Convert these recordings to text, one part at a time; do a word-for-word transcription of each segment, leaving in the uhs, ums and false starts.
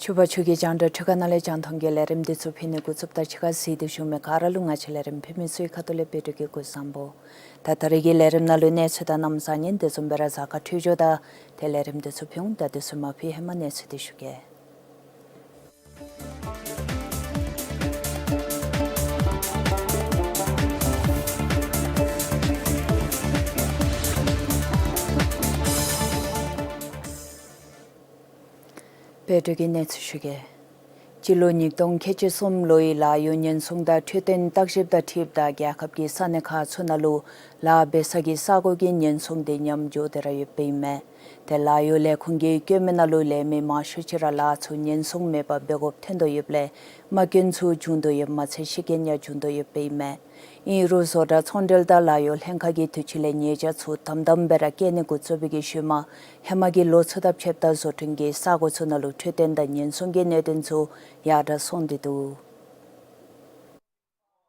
ཕྱུ་པ་ཕྱུགས་ཀྱི་རྒྱང་བསྒྲགས་འཕྲུལ་ཁང་ནང་ལས་རྒྱང་མཐོང་གི་ལས་རིམ་འདི་ཚུ་ཕུལ་ནི་འགོ་བཙུགསཔ་ད་ཕྱི་ཁར་གཟིགས་ཏེ་བཞུགས་མི་ག་ར་ལུ་ང་བཅས་ལས་རིམ་ཕུལ་མི་ཚུ་གི་ཁ་ཐུག་ལས་བོད་ཕྲུག་གི་སྐུ་གཟུགས་བཟང་པོ། ད་ད་རེས་ཀྱི་ལས་རིམ་ནང་ལུ་གནས་ཚུལ་དང་གནམ་གཤིས་ཉིན་དེ་བཟུམ་སྦེ་ར་གཟའ་སྐར་འཕྲོད་སྦྱོར་དང་ཏེ་ལས་རིམ་འདི་ཚུ་ཕུལ་འོང་། ད་དུས་ཚོད་མ་ཕུལ་ཧེ་མ་གནས་ཚུལ་འདི་ཞུ་གེ། བོད་ཕྲུག་གི་གནས་ཚུལ་ཞུ་གེ། སྤྱི་ལོ་ཉིས་སྟོང་ཁལ་གཅིག་གསུམ་ལོའི་ལཱ་གཡོག་ཉེན་སྲུང་དང་འཕྲོད་བསྟེན་བརྟག་ཞིབ་དང་འཁྲིལཝ་ད་རྒྱལ་ཁབ་ཀྱི་ས་གནས་ཁག་ཚུ་ནང་ལུ་ལཱ་འབད་ས་གི་ས་གོ་གི་ཉེན་སྲུང་འདི་ཉམས་འགྱོ་སྟེ་ར་ཡོདཔ་ཨིན་མས། ཏེ་ལཱ་གཡོག་ལས་ཁུངས་ཀྱིས་བཀོད་མི་ནང་ལུ་ལས་མི་མང་ཤོས་ཅིག་ར་ལཱ་ཚུ་ཉེན་སྲུང་མེད་པར་འབད་དགོཔ་ཐོན་དོ་ཡོདཔ་ལས་རྨ་སྐྱོན་ཚུ་བྱུང་དོ་ཡོདཔ་མ་ཚད་ཤི་རྐྱེན་ཡང་བྱུང་དོ་ཡོདཔ་ཨིན་མས། ཨིན་རུང་བཟོ་གྲྭ་ཚོང་འབྲེལ་དང་ལཱ་གཡོག་ལྷན་ཁག་གིས་དུས་ཅི་ལས་ཉེས་བྱ་ཚུ་དམ་དམ་སྦེ་ར་བཀལ་ནི་འགོ་བཙུགས་པའི་གི་ཤུལ་མ་ཧེ་མ་གི་ལོ་ཚུ་དང་ཕྱདཔ་ད་བཟོ་སྐྲུན་གྱི་ས་གོ་ཚུ་ནང་ལུ་འཕྲོད་བསྟེན་དང་ཉེན་སྲུང་གི་གནད་དོན་ཚུ་ཡར་དྲག་སོང་སྟེ་འདུག།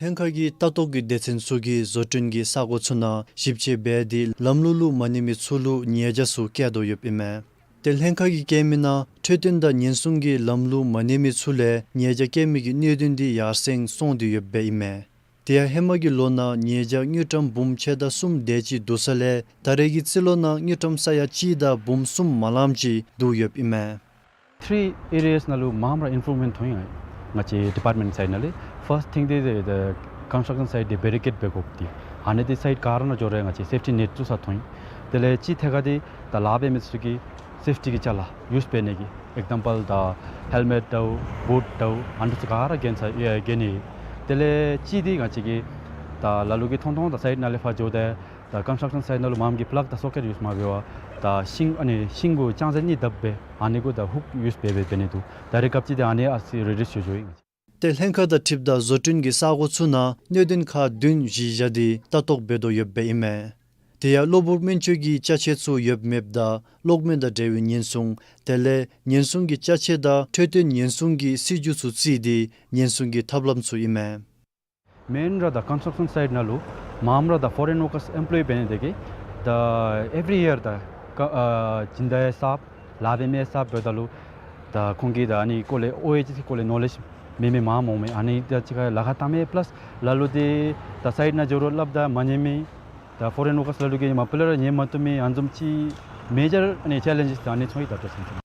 ལྷན་ཁག་གི་ལྟ་རྟོག་གི་སྡེ་ཚན་ཚུ་གིས་བཟོ་སྐྲུན་གྱི་ས་གོ་ཚུ་ནང་ཞིབ་དཔྱད་འབད་དེ་ལམ་ལུགས་ལུ་མ་གནས་མི་ཚུ་ལུ་ཉེས་བྱ་ཚུ་བཀལ་དོ་ཡོདཔ་ཨིན་མས། ཏེ་ལྷན་ཁག་གིས་བཀལ་མི་ནང་འཕྲོད་བསྟེན་དང་ཉེན་སྲུང་གི་ལམ་ལུགས་མ་གནས་མི་ཚུ་ལས་ཉེས་བྱ་བཀལ་མི་གི་གནད་དོན་འདི་ཡར་སེང་སོང་སྟེ་ཡོདཔ་ཨིན་མས། དེ་ཡང་ཧེ་མ་གི་ལོ་ནང་ཉེས་བྱ་དངུལ་ཀྲམ་འབུམ་ཕྱེད་དང་གསུམ་དེ་ཅིག་བསྡུ་ས་ལས་ད་རེས་ཀྱི་རྩིས་ལོ་ནང་དངུལ་ཀྲམ་ས་ཡ་གཅིག་དང་འབུམ་གསུམ་མ་ལངམ་ཅིག་བསྡུ་ཡོདཔ་ཨིན་མས། Three areas ནང་ལུ་མངམ་ར་improvement ཐོན་ཡི། ང་བཅས་department side ནང་ལས་first thing འདི་construction site འདི་barricade འབད་དགོཔ་འདི། ཨ་ནི་འདི་site ག་ར་ནང་འགྱོ་རུང་ང་བཅས་safety net བཙུགས་ས་ཐོན་ཡི། དེ་ལས་གཅིག་ཐད་ཁར་འདི་ད་ལཱ་འབད་མི་ཚུ་གི་safety གི་ཅ་ལ་use འབད་ནི་གི་example ད་helmet དང་boot དང་ཨ་ནི་ཚུ་ག་ར་གྱོན་ས་ཨེ་གྱོན་ནི། དེ་ལས་གཅིག་འདི་ང་བཅས་ཀྱི་ད་ལ་ལུ་གིས་མཐོང་མཐོང་ད་site ནང་ལས་ཕར་འགྱོཝ་ད་ད་construction site ནང་ལུ་མངམ་གིས་plug དང་socket use མ་འབད་བར་ད་ཤིང་ཨ་ནི་ཤིང་གུ་ཅང་ཟད་ནི་བརྡབ་སྦེ་ཨ་ནི་གུ་ད་hook use འབད་འབད་འབད་ནི་འདུག། ད་རེས་སྐབས་ཅིག་འདི་ཨ་ནི་ཨ་ཙི་རེ་ཌིའུསི་འགྱོ་འགྱོཝ་ཨིན། ཏེ་ལྷན་ཁག་དང་འཁྲིལཝ་ད་བཟོ་སྐྲུན་གྱི་ས་གོ་ཚུ་ནང་གནད་དོན་ཁག་བདུན་གཞི་བཞག་སྟེ་ལྟ་རྟོག་འབད་དོ་ཡོདཔ་ཨིན་མས། དེ་ཡང་གློ་བུར་སྨན་བཅོས་ཀྱི་ཅ་ཆས་ཚུ་ཡོདཔ་མེདཔ་དང་གློག་མེ་དང་འབྲེལ་བའི་ཉེན་སྲུང་དེ་ལས་ཉེན་སྲུང་གི་ཅ་ཆས་དང་འཕྲོད་བསྟེན་ཉེན་སྲུང་གི་སྲིད་བྱུས་ཚུ་བརྩིས་ཏེ་ཉེན་སྲུང་གི་ཐབས་ལམ་ཚུ་ཨིན་མས། མེན་ར་ད་construction site ནང་ལུ་མངམ་ར་ད་foreign workers employ འབད་ནི་དེ་གིས་ད་every year ད་ཀ་ཨ་སྦྱིན་བདག་གསརཔ་ལཱ་འབད་མི་གསརཔ་འབདཝ་ད་ལུ་ད་ཁོང་གིས་ད་ཨ་ནི་སྐོར་ལས་ཨོ་ཨེ་ཅིག་སྐོར་ལས་knowledge མེད་མི་མངམ་འོང་མས། ཨ་ནི་ད་ཅི་ཁ་ལཱ་ཁག་བཏང་མི་plus ལ་ལུ་འདི་ད་site ནང་འགྱོ་རུང་སླབ་ད་མ་ཉན་མི་ད་foreign workers ལ་ལུ་གིས་མ་པ་ལས་ར་ཉན་མ་བཏུབ་མི་ཨ་ནི་བཟུམ་ཅིག་major ཨ་ནི་challenges ད་ཨ་ནི་ཚུ་ཨིན། ད་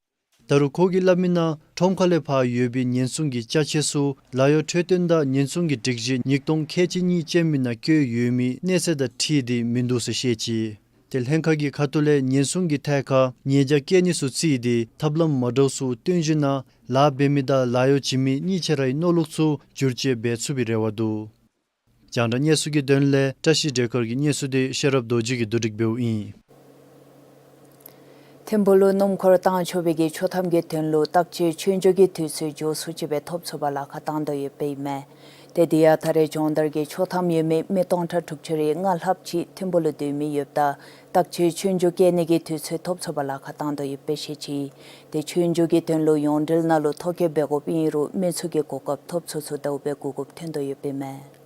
ད་རུང་ཁོ་གིས་སླབ་མི་ནང་ཁྲོམ་ཁ་ལས་ཕར་ཡོད་པའི་ཉེན་སྲུང་གི་ཅ་ཆས་ཚུ་ལཱ་གཡོག་འཕྲོད་བསྟེན་དང་ཉེན་སྲུང་གི་སྒྲིག་གཞི་ཉིས་སྟོང་ཁལ་གཅིག་གཉིས་ཅན་མའི་ནང་བཀོད་ཡོད་མི་གནས་ཚད་དང་འཁྲིལ་ཏེ་མིན་འདུག་ཟེར་བཤད་ཅི། ཏེ་ལྷན་ཁག་གི་ཁ་ཐུག་ལས་ཉེན་སྲུང་གི་ཐད་ཁར་ཉེས་བྱ་བཀལ་ནི་ཚུ་བརྩིས་ཏེ་ཐབས་ལམ་མ་འདྲཝ་ཚུ་སྟོན་ཞིནམ་ལཱ་འབད་མི་དང་ལཱ་གཡོག་བྱིན་མི་གཉིས་ཆ་རའི་མནོ་ལུགས་ཚུ་བསྒྱུར་བཅོས་འབད་ཚུགས་པའི་རེ་བ་འདུག། རྒྱང་བསྒྲགས་གནས་ཚུལ་གྱི་དོན་ལས་བཀྲ་ཤིས་བདེ་འཁོར་གྱི་གནས་ཚུལ་འདི་ཤེས་རབ་རྡོ་རྗེ་གིས་བསྡུ་སྒྲིག་འབདཝ་ཨིན། ཐིམ་ཕུག་ལུ་སྣུམ་འཁོར་བཏང་ཆོག་པའི་གི་ཆོག་ཐམ་གྱི་དོན་ལུ་བརྟག་དཔྱད་ཆོས་རྒྱུགས་ཀྱི་དུས་ཚོད་མགྱོགས་སུ་ཅིག་སྦེ་ཐོབ་ཚུགས་པར་ལཱ་ཁག་བཏང་དོ་ཡོདཔ་ཨིན་མས། ཏེ་དེ་ཡང་ད་རེས་སྦྱོང་བརྡར་གྱི་ཆོག་ཐམ་ཡོད་མི་མི་སྟོང་ཕྲག་དྲུག་ཅུ་རེ་ལྔ་ལྷགཔ་ཅིག་ཐིམ་ཕུག་ལུ་སྡོད་མི་ཡོདཔ་ད་བརྟག་དཔྱད་ཆོས་རྒྱུགས་བཀལ་ནི་གི་དུས་ཚོད་ཐོབ་ཚུགས་པར་ལཱ་ཁག་བཏང་དོ་ཡོདཔ་སྦེ་བཤད་ཅི། ཏེ་ཆོས་རྒྱུགས་ཀྱི་དོན་ལུ་ཡོངས་འབྲེལ་ནང་ལུ་ཐོ་བཀོད་འབད་དགོཔ་ཨིན་རུང་མི་ཚུ་གིས་གོ་སྐབས་ཐོབ་ཚུགས་ཚུགས་དོ་སྦེ་གོ་སྐབས་ཐོན་དོ་ཡོདཔ་ཨིན་མས།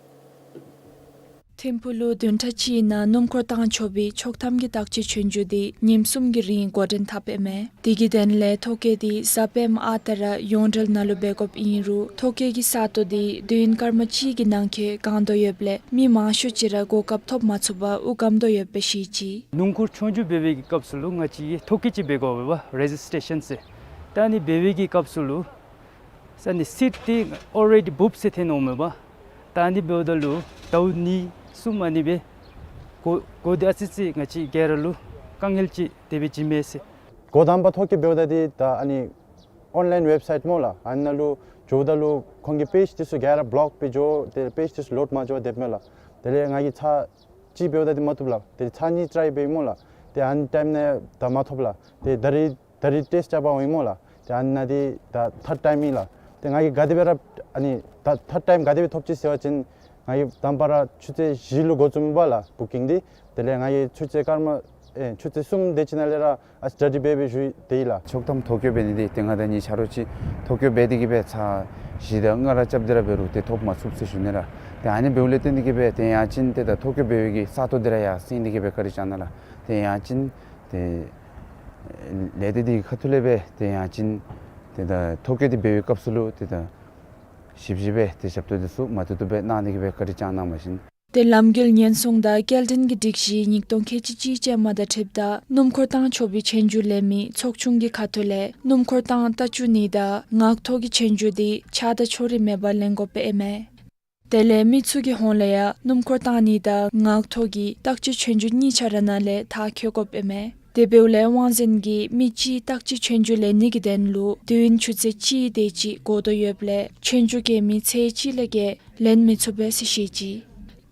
ཐིམ་ཕུག་ལུ་བདུན་ཕྲག་གཅིག་ནང་སྣུམ་འཁོར་བཏང་ཆོག་པའི་ཆོག་ཐམ་གྱི་བརྟག་དཔྱད་ཆོས་རྒྱུགས་དེ་ཉིནམ་གསུམ་གྱི་རིང་འགོ་འདྲེན་འཐབ་ཨིན་མས། དེ་གི་དོན་ལས་ཐོ་བཀོད་དེ་གཟའ་སྤེནམ་ཨ་རྟག་ར་ཡོངས་འབྲེལ་ནང་ལུ་འབད་དགོཔ་ཨིན་རུང་ཐོ་བཀོད་ཀྱི་ས་སྟོང་དེ་དུས་ཡུན་སྐར་མ་གཅིག་གི་ནང་འཁོད་གང་དོ་ཡོདཔ་ལས་མི་མང་ཤོས་ཅིག་ར་གོ་སྐབས་ཐོབ་མ་ཚུགས་པར་དབུགས་སྒམ་དོ་ཡོདཔ་སྦེ་བཤད་ཅི། སྣུམ་འཁོར་ཆོས་རྒྱུགས་འབད་བའི་གི་སྐབས་སུ་ལུ་ང་བཅས་ཀྱིས་ཐོ་བཀོད་ཅིག་འབད་དགོ་པས་པ། རེ་ཇི་སི་ཊེ་ཤཱན་ཟེར། ད་ཨ་ནི་འབད་བའི་གི་སྐབས་སུ་ལུ་ས་ནི་སིཊ་འདི་ཨོ་རེ་ཌི་བུཀ་ཟེར་ཐོན་འོང་མས་པ། ད་ཨ་ནི་འབདཝ་ད་ལུ་ཟླཝ་གཉིས་གསུམ་ཨ་ནི་སྦེ་གོ་གོ་སྟེ་ཨ་ཙི་ཅིག་ང་བཅས་ག་ར་ལུ་དཀའ་ངལ་ཅིག་དེ་སྦེ་བྱུང་མས་ཟེར། འགོ་དང་པ་ཐོ་བཀོད་འབདཝ་ད་འདི་ད་ཨ་ནི་ཨོན་ལཱའིན་ཝེབ་སའིཊ་སྨོ་ལགས། ཨ་ནཱ་ལུ་འགྱོཝ་ད་ལུ་ཁོང་གི་པེཇ་འདི་ཚུ་ག་ར་བློཀ་སྦེ་འགྱོ་སྟེ་པེཇ་འདི་ཚུ་ལོཌ་མ་འགྱོ་སྡོདཔ་མས་ལགས། དེ་ལས་ང་གིས་ཚར་གཅིག་འབདཝ་ད་འདི་མ་བཏུབ་ལགས། དེ་ཚར་གཉིས་ཊ་རའི་འབད་སྨོ་ལགས། ཏེ་ཨ་ནི་ཊའིམ་ནང་ད་མ་ཐོབ་ལགས། ཏེ་ད་རིས་ད་རིས་ཊེསཊ་རྐྱབ་པར་འོང་ཡི་སྨོ་ལགས། ཏེ་ཨ་ནཱ་འདི་ད་ཐརཌ་ཊའིམ་ཨིན་ལགས། ཏེ་ང་གིས་ག་དེ་སྦེ་ར་ཨ་ནི་ད་ཐརཌ་ཊའིམ་ག་དེ་སྦེ་ཐོབ་ཅི་ཟེར་བ་ཅིན་ང་གིས་དང་པ་ར་ཆུ་ཚོད་བཞི་ལུ་འགོ་བཙུགསཔ་ལགས་བུ་ཀིང་འདི། དེ་ལས་ང་གིས་ཆུ་ཚོད་སྐར་མ་ཨེ་ཆུ་ཚོད་གསུམ་དེ་ཅིག་ནང་ལས་ར་ཨ་སི་ཊ་ཌི་འབད་སྦེ་བཞུགས་ཏེ་ཨིན་ལགས། ཆོག་ཐམ་ཐོ་བཀོད་འབད་ནི་འདི་ཏེ་ང་དང་གཉིས་ཆ་རོགས་ཅིག་ཐོ་བཀོད་འབད་དེ་གིས་སྦེ་ཚར་བཞི་དང་ལྔ་ར་རྐྱབ་སྟེ་ར་འབད་རུང་ཏེ་ཐོབ་མ་ཚུགས་ཟེར་ཞུ་ནི་ལགས། ཏེ་ཨ་ནི་འབདཝ་ལས་བརྟེན་ཏེ་གིས་སྦེ་ཏེ་ཡང་ཅིན་ཏེ་ད་ཐོ་བཀོད་འབད་བའི་གི་ས་སྟོང་འདི་ར་ཡར་སེང་སྟེ་གིས་སྦེ་བཀའ་དྲིན་བསྐྱང་གནང་ལགས། ཏེ་ཡང་ཅིན་ཏེ་ལས་སྡེ་འདི་གི་ཁ་ཐུག་ལས་སྦེ་ཏེ་ཡང་ཅིན་ཏེ་ད་ཐོ་བཀོད་འདི་འབད་བའི་སྐབས་སུ་ལུ་ཏེ་ད་ཞིབ་ཞིབ་སྦེ་ཏེ་ཞབས་ཏོག་འདི་ཚུ་མ་ཐུབ་ཐུབ་སྦེ་གནང་སྟེ་གིས་སྦེ་བཀའ་དྲིན་བསྐྱང་གནང་བ་ཅིན། ཏེ་ལམ་འགུལ་ཉེན་སྲུང་དང་སྐྱེལ་འདྲེན་གྱི་སྒྲིག་གཞི་ཉིས་སྟོང་ཁལ་གཅིག་གཅིག་ཅན་མ་དང་འཁྲིལཝ་ད་སྣུམ་འཁོར་བཏང་ཆོག་པའི་ཆོས་རྒྱུགས་ལེན་མི་ཚོགས་ཆུང་གི་ཁ་ཐུག་ལས་སྣུམ་འཁོར་བཏང་རྟ་རྒྱུག་ནི་དང་ངག་ཐོག་གི་ཆོས་རྒྱུགས་འདི་ཆགས་སྡང་ཕྱོགས་རིས་མེད་པར་ལེན་དགོཔ་ཨིན་མས། དེ་ལས་མི་ཚུ་གི་ཧོངས་ལས་ཡང་སྣུམ་འཁོར་བཏང་ནི་དང་ངག་ཐོག་གི་བརྟག་དཔྱད་ཆོས་རྒྱུགས་གཉིས་ཆ་ར་ནང་ལས་མཐར་འཁྱོལ་དགོཔ་ཨིན་མས། དེ་འབདཝ་ལས་དབང་འཛིན་གྱིས་མི་གཅིག་བརྟག་དཔྱད་ཆོས་རྒྱུགས་ལེན་ནི་གི་དོན་ལུ་དུས་ཡུན་ཆུ་ཚོད་གཅིག་དེ་ཅིག་འགོར་དོ་ཡོདཔ་ལས་ཆོས་རྒྱུགས་བཀལ་མི་ཚར་གཅིག་ལས་བརྒལ་ལེན་མི་ཚུགས་པས་ཟེར་བཤད་ཅི།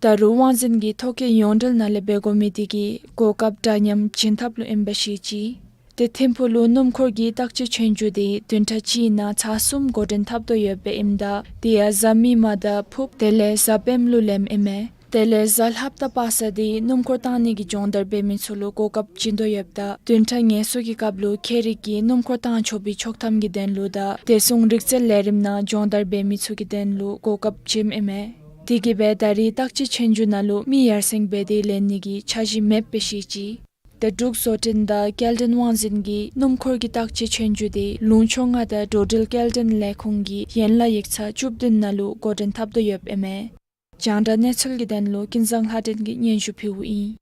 ད་རུང་དབང་འཛིན་གྱིས་ཐོ་བཀོད་ཡོངས་འབྲེལ་ནང་ལས་འབད་དགོ་མི་དེ་གིས་གོ་སྐབས་འདྲ་མཉམ་བྱིན་ཐབས་ལུ་ཨིནམ་སྦེ་བཤད་ཅི། ཏེ་ཐིམ་ཕུག་ལུ་སྣུམ་འཁོར་གྱི་བརྟག་དཔྱད་ཆོས་རྒྱུགས་དེ་བདུན་ཕྲག་གཅིག་ནང་ཚར་གསུམ་འགོ་འདྲེན་འཐབ་དོ་ཡོདཔ་ཨིནམ་ད་དེ་ཡང་གཟའ་མིག་དམར་དང་ཕུརཔ་དེ་ལས་གཟའ་སྤེནམ་ལུ་ལེནམ་ཨིན་མས། དེ་ལས་གཟའ་ལྷགཔ་དང་པ་སངས་དེ་སྣུམ་འཁོར་བཏང་ནི་གི་སྦྱོང་བརྡར་འབད་མི་ཚུ་ལུ་གོ་སྐབས་བྱིན་དོ་ཡོདཔ་ད་བདུན་ཕྲག་ངལ་གསོ་གི་སྐབས་ལུ་ཁྱད་རིག་གི་སྣུམ་འཁོར་བཏང་ཆོག་པའི་ཆོག་ཐམ་གྱི་དོན་ལུ་དང་བདེ་སྲུང་རིག་རྩལ་ལས་རིམ་ནང་སྦྱོང་བརྡར་འབད་མི་ཚུ་གི་དོན་ལུ་གོ་སྐབས་བྱིནམ་ཨིན་མས། དེ་གིས་སྦེ་ད་རིས་བརྟག་དཔྱད་ཆོས་རྒྱུགས་ནང་ལུ་མི་ཡར་སེང་འབད་དེ་ལེན་ནི་གི་འཆར་གཞི་མེདཔ་སྦེ་བཤད་ཅི། ཏེ་འབྲུག་བཟོ་སྐྲུན་དང་སྐྱེལ་འདྲེན་དབང་འཛིན་གྱིས་སྣུམ་འཁོར་གྱི་བརྟག་དཔྱད་ཆོས་རྒྱུགས་དེ་ལུང་ཕྱོགས་ལྔ་དང་འགྲོ་འགྲུལ་སྐྱེལ་འདྲེན་ལས་ཁུངས་ཀྱི་ཡན་ལག་ཡིག་ཚང་བཅུ་བདུན་ནང་ལུ་འགོ་འདྲེན་འཐབ་དོ་ཡོདཔ་ཨིན་མས། རྒྱང་བསྒྲགས་གནས་ཚུལ་གྱི་དོན་ལུ་ཀུན་བཟང་ལྷ་སྒྲོན་གྱིས་སྙན་ཞུ་ཕུལཝ་ཨིན།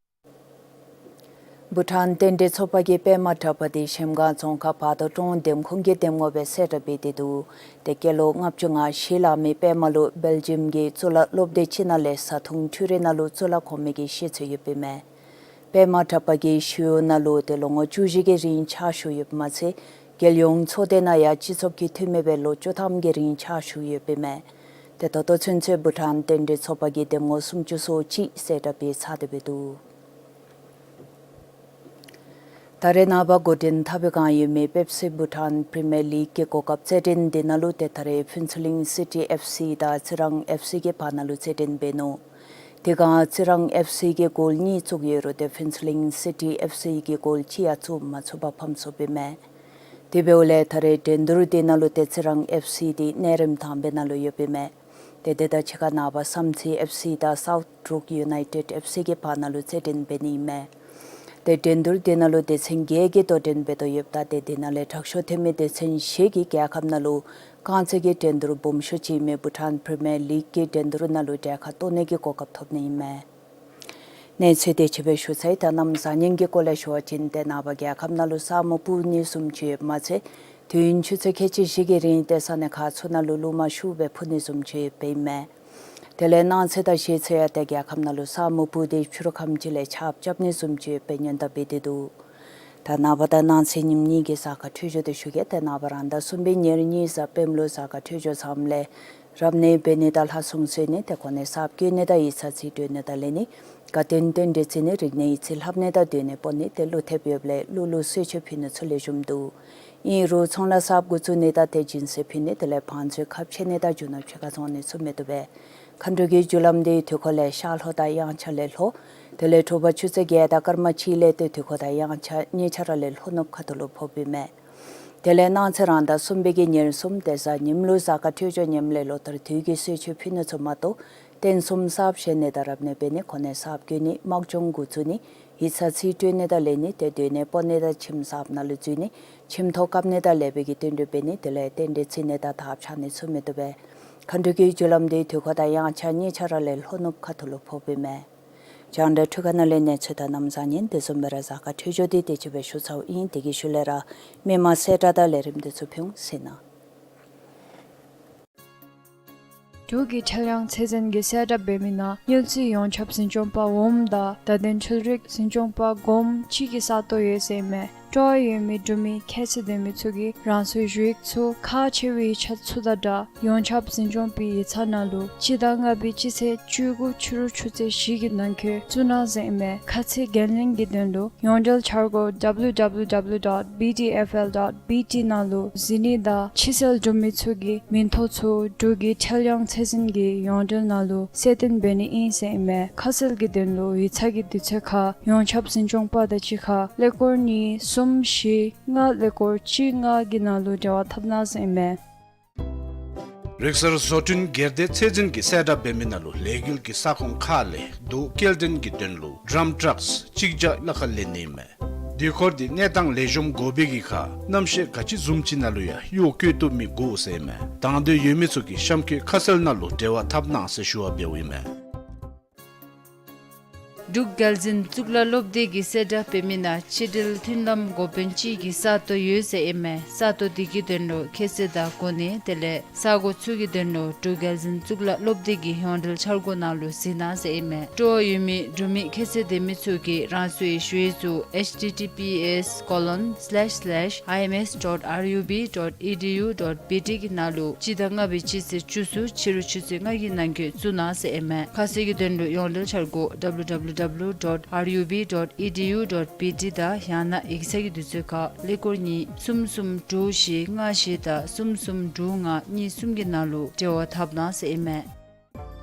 བྷུ་ཊཱན་རྟེན་འབྲེལ་ཚོགས་པ་གིས་པདྨ་དྲ་པ་དེ་གཞལམ་སྒང་རྫོང་ཁག་བར་དོ་གྲོང་འདེམས་ཁོངས་ཀྱི་འདེམས་ངོ་སྦེ་གསལ་བསྒྲགས་འབད་དེ་འདུག། ཏེ་སྐྱེས་ལོ་ལྔ་བཅུ་ང་བཞི་ལང་མི་པདྨ་ལུ་བེལ་ཇམ་གྱི་གཙུག་ལག་སློབ་སྡེ་ཅིག་ནང་ལས་བཟའ་འཐུང་འཕྲུལ་རིག་ནང་ལུ་གཙུག་ལག་ཁོངས་མི་གི་ཤེས་ཚད་ཡོདཔ་ཨིན་མས། པདྨ་དྲ་པ་གིས་ཞུ་ཡིག་ནང་ལུ་ཏེ་ལོ་ངོ་བཅུ་བཞི་གི་རིང་ཕྱག་ཞུ་ཡོདཔ་མ་ཚད་རྒྱལ་ཡོངས་ཚོགས་སྡེ་ནང་ཡང་སྤྱི་ཚོགས་ཀྱི་འཐུས་མི་སྦེ་ལོ་བཅུ་ཐམ་གྱི་རིང་ཕྱག་ཞུ་ཡོདཔ་ཨིན་མས། ཏེ་ད་ལྟོ་ཚུན་ཚོད་བྷུ་ཊཱན་རྟེན་འབྲེལ་ཚོགས་པ་གིས་འདེམས་ངོ་སུམ་ཅུ་སོ་གཅིག་གསལ་བསྒྲགས་འབད་ཚར་ཏེ་འབད་འདུག། ད་རེས་ནངས་པ་འགོ་འདྲེན་འཐབ་པའི་བསྒང་ཡོད་མི་པེབ་སི་བྷུ་ཊཱན་པི་རི་མི་ཡར་ལིག་གི་གོ་སྐབས་རྩེད་འགྲན་འདི་ནང་ལུ་ཏེ་ད་རེས་ཕུན་ཚོགས་གླིང་སི་ཊི་ཨེཕ་སི་དང་ཙི་རང་ཨེཕ་སི་གི་བར་ན་ལུ་རྩེད་འགྲན་འབད་ནུག། དེ་སྒང་ཙི་རང་ཨེཕ་སི་གིས་གོལ་གཉིས་བཙུགས་ཡོད་རུང་ཏེ་ཕུན་ཚོགས་གླིང་སི་ཊི་ཨེཕ་སི་གིས་གོལ་གཅིག་ཡང་བཙུགས་མ་ཚུགས་པར་ཕམ་སོཔ་ཨིན་མས། དེ་འབདཝ་ལས་ད་རེས་འགྲན་བསྡུར་འདི་ནང་ལུ་ཏེ་ཙི་རང་ཨེཕ་སི་འདི་གནས་རིམ་དང་པའི་ནང་ལུ་ཡོདཔ་ཨིན་མས། ཏེ་དེ་དང་གཅིག་ཁར་ནངས་པ་བསམ་རྩེ་ཨེཕ་སི་དང་སའུཐ་འབྲུག་ཡུ་ནའི་ཊེཌ་ཨེཕ་སི་གི་བར་ན་ལུ་རྩེད་འགྲན་འབད་ནི་ཨིན་མས། ཏེ་འགྲན་བསྡུར་འདི་ནང་ལུ་སྡེ་ཚན་བརྒྱད་ཀྱིས་དོ་འགྲན་འབད་དོ་ཡོདཔ་ད་ཏེ་འདི་ནང་ལས་དྲག་ཤོས་ཐོན་མི་སྡེ་ཚན་བཞི་གིས་རྒྱལ་ཁབ་ནང་ལུ་རྐང་རྩེད་ཀྱི་འགྲན་བསྡུར་སྦོམ་ཤོས་ཅིག་ཨིན་མི་བྷུ་ཊཱན་པི་རི་མི་ཡར་ལིག་གི་འགྲན་བསྡུར་ནང་ལུ་གྲལ་ཁར་གཏོགས་ནི་གི་གོ་སྐབས་ཐོབ་ནི་ཨིན་མས། གནས་ཚུལ་དེ་ཅིག་སྦེ་ཞུ་ཚར་ཡི། ད་གནམ་བཟང་ངན་གྱི་སྐོར་ལས་ཞུ་བ་ཅིན་ཏེ་ནངས་པ་རྒྱལ་ཁབ་ནང་ལུ་ས་སྨུག་སྤུབ་ནི་བཟུམ་ཅིག་ཡོདཔ་མ་ཚད་དུས་ཡུན་ཆུ་ཚོད་ཁལ་གཅིག་བཞི་གི་རིང་ཏེ་ས་གནས་ཁག་ཚུ་ནང་ལུ་རླུང་མ་ཤུགས་སྦེ་འཕུ་ནི་བཟུམ་ཅིག་ཡོདཔ་ཨིན་མས། དེ་ལས་གནངས་ཚེ་དང་གཞེས་ཚེ་ཡང་ཏེ་རྒྱལ་ཁབ་ནང་ལུ་ས་སྨུག་སྤུབ་སྟེ་ཕྱི་རུ་ཁམས་ཅིག་ལས་ཆརཔ་རྐྱབ་ནི་བཟུམ་ཅིག་ཡོདཔ་སྦེ་སྔོན་བརྡ་འབད་དེ་འདུག། ད་ནངས་པ་དང་གནངས་ཚེ་ཉིནམ་གཉིས་ཀྱི་གཟའ་སྐར་འཕྲོད་སྦྱོར་དེ་ཞུ་གེ། ད་ནངས་པ་རང་ཟླ་གསུམ་པའི་ཉེར་གཉིས་གཟའ་སྤེནམ་ལུ་གཟའ་སྐར་འཕྲོད་སྦྱོར་ཚངམ་ལས་རབ་གནས་འབད་ནི་དང་ལྷ་སྲུང་བསུ་ནི་དེ་ཁོ་ནས་གསརཔ་བསྐོ་ནི་དང་ཡིག་ཚང་རྩིས་སྤྲོད་ནི་དང་ལེན་ནི་དགའ་སྟོན་རྟེན་འབྲེལ་བརྩི་ནི་རིག་གནས་ཡིག་རྩིས་ལྷབ་ནི་དང་སྡོད་གནས་སྤོ་ནི་དེ་ཀླུ་ཐེབས་ཡོདཔ་ལས་ཀླུ་ལུ་གསོལ་མཆོད་ཕུལ་ནི་ཚུ་ལེགས་ཤོམ་འདུག། ཨིན་རུང་ཚོང་ལཱ་གསརཔ་འགོ་བཙུགས་ནི་དང་དེ་སྦྱིན་སྲེག་ཕུལ་ནི་དེ་ལས་བང་མཛོད་ཁ་ཕྱེ་ནི་དང་རྒྱུ་ནོར་ཕྱི་ཁར་བཙོང་ནི་ཚུ་མི་བཏུབ་པས། མཁའ་འགྲོ་གི་རྒྱུ་ལམ་དེ་དུས་འཁོར་ལས་ཤར་ལྷོ་དང་དབྱངས་འཆར་ལས་ལྷོ། དེ་ལས་དྲོ་པ་ཆུ་ཚོད་བརྒྱད་དང་སྐར་མ་གཅིག་ལས་ཏེ་དུས་འཁོར་དང་དབྱངས་འཆར་གཉིས་ཆ་ར་ལས་ལྷོ་ནུབ་ཁ་ཐུག་ལུ་ཕོགཔ་ཨིན་མས། དེ་ལས་གནངས་ཚེ་རང་ཟླ་གསུམ་པའི་གི་ཉེར་གསུམ་ཏེ་གཟའ་ཉིམ་ལུ་གཟའ་སྐར་འཕྲོད་སྦྱོར་ཉིམ་ལས་ལོ་ལྟར་དུས་ཀྱི་གསོལ་མཆོད་ཕུལ་ནི་ཚུ་མ་གཏོགས་རྟེན་གསུམ་གསརཔ་བཞེངས་ནི་དང་རབ་གནས་འབད་ནི་ཁོ་ནས་གསརཔ་བསྐོ་ནི་དམག་སྦྱོང་འགོ་བཙུགས་ནི་ཡིག་ཚང་རྩིས་སྤྲོད་ནི་དང་ལེན་ནི་དེ་སྡོད་གནས་སྤོ་ནི་དང་ཁྱིམ་གསརཔ་ནང་ལུ་འཛུལ་ནི་ཁྱིམ་ཐོག་བཀབ་ནི་དང་ལེགས་པའི་གི་རྟེན་འབྲེལ་འབད་ནི་དེ་ལས་རྟེན་འབྲེལ་བརྩི་ནི་དང་དར་འཕྱར་ནི་ཚུ་མི་བཏུབ་པས། མཁའ་འགྲོ་གི་རྒྱུ་ལམ་དེ་དུས་འཁོར་དང་དབྱངས་འཆར་གཉིས་ཆ་ར་ལས་ལྷོ་ནུབ་ཁ་ཐུག་ལུ་ཕོགཔ་ཨིན་མས། རྒྱང་བསྒྲགས་འཕྲུལ་ཁང་ནང་ལས་གནས་ཚུལ་དང་གནམ་བཟང་ངན་དེ་བཟུམ་སྦེ་ར་གཟའ་སྐར་འཕྲོད་སྦྱོར་དེ་དེ་ཅིག་སྦེ་ཞུ་ཚརཝ་ཨིན། དེ་གི་ཤུལ་ལས་ར་མི་མང་གསལ་བསྒྲགས་དང་ལས་རིམ་དེ་ཚུ་ཕུལ་འོང་ཟེར་ན། འབྲུག་གི་ཁྲེལ་གཡང་ཚད་འཛིན་གྱིས་གསལ་བསྒྲགས་འབད་མི་ནང་དངུལ་རྩིས་ཡོངས་ཁྱབ་འཛིན་སྐྱོང་པ་འོགམ་དང་བརྡ་དོན་འཕྲུལ་རིག་འཛིན་སྐྱོང་པ་འགོམ་གཅིག་གི་ས་སྟོང་ཡོད་ཟེར་ཨིན་མས། སྤྲོ་བ་ཡོད་མི་འབྲུག་མི་ཁྱད་ཚད་ལྡན་མི་ཚུ་གིས་རང་སོའི་ཞུ་ཡིག་ཚུ་ཁག་ཆེ་བའི་ཡིག་ཆ་ཚུ་དང་སྦྲགས་ཡོངས་ཁྱབ་འཛིན་སྐྱོང་པའི་ཡིག་ཚང་ནང་ལུ་སྤྱི་ཟླ་ལྔ་པའི་སྤྱི་ཚེས་བཅུ་དགུ་ཕྱི་རུ་ཆུ་ཚོད་བཞི་གི་ནང་འཁོད་བཙུགས་གནང་ཟེར་ཨིན་མས། ཁ་ཚིག་འགན་ལེན་གྱི་དོན་ལུ་ཡོངས་འབྲེལ་འཆར་སྒོ་W W W dot B D F L dot B T ནང་ལུ་གཟིགས་ནི་དང་ཕྱི་སེལ་འབྲུག་མི་ཚུ་གི་མིང་ཐོ་ཚུ་འབྲུག་གི་ཁྲེལ་གཡང་ཚད་འཛིན་གྱི་ཡོངས་འབྲེལ་ནང་ལུ་གསལ་སྟོན་འབད་ནི་ཨིན་ཟེར་ཨིན་མས། ཁ་གསལ་གྱི་དོན་ལུ་ཡིག་ཚང་གི་དུས་ཚོད་ཁར་ཡོངས་ཁྱབ་འཛིན་སྐྱོང་པ་དང་གཅིག་ཁར་ཀླད་ཀོར་གཉིས་གསུམ་བཞི་ལྔ་ཀླད་ཀོར་གཅིག་ལྔ་གི་ནང་ལུ་འབྲེལ་བ་འཐབ་གནང་ཟེར་ཨིན་མས། རིག་གསར་བཟོ་སྐྲུན་སྒེར་སྡེ་ཚད་འཛིན་གྱིས་གསལ་བསྒྲགས་འབད་མི་ནང་ལུ་ལས་འགུལ་གྱི་ས་ཁོངས་ཁག་ལས་རྡོ་སྐྱེལ་འདྲེན་གྱི་དོན་ལུ་ཌམ་ཊྲགསི་གཅིག་བརྒྱ་ལྷག་ལེན་ནི་ཨིན་མས། དེ་འཁོར་དེ་གནས་སྟངས་ལེགས་ཤོམ་དགོ་པའི་གི་ཁར་གནམ་གཤིས་ག་ཅི་བཟུམ་ཅིག་ནང་ལུ་ཡང་གཡོག་བཀོལ་བཏུབ་མི་དགོ་ཟེར་ཨིན་མས། དང་འདོད་ཡོད་མི་ཚུ་གིས་གཤམ་འཁོད་ཁ་གསལ་ནང་ལུ་འབྲེལ་བ་འཐབ་གནང་ཟེར་ཞུ་བ་འབདཝ་ཨིན་མས། འབྲུག་རྒྱལ་འཛིན་གཙུག་ལག་སློབ་སྡེ་གིས་གསལ་བསྒྲགས་འབད་མི་ནང་ཕྱི་འབྲེལ་མཐུན་ལམ་འགོ་དཔོན་གཅིག་གི་ས་སྟོང་ཡོད་ཟེར་ཨིན་མས། ས་སྟོང་དེ་གི་དོན་ལུ་ཁྱད་ཚད་དང་གོ་གནས་དེ་ལས་ས་གོ་ཚུ་གི་དོན་ལུ་འབྲུག་རྒྱལ་འཛིན་གཙུག་ལག་སློབ་སྡེ་གི་ཡོངས་འབྲེལ་འཆར་སྒོ་ནང་ལུ་གཟིགས་གནང་ཟེར་ཨིན་མས། སྤྲོ་བ་ཡོད་མི་འབྲུག་མི་ཁྱད་ཚད་ལྡན་མི་ཚུ་གིས་རང་སོའི་ཞུ་ཡིག་ཚུ H T T P S colon slash slash I M S dot R U B dot E D U dot B T གི་ནང་ལུ་སྤྱི་ཟླ་ལྔ་པའི་སྤྱི་ཚེས་བཅུ་གསུམ་ཕྱི་རུ་ཆུ་ཚོད་ལྔ་གི་ནང་འཁོད་བཙུགས་གནང་ཟེར་ཨིན་མས། ཁ་གསལ་གྱི་དོན་ལུ་ཡོངས་འབྲེལ་འཆར་སྒོ W W W dot R U B dot E D U dot B T དང་ཡང་ན་ཡིག་ཚང་གི་དུས་ཚོད་ཁར་ཀླད་ཀོར་གཉིས་གསུམ་གསུམ་དྲུག་བཞི་ལྔ་བཞི་དང་གསུམ་གསུམ་དྲུག་ལྔ་གཉིས་གསུམ་གྱི་ནང་ལུ་འབྲེལ་བ་འཐབ་གནང་ཟེར་ཨིན་མས།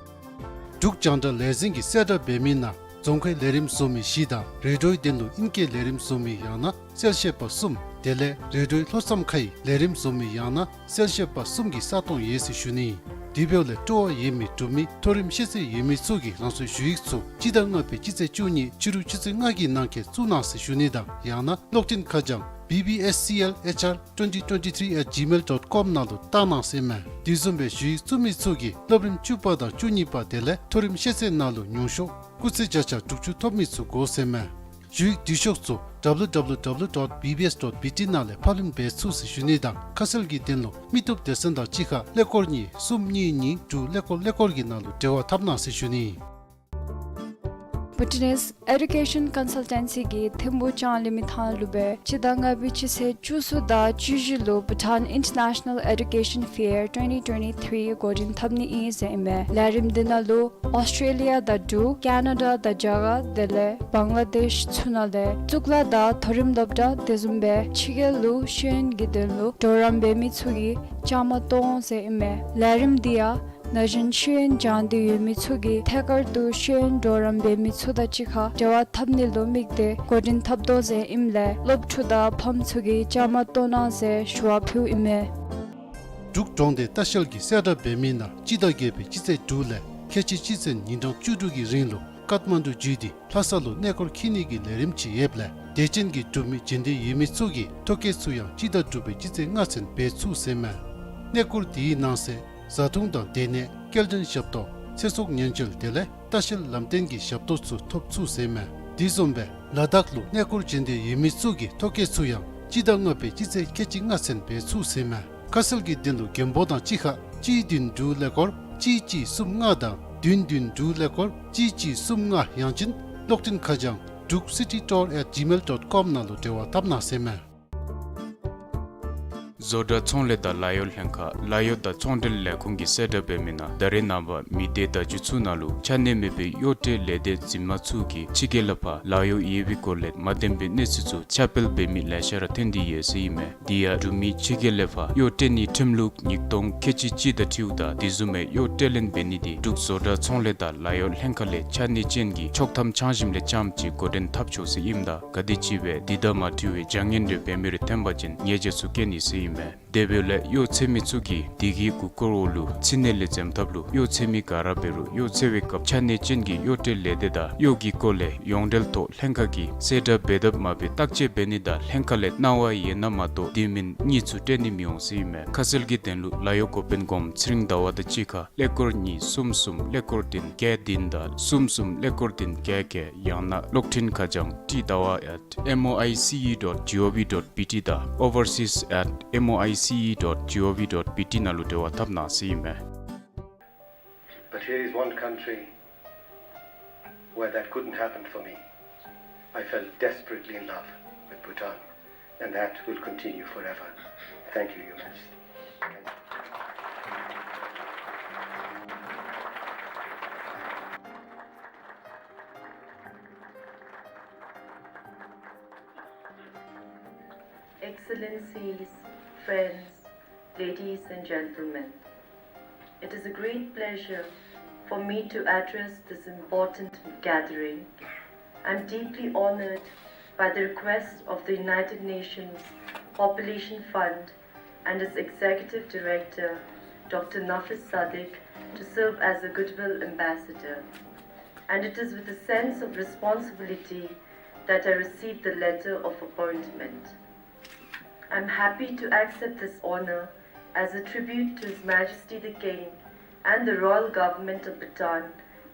འབྲུག་རྒྱང་བསྒྲགས་ལས་འཛིན་གྱིས་གསལ་བསྒྲགས་འབད་མི་ནང་རྫོང་ཁའི་ལས་རིམ་བཟོ་མི་བཞི་དང་རེ་ཌིའོའི་དོན་ལུ་ཨིན་སྐད་ལས་རིམ་བཟོ་མི་ཡང་ན་གསལ་བཤད་པ་གསུམ་དེ་ལས་རེ་ཌིའོའི་ལྷོ་མཚམས་ཁའི་ལས་རིམ་བཟོ་མི་ཡང་ན་གསལ་བཤད་པ་གསུམ་གྱི་ས་སྟོང་ཡོད་ཟེར་ཞུ་ནི། དེ་འབདཝ་ལས་སྤྲོ་བ་ཡོད་མི་འབྲུག་མི་མཐོ་རིམ་ཤེས་ཚད་ཡོད་མི་ཚུ་གིས་རང་སོའི་ཞུ་ཡིག་ཚུ་སྤྱི་ཟླ་ལྔ་པའི་སྤྱི་ཚེས་བཅུ་གཉིས་ཕྱི་རུ་ཆུ་ཚོད་ལྔ་གི་ནང་འཁོད་བཙུགས་གནང་ཟེར་ཞུ་ནི་དང་ཡང་ན་གློག་འཕྲིན་ཁ་བྱང་B B S C L H R twenty twenty-three at gmail dot com ནང་ལུ་བཏང་གནང་ཟེར་མས། དེ་བཟུམ་སྦེ་ཞུ་ཡིག་བཙུགས་མི་ཚུ་གིས་སློབ་རིམ་བཅུ་པ་དང་བཅུ་གཉིས་པ་དེ་ལས་མཐོ་རིམ་ཤེས་ཚད་ནང་ལུ་ཉུང་ཤོས་སྐུགས་ཚད་བརྒྱ་ཆ་དྲུག་ཅུ་ཐོབ་མི་ཚུ་དགོ་ཟེར་མས། ཞུ་ཡིག་འབྲི་ཤོག་ཚུ W W W dot B B S dot B T ནང་ལས་ཕབ་ལེན་འབད་ཚུགས་ཟེར་ཞུ་ནི་དང་ཁ་གསལ་གྱི་དོན་ལུ་མི་བཏུབ་སྡེ་ཚན་དང་གཅིག་ཁར་ཀླད་ཀོར་གཉིས་གསུམ་གཉིས་གཉིས་དྲུག་ཀླད་ཀོར་ཀླད་ཀོར་གྱི་ནང་ལུ་འབྲེལ་བ་འཐབ་གནང་ཟེར་ཞུ་ནི། བྷུ་ཊ་ནིས་ཨེ་ཌུ་ཀེ་ཤཱན་ཀོན་སལ་ཊེན་སི་གིས་ཐིམ་ཕུག་ལྕང་གླིང་མི་ཐང་ལུ་སྦེ་སྤྱི་ཟླ་ལྔ་པའི་སྤྱི་ཚེས་བཅུ་གསུམ་དང་བཅུ་བཞི་ལུ་Bhutan International Education Fair twenty twenty-three འགོ་འདྲེན་འཐབ་ནི་ཨིན་ཟེར་ཨིན་མས། ལས་རིམ་འདི་ནང་ལུ་ཨོསི་ཊྲེ་ལི་ཡ་དང་འབྲུག་ཀེ་ན་ཌ་དང་རྒྱ་གར་དེ་ལས་བང་ལ་དེཤ་ཚུ་ནང་ལས་གཙུག་ལག་དང་མཐོ་རིམ་སློབ་གྲྭ་དེ་བཟུམ་སྦེ་ཕྱི་རྒྱལ་ལུ་ཤེས་ཡོན་གྱི་དོན་ལུ་གྲོགས་རམ་འབད་མི་ཚུ་གིས་བཅའ་མར་གཏོགས་འོང་ཟེར་ཨིན་མས། ལས་རིམ་འདི་ཡང་ན་གཞོན་ཤེས་ཡོན་སྦྱང་འདོད་ཡོད་མི་ཚུ་གིས་ཐད་ཀར་དུ་ཤེས་ཡོན་གྲོགས་རམ་འབད་མི་ཚུ་དང་གཅིག་ཁར་འབྲེལ་བ་འཐབ་ནི་ལུ་དམིགས་ཏེ་འགོ་འདྲེན་འཐབ་དོ་ཟེར་ཨིནམ་ལས་སློབ་ཕྲུག་དང་ཕམ་ཚུ་གིས་བཅའ་མར་གཏོགས་གནང་ཟེར་ཞུ་བ་ཕུལཝ་ཨིན་མས། འབྲུག་གྲོང་སྡེ་ལྟ་བཤལ་གྱིས་གསལ་བསྒྲགས་འབད་མི་ནང་སྤྱི་ཟླ་བརྒྱད་པའི་སྤྱི་ཚེས་དྲུག་ལས་ཁལ་གཅིག་སྤྱི་ཚེས་ཉིན་གྲངས་བཅུ་དྲུག་གི་རིང་ལུ་ཀཏ་མན་ཌུ་བརྒྱུད་དེ་ལྷ་ས་ལུ་གནས་སྐོར་འཁྱིད་ནི་གི་ལས་རིམ་ཅིག་ཡོདཔ་ལས་དད་ཅན་གྱི་འབྲུག་མི་འབྱོན་འདོད་ཡོད་མི་ཚུ་གིས་ཐོ་བཀོད་ཚུ་ཡང་སྤྱི་ཟླ་དྲུག་པའི་སྤྱི་ཚེས་ལྔ་ཚུན་འབད་ཚུགས་ཟེར་མས། གནས་སྐོར་དེའི་ནང་གསེས་བཟའ་འཐུང་དང་སྡོད་གནས་སྐྱེལ་འདྲེན་ཞབས་ཏོག་ཚེ་སྲོག་ཉེན་བཅོལ་དེ་ལས་ལྟ་བཤལ་ལམ་སྟོན་གྱི་ཞབས་ཏོག་ཚུ་ཐོབ་ཚུགས་ཟེར་མས། དེ་བཟུམ་སྦེ་ལ་དྭགས་ལུ་གནས་སྐོར་འབྱོན་འདོད་ཡོད་མི་ཚུ་གིས་ཐོ་བཀོད་ཚུ་ཡང་སྤྱི་ཟླ་ལྔ་པའི་སྤྱི་ཚེས་ཁལ་གཅིག་ལྔ་ཚུན་འབད་ཚུགས་ཟེར་མས། ཁ་གསལ་གྱི་དོན་ལུ་མགོན་པོ་དང་གཅིག་ཁར་གཅིག་བདུན་དྲུག་ཀླད་ཀོར་གཅིག་གཅིག་གསུམ་ལྔ་དང་བདུན་བདུན་དྲུག་ཀླད་ཀོར་གཅིག་གཅིག་གསུམ་ལྔ་ཡང་ཅིན་གློག་འཕྲིན་ཁ་བྱང་། duke city tour at gmail dot com ནང་ལུ་འབྲེལ་བ་འཐབ་གནང་ཟེར་མས། བཟོ་གྲྭ་ཚོང་ལས་དང་ལཱ་གཡོག་ལྷན་ཁག་ལཱ་གཡོག་དང་ཚོང་འབྲེལ་ལས་ཁུངས་ཀྱིས་གསལ་བསྒྲགས་འབད་མི་ནང་ད་རེས་ནངས་པ་མི་སྡེ་བརྡ་བརྒྱུད་ཚུ་ནང་ལུ་ཆ་གནས་མེད་པའི་གཡོག་ཁྲལ་ལས་སྡེ་འཛིན་མ་ཚུ་གིས་ཕྱི་རྒྱལ་ལས་ཕར་ལཱ་གཡོག་ཡོད་པའི་སྐོར་ལས་མ་བདེན་པའི་གནས་ཚུལ་ཚུ་ཁྱབ་སྤེལ་འབད་མི་ལེ་ཤ་ར་ཐོན་ཏེ་ཡོད་ཟེར་ཨིན་མས། དེ་ཡང་འབྲུག་མི་ཕྱི་རྒྱལ་ལས་ཕར་གཡོག་སྤྲོད་ནིའི་ཁྲིམས་ལུགས་ཉིས་སྟོང་ཁལ་གཅིག་གཅིག་དང་འཁྲིལཝ་ད་དེ་བཟུམ་མའི་གཡོག་སྤྲོད་ལེན་འབད་ནི་དེ་འབྲུག་བཟོ་གྲྭ་ཚོང་ལས་དང་ལཱ་གཡོག་ལྷན་ཁག་ལས་ཆ་གནས་ཅན་གྱི་ཆོག་ཐམ་ཚང་ཞིནམ་ལས་རྐྱངམ་ཅིག་འགོ་འདྲེན་འཐབ་ཆོག་ཟེར་ཨིནམ་ད་ག་དེམ་ཅིག་སྦེ་དེ་དང་མ་འཁྲིལ་བའི་བྱ་ངན་རེ་འབད་མི་རེ་ཐོན་པ་ཅིན་ཉེས་བྱ་ཚུ་བཀལ་ནི་ཟེར་ཨིན་མས། དེ་འབདཝ་ལས་གཡོག་ཚད་མི་ཚུ་གིས་དེ་གི་གུ་སྐོར་འོག་ལུ་ཕྱི་ནད་ལས་འཛེམ་ཐབས་ལུ་གཡོག་ཚད་མི་ག་ར་འབད་རུང་གཡོག་འཚོལ་བའི་སྐབས་ཆ་གནས་ཅན་གྱི་གཡོག་སྤྲོད་ལས་སྡེ་དང་གཡོག་གི་སྐོར་ལས་ཡོངས་འབྲེལ་ཐོག་ལྷན་ཁག་གིས་གསལ་བསྒྲགས་འབད་དཔ་མ་འབད་བརྟག་དཔྱད་འབད་ནི་དང་ལྷན་ཁག་ལས་གནང་བ་ཡོད་ན་མ་གཏོགས་དེ་མེན་གཉིས་ཚུ་སྤྲོད་ནི་མི་འོང་ཟེར་ཨིན་མས། ཁ་གསལ་གྱི་དོན་ལུ་ལཱ་གཡོག་འགོ་དཔོན་གོངམ་ཚེ་རིང་ཟླ་བ་དང་གཅིག་ཁར་ཀླད་ཀོར་གཉིས་གསུམ་གསུམ་ཀླད་ཀོར་བདུན་བརྒྱད་བདུན་དང་གསུམ་གསུམ་ཀླད་ཀོར་བདུན་བརྒྱད་བརྒྱད། ཡང་ན་གློག་འཕྲིན་ཁ་བྱང་ཏི་ཟླ་བ་at M O I C E dot G O V dot B T དང་overseas at M O I C E dot G O V dot B T ནང་ལུ་འབྲེལ་བ་འཐབ་གནང་ཟེར་ཨིན་མས། But here is one country where that couldn't happen for me. I fell desperately in love with Bhutan, and that will continue forever. Thank you, Your Majesty. Excellencies, friends, ladies and gentlemen, it is a great pleasure for me to address this important gathering. I'm deeply honored by the request of the United Nations Population Fund and its Executive Director, Doctor Nafis Sadik, to serve as a goodwill ambassador. And it is with a sense of responsibility that I received the letter of appointment. I am happy to accept this honor as a tribute to His Majesty the King and the Royal Government of Bhutan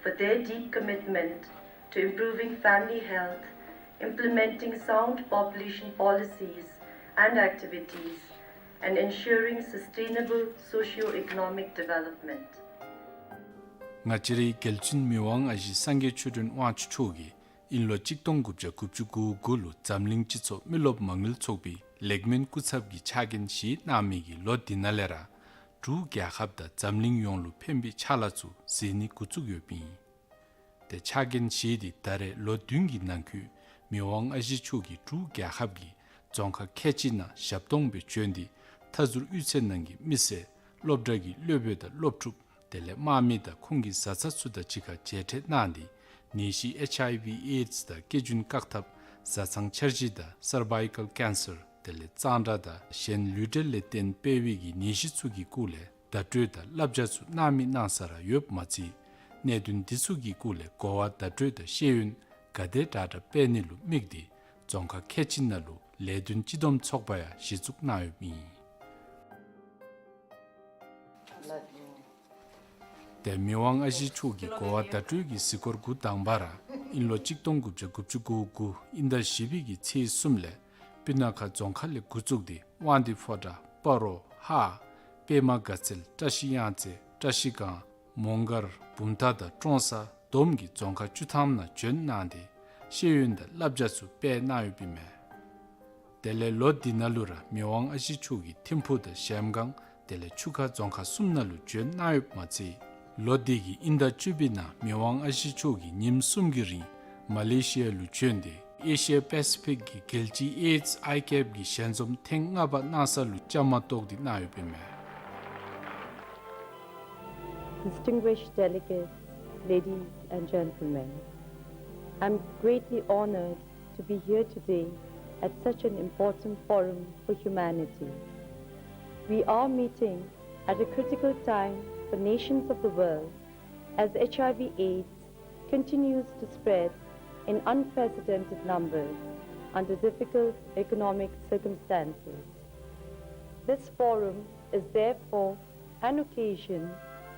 for their deep commitment to improving family health, implementing sound population policies and activities, and ensuring sustainable socio-economic development. ང་བཅས་རའི་རྒྱལ་བཙུན་མི་དབང་ཨ་ཞེ་སངས་རྒྱས་ཆོས་སྒྲོན་དབང་ཕྱུག་མཆོག་གིས་དབྱིན་ལོ་གཅིག་སྟོང་དགུ་བརྒྱ་དགུ་བཅུ་གོ་དགུ་ལུ་འཛམ་གླིང་སྤྱི་ཚོགས་མི་རློབས་མ་དངུལ་ཚོགས་པའི་ལེགས་སྨོན་སྐུ་ཚབ་ཀྱི་ཕྱག་འགན་བཞེས་གནང་མི་གི་ལོ་འདི་ནང་ལས་ར་འབྲུག་རྒྱལ་ཁབ་དང་འཛམ་གླིང་ཡོངས་ལུ་ཕན་པའི་ཕྱག་ལཱ་ཚུ་མཛད་ནི་འགོ་བཙུགས་ཡོདཔ་ཨིན། ཏེ་ཕྱག་འགན་བཞེས་ཏེ་ད་རེས་ལོ་བདུན་གྱི་ནང་འཁོད་མི་དབང་ཨ་ཞེ་མཆོག་གིས་འབྲུག་རྒྱལ་ཁབ་ཀྱི་རྫོང་ཁག་ཁལ་གཅིག་ནང་ཞབས་ཏོག་སྦེ་བྱོན་ཏེ་མཐའ་ཟུར་གཡུས་ཚན་ནང་གི་མི་སེར་སློབ་གྲྭ་གི་སློབ་དཔོན་དང་སློབ་ཕྲུག་དེ་ལས་དམག་མི་དང་ཁོང་གི་བཟའ་ཚང་ཚུ་དང་གཅིག་ཁར་མཇལ་འཕྲད་གནང་སྟེ་ནད་གཞི་ཨེཆ་ཨའི་ཝི་ཨེཌསི་དང་སྐྱེ་རྒྱུན་བཀག་ཐབས་བཟའ་ཚང་འཆར་གཞི་དང་སར་བའི་ཀལ་ཀེན་སར་དེ་ལས་གཙང་སྦྲ་དང་གཞན་ལུས་འབྲེལ་ལས་བརྟེན་འཕེལ་བའི་གི་ནད་གཞི་ཚུ་གི་སྐོར་ལས་བརྡ་སྤྲོད་དང་བསླབ་བྱ་ཚུ་གནང་མི་གནང་ས་ར་ཡོདཔ་མ་ཚད་གནད་དོན་འདི་ཚུ་གི་སྐོར་ལས་གོ་བ་བརྡ་སྤྲོད་དང་ཤེས་ཡོན་ག་དེ་དྲག་དྲག་སྤེལ་ནི་ལུ་དམིགས་ཏེ་རྫོང་ཁག་ཁལ་གཅིག་ནང་ལུ་ལས་དོན་སྤྱི་བསྡོམས་ཚོགས་པ་ཡང་གཞི་བཙུགས་གནང་ཡོདཔ་ཨིན། ཏེ་མི་དབང་ཨ་ཞེ་མཆོག་གི་གོ་བ་བརྡ་སྤྲོད་ཀྱི་གཟིགས་སྐོར་འགོ་དང་པ་ར་དབྱིན་ལོ་གཅིག་སྟོང་དགུ་བརྒྱ་དགུ་བཅུ་གོ་དགུ་དབྱིན་ཟླ་བཞི་པའི་གི་ཚེས་གསུམ་ལས་སྤུ་ན་ཁ་རྫོང་ཁག་ལས་འགོ་བཙུགས་ཏེ་དབང་འདུས་ཕོ་བྲང་སྤ་རོ་ཧཱ་པདྨ་དགའ་ཚལ་བཀྲ་ཤིས་གཡང་རྩེ་བཀྲ་ཤིས་སྒང་མོང་སྒར་བུམ་ཐང་དང་ཀྲོང་གསར་བསྡོམས་ཀྱི་རྫོང་ཁག་བཅུ་ཐམ་ནང་བྱོན་གནང་སྟེ་ཤེས་ཡོན་དང་བསླབ་བྱ་ཚུ་སྤེལ་གནང་ཡོདཔ་ཨིན་མས། དེ་ལས་ལོ་འདི་ནང་ལུ་ར་མི་དབང་ཨ་ཞེ་མཆོག་གིས་ཐིམ་ཕུག་དང་གཞལམ་སྒང་དེ་ལས་ཆུ་ཁ་རྫོང་ཁག་གསུམ་ནང་ལུ་བྱོན་གནང་ཡོདཔ་མ་ཚད་ལོ་འདི་གི་དབྱིན་ཟླ་བཅུ་པའི་ནང་མི་དབང་ཨ་ཞེ་མཆོག་གིས་ཉིནམ་གསུམ་གྱི་རིང་མ་ལེ་ཤི་ཡ་ལུ་བྱོན་ཏེ་ཨེ་ཤི་ཡ་པེ་སི་ཕིག་གི་རྒྱལ་སྤྱིའི་ཨེཌསི་ཨའི་ཀེབ་ཀྱི་ཞལ་འཛོམས་ཐེངས་ལྔ་པ་གནང་ས་ལུ་བཅའ་མར་གཏོགས་ཏེ་གནང་ཡོདཔ་ཨིན་མས། Distinguished delegates, ladies and gentlemen, I'm greatly honored to be here today at such an important forum for humanity. We are meeting at a critical time for nations of the world as H I V AIDS continues to spread in unprecedented numbers under difficult economic circumstances. This forum is therefore an occasion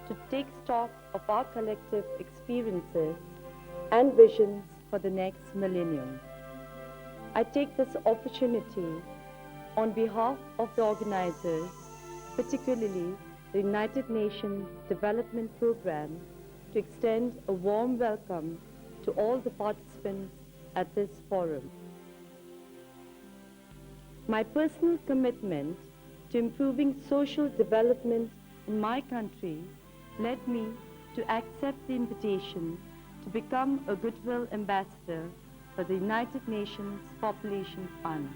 to take stock of our collective experiences and visions for the next millennium. I take this opportunity on behalf of the organizers, particularly the United Nations Development Programme, to extend a warm welcome to all the participants at this forum. My personal commitment to improving social development in my country led me to accept the invitation to become a goodwill ambassador for the United Nations Population Fund.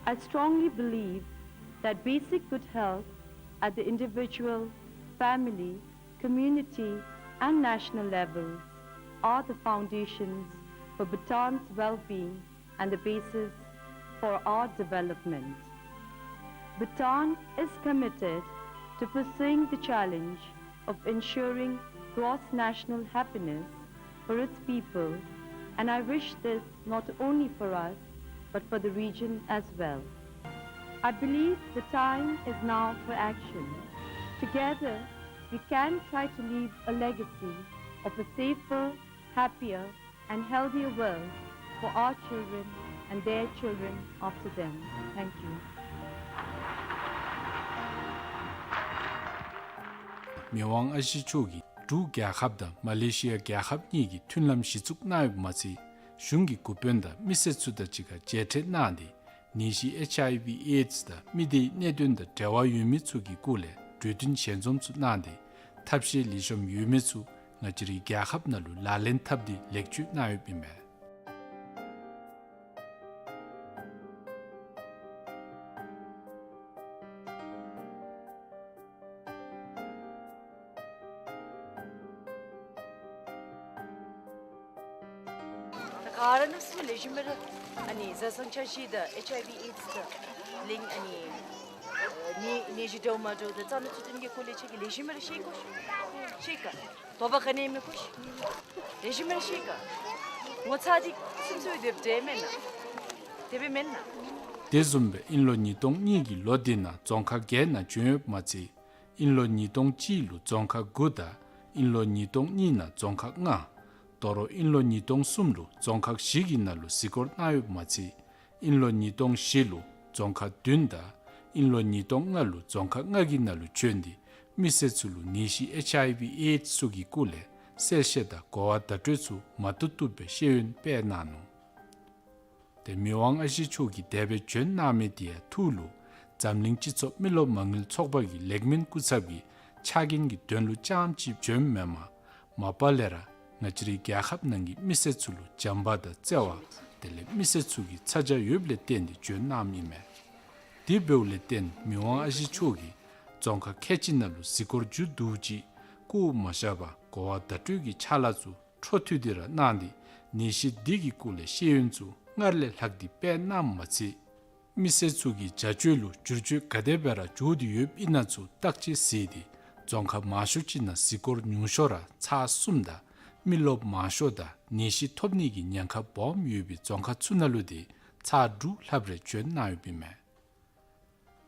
I strongly believe that basic good health at the individual, family, community, and national levels are the foundations for Bhutan's well-being and the basis for our development. Bhutan is committed to pursuing the challenge of ensuring gross national happiness for its people, and I wish this not only for us, but for the region as well. I believe the time is now for action. Together, we can try to leave a legacy of a safer, happier, and healthier world for our children and their children after them. Thank you. མི་དབང་ཨ་ཞེ་མཆོག་གིས་འབྲུག་རྒྱལ་ཁབ་དང་མ་ལེ་ཤི་ཡ་རྒྱལ་ཁབ་གཉིས་ཀྱི་མཐུན་ལམ་གཞི་བཙུགས་གནང་ཡོདཔ་མ་ཚད་གཞུང་གི་འགོ་དཔོན་དང་མི་སེར་ཚུ་དང་གཅིག་ཁར་མཇལ་འཕྲད་གནང་སྟེ་ནད་གཞི་ཨེཆ་ཨའི་ཝི་ཨེཌསི་དང་མི་སྡེའི་གནད་དོན་དང་འབྲེལ་བ་ཡོད་མི་ཚུ་གི་སྐོར་ལས་གྲོས་བསྟུན་ཞལ་འཛོམས་ཚུ་གནང་སྟེ་ཐབས་ཤེས་ལེགས་ཤོམ་ཡོད་མི་ཚུ་ང་བཅས་རའི་རྒྱལ་ཁབ་ནང་ལུ་ལག་ལེན་འཐབ་སྟེ་ལེགས་བཅོས་གནང་ཡོདཔ་ཨིན་མས། ད་ག་ར་ནང་སུ་ལེགས་ཤོམ་སྦེ་ར་ཨ་ནི་བཟའ་ཚང་ཆ་བཞག་དང་ཨེཆ་ཨའི་ཝི་ཨེཌསི་དང་ལིང་ཨ་ནི་ནད་ནད་གཞི་འདྲཝ་མ་འདྲཝ་དང་རྩ་ནད་ཚུ་ཐོན་གྱི་སྐོར་ལས་ཁྱེད་ཀྱིས་ལེགས་ཤོམ་སྦེ་ར་ཤེས་དགོ་ཤེས་ག། དོགས་པ་ག་ནི་ཡང་མི་དགོ་ཤེས། ལེགས་ཤོམ་སྦེ་ར་ཤེས་ག། ངོ་ཚ་སྟེ་སེམས་གསོ་སྡོདཔ་འདྲས་མེན་ན། དེ་སྦེ་མེན་ན། དེ་བཟུམ་སྦེ་དབྱིན་ལོ་ཉིས་སྟོང་གཉིས་ཀྱི་ལོ་འདི་ནང་རྫོང་ཁག་བརྒྱད་ནང་བྱོན་ཡོདཔ་མ་ཚད་དབྱིན་ལོ་ཉིས་སྟོང་གཅིག་ལུ་རྫོང་ཁག་དགུ་དང་དབྱིན་ལོ་ཉིས་སྟོང་གཉིས་ནང་རྫོང་ཁག་ལྔ། དོ་རུང་དབྱིན་ལོ་ཉིས་སྟོང་གསུམ་ལུ་རྫོང་ཁག་བཞི་གི་ནང་ལུ་གཟིགས་སྐོར་གནང་ཡོདཔ་མ་ཚད་དབྱིན་ལོ་ཉིས་སྟོང་བཞི་ལུ་རྫོང་ཁག་བདུན་དང་དབྱིན་ལོ་ཉིས་སྟོང་ལྔ་ལུ་རྫོང་ཁག་ལྔ་གི་ནང་ལུ་བྱོན་ཏེ་མི་སེར་ཚུ་ལུ་ནད་གཞི་ཨེཆ་ཨའི་ཝི་ཨེཌསི་ཚུ་གི་སྐོར་ལས་གསལ་བཤད་དང་གོ་བ་བརྡ་སྤྲོད་ཚུ་མ་བཏུབ་བཏུབ་སྦེ་ཤེས་ཡོན་སྤེལ་གནང་ནུག། ཏེ་མི་དབང་ཨ་ཞེ་མཆོག་གིས་དེ་སྦེ་བྱོན་གནང་མི་དེ་ཡང་ཐུགས་ལུ་འཛམ་གླིང་སྤྱི་ཚོགས་མི་རློབས་མ་དངུལ་ཚོགས་པ་གི་ལེགས་སྨོན་སྐུ་ཚབ་ཀྱི་ཕྱག་འགན་གྱི་དོན་ལུ་རྐྱངམ་ཅིག་བྱོནམ་མེན་པར་མ་པ་ལས་ར་ང་བཅས་རའི་རྒྱལ་ཁབ་ནང་གི་མི་སེར་ཚུ་ལུ་བྱམས་པ་དང་བརྩེ་བ་དེ་ལས་མི་སེར་ཚུ་གི་ཚ་གྱང་ཡོདཔ་ལས་བརྟེན་ཏེ་བྱོན་གནངམ་ཨིན་མས། དེ་འབདཝ་ལས་བརྟེན་མི་དབང་ཨ་ཞེ་མཆོག་གིས་རྫོང་ཁག་ཁལ་གཅིག་ནང་ལུ་གཟིགས་སྐོར་མཇུག་བསྡུ་ཅིག་བཀོ་མ་བཞག་པར་གོ་བ་བརྡ་སྤྲོད་ཀྱི་ཕྱག་ལཱ་ཚུ་འཕྲོ་མཐུད་དེ་ར་གནང་སྟེ་ནད་གཞི་འདི་གི་སྐོར་ལས་ཤེས་ཡོན་ཚུ་སྔར་ལས་ལྷག་སྟེ་སྤེལ་གནངམ་མ་ཚད་མི་སེར་ཚུ་གི་བྱ་སྤྱོད་ལུ་བསྒྱུར་བཅོས་ག་དེ་སྦེ་ར་འགྱོ་སྟེ་ཡོདཔ་ཨིན་ན་ཚུ་བརྟག་དཔྱད་མཛད་དེ་རྫོང་ཁག་མང་ཤོས་ཅིག་ནང་གཟིགས་སྐོར་ཉུང་ཤོས་ར་ཚར་གསུམ་དང་མི་རློབས་མང་ཤོས་དང་ནད་གཞི་ཐོབ་ནི་གི་ཉེན་ཁ་སྦོམ་ཡོད་པའི་རྫོང་ཁག་ཚུ་ནང་ལུ་དེ་ཚར་དྲུག་ལྷགཔ་རེ་བྱོན་གནང་ཡོདཔ་ཨིན་མས།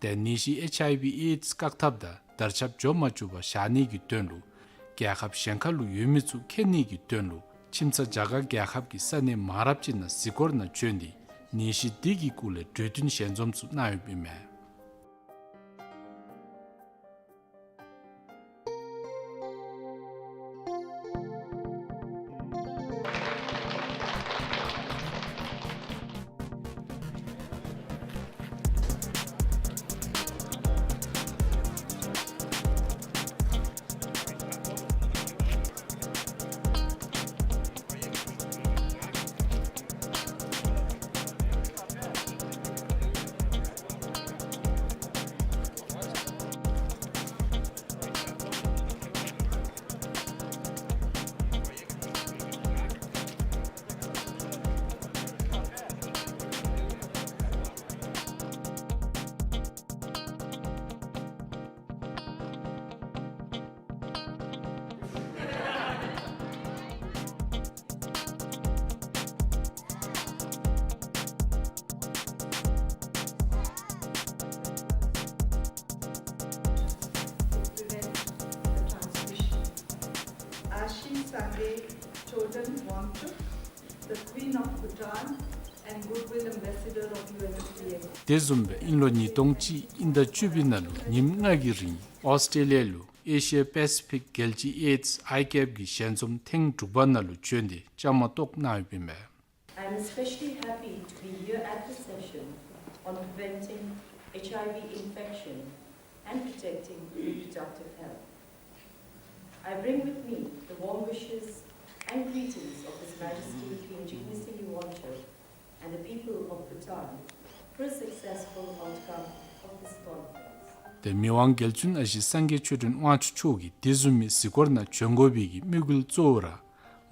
ཏེ་ནད་གཞི་ཨེཆ་ཨའི་ཝི་ཨེཌསི་བཀག་ཐབས་དང་དར་ཁྱབ་འགྱོ་མ་བཅུག་པར་བཞག་ནི་གི་དོན་ལུ་རྒྱལ་ཁབ་གཞན་ཁ་ལུ་ཡོད་མི་ཚུ་ཁྱེར་ནི་གི་དོན་ལུ་ཁྱིམ་ཚང་རྒྱ་གར་རྒྱལ་ཁབ་ཀྱི་ས་གནས་མང་རབས་ཅིག་ནང་གཟིགས་སྐོར་ནང་བྱོན་ཏེ་ནད་གཞི་འདི་གི་སྐོར་ལས་གྲོས་བསྟུན་ཞལ་འཛོམས་ཚུ་གནང་ཡོདཔ་ཨིན་མས། Prevent the transmission. Ashi Sangay Chodam Wangchuk, the Queen of Bhutan and Goodwill Ambassador of U N F P A. དེ་བཟུམ་སྦེ་དབྱིན་ལོ་ཉིས་སྟོང་གཅིག་དབྱིན་ཟླ་བཅུ་པའི་ནང་ལུ་ཉིནམ་ལྔ་གི་རིང་ཨོསི་ཊྲེ་ལི་ཡ་ལུ་ཨེ་ཤི་ཡ་པེ་སི་ཕིག་རྒྱལ་སྤྱི་ཨེཌསི་ཨའི་ཀེབ་ཀྱི་ཞལ་འཛོམས་ཐེངས་དྲུག་པ་ནང་ལུ་བྱོན་ཏེ་བཅའ་མར་གཏོགས་གནང་ཡོདཔ་ཨིན་མས། I'm especially happy to be here at this session on preventing H I V infection and protecting reproductive health. I bring with me the warm wishes and greetings of His Majesty King Jigme Singye Wangchuck and the people of Bhutan for a successful outcome of this conference. ཏེ་མི་དབང་རྒྱལ་བཙུན་ཨ་ཞེ་སངས་རྒྱས་ཆོས་སྒྲོན་དབང་ཕྱུག་མཆོག་གིས་དེ་བཟུམ་མའི་གཟིགས་སྐོར་ནང་བྱོན་དགོ་པའི་གི་དམིགས་ཡུལ་གཙོ་བོ་ར་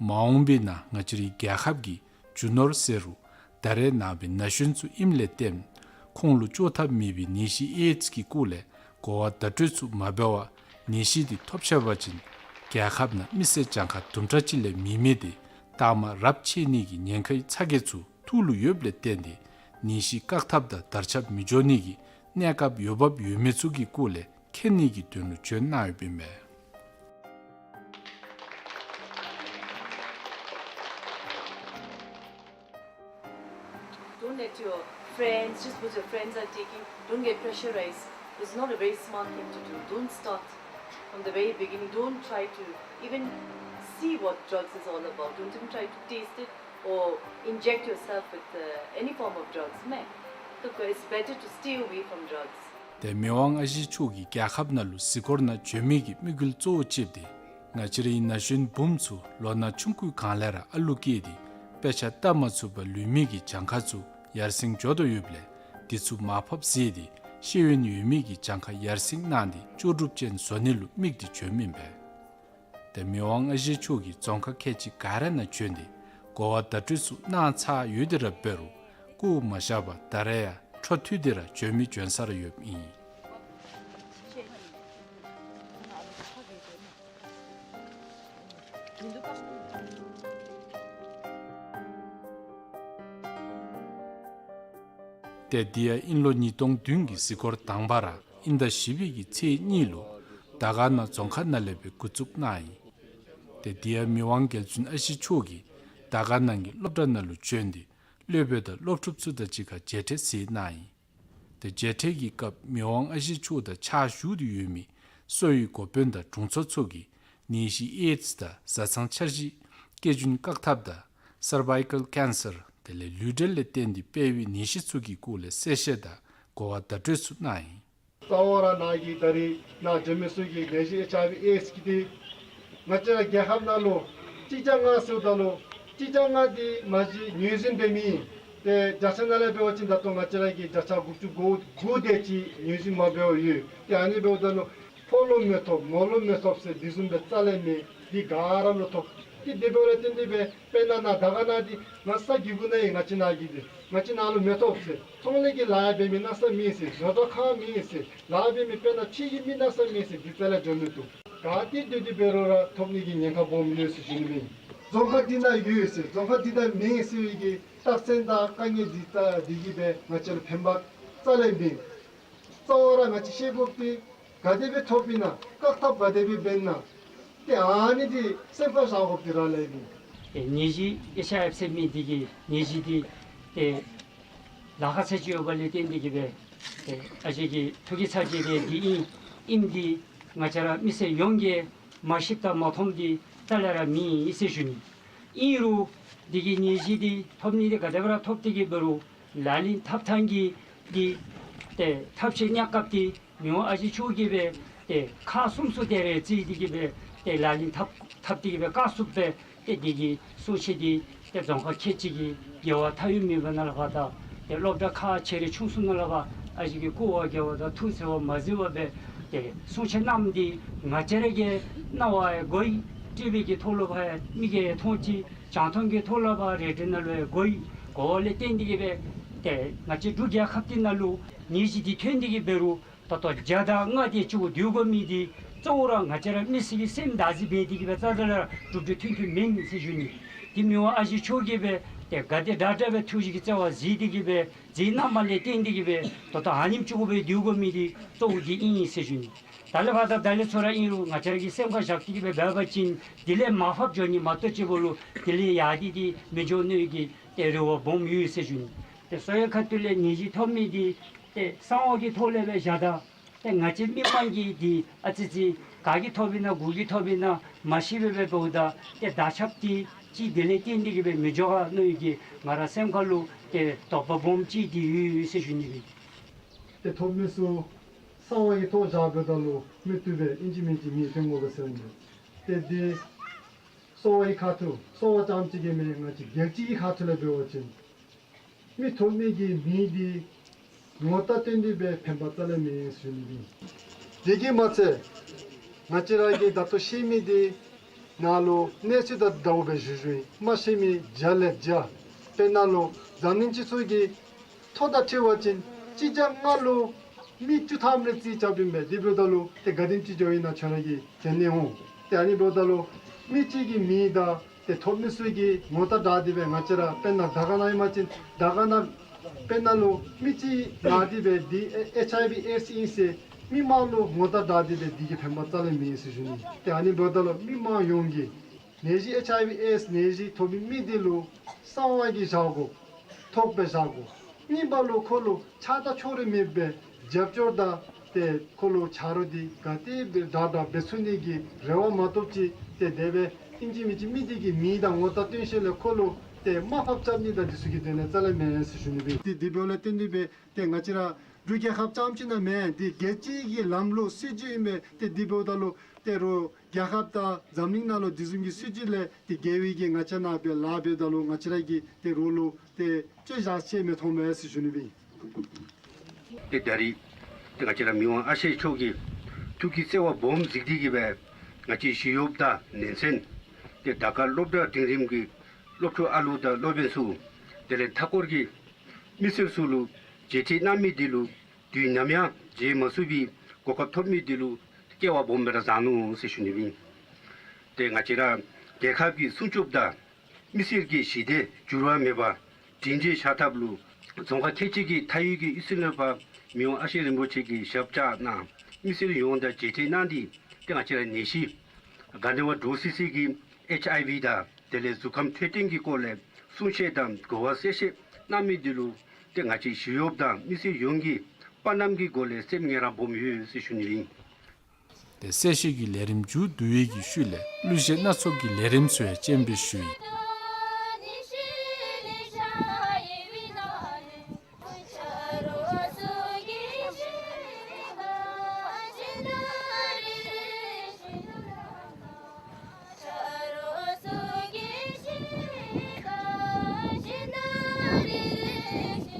མ་འོངས་པའི་ནང་ང་བཅས་རའི་རྒྱལ་ཁབ་ཀྱི་རྒྱུ་ནོར་ཟེར་རུང་ད་རེས་ནངས་པའི་ན་གཞོན་ཚུ་ཨིནམ་ལས་བརྟེན་ཁོང་ལུ་བཅོས་ཐབས་མེད་པའི་ནད་གཞི་ཨེཌསི་གི་སྐོར་ལས་གོ་བ་བརྡ་སྤྲོད་ཚུ་མ་འབད་བར་ནད་གཞི་དེ་ཐོབ་ཆ་བ་ཅིན་རྒྱལ་ཁབ་ནང་མི་སེར་གྱངས་ཁ་དུམ་གྲ་ཅིག་ལས་མེད་མི་དེ་ལྟག་མ་རབས་ཆད་ནི་གི་ཉེན་ཁའི་ཚ་གྱང་ཚུ་ཐུགས་ལུ་ཡོདཔ་ལས་བརྟེན་ཏེ་ནད་གཞི་བཀག་ཐབས་དང་དར་ཁྱབ་མི་འགྱོ་ནི་གི་གནས་སྐབས་འོས་འབབ་ཡོད་མི་ཚུ་གི་སྐོར་ལས་མཁྱེན་ནི་གི་དོན་ལུ་བྱོན་གནང་ཡོདཔ་ཨིན་པས། Don't let your friends, just because your friends are taking, don't get pressurized. It's not a very smart thing to do. Don't start from the very beginning. Don't try to even see what drugs is all about. Don't even try to taste it or inject yourself with uh, any form of drugs. Meh, it's better to stay away from drugs. ཏེ་མི་དབང་ཨ་ཞེ་མཆོག་གིས་རྒྱལ་ཁབ་ནང་ལུ་གཟིགས་སྐོར་ནང་བྱོན་མི་གི་དམིགས་ཡུལ་གཙོ་བོ་ཅིག་དེ་ང་བཅས་རའི་ན་གཞོན་བུམོ་ཚུ་ལོ་ན་ཆུང་ཀུའི་སྒང་ལས་ར་ཨ་ལུ་སྐྱེས་ཏེ་དཔེ་ཆ་ལྟ་མ་ཚུགས་པར་ལུས་མི་གི་གྱངས་ཁ་ཚུ་ཡར་སེང་འགྱོ་དོ་ཡོདཔ་ལས་དེ་ཚུ་མར་ཕབ་ཟེར་ཏེ་ཤེས་ཡོན་ཡོད་མི་གི་གྱངས་ཁ་ཡར་སེང་གནང་སྟེ་ལྕོགས་གྲུབ་ཅན་བཟོ་ནི་ལུ་དམིགས་ཏེ་བྱོནམ་ཨིན་པས། ཏེ་མི་དབང་ཨ་ཞེ་མཆོག་གིས་རྫོང་ཁག་ཁལ་གཅིག་ག་ར་ནང་བྱོན་ཏེ་གོ་བ་བརྡ་སྤྲོད་ཚུ་གནང་ཚར་ཡོད་དེ་ར་འབད་རུང་བཀོ་མ་བཞག་པར་ད་རེས་ཡང་འཕྲོ་མཐུད་དེ་ར་བྱོན་མི་བྱོན་ས་ར་ཡོདཔ་ཨིན། ཏེ་འདི་ཡང་དབྱིན་ལོ་ཉིས་སྟོང་བདུན་གྱི་གཟིགས་སྐོར་དང་པ་ར་དབྱིན་ཟླ་བཞི་པའི་གི་ཚེས་གཉིས་ལུ་དར་དཀར་ན་རྫོང་ཁག་ནང་ལས་སྦེ་འགོ་བཙུགས་གནང་ཡི། ཏེ་འདི་ཡང་མི་དབང་རྒྱལ་བཙུན་ཨ་ཞེ་མཆོག་གིས་དར་དཀར་ནང་གི་སློབ་གྲྭ་ནང་ལུ་བྱོན་ཏེ་སློབ་དཔོན་དང་སློབ་ཕྲུག་ཚུ་དང་གཅིག་ཁར་མཇལ་འཕྲད་མཛད་གནང་ཡི། ཏེ་མཇལ་འཕྲད་ཀྱི་སྐབས་མི་དབང་ཨ་ཞེ་མཆོག་དང་ཕྱག་ཞུ་སྟེ་ཡོད་མི་གསོ་བའི་འགོ་དཔོན་དང་དྲུང་འཚོ་ཚུ་གིས་ནད་གཞི་ཨེཌསི་དང་བཟའ་ཚང་འཆར་གཞི་སྐྱེ་རྒྱུན་བཀག་ཐབས་དང་སར་བའི་ཀཱལ་ཀེན་སར་དེ་ལས་ལུས་འབྲེལ་ལས་བརྟེན་ཏེ་འཕེལ་བའི་ནད་གཞི་ཚུ་གི་སྐོར་ལས་གསལ་བཤད་དང་གོ་བ་བརྡ་སྤྲོད་ཚུ་གནང་ཡི། གཙོ་བོ་ར་ནཱ་གི་ད་རིས་ནཱ་བྱོན་མི་ཚུ་གི་ནད་གཞི་ཨེཆ་ཨའི་ཝི་ཨེཌསི་གི་དེ་ང་བཅས་ར་རྒྱལ་ཁབ་ནང་ལུ་གཅིག་བརྒྱ་ལྔ་ཟེརཝ་ད་ལུ་གཅིག་བརྒྱ་ལྔ་དེ་མ་གཞི་ངོས་འཛིན་འབད་མི་ཨིན། ཏེ་བརྒྱ་ཆ་ནང་ལས་འབད་བ་ཅིན་ད་ལྟོ་ང་བཅས་ར་གིས་བརྒྱ་ཆ་དགུ་བཅུ་གོ་དགུ་དེ་ཅིག་ངོས་འཛིན་མ་འབད་བར་ཡོད། ཏེ་ཨ་ནི་འབདཝ་ད་ལུ་ཕོ་ལུ་མི་ཐོབ་མོ་ལུ་མི་ཐོབ་ཟེར་དེ་བཟུམ་སྦེ་རྩ་ལས་མེད། དེ་ག་ར་ལུ་ཐོབ། ཏེ་དེ་འབདཝ་ལས་བརྟེན་ཏེ་སྦེ་དཔེར་ན་ནཱ་དར་དཀར་ནང་དེ་ང་ས་གི་གུ་ནང་ཨིན། ང་བཅས་ནཱ་གི་དེ་ང་བཅས་ནཱ་ལུ་མི་ཐོབ་ཟེར། ཚོང་ལས་ཀྱི་ལཱ་འབད་མི་ནཱ་ས་མེད་ཟེར། བཟོ་གྲྭ་ཁང་མེད་ཟེར། ལཱ་འབད་མི་དཔེར་ན་ཕྱི་གི་མི་ནཱ་ས་མེད་ཟེར། དེ་རྩ་ལས་འགྱོ་མི་བཏུབ། ག་ཏེ་སྡོད་དེ་འབད་རུང་ར་ཐོབ་ནི་གི་ཉེན་ཁ་སྦོམ་ཡོད་ཟེར་ཞུ་ནི་ཨིན། རྫོང་ཁག་འདི་ནང་ཡོད་ཟེར་རྫོང་ཁག་འདི་ནང་མེད་ཟེར་བའི་གི་རྟགས་མཚན་དང་དཀའ་ངལ་འདི་ད་འདི་གིས་སྦེ་ང་བཅས་ལུ་ཕན་པ་རྩ་ལས་མེད། གཙོ་བོ་ར་ང་བཅས་ཤེས་དགོཔ་འདི་ག་དེ་སྦེ་ཐོབ་ཨིན་ན་བཀག་ཐབས་ག་དེ་སྦེ་འབད་ཨིན་ན། ཏེ་ཨ་ནི་འདི་སེམས་ཁར་བཞག་དགོཔ་འདི་ར་ལས་ཨིན། ཏེ་ནད་གཞི་ཨེཆ་ཨའི་ཝི་ཟེར་མི་འདི་གི་ནད་གཞི་འདི་ཏེ་ལཱ་ཁག་ཚད་ཅིག་ཡོད་པ་ལས་བརྟེན་ཏེ་གིས་སྦེ་ཏེ་ཨ་ཅེ་གི་ཐུགས་ཀྱི་ཚ་གྱང་འདི་ཨིན་ཨིནམ་འདི་ང་བཅས་ར་མི་སེར་ཡོངས་ཀྱིས་མ་ཤེསཔ་དང་མ་མཐོངམ་འདི་རྩ་ལས་ར་མེད་ཟེར་ཞུ་ནི། ཨིན་རུང་འདི་གི་ནད་གཞི་འདི་ཐོབ་ནི་འདི་ག་དེ་སྦེ་ར་ཐོབ་སྟེ་གིས་འབད་རུང་ལག་ལེན་འཐབ་ཐངས་ཀྱི་འདི་ཏེ་ཐབས་ཤེས་གནས་སྐབས་འདི་མི་དབང་ཨ་ཞེ་མཆོག་གིས་སྦེ་ཏེ་ཁག་གསུམ་ཚུ་དེ་རེ་རྩིས་ཏེ་གིས་སྦེ་ཏེ་ལག་ལེན་འཐབ་འཐབ་སྟེ་གིས་སྦེ་བཀག་ཚུགསཔ་སྦེ་ཏེ་འདི་གི་གསུང་བཤད་འདི་ཏེ་རྫོང་ཁག་ཁལ་གཅིག་གི་རྒེད་འོག་མཐའ་དབུས་མེད་པ་ནང་ལས་ཕར་དང་ཏེ་སློབ་གྲྭ་ཁག་ཆེ་རིང་ཆུང་གསུམ་ནང་ལས་ཕར་ཨ་ཞེ་གི་སྐུ་འོ་བརྒྱལ་བ་དང་ཐུགས་བརྩེ་བ་མ་གཟིགས་པར་སྦེ་ཏེ་གསུང་བཤད་གནངམ་འདི་ང་བཅས་ར་གི་རྣ་བར་གོ་ཡི། ཊི་བི་གི་ཐོག་ལུ་ཕར་མིག་གིས་མཐོང་ཅི། རྒྱང་མཐོང་གི་ཐོག་ལུ་ཕར་རེ་ཌི་ཡོ་ནང་ལུ་གོ་ཡི། གོཝ་ལས་བརྟེན་ཏེ་གིས་སྦེ་ཏེ་ང་བཅས་འབྲུག་རྒྱལ་ཁབ་འདི་ནང་ལུ་ནད་གཞི་འདི་ཐོན་ཏེ་གིས་འབད་རུང་ད་ལྟོ་བརྒྱ་དང་ལྔ་དེ་ཅིག་སྡོད་དགོ་མི་འདི་གཙོ་བོ་ར་ང་བཅས་ར་མི་སེར་གྱི་སེམས་བདག་འཛིན་འབད་དེ་གིས་སྦེ་རྩ་ལས་ར་གྲུབ་འབྲས་ཐོན་ཐོནམ་མེན་ཟེར་ཞུ་ནི། འདི་མི་དབང་ཨ་ཞེ་མཆོག་གིས་སྦེ་ཏེ་ག་དེ་དྲག་དྲག་སྦེ་ཐུགས་བཞེད་ཀྱི་བརྩེ་བ་གཟིགས་ཏེ་གིས་སྦེ་གཟིགས་གནངམ་ལས་བརྟེན་ཏེ་གིས་སྦེ་ད་ལྟོ་ཨ་ནེམ་ཅིག་སྦེ་སྡོད་དགོ་མི་འདི་གཙོ་བོ་འདི་ཨིན་ཟེར་ཞུ་ནི། ད་ལས་ཕར་དང་ད་ལས་ཚུར་ར་ཨིན་རུང་ང་བཅས་ར་གིས་སེམས་ཁར་བཞག་སྟེ་གིས་སྦེ་འབད་བ་ཅིན་དེ་ལས་མར་ཕབ་འགྱོ་ནི་མ་གཏོགས་ཅིག་པོ་ལུ་དེ་ལས་ཡར་ཏེ་འདི་མི་འགྱོ་ནི་གི་ཏེ་རེ་བ་སྦོམ་ཡོད་ཟེར་ཞུ་ནི། ཏེ་གསོ་བའི་ཁ་ཐུག་ལས་ནད་གཞི་ཐོབ་མི་འདི་ཏེ་གསང་བ་གི་ཐོག་ལས་སྦེ་བཞག་ད་ཏེ་ང་བཅས་མི་དམངས་ཀྱིས་འདི་ཨ་ཙི་ཅིག་ག་གིས་ཐོབ་ཨིན་ན་གུ་གིས་ཐོབ་ཨིན་ན་མ་ཤེས་པར་སྦེ་འབདཝ་ད་ཏེ་དར་ཁྱབ་འདི་ ཅིག་དེ་ལས་བརྟེན་ཏེ་གི་སྦེ་མི་འགྱོ་ག་མནོ་ཡི་གི་ང་ར་སེམས་ཁ་ལུ་ཏེ་དོགས་པ་སྦོམ་ཅིག་འདི་ཡོད་ཡོད་ཟེར་ཞུ་ནི་ཨིན། ཏེ་ཐོབ་མི་ཚུ་གསང་བ་གི་ཐོག་བཞག་འབདཝ་ད་ལུ་མི་བཏུབ་པས། ཨིན་ཅི་མིན་ཅི་མི་བཏུབ་དགོ་པས་ཟེར་ཨིན་པས། ཏེ་འདི་གསང་བ་གི་ཁ་ཐུག་གསང་བ་རྐྱངམ་གཅིག་གིས་མེན། ང་བཅས་རྒྱལ་སྤྱི་གི་ཁ་ཐུག་ལས་འབད་བ་ཅིན་མི་ཐོབ་མི་གི་མིང་འདི་ངོ་རྟགས་སྟོན་ཏེ་སྦེ་ཕན་པ་རྩ་ལས་མེད་ཟེར་ཞུ་ནི་ཨིན། དེ་གིས་མ་ཚད་ང་བཅས་ར་གིས་ད་ལྟོ་བཤད་མི་འདི་ནང་ལུ་གནས་ཚུལ་དང་འདྲཝ་སྦེ་ཞུ་ཞུཝ་ཨིན། མ་ཤེས་མི་བརྒྱ་ལས་བརྒྱ། དཔེར་ན་ལུ་འཛམ་གླིང་སྤྱི་ཚོགས་ཀྱི་ཐོ་དང་འཁྲིལ་བ་ཅིན་གཅིག་བརྒྱ་ལྔ་ལུ་མི་བཅུ་ཐམ་རེ་རྩིས་རྐྱབ་ཨིན་པས། དེ་འབདཝ་ད་ལུ་ཏེ་ག་དེམ་ཅིག་འགྱོཝ་ཨིན་ན་ཁྱོད་ར་གིས་དྲན་ནི་འོང་། ཏེ་ཨ་ནི་འབདཝ་ད་ལུ་མི་གཅིག་གི་མིང་དང་ཏེ་ཐོབ་མི་ཚུ་གི་ངོ་རྟགས་བསྒྲགས་ཏེ་སྦེ་ང་བཅས་ར་དཔེར་ན་དར་དཀར་ནང་ཨིན་པ་ཅིན་དར་དཀར་ནང་དཔེར་ན་ལུ་མི་གཅིག་ན་སྟེ་སྦེ་འདི་ཨེཆ་ཨའི་ཝི་ཨེཌསི་ཨིན་ཟེར་མི་མང་ལུ་ངོ་རྟགས་བསྒྲགས་ཏེ་སྦེ་འདི་གིས་ཕན་པ་རྩ་ལས་མེད་ཟེར་ཞུ་ནི། ཏེ་ཨ་ནི་འབདཝ་ད་ལུ་མི་མང་ཡོངས་ཀྱིས་ནད་གཞི་ཨེཆ་ཨའི་ཝི་ཨེཌསི་ནད་གཞི་ཐོབ་པའི་མི་འདི་ལུ་གསང་བ་གིས་བཞག་དགོ། ཐོག་སྦེ་བཞག་དགོ། གཉིས་པ་ལུ་ཁོ་ལུ་ཆགས་སྡང་ཕྱོགས་རིས་མེད་པའི་རྒྱབ་སྐྱོར་དང་ཏེ་ཁོ་ལུ་ཆ་རོགས་འདི་ག་དེ་སྦེ་དྲག་དྲག་འབད་ཚུགས་ནི་གི་རེ་བ་མ་གཏོགས་ཅིག་ཏེ་དེ་སྦེ་ཨིན་ཅི་མིན་ཅི་མི་འདི་གི་མིང་དང་ངོ་རྟགས་སྟོན་ཞིནམ་ལས་ཁོ་ལུ་ཏེ་དམའ་ཕབ་རྐྱབ་ནི་དང་འདི་ཚུ་གི་དོན་ལས་རྩ་ལས་མེན་ཟེར་ཞུ་ནི་ཨིན། ཏེ་དེ་འབདཝ་ལས་བརྟེན་ཏེ་སྦེ་ཏེ་ང་བཅས་ར་འབྲུག་རྒྱལ་ཁབ་རྐྱངམ་གཅིག་ནང་མེན། ཏེ་རྒྱལ་སྤྱི་གི་ལམ་ལུགས་སྲིད་བྱུས་ཨིན་པས། ཏེ་དེ་འབདཝ་ད་ལུ་ཏེ་རོགས་རྒྱལ་ཁབ་དང་འཛམ་གླིང་ནང་ལུ་དེ་བཟུམ་གྱི་སྲིད་བྱུས་ལས་ཏེ་བརྒལ་བའི་གི་ང་བཅས་ནང་སྦེ་ལཱ་འབདཝ་ད་ལུ་ང་བཅས་ར་གིས་ཏེ་རོགས་ལུ་ཏེ་སྐྱོན་བཞག་ཅིག་མི་མཐོང་མས་ཟེར་ཞུ་ནི་ཨིན། ཏེ་ད་རིས་ཏེ་ང་བཅས་ར་མི་དབང་ཨ་ཞེ་མཆོག་གིས་ཐུགས་ཀྱི་བརྩེ་བ་སྦོམ་གཟིགས་ཏེ་གི་སྦེ་ང་བཅས་ཞི་གཡོགཔ་དང་ནན་ཚན་ཏེ་དར་དཀར་སློབ་གྲྭ་འབྲིང་རིམ་གྱི་སློབ་ཕྲུག་ཨ་ལུ་དང་སློབ་དཔོན་ཚུ་དེ་ལས་མཐའ་འཁོར་གྱི་མི་སེར་ཚུ་ལུ་མཇལ་འཕྲད་གནང་མི་འདི་ལུ་དུས་ནམ་ཡང་མཇལ་མ་ཚུགས་པའི་གོ་སྐབས་ཐོབ་མི་འདི་ལུ་སྐལ་བ་སྦོམ་སྦེ་ར་བཟང་ནུག་ཟེར་ཞུ་ནི་ཨིན། ཏེ་ང་བཅས་ར་རྒྱལ་ཁབ་ཀྱི་སྲུང་སྐྱོབ་དང་མི་སེར་གྱི་ཞི་བདེ་འགྱུར་བ་མེད་པར་སྒྲིང་སྒྲི་འཆར་ཐབས་ལུ་རྫོང་ཁག་ཁག་ཅིག་གི་མཐའ་དབུས་ཀྱི་གཡུས་སྲུང་བློན་པ་མི་དབང་ཨ་ཞེ་རིན་པོ་ཆེ་གི་ཞབས་བཅགས་གནང་མི་སེར་ཡོངས་དང་མཇལ་འཕྲད་གནང་སྟེ་ཏེ་ང་བཅས་ར་ནད་གཞི་ག་དེ་སྦེ་འདྲོག་སི་སི་གི་ཨེཆ་ཨའི་ཝི་དང་དེ་ལས་གཟུགས་ཁམས་འཕྲོད་བསྟེན་གྱི་སྐོར་ལས་གསུང་བཤད་དང་གོ་བ་གསལ་བཤད་གནང་མི་འདི་ལུ་ཏེ་ང་བཅས་ཞི་གཡོགཔ་དང་མི་སེར་ཡོངས་ཀྱིས་དཔའ་གནམ་གྱི་སྒོ་ལས་སེམས་ངལ་རངས་སྦོམ་ཡོད་ཟེར་ཞུ་ནི་ཨིན། ཏེ་གསལ་བཤད་ཀྱི་ལས་རིམ་མཇུག་བསྡུ་བའི་གི་ཤུལ་ལས་གླུ་གཞས་སྣ་ཚོགས་ཀྱི་ལས་རིམ་ཚུ་ཡང་སྤྱན་འབེབས་ཞུ་ཡི།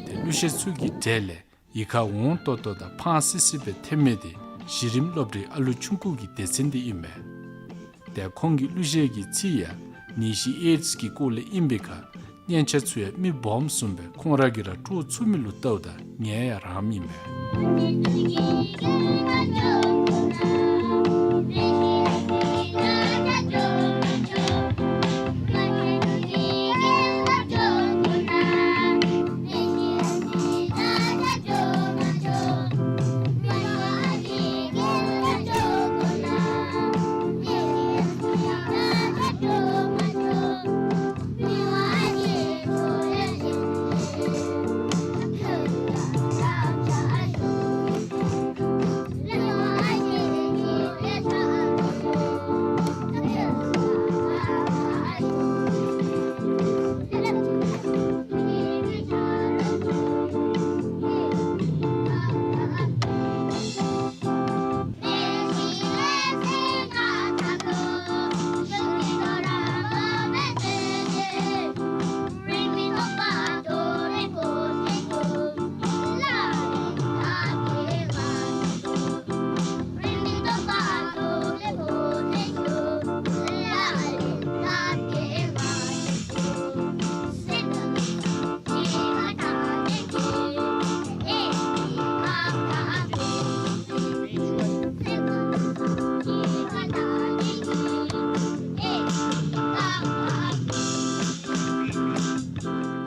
ཏེ་གླུ་གཞས་ཚུ་གི་གྲས་ལས་ཡིད་ཁར་འོང་ཏོག་ཏོ་དང་ཕངས་སི་སི་སྦེ་ཐོན་མི་འདི་གཞི་རིམ་སློབ་གྲྭའི་ཨ་ལུ་ཆུང་ཀུ་གི་སྡེ་ཚན་འདི་ཨིན་མས། ཏེ་ཁོང་གི་གླུ་གཞས་ཀྱི་ཚིག་ཡང་ནད་གཞི་ཨེཌསི་གི་སྐོར་ལས་ཨིན་པའི་ཁར་སྙན་ཆ་ཚུ་ཡང་མི་སྦོམ་བཟུམ་སྦེ་ཁོང་ར་གིས་ར་དཀྲོག་ཚུགས་མི་ལུ་བལྟཝ་ད་ངལ་ཡང་རངསམ་ཨིན་མས།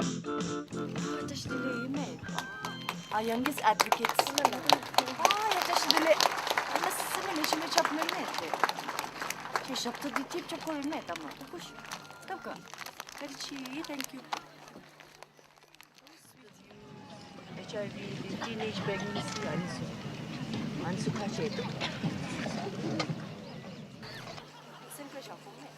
བཀྲ་ཤིས་བདེ་ལེགས་ཨིན་མས། ཨ་ཡང་གིས་ཨེཌ་བོ་ཀེཊསི། ཨ་ཡ་བཀྲ་ཤིས་བདེ་ལེགས། ཨ་ལས་སི་ནི་ཞིམ་མི་ཆོག་མེན་མས་ཏེ། ཁྱོད་ཞབས་ཏོག་འདི་ཐེབས་ཆོག་གོ་རེ་མས་ད་མ་ཏོ་ཀུ་ཤི། ཏབ་ཀ། བཀྲ་ཤིས་ཐེང་ཀིའུ། ཨེཆ་ཨའི་ཝི་འདི་ཊིན་ཨེཇ་པྲེག་ནེན་སི་ཨ་ནི་ཚུ་ཨ་ནི་ཚུ་ཁ་ཆེ་དོ། སེམས་ཁར་བཞག་དགོ་མས།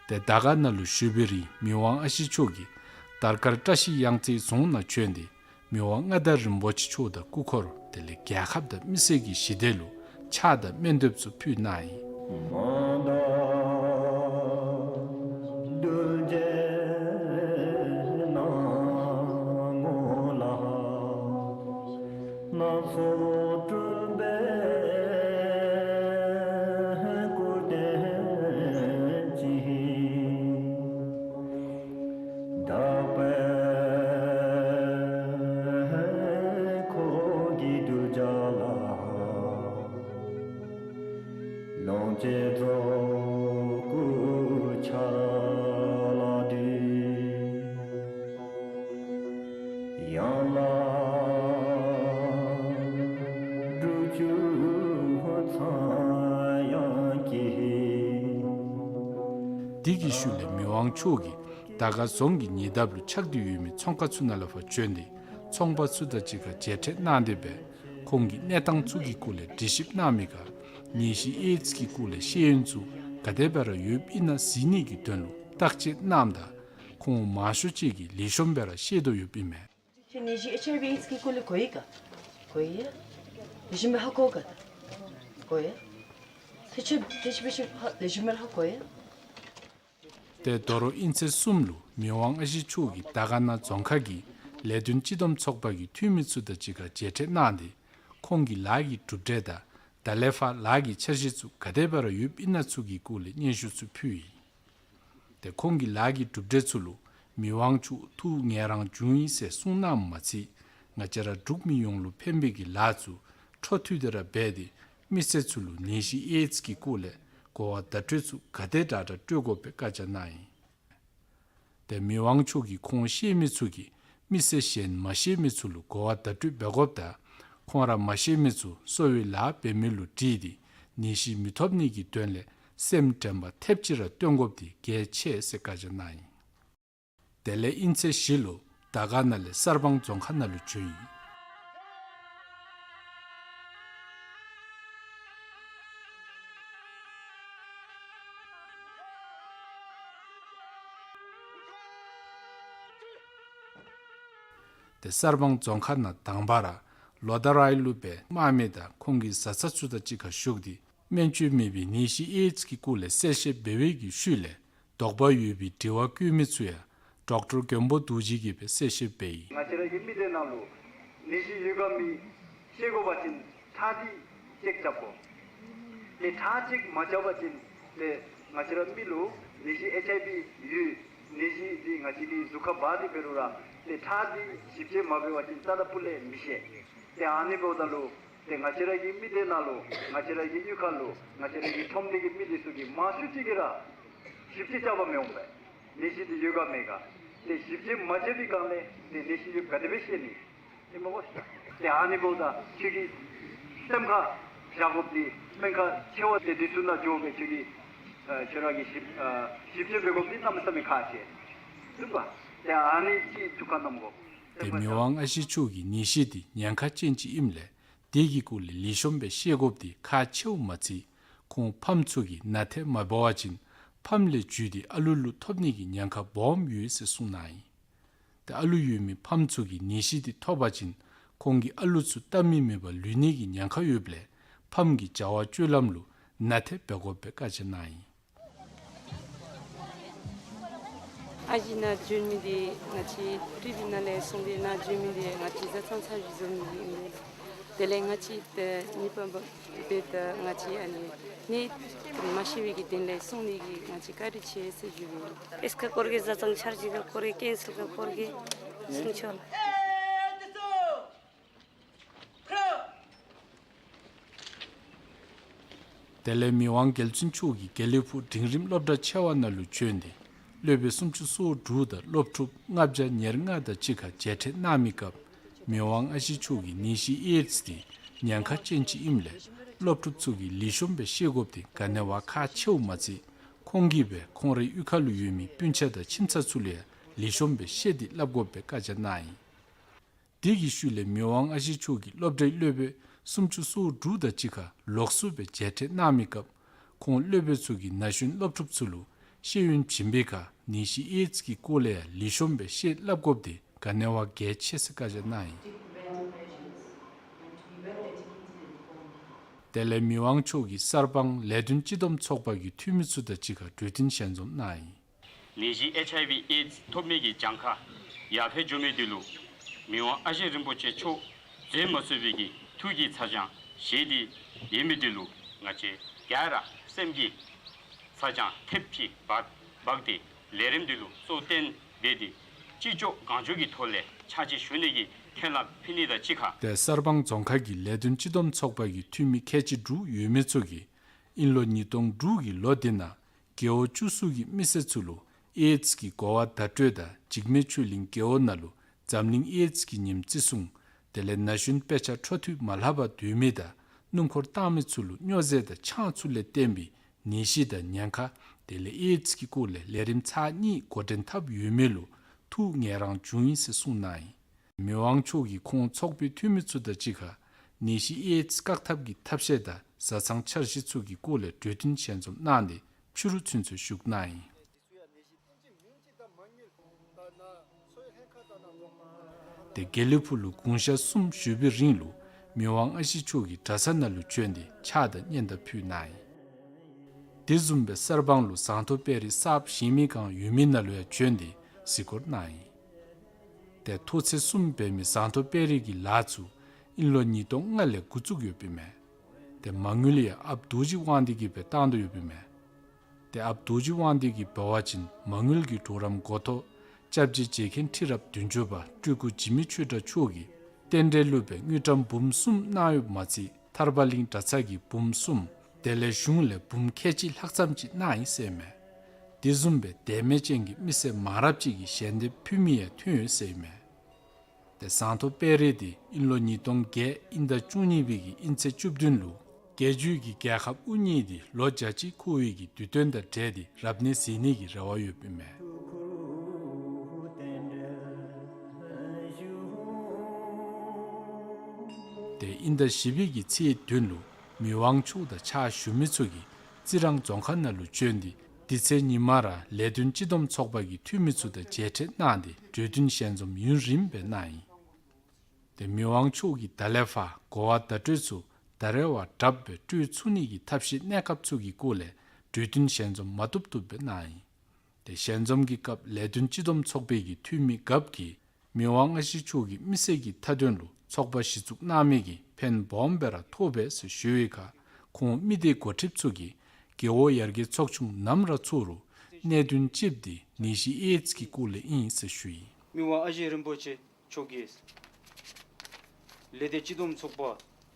ཏེ་དར་དཀར་ནང་ལུ་བཞུགས་པའི་རིང་མི་དབང་ཨ་ཞེ་མཆོག་གིས་དར་དཀར་བཀྲ་ཤིས་གཡང་རྩེའི་རྫོང་ནང་བྱོན་ཏེ་མི་དབང་མངའ་བདག་རིན་པོ་ཆེ་མཆོག་དང་སྐུ་འཁོར་དེ་ལས་རྒྱལ་ཁབ་དང་མི་སེར་གྱི་ཞི་བདེ་ལུ་ཕྱག་དང་སྨོན་འདེབས་ཚུ་ཕུལ་གནང་ཡི། དེ་གི་ཤུལ་ལས་མི་དབང་མཆོག་གིས་དར་དཀར་རྫོང་གི་ཉེ་འདབས་ལུ་ཆགས་ཏེ་ཡོད་མི་ཚོང་ཁང་ཚུ་ནང་ལུ་ཕར་བྱོན་ཏེ་ཚོང་པ་ཚུ་དང་གཅིག་ཁར་མཇལ་འཕྲད་གནང་སྟེ་སྦེ་ཁོང་གིས་གནས་སྟངས་ཚུ་གི་སྐོར་ལས་དྲི་ཞིབ་གནང་མི་ཁར་ནད་གཞི་ཨེ་ཌིསི་གི་སྐོར་ལས་ཤེས་ཡོན་ཚུ་ག་དེ་སྦེ་ར་ཡོདཔ་ཨིན་ན་གཟིགས་ནི་གི་དོན་ལུ་བརྟག་དཔྱད་གནངམ་ད་ཁོང་མང་ཤོས་ཅིག་གིས་ལེགས་ཤོམ་སྦེ་ར་ཤེས་དོ་ཡོདཔ་ཨིན་མས། ཁྱོད་ནད་གཞི་ཨེཆ་ཨའི་ཝི་ཨེཌསི་གི་སྐོར་ལས་གོ་ཡི་ག། གོ་ཡི་ཡ། ལེགས་ཤོམ་སྦེ་ཧ་གོ་ག་ད། གོ་ཡི་ཡ། ཐེ་ཆེ་ཐེ་ཆེ་བེ་ཤེ་ཧ་ལེགས་ཤོམ་སྦེ་ཧ་གོ་ཡི་ཡ། ཏེ་དོ་རུང་དབྱིན་ཚེས་གསུམ་ལུ་མི་དབང་ཨ་ཞེ་མཆོག་གིས་དར་དཀར་ན་རྫོང་ཁག་གི་ལས་དོན་སྤྱི་བསྡོམས་ཚོགས་པ་གི་འཐུས་མི་ཚུ་དང་གཅིག་ཁར་མཇལ་འཕྲད་གནང་སྟེ་ཁོང་གི་ལཱ་གི་གྲུབ་འབྲས་དང་ད་ལས་ཕར་ལཱ་གི་འཆར་གཞི་ཚུ་ག་དེ་སྦེ་ར་ཡོདཔ་ཨིན་ན་ཚུ་གི་སྐོར་ལས་སྙན་ཞུ་ཚུ་ཕུལ་ཡི། ཏེ་ཁོང་གི་ལཱ་གི་གྲུབ་འབྲས་ཚུ་ལུ་མི་དབང་མཆོག་ཐུགས་ངལ་རངས་བྱུང་ཡི་ཟེར་གསུངས་གནངམ་མ་ཚད་ང་བཅས་ར་འབྲུག་མི་ཡོངས་ལུ་ཕན་པའི་གི་ལཱ་ཚུ་འཕྲོ་མཐུད་དེ་ར་འབད་དེ་མི་སེར་ཚུ་ལུ་ནད་གཞི་ཨེ་ཌིསི་གི་སྐོར་ལས་གོ་བ་བརྡ་སྤྲོད་ཚུ་ག་དེ་དྲག་དྲག་སྤྲོད་དགོཔ་སྦེ་བཀའ་རྒྱ་གནང་ཡི། ཏེ་མི་དབང་མཆོག་གིས་ཁོང་ཤེས་མི་ཚུ་གིས་མི་སེར་གཞན་མ་ཤེས་མི་ཚུ་ལུ་གོ་བ་བརྡ་སྤྲོད་འབད་དགོཔ་དང་ཁོང་ར་མ་ཤེས་མི་ཚུ་གསོ་བའི་ལཱ་འབད་མི་ལུ་དྲིས་ཏེ་ནད་གཞི་མི་ཐོབ་ནི་གི་དོན་ལས་སེམས་དྲན་པ་ཐེབས་ཅིག་ར་སྟོན་དགོཔ་འདི་གལ་ཆེ་ཟེར་བཀའ་རྒྱ་གནང་ཡི། དེ་ལས་དབྱིན་ཚེས་བཞི་ལུ་དར་དཀར་ན་ལས་གསར་སྤང་རྫོང་ཁག་ནང་ལུ་བྱོན་ཡི། ཏེ་གསར་སྤང་རྫོང་ཁག་ནང་དང་པ་ར་ལོ་ད་རའི་ལུ་སྦེ་དམག་མི་དང་ཁོང་གི་བཟའ་ཚང་ཚུ་དང་གཅིག་ཁར་བཞུགས་ཏེ་སྨན་བཅོས་མེད་པའི་ནད་གཞི་ཨེ་ཌིསི་གི་སྐོར་ལས་གསལ་བཤད་འབད་བའི་གི་ཤུལ་ལས་དོགས་པ་ཡོད་པའི་དྲི་བ་བཀོད་མི་ཚུ་ཡང་ཌོག་ཊར་མགོན་པོ་རྡོ་རྗེ་གིས་སྦེ་གསལ་བཤད་འབད་ཡི། ང་བཅས་ར་གི་མི་སྡེ་ནང་ལུ་ནད་གཞི་ཡོད་ག་མེད་ཤེས་དགོ་པ་ཅིན་ཁྲག་ཁྲིག་ཅེཀ་རྐྱབ་དགོ། ཏེ་ཁྲག་ཅེཀ་མ་རྐྱབ་པ་ཅིན་ཏེ་ང་བཅས་ར་མི་ལུ་ནད་གཞི་ཨེཆ་ཨའི་ཝི་ཡོད་ནད་གཞི་འདི་ང་བཅས་ཀྱི་གཟུགས་ཁར་འབག་སྟེ་འབད་རུང་ར་ཏེ་ཁྲག་འདི་ཞིབ་དཔྱད་མ་འབད་བ་ཅིན་རྩ་དང་སྤུ་ལས་མི་ཤེས། ཏེ་ཨ་ནི་འབདཝ་ད་ལུ་ཏེ་ང་བཅས་ར་གི་མི་སྡེ་ནང་ལུ་ང་བཅས་ར་གི་གཡུས་ཁ་ལུ་ང་བཅས་ར་གི་ཁྲོམ་སྡེ་གི་མི་སྡེ་ཚུ་གིས་མང་ཤོས་ཅིག་གིས་ར་ཞིབ་དཔྱད་རྐྱབ་པར་མི་འོང་པས། ནད་གཞི་འདི་ཡོད་ག་མེད་ག། ཏེ་ཞིབ་དཔྱད་མ་རྐྱབ་པའི་སྒང་ལས་ཏེ་ནད་གཞི་ཡོདཔ་ག་དེ་སྦེ་ཤེས་ནི། ཨིན་མས་གོ། ཏེ་ཨ་ནི་འབདཝ་ད་ཁྱོད་ཀྱིས་སེམས་ཁར་བཞག་དགོཔ་འདི་སྨན་ཁང་ཆེ་བ་ཏེ་འདི་ཚུ་ནང་འགྱོ་སྦེ་ཁྱོད་ཀྱིས་ཨ་ཁྱོད་ར་གིས་ཞིབ་ཨ་ཞིབ་དཔྱད་འབད་དགོཔ་འདི་གནམ་མེད་ས་མེད་ཁག་ཆེ། ཐུབ་ག། ཏེ་ཨ་ནི་ཅིག་ཐུགས་ཁར་བསྣམ་དགོ། ཏེ་མི་དབང་ཨ་ཞེ་མཆོག་གིས་ནད་གཞི་འདི་ཉེན་ཁ་ཅན་ཅིག་ཨིནམ་ལས་དེ་གི་སྐོར་ལས་ལེགས་ཤོམ་སྦེ་ཤེས་དགོཔ་འདི་ཁག་ཆེཝ་མ་ཚད་ཁོང་ཕམ་ཚུ་གིས་ནན་ཏན་མ་འབད་བ་ཅིན་ཕམ་ལས་འཇུས་ཏེ་ཨ་ལུ་ལུ་ཐོབ་ནི་གི་ཉེན་ཁ་སྦོམ་ཡོད་ཟེར་གསུངས་གནང་ཡི། ཏེ་ཨ་ལུ་ཡོད་མི་ཕམ་ཚུ་གིས་ནད་གཞི་འདི་ཐོབ་པ་ཅིན་ཁོང་གི་ཨ་ལུ་ཚུ་ལྟ་མི་མེད་པར་ལུས་ནི་གི་ཉེན་ཁ་ཡོདཔ་ལས་ཕམ་གྱི་བྱ་བ་སྤྱོད་ལམ་ལུ་ནན་ཏན་འབད་དགོཔ་སྦེ་བཀའ་རྒྱ་གནང་ཡི། ཨ་ཞེ་ནཱ་བྱོན་མི་འདི་ང་བཅས་ཊི་བི་ནང་ལས་གསུངས་ཏེ་ནཱ་བྱོན་མི་འདི་ང་བཅས་བཟའ་ཚང་ཚར་གཅིག་འཛོམས་མི་འདི་ཨིན། དེ་ལས་ང་བཅས་ཏེ་གཉིས་པ་འབད་ཏེ་ད་ང་བཅས་ཨ་ནི་ནད་མ་ཤེས་པའི་གི་དོན་ལས་གསུང་ནི་གི་ང་བཅས་བཀའ་དྲིན་ཆེ་ཟེར་ཞུ་ནི། ཨེས་ཁ་སྐོར་གེ་བཟའ་ཚང་ཚར་གཅིག་ཁར་སྐོར་གེ་ཀེན་སལ་ཁར་སྐོར་གེ་གསུང་ཆོག། དེ་ལས་མི་དབང་རྒྱལ་བཙུན་མཆོག་གིས་དགེ་ལེགས་ཕུག་འབྲིང་རིམ་སློབ་གྲྭ་ཆེ་བ་ནང་ལུ་བྱོན་ཏེ་སློབ་དཔོན་སུམ་ཅུ་སོ་དྲུག་དང་སློབ་ཕྲུག་ལྔ་བརྒྱ་ཉེར་ལྔ་དང་གཅིག་ཁར་མཇལ་འཕྲད་གནང་མི་སྐབས་མི་དབང་ཨ་ཞེ་མཆོག་གིས་ནད་གཞི་ཨེཌསི་འདི་ཉེན་ཁ་ཅན་ཅིག་ཨིནམ་ལས་སློབ་ཕྲུག་ཚུ་གིས་ལེགས་ཤོམ་སྦེ་ཤེས་དགོཔ་འདི་ག་ནི་བ་ཁག་ཆེཝ་མ་ཚད་ཁོང་གིས་སྦེ་ཁོང་རའི་གཡུས་ཁ་ལུ་ཡོད་མི་སྤུན་ཆ་དང་ཁྱིམ་ཚང་ཚུ་ལུ་ཡང་ ལེགས་ཤོམ་སྦེ་ཤེས་ཏེ་སླབ་དགོཔ་སྦེ་བཀའ་རྒྱ་གནང་ཡི། དེ་གི་ཤུལ་ལས་མི་དབང་ཨ་ཞེ་མཆོག་གིས་སློབ་གྲྭའི་སློབ་དཔོན་སུམ་ཅུ་སོ་དྲུག་དང་གཅིག་ཁར་ལོགས་སུ་སྦེ་མཇལ་འཕྲད་གནང་མི་སྐབས་ཁོང་སློབ་དཔོན་ཚུ་གིས་ན་གཞོན་སློབ་ཕྲུག་ཚུ་ལུ་ཤེས་ཡོན་བྱིན་པའི་ཁར་ནད་གཞི་ཨེ་ཌིསི་གི་སྐོར་ལས་ཡང་ལེགས་ཤོམ་སྦེ་ཤེས་སླབ་དགོཔ་དེ་ག་ནི་བ་གལ་ཆེ་ཟེར་བཀའ་རྒྱ་གནང་ཡི། དེ་ལས་མི་དབང་མཆོག་གིས་གསར་སྤང་ལས་དོན་སྤྱི་བསྡོམས་ཚོགས་པ་གི་འཐུས་མི་ཚུ་དང་གཅིག་ཁར་གྲོས་བསྟུན་ཞལ་འཛོམས་གནང་ཡི། ནད་གཞི་ཨེཆ་ཨའི་ཝི་ཨེ་ཌིསི་ཐོབ་མི་གི་གྱངས་ཁ་ཡར་འཕེལ་འགྱོ་མི་དེ་ལུ་མི་དབང་ཨ་ཞེ་རིན་པོ་ཆེ་མཆོག་བཟོད་མ་ཚུགས་པའི་གི་ཐུགས་ཀྱི་ཚ་གྱང་བཞེས་ཏེ་ཡོད་མི་དེ་ལུ་ང་བཅས་ག་ར་སེམས་ཀྱི་ཚ་གྱང་ཐེབས་ཅིག་འབག་འབག་སྟེ་ལས་རིམ་དེ་ལུ་གཙོ་བོར་བཏོན་འབད་དེ་ཅི་ལྕོགས་གང་ལྕོགས་ཀྱི་ཐོག་ལས་ཕྱག་ཕྱིད་ཞུ་ནི་གི་ཁས་བླངས་ཕུལ་ནི་དང་གཅིག་ཁར། དེ་གསར་སྤང་རྫོང་ཁག་གི་ལས་དོན་སྤྱི་བསྡོམས་ཚོགས་པ་གི་འཐུས་མི་ཁལ་གཅིག་དྲུག་ཡོད་མི་ཚུ་གིས་ཨིན་ལོ་ཉིས་སྟོང་དྲུག་གི་ལོ་དེ་ནང་རྒེད་འོག་བཅུ་གསུམ་གྱི་མི་སེར་ཚུ་ལུ་ཨེ་ཌིསི་གི་གོ་བ་བརྡ་སྤྲོད་དང་འཇིགས་མེད་ཆོས་གླིང་རྒེད་འོག་ནང་ལུ་འཛམ་གླིང་ཨེ་ཌིསི་གི་ཉིནམ་བརྩི་སྲུང་། དེ་ལས་ན་གཞོན་དཔེ་ཆ་འཕྲོ་མཐུད་མ་ལྷག་པར་སྡོད་མི་དང་སྣུམ་འཁོར་བཏང་མི་ཚུ་ལུ་སྨྱོ་རྫས་དང་ཆང་ཚུ་ལས་བརྟེན་པའི་ནད་གཞི་དང་ཉེན་ཁ། དེ་ལས་ཨེ་ཌིསི་གི་སྐོར་ལས་ལས་རིམ་ཚར་གཉིས་འགོ་འདྲེན་འཐབ་ཡོད་མི་ལུ་ཐུགས་ངལ་རངས་བྱུང་ཡི་ཟེར་གསུངས་གནང་ཡི། མི་དབང་མཆོག་གིས་ཁོང་ཚོགས་པའི་འཐུས་མི་ཚུ་དང་གཅིག་ཁར་ནད་གཞི་ཨེ་ཌིསི་བཀག་ཐབས་ཀྱི་ཐབས་ཤེས་དང་བཟའ་ཚང་འཆར་གཞི་ཚུ་གི་སྐོར་ལས་གྲོས་བསྟུན་ཞལ་འཛོམས་གནང་སྟེ་ཕྱི་རུ་ཚུན་ཚོད་བཞུགས་གནང་ཡི། དེ་དགེ་ལེགས་ཕུག་ལུ་དགུང་ཞག་གསུམ་བཞུགས་པའི་རིང་ལུ་མི་དབང་ཨ་ཞེ་མཆོག་གིས་གྲྭ་ཚང་ནང་ལུ་བྱོན་ཏེ་ཕྱག་དང་སྙན་དར་ཕུལ་གནང་ཡི། དེ་བཟུམ་སྦེ་གསར་སྤང་ལུ་ཟངས་མདོག་དཔལ་རི་གསརཔ་བཞེངས་མི་ཁང་ཡོད་མི་ནང་ལུ་ཡང་བྱོན་ཏེ་གཟིགས་སྐོར་གནང་ཡི། དེ་མཐོ་ཚད་གསུམ་འབད་མི་ཟངས་མདོག་དཔལ་རི་གི་ལཱ་ཚུ་ཨིན་ལོ་ཉིས་སྟོང་ལྔ་ལས་འགོ་བཙུགས་ཡོདཔ་ཨིན་མས། དེ་མ་དངུལ་ཡང་ཨཔ་རྡོ་རྗེ་དབང་འདུས་ཀྱིས་སྦེ་བཏང་དོ་ཡོདཔ་ཨིན་མས། དེ་ཨཔ་རྡོ་རྗེ་དབང་འདུས་ཀྱིས་འབད་བ་ཅིན་མ་དངུལ་གྱི་གྲོགས་རམ་འགོ་ཐོག་སྐྱབས་རྗེ་རྗེ་མཁན་ཁྲི་རབས་བདུན་ཅུ་པ་སྤྲུལ་སྐུ་འཇིགས་མེད་ཆོས་གྲགས་མཆོག་གིས་རྟེན་འབྲེལ་ལུ་སྦེ་དངུལ་ཀྲམ་འབུམ་གསུམ་གནང་ཡོདཔ་མ་ཚད་ཐར་པ་གླིང་གྲྭ་ཚང་གིས་འབུམ་གསུམ། དེ་ལས་གཞུང་ལས་འབུམ་ཁལ་གཅིག་ལྷག་ཙམ་ཅིག་གནང་ཡི་ཟེར་མས། དེ་བཟུམ་སྦེ་དད་མོས་ཅན་གྱི་མི་སེར་མང་རབས་ཅིག་གིས་ཞལ་འདེབས་ཕུལ་མི་ཡང་ཐོན་ཡོད་ཟེར་མས། དེ་ཟངས་མདོག་དཔལ་རི་དེ་ཨིན་ལོ་ཉིས་སྟོང་བརྒྱད་དབྱིན་ཟླ་བཅུ་གཉིས་པའི་གི་དབྱིན་ཚེས་བཅུ་བདུན་ལུ་རྒྱལ་བརྒྱུད་ཀྱི་རྒྱལ་ཁབ་དབུ་བརྙེས་ཏེ་ལོ་བརྒྱ་གཅིག་འཁོར་བའི་གི་དུས་སྟོན་དང་འབྲེལ་ཏེ་རབ་གནས་མཛད་ནི་གི་རེ་བ་ཡོདཔ་ཨིན་མས། དེ་དབྱིན་ཟླ་བཞི་པའི་གི་ཚེས་བདུན་ལུ་མི་དབང་མཆོག་དང་ཕྱག་ཞུ་མི་ཚུ་གིས་རྩི་རང་རྫོང་ཁག་ནང་ལུ་བྱོན་ཏེ་དེ་ཚེ་ཉིན་མ་ར་ལས་དོན་སྤྱི་བསྡོམས་ཚོགས་པ་གི་འཐུས་མི་ཚུ་དང་མཇལ་འཕྲད་གནང་སྟེ་གྲོས་བསྟུན་ཞལ་འཛོམས་ཡུན་རིངམོ་སྦེ་གནང་ཡི། དེ་མི་དབང་མཆོག་གིས་ད་ལས་ཕར་གོ་བ་བརྡ་སྤྲོད་ཚུ་ད་རེས་བ་དྲགཔ་སྦེ་སྤྲོད་ཚུགས་ནི་གི་ཐབས་ཤེས་གནས་སྐབས་ཚུ་གི་སྐོར་ལས་གྲོས་བསྟུན་ཞལ་འཛོམས་མ་བཏུབ་བཏུབ་སྦེ་གནང་ཡི། དེ་ཞལ་འཛོམས་ཀྱི་སྐབས་ལས་དོན་སྤྱི་བསྡོམས་ཚོགས་པའི་གི་འཐུས་མི་རྒཔོ་གིས་མི་དབང་ཨ་ཞེ་མཆོག་གིས་མི་སེར་གྱི་མཐའ་དོན་ལུ་ཚོགས་པ་གཞི་བཙུགས་གནང་མི་གིས་ཕན་སྦོམ་སྦེ་ར་ཐོགས་པས་ཟེར་ཞུ་བའི་ཁར་ཁོང་མི་སྡེ་འགོ་ཁྲིདཔ་ཚུ་གིས་རྒེད་འོག་ཡར་རྒྱས་ཚོགས་ཆུང་ནམ་ར་ཚོགས་རུང་གནད་དོན་གཅིགཔོ་དེ་ནད་གཞི་ཨེཌསི་གི་སྐོར་ལས་ཨིན་ཟེར་ཞུ་ཡི། མི་དབང་ཨ་ཞེ་རིན་པོ་ཆེ་མཆོག་གིས་ལས་སྡེ་སྤྱི་བསྡོམས་ཚོགས་པ་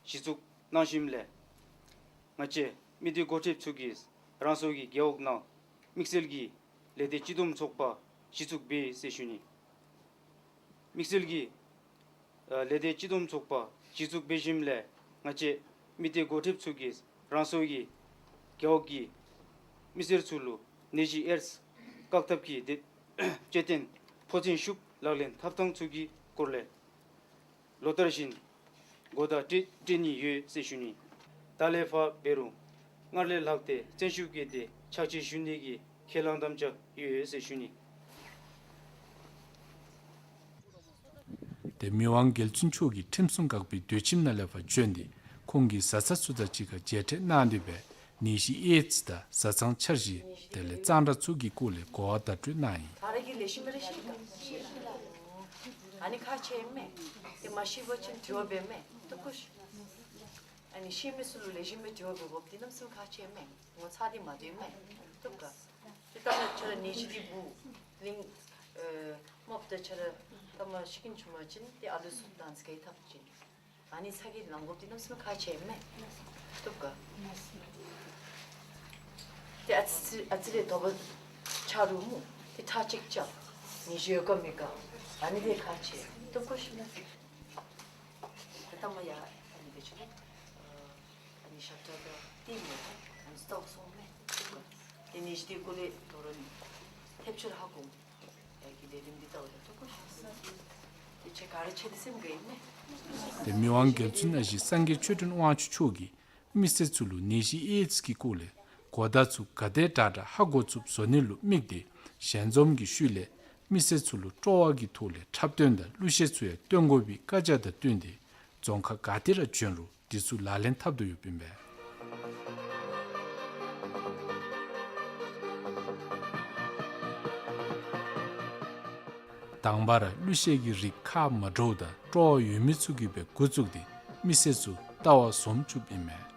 གཞི་བཙུགས་གནང་ཞིནམ་ལས་ང་བཅས་མི་སྡེ་འགོ་ཁྲིདཔ་ཚུ་གིས་རང་སོའི་རྒེད་འོག་ནང་དམིགས་བསལ་གྱི་ལས་སྡེ་སྤྱི་བསྡོམས་ཚོགས་པ་གཞི་བཙུགས་འབད་ཟེར་ཞུ་ནི། དམིགས་བསལ་གྱི་ཨ་ལས་སྡེ་སྤྱི་བསྡོམས་ཚོགས་པ་གཞི་བཙུགས་འབད་ཞིནམ་ལས་ང་བཅས་མི་སྡེ་འགོ་ཁྲིདཔ་ཚུ་གིས་རང་སོའི་རྒེད་འོག་གི་མི་སེར་ཚུ་ལུ་ནད་གཞི་ཨེཌསི་བཀག་ཐབས་ཀྱི་དེ་ལྕེ་སྟེང་ཕོ་མཚན་ཤུགས་ལག་ལེན་འཐབ་ཐངས་ཚུ་གི་སྐོར་ལས་ལོ་ལྟར་བཞིན་གོ་བརྡ་སྤྲོད་སྤྲོད་ནི་ཡོད་ཟེར་ཞུ་ནི། ད་ལས་ཕར་འབད་རུང་སྔར་ལས་ལྷག་སྟེ་བརྩོན་ཤུགས་བསྐྱེད་དེ་ཕྱག་ཕྱིད་ཞུ་ནི་གི་ཁས་བླངས་དམ་བཅའ་ཡོད་ཟེར་ཞུ་ནི། དེ་མི་དབང་རྒྱལ་བཙུན་མཆོག་གིས་ཁྲིམས་སྲུང་འགག་པའི་སྡོད་ཁྱིམ་ནང་ལས་ཕར་བྱོན་ཏེ་ཁོང་གི་བཟའ་ཚང་ཚུ་དང་གཅིག་ཁར་མཇལ་འཕྲད་གནང་སྟེ་སྦེ་ནད་གཞི་ཨེཌསི་དང་བཟའ་ཚང་འཆར་གཞི་དེ་ལས་གཙང་སྦྲ་ཚུ་གི་སྐོར་ལས་གོ་བ་བརྡ་སྤྲོད་གནང་ཡི། ད་རེས་ཀྱི་ལེགས་ཤོམ་རེ་ཤེས་ག། ཨ་ནི་ཁག་ཆེ་མས། དེ་མ་ཤེས་པ་ཅིན་དྲི་བ་འབད་མས། བཏུབ་ག་ཤིག། ཨ་ནི་ཤེས་མི་ཚུ་ལུ་ལེགས་ཤོམ་སྦེ་དྲི་བ་འབད་དགོཔ་འདི་གནམ་མེད་ས་མེད་ཁག་ཆེ་མས། ངོ་ཚ་སྟེ་མ་སྡོད་མས། བཏུབ་ག། དེ་ལྟ་ན་ཁྱོད་ར་ནད་གཞི་འདི་འབུ་གླིང་ཨེ་རྨོ་བོ་དང་ཁྱོད་ར་ལྟ་མ་ཤེས་མཁན་བྱུང་པ་ཅིན་དེ་ཨ་ལུ་ཚུ་དང་ཚིག་ཁ་ཐབས་ཅིག། ཨ་ནི་ཚ་གྱང་ལང་དགོཔ་འདི་གནམ་མེད་ས་མེད་ཁག་ཆེ་མས། བཏུབ་ག། དེ་ཨ་ཙི་ཨ་ཙི་རེ་དོགས་པ་ཆགས་རུང་སྨོ། དེ་ཁྲག་ཅིག་རྐྱབ། ནད་གཞི་ཡོད་ག་མེད་ག། ཨ་ནི་དེ་ཁག་ཆེ། བཏུབ་ག་ཤིག་ན། ད་མ་ཡ་ཨ་ནི་དེ་ཆུ་ཨ་ནི་ཞབས་ཁྲ་དང་ཏེ་མེད་ཨ་ནི་སྟོགས་སོང་མས། བཏུབ་ག། དེ་ནད་གཞི་དེ་སྐོར་ལས་དོ་རུང་ཐེབས་ཆུ་ར་ཧ་གོ། ཏེ་མི་དབང་རྒྱལ་བཙུན་ཨ་ཞེ་སངས་རྒྱས་ཆོས་སྒྲོན་དབང་ཕྱུག་མཆོག་གིས་མི་སེར་ཚུ་ལུ་ནད་གཞི་ཨེཌསི་གི་སྐོར་ལས་གོ་བརྡ་ཚུ་ག་དེ་དྲག་དྲག་ཧ་གོ་ཚུགསཔ་བཟོ་ནི་ལུ་དམིགས་ཏེ་ཞལ་འཛོམས་ཀྱི་ཤུལ་ལས་མི་སེར་ཚུ་ལུ་སྤྲོ་བ་གི་ཐོག་ལས་འཁྲབ་སྟོན་དང་གླུ་གཞས་ཚུ་ཡང་སྟོན་དགོ་པའི་བཀའ་རྒྱ་དང་བསྟུན་ཏེ་རྫོང་ཁག་ག་ཏེ་ར་བྱོན་རུང་འདི་ཚུ་ལག་ལེན་འཐབ་དོ་ཡོདཔ་ཨིན་པས། དང་པ་ར་གླུ་གཞས་ཀྱི་རིགས་ཁག་མ་འདྲཝ་དང་སྤྲོ་བ་ཡོད་མི་ཚུ་གིས་སྦེ་འགོ་བཙུགས་ཏེ་མི་སེར་ཚུ་ལྟ་བར་འཛོམས་བཅུགཔ་ཨིན་མས།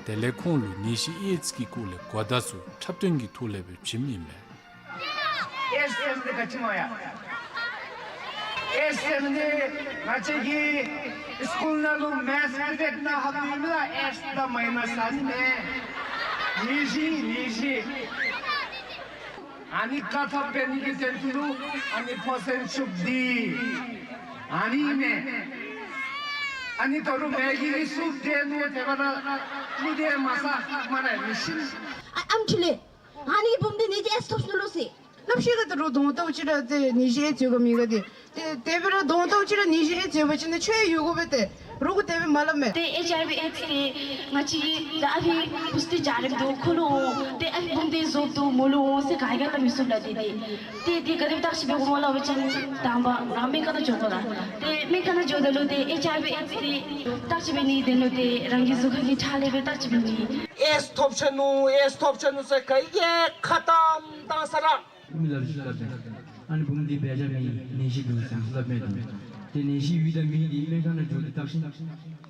དེ་ལས་ཁོང་ལུ་ནད་གཞི་ཨེཌསི་གི་སྐོར་ལས་གོ་བརྡ་ཚུ་འཁྲབ་སྟོན་གྱི་ཐོག་ལས་སྦེ་བྱིནམ་ཨིན་མས། ཨེཌསི་ཟེར་མི་འདི་ག་ཅི་སྨོ་ཡ། ཨེཌསི་ཟེར་མི་འདི་ང་བཅས་ཀྱི་སི་ཀུལ་ནང་ལུ་མེཐསི་པི་རི་ཡེཌ་ནང་ལྷབ་མི་ལུ་ཨེཌསི་དང་མའི་ནསི་ཨ་ནི་མས། ནད་གཞི་ནད་གཞི། ཨ་ནི་བཀག་ཐབས་འབད་ནི་གི་དོན་ལུ་ཨ་ནི་ཕོ་སེན་ཤུགས་འདི་ཨ་ནི་མས། ཨ་ནི་ད་རུང་མེ་གི་ནི་སུབ་འདི་ནུ་དེ་བ་ན་ཀླུ་འདི་མ་ས་མ་ར་མི་ཤིན། ཨ་ཨམ་ཆི་ལེ། ཨ་ནི་བུམོ་འདི་ནད་གཞི་ཨེཌསི་ཐོབ་སོ་ནུག་ལོ་ཟེར། སླབ་ཤེས་ག་ད་རུང་དོན་དག་ཅིག་ར་ཏེ་ནད་གཞི་ཨེཌསི་ཡོད་ག་མེད་ག་འདི། ཏེ་དེ་སྦེ་ར་དོན་དག་ཅིག་ར་ནད་གཞི་ཨེཌསི་ཡོད་པ་ཅིན་ནི་ཆོས་ཡོད་དགོ་པས་ཏེ། རོགས་དེ་སྦེ་མ་སླབ་མས། ཏེ་ཨེཆ་ཨའི་ཝི་ཨེཌསི་ཏེ་ང་བཅས་ཀྱི་ད་ཨ་ཕི་བུ་སྟེ་འཇའ་རིསམོ་འདུག་ཁོ་ལུ་འོང་། ཏེ་ཨ་ཕི་བུམོ་འདི་བཟོཝ་འདུག་མོ་ལུ་འོང་ཟེར་ག་གིས་ཡང་སླབ་མི་ཚུགས་ལགས། ཏེ་ཏེ་ཏེ་ག་དེ་སྦེ་བརྟག་ཞིབ་འབད་དགོཔ་སྨོ་སླབ་པ་ཅིན་དང་པ་རང་སྨན་ཁང་ནང་འགྱོ་དགོ་ལགས། ཏེ་སྨན་ཁང་ནང་འགྱོཝ་ད་ལུ་ཏེ་ཨེཆ་ཨའི་ཝི་ཨེཌསི་ཏེ་བརྟག་ཞིབ་འབད་ནི་དོན་ལུ་ཏེ་རང་གི་གཟུགས་ཁ་གི་ཁྲག་ལས་སྦེ་བརྟག་ཞིབ་འབད་ནི། ཨེཌསི་ཐོབ་ཆི་ནུག་ཨེཌསི་ཐོབ་ཆི་ནུག་ཟེར་ག་གིས་ཡང་ཁ་བཏངམ་བཏང་ས་ར། མི་སླབ་ཅི་སླབ་མས། ཨ་ནི་བུམོ་འདི་འབད་བྱ་མེད་ནད་གཞི་འདུག་ཟེར་སླབ་མས་དོ། ཏེ་ནད་གཞི་ཡོད་དང་མེད་འདི་སྨན་ཁང་ནང་འགྱོ་སྟེ་བརྟག་ཞིབ་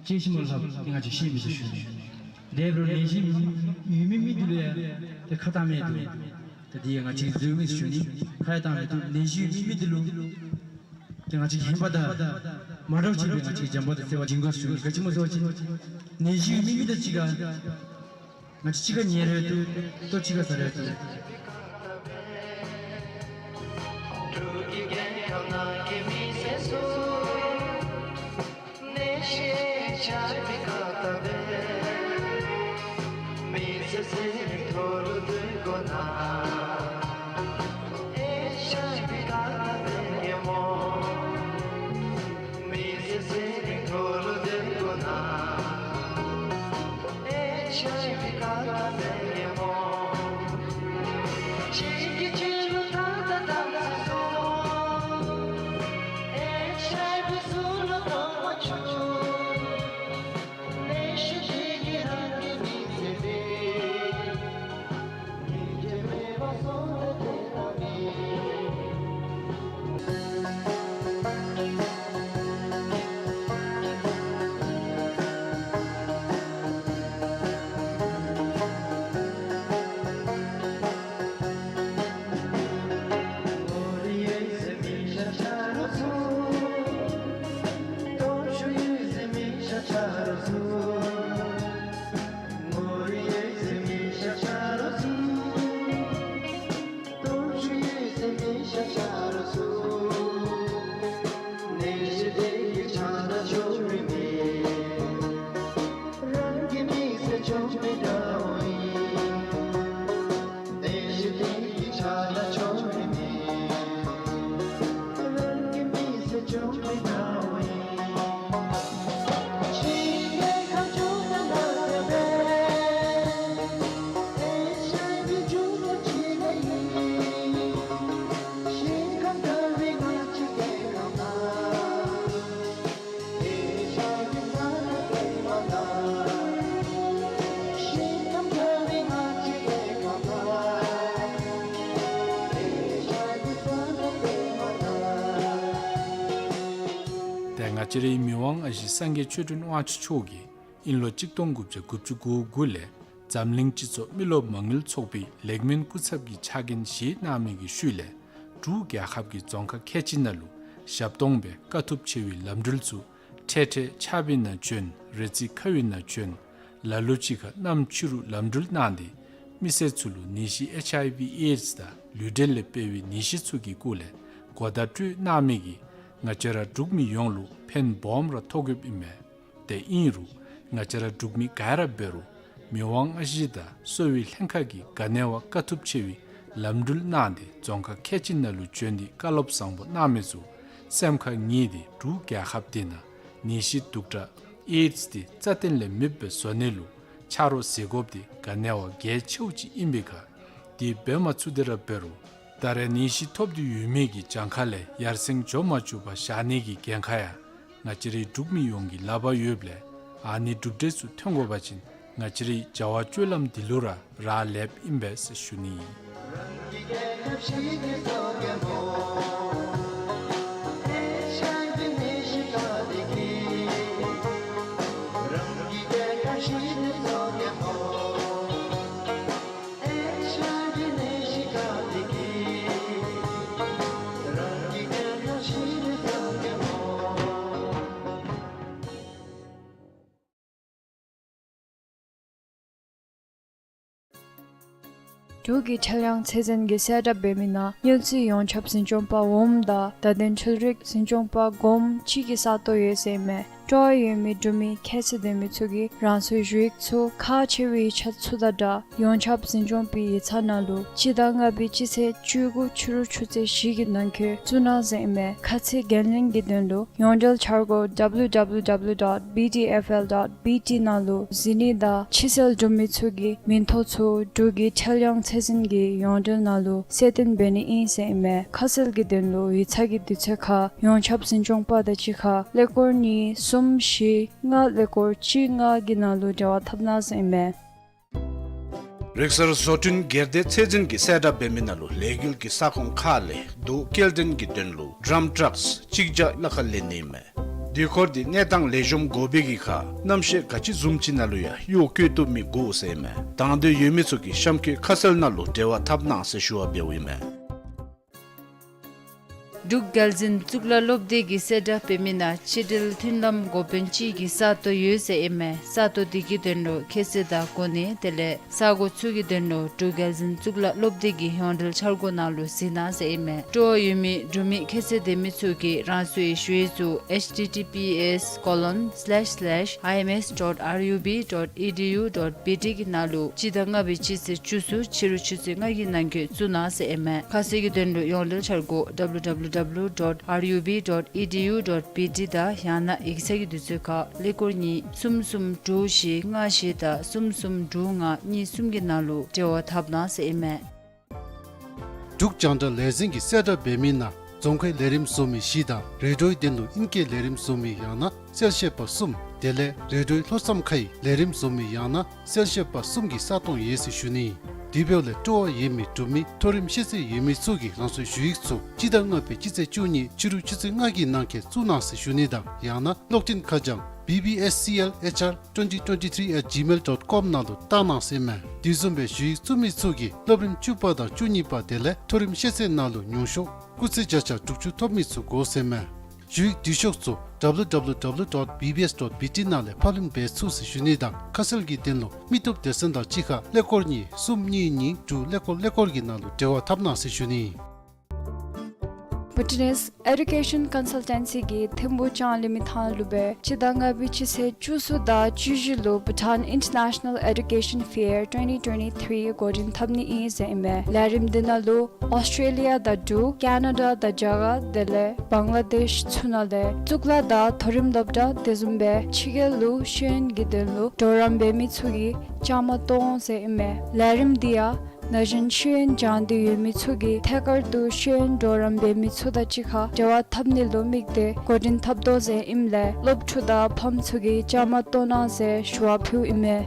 དཔྱད་ཞིནམ་ལས་ཏེ་ང་བཅས་ཤེས་མི་ཚུགས་ཞུ་ནི། དེ་འབད་རུང་ནད་གཞི་ཡོད་མི་མི་འདི་ལུ་ཡང་ཏེ་ཁ་བཏང་མི་འདུག། ཏེ་འདི་ཡང་ང་བཅས་ཀྱིས་འཛོལ་མི་ཞུ་ནི། ཁ་ཡང་བཏང་མི་འདུག། ནད་གཞི་ཡོད་མི་མི་འདི་ལུ་ཏེ་ང་བཅས་ཀྱིས་ཧེ་མ་དང་མ་འདྲཝ་ཅིག་སྦེ་ང་བཅས་ཀྱིས་བྱམས་པ་དང་བརྩེ་བ་བྱིན་དགོ་ཞུ་ནི། ག་ཅི་སྨོ་ཟེར་བ་ཅིན་ནད་གཞི་ཡོད་མི་མི་དང་གཅིག་ཁར་ང་བཅས་གཅིག་ཁར་ཉལ་རུང་ཏེ་ལྟོ་གཅིག་ཁར་ཟ་རུང་ཏེ། ང་བཅས་རའི་མི་དབང་ཨ་ཞེ་སངས་རྒྱས་ཆོས་སྒྲོན་དབང་ཕྱུག་མཆོག་གིས་དབྱིན་ལོ་གཅིག་སྟོང་དགུ་བརྒྱ་དགུ་བཅུ་གོ་དགུ་ལས་འཛམ་གླིང་སྤྱི་ཚོགས་མི་རློབས་མ་དངུལ་ཚོགས་པའི་ལེགས་སྨོན་སྐུ་ཚབ་ཀྱི་ཕྱག་འགན་བཞེས་གནང་མི་གི་ཤུལ་ལས་འབྲུག་རྒྱལ་ཁབ་ཀྱི་རྫོང་ཁག་ཁལ་གཅིག་ནང་ལུ་ཞབས་ཏོག་སྦེ་དཀའ་ཐུབ་ཆེ་བའི་ལམ་འགྲུལ་ཚུ་འཕྲལ་འཕྲལ་ཆརཔ་ནང་བྱོན། རེ་ཚེ་ཁཝ་ནང་བྱོན། ལ་ལུ་ཅིག་ཁར་གནམ་ཕྱི་རུ་ལམ་འགྲུལ་གནང་སྟེ་མི་སེར་ཚུ་ལུ་ནད་གཞི་ཨེཆ་ཨའི་ཝི་ཨེཌསི་དང་ལུས་འབྲེལ་ལས་འཕེལ་བའི་ནད་གཞི་ཚུ་གི་སྐོར་ལས་གོ་བརྡ་སྤྲོད་གནང་མི་གིས་ང་བཅས་ར་འབྲུག་མི་ཡོངས་ལུ་ཕན་སྦོམ་ར་ཐོགས་ཡོདཔ་ཨིན་མས། དེ་ཨིན་རུང་ང་བཅས་ར་འབྲུག་མི་ག་ར་འབད་རུང་མི་དབང་ཨ་ཞེ་དང་གསོ་བའི་ལྷན་ཁག་གིས་ག་ནི་བ་དཀའ་ཐུབ་ཆེ་བའི་ལམ་འགྲུལ་གནང་སྟེ་རྫོང་ཁག་ཁལ་གཅིག་ནང་ལུ་བྱོན་ཏེ་བཀའ་སློབ་བཟང་པོ་གནང་མི་ཚུ་སེམས་ཁར་ངེས་ཏེ་འབྲུག་རྒྱལ་ཁབ་འདི་ནང་ནད་གཞི་གདུག་དྲགས་ཨེཌསི་འདི་རྩ་བརྟན་ལས་མེདཔ་སྦེ་བཟོ་ནི་ལུ་ཕྱག་རོགས་མཛད་དགོཔ་འདི་ག་ནི་བ་གལ་ཆེཝ་ཅིག་ཨིན་པའི་ཁར་དེ་འབད་མ་ཚུགས་ཏེ་ར་འབད་རུང་ད་རེས་ནད་གཞི་ཐོབ་སྟེ་ཡོད་མི་གི་གྱངས་ཁ་ལས་ཡར་སེང་འགྱོ་མ་བཅུག་པར་བཞག་ནི་གི་འགན་ཁག་ཡང་ང་བཅས་རའི་འབྲུག་མི་ཡོངས་ཀྱི་ལག་པར་ཡོདཔ་ལས་ཨ་ནི་གྲུབ་འབྲས་ཚུ་ཐོན་དགོ་པ་ཅིན་ང་བཅས་རའི་བྱ་བ་སྤྱོད་ལམ་འདི་ལུ་ར་རག་ལསཔ་ཨིན་པས་ཟེར་ཞུ་ནི་ཨིན། འབྲུག་གི་ཁྲེལ་ཡང་ཚད་འཛིན་གྱིས་གསལ་བསྒྲགས་འབད་མི་ནང་སྔོན་རྩིས་ཡོངས་ཁྱབ་འཛིན་སྐྱོང་པ་འོགམ་དང་བརྡ་དོན་འཕྲུལ་རིག་འཛིན་སྐྱོང་པ་འགོམ་གཅིག་གི་ས་སྟོང་ཡོད་ཟེར་ཨིན་མས། སྤྲོ་བ་ཡོད་མི་འབྲུག་མི་ཁྱད་ཚད་ལྡན་མི་ཚུ་གིས་རང་སོའི་ཞུ་ཡིག་ཚུ་ཁག་ཆེ་བའི་ཡིག་ཆ་ཚུ་དང་སྦྲགས་ཡོངས་ཁྱབ་འཛིན་སྐྱོང་པའི་ཡིག་ཚང་ནང་ལུ་སྤྱི་ཟླ་ལྔ་པའི་སྤྱི་ཚེས་བཅུ་དགུ་ཕྱི་རུ་ཆུ་ཚོད་བཞི་གི་ནང་འཁོད་བཙུགས་གནང་ཟེར་ཨིན་མས། ཁ་ཚིག་འགན་ལེན་གྱི་དོན་ལུ་ཡོངས་འབྲེལ་འཆར་སྒོ་W W W dot B D F L dot B T ནང་ལུ་གཟིགས་ནི་དང་ཕྱི་སེལ་འབྲུག་མི་ཚུ་གི་མིང་ཐོ་ཚུ་འབྲུག་གི་ཁྲེལ་ཡང་ཚད་འཛིན་གྱི་ཡོངས་འབྲེལ་ནང་ལུ་གསལ་སྟོན་འབད་ནི་ཨིན་ཟེར་ཨིན་མས། ཁ་གསལ་གྱི་དོན་ལུ་ཡིག་ཚང་གི་དུས་ཚོད་ཁར་ཡོངས་ཁྱབ་འཛིན་སྐྱོང་པ་དང་གཅིག་ཁར་ཀླད་ཀོར་གཉིས་གསུམ་བཞི་ལྔ་ཀླད་ཀོར་གཅིག་ལྔ་གི་ནང་ལུ་འབྲེལ་བ་འཐབ་གནང་ཟེར་ཨིན་མས། རིག་གསར་བཟོ་སྐྲུན་སྒེར་སྡེ་ཚད་འཛིན་གྱིས་གསལ་བསྒྲགས་འབད་མི་ནང་ལུ་ལས་འགུལ་གྱི་ས་ཁོངས་ཁག་ལས་རྡོ་སྐྱེལ་འདྲེན་གྱི་དོན་ལུ་ཌམ་ཊྲགསི་གཅིག་བརྒྱ་གླ་ཁར་ལེན་ནི་ཨིན་མས། དུས་འཁོར་འདི་གནས་སྟངས་ལེགས་ཤོམ་དགོ་པའི་གི་ཁར་གནམ་གཤིས་ག་ཅི་བཟུམ་ཅིག་ནང་ལུ་ཡང་གཡོག་བཀོལ་བཏུབ་མི་དགོ་ཟེར་ཨིན་མས། དང་འདོད་ཡོད་མི་ཚུ་གིས་གཤམ་འཁོད་ཁ་གསལ་ནང་ལུ་འབྲེལ་བ་འཐབ་གནང་ཟེར་ཞུ་བ་འབདཝ་ཨིན་མས། འབྲུག་རྒྱལ་འཛིན་གཙུག་ལག་སློབ་སྡེ་གིས་གསལ་བསྒྲགས་འབད་མི་ནང་སྤྱི་འབྲེལ་མཐུན་ལམ་འགོ་དཔོན་ཅིག་གི་ས་སྟོང་ཡོད་ཟེར་ཨིན་མས། ས་སྟོང་འདི་གི་དོན་ལུ་ཁྱད་ཚད་དང་གོ་གནས་དེ་ལས་ས་གོ་ཚུ་གི་དོན་ལུ་འབྲུག་རྒྱལ་འཛིན་གཙུག་ལག་སློབ་སྡེ་གི་ཡོངས་འབྲེལ་འཆར་སྒོ་ནང་ལུ་གཟིགས་གནང་ཟེར་ཨིན་མས། སྤྲོ་བ་ཡོད་མི་འབྲུག་མི་ཁྱད་ཚད་ལྡན་མི་ཚུ་གིས་རང་སོའི་ཞུ་ཡིག་ཚུ་H T T P S colon slash slash I M S dot R U B dot E D U dot B T གི་ནང་ལུ་སྤྱི་ཟླ་ལྔ་པའི་སྤྱི་ཚེས་བཅུ་གསུམ་ཕྱི་རུ་ཆུ་ཚོད་ལྔ་གི་ནང་འཁོད་བཙུགས་གནང་ཟེར་ཨིན་མས། ཁ་གསལ་གྱི་དོན་ལུ་ཡོངས་འབྲེལ་འཆར་སྒོ་W W W dot R U B dot E D U dot B T དང་ཡང་ན་ཡིག་ཚང་གི་དུས་ཚོད་ཁར་ཀླད་ཀོར་གཉིས་གསུམ་གསུམ་དྲུག་བཞི་ལྔ་བཞི་དང་གསུམ་གསུམ་དྲུག་ལྔ་གཉིས་གསུམ་གྱི་ནང་ལུ་འབྲེལ་བ་འཐབ་གནང་ཟེར་ཨིན་མས། འབྲུག་རྒྱང་བསྒྲགས་ལས་འཛིན་གྱིས་གསལ་བསྒྲགས་འབད་མི་ནང་རྫོང་ཁའི་ལས་རིམ་བཟོ་མི་བཞི་དང་རེ་ཌིའོའི་དོན་ལུ་ཨིང་སྐད་ལས་རིམ་བཟོ་མི་ཡང་ན་གསལ་བཤད་པ་གསུམ་དེ་ལས་རེ་ཌིའོའི་ལྷོ་མཚམས་ཁའི་ལས་རིམ་བཟོ་མི་ཡང་ན་གསལ་བཤད་པ་གསུམ་གྱི་ས་སྟོང་ཡོད་ཟེར་ཞུ་ནི། དེ་འབདཝ་ལས་སྤྲོ་བ་ཡོད་མི་འབྲུག་མི་མཐོ་རིམ་ཤེས་ཚད་ཡོད་མི་ཚུ་གིས་རང་སོའི་ཞུ་ཡིག་ཚུ་སྤྱི་ཟླ་ལྔ་པའི་སྤྱི་ཚེས་བཅུ་གཉིས་ཕྱི་རུ་ཆུ་ཚོད་ལྔ་གི་ནང་འཁོད་བཙུགས་གནང་ཟེར་ཞུ་ནི་དང་ཡང་ན་གློག་འཕྲིན་ཁ་བྱང་B B S C L H R twenty twenty-three at gmail dot com ནང་ལུ་བཏང་གནང་ཟེར་མས། དེ་བཟུམ་སྦེ་ཞུ་ཡིག་བཙུགས་མི་ཚུ་གིས་སློབ་རིམ་བཅུ་པ་དང་བཅུ་གཉིས་པ་དེ་ལས་མཐོ་རིམ་ཤེས་ཚད་ནང་ལུ་ཉུང་ཤོས་སྐུགས་ཚད་བརྒྱ་ཆ་དྲུག་ཅུ་ཐོབ་མི་ཚུ་དགོ་ཟེར་མས། ཞུ་ཡིག་བསྡུ་ཤོག་ཚུ་W W W dot B B S dot B T ནང་ལས་ཕབ་ལེན་འབད་ཚུགས་ཟེར་ཞུ་ནི་དང་ཁ་གསལ་གྱི་དོན་ལུ་མི་སྟོབས་སྡེ་ཚན་དང་གཅིག་ཁར་ཀླད་ཀོར་གཉིས་གསུམ་གཉིས་གཉིས་དྲུག་ཀླད་ཀོར་ཀླད་ཀོར་གྱི་ནང་ལུ་འབྲེལ་བ་འཐབ་གནང་ཟེར་ཞུ་ནི། བྷུ་ཊ་ནིས་ཨེ་ཌུ་ཀེ་ཤཱན་ཀོན་སལ་ཊེན་སི་གིས་ཐིམ་ཕུག་ལྕང་གླིང་མི་ཐང་ལུ་སྦེ་སྤྱི་ཟླ་ལྔ་པའི་སྤྱི་ཚེས་བཅུ་གསུམ་དང་བཅུ་བཞི་ལུ་Bhutan International Education Fair twenty twenty-three འགོ་འདྲེན་འཐབ་ནི་ཨིན་ཟེར་ཨིན་མས། ལས་རིམ་འདི་ནང་ལུ་ཨོསི་ཊྲེ་ལི་ཡ་དང་འབྲུག་ཀེ་ན་ཌ་དང་རྒྱ་གར་དེ་ལས་བང་ལ་དེཤ་ཚུ་ནང་ལས་གཙུག་ལག་དང་མཐོ་རིམ་སློབ་གྲྭ་དེ་བཟུམ་སྦེ་ཕྱི་རྒྱལ་ལུ་ཤེས་ཡོན་གྱི་དོན་ལུ་གྲོགས་རམ་འབད་མི་ཚུ་གིས་བཅའ་མར་གཏོགས་འོང་ཟེར་ཨིན་མས། ལས་རིམ་འདི་ཡང་ན་གཞོན་ཤེས་ཡོན་སྦྱང་སྟེ་ཡོད་མི་ཚུ་གིས་ཐད་ཀར་དུ་ཤེས་ཡོན་གྲོགས་རམ་འབད་མི་ཚུ་དང་གཅིག་ཁར་འབྲེལ་བ་འཐབ་ནི་ལུ་དམིགས་ཏེ་འགོ་འདྲེན་འཐབ་དོ་ཟེར་ཨིནམ་ལས་སློབ་ཕྲུག་དང་ཕམ་ཚུ་གིས་བཅའ་མར་གཏོགས་གནང་ཟེར་ཞུ་བ་ཕུལཝ་ཨིན་མས།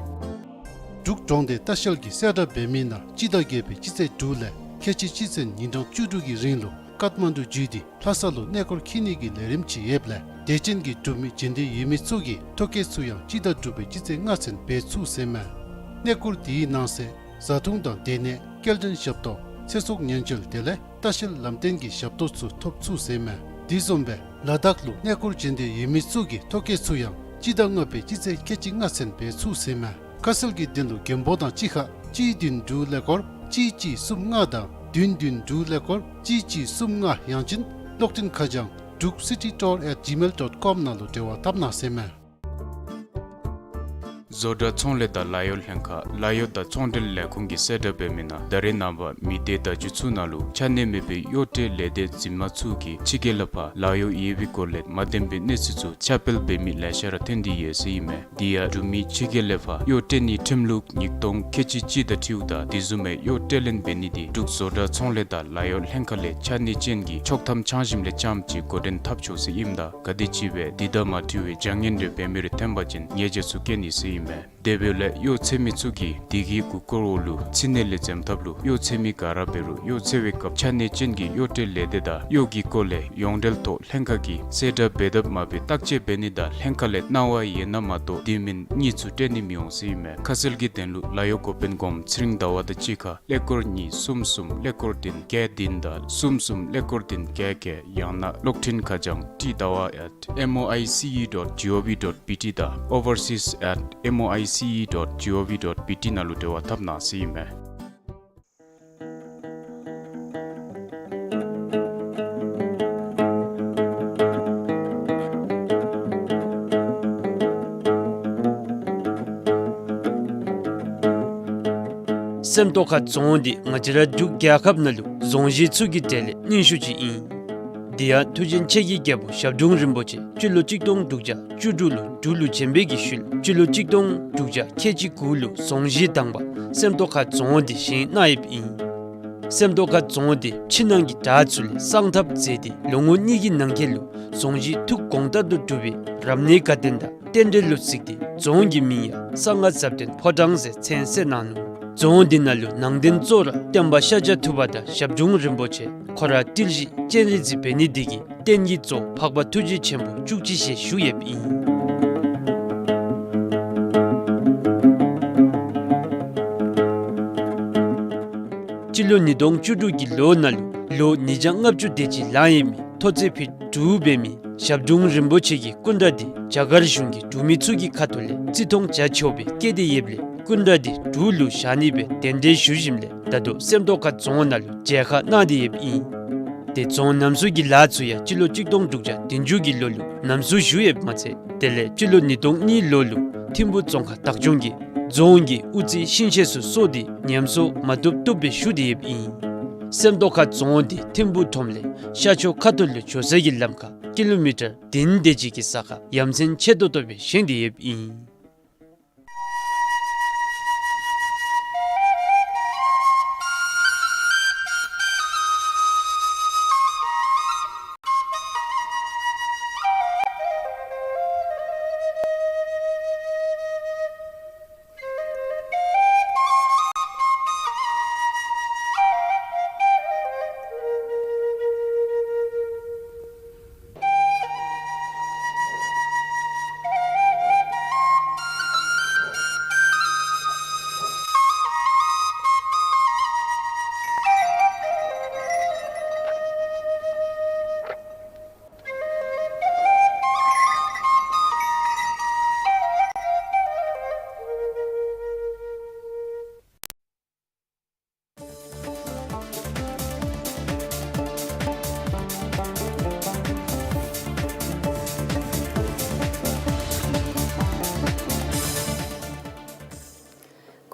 འབྲུག་གྲོང་སྡེ་ལྟ་བཤལ་གྱིས་གསལ་བསྒྲགས་འབད་མི་ནང་སྤྱི་ཟླ་བརྒྱད་པའི་སྤྱི་ཚེས་དྲུག་ལས་ཁལ་གཅིག་སྤྱི་ཚེས་ཉིན་གྲངས་བཅུ་དྲུག་གི་རིང་ལུ་ ཀཏ་མན་ཌུ་བརྒྱུད་དེ་ལྷ་ས་ལུ་གནས་སྐོར་འཁྱིད་ནི་གི་ལས་རིམ་ཅིག་ཡོདཔ་ལས་དད་ཅན་གྱི་འབྲུག་མི་བྱོན་འདོད་ཡོད་མི་ཚུ་གིས་ཐོ་བཀོད་ཚུ་ཡང་སྤྱི་ཟླ་དྲུག་པའི་སྤྱི་ཚེས་ལྔ་ཚུན་འབད་ཚུགས་ཟེར་མས། གནས་སྐོར་དེའི་ནང་གསེས་བཟའ་འཐུང་དང་སྡོད་གནས་སྐྱེལ་འདྲེན་ཞབས་ཏོག་ཚེ་སྲོག་ཉེན་བཅོལ་དེ་ལས་ལྟ་བཤལ་ལམ་སྟོན་གྱི་ཞབས་ཏོག་ཚུ་ཐོབ་ཚུགས་ཟེར་མས། དེ་བཟུམ་སྦེ་ལ་དྭགས་ལུ་གནས་སྐོར་བྱོན་འདོད་ཡོད་མི་ཚུ་གིས་ཐོ་བཀོད་ཚུ་ཡང་སྤྱི་ཟླ་ལྔ་པའི་སྤྱི་ཚེས་ཁལ་གཅིག་ལྔ་ཚུན་འབད་ཚུགས་ཟེར་མས། ཁ་གསལ་གྱི་དོན་ལུ་མགོན་པོ་དང་གཅིག་ཁར་གཅིག་བདུན་དྲུག་ཀླད་ཀོར་གཅིག་གཅིག་གསུམ་ལྔ་དང་བདུན་བདུན་དྲུག་ཀླད་ཀོར་གཅིག་གཅིག་གསུམ་ལྔ་ཡང་ཅིན་གློག་འཕྲིན་ཁ་བྱང་druk city tour at gmail dot com ནང་ལུ་འབྲེལ་བ་འཐབ་གནང་ཟེར་མས། བཟོ་གྲྭ་ཚོང་ལས་དང་ལཱ་གཡོག་ལྷན་ཁག་ལཱ་གཡོག་དང་ཚོང་འབྲེལ་ལས་ཁུངས་ཀྱིས་གསལ་བསྒྲགས་འབད་མི་ནང་ད་རེས་ནངས་པ་མི་སྡེ་བརྡ་བརྒྱུད་ཚུ་ནང་ལུ་ཆ་གནས་མེད་པའི་གཡོག་ཁྲལ་ལས་སྡེ་འཛིན་མ་ཚུ་གིས་ཕྱི་རྒྱལ་ལས་ཕར་ལཱ་གཡོག་ཡོད་པའི་སྐོར་ལས་མ་བདེན་པའི་གནས་ཚུལ་ཚུ་ཁྱབ་སྤེལ་འབད་མི་ལེ་ཤ་ར་ཐོན་ཏེ་ཡོད་ཟེར་ཨིན་མས། དེ་ཡང་འབྲུག་མི་ཕྱི་རྒྱལ་ལས་ཕར་གཡོག་སྤྲོད་ནིའི་ཁྲིམས་ལུགས་ཉིས་སྟོང་ཁལ་གཅིག་གཅིག་དང་འཁྲིལཝ་ད་དེ་བཟུམ་མའི་གཡོག་སྤྲོད་ལེན་འབད་ནི་དེ་འབྲུག་བཟོ་གྲྭ་ཚོང་ལས་དང་ལཱ་གཡོག་ལྷན་ཁག་ལས་ཆ་གནས་ཅན་གྱི་ཆོག་ཐམ་འཆང་ཞིནམ་ལས་རྐྱངམ་ཅིག་འགོ་འདྲེན་འཐབ་ཆོག་ཟེར་ཨིནམ་ད་ག་དེམ་ཅིག་སྦེ་དེ་དང་མ་འཁྲིལ་བའི་བྱ་ངན་རེ་འབད་མི་རེ་ཐོན་པ་ཅིན་ཉེས་བྱ་ཚུ་བཀལ་ནི་ཟེར་ཨིན་མས། དེ་འབདཝ་ལས་གཡོག་འཚོལ་མི་ཚུ་གིས་དེ་གི་གུ་སྐོར་འོག་ལུ་ཚིག་ནེ་ལས་འཛེམ་ཐབས་ལུ་གཡོག་འཚོལ་མི་ག་ར་འབད་རུང་གཡོག་འཚོལ་བའི་སྐབས་ཆ་གནས་ཅན་གྱི་གཡོག་སྤྲོད་ལས་སྡེ་དང་གཡོག་གི་སྐོར་ལས་ཡོངས་འབྲེལ་ཐོག་ལྷན་ཁག་གིས་གསལ་བསྒྲགས་འབད་དཔ་མ་འབད་བརྟག་དཔྱད་འབད་ནི་དང་ལྷན་ཁག་ལས་གནང་བ་ཡོད་ན་མ་གཏོགས་དེ་མིན་གཉིས་ཚུ་སྤྲོད་ནི་མི་འོང་ཟེར་ཨིན་མས། ཁ་གསལ་གྱི་དོན་ལུ་ལཱ་གཡོག་འགོ་དཔོན་གོངམ་ཚེ་རིང་ཟླ་བ་དང་གཅིག་ཁར་ཀླད་ཀོར་གཉིས་གསུམ་གསུམ་ཀླད་ཀོར་བདུན་བརྒྱད་བདུན་དང་གསུམ་གསུམ་ཀླད་ཀོར་བདུན་བརྒྱད་བརྒྱད། ཡང་ན་གློག་འཕྲིན་ཁ་བྱང་ཏི་ཟླ་བ་at M O I C E dot G O V dot B T དང་overseas at M O I C E dot G O V dot B T ནང་ལུ་འབྲེལ་བ་འཐབ་གནང་ཟེར་ཨིན་མས། སེམས་རྟོགས་ཁ་རྫོང་འདི་ང་བཅས་ར་འབྲུག་རྒྱལ་ཁབ་ནང་ལུ་རྫོང་གཞི་ཚུ་གི་གྲས་ལས་རྙིང་ཤོས་ཅིག་ཨིན། དེ་ཡང་མཐུ་ཆེན་ཆེ་གི་རྒྱལ་པོ་ཞབས་དྲུང་རིན་པོ་ཆེ་སྤྱི་ལོ་གཅིག་སྟོང་དྲུག་བརྒྱ་བཅུ་དྲུག་ལུ་འབྲུག་ལུ་བྱོན་པའི་གི་ཤུལ་སྤྱི་ལོ་གཅིག་སྟོང་དྲུག་བརྒྱ་ཁལ་གཅིག་དགུ་ལུ་རྫོང་གཞི་དང་པ་སེམས་རྟོགས་ཁ་རྫོང་འདི་བཞེངས་གནང་ཡོདཔ་ཨིན། སེམས་རྟོགས་ཁ་རྫོང་འདི་ཕྱི་ནང་གི་དྲག་ཚུ་ལས་གསང་ཐབས་མཛད་དེ་ལོ་ངོ་གཉིས་ཀྱི་ནང་འཁོད་ལུ་རྫོང་གཞི་ཐུགས་དགོངས་ལྟར་དུ་གྲུབ་པའི་རབ་གནས་དགའ་སྟོན་དང་རྟེན་འབྲེལ་ལུ་གཟིགས་ཏེ་རྫོང་གི་མིང་ཡང་གསང་སྔགས་ཟབ་དོན་ཕོ་བྲང་ཟེར་མཚན་གསོལ་གནང་ནུག། རྫོང་འདི་ནང་ལུ་ནང་རྟེན་གཙོ་བོ་ར་སྟོན་པ་ཤཱཀྱ་ཐུབ་པ་དང་ཞབས་དྲུང་རིན་པོ་ཆེ་ཁོ་ར་ཏིལ་བཞི་སྤྱན་རས་གཟིགས་འབད་ནི་འདི་གིས་རྟེན་གྱི་གཙོ་འཕགས་པ་ཐུགས་རྗེ་ཆེན་པོ་བཅུ་གཅིག་ཞལ་བཞུགས་ཡོདཔ་ཨིན། སྤྱི་ལོ་ཉིས་སྟོང་བཅུ་དྲུག་གི་ལོ་ནང་ལུ་ལོ་ཉིས་བརྒྱ་ལྔ་བཅུ་དེ་ཅིག་ལང་ཡོད་མི་མཐོ་ཚད་ཕིཊ་དྲུག་འབད་མི་ཞབས་དྲུང་རིན་པོ་ཆེ་གི་སྐུ་འདྲ་འདི་རྒྱ་གར་གཞུང་གིས་འབྲུག་མི་ཚུ་གི་ཁ་ཐུག་ལས་བརྩི་མཐོང་བྱ་ཆོག་པའི་བཀོད་དེ་ཡོདཔ་ལས་སྐུ་འདྲ་འདི་འབྲུག་ལུ་བཞག་ནི་སྦེ་གདན་འདྲེན་ཞུ་ཞིནམ་ལས་ད་ལྟོ་སེམས་རྟོགས་ཁ་རྫོང་ནང་ལུ་མཇལ་ཁ་གནང་སྟེ་ཡོདཔ་ཨིན། ཏེ་རྫོང་རྣམ་གསུམ་གྱི་ལཱ་ཚུ་ཡང་སྤྱི་ལོ་གཅིག་སྟོང་དྲུག་བརྒྱ་བདུན་ཅུ་གི་ལོ་ལུ་རྣམ་གསུམ་ཞུ་ཡོདཔ་མ་ཚད་དེ་ལས་སྤྱི་ལོ་ཉིས་སྟོང་གཉིས་ལོ་ལུ་ཐིམ་ཕུ་རྫོང་ཁག་བདག་སྐྱོང་གིས་རྫོང་གི་དབུ་རྩེ་ཤིང་ཤེད་ཚུ་གསོ་སྟེ་ཉམས་གསོ་མ་བཏུབ་བཏུབ་སྦེ་ཞུ་སྟེ་ཡོདཔ་ཨིན། སེམས་རྟོགས་ཁ་རྫོང་འདི་ཐིམ་ཕུ་ཁྲོམ་ལས་ཤར་ཕྱོགས་ཁ་ཐུག་ལུ་འགྱོ་སའི་གི་ལམ་ཁར་ཀི་ལོ་མི་ཊར་བདུན་དེ་ཅིག་གི་ས་ཁར་ཡ་མཚན་ཆེ་ཏོག་ཏོ་སྦེ་བཞེངས་ཏེ་ཡོདཔ་ཨིན།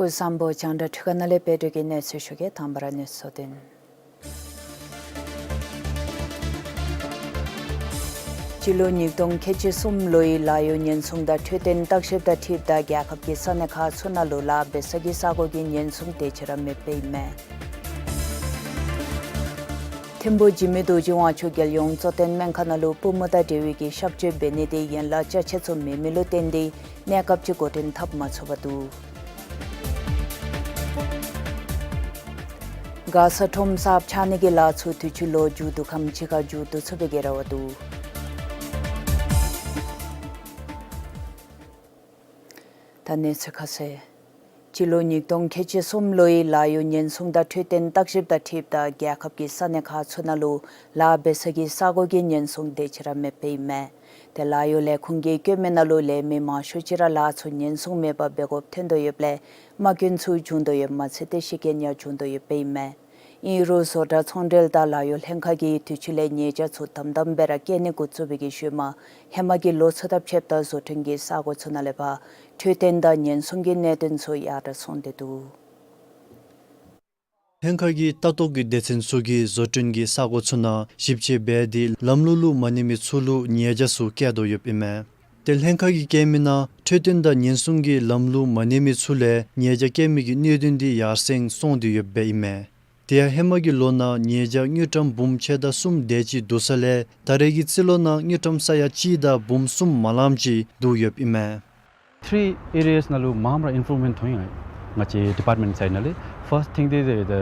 སྐུ་གཟུགས་བཟང་པོ། རྒྱང་བསྒྲགས་འཕྲུལ་ཁང་ནང་ལས་བོད་ཀྱི་གནས་ཚུལ་ཞུ་གེ། དང་པ་ར་གནས་ཚུལ་དོན། སྤྱི་ལོ་ཉིས་སྟོང་ཁལ་གཅིག་གསུམ་ལོའི་ལཱ་གཡོག་ཉེན་སྲུང་དང་འཕྲོད་བསྟེན་བརྟག་ཞིབ་དང་འཁྲིལཝ་ད་རྒྱལ་ཁབ་ཀྱི་ས་གནས་ཁག་ཚུ་ནང་ལུ་ལཱ་འབད་ས་གི་ས་གོ་གི་ཉེན་སྲུང་དེ་ཅིག་ར་མེདཔ་ཨིན་མས། ཐིམ་ཕུ་འཇིགས་མེད་རྡོ་རྗེ་དབང་ཕྱུག་རྒྱལ་ཡོངས་གཙོ་བསྟེན་སྨན་ཁང་ནང་ལུ་པུས་མོ་དང་འབྲེལ་བའི་གི་གཤག་བཅོས་འབད་ནི་དེ་ཡན་ལག་ཅ་ཆས་ཚུ་མེད་མི་ལུ་བརྟེན་ཏེ་གནས་སྐབས་ཅིག་འགོ་འདྲེན་འཐབ་མ་ཚུགས་པར་འདུག། མགར་ས་ཁྲོམ་གསརཔ་ཕྱགས་ནི་གི་ལཱ་ཚུ་དུས་ཅི་ལོ་མཇུག་བསྡུ་ཁམས་ཅིག་ཁར་མཇུག་བསྡུ་ཚུགས་པའི་གི་རེ་བ་འདུག། ད་གནས་ཚུལ་ཁ་གསལ། སྤྱི་ལོ་ཉིས་སྟོང་ཁལ་གཅིག་གསུམ་ལོའི་ལཱ་གཡོག་ཉེན་སྲུང་དང་འཕྲོད་བསྟེན་བརྟག་ཞིབ་དང་འཁྲིལཝ་ད་རྒྱལ་ཁབ་ཀྱི་ས་གནས་ཁག་ཚུ་ནང་ལུ་ལཱ་འབད་ས་གི་ས་གོ་གི་ཉེན་སྲུང་དེ་ཅིག་ར་མེདཔ་ཨིན་མས། ཏེ་ལཱ་གཡོག་ལས་ཁུངས་ཀྱིས་བཀོད་མི་ནང་ལུ་ལས་མི་མང་ཤོས་ཅིག་ར་ལཱ་ཚུ་ཉེན་སྲུང་མེད་པར་འབད་དགོཔ་ཐོན་དོ་ཡོདཔ་ལས་མ་སྐྱོན་ཚུ་བྱུང་དོ་ཡོདཔ་མ་ཚད་དེ་ཤི་རྐྱེན་ཡང་བྱུང་དོ་ཡོདཔ་ཨིན་མས། ཨིན་རུང་བཟོ་གྲྭ་ཚོང་འབྲེལ་དང་ལཱ་གཡོག་ལྷན་ཁག་གིས་དུས་ཅི་ལས་ཉེས་བྱ་ཚུ་དམ་དམ་སྦེ་ར་བཀལ་ནི་འགོ་བཙུགས་པའི་གི་ཤུལ་མ་ཧེ་མ་གི་ལོ་ཚུ་དང་ཕྱདཔ་ད་བཟོ་སྐྲུན་གྱི་ས་གོ་ཚུ་ནང་ལས་ཕར་འཕྲོད་བསྟེན་དང་ཉེན་སྲུང་གི་གནད་དོན་ཚུ་ཡར་དྲག་སོང་སྟེ་འདུག། ལྷན་ཁག་གི་ལྟ་རྟོག་གི་སྡེ་ཚན་ཚུ་གིས་བཟོ་སྐྲུན་གྱི་ས་གོ་ཚུ་ནང་ཞིབ་དཔྱད་འབད་དེ་ལམ་ལུགས་ལུ་མ་གནས་མི་ཚུ་ལུ་ཉེས་བྱ་ཚུ་བཀལ་དོ་ཡོདཔ་ཨིན་མས། ཏེ་ལྷན་ཁག་གིས་བཀོད་མི་ནང་འཕྲོད་བསྟེན་དང་ཉེན་སྲུང་གི་ལམ་ལུགས་མ་གནས་མི་ཚུ་ལས་ཉེས་བྱ་བཀལ་མི་གི་གནད་དོན་འདི་ཡར་སེང་སོང་སྟེ་ཡོདཔ་ཨིན་མས། དེ་ཡང་ཧེ་མ་གི་ལོ་ནང་ཉེས་བྱ་དངུལ་ཀྲམ་འབུམ་ཕྱེད་དང་གསུམ་དེ་ཅིག་བསྡུ་ས་ལས་ད་རེས་ཀྱི་རྩིས་ལོ་ནང་དངུལ་ཀྲམ་ས་ཡ་གཅིག་དང་འབུམ་གསུམ་མ་ལངམ་ཅིག་བསྡུ་ཡོདཔ་ཨིན་མས། Three areas ནང་ལུ་མངམ་ར་ཨིམ་པུརུབ་མེནཊ་ཐོན་ཡི། ང་བཅས་ཌི་པཱརཊ་མེནཊ་སའིཌ་ནང་ལས་ཕརསཊ་ཐིང་འདི་ད་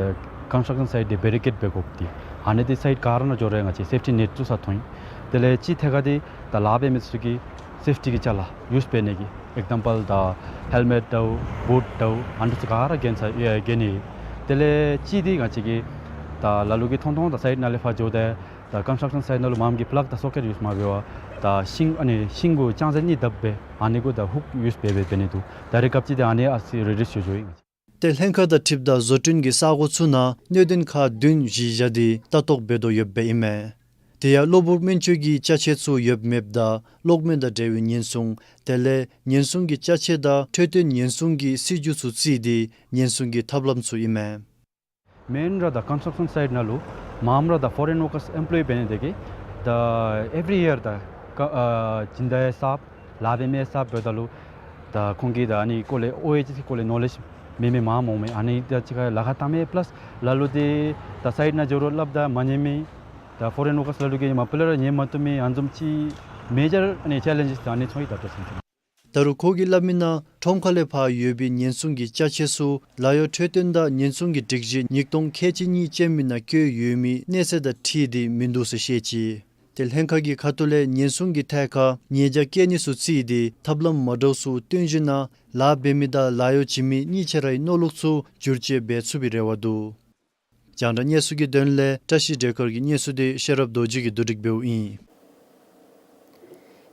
ཀོན་སི་ཊྲག་ཤཱན་སའིཊ་འདི་བེ་རི་ཀེཌ་འབད་དགོཔ་འདི། ཨ་ནི་འདི་སའིཊ་ག་ར་ནང་འགྱོ་རུང་ང་བཅས་སེཕ་ཊི་ནེཊ་བཙུགས་ས་ཐོན་ཡི། དེ་ལས་གཅིག་ཐད་ཁར་འདི་ད་ལཱ་འབད་མི་ཚུ་གིས་སེཕ་ཊི་གི་ཅ་ལ་ཡུསི་འབད་ནི་གི་ཨིག་ཛམ་པཱལ་ད་ཧེལ་མེཊ་དང་བུཊ་དང་ཨ་ནི་ཚུ་ག་ར་གྱོན་ས་ཨེ་གྱོན་ནི། དེ་ལས་གཅིག་འདི་ང་བཅས་ཀྱིས་ད་ལ་ལུ་གིས་མཐོང་མཐོང་ད་སའིཊ་ནང་ལས་ཕར་འགྱོཝ་ད་ད་ཀོན་སི་ཊྲག་ཤཱན་སའིཊ་ནང་ལུ་མངམ་གིས་པི་ལག་དང་སོ་ཀེཊ་ཡུསི་མ་འབད་བར་ད་ཤིང་ཨ་ནི་ཤིང་གུ་ལྕང་ཟན་གཉིས་བརྡབ་སྦེ་ཨ་ནི་གུ་ད་ཧུག་ཡུསི་འབད་འབད་འབད་ནི་འདུག། ད་རེས་སྐབས་ཅིག་འདི་ཨ་ནི་ཨ་ཙི་རི་ཌིའུསི་འགྱོ་འགྱོཝ་ཨིན། ཏེ་ལྷན་ཁག་དང་འཁྲིལཝ་ད་བཟོ་སྐྲུན་གྱི་ས་གོ་ཚུ་ནང་གནད་དོན་ཁག་བདུན་གཞི་བཞག་སྟེ་ལྟ་རྟོག་འབད་དོ་ཡོདཔ་ཨིན་མས། དེ་ཡང་གློ་བུར་སྨན་བཅོས་ཀྱི་ཅ་ཆས་ཚུ་ཡོདཔ་མེདཔ་དང་གློག་མེ་དང་འབྲེལ་བའི་ཉེན་སྲུང་དེ་ལས་ཉེན་སྲུང་གི་ཅ་ཆས་དང་འཕྲོད་བསྟེན་ཉེན་སྲུང་གི་སྲིད་བྱུས་ཚུ་བརྩིས་ཏེ་ཉེན་སྲུང་གི་ཐབས་ལམ་ཚུ་ཨིན་མས། མེན་ར་ད་ཀོན་སི་ཊྲག་ཤཱན་སའིཊ་ནང་ལུ་མངམ་ར་ད་ཕོ་རེན་ཝར་ཀརསི་ཨེམ་པོ་ལོའི་འབད་ནི་དེ་གིས་ད་ཨེབ་རི་ཡར་ད་ཀ་ཨ་སྦྱིན་བདག་ཡང་གསརཔ་ལཱ་འབད་མི་ཡང་གསརཔ་འབདཝ་ད་ལུ་ད་ཁོང་གིས་ད་ཨ་ནི་སྐོར་ལས་ཨོ་ཨེ་ཅིག་སྐོར་ལས་ནོ་ལེཇ་མེད་མི་མངམ་འོང་མས། ཨ་ནི་ད་ཅིག་ཁར་ལཱ་ཁག་བཏང་མི་པ་ལཱསི་ལ་ལུ་འདི་ད་སའིཊ་ནང་འགྱོ་རུང་སླབ་ད་མ་ཉན་མི་ད་ཕོ་རེན་ཝར་ཀརསི་ལ་ལུ་གིས་མ་པ་ལས་ར་ཉན་མ་བཏུབ་མི་ཨ་ནི་བཟུམ་ཅིག་མེ་ཇར་ཨ་ནི་ཅེ་ལེནཇིསི་ད་ཨ་ནི་ཚུ་ཨིན། ད་ད་ལྟོ་ཚུན་ཚོད་ད་རུང་ཁོ་གིས་སླབ་མི་ནང་ཁྲོམ་ཁ་ལས་ཕར་ཡོད་པའི་ཉེན་སྲུང་གི་ཅ་ཆས་ཚུ་ལཱ་གཡོག་འཕྲོད་བསྟེན་དང་ཉེན་སྲུང་གི་སྒྲིག་གཞི་ཉིས་སྟོང་ཁལ་གཅིག་གཉིས་ཅན་མའི་ནང་བཀོད་ཡོད་མི་གནས་ཚད་དང་འཁྲིལ་ཏེ་མིན་འདུག་ཟེར་བཤད་ཅི། ཏེ་ལྷན་ཁག་གི་ཁ་ཐུག་ལས་ཉེན་སྲུང་གི་ཐད་ཁར་ཉེས་བྱ་བཀལ་ནི་ཚུ་བརྩིས་ཏེ་ཐབས་ལམ་མ་འདྲཝ་ཚུ་སྟོན་ཞིནམ་ལས་ལཱ་འབད་མི་དང་ལཱ་གཡོག་བྱིན་མི་གཉིས་ཆ་རའི་མནོ་ལུགས་ཚུ་བསྒྱུར་བཅོས་འབད་ཚུགས་པའི་རེ་བ་འདུག། རྒྱང་བསྒྲགས་གནས་ཚུལ་གྱི་དོན་ལས་བཀྲ་ཤིས་སྒྲོལ་དཀར་གྱི་སྙན་ཞུ་དེ་ཤེས་རབ་རྡོ་རྗེ་གིས་བསྡུ་སྒྲིག་འབདཝ་ཨིན།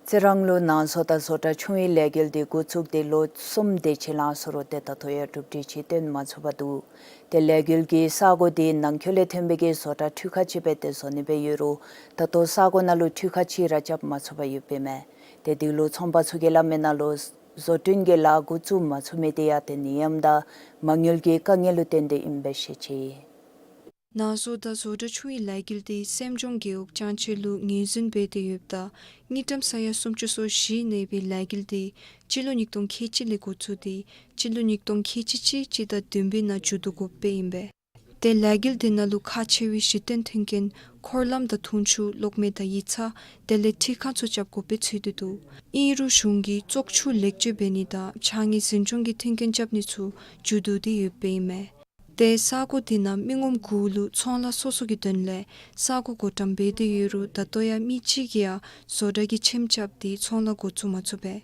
རྩི་རང་ལུ་ནང་བཟོ་དང་བཟོ་གྲྭ་ཆུང་བའི་ལས་འགུལ་དེ་འགོ་བཙུགས་ཏེ་ལོ་གསུམ་དེ་ཅིག་ལང་སོ་རུང་ཏེ་ད་ལྟོ་ཡང་གྲུབ་འབྲས་ཅིག་སྟོན་མ་ཚུགས་པར་འདུག། ཏེ་ལས་འགུལ་གྱི་ས་གོ་དེ་ནང་འཁོད་ལས་ཐོན་པའི་གི་བཟོ་གྲྭ་འཕྲུལ་ཁང་ཅིག་སྦེ་ཏེ་བཟོ་ནི་སྦེ་ཡོད་རུང་ད་ལྟོ་ས་གོ་ནང་ལུ་འཕྲུལ་ཁང་ཅིག་ར་རྐྱབ་མ་ཚུགས་པར་ཡོདཔ་ཨིན་མས། ཏེ་དེ་ལུ་ཚོང་པ་ཚུ་གིས་སླབ་མི་ནང་ལུ་བཟོ་སྐྲུན་གྱི་ལཱ་འགོ་བཙུགས་མ་ཚུགས་མི་དེ་ཡང་ཏེ་ནད་ཡམས་དང་མ་དངུལ་གྱི་དཀའ་ངལ་ལུ་བརྟེན་ཏེ་ཨིནམ་སྦེ་བཤད་ཅི། ནང་བཟོ་དང་བཟོ་གྲྭ་ཆུང་བའི་ལས་འགུལ་དེ་སེམས་ལྗོངས་རྒེད་འོག་ལྕང་ཆེན་ལུ་ངོས་འཛིན་འབད་དེ་ཡོདཔ་ད་དངུལ་ཀྲམ་ས་ཡ་སུམ་ཅུ་སོ་བཞི་གནས་པའི་ལས་འགུལ་དེ་སྤྱི་ལོ་ཉིས་སྟོང་ཁལ་གཅིག་ལས་འགོ་བཙུགས་ཏེ་སྤྱི་ལོ་ཉིས་སྟོང་ཁལ་གཅིག་གཅིག་གཅིག་དང་བདུན་པའི་ནང་མཇུག་བསྡུ་དགོཔ་སྦེ་ཨིན་པས། ཏེ་ལས་འགུལ་དེ་ནང་ལུ་ཁག་ཆེ་བའི་གཞི་རྟེན་མཐུན་རྐྱེན་འཁོར་ལམ་དང་འཐུང་ཆུ་གློག་མེ་དང་ཡིག་ཚང་དེ་ལས་འཕྲུལ་ཁང་ཚུ་རྐྱབ་དགོཔ་སྦེ་ཚུད་དེ་འདུག། ཨིན་རུང་གཞུང་གིས་བཙོག་ཆུ་ལེགས་བཅོས་འབད་ནི་དང་ཕྱགས་སྙིགས་ཟིན་སྦྱོང་གི་མཐུན་རྐྱེན་རྐྱབ་ནི་ཚུ་མཇུག་བསྡུ་སྟེ་ཡོདཔ་ཨིན་མས། ཏེ་ས་གོ་དེ་ནང་མི་ངོམ་དགུ་ལུ་ཚོང་ལཱ་སོ་སོ་གི་དོན་ལས་ས་གོ་བགོ་བཀྲམ་འབད་དེ་ཡོད་རུང་ད་ལྟོ་ཡང་མི་གཅིག་གིས་ཡང་བཟོ་གྲྭ་གི་ཁྱིམ་རྐྱབ་སྟེ་ཚོང་ལཱ་འགོ་བཙུགས་མ་ཚུགས་པས།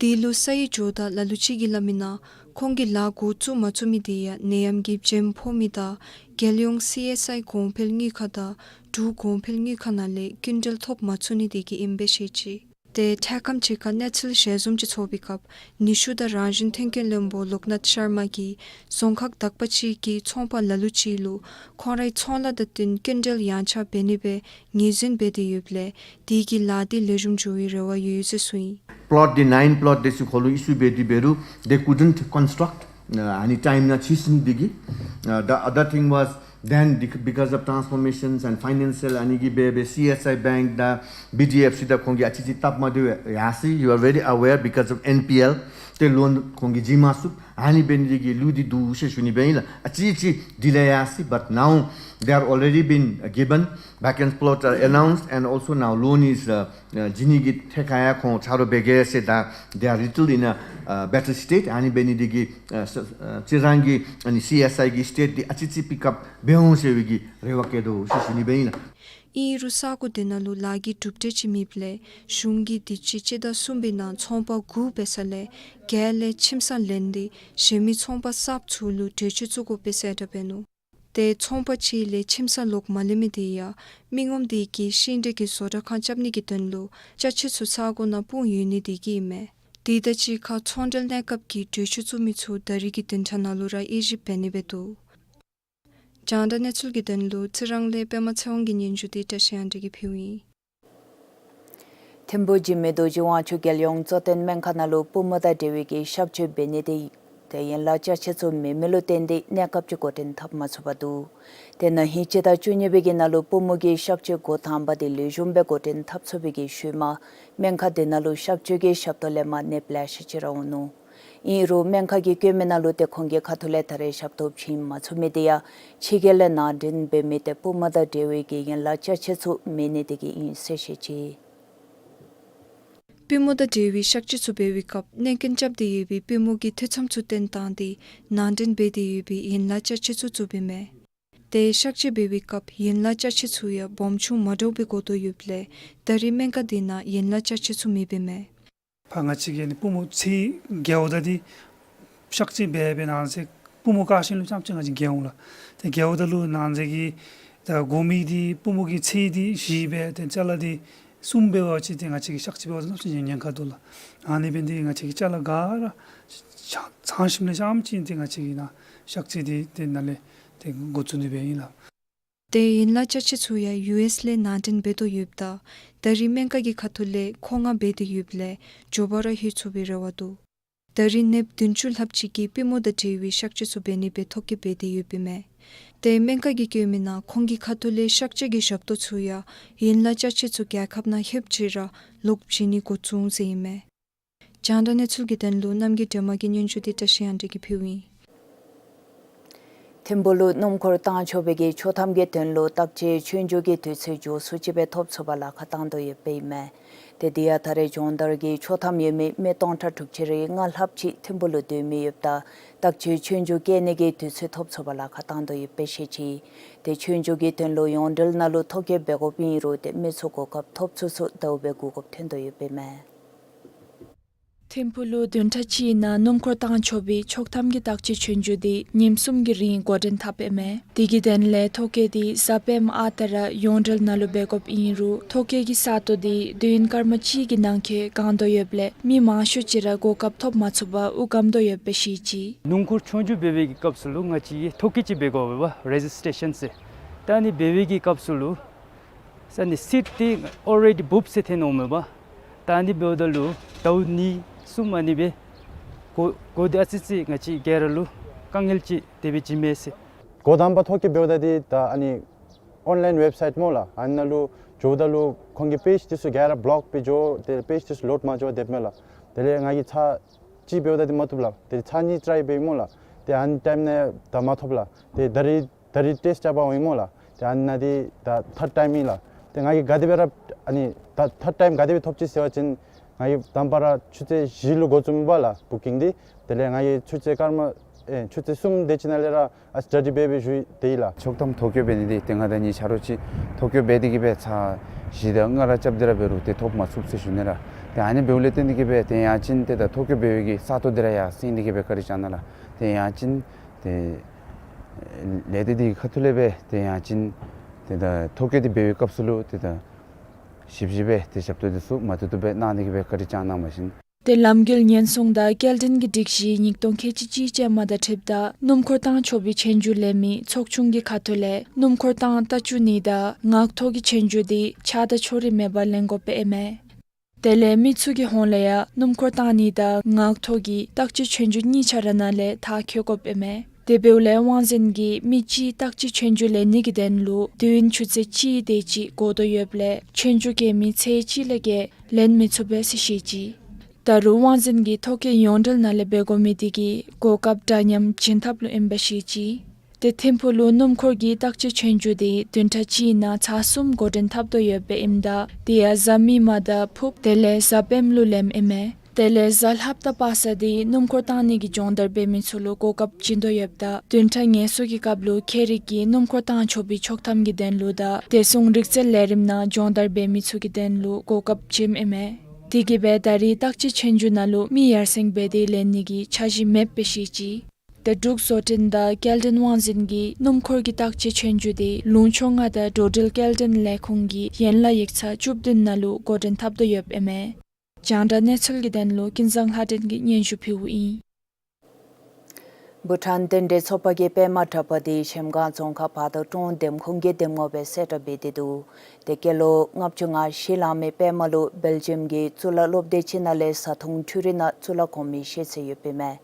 དེ་ལུ་ས་ཡི་ཇོ་བདག་ལ་ལུ་ཅིག་གིས་སླབ་མི་ནང་ཁོང་གིས་ལཱ་འགོ་བཙུགས་མ་ཚུགས་མི་དེ་ཡང་ནད་ཡམས་ཀྱིས་བྱེམ་ཕོག་མི་དང་རྒྱལ་ཡོངས་སི་ཨེསི་ཨའི་གོང་འཕེལ་དངུལ་ཁང་དང་འབྲུག་གོང་འཕེལ་དངུལ་ཁང་ནང་ལས་སྐྱིན་འགྲུལ་ཐོབ་མ་ཚུགས་ནི་དེ་གིས་ཨིནམ་སྦེ་བཤད་ཅི། ཏེ་འཕྲལ་ཁམས་ཅིག་ཁར་གནས་ཚུལ་ཞལ་འཛོམས་ཅིག་ཚོགས་པའི་སྐབས་ནུས་ཤུགས་དང་རང་བཞིན་མཐུན་རྐྱེན་བློན་པོ་ལོག་ནཱཐ་ཤར་མ་གིས་རྫོང་ཁག་དག་པ་ཅིག་གི་ཚོང་པ་ལ་ལུ་ཅིག་ལུ་ཁོང་རའི་ཚོང་ལཱ་དང་བསྟུན་སྐྱིན་འགྲུལ་ཡངས་ཆག་འབད་ནི་སྦེ་ངོས་འཛིན་འབད་དེ་ཡོདཔ་ལས་དེ་གིས་ལཱ་དེ་ལེགས་ཤོམ་འགྱོ་བའི་རེ་བ་ཡོད་ཟེར་གསུངས་ཡི། Plot འདི་nine plot འདི་ཚུ་ཁོང་ལུ་ཨི་ཤུ་འབད་དེ་འབད་རུང་they couldn't construct, ཨ་ནི་ཊའིམ་ནང་ཕྱིས་ནི་དེ་གིས། Uh, the other thing was then bec- because of transformations and financial ཨ་ནི་གིས་འབད་འབད་སི་ཨེསི་ཨའི་བེངཀ་དང་བི་ཌི་ཨེཕ་སི་དང་ཁོང་གིས་ཨ་ཙི་ཅིག་སྟབས་མ་བདེཝ་ཡར་སོ་ཡི། You are very aware because of ཨེན་པི་ཨེལ་ཏེ་ལོན་ཁོང་གིས་བྱིན་མ་ཚུགས། ཨ་ནི་འབད་ནི་དེ་གིས་ལུས་འདི་འདུག་ཟེར་ཞུ་ནི་འབད་ཨིན་ལགས། ཨ་ཙི་ཙི་ཌི་ལེ་ཡར་སོ་ཡི། But now they are already been, uh, given, vacant plot are announced, and also now loan is, uh, uh, བྱིན་ནི་གི་ཐད་ཁར་ཡང་ཁོང་ཆ་རོགས་འབད་གེ་ཟེར། ད་they are little in a, uh, better state. ཨ་ནི་འབད་ནི་དེ་གིས་ཨ་ཙི་རང་གི་ཨ་ནི་སི་ཨེསི་ཨའི་གི་སི་ཊེཊ་འདི་ཨ་ཙི་ཙི་པིག་ཨཔ་འབད་འོང་ཟེར་བའི་གི་རེ་བ་བསྐྱེད་དོ་ཟེར་ཞུ་ནི་འབད་ཨིན་ལགས། ཨིན་རུང་ས་གོ་དེ་ནང་ལུ་ལཱ་གི་གྲུབ་འབྲས་ཅིག་མེདཔ་ལས་གཞུང་གིས་དུས་ཅི་སྤྱི་ཟླ་གསུམ་པའི་ནང་ཚོང་པ་དགུ་འབད་ས་ལས་བརྒྱད་ལས་ཁྱིམ་ཚང་ལེན་ཏེ་གཞན་མི་ཚོང་པ་གསརཔ་ཚུ་ལུ་གྲོས་ཆོད་བཙུགས་དགོ་པས་ཟེར་ད་འབད་ནུག། ཏེ་ཚོང་པ་ཅིག་ལས་ཁྱིམ་ཚང་ལོག་མ་ལེན་མི་དེ་ཡང་མི་ངོམ་དེ་གིས་ཤིང་འབྲས་ཀྱི་བཟོ་གྲྭ་ཁང་རྐྱབ་ནི་གི་དོན་ལུ་ཅ་ཆས་ཚུ་ས་གོ་ནང་སྤུངས་ཡོད་ནི་དེ་གིས་ཨིན་མས། དེ་དང་གཅིག་ཁར་ཚོང་འབྲེལ་གནས་སྐབས་ཀྱི་གྲོས་ཆོད་བཙུགས་མི་ཚུ་ད་རིས་ཀྱི་བདུན་ཕྲག་ནང་ལུ་ར་དབྱེ་ཞིབ་འབད་ནི་འབད་དོ། རྒྱང་བསྒྲགས་གནས་ཚུལ་གྱི་དོན་ལུ་རྩི་རང་ལས་པདྨ་ཚེ་དབང་གི་སྙན་ཞུ་དེ་བཀྲ་ཤིས་དབང་འདུས་ཀྱིས་ཕུལཝ་ཨིན། ཐིམ་ཕུ་འཇིགས་མེད་རྡོ་རྗེ་དབང་ཕྱུག་རྒྱལ་ཡོངས་གཙོ་བསྟེན་སྨན་ཁང་ནང་ལུ་པུས་མོ་དང་འབྲེལ་བའི་གི་གཤག་བཅོས་འབད་ནི་དེ་དེ་ཡན་ལག་ཅ་ཆས་ཚུ་མེད་མི་ལུ་བརྟེན་ཏེ་གནས་སྐབས་ཅིག་འགོ་འདྲེན་འཐབ་མ་ཚུགས་པར་འདུག། དེ་ནང་ཧིང་སྤྱི་ཟླ་བཅུ་གཉིས་པའི་གི་ནང་ལུ་པུས་མོ་གི་གཤག་བཅོས་འགོ་དང་པ་དེ་ལེགས་ཤོམ་སྦེ་འགོ་འདྲེན་འཐབ་ཚུགས་པའི་གི་ཤུལ་མ་སྨན་ཁང་དེ་ནང་ལུ་གཤག་བཅོས་ཀྱི་ཞབས་ཏོག་ལེན་མི་ནདཔ་ལེ་ཤ་ཅིག་ར་འོང་ནུག། ཨིན་རུང་སྨན་ཁང་གི་བཀོད་མི་ནང་ལུ་ཏེ་ཁོང་གི་ཁ་ཐུག་ལས་ད་རེས་ཞབས་ཏོག་བྱིན་མ་ཚུགས་མི་དེ་ཡང་ཕྱི་རྒྱལ་ལས་ནང་འདྲེན་འབད་མི་དེ་པུས་མོ་དང་འབྲེལ་བའི་གི་ཡན་ལག་ཅ་ཆས་ཚུ་མེད་ནི་དེ་གིས་ཨིན་ཟེར་བཤད་ཅི། པུས་མོ་དང་འབྲེལ་བའི་གཤག་བཅོས་ཚུ་འབད་བའི་སྐབས་གནོད་སྐྱོན་རྐྱབ་སྟེ་ཡོད་པའི་པུས་མོ་གི་ཐེ་ཚོམ་ཚུ་བཏོན་བཏང་སྟེ་ནང་འདྲེན་འབད་དེ་ཡོད་པའི་ཡན་ལག་ཅ་ཆས་ཚུ་བཙུགསཔ་ཨིན་མས། ཏེ་གཤག་བཅོས་འབད་བའི་སྐབས་ཡན་ལག་ཅ་ཆས་ཚུ་ཡང་སྦོམ་ཆུང་མ་འདྲཝ་སྦེ་དགོ་དོ་ཡོདཔ་ལས་ད་རིས་སྨན་ཁང་དེ་ནང་ཡན་ལག་ཅ་ཆས་ཚུ་མེདཔ་ཨིན་མས། ཕར་ང་བཅས་ཀྱི་ཨ་ནི་པུས་མོ་ཚད་བརྒལཝ་ད་འདི་གཤག་བཅོས་འབད་འབད་ནང་ཟེར་པུས་མོ་བཀག་ཞིནམ་ལས་རྐྱངམ་ཅིག་ང་བཅས་བརྒལ་འོང་ལགས། ཏེ་བརྒལཝ་ད་ལུ་ནང་ཟེར་གྱི་ད་དགོ་མི་འདི་པུས་མོ་གི་ཚད་འདི་བཞི་སྦེ་ཏེ་ཅ་ལ་འདི་གསུམ་འབད་བ་ཅིན་ཏེ་ང་བཅས་ཀྱི་གཤག་བཅོས་འབད་བ་ཅིན་གནམ་མེད་ས་མེད་ཉེན་ཁ་འདུག་ལགས། ཨ་ནི་འབད་ནི་དེ་གིས་ང་བཅས་ཀྱི་ཅ་ལ་ག་ར་ཚང་ཚང་ཞིནམ་ལས་རྐྱངམ་ཅིག་ཏེ་ང་བཅས་ཀྱི་ནང་གཤག་བཅོས་འདི་ཏེ་ནཱ་ལས་ཏེ་འགོ་བཙུགས་ནི་སྦེ་ཨིན་ལགས། ཏེ་ཡན་ལག་ཅ་ཆས་ཚུ་ཡང་ཡུ་ཨེསི་ལས་ནང་འདྲེན་འབད་དོ་ཡོདཔ་ད་ད་རིས་སྨན་ཁང་གི་ཁ་ཐུག་ལས་མཁོ་མངགས་འབད་དེ་ཡོདཔ་ལས་མགྱོགས་པ་ར་ལྷོད་ཚུགས་པའི་རེ་བ་འདུག། ད་རིས་ནདཔ་བདུན་ཅུ་ལྷགཔ་ཅིག་གིས་པུས་མོ་དང་འབྲེལ་བའི་གཤག་བཅོས་ཚུ་འབད་ནི་སྦེ་ཐོ་བཀོད་འབད་དེ་ཡོདཔ་ཨིན་མས། ཏེ་སྨན་ཁང་གི་བཀོད་མི་ནང་ཁོང་གི་ཁ་ཐུག་ལས་གཤག་བཅོས་ཀྱི་ཞབས་ཏོག་ཚུ་ཡང་ཡན་ལག་ཅ་ཆས་ཚུ་རྒྱལ་ཁབ་ནང་ལྷོདཔ་ཅིག་ར་ལོག་བྱིན་ནི་འགོ་བཙུགས་ཟེར་ཨིན་མས། རྒྱང་བསྒྲགས་གནས་ཚུལ་གྱི་དོན་ལུ་རྣམ་རྒྱལ་སྒྲོལ་མ་གི་སྙན་ཞུ་དེ་བཀྲ་ཤིས་དབང་འདུས་ཀྱིས་ཕུལཝ་ཨིན། ཐིམ་ཕུ་ལུ་སྣུམ་འཁོར་བཏང་ཆོག་པའི་གི་ཆོག་ཐམ་གྱི་དོན་ལུ་བརྟག་དཔྱད་ཆོས་རྒྱུགས་ཀྱི་དུས་ཚོད་མགྱོགས་སུ་ཅིག་སྦེ་ཐོབ་ཚུགས་པར་ལཱ་ཁག་བཏང་དོ་ཡོདཔ་ཨིན་མས། ཏེ་དེ་ཡང་ད་རེས་སྦྱོང་བརྡར་གྱི་ཆོག་ཐམ་ཡོད་མི་མི་སྟོང་ཕྲག་དྲུག་ཅུ་རེ་ལྔ་ལྷགཔ་ཅིག་ཐིམ་ཕུ་ལུ་སྡོད་མི་ཡོདཔ་ད་བརྟག་དཔྱད་ཆོས་རྒྱུགས་བཀལ་ནི་གི་དུས་ཚོད་ཐོབ་ཚུགས་པར་ལཱ་ཁག་བཏང་དོ་ཡོདཔ་སྦེ་བཤད་ཅི། ཏེ་ཆོས་རྒྱུགས་ཀྱི་དོན་ལུ་ཡོངས་འབྲེལ་ནང་ལུ་ཐོ་བཀོད་འབད་དགོཔ་ཨིན་རུང་ཏེ་མི་ཚུ་གོ་སྐབས་ཐོབ་ཚུགས་ཚུགས་དལཝ་སྦེ་སྒུག་དགོཔ་ཐོན་དོ་ཡོདཔ་ཨིན་མས། ཐིམ་ཕུ་ལུ་བདུན་ཕྲག་གཅིག་ནང་སྣུམ་འཁོར་བཏང་ཆོག་པའི་ཆོག་ཐམ་གྱི་བརྟག་དཔྱད་ཆོས་རྒྱུགས་དེ་ཉིནམ་གསུམ་གྱི་རིང་འགོ་འདྲེན་འཐབ་ཨིན་མས། དེ་གི་དོན་ལས་ཐོ་བཀོད་དེ་གཟའ་སྤེནམ་ཨ་རྟག་ར་ཡོངས་འབྲེལ་ནང་ལུ་འབད་དགོཔ་ཨིན་རུང་ཐོ་བཀོད་ཀྱི་ས་སྟོང་དེ་དུས་ཡུན་སྐར་མ་གཅིག་གི་ནང་འཁོད་གང་དོ་ཡོདཔ་ལས་མི་མང་ཤོས་ཅིག་ར་གོ་སྐབས་ཐོབ་མ་ཚུགས་པར་དབུགས་སྒམ་དོ་ཡོདཔ་སྦེ་བཤད་ཅི། སྣུམ་འཁོར་ཆོས་རྒྱུགས་འབད་བའི་གི་སྐབས་སུ་ལུ་ང་བཅས་ཀྱིས་ཐོ་བཀོད་ཅིག་འབད་དགོ་པས་པ། རེ་ཇིས་ཊེ་རེ་ཤཱན་ཟེར། ད་ཨ་ནི་འབད་བའི་གི་སྐབས་སུ་ལུ་ས་ནི་སིཊ་འདི་ཨོ་རེ་ཌི་བུཀ་ཟེར་ཐོན་འོང་མས་པ། ད་ཨ་ནི་འབདཝ་ད་ལུ་ཟླཝ་གཉིས་གསུམ་ཨ་ནི་སྦེ་འགོར་འགོར་ཏེ་ཨ་ཙི་ཙི་ང་བཅས་ག་ར་ལུ་དཀའ་ངལ་ཅིག་དེ་སྦེ་བྱིན་མས་ཟེར། འགོ་དང་པ་ཐོ་བཀོད་འབདཝ་ད་འདི་ད་ཨ་ནི་ཨོན་ལཱའིན་ཝེབ་སའིཊ་སྨོ་ལགས། ཨ་ནཱ་ལུ་འགྱོཝ་ད་ལུ་ཁོང་གི་པེཇ་འདི་ཚུ་ག་ར་བློག་སྦེ་འགྱོ། ཏེ་པེཇ་འདི་ཚུ་ལོཌ་མ་འགྱོ་དེ་སྦེ་མས་ལགས། དེ་ལས་ང་གིས་ཚར་གཅིག་འབདཝ་ད་འདི་མ་བཏུབ་ལགས། ཏེ་ཚར་གཉིས་ཊ་རའི་འབད་སྨོ་ལགས། ཏེ་ཨ་ནི་ཊའིམ་ནང་ད་མ་ཐོབ་ལགས། ཏེ་ད་རིས་ད་རིས་ཊེསཊ་རྐྱབ་པར་འོང་ཡི་སྨོ་ལགས། ཏེ་ཨ་ནཱ་འདི་ད་ཐརཌ་ཊའིམ་ཨིན་ལགས། ཏེ་ང་གིས་ག་དེ་སྦེ་ར་ཨ་ནི་ད་ཐརཌ་ཊའིམ་ག་དེ་སྦེ་ཐོབ་ཅི་ཟེར་བ་ཅིན་ང་གིས་དང་པ་ར་ཆུ་ཚོད་བཞི་ལུ་འགོ་བཙུགསཔ་ཨིན་པས་ལགས་བུ་ཀིང་འདི། དེ་ལས་ང་གིས་ཆུ་ཚོད་སྐར་མ་ཨེ་ཆུ་ཚོད་གསུམ་དེ་ཅིག་ནང་ལས་ར་ཨ་སི་ཊ་ཌི་འབད་འབད་ཞུ་སྟེ་ཡི་ལགས། ཆོག་ཐམ་ཐོ་བཀོད་འབད་ནི་འདི་ཏེ་ང་དང་གཉིས་ཆ་རོགས་ཅིག་ཐོ་བཀོད་འབད་དེ་གི་སྦེ་ཚར་བཞི་དང་ལྔ་ར་རྐྱབ་སྟེ་ར་འབད་རུང་ཏེ་ཐོབ་མ་ཚུགས་ཟེར་ཞུ་ནི་ར། ཏེ་ཨ་ནི་འབདཝ་ལས་བརྟེན་ཏེ་གི་སྦེ་ཏེ་ཡང་ཅིན་ཏེ་ད་ཐོ་བཀོད་འབད་བའི་གི་ས་སྟོང་འདི་ར་ཡར་སེང་སྟེ་གི་སྦེ་བཀའ་དྲིན་བསྐྱང་གནང་ལགས། ཏེ་ཡང་ཅིན་ཏེ་ལས་སྡེ་འདི་གི་ཁ་ཐུག་ལས་སྦེ་ཏེ་ཡང་ཅིན་ཏེ་ད་ཐོ་བཀོད་འདི་འབད་བའི་སྐབས་སུ་ལུ་ཏེ་ད་ཞིབ་ཞིབ་སྦེ་ཏེ་ཞབས་ཏོག་འདི་ཚུ་མ་ཐུབ་ཐུབ་སྦེ་གནང་སྟེ་གི་སྦེ་བཀའ་དྲིན་བསྐྱང་གནང་བ་ཅིན། ཏེ་ལམ་འགུལ་ཉེན་སྲུང་དང་སྐྱེལ་འདྲེན་གྱི་སྒྲིག་གཞི་ཉིས་སྟོང་ཁལ་གཅིག་གཅིག་ཅན་མ་དང་འཁྲིལཝ་ད་སྣུམ་འཁོར་བཏང་ཆོག་པའི་ཆོས་རྒྱུགས་ལེན་མི་ཚོགས་ཆུང་གི་ཁ་ཐུག་ལས་སྣུམ་འཁོར་བཏང་རྟ་རྒྱུག་ནི་དང་ངག་ཐོག་གི་ཆོས་རྒྱུགས་འདི་ཆགས་སྡང་ཕྱོགས་རིས་མེད་པར་ལེན་དགོཔ་ཨིན་མས། དེ་ལས་མི་ཚུ་གི་ཧོངས་ལས་ཡང་སྣུམ་འཁོར་བཏང་ནི་དང་ངག་ཐོག་གི་རྟ་རྒྱུག་ཆོས་རྒྱུགས་གཉིས་ཆ་ར་ནང་ལས་མཐར་འཁྱོལ་དགོཔ་ཨིན་མས། དེ་འབདཝ་ལས་དབང་འཛིན་གྱིས་མི་གཅིག་རྟ་རྒྱུག་ཆོས་རྒྱུགས་ལེན་ནི་གི་དོན་ལུ་དུས་ཡུན་ཆུ་ཚོད་གཅིག་དེ་ཅིག་འགོར་དོ་ཡོདཔ་ལས་ཆོས་རྒྱུགས་རྐྱབ་མི་ཚད་གཅིག་ལས་བརྒལ་ལེན་མི་ཚུགས་པས་ཟེར་བཤད་ཅི། ད་རུང་དབང་འཛིན་གྱིས་ཐོ་བཀོད་ཡོངས་འབྲེལ་ནང་ལས་འབད་དགོ་མི་དེ་གིས་གོ་སྐབས་འདྲ་མཉམ་བྱིན་ཐབས་ལུ་ཨིན་པས་ཤེས་ཅི། ཏེ་ཐིམ་ཕུག་ལུ་སྣུམ་འཁོར་གྱི་བརྟག་དཔྱད་ཆོས་རྒྱུགས་དེ་བདུན་ཕྲག་གཅིག་ནང་ཚར་གསུམ་འགོ་འདྲེན་འཐབ་དོ་ཡོདཔ་ཨིནམ་ད་དེ་ཡང་གཟའ་མིག་དམར་དང་ཕུརཔ་དེ་ལས་གཟའ་སྤེནམ་ལུ་ལེནམ་ཨིན་མས། དེ་ལས་གཟའ་ལྷགཔ་དང་པ་སངས་དེ་སྣུམ་འཁོར་བཏང་ནི་གི་སྦྱོང་བརྡར་འབད་མི་ཚུ་ལུ་གོ་སྐབས་བྱིན་དོ་ཡོདཔ་ད་བདུན་ཕྲག་ངལ་གསོ་གི་སྐབས་ལུ་ཁྱད་རིག་གི་སྣུམ་འཁོར་བཏང་ཆོག་པའི་ཆོག་ཐམ་གྱི་དོན་ལུ་དང་བདེ་སྲུང་རིག་རྩལ་ལས་རིམ་ནང་སྦྱོང་བརྡར་འབད་མི་ཚུ་གི་དོན་ལུ་གོ་སྐབས་བྱིནམ་ཨིན་མས། དེ་གིས་སྦེ་ད་རེས་བརྟག་དཔྱད་ཆོས་རྒྱུགས་ནང་ལུ་མི་ཡར་སེང་འབད་དེ་ལེན་ནི་གི་འཆར་གཞི་མེདཔ་སྦེ་ཤེས་ཅི། ཏེ་འབྲུག་བཟོ་སྐྲུན་དང་སྐྱེལ་འདྲེན་དབང་འཛིན་གྱིས་སྣུམ་འཁོར་གྱི་བརྟག་དཔྱད་ཆོས་རྒྱུགས་དེ་ལུང་ཕྱོགས་ལྔ་དང་འགྲོ་འགྲུལ་སྐྱེལ་འདྲེན་ལས་ཁུངས་ཀྱི་ཡན་ལག་ཡིག་ཚང་བཅུ་བདུན་ནང་ལུ་འགོ་འདྲེན་འཐབ་དོ་ཡོདཔ་ཨིན་མས། རྒྱང་བསྒྲགས་གནས་ཚུལ་གྱི་དོན་ལུ་ཀུན་བཟང་ལྷ་སྒྲོན་གྱིས་སྙན་ཞུ་ཕུལཝ་ཨིན། བྷུ་ཊཱན་རྟེན་འབྲེལ་ཚོགས་པ་གིས་པདྨ་གྲྭ་པ་དེ་གཞལམ་སྒང་རྫོང་ཁག་བར་དོ་ཀྲོང་འདེམས་ཁོངས་ཀྱི་འདེམས་ངོ་སྦེ་གསལ་བསྒྲགས་འབད་དེ་འདུག། ཏེ་སྐྱེས་ལོ་ལྔ་བཅུ་ང་བཞི་ལང་མི་པདྨ་ལུ་སྦེལ་ཇམ་གྱི་གཙུག་ལག་སློབ་སྡེ་ཅིག་ནང་ལས་བཟའ་འཐུང་འཕྲུལ་རིག་ནང་གཙུག་ལག་གོང་མའི་ཤེས་ཚད་ཡོདཔ་ཨིན་མས།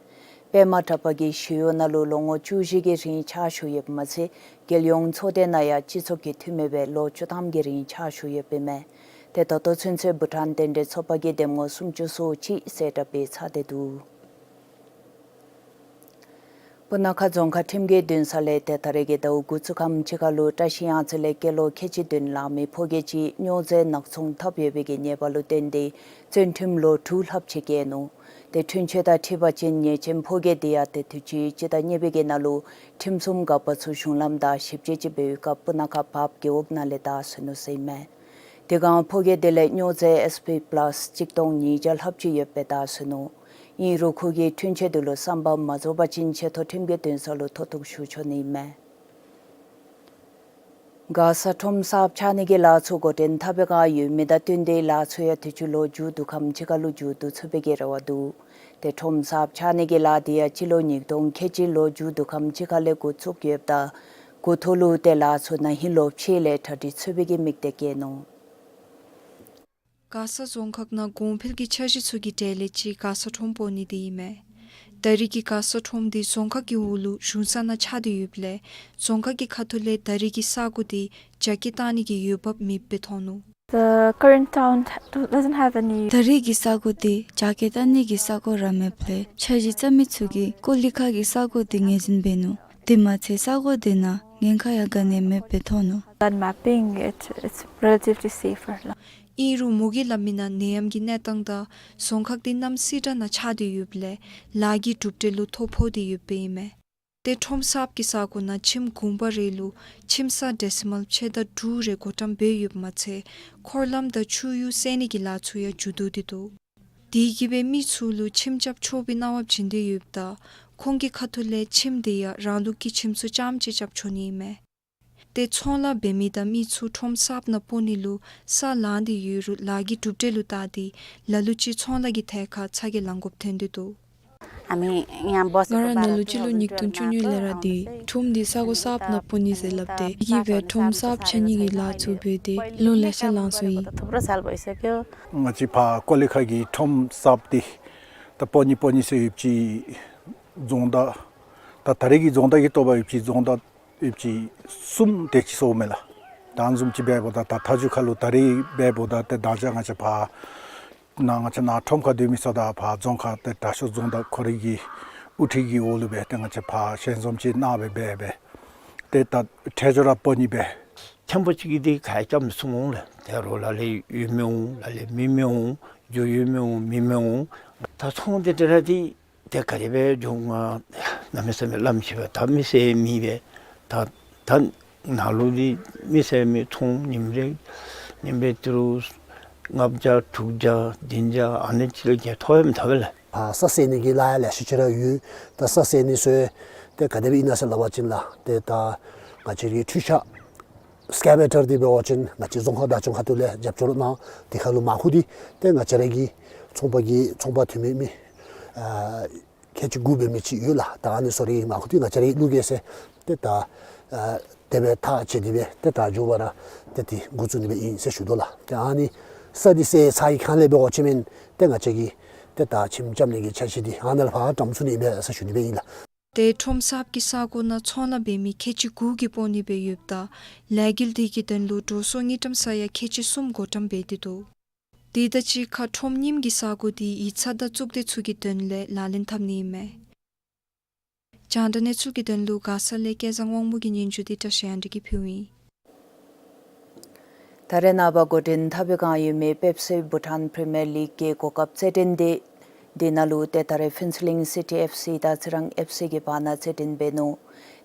པདྨ་གྲྭ་པ་གིས་ཞི་གཡོག་ནང་ལུ་ལོ་ངོ་བཅུ་བཞི་གི་རིང་ཕྱག་ཞུ་ཡོདཔ་མ་ཚད་རྒྱལ་ཡོངས་ཚོགས་སྡེ་ནང་ཡང་སྤྱི་ཚོགས་ཀྱི་འཐུས་མི་སྦེ་ལོ་བཅུ་ཐམ་གྱི་རིང་ཕྱག་ཞུ་ཡོདཔ་ཨིན་མས། ཏེ་ད་ལྟོ་ཚུན་ཚོད་བྷུ་ཊཱན་རྟེན་འབྲེལ་ཚོགས་པ་གིས་འདེམས་ངོ་སུམ་ཅུ་སོ་གཅིག་གསལ་བསྒྲགས་འབད་ཚར་ཏེ་འདུག། སྤུ་ན་ཁ་རྫོང་ཁག་ཁྲིམས་འགལ་འདུན་ས་ལས་ཏེ་ད་རེས་ཀྱི་ཟླཝ་དགུ་ཚུ་ཁམས་ཅིག་ཁར་ལུ་བཀྲ་ཤིས་གཡང་རྩེ་ལས་སྐྱེས་ལོ་ཁལ་གཅིག་བདུན་ལང་མི་ཕོ་སྐྱེས་ཅིག་སྨྱོ་རྫས་ནག་ཚོང་འཐབ་ཡོད་པའི་གི་ཉེས་པ་ལུ་བརྟེན་ཏེ་བཙོན་ཁྲིམས་ལོ་དྲུག་ལྷགཔ་ཅིག་བཀལ་ནུག། ཏེ་འཁྲུན་ཆོད་དང་འཁྲིལ་བ་ཅིན་ཉེས་ཅན་ཕོ་སྐྱེས་དེ་ཡང་ཏེ་དུས་ཅི་སྤྱི་ཟླ་གཉིས་པའི་གི་ནང་ལུ་ཁྲིམས་སྲུང་འགག་པ་ཚུ་གཞུང་ལམ་བདའ་ཞིབ་དཔྱད་ཅིག་འབད་བའི་སྐབས་སྤུ་ན་ཁ་བབས་རྒེད་འོག་ནང་ལས་བདའ་ཟུན་ནུག་ཟེར་ཨིན་མས། དེ་སྒང་ཕོ་སྐྱེས་དེ་ལས་སྨྱོ་རྫས་ཨེས་པི་པ་ལཱསི་གཅིག་སྟོང་ཉིས་བརྒྱ་ལྷགཔ་ཅིག་ཡོདཔ་སྦེ་བདའ་ཟུན་ནུག། ཨིན་རུང་ཁོ་གིས་འཁྲུན་ཆོད་དེ་ལུ་བསམ་པ་མ་རྫོགས་པ་ཅིན་ཆེ་མཐོ་ཁྲིམས་འགལ་འདུན་ས་ལུ་མཐོ་གཏུགས་ཞུ་ཆོག་ནི་ཨིན་མས། མགར་ས་ཁྲོམ་གསརཔ་ཆགས་ནི་གི་ལཱ་ཚུ་འགོ་འདྲེན་འཐབ་པའི་བསྒང་ཡོད་མི་དང་བསྟུན་ཏེ་ལཱ་ཚུ་ཡང་དུས་ཅི་ལོ་མཇུག་བསྡུ་ཁམས་ཅིག་ཁར་ལུ་མཇུག་བསྡུ་ཚུགས་པའི་གི་རེ་བ་འདུག། ཏེ་ཁྲོམ་གསརཔ་ཆགས་ནི་གི་ལཱ་དེ་ཡང་སྤྱི་ལོ་ཉིས་སྟོང་ཁལ་གཅིག་ལོ་མཇུག་བསྡུ་ཁམས་ཅིག་ཁར་ལས་འགོ་བཙུགས་ཡོདཔ་ད་འགོ་ཐོག་ལུ་ཏེ་ལཱ་ཚུ་ན་ཧིང་ལོ་ཕྱེད་ལས་གྲ་སྒྲིག་ཚུགས་པའི་གི་དམིགས་གཏད་བསྐྱེད་ནུག། མགར་ས་རྫོང་ཁག་ནང་གོང་འཕེལ་གྱི་འཆར་གཞི་ཚུ་གི་གྲས་ལས་གཅིག་མགར་ས་ཁྲོམ་སྤོ་ནི་དེ་ཨིན་མས། ད་རེས་ཀྱི་མགར་ས་ཁྲོམ་དེ་རྫོང་ཁག་གི་འོག་ལུ་གཞུང་ས་ནང་ཆགས་ཏེ་ཡོདཔ་ལས་རྫོང་ཁག་གི་ཁ་ཐུག་ལས་ད་རེས་ཀྱི་ས་གོ་དེ་རྒྱ་སྐྱེད་བཏང་ནི་གི་འོས་འབབ་མེདཔ་སྦེ་མཐོང་ནུག། The current town doesn't have any. ད་རེས་ཀྱི་ས་གོ་དེ་རྒྱ་སྐྱེད་བཏང་ནི་གི་ས་གོ་ར་མེདཔ་ལས་འཆར་གཞི་བརྩམ་མི་ཚུ་གིས་ཀོ་ལི་ཁ་གི་ས་གོ་དེ་ངོས་འཛིན་འབད་ནུག། དེ་མ་ཚད་ས་གོ་དེ་ནང་ཉེན་ཁ་ཡང་ག་ནི་ཡང་མེདཔ་སྦེ་མཐོང་ནུག། That mapping, it, it's relatively safer. ཨིན་རུང་མོ་གིས་སླབ་མི་ནང་ནད་ཡམས་ཀྱི་གནས་སྟངས་དང་རྫོང་ཁག་དེ་གནམ་སྲིད་དགྲ་ནང་ཆགས་ཏེ་ཡོདཔ་ལས་ལཱ་གི་གྲུབ་འབྲས་ལུ་ཐོ་ཕོག་སྟེ་ཡོདཔ་ཨིན་མས། ཏེ་ཁྲོམ་གསརཔ་གི་ས་གོ་ནང་ཁྱིམ་གུང་པ་རེ་ལུ་ཁྱིམ་ས་ཌེ་སི་མཱལ་ཕྱེད་དང་དྲུག་རེ་བགོ་བཀྲམ་འབད་ཡོདཔ་མ་ཚད་འཁོར་ལམ་དང་ཆུ་གཡུར་བསལ་ནི་གི་ལཱ་ཚུ་ཡང་མཇུག་བསྡུ་སྟེ་འདུག། དེ་གིས་སྦེ་མི་ཚུ་ལུ་ཁྱིམ་རྐྱབ་ཆོག་པའི་གནང་བ་བྱིན་ཏེ་ཡོདཔ་ད་ཁོང་གི་ཁ་ཐུག་ལས་ཁྱིམ་དེ་ཡང་རང་ལུགས་ཀྱི་ཁྱིམ་ཚུ་རྐྱངམ་ཅིག་རྐྱབ་ཆོག་ནི་ཨིན་མས། ཏེ་ཚོང་ལཱ་འབད་མི་དང་མི་ཚུ་ཁྲོམ་གསརཔ་ནང་སྤོ་ནི་ལུ་ས་ལང་སྟེ་ཡོད་རུང་ལཱ་གི་གྲུབ་འབྲས་ལུ་བལྟ་སྟེ་ལ་ལུ་ཅིག་ཚོང་ལཱ་གི་ཐད་ཁར་ཚ་གྱང་ལང་དགོཔ་ཐོན་ཏེ་འདུག། ང་ར་ནང་ལུ་སྤྱི་ལོ་ཉིས་སྟོང་བཅུ་གཉིས་ལས་ར་ཏེ་ཁྲོམ་འདི་ས་གོ་གསརཔ་ནང་སྤོ་ནི་ཟེར་སླབ་སྟེ་དེ་གིས་སྦེ་ཁྲོམ་གསརཔ་ཆགས་ནི་གི་ལཱ་ཚུ་འབད་དེ་ལོ་ལེ་ཤ་ལང་སོ་ཡི། ང་བཅས་ཕར་ཀོ་ལི་ཁ་གི་ཁྲོམ་གསརཔ་འདི་ད་སྤོ་ནི་སྤོ་ནི་ཟེར་ཡོདཔ་ཅིག་རྫོང་བདག་ད་ད་རེས་ཀྱི་རྫོང་བདག་གི་ཐོབ་པ་ཡོདཔ་ཅིག་རྫོང་བདག་ཡོདཔ་ཅིག་གསུམ་དེ་ཅིག་སོང་མས་ལགས། ད་བཟུམ་ཅིག་འབདཝ་ད་ད་མཐའ་མཇུག་ཁར་ལུ་ད་རེས་འབདཝ་ད་ཏེ་ད་ཅི་ང་བཅས་ཕར་ནཱ་ང་བཅས་ནཱ་ཁྲོམ་ཁར་སྡོད་མི་ཚུ་དང་ཕར་རྫོང་ཁག་ཏེ་དྲག་ཤོས་རྫོང་བདག་ཁོ་རའི་གི་དབུ་ཁྲིད་ཀྱི་འོག་ལུ་སྦེ་ཏེ་ང་བཅས་ཕར་ཞལ་འཛོམས་ཅིག་གནང་སྦེ་འབད་སྦེ་ཏེ་ད་འཕྲལ་མགྱོགས་ར་སྤོ་ནི་སྦེ། ཆེན་པོ་ཅིག་གིས་འདི་ག་ཡང་རྐྱབ་མི་ཚུགས་འོང་ལགས། ད་རུང་ལ་ལས་ཡོད་མི་འོང་ལ་ལས་མེད་མི་འོང་རྒྱུ་ཡོད་མི་འོང་མེད་མི་འོང་། ད་ཚོང་འདི་འདི་ར་འདི་ཏེ་ག་དེ་སྦེ་འགྱོ་འོང་ང་གནམ་མེད་ས་མེད་ལམ་ཆེ་བས། ད་མི་སེར་མེད་པས། ད་ད་ནཱ་ལུ་འདི་མི་སེར་མི་ཚོང་ཉིནམ་རེ་ཉིནམ་རེ་ཏི་རུ་ལྔ་བརྒྱ་དྲུག་བརྒྱ་བདུན་བརྒྱ་ཨ་ནི་ཅིག་ལས་བརྒལ་ཐོབ་ཡང་མི་ཐོབ་པས་ལགས། ཨ་ས་སེལ་ནི་གི་ལཱ་ཡང་ལེ་ཤ་ཅིག་ར་ཡོད། ད་ས་སེལ་ནི་ཚུ་ཏེ་ག་དེ་སྦེ་ཨིན་ན་ཟེར་སླབ་པ་ཅིན་ལགས་ཏེ་ད་ང་བཅས་རའི་འཕྲུལ་ཆས་སི་ཀེབ་བེ་ཊར་འདི་འབད་བ་ཅིན་ང་བཅས་རྫོང་ཁག་བདག་སྐྱོང་ཁ་ཐུག་ལས་རྒྱབ་སྐྱོར་གནང་། དེ་ཁར་ལུ་མར་ཁུ་འདི་ཏེ་ང་བཅས་ར་གི་ཚོང་པ་གི་ཚོང་པ་འཐུས་མི་མི་ཨ་ཁལ་གཅིག་དགུ་འབད་མི་ཅིག་ཡོད་ལགས། ད་ཨ་ནི་ཚུ་རའི་མར་ཁུ་འདི་ང་བཅས་ར་གིས་བླུག་གེ་ཟེར་ཏེ་ད་ཨ་དེ་སྦེ་ཐག་བཅད་དེ་སྦེ་ཏེ་ད་མགྱོགས་པ་ར་ཏེ་འདི་འགོ་བཙུགས་ནི་སྦེ་ཨིན་ཟེར་ཞུ་དོ་ལགས། ཏེ་ཨ་ནི་ས་འདི་སེལ་ཚར་བའི་ཁར་ལས་འབད་བ་ཅིན་ཏེ་ང་བཅས་ཀྱིས་ཏེ་ད་ཁྱིམ་རྐྱབ་ནི་གི་འཆར་གཞི་འདི་ཨ་ནཱ་ལས་ཕར་དྲངམ་ཚུགས་ནི་ཨིན་པས་ཟེར་ཞུ་ནི་སྦེ་ཨིན་ལགས། ཏེ་ཁྲོམ་གསརཔ་གི་ས་གོ་ནང་ཚོང་ལཱ་འབད་མི་ཁལ་གཅིག་དགུ་གིས་སྤོ་ནི་སྦེ་ཡོདཔ་ད་ལས་འགུལ་འདི་གི་དོན་ལུ་འགྲོ་སོང་དངུལ་ཀྲམ་ས་ཡ་ཁལ་གཅིག་གསུམ་བགོ་བཀྲམ་འབད་དེ་འདུག། དེ་དང་གཅིག་ཁར་ཁྲོམ་རྙིངམ་གི་ས་གོ་དེ་ཡིག་ཚང་དང་གཙུག་སྡེ་ཚུ་གི་དོན་ལས་ལག་ལེན་འཐབ་ནི་ཨིན་མས། རྒྱང་བསྒྲགས་གནས་ཚུལ་གྱི་དོན་ལུ་མགར་ས་ལས་སྐལ་བཟང་དབང་མོ་གི་སྙན་ཞུ་དེ་བཀྲ་ཤིས་དབྱངས་སྒྲོན་གྱིས་ཕུལཝ་ཨིན། ད་རེས་ནངས་པ་འགོ་འདྲེན་འཐབ་པའི་བསྒང་ཡོད་མི་པེབ་སི་བྷུ་ཊཱན་པི་རི་མི་ཡར་ལིག་གི་གོ་སྐབས་རྩེད་འགྲན་དེ་དེ་ནང་ལུ་ཏེ་ད་རེས་ཕུན་ཚོགས་གླིང་སི་ཊི་ཨེཕ་སི་དང་རྩི་རང་ཨེཕ་སི་གི་བར་ན་རྩེད་འགྲན་འབད་ནུག།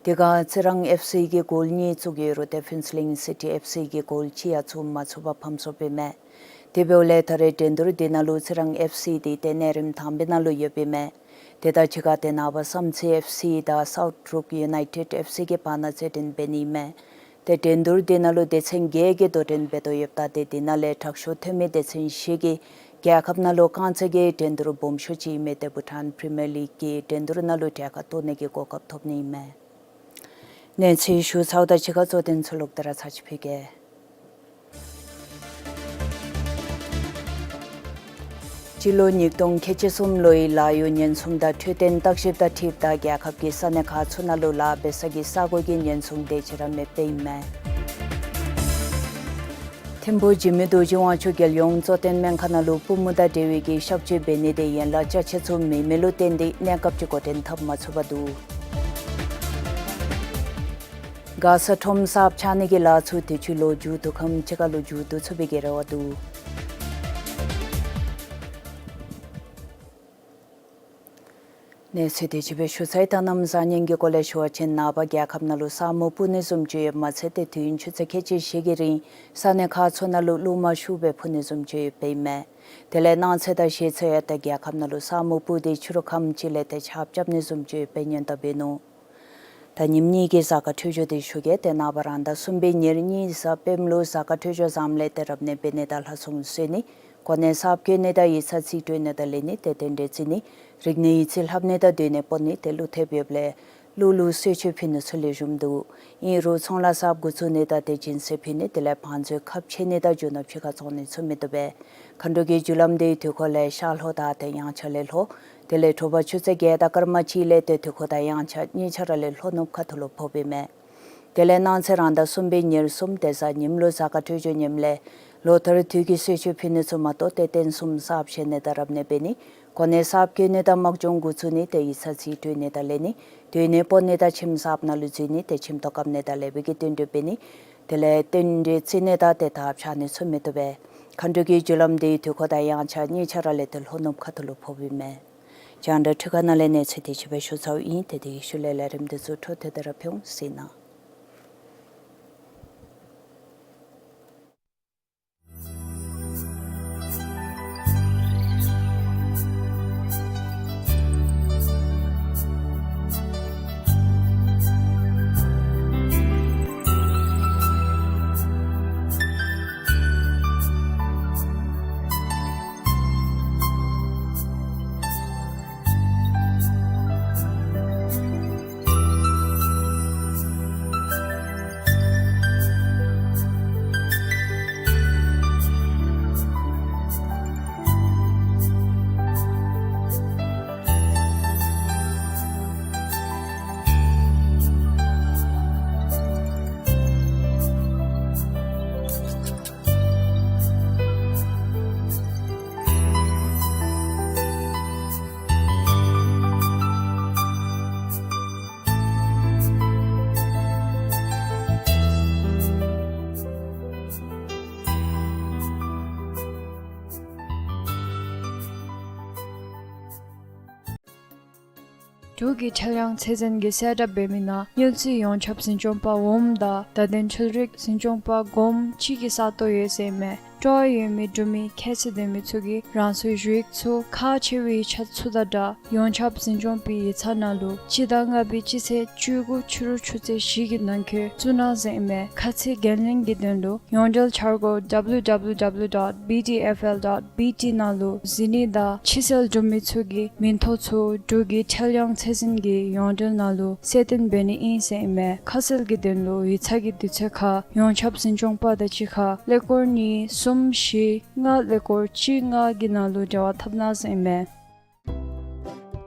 དེ་སྒང་རྩི་རང་ཨེཕ་སི་གིས་གོལ་གཉིས་བཙུགས་ཡོད་རུང་ཏེ་ཕུན་ཚོགས་གླིང་སི་ཊི་ཨེཕ་སི་གིས་གོལ་གཅིག་ཡང་བཙུགས་མ་ཚུགས་པར་ཕམ་སོཔ་ཨིན་མས། དེ་འབདཝ་ལས་ད་རེས་འགྲན་བསྡུར་དེ་ནང་ལུ་རྩི་རང་ཨེཕ་སི་དེ་ཏེ་གནས་རིམ་དང་པའི་ནང་ལུ་ཡོདཔ་ཨིན་མས། དེ་དང་གཅིག་ཁར་ཏེ་ནངས་པ་བསམ་རྩེ་ཨེཕ་སི་དང་སའུཐ་འབྲུག་ཡུ་ནའི་ཊེཌ་ཨེཕ་སི་གི་བར་ན་རྩེད་འགྲན་འབད་ནི་ཨིན་མས། ཏེ་འགྲན་བསྡུར་དེ་ནང་ལུ་སྡེ་ཚན་བརྒྱད་ཀྱིས་དོ་འགྲན་འབད་དོ་ཡོདཔ་ད་ཏེ་དེ་ནང་ལས་དྲག་ཤོས་ཐོན་མི་སྡེ་ཚན་བཞི་གིས་རྒྱལ་ཁབ་ནང་ལུ་རྐང་རྩེད་ཀྱི་འགྲན་བསྡུར་སྦོམ་ཤོས་ཅིག་ཨིན་མི་ཏེ་བྷུ་ཊཱན་པི་རི་མི་ཡར་ལིག་གི་འགྲན་བསྡུར་ནང་ལུ་གྲལ་ཁར་གཏོགས་ནི་གི་གོ་སྐབས་ཐོབ་ནི་ཨིན་མས། གནས་ཚུལ་ཞུ་ཚརཝ་དང་གཅིག་ཁར་གཙོ་དོན་ཚུ་ལོག་སྟེ་ར་ཚར་ཅིག་ཕུལ་གེ། སྤྱི་ལོ་ཉིས་སྟོང་ཁལ་གཅིག་གསུམ་ལོའི་ལཱ་གཡོག་ཉེན་སྲུང་དང་འཕྲོད་བསྟེན་བརྟག་ཞིབ་དང་འཁྲིལཝ་ད་རྒྱལ་ཁབ་ཀྱི་ས་གནས་ཁག་ཚུ་ནང་ལུ་ལཱ་འབད་ས་གི་ས་གོ་གི་ཉེན་སྲུང་དེ་ཅིག་ར་མེདཔ་ཨིན་མས། ཐིམ་ཕུག་འཇིགས་མེད་རྡོ་རྗེ་དབང་ཕྱུག་རྒྱལ་ཡོངས་གཙོ་བསྟེན་སྨན་ཁང་ནང་ལུ་པུས་མོ་དང་འབྲེལ་བའི་གི་གཤག་བཅོས་འབད་ནི་དེ་ཡན་ལག་ཅ་ཆས་ཚུ་མེད་མི་ལུ་བརྟེན་ཏེ་གནས་སྐབས་ཅིག་འགོ་འདྲེན་འཐབ་མ་ཚུགས་པར་འདུག། མགར་ས་ཁྲོམ་གསརཔ་ཆགས་ནི་གི་ལཱ་ཚུ་དུས་ཅི་ལོ་མཇུག་བསྡུ་ཁམས་ཅིག་ཁར་ལུ་མཇུག་བསྡུ་ཚུགས་པའི་གི་རེ་བ་འདུག། གནས་ཚུལ་དེ་ཅིག་སྦེ་ཞུ་ཚར་ཡི། ད་གནམ་བཟང་ངན་གྱི་སྐོར་ལས་ཞུ་བ་ཅིན་ནངས་པ་རྒྱལ་ཁབ་ནང་ལུ་ས་སྨུག་སྤུབ་ནི་བཟུམ་ཅིག་ཡོདཔ་མ་ཚད་ཏེ་དུས་ཡུན་ཆུ་ཚོད་ཁལ་གཅིག་བཞི་གི་རིང་ས་གནས་ཁག་ཚུ་ནང་ལུ་རླུང་མ་ཤུགས་སྦེ་འཕུ་ནི་བཟུམ་ཅིག་ཡོདཔ་ཨིན་མས། དེ་ལས་གནངས་ཚེ་དང་གཞེས་ཚེ་ཡང་ཏེ་རྒྱལ་ཁབ་ནང་ལུ་ས་སྨུག་སྤུབ་སྟེ་ཕྱི་རུ་ཁམས་ཅིག་ལས་ཏེ་ཆརཔ་རྐྱབ་ནི་བཟུམ་ཅིག་ཡོདཔ་སྦེ་སྔོན་བརྡ་འབད་ནུག། ད་ཉིནམ་གཉིས་ཀྱི་གཟའ་སྐར་འཕྲོད་སྦྱོར་དེ་ཞུ་གེ། ཏེ་ནངས་པ་རང་ཟླ་གསུམ་པའི་ཉེར་གཉིས་གཟའ་སྤེནམ་ལུ་གཟའ་སྐར་འཕྲོད་སྦྱོར་བཟངམ་ལས་ཏེ་རབ་གནས་འབད་ནི་དང་ལྷ་སྲུང་གསོལ་ནི། གོ་གནས་གསརཔ་བཀོད་ནི་དང་ཡིག་ཚང་རྩིས་སྤྲོད་ནི་དང་ལེན་ནི། ཏེ་རྟེན་འབྲེལ་བརྩི་ནི། རིག་གནས་ཡིག་རྩིས་ལྷབ་ནི་དང་སྡོད་གནས་སྤོ་ནི། ཏེ་ཀླུ་ཐེབས་ཡོདཔ་ལས་ཀླུ་ལུགས་གསོལ་མཆོད་ཕུལ་ནི་ཚུ་ལེགས་ཤོམ་འདུག། ཨིན་རུང་ཚོང་ལཱ་གསརཔ་འགོ་བཙུགས་ནི་དང་ཏེ་སྦྱིན་སྲེག་ཕུལ་ནི། དེ་ལས་བང་མཛོད་ཁ་ཕྱེ་ནི་དང་རྒྱུ་ནོར་ཕྱི་ཁར་བཙོང་ནི་ཚུ་མི་བཏུབ་པས། མཁའ་འགྲོ་གི་རྒྱུ་ལམ་དེའི་དུས་འཁོར་ལས་ཤར་ལྷོ་དང་ཏེ་དབྱངས་འཆར་ལས་ལྷོ། དེ་ལས་དྲོ་པ་ཆུ་ཚོད་བརྒྱད་དང་སྐར་མ་གཅིག་ལས་ཏེ་དུས་འཁོར་དང་དབྱངས་འཆར་གཉིས་ཆ་ར་ལས་ལྷོ་ནུབ་ཁ་ཐུག་ལུ་ཕོགཔ་ཨིན་མས། དེ་ལས་གནངས་ཚེ་རང་ཟླ་གསུམ་པའི་ཉེར་གསུམ་ཏེ་གཟའ་ཉིམ་ལུ་གཟའ་སྐར་འཕྲོད་སྦྱོར་ངནམ་ལས་ལོ་ལྟར་དུས་ཀྱི་གསོལ་མཆོད་ཕུལ་ནི་ཚུ་མ་གཏོགས་ཏེ་རྟེན་གསུམ་གསརཔ་བཞེངས་ནི་དང་རབ་གནས་འབད་ནི། གོ་གནས་གསརཔ་བཀོད་ནི་དང་དམག་སྦྱོང་འགོ་བཙུགས་ནི། ཏེ་ཡིག་ཚང་རྩིས་སྤྲོད་ནི་དང་ལེན་ནི། སྡོད་གནས་སྤོ་ནི་དང་ཁྱིམ་གསརཔ་ནང་ལུ་འཛུལ་ནི། ཏེ་ཁྱིམ་ཐོག་བཀབ་ནི་དང་ལེགས་པའི་གི་དོན་འགྲུབ་འབད་ནི། དེ་ལས་རྟེན་འབྲེལ་བརྩི་ནི་དང་ཏེ་དར་འཕྱར་ནི་ཚུ་མི་བཏུབ་པས། མཁའ་འགྲོ་གི་རྒྱུ་ལམ་དེའི་དུས་འཁོར་དང་དབྱངས་འཆར་གཉིས་ཆ་ར་ལས་ཏེ་ལྷོ་ནུབ་ཁ་ཐུག་ལུ་ཕོགཔ་ཨིན་མས། རྒྱང་བསྒྲགས་འཕྲུལ་ཁང་ནང་ལས་གནས་ཚུལ་དེ་ཅིག་སྦེ་ཞུ་ཚརཝ་ཨིན། ཏེ་དེའི་ཤུལ་ལས་ལས་རིམ་དེ་ཚུ་འཕྲོ་མཐུད་དེ་ར་ཕུལ་འོང་ཟེར་ཞུ་ནི། འབྲུག་གི་ཁྲེལ་ཡང་ཚད་འཛིན་གྱིས་གསལ་བསྒྲགས་འབད་མི་ནང་དངུལ་རྩིས་ཡོངས་ཁྱབ་འཛིན་སྐྱོང་པ་འོགམ་དང་བརྡ་དོན་འཕྲུལ་རིག་འཛིན་སྐྱོང་པ་འགོམ་གཅིག་གི་ས་སྟོང་ཡོད་ཟེར་ཨིན་མས། སྤྲོ་བ་ཡོད་མི་འབྲུག་མི་ཁྱད་ཚད་ལྡན་མི་ཚུ་གིས་རང་སོའི་ཞུ་ཡིག་ཚུ་ཁག་ཆེ་བའི་ཡིག་ཆ་ཚུ་དང་སྦྲགས་ཡོངས་ཁྱབ་འཛིན་སྐྱོང་པའི་ཡིག་ཚང་ནང་ལུ་སྤྱི་ཟླ་ལྔ་པའི་སྤྱི་ཚེས་བཅུ་དགུ་ཕྱི་རུ་ཆུ་ཚོད་བཞི་གི་ནང་འཁོད་བཙུགས་གནང་ཟེར་ཨིན་མས། ཁ་ཚིག་འགན་ལེན་གྱི་དོན་ལུ་ཡོངས་འབྲེལ་འཆར་སྒོ་W W W dot B D F L dot B T ནང་ལུ་གཟིགས་ནི་དང་ཕྱི་སེལ་འབྲུག་མི་ཚུ་གི་མིང་ཐོ་ཚུ་འབྲུག་གི་ཁྲེལ་ཡང་ཚད་འཛིན་གྱི་ཡོངས་འབྲེལ་ནང་ལུ་གསལ་སྟོན་འབད་ནི་ཨིན་ཟེར་ཨིན་མས། ཁ་གསལ་གྱི་དོན་ལུ་ཡིག་ཚང་གི་དུས་ཚོད་ཁར་ཡོངས་ཁྱབ་འཛིན་སྐྱོང་པ་དང་གཅིག་ཁར་ཀླད་ཀོར་གཉིས་གསུམ་བཞི་ལྔ་ཀླད་ཀོར་གཅིག་ལྔ་གི་ནང་ལུ་འབྲེལ་བ་འཐབ་གནང་ཟེར་ཨིན་མས།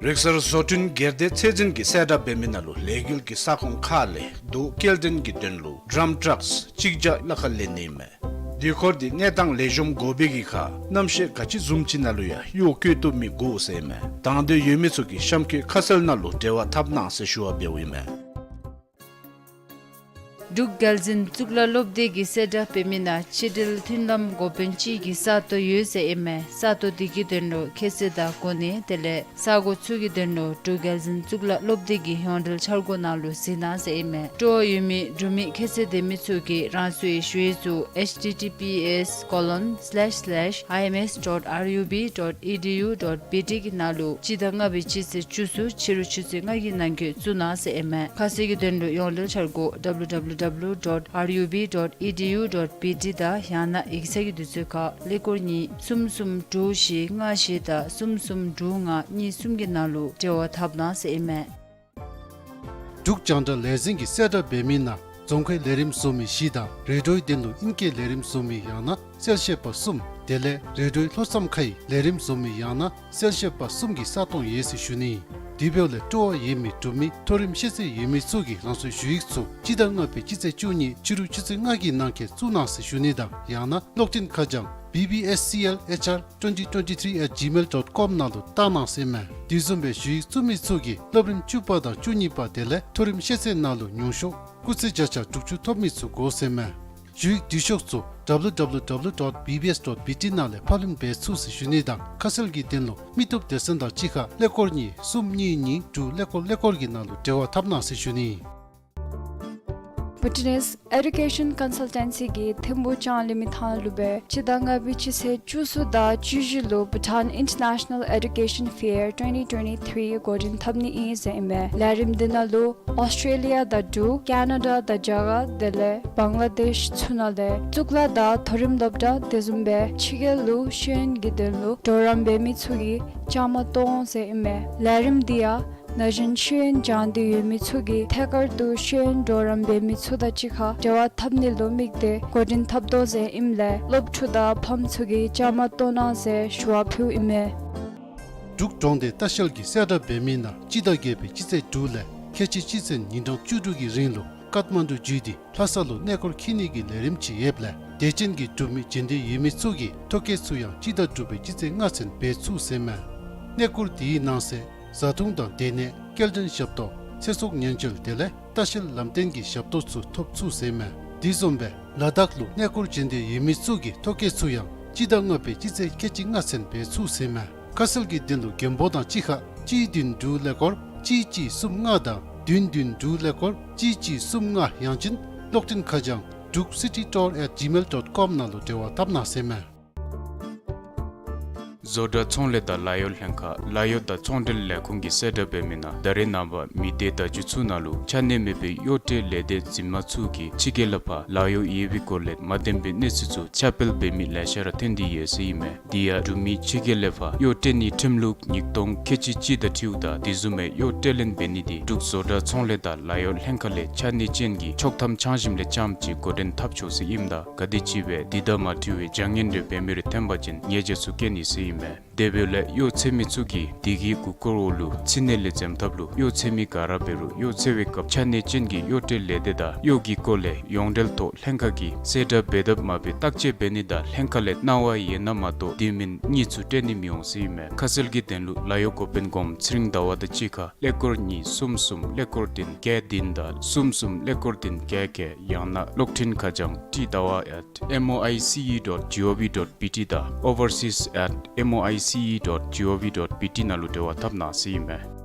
རིག་གསར་བཟོ་སྐྲུན་སྒེར་སྡེ་ཚད་འཛིན་གྱིས་གསལ་བསྒྲགས་འབད་མི་ནང་ལུ་ལས་འགུལ་གྱི་ས་ཁོངས་ཁག་ལས་རྡོ་སྐྱེལ་འདྲེན་གྱི་དོན་ལུ་ཌམ་ཊྲགསི་གཅིག་བརྒྱ་གླ་ཁར་ལེན་ནི་ཨིན་མས། དུས་འཁོར་འདི་གནས་སྟངས་ལེགས་ཤོམ་དགོ་པའི་གི་ཁར་གནམ་གཤིས་ག་ཅི་བཟུམ་ཅིག་ནང་ལུ་ཡང་གཡོག་བཀོལ་བཏུབ་མི་དགོ་ཟེར་ཨིན་མས། དང་འདོད་ཡོད་མི་ཚུ་གིས་གཤམ་འཁོད་ཁ་གསལ་ནང་ལུ་འབྲེལ་བ་འཐབ་གནང་ཟེར་ཞུ་བ་འབདཝ་ཨིན་མས། འབྲུག་རྒྱལ་འཛིན་གཙུག་ལག་སློབ་སྡེ་གིས་གསལ་བསྒྲགས་འབད་མི་ནང་ཕྱི་འབྲེལ་མཐུན་ལམ་འགོ་དཔོན་ཅིག་གི་ས་སྟོང་ཡོད་ཟེར་ཨིན་མས། ས་སྟོང་འདི་གི་དོན་ལུ་ཁྱད་ཚད་དང་གོ་གནས་དེ་ལས་ས་གོ་ཚུ་གི་དོན་ལུ་འབྲུག་རྒྱལ་འཛིན་གཙུག་ལག་སློབ་སྡེ་གི་ཡོངས་འབྲེལ་འཆར་སྒོ་ནང་ལུ་གཟིགས་གནང་ཟེར་ཨིན་མས། སྤྲོ་བ་ཡོད་མི་འབྲུག་མི་ཁྱད་ཚད་ལྡན་མི་ཚུ་གིས་རང་སོའི་ཞུ་ཡིག་ཚུ་H T T P S colon slash slash I M S dot R U B dot E D U dot B T གི་ནང་ལུ་སྤྱི་ཟླ་ལྔ་པའི་སྤྱི་ཚེས་བཅུ་གསུམ་ཕྱི་རུ་ཆུ་ཚོད་ལྔ་གི་ནང་འཁོད་བཙུགས་གནང་ཟེར་ཨིན་མས། ཁ་གསལ་གྱི་དོན་ལུ་ཡོངས་འབྲེལ་འཆར་སྒོ W W W dot R U B dot E D U dot B T དང་ཡང་ན་ཡིག་ཚང་གི་དུས་ཚོད་ཁར་ཀླད་ཀོར་གཉིས་གསུམ་གསུམ་དྲུག་བཞི་ལྔ་བཞི་དང་གསུམ་གསུམ་དྲུག་ལྔ་གཉིས་གསུམ་གྱི་ནང་ལུ་འབྲེལ་བ་འཐབ་གནང་ཟེར་ཨིན་མས། འབྲུག་རྒྱང་བསྒྲགས་ལས་འཛིན་གྱིས་གསལ་བསྒྲགས་འབད་མི་ནང་རྫོང་ཁའི་ལས་རིམ་བཟོ་མི་བཞི་དང་རེ་ཌིའོའི་དོན་ལུ་ཨིན་སྐད་ལས་རིམ་བཟོ་མི་ཡང་ན་གསལ་བཤད་པ་གསུམ་དེ་ལས་རེ་ཌིའོའི་ལྷོ་མཚམས་ཁའི་ལས་རིམ་བཟོ་མི་ཡང་ན་གསལ་བཤད་པ་གསུམ་གྱི་ས་སྟོང་ཡོད་ཟེར་ཞུ་ནི། དེ་འབདཝ་ལས་སྤྲོ་བ་ཡོད་མི་འབྲུག་མི་མཐོ་རིམ་ཤེས་ཚད་ཡོད་མི་ཚུ་གིས་རང་སོའི་ཞུ་ཡིག་ཚུ་སྤྱི་ཟླ་ལྔ་པའི་སྤྱི་ཚེས་བཅུ་གཉིས་ཕྱི་རུ་ཆུ་ཚོད་ལྔ་གི་ནང་འཁོད་བཙུགས་གནང་ཟེར་ཞུ་ནི་དང་ཡང་ན་གློག་འཕྲིན་ཁ་བྱང་B B S C L H R twenty twenty-three at gmail dot com ནང་ལུ་བཏང་གནང་ཟེར་མས། དེ་བཟུམ་སྦེ་ཞུ་ཡིག་བཙུགས་མི་ཚུ་གིས་སློབ་རིམ་བཅུ་པ་དང་བཅུ་གཉིས་པ་དེ་ལས་མཐོ་རིམ་ཤེས་ཚད་ནང་ལུ་ཉུང་ཤོས་སྐུགས་ཚད་བརྒྱ་ཆ་དྲུག་ཅུ་ཐོབ་མི་ཚུ་དགོ་ཟེར་མས། ཞུ་ཡིག་བསྡུ་ཤོག་ཚུ་W W W dot B B S dot B T ནང་ལས་ཕབ་ལེན་འབད་ཚུགས་ཟེར་ཞུ་ནི་དང་ཁ་གསལ་གྱི་དོན་ལུ་མི་སྟོབས་སྡེ་ཚན་དང་གཅིག་ཁར་ཀླད་ཀོར་གཉིས་གསུམ་གཉིས་གཉིས་དྲུག་ཀླད་ཀོར་ཀླད་ཀོར་གྱི་ནང་ལུ་འབྲེལ་བ་འཐབ་གནང་ཟེར་ཞུ་ནི། བྷུ་ཊ་ནིས་ཨེ་ཌུ་ཀེ་ཤཱན་ཀོན་སཱལ་ཊེན་སི་གིས་ཐིམ་ཕུག་ལྕང་གླིང་མི་ཐང་ལུ་སྦེ་སྤྱི་ཟླ་ལྔ་པའི་སྤྱི་ཚེས་བཅུ་གསུམ་དང་བཅུ་བཞི་ལུ་Bhutan International Education Fair twenty twenty-three འགོ་འདྲེན་འཐབ་ནི་ཨིན་ཟེར་ཨིན་མས། ལས་རིམ་འདི་ནང་ལུ་ཨོསི་ཊྲེ་ལི་ཡ་དང་འབྲུག་ཀེ་ན་ཌ་དང་རྒྱ་གར་དེ་ལས་བང་ལ་དེཤ་ཚུ་ནང་ལས་གཙུག་ལག་དང་མཐོ་རིམ་སློབ་གྲྭ་དེ་བཟུམ་སྦེ་ཕྱི་རྒྱལ་ལུ་ཤེས་ཡོན་གྱི་དོན་ལུ་གྲོགས་རམ་འབད་མི་ཚུ་གིས་བཅའ་མར་གཏོགས་འོང་ཟེར་ཨིན་མས། ལས་རིམ་འདི་ཡང་ན་གཞོན་ཤེས་ཡོན་སྦྱང་འདོད་ཡོད་མི་ཚུ་གིས་ཐད་ཀར་དུ་ཤེས་ཡོན་གྲོགས་རམ་འབད་མི་ཚུ་དང་གཅིག་ཁར་འབྲེལ་བ་འཐབ་ནི་ལུ་དམིགས་ཏེ་འགོ་འདྲེན་འཐབ་དོ་ཟེར་ཨིནམ་ལས་སློབ་ཕྲུག་དང་ཕམ་ཚུ་གིས་བཅའ་མར་གཏོགས་གནང་ཟེར་ཞུ་བ་ཕུལཝ་ཨིན་མས། འབྲུག་གྲོང་སྡེ་ལྟ་བཤལ་གྱིས་གསལ་བསྒྲགས་འབད་མི་ནང་སྤྱི་ཟླ་བརྒྱད་པའི་སྤྱི་ཚེས་དྲུག་ལས་ཁལ་གཅིག་སྤྱི་ཚེས་ཉིན་གྲངས་བཅུ་དྲུག་གི་རིང་ལུ་ཀཏ་མན་ཌུ་བརྒྱུད་དེ་ལྷ་ས་ལུ་གནས་སྐོར་འཁྱིད་ནི་གི་ལས་རིམ་ཅིག་ཡོདཔ་ལས་དད་ཅན་གྱི་འབྲུག་མི་འབྱོན་འདོད་ཡོད་མི་ཚུ་གིས་ཐོ་བཀོད་ཚུ་ཡང་སྤྱི་ཟླ་དྲུག་པའི་སྤྱི་ཚེས་ལྔ་ཚུན་འབད་ཚུགས་ཟེར་མས། གནས་སྐོར་དེའི་ནང་གསེས་བཟའ་འཐུང་དང་སྡོད་གནས་སྐྱེལ་འདྲེན་ཞབས་ཏོག་ཚེ་སྲོག་ཉེན་བཅོལ་དེ་ལས་ལྟ་བཤལ་ལམ་སྟོན་གྱི་ཞབས་ཏོག་ཚུ་ཐོབ་ཚུགས་ཟེར་མས། དེ་བཟུམ་སྦེ་ལ་དྭགས་ལུ་གནས་སྐོར་འབྱོན་འདོད་ཡོད་མི་ཚུ་གིས་ཐོ་བཀོད་ཚུ་ཡང་སྤྱི་ཟླ་ལྔ་པའི་སྤྱི་ཚེས་ཁལ་གཅིག་ལྔ་ཚུན་འབད་ཚུགས་ཟེར་མས། ཁ་གསལ་གྱི་དོན་ལུ་མགྱོན་པོ་དང་གཅིག་ཁར་གཅིག་བདུན་དྲུག་ཀླད་ཀོར་གཅིག་གཅིག་གསུམ་ལྔ་དང་བདུན་བདུན་དྲུག་ཀླད་ཀོར་གཅིག་གཅིག་གསུམ་ལྔ་ཡང་ཅིན་གློག་འཕྲིན་ཁ་བྱང་druk city tour at gmail dot com ནང་ལུ་འབྲེལ་བ་འཐབ་གནང་ཟེར་མས། བཟོ་གྲྭ་ཚོང་ལས་དང་ལཱ་གཡོག་ལྷན་ཁག་ལཱ་གཡོག་དང་ཚོང་འབྲེལ་ལས་ཁུངས་ཀྱིས་གསལ་བསྒྲགས་འབད་མི་ནང་ད་རེས་ནངས་པ་མི་སྡེ་བརྡ་བརྒྱུད་ཚུ་ནང་ལུ་ཆ་གནས་མེད་པའི་གཡོག་སྤྲོད་ལས་སྡེ་འཛིན་མ་ཚུ་གིས་ཕྱི་རྒྱལ་ལས་ཕར་ལཱ་གཡོག་ཡོད་པའི་སྐོར་ལས་མ་བདེན་པའི་གནས་ཚུལ་ཚུ་ཁྱབ་སྤེལ་འབད་མི་ལེ་ཤ་ར་ཐོན་ཏེ་ཡོད་ཟེར་ཨིན་མས། དེ་ཡང་འབྲུག་མི་ཕྱི་རྒྱལ་ལས་ཕར་གཡོག་སྤྲོད་ནིའི་ཁྲིམས་ལུགས་ཉིས་སྟོང་ཁལ་གཅིག་གཅིག་དང་འཁྲིལཝ་ད་དེ་བཟུམ་མའི་གཡོག་སྤྲོད་ལེན་འབད་ནི་དེ་འབྲུག་བཟོ་གྲྭ་ཚོང་ལས་དང་ལཱ་གཡོག་ལྷན་ཁག་ལས་ཆ་གནས་ཅན་གྱི་ཆོག་ཐམ་འཆང་ཞིནམ་ལས་རྐྱངམ་ཅིག་འགོ་འདྲེན་འཐབ་ཆོག་ཟེར་ཨིནམ་ད་ག་དེམ་ཅིག་སྦེ་དེ་དང་མ་འཁྲིལ་བའི་བྱ་ངན་རེ་འབད་མི་རེ་ཐོན་པ་ཅིན་ཉེས་བྱ་ཚུ་བཀལ་ནི་ཟེར་ཨིན་མས། དེ་འབདཝ་ལས་གཡོག་འཚོལ་མི་ཚུ་གིས་དེ་གི་མགུ་སྐོར་འོག་ལུ་ཕྱི་ནང་ལས་འཛེམ་ཐབས་ལུ་གཡོག་འཚོལ་མི་ག་ར་འབད་རུང་གཡོག་འཚོལ་བའི་སྐབས་ཆ་གནས་ཅན་གྱི་གཡོག་སྤྲོད་ལས་སྡེ་དང་གཡོག་གི་སྐོར་ལས་ཡོངས་འབྲེལ་ཐོག་ལྷན་ཁག་གིས་གསལ་བསྒྲགས་འབད་དཔ་མ་འབད་བརྟག་དཔྱད་འབད་ནི་དང་ལྷན་ཁག་ལས་གནང་བ་ཡོད་ན་མ་གཏོགས་དེ་མིན་གཉིས་ཚུ་སྤྲོད་ནི་མི་འོང་ཟེར་ཨིན་མས། ཁ་གསལ་གྱི་དོན་ལུ་ལཱ་གཡོག་འགོ་དཔོན་སྒོམ་ཚེ་རིང་ཟླ་བ་དང་གཅིག་ཁར་ཀླད་ཀོར་གཉིས་གསུམ་གསུམ་ཀླད་ཀོར་བདུན་བརྒྱད་བདུན་དང་གསུམ་གསུམ་ཀླད་ཀོར་བདུན་བརྒྱད་བརྒྱད་ཡང་ན་གློག་འཕྲིན་ཁ་བྱང་ཏི་ཟླ་བ་at M O I C E dot G O V dot B T དང་overseas at M O I C E dot G O V dot B T ནང་ལུ་འབྲེལ་བ་འཐབ་གནང་ཟེར་ཨིན་མས།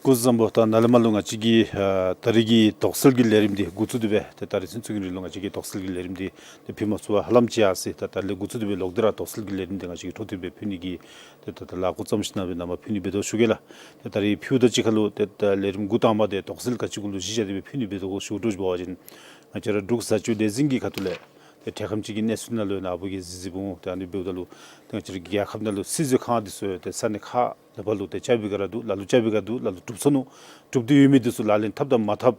སྐུ་གཟུགས་བཟང་པོ། ད་ནཱ་ལས་མར་ལུ་ང་བཅས་ཀྱི་ཨ་ད་རིས་ཀྱི་དོགས་སེལ་གྱི་ལས་རིམ་འདི་འགོ་བཙུགས་ཏེ་སྦེ་ཏེ་ད་རིས་ཚུན་ཚོད་ཀྱི་རིང་ལུ་ང་བཅས་ཀྱིས་དོགས་སེལ་གྱི་ལས་རིམ་འདི་ཏེ་ཕུལ་མ་ཚུགས་པར་ཧ་ལམ་ཅིག་ཡར་སོ་ཡི། ད་ད་རིས་ལས་འགོ་བཙུགས་ཏེ་སྦེ་ལོག་སྟེ་ར་དོགས་སེལ་གྱི་ལས་རིམ་འདི་ང་བཅས་ཀྱིས་འཕྲོ་མཐུད་སྦེ་ཕུལ་ནི་གི་ཏེ་ད་ད་ལཱ་འགོ་བརྩམས་ཞིན་ན་སྦེ་ནཱ་མར་ཕུལ་ནི་འབད་དོ་ཞུ་གེ་ལགས། ཏེ་ད་རིས་ཕུལཝ་ད་གཅིག་ཁར་ལུ་ཏེ་ད་ལས་རིམ་འགོ་དང་པ་འདི་དོགས་སེལ་ག་ཅི་གུ་ལུ་གཞི་བཞག་སྟེ་སྦེ་ཕུལ་ནི་འབད་དོ་གོ་ཞུ་དོ་ཞུ་བ་ཅིན་ང་བཅས་ར་འབྲུག་བཟའ་སྤྱོད་ལས་འཛིན་གྱི་ཁ་ཐུག་ལས་ ཏེ་འཕྲལ་ཁམས་ཅིག་གི་གནས་ཚུལ་ནང་ལུ་ཡང་ཨ་བུ་གིས་གཟིགས་གཟིགསཔ་འོང་། ཏེ་ཨ་ནི་འབདཝ་ད་ལུ་ཏེ་ང་བཅས་ར་གི་རྒྱལ་ཁབ་ནང་ལུ་སྲིད་འཛིན་ཁང་འདི་ཚུ་ཡང་ཏེ་ས་གནས་ཁག་ལ་ཕར་ལུ་ཏེ་རྐྱབ་པའི་སྒང་ར་འདུག། ལ་ལུ་རྐྱབ་པའི་སྒང་འདུག། ལ་ལུ་གྲུབ་སོ་ནུག། གྲུབ་སྟེ་ཡོད་མི་འདི་ཚུ་ལག་ལེན་འཐབ་དང་མ་འཐབ་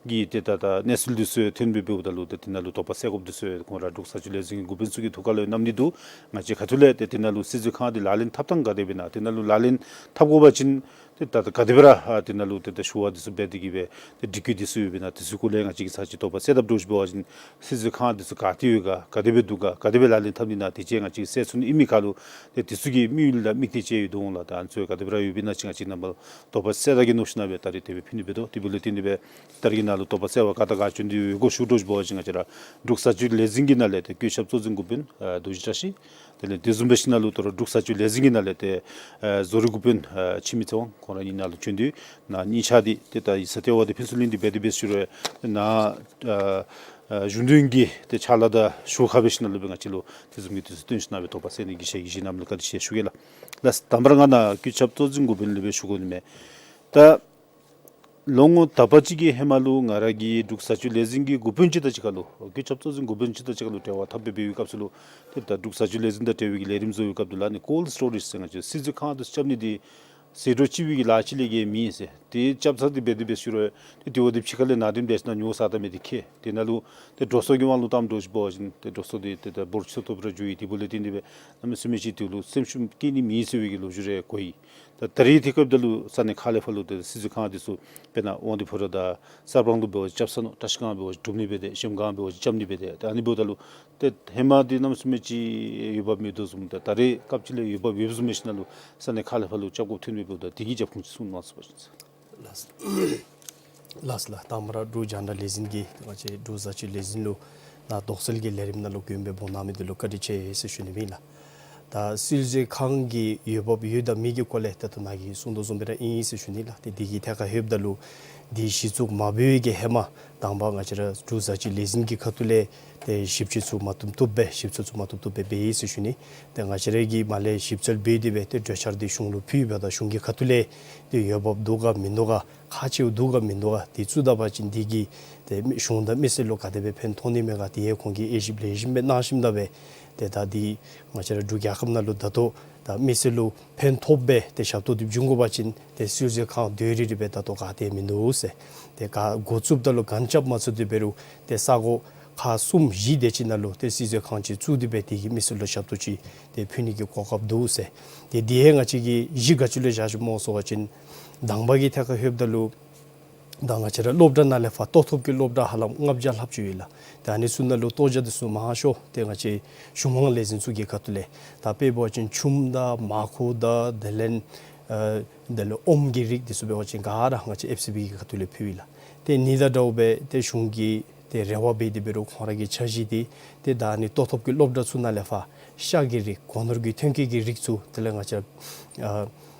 གི་ཏེ་ད་ད་གནས་ཚུལ་འདི་ཚུ་ཐོན་སྦེ་འབདཝ་ད་ལུ་ཏེ་དེ་ནང་ལུ་དོགས་པ་སེལ་དགོཔ་འདི་ཚུ་ཁོང་ར་འབྲུག་བཟའ་སྤྱོད་ལས་འཛིན་གྱི་འགོ་དཔོན་ཚུ་གི་ཐུགས་ཁ་ལུ་གནམ་མེད་ས་མེད་འདུག། ང་བཅས་ཁ་ཐུག་ལས་ཏེ་དེ་ནང་ལུ་སྲིད་འཛིན་ཁང་འདི་ལག་ལེན་འཐབ་ཐངས་ག་དེ་སྦེ་ཨིན་ན། དེ་ནང་ལུ་ལག་ལེན་འཐབ་དགོ་པ་ཅིན་ཏེ་ད་ད་ག་དེ་སྦེ་ར་ཨ་དེ་ནང་ལུ་ཏེ་ད་ཞུ་བ་འདི་ཚུ་འབད་དེ་གི་སྦེ་ཏེ་སྒྲིག་བཀོད་འདི་ཚུ་ཡོདཔ་ཨིན་ན། དེ་ཚུ་སྐོར་ལས་ང་བཅས་ཀྱིས་ཚར་གཅིག་དོགས་པ་སེལ་དཔ་འདྲཝ་ཅིག་འབད་བ་ཅིན་སྲིད་འཛིན་ཁང་འདི་ཚུ་ག་ཏེ་ཡོད་ག། ག་དེ་སྦེ་འདུག་ག། ག་དེ་སྦེ་ལག་ལེན་འཐབ་ནི་ཨིན་ན། དེ་ཅིག་ང་བཅས་ཀྱིས་སེལ་ཚུགས་ནི་ཨིན་མི་ཁར་ལུ་ཏེ་དེ་ཚུ་གི་དམིགས་ཡུལ་དང་དམིགས་གཏད་ཅིག་ཡོད་དོ་འོང་ལགས། ད་ཨ་ནི་ཚུ་ག་དེ་སྦེ་ར་ཡོདཔ་ཨིན་ན་ཅིག་ང་བཅས་ནཱ་ལུ་དོགས་པ་སེལ་ད་གེ་མནོ་ཞིན་ན་སྦེ་ད་རེས་དེ་སྦེ་ཕུལ་ནི་འབད་དོ། དེ་འབདཝ་ལས་བརྟེན་ཏེ་སྦེ་ད་རེས་ནཱ་ལུ་དོགས་པ་སེལ་བར་ག་དང་ག་བྱོན་ཏེ་ཡོད་གོ་ཞུ་འདྲཝ་ཅིག་འབད་བ་ཅིན་ང་བཅས་ར་འབྲུག་བཟའ་སྤྱོད་ལས་འཛིན་གྱི་ནང་ལས་ཏེ་བཀོད་ཁྱབ་གཙོ་འཛིན་འགོ་དཔོན་ཨ་རྡོ་རྗེ་བཀྲ་ཤིས། དེ་ལས་དེ་བཟུམ་སྦེ་ཞིན་ན་ལུ་ད་རུང་འབྲུག་བཟའ་སྤྱོད་ལས་འཛིན་གྱི་ནང་ལས་ཏེ་ཨ་བཟོ་རིག་འགོ་དཔོན་ཨ་འཆི་མེད་ཚེ་དབང་ཁོང་ར་གཉིས་ནཱ་ལུ་བྱོན་ཏེ་ནཱ་གཉིས་ཆ་འདི་ཏེ་ད་ཡིག་ཚང་ལྟེ་བ་འདི་ཕུན་ཚོགས་གླིང་འདི་འབད་དེ་འབད་ཞུ་རུང་ནཱ་ཨ་ཨ་གཞུང་དོན་གྱི་ཏེ་ཕྱག་ལཱ་དང་ཞུ་ཁ་འབད་ཞིན་ན་ལུ་སྦེ་ང་བཅས་ལུ་དེ་བཟུམ་གྱི་དུས་ཚོད་བཏོན་ཞིན་ན་སྦེ་དོགས་པ་སེལ་ནི་གི་ཞལ་གྱིས་བཞེས་གནངམ་ལུ་བཀའ་དྲིན་ཆེ་ཞུ་གེ་ལགས། ལགས་དང་པ་ར་ང་ནཱ་བཀོད་ཁྱབ་གཙོ་འཛིན་འགོ་དཔོན་ལས་སྦེ་ཞུ་དགོ་ནི་མས། ད་ལོ་ངོ་དག་པ་ཅིག་གི་ཧེ་མ་ལུ་ང་ར་གིས་འབྲུག་བཟའ་སྤྱོད་ལས་འཛིན་གྱི་འགོ་དཔོན་ཅིག་དང་གཅིག་ཁར་ལུ་བཀོད་ཁྱབ་གཙོ་འཛིན་འགོ་དཔོན་ཅིག་དང་གཅིག་ཁར་ལུ་འབྲེལ་བ་འཐབ་སྦེ་འབད་བའི་སྐབས་སུ་ལུ་ཏེ་ད་འབྲུག་བཟའ་སྤྱོད་ལས་འཛིན་དང་འབྲེལ་བའི་གི་ལས་རིམ་བཟོ་བའི་སྐབས་སུ་ལུ་ཨ་ནི་ཀོལཌ་སི་ཊོ་རེཇ་ཟེར་ང་བཅས་སྲིད་འཛིན་ཁང་དུ་རྐྱབ་ནི་འདི་ཟད་འགྲོ་ལྕི་བའི་གི་ལཱ་ཅིག་ལས་བརྒལ་མེད་ཟེར། ཏེ་རྐྱབ་ཚར་ཏེ་འབད་དེ་འབད་ཞུ་རུང་ཏེ་དེ་བ་འདི་ཕྱི་ཁ་ལས་ནང་འདྲེན་འབད་ཞིན་ན་ཉོ་ས་ད་མེད་དེ་ཁེ། དེ་ནང་ལུ་ཏེ་འགྲོ་སོང་གི་དབང་ལུ་བཏངམ་འདྲཝ་ཅིག་འབད་བ་ཅིན་ཏེ་འགྲོ་སོང་འདི་ཏེ་ད་འབོར་ཆེ་ཏོག་ཏོ་སྦེ་ར་འགྱོ་ཡི། དེ་འབདཝ་ལས་བརྟེན་ཏེ་སྦེ་གནམ་མེད་ས་མེད་ཅིག་དེ་ལུ་སེམས་ཤུགས་བསྐྱེད་ནི་མེད་ཟེར་བའི་གི་ལོ་རྒྱུས་རེ་གོ་ཡི། ད་ད་རེས་དེ་སྐབས་ད་ལུ་ས་གནས་ཁག་ལས་ཕར་ལུ་ཏེ་སྲིད་འཛིན་ཁང་འདི་ཚུ་དཔེར་ན་དབང་འདུས་ཕོ་བྲང་དང་གསར་སྤང་ལུ་འབད་བ་ཅིན་རྐྱབ་ཚར་ནུག། བཀྲ་ཤིས་སྒང་འབད་བ་ཅིན་གྲུབ་ནི་འབད་དེ་གཞལམ་སྒང་འབད་བ་ཅིན་རྐྱབ་ནི་འབད་དེ། ད་ཨ་ནི་འབདཝ་ད་ལུ་ཏེ་ཧེ་མ་འདི་གནམ་མེད་ས་མེད་ཅིག་འོས་འབབ་མེད་དོ་བཟུམ་ད་ད་རེས་སྐབས་ཅིག་ལས་འོས་འབབ་ཡོདཔ་བཟུམ་འབད་ཞིན་ན་ལུ་ས་གནས་ཁག་ལས་ཕར་ལུ་རྐྱབ་དགོཔ་ཐོན་མི་འབདཝ་ད་དེ་གི་རྒྱབ་ཁུངས་ཅིག་གསུང་གནང་ཚུགས་པ་ཅིན། ལགས་ལགས་ལགས། དང་པ་ར་འབྲུག་རྒྱང་བསྒྲགས་ལས་འཛིན་གྱིས་ང་བཅས་འབྲུག་བཟའ་སྤྱོད་ལས་འཛིན་ལུ་ནཱ་དོགས་སེལ་གྱི་ལས་རིམ་ནང་ལུ་མགོན་པོ་འབོ་གནང་མི་འདི་ལུ་བཀའ་དྲིན་ཆེ་ཟེར་ཞུ་ནི་ཨིན་ལགས། ད་སྲིད་འཛིན་ཁང་གི་འོས་འབབ་ཡོད་དང་མེད་ཀྱི་སྐོར་ལས་ད་ལྟོ་ནཱ་གིས་གསུང་དོ་བཟུམ་སྦེ་ར་ཨིན་ཟེར་ཞུ་ནི་ལགས། ཏེ་དེ་གི་ཐད་ཁར་ལྷོདཔ་ད་ལུ་འདི་གཞི་བཙུགས་མ་འབད་བའི་གི་ཧེ་མ་དང་པ་ང་བཅས་ར་འབྲུག་བཟའ་སྤྱོད་ལས་འཛིན་གྱི་ཁ་ཐུག་ལས་ཏེ་ཞིབ་དཔྱད་ཚུ་མ་བཏུབ་བཏུབ་སྦེ་ཞིབ་འཚོལ་ཚུ་མ་བཏུབ་བཏུབ་སྦེ་འབད་ཡི་ཟེར་ཞུ་ནི། ཏེ་ང་བཅས་ར་གིས་མར་ལས་ཞིབ་འཚོལ་འབད་དེ་སྦེ་ཏེ་གྲོས་འཆར་འདི་གཞུང་ལུ་ཕུལཝ་ད་གཞུང་གི་ཁ་ཐུག་ལས་ཏེ་འོས་འབབ་འདུག་ག་མིན་འདུག་ག། ཁག་ཆེཝ་འདུག་ག་མིན་འདུག་ག། དེ་བཙུགས་ད་པ་ཅིན་འདི་གིས་ཏེ་མི་གཞུང་དང་མི་སེར་ལུ་ག་དེ་སྦེ་ཕན་ཐོགས་ནི་མས་ག། དེ་ཡང་ཁོང་གིས་དབྱེ་ཞིབ་ལེགས་ཤོམ་སྦེ་གནང་ཞིནམ་ད་སྦེ་ཏེ་ད་འདི་ང་བཅས་ར་འབྲུག་རྒྱལ་ཁབ་ནང་ལུ་ད་ལྟོ་ད་མི་སེར་ལུ་ཕན་ཐོགསཔ་སྦེ་ཏེ་ཞབས་ཏོག་འདི་བྱིན་དགོ་པ་ཅིན་ཏེ་སྲིད་འཛིན་ཁང་དོན་རེ་རེ་སྦེ་ད་ལྟོ་ག་ཏེ་མིན་འདུག་ཟེར། ཏེ་ག་འགོ་བཙུགསཔ་ད་ལུ་གན་རྐྱབ་མ་ཚུགས་ཏེ་འབད་རུང་ཏེ་ས་གོ་ཁག་གསུམ་བཞི་དེ་ཅིག་ནང་ལུ་ཏེ་སྲིད་འཛིན་ཁང་ཅིག་བཙུགས་ཏེ་སྦེ་དེ་གིས་མི་སེར་ལུ་ཞབས་ཏོག་ཅིག་ཏེ་ཕུལ་ནི་གི་གོ་སྐབས་འདུག་ཟེར། ཏེ་དེ་ཡང་ང་བཅས་ཀྱིས་གཞི་ག་ཅི་ལུ་བཞག་ཅི་སྨོ་ཟེར་བ་ཅིན་དང་པ་གི་ཐད་ཁར་ལྷོདཔ་ད་ལུ་ད་ང་བཅས་ར་སློབ་གྲྭ་ནང་ལས་ཕར་ལྟོ་ཐོབ་ཀྱི་སློབ་གྲྭ་ཧ་ལམ་ལྔ་བརྒྱ་ལྷགཔ་ཅིག་ཡོད་ལགས། ད་ཨ་ནི་ཚུ་ནང་ལུ་ལྟོ་ཆས་འདི་ཚུ་མང་ཤོས་ཏེ་ང་བཅས་གཞུང་དབང་ལས་འཛིན་ཚུ་གི་ཁ་ཐུག་ལས་ད་དཔེ་འབད་བ་ཅིན་ཆུམ་དང་མར་ཁུ་དང་དེ་ལས་ཨ་དེ་ལས་ཨོམ་གྱི་རིགས་འདི་ཚུ་འབད་བ་ཅིན་ག་ར་ང་བཅས་ཨེཕ་སི་བི་གི་ཁ་ཐུག་ལས་ཕུལ་ཡི་ལགས། ཏེ་ཨ་ནི་དང་འདྲཝ་སྦེ་ཏེ་གཞུང་གིས་ཏེ་རེ་བ་འབད་དེ་འབད་རུང་ཁོང་ར་གི་འཆར་གཞི་འདི་ཏེ་ད་ཨ་ནི་ལྟོ་ཐོབ་ཀྱི་སློབ་གྲྭ་ཚུ་ནང་ལས་ཕར་ཤ་གི་རིགས་སྒོ་ནོར་གྱི་ཐོན་སྐྱེད་ཀྱི་རིགས་ཚུ་དེ་ལས་ང་བཅས་ཨ་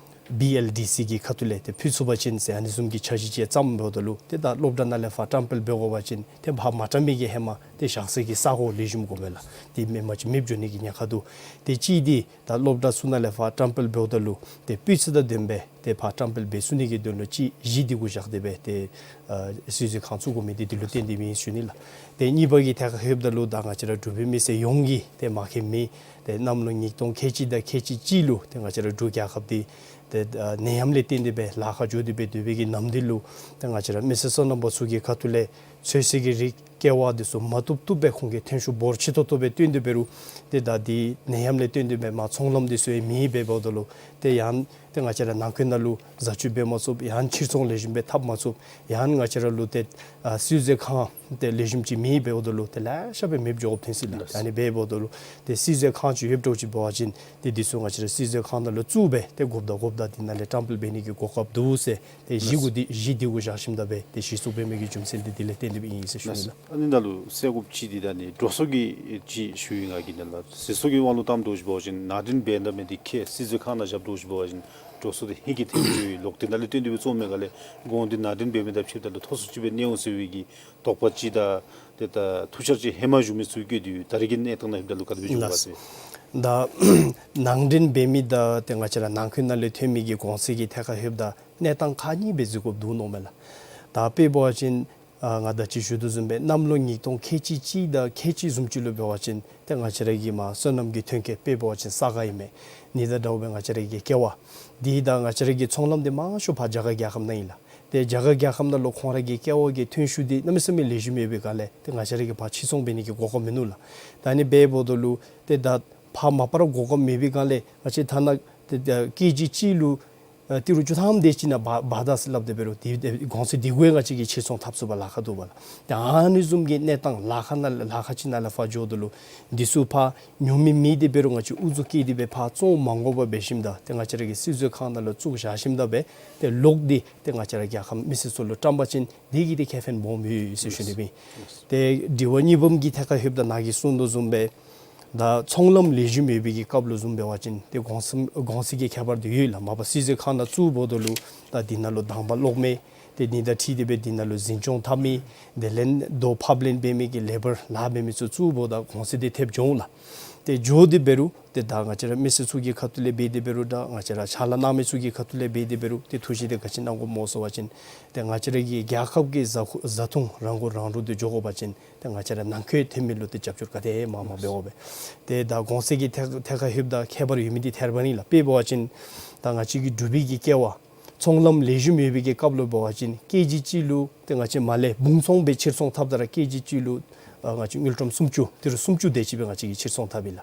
བི་ཨེལ་ཌི་སི་གི་ཁ་ཐུག་ལས་ཏེ་ཕུལ་ཚུགས་པ་ཅིན་ཟེར་ཨ་ནི་བཟུམ་གྱི་འཆར་གཞི་ཅིག་བརྩམས་འབདཝ་ད་ལུ་ཏེ་ད་སློབ་གྲྭ་ནང་ལས་ཕར་བཀྲམ་སྤེལ་འབད་དགོ་པ་ཅིན་ཏེ་ཕར་མ་བཀྲམ་མི་གི་ཧེ་མ་ཏེ་བཞག་ས་གི་ས་གོ་ལེགས་ཤོམ་དགོ་མས་ལགས། ཏེ་མེན་པ་ཅིན་མེདཔ་འགྱོ་ནི་གི་ཉེན་ཁ་འདུག། ཏེ་གཅིག་འདི་ད་སློབ་གྲྭ་ཚུ་ནང་ལས་ཕར་བཀྲམ་སྤེལ་འབདཝ་ད་ལུ་ཏེ་སྤུས་ཚད་དང་ལྡནམ་སྦེ་ཏེ་ཕར་བཀྲམ་སྤེལ་འབད་ཚུགས་ནི་གི་དོན་ལུ་གཅིག་གཞི་འདི་གུ་བཞག་སྟེ་སྦེ་ཏེ་ཨ་སྲིད་འཛིན་ཁང་བཙུགས་དགོ་མི་འདི་འདི་ལུ་བརྟེན་ཏེ་ཨིན་ཞུ་ནི་ལགས། ཏེ་གཉིས་པ་གི་ཐད་ཁར་ལྷོདཔ་ད་ལུ་ད་ང་བཅས་ར་འབྲུག་པའི་མི་སེར་ཡོངས་ཀྱིས་ཏེ་མ་མཁྱེན་མེད་ཏེ་གནམ་ལོ་ཉིས་སྟོང་ཁལ་གཅིག་དང་ཁལ་གཅིག་གཅིག་ལུ་ཏེ་ང་བཅས་ར་འབྲུག་རྒྱལ་ཁབ་འདི་ཏེ་ཨ་ནད་ཡམས་ལས་བརྟེན་ཏེ་སྦེ་ལཱ་ཁག་འགྱོ་སྟེ་སྦེ་སྡོད་པའི་གི་ནམ་དུས་ལུ་ཏེ་ང་བཅས་ར་མི་སེར་སོ་ནམ་པ་ཚུ་གི་ཁ་ཐུག་ལས་ཚོད་བསྲེ་གི་རིགས་ཀེ་བ་འདི་ཚུ་མ་བཏུབ་བཏུབ་སྦེ་ཁོང་གིས་ཐོན་ཤུགས་འབོར་ཆེ་ཏོག་ཏོ་སྦེ་བཏོན་ཏེ་འབད་རུང་ཏེ་ད་འདི་ནད་ཡམས་ལས་བརྟེན་ཏེ་སྦེ་མར་ཚོང་ལམ་འདི་ཚུ་ཡང་མེདཔ་སྦེ་འབདཝ་ད་ལུ་ཏེ་ཡང་ཏེ་ང་བཅས་ར་ནང་འཁོད་ནང་ལུ་བཟའ་སྤྱོད་འབད་མ་ཚུགས། ཡང་ཕྱིར་ཚོང་ལེགས་ཤོམ་སྦེ་འཐབ་མ་ཚུགས། ཡང་ང་བཅས་ར་ལུ་ཏེ་ཨ་སྲིད་འཛིན་ཁང་ཏེ་ལེགས་ཤོམ་ཅིག་མེདཔ་སྦེ་འབདཝ་ད་ལུ་ཏེ་ལེ་ཤ་སྦེ་མེདཔ་འགྱོ་དགོཔ་ཐོན་སྲིད་ལགས། ཨ་ནི་སྦེ་འབདཝ་ད་ལུ་ཏེ་སྲིད་འཛིན་ཁང་ཅིག་ཡོདཔ་འདྲཝ་ཅིག་འབད་བ་ཅིན་ཏེ་འདི་ཚུ་ང་བཅས་ར་སྲིད་འཛིན་ཁང་ནང་ལུ་བཙུགས་སྦེ་ཏེ་དགོཔ་དང་དགོཔ་དང་འདི་ནང་ལས་བཀྲམ་སྤེལ་འབད་ནི་གི་གོ་སྐབས་འདུག་ཟེར། ཏེ་གཞི་གུ་འདི་གཞི་འདི་གུ་བཞག་ཞིནམ་ད་སྦེ་ཏེ་གཞི་བཙུགས་འབད་མི་གི་རྒྱུ་མཚན་འདི་འདི་ལས་བརྟེན་ཏེ་སྦེ་ཨིན་ཟེར་ཞུ་ནི་ལགས། ཨ་ནི་ནང་ལུ་སེལ་དགོཔ་ཅིག་འདི་ད་ནི་འགྲོ་སོང་གི་ཅིག་ཞུ་ཡི། ང་གིས་ནཱ་ལུ་ཟད་འགྲོ་གི་དབང་ལུ་བཏངམ་འདྲཝ་ཅིག་འབད་བ་ཅིན་ནང་འདྲེན་འབད་ནི་དང་མེད་དེ་ཁེ། སྲིད་འཛིན་ཁང་ནང་བཞགཔ་འདྲཝ་ཅིག་འབད་བ་ཅིན་འགྲོ་སོང་འདི་ཧིང་གིས་ཐལ་ཅི་ལོག་སྟེ་ནཱ་ལས་བཏོན་ཏེ་སྦེ་བཙུགས་མི་ག་ལས་གོང་འདི་ནང་འདྲེན་འབད་མི་དང་ཕྱདཔ་ད་ལུ་མཐོ་སུ་ཅིག་སྦེ་གནས་འོང་ཟེར་བའི་གི་དོགས་པ་ཅིག་དང་ཏེ་ད་ཐུགས་འཆར་ཅིག་ཧེ་མ་བཞུགས་མི་ཚུ་བཀོད་དེ་ཡོད། ད་རེས་ཀྱི་གནས་སྟངས་ནང་ལྷོདཔ་ད་ལུ་ག་དེ་སྦེ་བྱུང་ཡི་ག་ཟེར། ད་ནང་འདྲེན་འབད་མི་དང་ཏེ་ང་བཅས་ར་ནང་འཁོད་ནང་ལས་ཐོན་མི་གི་གོང་ཚད་ཀྱི་ཐད་ཁར་ལྷོདཔ་ད་གནས་སྟངས་ཁག་གཉིས་སྦེ་གཟིགས་དགོཔ་འདུག་མནོཝ་མས་ལགས། ད་དཔེ་འབད་བ་ཅིན་ ཨ་ང་ད་ཅི་ཞུ་དོ་བཟུམ་སྦེ་གནམ་ལོ་ཉིས་སྟོང་ཁལ་གཅིག་གཅིག་དང་ཁལ་གཅིག་བཟུམ་ཅིག་ལུ་འབད་བ་ཅིན་ཏེ་ང་བཅས་ར་གི་མར་སོ་ནམ་གྱི་ཐོན་སྐྱེད་དཔེ་འབད་བ་ཅིན་ས་ག་ཨིན་མས། ཨ་ནི་དང་འདྲཝ་སྦེ་ང་བཅས་ར་གི་ཀེ་བ་འདི་དང་ང་བཅས་ར་གི་ཚོང་ལམ་འདི་མང་ཤོས་ཕར་རྒྱ་གར་རྒྱལ་ཁབ་ནང་ཨིན་ལགས། ཏེ་རྒྱ་གར་རྒྱལ་ཁབ་ནང་ལུ་ཁོང་ར་གི་ཀེ་བ་གི་ཐོན་ཤུགས་འདི་གནམ་མེད་ས་མེད་ལེགས་ཤོམ་ཡོད་པའི་སྒང་ལས་ཏེ་ང་བཅས་ར་གིས་ཕར་ཕྱིར་ཚོང་འབད་ནི་གི་གོ་སྐབས་མིན་ནུག་ལགས། ད་ཨ་ནི་འབདཝ་ད་ལུ་ཏེ་ད་ཕར་མ་པ་ར་གོ་སྐབས་མེད་པའི་སྒང་ལས་ང་བཅས་ཐ་ན་ཏེ་ད་ཀེ་ཇི་གཅིག་ལུ་ཨ་ཏི་རུ་བཅུ་ཐམ་དེ་ཅིག་ནང་འབག་འབག་ད་ཟེར་སླབ་སྟེ་འབད་རུང་ཏེ་ཏེ་གོང་ཚད་འདི་གུ་ཡང་ང་བཅས་ཀྱིས་ཕྱིར་ཚོང་འཐབ་ཚུགས་པར་ལཱ་ཁག་འདུག་པ་ལགས། ཏེ་ཨ་ནི་བཟུམ་གྱི་གནས་སྟངས་ལཱ་ཁག་ནང་ལཱ་ཁག་ཅིག་ནང་ལས་ཕར་འགྱོཝ་ད་ལུ་འདི་ཚུ་ཕར་ཉོ་མི་མེད་དེ་འབད་རུང་ང་བཅས་ཨུ་ཚུགས་བསྐྱེད་དེ་སྦེ་ཕར་བཙོང་མ་དགོ་པར་འབད་ཞིནམ་ད་ཏེ་ང་བཅས་ར་གི་སིལ་ཚོད་ཁང་ནང་ལུ་བཙུགས་བཞག་ཞིནམ་ད་སྦེ་ཏེ་ལོག་སྟེ་ཏེ་ང་བཅས་ར་རྒྱལ་ཁབ་མི་སེར་ཚུ་ལུ་བཀྲམ་པ་ཅིན་འདི་གིས་ཏེ་ཁེ་ཕན་སྦོམ་ཡོད་ཟེར་ཞུ་ནི་ཨིན། ཏེ་དྲི་བ་གཉིས་པམ་གི་ཐད་ཁར་ལྷོདཔ་ད་ནཱ་གིས་གསུངས་དོ་བཟུམ་སྦེ་ད་ཚོང་ལམ་ལེགས་ཤོམ་ཡོད་པའི་གི་སྐབས་ལུ་བཟུམ་འབད་བ་ཅིན་ཏེ་གོང་ས་གོང་ཚད་ཀྱི་ཁྱད་པར་འདི་ཡོད་ལགས། མ་པ་སིལ་ཚོད་ཁང་ནང་བཙུགསཔ་ད་ལུ་ད་འདི་ནང་ལུ་དང་པ་གློག་མེ་ཏེ་འདི་དང་འཁྲིལ་ཏེ་སྦེ་འདི་ནང་ལུ་འཛིན་སྐྱོང་འཐབ་མི་དེ་ལས་རྡོ་ཕབ་ལེན་འབད་མི་གི་ལེ་བར་ལཱ་འབད་མི་ཚུ་བཙུགསཔ་ད་གོང་ཚད་འདི་ཐེབས་འགྱོ་འོང་ལགས། ཏེ་འགྱོ་སྟེ་འབད་རུང་ཏེ་ད་ང་བཅས་ར་མི་སེར་ཚུ་གི་ཁ་ཐུག་ལས་འབད་དེ་འབད་རུང་ད་ང་བཅས་ར་ཕྱག་ལཱ་གནང་མི་ཚུ་གི་ཁ་ཐུག་ལས་འབད་དེ་འབད་རུང་ཏེ་ཐུགས་བཞེད་འདི་ག་ཅི་གནང་དགོཔ་སྨོ་ཟེར་བ་ཅིན་ཏེ་ང་བཅས་ར་གི་རྒྱལ་ཁབ་ཀྱི་བཟའ་འཐུང་རང་མགོ་རང་འདྲོངས་འདི་འགྱོ་དགོ་པ་ཅིན་ཏེ་ང་བཅས་ར་ནང་འཁོད་ཐོན་མི་ལུ་ཏེ་རྒྱབ་སྐྱོར་ག་དེ་མང་མང་འབད་དགོ་པས། ཏེ་ད་གོང་ཚད་ཀྱི་ཐད་ཐད་ཁར་ལྷོདཔ་ད་ཁྱད་པར་ཡོད་མི་འདི་ཐེར་པ་ཨིན་ལགས། དཔེ་འབད་བ་ཅིན་ད་ང་བཅས་ཀྱི་འབྲུག་པའི་གི་ཀེ་བ་ཚོང་ལམ་ལེགས་ཤོམ་ཡོད་པའི་གི་སྐབས་ལུ་འབད་བ་ཅིན་ཀེ་ཇི་གཅིག་ལུ་ཏེ་ང་བཅས་མར་ལས་སྦུང་ཚོང་སྦེ་ཕྱིར་ཚོང་འཐབ་ད་ར་ཀེ་ཇི་གཅིག་ལུ་ཨ་ང་བཅས་དངུལ་ཀྲམ་སུམ་ཅུ་ཏི་རུ་སུམ་ཅུ་དེ་ཅིག་སྦེ་ང་བཅས་ཀྱིས་ཕྱིར་ཚོང་འཐབ་ཨིན་ལགས།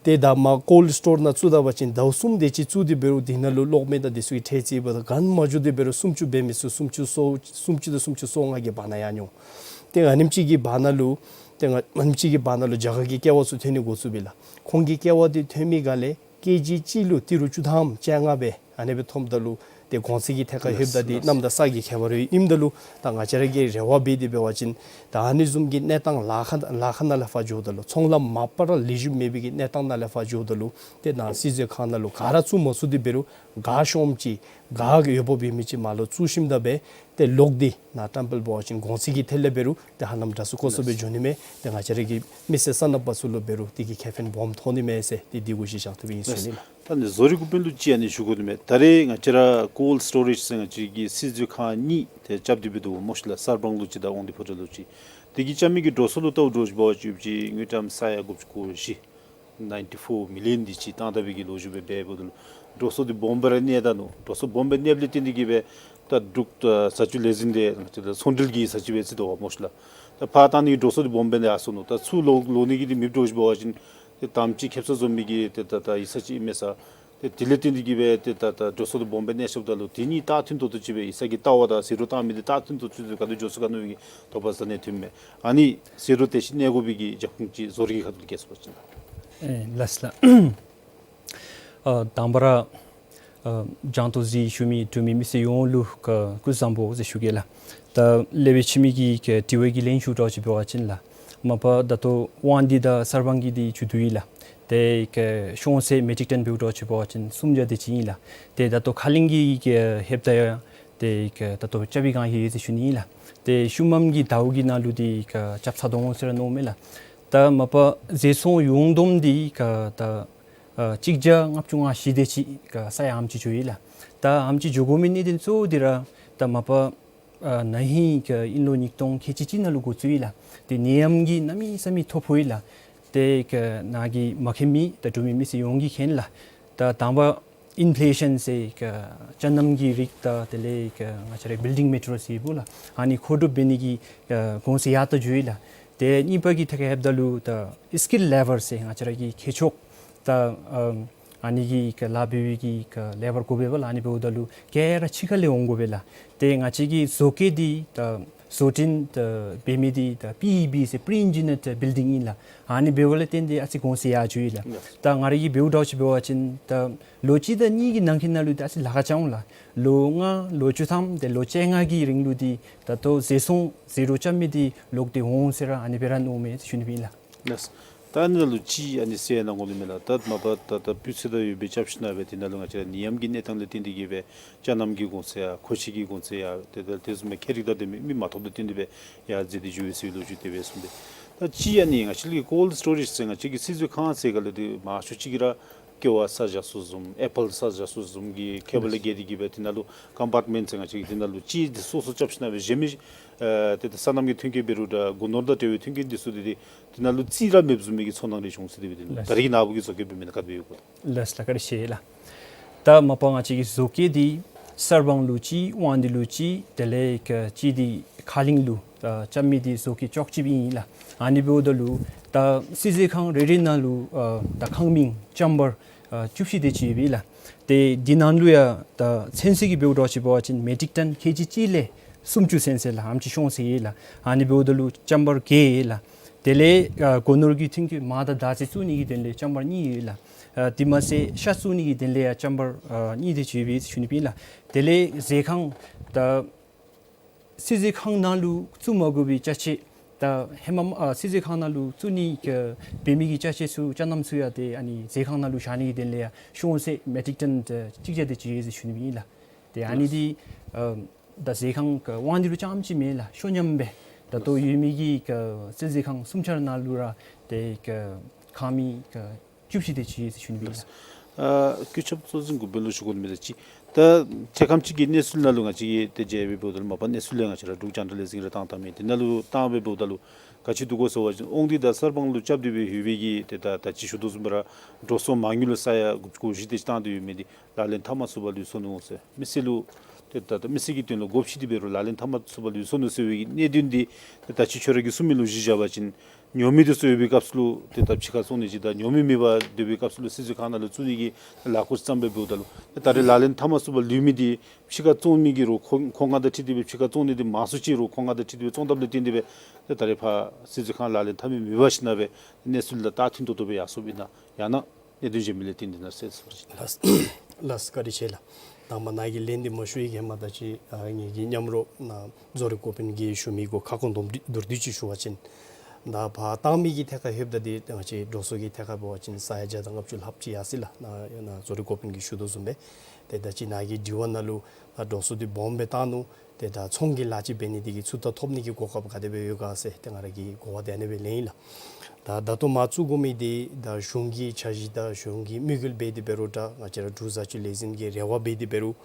ཏེ་ད་མར་ཀོལཌ་སི་ཊོར་ནང་བཙུགས་ད་པ་ཅིན་ཟླཝ་གསུམ་དེ་ཅིག་བཙུགས་ཏེ་འབད་རུང་འདི་ནང་ལུ་གློག་མེ་དང་འདི་ཚུ་གི་ཁྲལ་རྩིས་འབདཝ་ད་ག་ནི་མ་འགྱོ་སྟེ་འབད་རུང་སུམ་ཅུ་འབད་མི་ཚུ་སུམ་ཅུ་སོ་སུམ་ཅུ་དང་སུམ་ཅུ་སོ་ལྔ་གི་བར་ན་ཡར་འགྱོ་འོང་། ཏེ་ཨ་ནེམ་ཅིག་གི་བར་ན་ལུ་ཏེ་ཨ་ནེམ་ཅིག་གི་བར་ན་ལུ་རྒྱ་གར་གྱི་ཀེ་བ་ཚུ་ཐོན་ནི་འགོ་བཙུགསཔ་ཨིན་ལགས། ཁོང་གི་ཀེ་བ་འདི་ཐོན་མི་སྒང་ལས་ཀེ་ཇི་གཅིག་ལུ་ཏི་རུ་བཅུ་ཐམ་བཅོ་ལྔ་སྦེ་ཨ་ནི་སྦེ་ཐོནམ་ད་ལུ་ཏེ་གོང་ཚད་ཀྱི་ཐད་ཁར་ལྷོདཔ་ད་འདི་གནམ་དང་ས་གི་ཁྱད་པར་ཨིནམ་ད་ལུ་ད་ང་བཅས་ར་གིས་རེ་བ་འབད་དེ་འབད་བ་ཅིན་ད་ཨ་ནི་བཟུམ་གྱི་གནས་སྟངས་ལཱ་ཁག་ལཱ་ཁག་ནང་ལས་ཕར་འགྱོཝ་ད་ལུ་ཚོང་ལམ་མ་པ་ར་ལེགས་ཤོམ་མེད་པའི་གི་གནས་སྟངས་ནང་ལས་ཕར་འགྱོཝ་ད་ལུ་ཏེ་ནཱ་སིལ་ཚོད་ཁང་ནང་ལུ་ག་ར་བཙུགས་མ་ཚུགས་ཏེ་འབད་རུང་ག་ཤོངམ་ཅིག་ག་ཡོདཔ་འབད་མི་ཅིག་མར་ལུ་བཙུགས་ཞིནམ་ད་སྦེ་ཏེ་ལོག་སྟེ་ནཱ་བཀྲམ་སྤེལ་འབད་བ་ཅིན་གོང་ཚད་ཀྱི་ཐད་ལས་འབད་རུང་ཏེ་ཧ་ལམ་འདྲ་སུ་ཀོ་སུ་སྦེ་འགྱོ་ནི་མས། ཏེ་ང་བཅས་ར་གི་མི་སེར་སོ་ནམ་པ་ཚུ་ལུ་འབད་རུང་དེ་གིས་ཁེ་ཕན་སྦོམ་ཐོགས་ནི་མས་ཟེར་ཏེ་འདི་གུ་གཞི་བཞག་སྟེ་སྦེ་ཨིན་ཟེར་ཞུ་ནི་ལགས། ད་ནི་བཟོ་རིག་འགོ་དཔོན་ལུ་ཅིག་ཨ་ནི་ཞུ་དགོ་ནི་མས། ད་རེས་ང་བཅས་ར་ཀོལཌ་སི་ཊོ་རེཇ་ཟེར་ང་བཅས་ཀྱི་སིལ་ཚོད་ཁང་གཉིས་ཏེ་རྐྱབ་སྟེ་འབད་དོ་སྨོ་ཤིག་ལགས། གསར་སྤང་ལུ་ཅིག་དང་དབང་འདུས་ཕོ་བྲང་ལུ་ཅིག། དེ་གི་རྐྱབ་མི་གི་འགྲོ་སོང་ལུ་བལྟཝ་ད་འབད་བ་ཅིན་དངུལ་ཀྲམ་ས་ཡ་དགུ་བཅུ་གོ་བཞི་ནའིན་ཊི་ཕོར་མི་ལི་ཡཱོན་དེ་ཅིག་བཏང་ད་པའི་གི་ལོ་རྒྱུས་སྦེ་འབདཝ་ད་ལུ་འགྲོ་སོང་འདི་སྦོམ་སྦེ་ར་གནས་ད་ནུག། འགྲོ་སོང་སྦོམ་སྦེ་གནསཔ་ལས་བརྟེན་ཏེ་གིས་སྦེ་ད་འབྲུག་ད་བཟའ་བཅུད་ལས་འཛིན་འདི་ཚོང་འབྲེལ་གྱི་བཟའ་བཅུད་སྦེ་བརྩི་དོ་སྨོ་ཤིག་ལགས། ད་ཕར་བཏང་ནི་གི་འགྲོ་སོང་འདི་སྦོམ་སྦེ་ནི་ཨ་སོང་ནུག། ད་ཚུར་ལོག་ལོག་ནི་གི་འདི་མེདཔ་འགྱོ་ཞིནམ་འབད་བ་ཅིན་ཏེ་དམ་ཅིག་ཁེབ་ས་བཟོ་མི་གི་ཏེ་ད་ད་ཡིག་ཚང་ཅིག་ཨིན་མས་ས། ཏེ་དེ་ལས་བརྟེན་ཏེ་གིས་སྦེ་ཏེ་ད་ད་འགྲོ་སོང་འདི་སྦོམ་སྦེ་གནས་སོངམ་ད་ལུ་དེ་གཉིས་ད་མཐུན་ཏོག་ཏོ་ཅིག་སྦེ་ཡིག་ཚང་གི་ལྟ་བ་དང་ཟད་འགྲོ་བཏང་མི་འདི་ད་མཐུན་ཏོག་ཏོ་ཅིག་སྦེ་ག་དེ་འགྱོ་ཚུགས་ག་མནོ་བའི་གི་དོགས་པ་ཟ་ནི་ཐོནམ་མས། ཨ་ནི་ཟད་འགྲོ་དེ་ཅིག་གནས་དགོ་པའི་གི་རྒྱབ་ཁུངས་ཅིག་བཟོ་རིག་གི་ཁ་ཐུག་ལས་བཀོད་ཟེར་བ་ཅིན། ཨེ་ལགས་སོ་ལགས། ཨ་དང་པ་ར་ཨ་སྦྱང་ཏོ་གཟིགས་ཞུ་མི་འབྲུག་མི་མི་སེར་ཡོངས་ལུ་ཀ་སྐུ་གཟུགས་བཟང་པོ་ཟེར་ཞུ་གེ་ལགས། ད་ལེགས་ཤོམ་ཅིག་གི་ཀ་དྲི་བ་གི་ལན་ཞུ་དྲག་ཅིག་འབད་བ་ཅིན་ལགས། མ་པ་ད་ལྟོ་དབང་འདུས་དང་གསར་སྤང་གི་འདི་མཇུག་བསྡུ་ཡི་ལགས། ཏེ་ཀ་ཤོང་ཚད་མེ་ཊིག་ཊོན་འབདཝ་འདྲཝ་ཅིག་འབད་བ་ཅིན་སུམ་བརྒྱ་དེ་ཅིག་ཨིན་ལགས། ཏེ་ད་ལྟོ་ཁ་གླིང་གི་ཀ་ལྷོདཔ་ད་ཡང་ཏེ་ཀ་ད་ལྟོ་རྐྱབ་པའི་བསྒང་ཡོད་ཟེར་ཞུ་ནི་ཨིན་ལགས། ཏེ་ཤུལ་མམ་གྱི་ཟླཝ་གི་ནང་ལུ་འདི་ཀ་རྐྱབ་ཚར་དོ་འོང་ཟེར་ར་མནོཝ་མས་ལགས། ད་མ་པ་ཟད་འགྲོ་ཡོངས་བསྡོམས་འདི་ཀ་ད་ཨ་གཅིག་བརྒྱ་ལྔ་བཅུ་ང་བཞི་དེ་ཅིག་ཀ་ས་ཡ་ཨ་ནེམ་ཅིག་འགྱོ་ཡི་ལགས། ད་ཨ་ནེམ་ཅིག་འགྱོ་དགོ་མི་གནད་དོན་གཙོ་བོ་འདི་ར་ད་མ་པ་ཨ་ན་ཧིང་ཀ་དབྱིན་ལོ་ཉིས་སྟོང་ཁལ་གཅིག་གཅིག་ནང་ལུ་འགོ་བཙུགས་ཡི་ལགས། ཏེ་ནད་ཡམས་ཀྱིས་གནམ་མེད་ས་མེད་ཐོ་ཕོག་ཡི་ལགས། ཏེ་ཀ་ནཱ་གིས་མ་མཁྱེན་མི་ད་འབྲུག་མི་མི་སེར་ཡོངས་ཀྱིས་མཁྱེན་ལགས། ད་དང་པ་ཨིན་ཕེ་ལེ་ཤཱན་ཟེར་ཀ་ཅ་རྣམ་གྱི་རིགས་དང་དེ་ལས་ཀ་ང་བཅས་རའི་བིལ་ཌིང་མེ་ཊི་རི་ཡཱལ་ཟེར་བ་ལགས། ཨ་ནི་མཁོ་སྒྲུབ་འབད་ནི་གི་ཀ་གོང་ཚད་ཡར་ད་འགྱོ་ཡི་ལགས། ཏེ་གཉིས་པ་གི་ཐད་ཁར་ལྷོདཔ་ད་ལུ་ད་སི་ཀིལཌ་ལེ་བར་ཟེར་ང་བཅས་ར་གི་མཁས་མཆོག་ད་ཨ་ཨ་ནི་གི་ཀ་ལཱ་འབད་བའི་གི་ཀ་ལེ་བར་དགོ་པས་ལགས། ཨ་ནི་འབདཝ་ད་ལུ་ག་ར་ཕྱི་ཁ་ལས་འོང་དགོ་པས་ལགས། ཏེ་ང་བཅས་ཀྱི་བཟོ་བཀོད་འདི་ད་བཟོ་སྐྲུན་ད་འབད་མི་འདི་ད་པི་ཨི་བི་ཟེར་པི་རི་ཨིན་ཇི་ནིརཌ་བིལ་ཌིང་ཨིན་ལགས། ཨ་ནི་འབདཝ་ལས་བརྟེན་ཏེ་ཨ་ཙི་གོང་ཚད་ཡར་འགྱོ་ཡི་ལགས། ད་ང་ར་གིས་འབདཝ་འདྲཝ་ཅིག་འབད་བ་ཅིན་ད་ལོ་གཅིག་དང་གཉིས་ཀྱི་ནང་འཁོད་ནང་ལུ་ད་ཨ་ཙི་ལཱ་ཁག་རྐྱབ་འོང་ལགས། ལོ་ལྔ་ལོ་བཅུ་ཐམ་ཏེ་ལོ་བཅོ་ལྔ་གི་རིང་ལུ་འདི་ད་ལྟོ་ཟད་འགྲོ་ཟད་འགྲོ་རྐྱབ་མི་འདི་ལོག་སྟེ་འོང་ཟེར་ར་ཨ་ནི་སྦེ་ར་མནོཝ་མས་ཟེར་ཞུ་ནི་ཨིན་ལགས། ལགས། ད་ཨ་ནི་ནང་ལུ་ཅིག་ཨ་ནི་ཟེར་གནང་དགོ་ནི་མས་ལགས། ད་མ་པ་ད་ད་སྤུས་ཚད་དང་ཡོདཔ་སྦེ་རྐྱབ་ཞིནམ་ལས་འབད་དེ་ནང་ལུ་ང་བཅས་ར་ནད་ཡམས་ཀྱི་གནས་སྟངས་ལས་བརྟེན་ཏེ་གིས་སྦེ་ཅ་རྣམ་གྱི་གོང་ཚད་ཡང་མཁོ་ཆས་ཀྱི་གོང་ཚད་ཡང་ཏེ་ད་དེ་བཟུམ་མའི་ཁྱད་རིག་དང་ལྡན་མི་མི་མ་ཐོབ་དང་བསྟུན་ཏེ་སྦེ་ཡར་འཛེགས་ཏེ་འགྱོ་ཡི་ཟེར་བའི་ལོ་རྒྱུས་དེ་སྦེ་གསུངས་པས། ད་ཅིག་ཨ་ནི་ང་བཅས་ཀྱི་ཀོལཌ་སི་ཊོ་རེཇ་ཟེར་ང་བཅས་ཀྱི་སིལ་ཚོད་ཁང་ཟེར་ག་ལས་འདི་མང་ཤོས་ཅིག་གིས་ར་ ཀེ་བ་ས་བཞག་ས་བཟུམ་ཨེ་པཱལ་ས་བཞག་ས་བཟུམ་གྱི་ཁེ་པཱལ་ལས་བརྒལ་ཏེ་གི་སྦེ་དེ་ནང་ལུ་ཀམ་པཱརཊ་མེནཊ་ཟེར་ང་བཅས་ཀྱིས་དེ་ནང་ལུ་གཅིག་འདི་སོ་སོ་རྐྱབ་ཞིན་ན་སྦེ་གཞན་མི་ཨེ་ཏེ་ད་སོ་ནམ་གྱི་མཐུན་རྐྱེན་འབད་རུང་འདྲ་སྒོ་ནོར་དང་འབྲེལ་བའི་མཐུན་རྐྱེན་འདི་ཚུ་འདི་ཏེ་དེ་ནང་ལུ་རྩིས་ར་མེདཔ་བཟུམ་མའི་གི་ཚོར་སྣང་རེ་བྱུང་ཟེར་དེ་སྦེ་དེ་ལགས། ད་རེས་ཀྱི་ནཱ་བུ་གིས་བཟོ་བཀོད་འབད་མི་ནང་ག་དེ་སྦེ་ཡོད་གོ། ལགས་ལགས། བཀའ་དྲིན་ཆེ་ལགས། ད་མ་པ་ང་བཅས་ཀྱི་བཟོ་བཀོད་འདི་གསར་སྤང་ལུ་གཅིག་དབང་འདུས་ལུ་གཅིག་དེ་ལས་ཀྱི་གཅིག་འདི་ཁ་གླིང་ལུ་ཨ་རྐྱབ་མི་འདི་བཟོ་བཀོད་ཅོག་གཅིག་ཨིན་ལགས། ཨ་ནི་འབདཝ་ད་ལུ་ད་སྲིད་ཟུར་ཁང་རེ་རེ་ནང་ལུ་ཨ་ད་ཁང་མིང་ཅམ་བར་ཨ་བཅུ་བཞི་དེ་ཅིག་ཡོད་པས་ལགས། ཏེ་འདི་ནང་ལུ་ཡང་ད་ཚོན་ཚད་ཀྱི་འབདཝ་འདྲཝ་ཅིག་འབད་བ་ཅིན་མེ་ཊིག་ཊཱན་ཁེ་ཇི་གཅིག་ལས་སུམ་ཅུ་ཚོན་ཟེར་ལགས། ཨ་ནེམ་ཅིག་ཤོང་ཟེར་ཡི་ལགས། ཨ་ནི་འབདཝ་ད་ལུ་ཅམ་བར་བརྒྱད་ཡོད་ལགས། དེ་ལས་ཨ་སྒོ་ནོར་གྱི་མཐུན་རྐྱེན་མར་དང་ཟླ་རྩི་བཙུགས་ནི་གི་དོན་ལས་ཅམ་བར་གཉིས་ཡོད་ལགས། ཨ་དེ་མ་ཚད་ཤ་བཙུགས་ནི་གི་དོན་ལས་ཡང་ཅམ་བར་ཨ་གཉིས་དེ་ཅིག་ཡོད་པས་ཟེར་ཞུ་ནི་ཨིན་ལགས། དེ་ལས་ཟས་ཁང་ད་སྲིད་ཟུར་ཁང་ནང་ལུ་བཙུགས་མ་དགོ་པའི་ཅ་ཆས་ད་ཧེ་མ་ཨ་སྲིད་ཟུར་ཁང་ནང་ལུ་བཙུགས་ནི་གི་འབད་མི་གི་ཅ་ཆས་ཚུ་ཅ་རྣམ་ཚུ་ཡང་ཏེ་ཨ་ནི་ཟས་ཁང་ནང་ལུ་བཞག་ནི་གི་དོན་ལས་ཡང་ཤོང་ཚད་མེ་ཊིག་ཊཱན་ད་གཅིག་བརྒྱ་དེ་ཅིག་ཡོད་ཟེར་ཞུ་ནི་ཨིན་ལགས། ཏེ་ཨ་ནི་འདི་ཨ་ད་ཟས་ཁང་གི་དབང་འདུས་ལུ་རྐྱངམ་ཅིག་མེན་ལགས། ཤོ་ཉམས་སྦེ་ད་ལྟོ་ཡོད་མི་གི་གི་སྲིད་ཟུར་ཁང་སུམ་ཆ་ར་ནང་ལུ་ར་ཏེ་གི་ཁང་མིང་གི་བཅུ་བཞི་དེ་ཅིག་ཡོད་ཟེར་ཞུ་ནི་ཨིན་ལགས། ཨ་སྐུ་ཚབ་གཙོ་འཛིན་འགོ་དཔོན་ལུ་ཞུ་དགོ་མི་དེ་ཅིག་ད་ཁྲེ་ཁམ་ཅིག་གི་གནས་ཚུལ་ནང་ལུ་ང་བཅས་ཀྱིས་ཏེ་མཇལ་བའི་འབདཝ་ད་ལུ་མ་པ་གནས་ཚུལ་ལས་ང་བཅས་ར་འབྲུག་རྒྱང་བསྒྲགས་ལས་འཛིན་ར་བཏང་བཏངམ་ཨིན། དེ་ནང་ལུ་བཏང་བའི་འབདཝ་ད་ལུ་ག་ཅི་འདུག་གོ་ཟེར་བ་ཅིན་དབང་འདུས་དང་གསར་སྤང་ལུ་རྐྱབ་སྟེ་སྦེ་ཡོད་པའི་གི་ཏེ་ད་ད་ཅི་ཞུ་དོ་བཟུམ་སྦེ་ར་འགྲོ་སོང་མ་དངུལ་ལུ་ས་ཡ་དགུ་བཅུ་གོ་བཞི་དེ་ཅིག་བཏང་སྟེ་ཡོད་མི་འདི་ལག་ལེན་འཐབ་མ་ཚུགས་པར་ལུས་སོ་ནུག་ཟེར། མི་སེར་ལུ་ཏེ་ད་ད་མི་སེར་གྱི་དོན་ལུ་དགོཔ་ཅིག་འདི་འབད་རུང་ལག་ལེན་འཐབ་མ་ཚུགས་པར་ལུས་སོ་ནུག་ཟེར་བའི་གི་གནད་དོན་འདི་ཏེ་ད་ཅི་ཁྱོད་ར་གིས་གསུངས་མི་ལུ་གཞི་བཞག་པ་ཅིན་ཉོ་མི་འདི་ཚུ་ཡོད་པའི་སྐབས་སུ་ལུ་ཏེ་ད་ཕྱི་ཁར་བཙོང་ནི་ཅིག་དང་ཉོ་མི་མེད་པར་སྡོད་པའི་སྐབས་སུ་ལུ་སྲིད་ཟུར་ཁང་ནང་ལུ་བཙུགས་ནི་གི་ལཱ་འགོ་བརྩམས་པའི་འབདཝ་ད་ལུ་ཏེ་ད་རེས་ལག་ལེན་འཐབ་མ་ཚུགས་པར་ལུས་མི་འདི་ཕྱི་ཁར་བཙོང་མི་གིས་རུང་ཁོ་ཁོང་ཁ་དང་འཁྲིལ་ཏེ་སྦེ་ཕྱི་ཁར་བཙོང་ནི་འདི་མང་སུ་ཅིག་རུང་ཁོང་ཁ་དང་འཁྲིལ་ཏེ་སྦེ་བཙོང་དཔ་ལས་བརྟེན་ཏེ་སྦེ་ཏེ་ད་རེས་ཕར་སྲིད་ཟུར་ཁང་ལག་ལེན་འཐབ་མི་མེད་པ་ཞིན་ན་སྦེ་གནས་ཚུལ་ལུ་ད་མཐུན་ཏོག་ཏོ་སྦེ་ཡར་སོངམ་ཨིན་ན་ཡང་ན་གནད་དོན་གཞན་མི་ལས་བརྟེན་ཏེ་ཨིན་ན་ཟེར་ཞུ་ནི། ལགས་ལགས། བཀའ་དྲིན་ཆེ་ལགས། དང་པ་ནཱ་གིས་ལན་འདི་མ་ཞུ་བའི་གི་ཧེ་མ་ད་ཅི་ཨ་ངེ་གི་མཉམ་རོགས་ནཱ་བཟོ་རིག་འགོ་དཔོན་གྱིས་ཞུ་མི་གུ་ཁ་སྐོང་དོམ་བསྡུ་བསྡུ་བསྡུ་ཅིག་ཞུ་བ་ཅིན་ད་ཕར་བཏང་མི་གི་ཐད་ཁར་ལྷོདཔ་ད་འདི་ང་བཅས་འགྲོ་སོང་གི་ཐད་ཁར་འབད་བ་ཅིན་ས་ཡ་བརྒྱ་དང་ལྔ་བཅུ་ལྷགཔ་ཅིག་ཡར་སོ་ཡི་ལགས། ནཱ་ནཱ་བཟོ་རིག་འགོ་དཔོན་གྱིས་ཞུ་དོ་བཟུམ་སྦེ་ཏེ་ད་ཅི་ནཱ་གི་དྲི་བ་ནང་ལུ་ད་འགྲོ་སོང་འདི་སྦོམ་སྦེ་བཏང་ནུག། ཏེ་ད་ཚོང་གི་ལཱ་ཅིག་འབད་ནི་འདི་གིས་ཚུར་ད་ཐོབ་ནི་གི་གོ་སྐབས་ག་དེ་སྦེ་ཡོད་ག་ཟེར་ཏེ་ང་ར་གིས་གོ་བ་དེ་ཨ་ནི་སྦེ་ལེན་ཡི་ལགས། ད་ད་ལྟོ་མར་བཙུགས་དགོ་མི་འདི་ད་གཞུང་གི་འཆར་གཞི་དང་གཞུང་གི་དམིགས་ཡུལ་འབད་དེ་འབད་རུང་ད་ང་བཅས་ར་འབྲུག་བཟའ་སྤྱོད་ལས་འཛིན་གྱི་རེ་བ་འབད་དེ་འབད་རུང་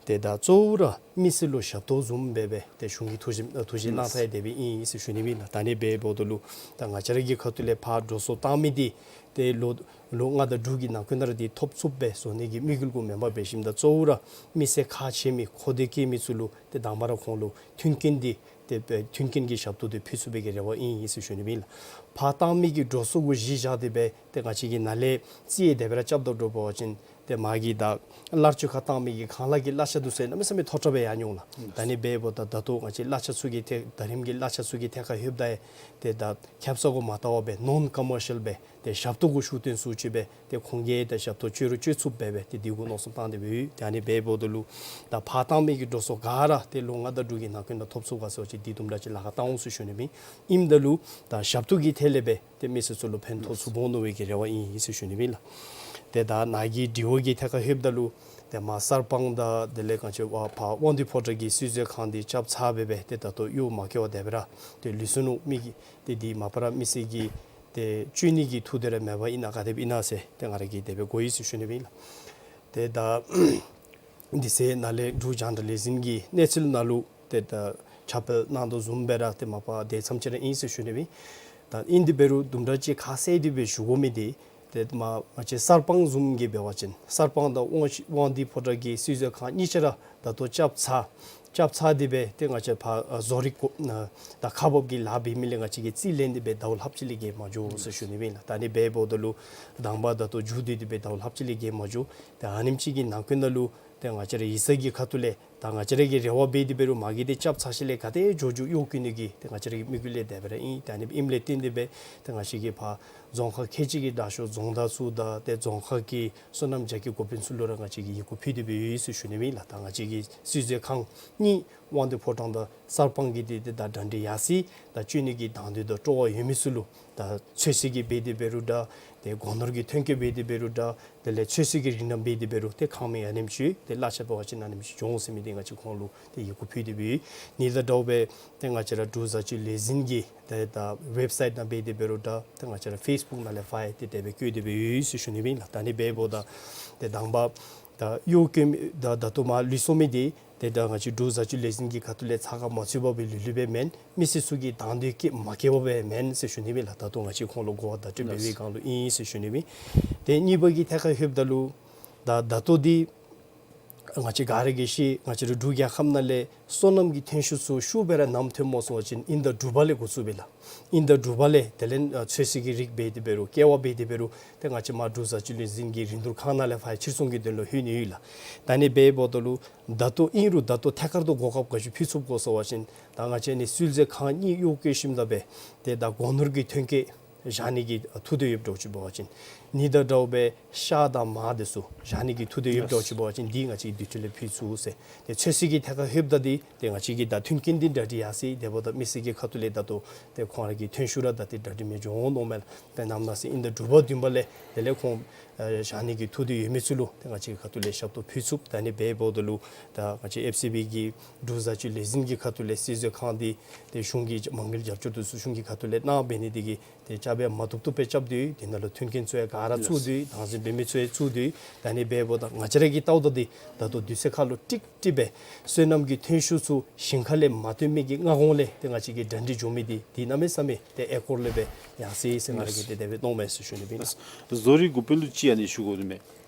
ཏེ་ད་གཙོ་བོ་ར་མི་སེར་ལུ་ཞབས་ཏོག་བཟུམ་སྦེ་སྦེ་ཏེ་གཞུང་གིས་ཐུགས་བཞེད་ཐུགས་བཞེད་གནང་ཚར་ཡི་དེ་སྦེ་ཨིན་ཟེར་ཞུ་ནི་ཨིན་ལགས། ད་ཨ་ནི་སྦེ་འབདཝ་ད་ལུ་ད་ང་བཅས་ར་གི་ཁ་ཐུག་ལས་ཕར་འགྲོ་སོང་བཏང་མི་འདི་ཏེ་ལོ་ལོ་ལྔ་དང་དྲུག་གི་ནང་འཁོད་ནང་ར་འདི་ཐོབ་ཚུགསཔ་སྦེ་བཟོ་ནི་གི་དམིགས་ཡུལ་གུ་མེན་པར་འབད་ཞིནམ་ད་གཙོ་བོ་ར་མི་སེར་ཁག་ཆེ་མི་ཁོ་ཐག་བཀལ་མི་ཚུ་ལུ་ཏེ་དང་པ་ར་ཁོང་ལུ་མཐུན་རྐྱེན་འདི་ཏེ་མཐུན་རྐྱེན་གྱི་ཞབས་ཏོག་འདི་ཕུལ་ཚུགས་པའི་གི་རེ་བ་ཨིན་ཟེར་ཞུ་ནི་ཨིན་ལགས། ཕར་བཏང་མི་གི་འགྲོ་སོང་གུ་གཞི་བཞག་སྟེ་སྦེ་ཏེ་ང་བཅས་ཀྱིས་ནཱ་ལས་རྩིས་ཡང་དེ་སྦེ་ར་རྐྱབ་དོ་འགྱོ་བ་ཅིན་ཏེ་མ་གི་ད་གླར་སྤྱོད་ཁར་བཏང་མི་གི་ཁང་གླ་གི་གླ་ཆ་འདི་ཚུ་གནམ་མེད་ས་མེད་མཐོ་དྲགས་སྦེ་ཡར་འགྱོ་འོང་ལགས། ད་ཨ་ནི་འབདཝ་ད་ད་ལྟོ་ང་བཅས་གླ་ཆ་ཚུ་གི་ཐད་ད་རིམ་གྱིས་གླ་ཆ་ཚུ་གི་ཐད་ཁར་ལྷོདཔ་ད་ཏེ་ད་ཁེབ་ས་གུ་མ་བལྟ་བར་སྦེ་ནོན་ཀོ་མར་ཤལ་སྦེ་ཏེ་ཞབས་ཏོག་གུ་ཤུགས་བཏོན་སུ་ཅིག་སྦེ་ཏེ་ཁོང་གིས་ཏེ་ཞབས་ཏོག་སྤྱོད་རུང་སྤྱོད་ཚུགསཔ་སྦེ་སྦེ་ཏེ་འདི་གུ་མནོ་བསམ་བཏང་སྟེ་སྦེ་ཡོད། ཏེ་ཨ་ནི་འབདཝ་ད་ལུ་ད་ཕར་བཏང་མི་གི་འགྲོ་སོང་ག་ར་ཏེ་ལོ་ལྔ་དང་དྲུག་གི་ནང་འཁོད་ནང་ཐོབ་ཚུགས་ག་ཟེར་བ་ཅིན་འདི་དུམ་གྲ་ཅིག་ལཱ་ཁག་བཏང་འོང་ཟེར་ཞུ་ནི་ཨིན། ཨིནམ་ད་ལུ་ད་ཞབས་ཏོག་གི་ཐད་ལས་སྦེ་ཏེ་མི་སེར་ཚུ་ལུ་ཕན་ཐོགས་ཚུགས་འོང་མནོ་བའི་གི་རེ་བ་ཨིན་ཟེར་ཞུ་ནི་ཨིན་ལགས། ཏེ་ད་ནཱ་གི་དྲི་བ་གི་ཐད་ཁར་ལྷོདཔ་ད་ལུ་ཏེ་མར་གསར་སྤང་དང་དེ་ལས་ག་ཅི་ཕར་དབང་འདུས་ཕོ་བྲང་གི་སྲིད་ཟུར་ཁང་འདི་རྐྱབ་ཚར་སྦེ་སྦེ་ཏེ་ད་ལྟོ་གཡོག་མ་བཀལ་བར་དེ་སྦེ་ར་ཏེ་ལུས་སོ་ནུག། མི་གིས་ཏེ་འདི་མ་པ་ར་མི་སེར་གྱིས་ཏེ་སྤྱོད་ནི་གི་ཐོག་དེ་ར་མེད་པར་ཨིན་ན་ག་དེ་སྦེ་ཨིན་ན་ཟེར་ཏེ་ང་ར་གིས་དེ་སྦེ་གོ་ཡི་ཟེར་ཞུ་ནི་ཨིན་ལགས། ཏེ་ད་འདི་ཚེ་ནཱ་ལས་འབྲུག་རྒྱང་བསྒྲགས་ལས་འཛིན་གྱི་གནས་ཚུལ་ནང་ལུ་ཏེ་ད་ཁྱབ་སྤེལ་གནང་དོ་བཟུམ་སྦེ་ར་ཏེ་མ་པ་དེ་ཙམ་ཅིག་ར་ཨིན་ཟེར་ཞུ་ནི་ཨིན། ད་ཨིན་དེ་འབད་རུང་དུམ་གྲ་ཅིག་ཁ་གསལ་ཏེ་སྦེ་ཞུ་དགོ་མི་འདི་ཏེ་མ་ང་བཅས་གསར་སྤང་བཟུམ་གྱི་འབད་བ་ཅིན་གསར་སྤང་དང་དབང་དབང་འདུས་ཕོ་བྲང་གི་སྲིད་ཟུར་ཁང་གཉིས་ཆ་ར་ད་ལྟོ་རྐྱབ་ཚར་རྐྱབ་ཚར་ཏེ་སྦེ་ཏེ་ང་བཅས་ཕར་ཨ་བཟོ་རིག་གོ་ཨ་ད་ཁག་འབག་གི་ལཱ་འབད་མི་ལས་ང་བཅས་ཀྱིས་རྩིས་ལེན་ཏེ་སྦེ་ཟླཝ་ལྷགཔ་ཅིག་ལས་བརྒལ་མ་འགྱོ་ཟེར་ཞུ་ནི་ཨིན་ལགས། ད་ཨ་ནི་འབདཝ་ད་ལུ་དང་པ་ད་ལྟོ་མཇུག་བསྡུ་སྟེ་སྦེ་ཟླཝ་ལྷགཔ་ཅིག་ལས་བརྒལ་མ་འགྱོ། ཏེ་ཨ་ནེམ་ཅིག་གི་ནང་འཁོད་ནང་ལུ་ཏེ་ང་བཅས་ར་ཡིག་ཚང་གི་ཁ་ཐུག་ལས་ད་ང་བཅས་ར་གིས་རེ་བ་འབད་དེ་འབད་རུང་མ་གི་འདི་རྐྱབ་ཚར་ཞིནམ་ལས་ག་དེ་མགྱོགས་མགྱོགས་གཡོག་བཀོལ་ནི་གི་ཏེ་ང་བཅས་ར་གི་དམིགས་ཡུལ་ལས་དེ་སྦེ་ར་ཨིན། ཏེ་ཨ་ནི་ཨིནམ་ལས་བརྟེན་ཏེ་སྦེ་ཏེ་ང་བཅས་ཀྱིས་ཕར་རྫོང་ཁག་ཁལ་གཅིག་གི་དྲག་ཤོས་རྫོང་བདག་ཚུ་དང་ཏེ་རྫོང་ཁག་གི་སོ་ནམ་རྒྱ་སྐྱེད་འགོ་དཔོན་ཚུ་ལུ་ར་ང་བཅས་ཀྱིས་ཡི་གུ་ཕུལ་ཏེ་སྦེ་ཡོད་ཟེར་ཞུ་ནི་ཨིན་ལགས། ད་ང་བཅས་ཀྱི་སྲིད་ཟུར་ཁང་གཉིས་དབང་འདུས་ཕོ་བྲང་དང་གསར་སྤང་གི་འདི་ཏེ་ད་གྲ་སྒྲིག་ཡར་སོ་ཡི། ད་སྤྱོད་ནི་གི་དང་འདོད་དང་སྤྲོ་བ་ཡོད་མི་ཚུ་ལུ་ད་ཚོད་བསྲེ་གི་འབད་དེ་འབད་རུང་འདྲ་ ཏེ་སྒོ་ནོར་གྱི་ཐོན་སྐྱེད་འབད་དེ་འབད་རུང་འདྲ། དེ་ལས་ཚོད་བསྲེ་གི་རིགས་རྣམས་འབད་དེ་འབད་རུང་ཏེ་ཁང་མིག་ཨ་ནེམ་ཅིག་ཏེ་གླ་ཆ་འབད་བ་ཅིན་ཨ་ནེམ་ཅིག་འགྱོ་འོང་ཟེར་མི་འདི་ང་བཅས་ཁོང་ལུ་ཏེ་ཡི་གུ་ཕུལ་ཏེ་འབད་ཡི། ཨ་ནི་དང་འདྲཝ་སྦེ་ཏེ་ང་བཅས་ར་འབྲུག་བཟའ་སྤྱོད་ལས་འཛིན་གྱི་ཏེ་ད་ཝེབ་སའིཊ་ནང་འབད་དེ་འབད་རུང་འདྲ། ཏེ་ང་བཅས་ར་ཕེསི་བུཀ་ནང་ལས་ཕར་ཡང་ཏེ་དེ་སྦེ་བཀོད་དེ་འབད་ཡོད་ཟེར་ཞུ་ནི་ཨིན་ལགས། ད་ཨ་ནི་འབདཝ་ད་ཏེ་དང་པ་ད་གཡོག་བཀོལ་ད་ད་ལྟོ་མར་ལུས་སོང་མི་འདི་ཏེ་ད་ང་བཅས་འབྲུག་བཟའ་སྤྱོད་ལས་འཛིན་གྱི་ཁ་ཐུག་ལས་ཚ་ཁ་མ་ཚུད་པར་སྦེ་ལུས་ལུས་སྦེ་མེན། མི་སེར་ཚུ་གིས་དང་འདོད་བསྐྱེད་མ་བསྐྱེད་པར་སྦེ་མེན་ཟེར་ཞུ་ནི་ཨིན་ལགས། ད་ལྟོ་ང་བཅས་ཁོང་ལུ་གོ་བ་བརྡ་སྤྲོད་འབད་བའི་སྒང་ལུ་ཨིན་ཟེར་ཞུ་ནི་ཨིན། ཏེ་གཉིས་པ་གི་ཐད་ཁར་ལྷོདཔ་ད་ལུ་ད་ད་ལྟོ་འདི་ང་བཅས་ག་ར་གིས་ཤེས། ང་བཅས་ར་འབྲུག་རྒྱལ་ཁབ་ནང་ལས་སོ་ནམ་གྱི་ཐོན་ཤུགས་ཚུ་ཤུགས་སྦེ་ར་ནམ་ཐོན་སྨོ་ཟེར་བ་ཅིན་ཨིན་ཟླ་དྲུག་པ་ལས་འགོ་བཙུགས་སྦེ་ལགས། ཨིན་ཟླ་དྲུག་པ་ལས་དེ་ལས་ཨ་ཚོད་བསྲེ་གི་རིགས་འབད་དེ་འབད་རུང་ཀེ་བ་འབད་དེ་འབད་རུང་ཏེ་ང་བཅས་མར་འབྲུག་བཟའ་སྤྱོད་ལས་འཛིན་གྱི་རིན་བསྡུར་ཁང་ནང་ལས་ཕར་ཕྱིར་ཚོང་གི་དོན་ལུ་ལྷོད་ནི་ཡོད་ལགས། ད་ཨ་ནི་འབདཝ་ད་ལུ་ད་ལྟོ་ཨིན་རུང་ད་ལྟོ་ཐད་ཀར་དུ་གོ་སྐབས་ག་ཅི་ཕུལ་ཚུགས་གོ་ཟེར་བ་ཅིན་ད་ང་བཅས་ཨ་ནི་བསིལ་མཛོད་ཁང་གཉིས་གཡོག་བཀོལ་ཞིནམ་ད་སྦེ་ཏེ་ད་སྒོ་ནོར་གྱི་ཐོན་སྐྱེད་བཞག་ནི་གི་ཐུགས་འདོད་ཡོདཔ་འདྲཝ་ཅིག་འབད་བ་ཅིན་ཨ་ནི་དང་འདྲཝ་སྦེ་ཤ་དང་མར་དེ་ཚུ་བཞག་ནི་གི་ཐུགས་འདོད་ཡོདཔ་འདྲཝ་ཅིག་འབད་བ་ཅིན་འདི་ང་བཅས་ཀྱིས་དུས་ཚོད་ལས་ཕུལ་ཚུགས་ཟེར། ཏེ་ཚོད་བསྲེ་གི་ཐད་ཁར་ལྷོདཔ་ད་འདི་ཏེ་ང་བཅས་ཀྱིས་ད་མཐུན་རྐྱེན་འདི་གྲ་སྒྲིག་ཡར་སོ་ཡི། དེ་འབདཝ་ད་མི་སེར་གྱི་ཁ་ཐུག་ལས་ད་ལྟོ་ཏེ་ཁོང་ར་གི་ཐོན་ཤུགས་ར་ད་ཏེ་གྲ་སྒྲིག་མི་འགྱོ་འོང་མནོཝ་མས་ལགས། ཏེ་ནམ་ན་ཟེར་ཨིན་ཟླ་དྲུག་པ་བདུན་པ་ལས་དེ་ལས་ཁོང་ཨ་བཞག་ནི་གི་ཐུགས་འདོད་ཡོད་མི་ཚུ་ལུ་ཏེ་ང་བཅས་ཀྱི་ཁ་ཐུག་ལས་ཞབས་ཏོག་ཕུལ་ཚུགས། ད་ཨ་ནི་འབདཝ་ད་ལུ་ད་ང་བཅས་ཨེཕ་སི་བི་གི་འབྲུག་བཟའ་སྤྱོད་ལས་འཛིན་གྱི་ཁ་ཐུག་ལས་བསིལ་མཛོད་ཁང་འདི་ཏེ་གཞུང་གི་མ་དངུལ་རྒྱབ་སྐྱོར་དེ་ཚུ་གཞུང་གི་ཁ་ཐུག་ལས་གནང་འབད་ནི་དེ་གིས་ཏེ་རྐྱབ་སྦེ་མ་བཏུབ་བཏུབ་སྦེ་རྐྱབ་སྟེ་དེ་ནང་ལུ་མཐུན་རྐྱེན་ཚུ་ཡང་ག་ར་ཚུད་དེ་དང་འཛིན་འབད་མི་ཚུ་ཡང་ཚུད་དེ། ད་ཨ་ནི་འབདཝ་ད་ང་བཅས་ར་གིས་བལྟཝ་ད་འདི་ད་ལྟོ་དུས་ཚོད་ཁར་ལུ་ཀྲིག་ཀྲི་སྦེ་སོ་ནམ་གྱི་ཐོན་ཤུགས་ཚུ་ཞིང་ཁ་ལས་མ་བཏོན་མི་གི་སྔ་གོང་ལས་ཏེ་ང་བཅས་ཀྱིས་གྲ་སྒྲིག་འགྱོ་མི་འདི་འདི་གནམ་མེད་ས་མེད་ཏེ་ཨེ་སྐོར་ལས་སྦེ་ཡར་སོ་ཡི་ཟེར་ང་ར་གིས་ཏེ་དེ་སྦེ་མནོཝ་མས་ཟེར་ཞུ་ནི་ཨིན་ལགས། བཟོ་རིག་འགོ་དཔོན་ལུ་ཅིག་ཨ་ནི་ཞུ་དགོ་ནི་མས།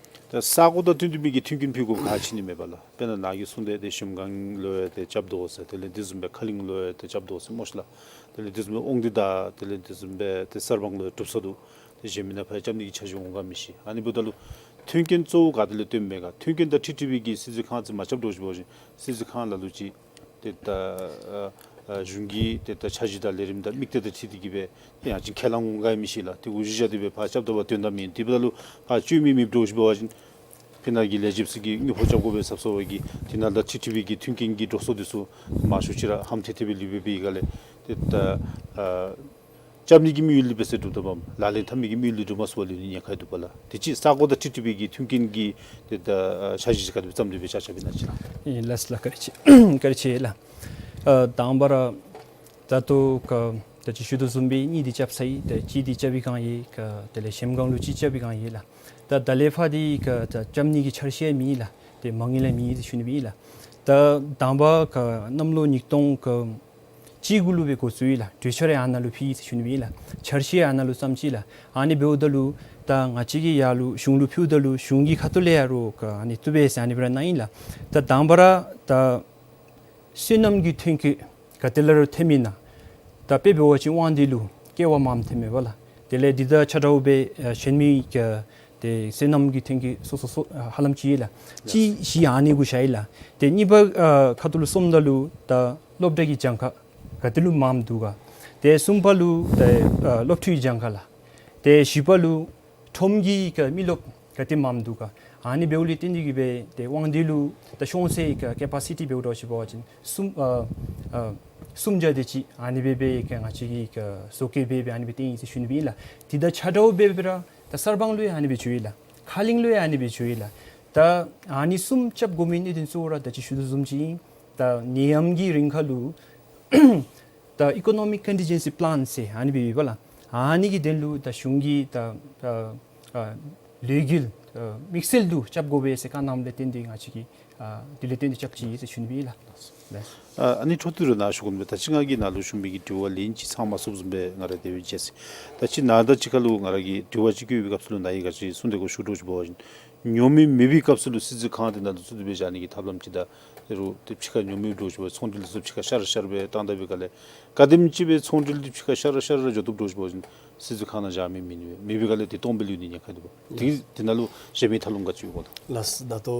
ད་ས་གོ་དང་བསྟུན་ཏེ་མི་གི་མཐུན་རྐྱེན་ཕུལ་དགོཔ་ག་ཅི་ནི་མས་པ་ལགས། དཔེར་ན་ནཱ་གིས་གསུངས་ཏེ་ཏེ་གཞལམ་སྒང་ལུ་ཡང་ཏེ་རྐྱབ་དོ་ཟེར། དེ་ལས་དེ་བཟུམ་སྦེ་ཁ་གླིང་ལུ་ཡང་ཏེ་རྐྱབ་དོ་ཟེར་སྨོ་ཤིག་ལགས། དེ་ལས་དེ་བཟུམ་སྦེ་དབང་འདུས་དང་དེ་ལས་དེ་བཟུམ་སྦེ་ཏེ་གསར་སྤང་ལུ་ཡང་གྲུབ་ས་འདུག། ཏེ་གཞན་མི་ནང་ཕར་རྐྱབ་ནི་གི་འཆར་གཞི་འོང་ག་མི་ཤེས། ཨ་ནི་འབདཝ་ད་ལུ་མཐུན་རྐྱེན་གཙོ་བོ་ག་ཏེ་ལས་བཏོན་མས་ག། མཐུན་རྐྱེན་དང་འཁྲིལ་འཁྲིལ་བའི་གི་བསིལ་མཛོད་ཁང་ཅིག་མ་རྐྱབ་འདྲཝ་ཅིག་འབད་བ་ཅིན་བསིལ་མཛོད་ཁང་ལ་ལུ་ཅིག་ཏེ་ད་ཨ་ཨ་གཞུང་གི་ཏེ་ད་འཆར་གཞི་དང་ལས་རིམ་དང་དམིགས་གཏད་དང་འཁྲིལ་ཏེ་གིས་སྦེ་ཏེ་ཡང་ཅིན་ཁས་བླངས་འོང་ག་མི་ཤེས་ལགས། ཏེ་འུ་ཅིག་བཞག་སྟེ་སྦེ་ཕར་རྐྱབ་ད་པ་དོན་དག་མེད། དེ་འབདཝ་ད་ལུ་ཕར་སྤྱོད་མི་མེདཔ་འདྲཝ་ཅིག་འབད་བ་ཅིན་ཕི་ནཱ་གི་ལས་བྱེདཔ་ཚུ་གིས་དངུལ་ཕོགས་རྐྱབ་དགོ་པའི་ཚབ་སོང་བའི་གི་དེ་ནང་དང་འཁྲིལ་འཁྲིལ་བའི་གི་མཐུན་རྐྱེན་གྱི་འགྲོ་སོང་དེ་ཚུ་མང་ཤོས་ཅིག་ར་ཧམ་ཐེ་ཐེ་སྦེ་ལུས་སྦེ་འབད་བའི་སྒང་ལས་ཏེ་ད་ཨ་རྐྱབ་ནི་གི་དམིགས་ཡུལ་འདི་འབད་ས་འགྲུབ་ད་པའམ་ལག་ལེན་འཐབ་ནི་གི་དམིགས་ཡུལ་འདི་འགྲུབ་མ་ཚུགས་པར་ལུས་ནི་ཉེན་ཁ་འདུག་པ་ལགས། དེ་ཅིག་ས་གོ་དང་འཁྲིལ་འཁྲིལ་བའི་གི་མཐུན་རྐྱེན་གྱི་ཏེ་ད་ཨ་འཆར་གཞི་ཅིག་ག་དེ་སྦེ་བརྩམས་ཏེ་སྦེ་ཆ་ཆ་སྦེ་གནང་ཅི་ལགས། ཨེ་ལགས་སོ་ལགས། བཀའ་དྲིན་ཆེ། བཀའ་དྲིན་ཆེ་ལགས། ཨ་དང་པ་ར་ད་ལྟོ་ཁ་ད་ཅི་ཞུ་དོ་བཟུམ་སྦེ་གཉིས་འདི་རྐྱབ་ཚར་ཡི། ད་གཅིག་འདི་རྐྱབ་པའི་སྒང་ཡོད་ག། དེ་ལས་གཞལམ་སྒང་ལུ་ཅིག་རྐྱབ་པའི་སྒང་ཡོད་ལགས། ད་ད་ལས་ཕར་འདི་ཁ་ད་རྐྱབ་ནི་གི་འཆར་གཞི་ཡང་མེད་ལགས། ཏེ་མ་དངུལ་ཡང་མེད་ཟེར་ཞུ་ནི་སྦེ་ཨིན་ལགས། ད་དང་པ་ཁ་གནམ་ལོ་ཉིས་སྟོང་ཁ་གཅིག་དགུ་ལུ་སྦེ་འགོ་བཙུགས་ཡི་ལགས། གྲོས་འཆར་ཡང་ཨ་ནཱ་ལུ་ཕུལ་ཡི་ཟེར་ཞུ་ནི་སྦེ་ཨིན་ལགས། འཆར་གཞི་ཡང་ཨ་ནཱ་ལུ་བརྩམས་ཅི་ལགས། ཨ་ནི་འབདཝ་ད་ལུ་ད་ང་བཅས་ཀྱིས་ཡར་ལུ་གཞུང་ལུ་ཕུལཝ་ད་ལུ་གཞུང་གི་ཁ་ཐུག་ལས་ཡང་རོགས་ཁ་ཨ་ནི་བཏུབ་པས་ཟེར་ཨ་ནི་སྦེ་ར་གནང་ཡི་ལགས། ད་དང་པ་ར་ད་སོ་ནམ་གྱི་ཐོན་སྐྱེད་ག་ཏེ་ལས་ར་ཐོནམ་ཨིན་ན། ད་དཔེ་འབད་བ་ཅིན་དབང་འདུས་ལུ་ཀེ་བ་མངམ་ཐོནམ་མས་པ་ལགས། དེ་ལས་འདི་དང་ཆ་འདྲཝ་སྦེ་ཨ་གཞན་མི་ག་ཏེ་སོ་ནམ་གྱི་ཐོན་སྐྱེད་སོ་སོ་སོ་ཨ་ཧ་ལམ་ཅིག་ཡོད་ལགས། ཅིག་བཞི་ཨ་ནི་གུ་བཞག་ཡི་ལགས། ཏེ་གཉིས་པ་ཨ་ཁ་ཐུག་ལུ་སོངམ་ད་ལུ་ད་སློབ་གྲྭ་གི་གྱངས་ཁ་ག་ཏེ་ལུ་མངམ་འདུག་ག། ཏེ་གསུམ་པ་ལུ་ཏེ་ཨ་སློབ་ཕྲུག་གི་གྱངས་ཁ་ལགས། ཏེ་བཞི་པ་ལུ་ཁྲོམ་གྱི་ག་མི་རློབས་ག་ཏེ་མངམ་འདུག་ག། ཨ་ནི་འབདཝ་ལས་བརྟེན་ཏེ་གིས་སྦེ་ཏེ་དབང་འདུས་ལུ་ད་ཤོང་སའི་ག་ཀེ་པ་སི་ཊི་འབདཝ་འདྲཝ་ཅིག་འབད་བ་ཅིན་སུམ་ཨ་ཨ་སུམ་བརྒྱ་དེ་ཅིག་ཨ་ནི་སྦེ་སྦེ་ག་ང་བཅས་ཀྱིས་ག་བཟོ་བཀོད་འབད་སྦེ་ཨ་ནི་སྦེ་སྟོན་ཡི་ཟེར་ཞུ་ནི་སྦེ་ཨིན་ལགས། དེ་དང་ཆ་འདྲཝ་སྦེ་སྦེ་ར་ད་གསར་སྤང་ལུ་ཡང་ཨ་ནི་སྦེ་འགྱོ་ཡི་ལགས། ཁ་གླིང་ལུ་ཡང་ཨ་ནི་སྦེ་འགྱོ་ཡི་ལགས། ད་ཨ་ནི་གསུམ་རྐྱབ་དགོ་མི་གནད་དོན་གཙོ་བོ་ར་ད་ཅི་ཞུ་དོ་བཟུམ་ཅིག་ཨིན། ད་ནད་ཡམས་ཀྱི་རིང་ཁར་ལུ་ད་ཨི་ཀོ་ནོ་མིག་ཀོན་ཊིན་ཇེན་སི་པི་ལཱན་ཟེར་ཨ་ནི་སྦེ་ཡོད་པ་ལགས། ཨ་ནི་གི་དོན་ལུ་ད་གཞུང་གིས་ད་ཨ་ཨ་ལས་འགུལ་ཨ་དམིགས་བསལ་དུ་རྐྱབ་དགོ་པས་ཟེར་བཀའ་གནངམ་ལས་བརྟེན་ཏེ་ང་བཅས་ཀྱིས་ཨ་དེ་ལས་བརྟེན་ཏེ་རྐྱབ་ཅི་ཟེར་ཞུ་ནི་སྦེ་ཨིན་ལགས། ལགས། ཨ་ཨ་ནི་འཕྲོ་མཐུད་ར་ནཱ་ཞུ་དགོ་མི་ད་ཅི་ང་གིས་ནཱ་ལུ་ཞུ་མི་གི་དྲི་བ་ལན་ཅིག་ཚང་མ་ཚུགསཔ་བཟུམ་སྦེ་ང་ར་དེ་སྦེ་མཇལ་ཅི། ད་ཅི་ནཱ་ད་ཅི་ཁ་ལུ་ང་ར་གིས་དྲི་བ་ཅིག་བཀོད་པའི་སྐབས་སུ་ལུ་ནཱ་གིས་ག་ཅི་གསུངས་ཏེ་གོ་ཞུ་འདྲཝ་ཅིག་འབད་བ་ཅིན་ཉོ་མི་མེད་པའི་སྐབས་སུ་ལུ་བསིལ་མཛོད་ཁང་དེ་ནང་ལུ་བཙུགས་ཏེ་སྦེ་བཞག་ནི་གི་ཐབས་ལམ་ཅིག་དང་དེ་རུ་ཏེ་ཕྱི་ཁར་ཉོ་མི་འདྲཝ་ཅིག་འབད་ཚོང་འབྲེལ་ཚུ་ཕྱི་ཁར་ཤར་ཤར་སྦེ་བཏང་ད་པའི་སྒང་ལས་ག་དེམ་ཅིག་སྦེ་ཚོང་འབྲེལ་འདི་ཕྱི་ཁར་ཤར་ཤར་འགྱོ་བཏུབ་འདྲཝ་ཅིག་འབད་བ་ཅིན་བསིལ་མཛོད་ཁང་ནང་བཞག་མི་མེད་ནི་མེད་པའི་སྒང་ལས་ཏེ་སྟོངམ་སྦེ་ལུས་ནི་ཉེན་ཁ་འདུག་པ། དེ་དེ་ནང་ལུ་གཞན་མི་ཐབས་ལམ་ག་ཅི་ཡོད་གོ་ལགས། ལགས་ད་ལྟོ་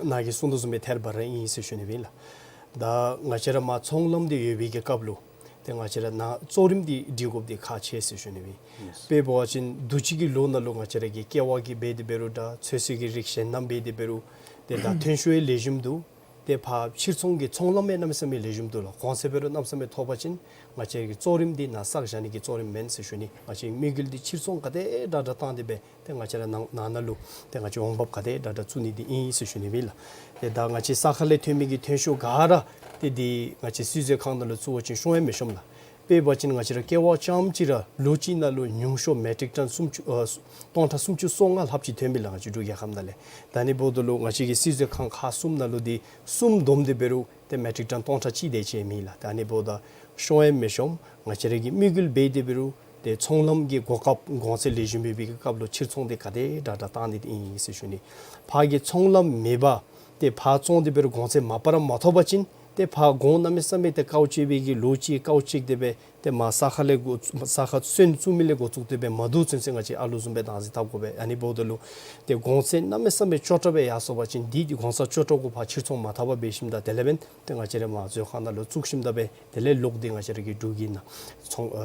ནཱ་གིས་གསུངས་དོ་བཟུམ་སྦེ་ཐད་རི་བ་རི་ཨིན་ཟེར་ཞུ་ནི་སྦེ་ཨིན་ལགས། ད་ང་བཅས་ར་མར་ཚོང་ལམ་འདི་ཡོད་པའི་གི་སྐབས་ལུ་ཏེ་ང་བཅས་ར་ནཱ་གཙོ་རིམ་འདི་སྒྲིག་དགོཔ་འདི་ཁག་ཆེ་ཟེར་ཞུ་ནི་སྦེ་ཨིན། དཔེ་འབད་བ་ཅིན་དུས་ཅི་གི་ལོ་ནང་ལུ་ང་བཅས་ར་གི་ཀེ་བ་གི་འབད་དེ་འབད་རུང་འདྲ་ཚོད་བསྲེ་གི་རིགས་གཞན་རྣམས་འབད་དེ་འབད་རུང་ཏེ་ད་ཐོན་ཤུགས་ཡང་ལེགས་ཤོམ་འདུག། ཏེ་ཕར་ཕྱིར་ཚོང་གི་ཚོང་ལམ་ཡང་གནམ་མེད་ས་མེད་ལེགས་ཤོམ་འདུག་ལགས། གོང་ཚད་འབད་རུང་གནམ་མེད་ས་མེད་མཐོ་བ་ཅིན་ང་བཅས་ཀྱི་གཙོ་རིམ་འདི་ནཱ་བསགས་བཞག་ནི་གི་གཙོ་རིམ་མེན་ཟེར་ཞུ་ནི། ང་བཅས་མི་འགུལ་འདི་ཕྱིར་ཚོང་ག་དེ་དྲག་དྲག་བཏང་སྟེ་སྦེ་ཏེ་ང་བཅས་ར་ནང་ནང་ན་ལུ་ཏེ་ང་བཅས་འོང་འབབ་ག་དེ་དྲག་དྲག་བཙུགས་ནི་འདི་ཨིན་ཟེར་ཞུ་ནི་ཨིན་ལགས། ཏེ་ད་ང་བཅས་ས་ཁ་ལས་ཐོན་མི་གི་ཐོན་ཤུགས་ག་ར་ཏེ་འདི་ང་བཅས་སིལ་ཟས་ཁང་ནང་ལུ་བཙུགས་པ་ཅིན་ཤོང་ཡང་མི་ཤོངམ་ལགས། དཔེ་འབད་བ་ཅིན་ང་བཅས་ར་ཀེ་བ་རྐྱངམ་ཅིག་ར་ལོ་གཅིག་ནང་ལུ་ཉུང་ཤོས་མེ་ཊིག་ཊོན་སུམ་ཅུ་ཨ་སྟོང་ཕྲག་སུམ་ཅུ་སོ་ལྔ་ལྷགཔ་ཅིག་ཐོན་མི་ལགས། ང་བཅས་འབྲུག་རྒྱལ་ཁབ་ནང་ལས། ད་ཨ་ནི་འབདཝ་ད་ལུ་ང་བཅས་ཀྱི་སིལ་ཟས་ཁང་ཁག་གསུམ་ནང་ལུ་འདི་གསུམ་བསྡོམས་ཏེ་འབད་རུང་ཏེ་མེ་ཊིག་ཊོན་སྟོང་ཕྲག་གཅིག་དེ་ཅིག་ཨིན་མས་ལགས། ད་ཨ་ནི་འབདཝ་ད་ཤོང་ཡང་མི་ཤོངམ། ང་བཅས་ར་གིས་མི་འགུལ་འབད་དེ་འབད་རུང་ཏེ་ཚོང་ལམ་གྱི་གོ་སྐབས་གོང་ཚད་ལེགས་ཤོམ་ཡོད་པའི་གི་སྐབས་ལུ་ཕྱིར་ཚོང་འདི་ག་དེ་དྲག་དྲག་བཏང་ནི་འདི་ཨིན་ཟེར་ཞུ་ནི། ཕར་གྱི་ཚོང་ལམ་མེད་པར་ཏེ་ཕར་བཙོང་སྟེ་འབད་རུང་གོང་ཚད་མ་པ་ར་མ་ཐོབ་པ་ཅིན་ཏེ་ཕར་གོང་གནམ་མེད་ས་མེད་ཏེ་དཀའཝ་སྤྱད་པའི་གི་ལོ་གཅིག་དཀའཝ་སྤྱད་དེ་སྦེ་ཏེ་མར་ས་ཁ་ལས་འགོ་ས་ཁ་སོན་བཙུགས་མི་ལས་འགོ་བཙུགས་ཏེ་སྦེ་མ་བསྡུ་ཚུན་ཚོད་ང་བཅས་ཨ་ལུ་བཟུམ་སྦེ་བདག་འཛིན་འཐབ་དགོ་པས། ཨ་ནི་འབདཝ་ད་ལུ་ཏེ་གོང་ཚད་གནམ་མེད་ས་མེད་སྐྱོ་དྲགས་སྦེ་ཡར་སོང་པ་ཅིན་འདི་གོང་ཚད་སྐྱོ་དྲགས་གུ་ཕར་ཕྱིར་ཚོང་མ་འཐབ་པར་འབད་ཞིནམ་ད་དེ་ལས་འབདན་ཏེ་ང་བཅས་ར་མར་མཛོད་ཁང་ནང་ལུ་བཙུགས་ཞིནམ་ད་སྦེ་དེ་ལས་ལོག་སྟེ་ང་བཅས་ར་གི་འབྲུག་གི་ནང་ཚོང་ཨ་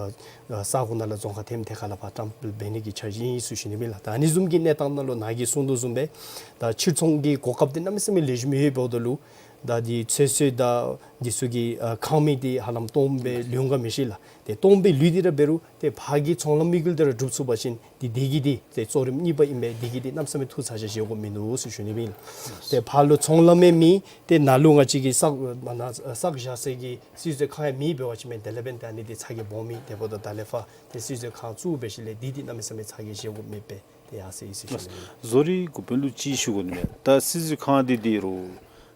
ཨ་ས་གོ་ནང་ལུ་རྫོང་ཁག་ཐེམ་ཐེ་ཁ་ལུ་ཕར་བཀྲམ་སྤེལ་འབད་ནི་གི་འཆར་གཞི་ཨིན་ཟེར་ཞུ་ནི་ཨིན་ལགས། ད་ཨ་ནི་བཟུམ་གྱི་གནས་སྟངས་ནང་ལུ་ནཱ་གིས་གསུངས་དོ་བཟུམ་སྦེ་ད་ཕྱིར་ཚོང་གི་གོ་སྐབས་འདི་གནམ་མེད་ས་མེད་ལེགས་ཤོམ་ཡོདཔ་འབདཝ་ད་ལུ་ད་འདི་ཚོད་བསྲེ་དང་འདི་ཚུ་གི་ཨ་ཁང་མིག་འདི་ཧ་ལམ་སྟོངམ་སྦེ་ལོང་ག་མི་ཤེས་ལགས། ཏེ་སྟོངམ་སྦེ་ལུས་ཏེ་ར་འབད་རུང་ཏེ་ཕར་གྱི་ཚོང་ལམ་དམིགས་ཡུལ་འདི་ར་འགྲུབ་ཚུགས་པ་ཅིན་འདི་འདི་གིས་འདི་ཏེ་གཙོ་རིམ་གཉིས་པ་ཨིན་པས། འདི་གིས་འདི་གནམ་མེད་ས་མེད་ཐུགས་ཚ་གྱང་བཞེས་དགོཔ་མིན་འདུག་ཟེར་ཞུ་ནི་ཨིན་ལགས། ཏེ་ཕར་ལུ་ཚོང་ལམ་ཡང་མེད། ཏེ་ནཱ་ལུ་ང་བཅས་ཀྱི་བསགས་མ་ན་བསགས་བཞག་སའི་གི་སིལ་ཟས་ཁང་ཡང་མེདཔ་འབད་བ་ཅིན་མེན་དེ་ལས་འབདན་ཏེ་ཨ་ནི་འདི་ཚ་གྱང་སྦོམ་ཨིན། དེ་འབདཝ་ད་ད་ལས་ཕར་ཏེ་སིལ་ཟས་ཁང་བཙུགས་འབད་ཞིནམ་ལས་འདི་འདི་གནམ་མེད་ས་མེད་ཚ་གྱང་བཞེས་དགོཔ་མེད་པས། ཏེ་ཡ་ཟེར་ཨིན་ཟེར་ཞུ་ནི་ཨིན་ལགས། ཟོ་རི་འགོ་དཔོན་ལུ་ཅིག་ཞུ་དགོ་ནི་མས། ད་སིལ་ཟས་ཁང་འདི་འདི་རུང་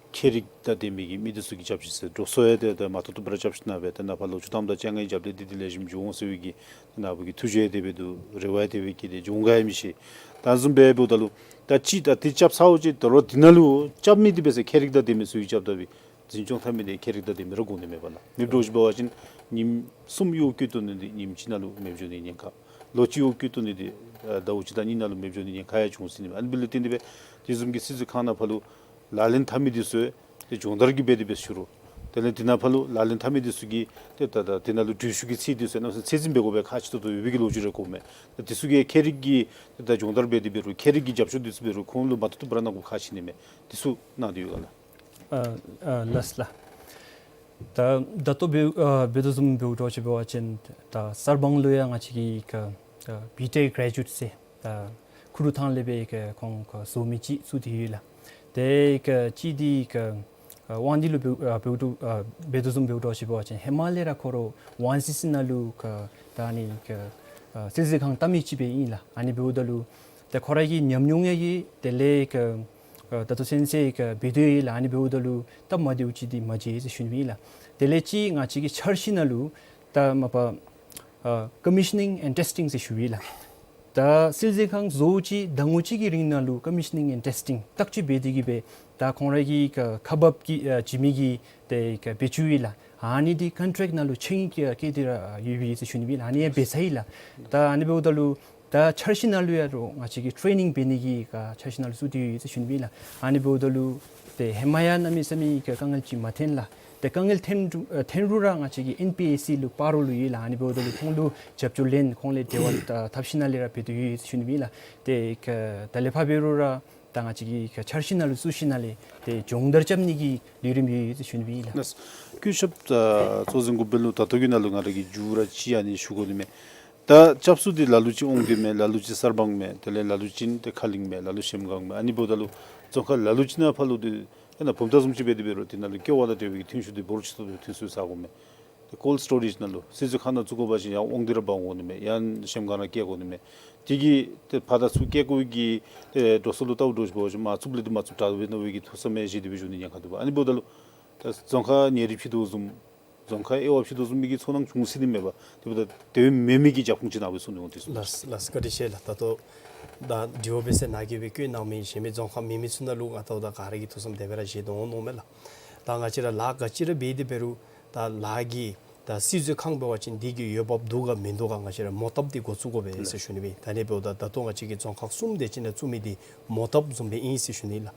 ཁྱད་རིག་དང་ལྡན་མི་གི་མི་འདི་ཚུ་གིས་རྐྱབ་ཅི་ཟེར། འགྲོ་སོང་ཡང་ཏེ་ཏེ་མ་ཐོབ་ཐོབ་སྦེ་ར་རྐྱབ་ཞིནམ་ན་སྦེ་ཏེ་ནཱ་ཕར་ལོ་བཅུ་ཐམ་དང་བཅོ་ལྔའི་རྒྱབ་ལས་འདི་འདི་ལེགས་ཤོམ་འགྱོ་འོང་ཟེར་བའི་གི་ནཱ་བུ་གི་ཐུགས་བཞེད་དེ་སྦེ་འདུག། རེ་བ་དེ་སྦེ་བསྐྱེད་དེ་འགྱོ་འོང་ག་ཡང་མི་ཤེས། ད་བཟུམ་སྦེ་འབདཝ་ད་ལུ་ད་ཅི་ད་འདི་རྐྱབ་ཚརཝ་ཅིག་ད་རུང་འདི་ནང་ལུ་རྐྱབ་མི་འདི་འབད་ས་ཁྱད་རིག་དང་ལྡན་མི་ཚུ་གིས་རྐྱབ་ད་འབད་འཛིན་སྐྱོང་འཐབ་མི་འདི་ཁྱད་རིག་དང་ལྡན་མི་ར་དགོ་ནི་མས་པ་ལགས། མེདཔ་འགྱོ་ཞིནམ་འབད་བ་ཅིན་ཉིནམ་གསུམ་གཡོག་བཀོལ་བཏང་ནི་འདི་ཉིནམ་གཅིག་ནང་ལུ་མེདཔ་འགྱོ་ནི་ཉེན་ཁ། ལོ་གཅིག་གཡོག་བཀོལ་བཏང་ནི་འདི་ཨ་ཟླཝ་གཅིག་དང་གཉིས་ནང་ལུ་མེདཔ་འགྱོ་ནི་ཉེན་ཁ་ཡང་འབྱུང་སྲིད་ནི་མས། ཨ་ནི་འབདཝ་ལས་བརྟེན་ཏེ་སྦེ་དེ་བཟུམ་གྱི་སིལ་ཟས་ཁང་ནང་ཕར་ལུ་ལག་ལེན་འཐབ་མི་འདི་ཚུ་ཏེ་སྦྱོང་བརྡར་གྱི་སྦེ་དེ་སྦེ་ཞུ་རུང་དེ་ལས་འདི་ནང་ཕར་ལུ་ལག་ལེན་འཐབ་མི་འདི་ཚུ་གིས་ཏེ་ད་ད་དེ་ནང་ལུ་འགྲུལ་བཞུད་ཀྱི་ཚད་འདི་ཚུ་གནམ་མེད་ས་མེད་ཚད་འཛིན་འབད་དགོ་པའི་ཁག་ཆེ་ཏོག་ཏོ་ཡོད་པའི་གི་ལོ་རྒྱུས་རེ་གོཝ་མས། ད་འདི་ཚུ་གི་ཁྱད་རིག་གི་ད་སྦྱོང་བརྡར་འབད་དེ་འབད་རུང་ཁྱད་རིག་གི་རྒྱབ་སྐྱོར་འདི་ཚུ་འབད་རུང་ཁོང་ལུ་མ་ཐུབ་ཐུབ་ར་གནང་དགོཔ་ཁག་ཆེ་ནི་མས། འདི་ཚུ་གནང་དོ་ཡོད་ག་ལགས། ཨ་ཨ་ལགས་ལགས། ད་ད་ལྟོ་འབད་ཨ་འབད་དོ་བཟུམ་འབདཝ་འདྲཝ་ཅིག་འབད་བ་ཅིན་ད་གསར་སྤང་ལུ་ཡང་ང་བཅས་ཀྱི་ཁ་ཨ་བི་ཊེཀ་གྲེ་ཇུ་ཨེཊ་ཟེར་ད་ཁུ་རུ་ཐང་ལས་སྦེ་ཁ་ཁོང་ཁ་བཟོ་མི་ཅིག་བཙུགས་ཏེ་ཡོད་ལགས། དེ་ཁ་ཅིག་འདི་ཁ་ཨ་དབང་འདུས་ལུ་འབད་ཨ་འབདཝ་འདྲཝ་ཨ་འབད་དོ་བཟུམ་འབདཝ་འདྲཝ་ཅིག་འབད་བ་ཅིན་ཧེ་མ་ལས་ར་ཁོ་ར་ཝན་སི་སི་ནང་ལུ་ཁ་ད་ཨ་ནི་ཁ་ཨ་སིལ་ཟས་ཁང་བལྟ་མི་ཅིག་སྦེ་ཨིན་ལགས། ཨ་ནི་འབདཝ་ད་ལུ་ད་ཁོ་ར་གི་ཉམས་མྱོང་ཡང་ཡོད། དེ་ལས་ཁ་ཨ་ད་ལྟོ་ཚུན་ཚོད་ཁ་འབད་དོ་ཡོད་ལགས། ཨ་ནི་འབདཝ་ད་ལུ་སྟབས་མ་བདེཝ་ཅིག་འདི་མ་མཇལ་ཟེར་ཞུ་ནི་ཨིན་ལགས། དེ་ལས་ཅིག་ང་བཅས་ཀྱི་འཆར་གཞི་ནང་ལུ་ད་མ་པ་ཨ་ཀོ་མི་ཤ་ནིང་ཨེནཌ་ཊེསི་ཊིང་ཟེར་ཞུ་ཡི་ལགས། ད་སིལ་ཟས་ཁང་བཟོ་ཅིག་ཟླ་ངོ་གཅིག་གི་རིང་ནང་ལུ་ཀོ་མི་ཤ་ནིང་ཨེནཌ་ཊེསི་ཊིང་བརྟག་དཔྱད་འབད་དེ་གི་སྦེ་ད་ཁོང་ར་གི་ཁ་ཁ་འབབ་ཀྱི་ཨ་བྱིན་མི་གི་དེ་ཁ་བེད་སྤྱོད་ཡོད་ལགས། ཨ་ནི་འདི་ཀོན་ཊེཀཊ་ནང་ལུ་ཆིངས་ཡིག་བཀལ་ཏེ་ར་ཡོད་པས་ཟེར་ཞུ་ནི་ཨིན་ལགས། ཨ་ནི་ཡང་འབད་ཚར་ཡི་ལགས། ད་ཨ་ནི་འབདཝ་ད་ལུ་ད་འཆར་གཞི་ནང་ལུ་ཡང་ར་ང་བཅས་ཀྱིས་ཊེ་རེ་ནིང་འབད་ནི་གི་ཁ་འཆར་གཞི་ནང་ལུ་བཙུགས་ཏེ་ཡོད་ཟེར་ཞུ་ནི་ཨིན་ལགས། ཨ་ནི་འབདཝ་ད་ལུ་ཏེ་ཧེ་མ་ཡང་གནམ་མེད་ས་མེད་ཀྱི་དཀའ་ངལ་ཅིག་མ་ཐོན་ལགས། ཏེ་དཀའ་ངལ་ཐོན་རུང་ཨ་ཐོན་རུང་ར་ང་བཅས་ཀྱི་ཨེན་པི་ཨེ་སི་ལུ་སྤ་རོ་ལུ་ཡོད་ལགས། ཨ་ནི་འབདཝ་ད་ལུ་ཁོང་ལུ་རྒྱབ་སྐྱོར་ལེན་ཁོང་ལས་འབྲེལ་བ་ད་འཐབ་ཞིནམ་ལས་ར་འབད་དོ་ཡོད་ཟེར་ཞུ་ནི་ཨིན་ལགས། ཏེ་ཁ་ད་ལས་ཕར་འབད་རུང་ར་ད་ང་བཅས་ཀྱི་ཁ་འཆར་གཞི་ནང་ལུ་བཙུགས་ཞིནམ་ལས་ཏེ་སྦྱོང་བརྡར་རྐྱབ་ནི་གི་ལས་རིམ་ཡོད་ཟེར་ཞུ་ནི་ཨིན་ལགས། ལགས། སྐུ་ཞབས་ད་གཙོ་འཛིན་འགོ་དཔོན་ལུ་ད་ལྟོ་གི་ནང་ལུ་ང་ར་གིས་མཇུག་ར་ཅིག་ཨ་ནི་ཞུ་དགོ་ནི་མས། ད་སྐྱབས་བཅོལ་འདི་ལ་ལུ་ཅིག་དབང་འདུས་མས། ལ་ལུ་ཅིག་གསར་སྤང་མས། དེ་ལས་ལ་ལུ་ཅིག་ཏེ་ཁ་གླིང་མས། ལ་ལུ་གཞལམ་སྒང་མས། ཨ་ནི་འབདཝ་ད་ལུ་རྫོང་ཁག་ལ་ལུ་ཅིག་ནང་ཕར་ལུ་འདི་ཨ་ནཱ་བུམ་ཐང་བཟུམ་ཅིག་འབད་དེ་འབད་རུང་འདི་ནང་ལུ་ཀེ་བ་དང་འབྲེལ་བའི་གི་ཐོན་ཤུགས་འདི་འབོར་ཆེ་ཏོག་ཏོ་ཐོན་སོང་ཟེར་གོཝ་མས། ཏེ་ཀོལཌ་སི་ཊོ་རེཇ་ནང་ལུ་སིལ་ཟས་ཁང་ནང་བཙུགས་དགོ་པ་ཅིན་ཡང་དབང་འདུས་ར་འབག་འོང་ནི་མས། ཡང་གཞལམ་སྒང་ར་བསྐྱལ་དགོ་ནི་མས། དེ་གིས་ཏེ་ཕར་དང་ཚུར་བསྐྱལ་དགོ་པའི་གི་ཏེ་འགྲོ་སོང་ལུ་བལྟཝ་འདྲཝ་ཅིག་འབད་བ་ཅིན་མ་བཙུགསཔ་ལས་འདི་མ་བཙུགསཔ་དྲག་སྦེ་མནོ་བའི་གི་ཐུགས་བསམ་ཡང་བཞེས་ཏེ་སྦེ་བཞུགས་ནི་ཉེན་ཁ་འདུག་པ། ཨ་ནི་འབདཝ་ད་ལུ་ད་རྫོང་ཁག་ཉེ་རིང་ཕྱེ་དོ་བཟུམ་རྫོང་ཁག་དབྱེ་བ་ཕྱེ་དོ་བཟུམ་མའི་གི་ཚོར་སྣང་བྱུང་སྲིད་ནི་མས་པ། དེ་འབདཝ་ད་དེ་སྦེ་མེན་མི་གི་རྒྱབ་ཁུངས་ཅིག་ནཱ་སྦེ་གསུང་ནི་འོང་དེ་གསུང་། ལགས་ལགས། བཀའ་དྲིན་ཆེ་ལགས། ད་ལྟོ་ད་དྲི་བ་འབད་ས་ནཱ་གིས་སྦེ་བཀོད་གནང་མི་གཞན་མི་རྫོང་ཁག་མེན་མི་ཚུ་ནང་ལུ་ང་ལྟཝ་ད་ག་ར་གིས་ཐུགས་བསམ་དེ་སྦེ་ར་བཞེས་དོ་འོང་མནོཝ་མས་ལགས། ད་ང་བཅས་ར་ལཱ་ག་ཅི་ར་འབད་དེ་འབད་རུང་ད་ལཱ་གི་ད་སིལ་ཟས་ཁང་འབད་བ་ཅིན་འདི་གི་འོས་འབབ་འདུག་ག་མིན་འདུག་ག་ང་བཅས་ར་མོ་བཏབ་སྟེ་འགོ་བཙུགས་དགོ་པས་ཟེར་ཞུ་ནི་སྦེ། ད་ཨ་ནི་འབདཝ་ད་ད་ལྟོ་ང་བཅས་ཀྱི་རྫོང་ཁག་གསུམ་དེ་ཅིག་ནང་བཙུགས་མི་འདི་མོ་བཏབ་བཟུམ་སྦེ་ཨིན་ཟེར་ཞུ་ནི་ལགས།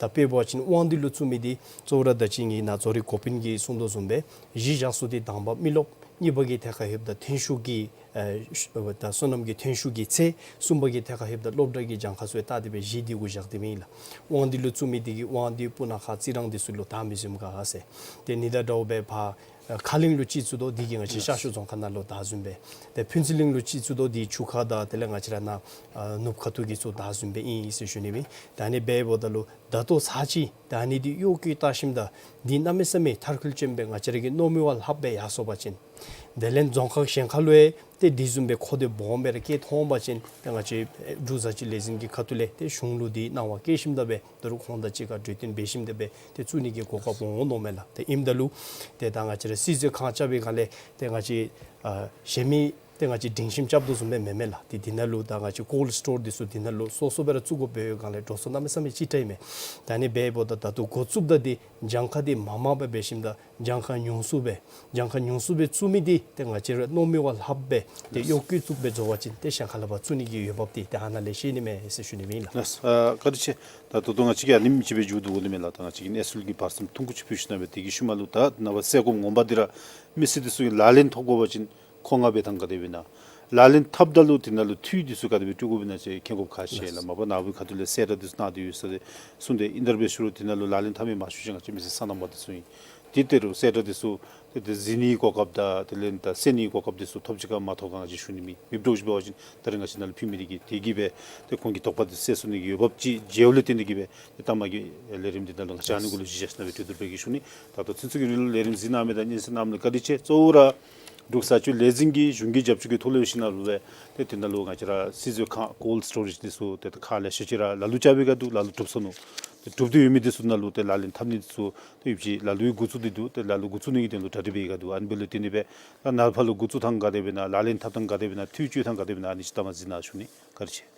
ད་དཔེ་འབད་བ་ཅིན་དབང་འདུས་ལུ་བཙུགས་མི་འདི་གཙོ་བོ་ར་ད་ཅི་ངེའི་ནཱ་རྫོང་རི་འགོ་དཔོན་གྱིས་གསུངས་དོ་བཟུམ་སྦེ་གཞི་བཞག་ས་འདི་དང་པ་མི་རློབས། གཉིས་པ་གི་ཐད་ཁར་ཡོདཔ་ད་ཐོན་ཤུགས་ཀྱི་ ཨ་ཤུ་ད་སོ་ནམ་གྱི་ཐོན་ཤུགས་ཀྱི་ཚད་གསུམ་པ་གི་ཐད་ཁར་ལྷོདཔ་ད་སློབ་གྲྭ་གི་གྱངས་ཁ་ཚུ་ཡང་བལྟ་སྟེ་སྦེ་གཞི་འདི་གུ་བཞག་སྟེ་མེན་ལགས། དབང་འདུས་ལུ་བཙུགས་མི་འདི་གིས་དབང་འདུས་སྤུ་ན་ཁ་རྩི་རང་འདི་ཚུ་ལུ་ད་མི་བཟུམ་ག་ཟེར། ཏེ་ཨ་ནི་དང་འདྲཝ་སྦེ་ཕར་ཨ་ཁ་གླིང་ལུ་ཅིག་བཙུགས་དོ་འདི་གིས་ང་བཅས་ཤར་ཕྱོགས་རྫོང་ཁག་ནང་ལུ་བདའ་བཟུམ་སྦེ། ཏེ་ཕུན་ཚོགས་གླིང་ལུ་ཅིག་བཙུགས་དོ་འདི་ཆུ་ཁ་དང་དེ་ལས་ང་བཅས་ར་ནཱ་ཨ་ནུབ་ཁ་ཐུག་གི་ཚུ་བདའ་བཟུམ་སྦེ་ཨིན་ཨིན་ཟེར་ཞུ་ནི་མས། ད་ཨ་ནི་འབདཝ་ད་ལུ་ད་ལྟོ་ཚར་ཅིག་ད་ཨ་ནི་འདི་གཡོག་བཀོལ་བལྟ་ཞིནམ་ད་འདི་གནམ་མེད་ས་མེད་མཐར་འཁྱོལ་ཅན་སྦེ་ང་བཅས་ར་གིས་མནོ་མི་བ་ལྷགཔ་སྦེ་ཡར་སོང་པ་ཅིན། དེ་ལས་རྫོང་ཁག་གཞན་ཁ་ལུ་ཡང་ཏེ་འདི་བཟུམ་སྦེ་མཁོ་འདོད་སྦོམ་སྦེ་ར་སྐྱེ་ཐོན་པ་ཅིན་ཏེ་ང་བཅས་འབྲུག་བཟའ་སྤྱོད་ལས་འཛིན་གྱི་ཁ་ཐུག་ལས་ཏེ་གཞུང་ལུ་འདི་གནང་བ་བསྐྱལ་ཞིནམ་ད་སྦེ་ད་རུང་ཁོང་དང་གཅིག་ཁར་གྲོས་བསྟུན་འབད་ཞིནམ་ད་སྦེ་ཏེ་བཙུགས་ནི་གི་གོ་སྐབས་འོང་འོང་མནོཝ་མས་ལགས། ཏེ་ཨིནམ་ད་ལུ་ཏེ་ད་ང་བཅས་ར་སིལ་མཛོད་ཁང་རྐྱབ་པའི་སྒང་ལས་ཏེ་ང་བཅས་ཨ་གཞན་མི་ཏེ་ང་བཅས་སྒྲིང་ཞིམ་རྐྱབ་དོ་བཟུམ་སྦེ་མེན་མས་ལགས། ཏེ་འདི་ནང་ལུ་ད་ང་བཅས་ཀོལཌ་སི་ཊོར་འདི་ཚུ་འདི་ནང་ལུ་སོ་སོ་སྦེ་ར་བཙུགས་དགོཔ་འབད་བའི་སྒང་ལས་འགྲོ་སོང་གནམ་མེད་ས་མེད་ཅིག་ཏ་ཨིན་མས། ད་ཨ་ནི་འབདཝ་ད་ད་ལྟོ་འགོ་བཙུགསཔ་ད་འདི་གྱངས་ཁ་འདི་མངམ་སྦེ་འབད་ཞིནམ་ད་གྱངས་ཁ་ཉུང་སུ་སྦེ་གྱངས་ཁ་ཉུང་སུ་སྦེ་བཙུགས་མི་འདི་ཏེ་ང་བཅས་ར་མནོ་མི་བ་ལྷགཔ་སྦེ་ཏེ་གཡོག་བཀོལ་བཙུགས་སྦེ་འགྱོ་བ་ཅིན་ཏེ་གཞན་ཁ་ལས་ཕར་བཙུགས་ནི་གི་འོས་འབབ་འདི་ཏེ་ཨ་ནཱ་ལས་ཤེས་ནི་མས་ཟེར་ཞུ་ནི་མས་ལགས། ལགས། ཨ་བཀའ་དྲིན་ཆེ། ད་ད་ལྟོ་ང་བཅས་ཀྱིས་ཨ་ནེམ་ཅིག་སྦེ་མཇུག་བསྡུ་དགོ་ནི་མས་ལགས། ད་ང་བཅས་ཀྱིས་གནས་ཚུལ་གྱི་བར་མཚམས་ཐུང་ཀུ་ཅིག་ཕུལ་ཞུ་ནི་མས། དེ་གི་ཤུལ་མ་ལུ་ད་ནངས་པ་སེལ་སྒོམ་ངོ་མ་འདི་ར་མི་སེར་འདི་ཚུ་གིས་ལག་ལེན་ཐོབ་དགོ་པ་ཅིན་མཁོ་མངགས་འབད་ཐངས་ག་དེ་སྦེ་ཨིན་ན། ལག་ལེན་འཐབ་ད་ལུ་དེ་ནང་ལུ་འཐུས་འདི་ཚུ་ག་དེ་སྦེ་སྤྲོད་དགོཔ་ཨིན་ན་ཟེར་མཁྱེན་དགོཔ་ཁག་ཆེ་ལགས། མ་པ་ནཱ་བུ་ཁ་ཐུག་ལས་གསལ་བསྒྲགས་འདི་ཚུ་གནང་སྟེ་ཡོད་ཟེར་གསུངས་ཏེ་ཨིན། དེ་སྦེ་ཞུ་རུང་དེ་ནང་ལུ་ལག་ལེན་འཐབ་མི་མང་ཤོས་ཅིག་ང་བཅས་མི་སེར་སོ་ནམ་པ་འདི་ཚུ་ཨིན། དེ་ལྟར་གསལ་བསྒྲགས་འདི་ཚུ་ཏེ་དེ་གཟིགས་ནིའི་གོ་སྐབས་དང་དེ་ལས་ད་གསན་ནིའི་གོ་སྐབས་འདི་ཚུ་ཐོབ་ཅི་ག་མ་ཐོབ་ག་ང་བཅས་ཞུ་ནི་མེད། མི་འདྲཝ་ཅིག་འབད་བ་ཅིན་ད་རེས་ང་བཅས་ནང་ལུ་ཕུལ་མི་འདི་གིས་དེ་གིས་སྦེ་ཏེ་ཁོང་གི་དོགས་པ་འདི་སེལ་ཚུགས་ནི་གི་འོས་འབབ་ཅིག་མཇལཝ་ལས་བརྟེན་ཏེ་གིས་སྦེ་ཏེ་ལྟ་མ་གི་ལས་རིམ་འདི་ནང་ལུ་ང་བཅས་ཨ་ནི་གུ་ལུ་གཞི་བཞག་ཞིནམ་སྦེ་གྲོས་བསྡུར་འབད་གེ་ཞུ་ནི། ད་ལྟོ་ཚུན་ཚོད་ཀྱི་རིང་ལུ་ལས་རིམ་གཟིགས་གནང་མི་དང་སྙན་གསན་གནང་མི་ལུ་བཀའ་དྲིན་ཆེ། གཙོ་བོ་ར་འབྲུག་བཟའ་སྤྱོད་ལས་འཛིན་གྱིས་གཞུང་གི་རྒྱབ་སྐྱོར་གྱི་ཐོག་ལས་ཡོད་ཞིནམ་ལས་ཏེ་དེ་ནང་ལུ་ང་བཅས་ར་སིལ་མཛོད་ཁང་ཀོལཌ་སི་ཊོ་རེཇ་འདི་ཚུ་ཏེ་ད་ཁག་ལེ་ཤ་ཅིག་ར་ལ་ལུ་རྐྱབ་པའི་སྒང་འདུག། ལ་ལུ་གྲུབ་སོ་ནུག། ཏེ་གྲུབ་སྟེ་ཡོད་མི་འདི་ཚུ་ནང་ལུ་ཏེ་ལག་ལེན་འཐབ་ནི་འདི་ཚུ་ཏེ་ཡོདཔ་ཅིག་ལ་ལུ་འགོ་བཙུགས་ཏེ་འདུག། ཏེ་ལ་ལུ་འགོ་བཙུགས་ནི་གི་དོན་ལུ་གྲ་སྒྲིག་འབད་ཡི་ག་འདུག། ཨ་ནི་འབདཝ་ལས་བརྟེན་ཏེ་སྦེ་ད་ནཱ་ཕར་ལུ་འགོ་བཙུགས་ཐངས་ག་དེ་སྦེ་ཨིན་ན་ལག་ལེན་འཐབ་ཐངས་ག་དེ་སྦེ་ཨིན་ན་འཐུས་སྤྱོད་ཐངས་ག་དེ་སྦེ་ཨིན་ན་ཨ་ནི་ཅིག་ལྟ་མ་གཟིགས་གནང་ཞུ་ནི། བཀའ་དྲིན་ཆེ།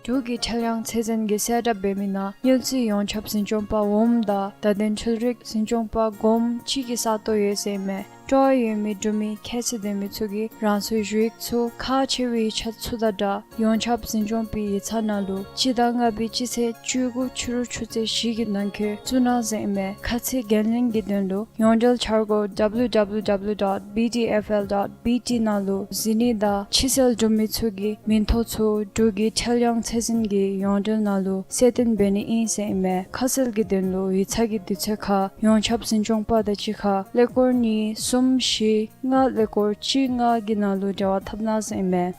འབྲུག་གི་ཁྲེལ་གཡང་ཚད་འཛིན་གྱིས་གསལ་བསྒྲགས་འབད་མི་ནང་དངུལ་རྩིས་ཡོངས་ཁྱབ་འཛིན་སྐྱོང་པ་འོགམ་དང་བརྡ་དོན་འཕྲུལ་རིག་འཛིན་སྐྱོང་པ་འགོམ་གཅིག་གི་ས་སྟོང་ཡོད་ཟེར་ཨིན་མས། སྤྲོ་བ་ཡོད་མི་འབྲུག་མི་ཁྱད་ཚད་ལྡན་མི་ཚུ་གིས་རང་སོའི་ཞུ་ཡིག་ཚུ་ཁག་ཆེ་བའི་ཡིག་ཆ་ཚུ་དང་སྦྲགས་ཡོངས་ཁྱབ་འཛིན་སྐྱོང་པའི་ཡིག་ཚང་ནང་ལུ་སྤྱི་ཟླ་ལྔ་པའི་སྤྱི་ཚེས་བཅུ་དགུ་ཕྱི་རུ་ཆུ་ཚོད་བཞི་གི་ནང་འཁོད་བཙུགས་གནང་ཟེར་ཨིན་མས། ཁ་ཚིག་འགན་ལེན་གྱི་དོན་ལུ་ཡོངས་འབྲེལ་འཆར་སྒོ་W W W dot B D F L dot B T ནང་ལུ་གཟིགས་ནི་དང་ཕྱི་སེལ་འབྲུག་མི་ཚུ་གི་མིང་ཐོ་ཚུ་འབྲུག་གི་ཁྲེལ་གཡང་ཚད་འཛིན་གྱི་ཡོངས་འབྲེལ་ནང་ལུ་གསལ་སྟོན་འབད་ནི་ཨིན་ཟེར་ཨིན་མས། ཁ་གསལ་གྱི་དོན་ལུ་ཡིག་ཚང་གི་དུས་ཚོད་ཁར་ཡོངས་ཁྱབ་འཛིན་སྐྱོང་པ་དང་གཅིག་ཁར་ཀླད་ཀོར་གཉིས་གསུམ་བཞི་ལྔ་ཀླད་ཀོར་གཅིག་ལྔ་གི་ནང་ལུ་འབྲེལ་བ་འཐབ་གནང་ཟེར་ཨིན་མས།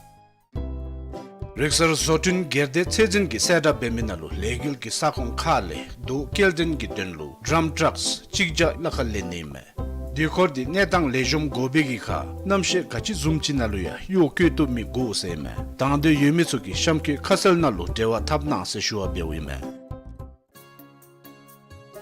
རིག་གསར་བཟོ་སྐྲུན་སྒེར་སྡེ་ཚད་འཛིན་གྱིས་གསལ་བསྒྲགས་འབད་མི་ནང་ལུ་ལས་འགུལ་གྱི་ས་ཁོངས་ཁག་ལས་རྡོ་སྐྱེལ་འདྲེན་གྱི་དོན་ལུ་ཌམ་ཊྲགསི་གཅིག་བརྒྱ་ལྷག་ལེན་ནི་ཨིན་མས། དེ་སྐོར་འདི་གནས་སྟངས་ལེགས་ཤོམ་དགོ་པའི་གི་ཁར་གནམ་གཤིས་ག་ཅི་བཟུམ་ཅིག་ནང་ལུ་ཡང་གཡོག་བཀོལ་བཏུབ་མི་དགོ་ཟེར་ཨིན་མས། དང་འདོད་ཡོད་མི་ཚུ་གིས་གཤམ་འཁོད་ཁ་གསལ་ནང་ལུ་འབྲེལ་བ་འཐབ་གནང་ཟེར་ཞུ་བ་འབདཝ་ཨིན་མས།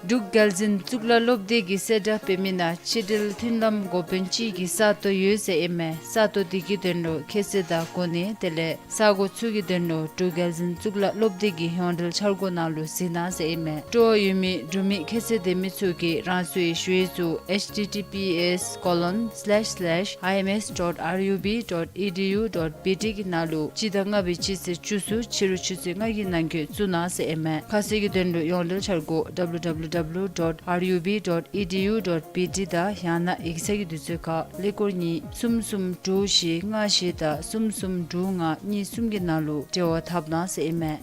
འབྲུག་རྒྱལ་འཛིན་གཙུག་ལག་སློབ་སྡེ་གིས་གསལ་བསྒྲགས་འབད་མི་ནང་ཕྱི་འབྲེལ་མཐུན་ལམ་འགོ་དཔོན་གཅིག་གི་ས་སྟོང་ཡོད་ཟེར་ཨིན་མས། ས་སྟོང་འདི་གི་དོན་ལུ་ཁྱད་ཚད་དང་གོ་གནས་དེ་ལས་ས་སྒོ་ཚུ་གི་དོན་ལུ་འབྲུག་རྒྱལ་འཛིན་གཙུག་ལག་སློབ་སྡེ་གི་ཡོངས་འབྲེལ་འཆར་སྒོ་ནང་ལུ་གཟིགས་གནང་ཟེར་ཨིན་མས། སྤྲོ་བ་ཡོད་མི་འབྲུག་མི་ཁྱད་ཚད་ལྡན་མི་ཚུ་གིས་རང་སོའི་ཞུ་ཡིག་ཚུ H T T P S colon slash slash I M S dot R U B dot E D U dot B T གི་ནང་ལུ་སྤྱི་ཟླ་ལྔ་པའི་སྤྱི་ཚེས་བཅུ་གསུམ་ཕྱི་རུ་ཆུ་ཚོད་ལྔ་གི་ནང་འཁོད་བཙུགས་གནང་ཟེར་ཨིན་མས། ཁ་གསལ་གྱི་དོན་ལུ་ཡོངས་འབྲེལ་འཆར་སྒོ་W W W dot R U B dot E D U dot B T དང་ཡང་ན་ཡིག་ཚང་གི་དུས་ཚོད་ཁར་ཀླད་ཀོར་གཉིས་གསུམ་གསུམ་དྲུག་བཞི་ལྔ་བཞི་དང་གསུམ་གསུམ་དྲུག་ལྔ་གཉིས་གསུམ་གྱི་ནང་ལུ་འབྲེལ་བ་འཐབ་གནང་ཟེར་ཨིན་མས།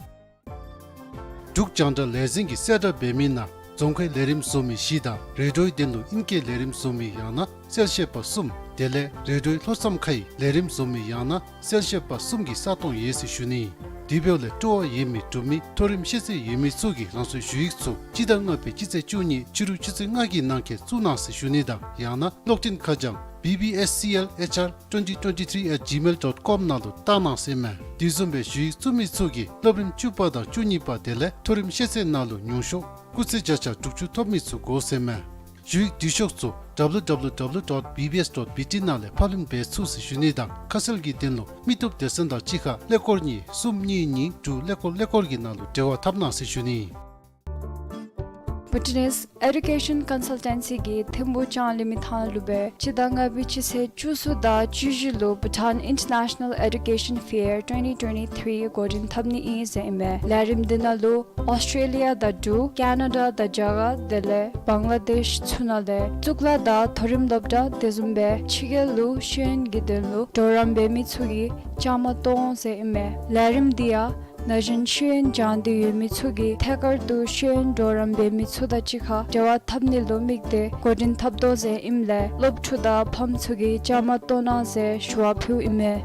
འབྲུག་རྒྱང་བསྒྲགས་ལས་འཛིན་གྱིས་གསལ་བསྒྲགས་འབད་མི་ནང་རྫོང་ཁའི་ལས་རིམ་བཟོ་མི་བཞི་དང་རེ་ཌིའོའི་དོན་ལུ་ཨིང་སྐད་ལས་རིམ་བཟོ་མི་ཡང་ན་གསལ་བཤད་པ་གསུམ། དེ་ལས་རེ་ཌིའོའི་ལྷོ་མཚམས་ཁའི་ལས་རིམ་བཟོ་མི་ཡང་ན་གསལ་བཤད་པ་གསུམ་གྱི་ས་སྟོང་ཡོད་ཟེར་ཞུ་ནི། དེ་འབདཝ་ལས་སྤྲོ་བ་ཡོད་མི་འབྲུག་མི་མཐོ་རིམ་ཤེས་ཚད་ཡོད་མི་ཚུ་གིས་རང་སོའི་ཞུ་ཡིག་ཚུ་སྤྱི་ཟླ་ལྔ་པའི་སྤྱི་ཚེས་བཅུ་གཉིས་ཕྱི་རུ་ཆུ་ཚོད་ལྔ་གི་ནང་འཁོད་བཙུགས་གནང་ཟེར་ཞུ་ནི་དང་ཡང་ན་གློག་འཕྲིན་ཁ་བྱང་B B S C L H R twenty twenty-three at gmail dot com ནང་ལུ་བཏང་གནང་ཟེར་ཨིན་མས། དེ་བཟུམ་སྦེ་ཞུ་ཡིག་བཙུགས་མི་ཚུ་གིས་སློབ་རིམ་བཅུ་པ་དང་བཅུ་གཉིས་པ་དེ་ལས་མཐོ་རིམ་ཤེས་ཚད་ནང་ལུ་ཉུང་ཤོས་སྐུགས་ཚད་བརྒྱ་ཆ་དྲུག་ཅུ་ཐོབ་མི་ཚུ་དགོ་ཟེར་ཨིན་མས། ཞུ་ཡིག་འབྲི་ཤོག་ཚུ་W W W dot B B S dot B T ནང་ལས་ཕབ་ལེན་འབད་ཚུགས་ཟེར་ཞུ་ནི་དང་ཁ་གསལ་གྱི་དོན་ལུ་མི་སྟོབས་སྡེ་ཚན་དང་གཅིག་ཁར་ཀླད་ཀོར་གཉིས་གསུམ་གཉིས་གཉིས་དྲུག་ཀླད་ཀོར་ཀླད་ཀོར་གྱི་ནང་ལུ་འབྲེལ་བ་འཐབ་གནང་ཟེར་ཞུ་ནི། Bhutanese Education Consultancy གིས་ཐིམ་ཕུག་ལྕང་གླིང་མི་ཐང་ལུ་སྦེ་སྤྱི་ཟླ་ལྔ་པའི་སྤྱི་ཚེས་བཅུ་གསུམ་དང་བཅུ་བཞི་ལུ་Bhutan International Education Fair twenty twenty-three འགོ་འདྲེན་འཐབ་ནི་ཨིན་ཟེར་ཨིན་མས། ལས་རིམ་འདི་ནང་ལུ་ཨོསི་ཊྲེ་ལི་ཡ་དང་འབྲུག་ཀེ་ན་ཌ་དང་རྒྱ་གར་དེ་ལས་བང་ལ་དེཤ་ཚུ་ནང་ལས་གཙུག་ལག་དང་མཐོ་རིམ་སློབ་གྲྭ་དེ་བཟུམ་སྦེ་ཕྱི་རྒྱལ་ལུ་ཤེས་ཡོན་གྱི་དོན་ལུ་གྲོགས་རམ་འབད་མི་ཚུ་གིས་བཅའ་མར་གཏོགས་འོང་ཟེར་ཨིན་མས། ལས་རིམ་འདི་ཡང་ན་གཞོན་ཤེས་ཡོན་སྦྱང་སྟེ་ཡོད་མི་ཚུ་གིས་ཐད་ཀར་དུ་ཤེས་ཡོན་གྲོགས་རམ་འབད་མི་ཚུ་དང་གཅིག་ཁར་འབྲེལ་བ་འཐབ་ནི་ལུ་དམིགས་ཏེ་འགོ་འདྲེན་འཐབ་དོ་ཟེར་ཨིནམ་ལས་སློབ་ཕྲུག་དང་ཕམ་ཚུ་གིས་བཅའ་མར་གཏོགས་གནང་ཟེར་ཞུ་བ་ཕུལཝ་ཨིན་མས།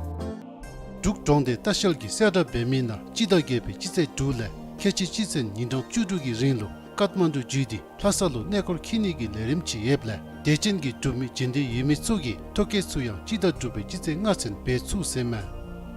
འབྲུག་གྲོང་སྡེ་ལྟ་བཤལ་གྱིས་གསལ་བསྒྲགས་འབད་མི་ནང་སྤྱི་ཟླ་བརྒྱད་པའི་སྤྱི་ཚེས་དྲུག་ལས་ཁལ་གཅིག་གཅིག་ཚུན་ཉིན་གྲངས་བཅུ་དྲུག་གི་རིང་ལུ་ཀཏ་མན་ཌུ་བརྒྱུད་དེ་ལྷ་ས་ལུ་གནས་སྐོར་འཁྱིད་ནི་གི་ལས་རིམ་ཅིག་ཡོདཔ་ལས་དད་ཅན་གྱི་འབྲུག་མི་འབྱོན་འདོད་ཡོད་མི་ཚུ་གིས་ཐོ་བཀོད་ཚུ་ཡང་སྤྱི་ཟླ་དྲུག་པའི་སྤྱི་ཚེས་ལྔ་ཚུན་འབད་ཚུགས་ཟེར་མས།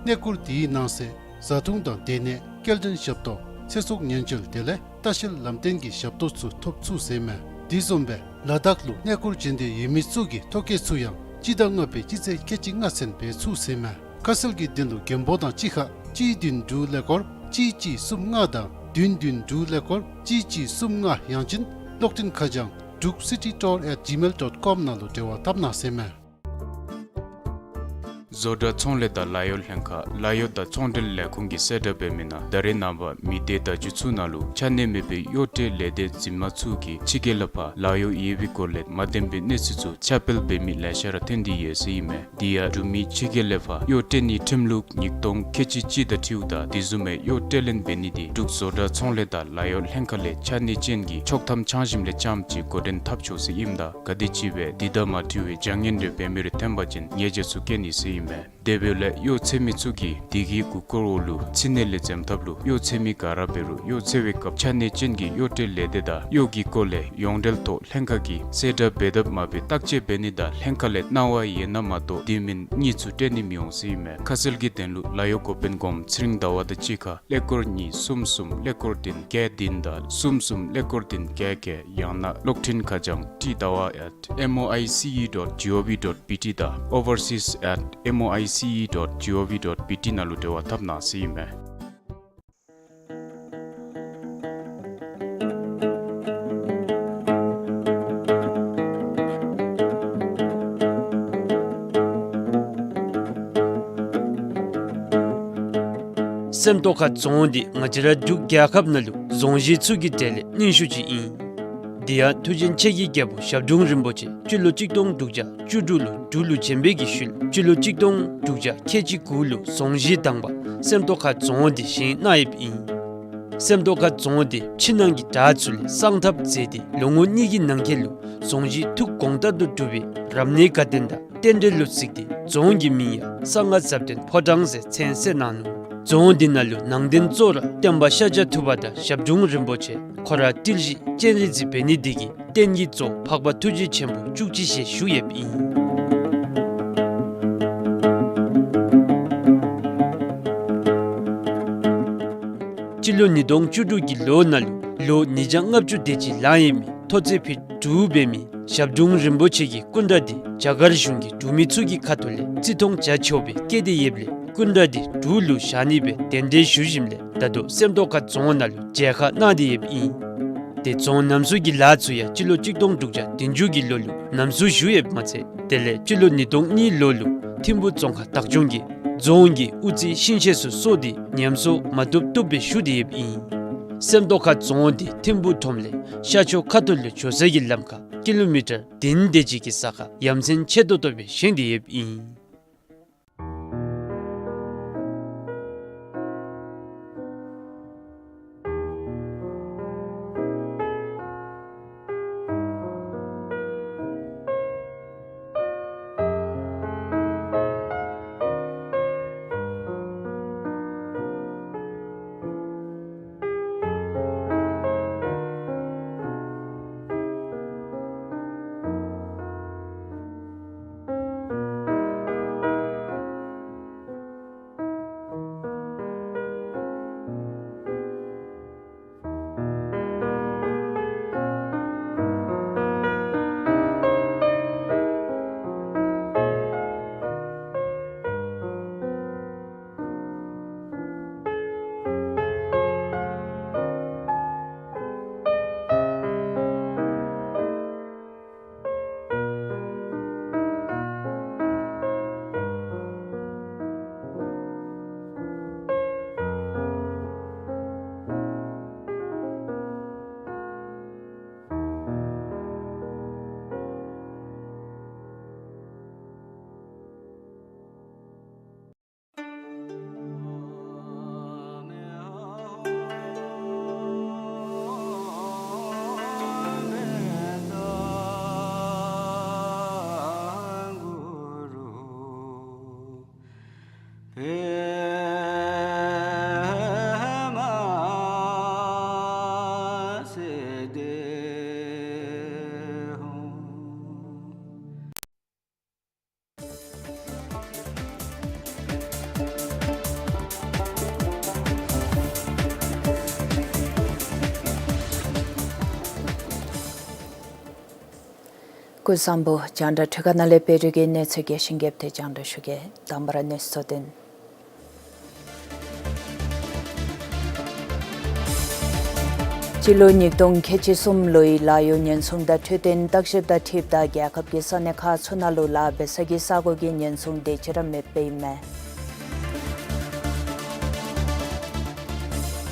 གནས་སྐོར་དེའི་ནང་གསེས་བཟའ་འཐུང་དང་སྡོད་གནས་སྐྱེལ་འདྲེན་ཞབས་ཏོག་ཚེ་སྲོག་ཉེན་བཅོལ་དེ་ལས་ལྟ་བཤལ་ལམ་སྟོན་གྱི་ཞབས་ཏོག་ཚུ་ཐོབ་ཚུགས་ཟེར་མས། དེ་བཟུམ་སྦེ་ལ་དྭགས་ལུ་གནས་སྐོར་འབྱོན་འདོད་ཡོད་མི་ཚུ་གིས་ཐོ་བཀོད་ཚུ་ཡང་སྤྱི་ཟླ་ལྔ་པའི་སྤྱི་ཚེས་ཁལ་གཅིག་ལྔ་ཚུན་འབད་ཚུགས་ཟེར་མས། ཁ་གསལ་གྱི་དོན་ལུ་མགོན་པོ་དང་གཅིག་ཁར་གཅིག་བདུན་དྲུག་ཀླད་ཀོར་གཅིག་གཅིག་གསུམ་ལྔ་དང་བདུན་བདུན་དྲུག་ཀླད་ཀོར་གཅིག་གཅིག་གསུམ་ལྔ་ཡང་ཅིན་གློག་འཕྲིན་ཁ་བྱང་druk city tour at gmail dot com ནང་ལུ་འབྲེལ་བ་འཐབ་གནང་ཟེར་མས། བཟོ་གྲྭ་ཚོང་ལས་དང་ལཱ་གཡོག་ལྷན་ཁག་ལཱ་གཡོག་དང་ཚོང་འབྲེལ་ལས་ཁུངས་ཀྱིས་གསལ་བསྒྲགས་འབད་མི་ནང་ད་རེས་ནངས་པ་མི་སྡེ་བརྡ་བརྒྱུད་ཚུ་ནང་ལུ་ཆ་གནས་མེད་པའི་གཡོག་ཁྲལ་ལས་སྡེ་འཛིན་མ་ཚུ་གིས་ཕྱི་རྒྱལ་ལས་ཕར་ལཱ་གཡོག་ཡོད་པའི་སྐོར་ལས་མ་བདེན་པའི་གནས་ཚུལ་ཚུ་ཁྱབ་སྤེལ་འབད་མི་ལེ་ཤ་ར་ཐོན་ཏེ་ཡོད་ཟེར་ཨིན་མས། དེ་ཡང་འབྲུག་མི་ཕྱི་རྒྱལ་ལས་ཕར་གཡོག་སྤྲོད་ནིའི་ཁྲིམས་ལུགས་ཉིས་སྟོང་ཁལ་གཅིག་གཅིག་དང་འཁྲིལཝ་ད་དེ་བཟུམ་མའི་གཡོག་སྤྲོད་ལེན་འབད་ནི་དེ་འབྲུག་བཟོ་གྲྭ་ཚོང་ལས་དང་ལཱ་གཡོག་ལྷན་ཁག་ལས་ཆ་གནས་ཅན་གྱི་ཆོག་ཐམ་ཆ་བཞག་ལས་རྐྱངམ་ཅིག་འགོ་འདྲེན་འཐབ་ཆོག་ཟེར་ཨིནམ་ད་ག་དེམ་ཅིག་སྦེ་དེ་དང་མ་འཁྲིལ་བའི་བྱ་ངན་རེ་འབད་མི་རེ་ཐོན་པ་ཅིན་ཉེས་བྱ་ཚུ་བཀལ་ནི་ཟེར་ཨིན་མས། དེ་འབདཝ་ལས་གཡོག་འཚོལ་མི་ཚུ་གིས་དེ་གི་མགུ་སྐོར་འོག་ལུ་ཕྱི་ནང་ལས་འཛེམ་ཐབས་ལུ་གཡོག་འཚོལ་མི་ག་ར་འབད་རུང་གཡོག་འཚོལ་བའི་སྐབས་ཆ་གནས་ཅན་གྱི་གཡོག་སྤྲོད་ལས་སྡེ་དང་གཡོག་གི་སྐོར་ལས་ཡོངས་འབྲེལ་ཐོག་ལྷན་ཁག་གིས་གསལ་བསྒྲགས་འབད་དཔ་མ་འབད་བརྟག་དཔྱད་འབད་ནི་དང་ལྷན་ཁག་ལས་གནང་བ་ཡོད་ན་མ་གཏོགས་དེ་མེན་གཉིས་ཚུ་སྤྲོད་ནི་མི་འོང་ཟེར་ཨིན་མས། ཁ་གསལ་གྱི་དོན་ལུ་ལཱ་གཡོག་འགོ་དཔོན་སྒོམ་ཚེ་རིང་ཟླ་བ་དང་གཅིག་ཁར་ཀླད་ཀོར་གཉིས་གསུམ་གསུམ་ཀླད་ཀོར་བདུན་བརྒྱད་བདུན་དང་གསུམ་གསུམ་ཀླད་ཀོར་བདུན་བརྒྱད་བརྒྱད་ཡང་ན་གློག་འཕྲིན་ཁ་བྱང་ཊི་ཟླ་བ་at M O I C E dot G O V dot B T དང་overseas at M O I C E dot G O V dot B T ནང་ལུ་འབྲེལ་བ་འཐབ་གནང་ཟེར་ཨིན་མས། སེམས་རྟོགས་ཁ་རྫོང་འདི་ང་བཅས་ར་འབྲུག་རྒྱལ་ཁབ་ནང་ལུ་རྫོང་གཞི་ཚུ་གི་གྲས་ལས་རྙིང་ཤོས་ཅིག་ཨིན། དེ་ཡང་མཐུ་ཆེན་ཆེ་གི་རྒྱལ་པོ་ཞབས་དྲུང་རིན་པོ་ཆེ་སྤྱི་ལོ་གཅིག་སྟོང་དྲུག་བརྒྱ་བཅུ་དྲུག་ལུ་འབྲུག་ལུ་བྱོན་པའི་གི་ཤུལ་སྤྱི་ལོ་གཅིག་སྟོང་དྲུག་བརྒྱ་ཁལ་གཅིག་དགུ་ལུ་རྫོང་གཞི་དང་པ་སེམས་རྟོགས་ཁ་རྫོང་འདི་བཞེངས་གནང་ཡོདཔ་ཨིན། སེམས་རྟོགས་ཁ་རྫོང་འདི་ཕྱི་ནང་གི་བྲག་ཚུ་ལས་གསང་ཐབས་མཛད་དེ་ལོ་ངོ་གཉིས་ཀྱི་ནང་འཁོད་ལུ་རྫོང་གཞི་ཐུགས་དགོངས་ལྟར་དུ་གྲུབ་པའི་རབ་གནས་དགའ་སྟོན་དང་རྟེན་འབྲེལ་ལུ་གཟིགས་ཏེ་རྫོང་གི་མིང་ཡང་གསང་སྔགས་ཟབ་དོན་ཕོ་བྲང་ཟེར་མཚན་གསོལ་གནང་ནུག། རྫོང་འདི་ནང་ལུ་ནང་རྟེན་གཙོ་བོ་ར་སྟོན་པ་ཤཱཀྱ་ཐུབ་པ་དང་ཞབས་དྲུང་རིན་པོ་ཆེ་ཁོ་ར་ཏིལ་བཞི་སྤྱན་རས་གཟིགས་འབད་ནི་འདི་གིས་རྟེན་གྱི་གཙོ་བོ་འཕགས་པ་ཐུགས་རྗེ་ཆེན་པོ་བཅུ་གཅིག་ཞལ་བཞུགས་ཡོདཔ་ཨིན། སྤྱི་ལོ་ཉིས་སྟོང་བཅུ་དྲུག་གི་ལོ་ནང་ལུ་ལོ་ཉིས་བརྒྱ་ལྔ་བཅུ་དེ་ཅིག་ལང་ཡོད་མི་མཐོ་ཚད་ཕིཊ་དྲུག་འབད་མི་ཞབས་དྲུང་རིན་པོ་ཆེ་གི་སྐུ་འདྲ་འདི་རྒྱ་གར་གཞུང་གིས་འབྲུག་མི་ཚུ་གི་ཁ་ཐུག་ལས་བརྩི་མཐོང་བྱ་ཆོག་པའི་བཀོད་དེ་ཡོདཔ་ལས་སྐུ་འདྲ་འདི་འབྲུག་ལུ་བཞག་ནི་སྦེ་གདན་འདྲེན་ཞུ་ཞིནམ་ལས་ད་ལྟོ་སེམས་རྟོགས་ཁ་རྫོང་ནང་ལུ་མཇལ་ཁ་གནང་སྟེ་ཡོདཔ་ཨིན། དེ་རྫོང་རྣམ་གསུམ་གྱི་ལཱ་ཚུ་ཡང་སྤྱི་ལོ་གཅིག་སྟོང་དྲུག་བརྒྱ་བདུན་ཅུ་གི་ལོ་ལུ་རྣམ་གསུམ་ཞུ་ཡོདཔ་མ་ཚད་དེ་ལས་སྤྱི་ལོ་ཉིས་སྟོང་གཉིས་ལོ་ལུ་ཐིམ་ཕུག་རྫོང་ཁག་བདག་སྐྱོང་གིས་རྫོང་གི་དབུ་རྩེ་ཤིང་ཤེལ་ཚུ་གསོ་སྟེ་ཉམས་གསོ་མ་བཏུབ་བཏུབ་སྦེ་ཞུ་སྟེ་ཡོདཔ་ཨིན། སེམས་རྟོགས་ཁ་རྫོང་འདི་ཐིམ་ཕུག་ཁྲོམ་ལས་ཤར་ཕྱོགས་ཁ་ཐུག་ལུ་འགྱོ་ས་གི་ལམ་ཁར་ཀི་ལོ་མི་ཊར་བདུན་དེ་ཅིག་གི་ས་ཁར་ཡ་མཚན་ཆེ་ཏོག་ཏོ་སྦེ་བཞེངས་ཏེ་ཡོདཔ་ཨིན། སྐུ་གཟུགས་བཟང་པོ། རྒྱང་བསྒྲགས་འཕྲུལ་ཁང་ནང་ལས་བོད་ཀྱི་གནས་ཚུལ་རྒྱས་ཤིང་རྒྱས་པ་དེ་རྒྱང་བསྒྲགས་ཞུ་གེ། དང་པ་ར་གནས་ཚུལ་གཙོ་དོན། སྤྱི་ལོ་ཉིས་སྟོང་ཁལ་གཅིག་གསུམ་ལོའི་ལཱ་གཡོག་ཉེན་སྲུང་དང་འཕྲོད་བསྟེན་བརྟག་ཞིབ་དང་འཁྲིལཝ་ད་རྒྱལ་ཁབ་ཀྱི་ས་གནས་ཁག་ཚུ་ནང་ལུ་ལཱ་འབད་ས་གི་ས་གོ་གི་ཉེན་སྲུང་དེ་ཅིག་ར་མེདཔ་ཨིན་མས།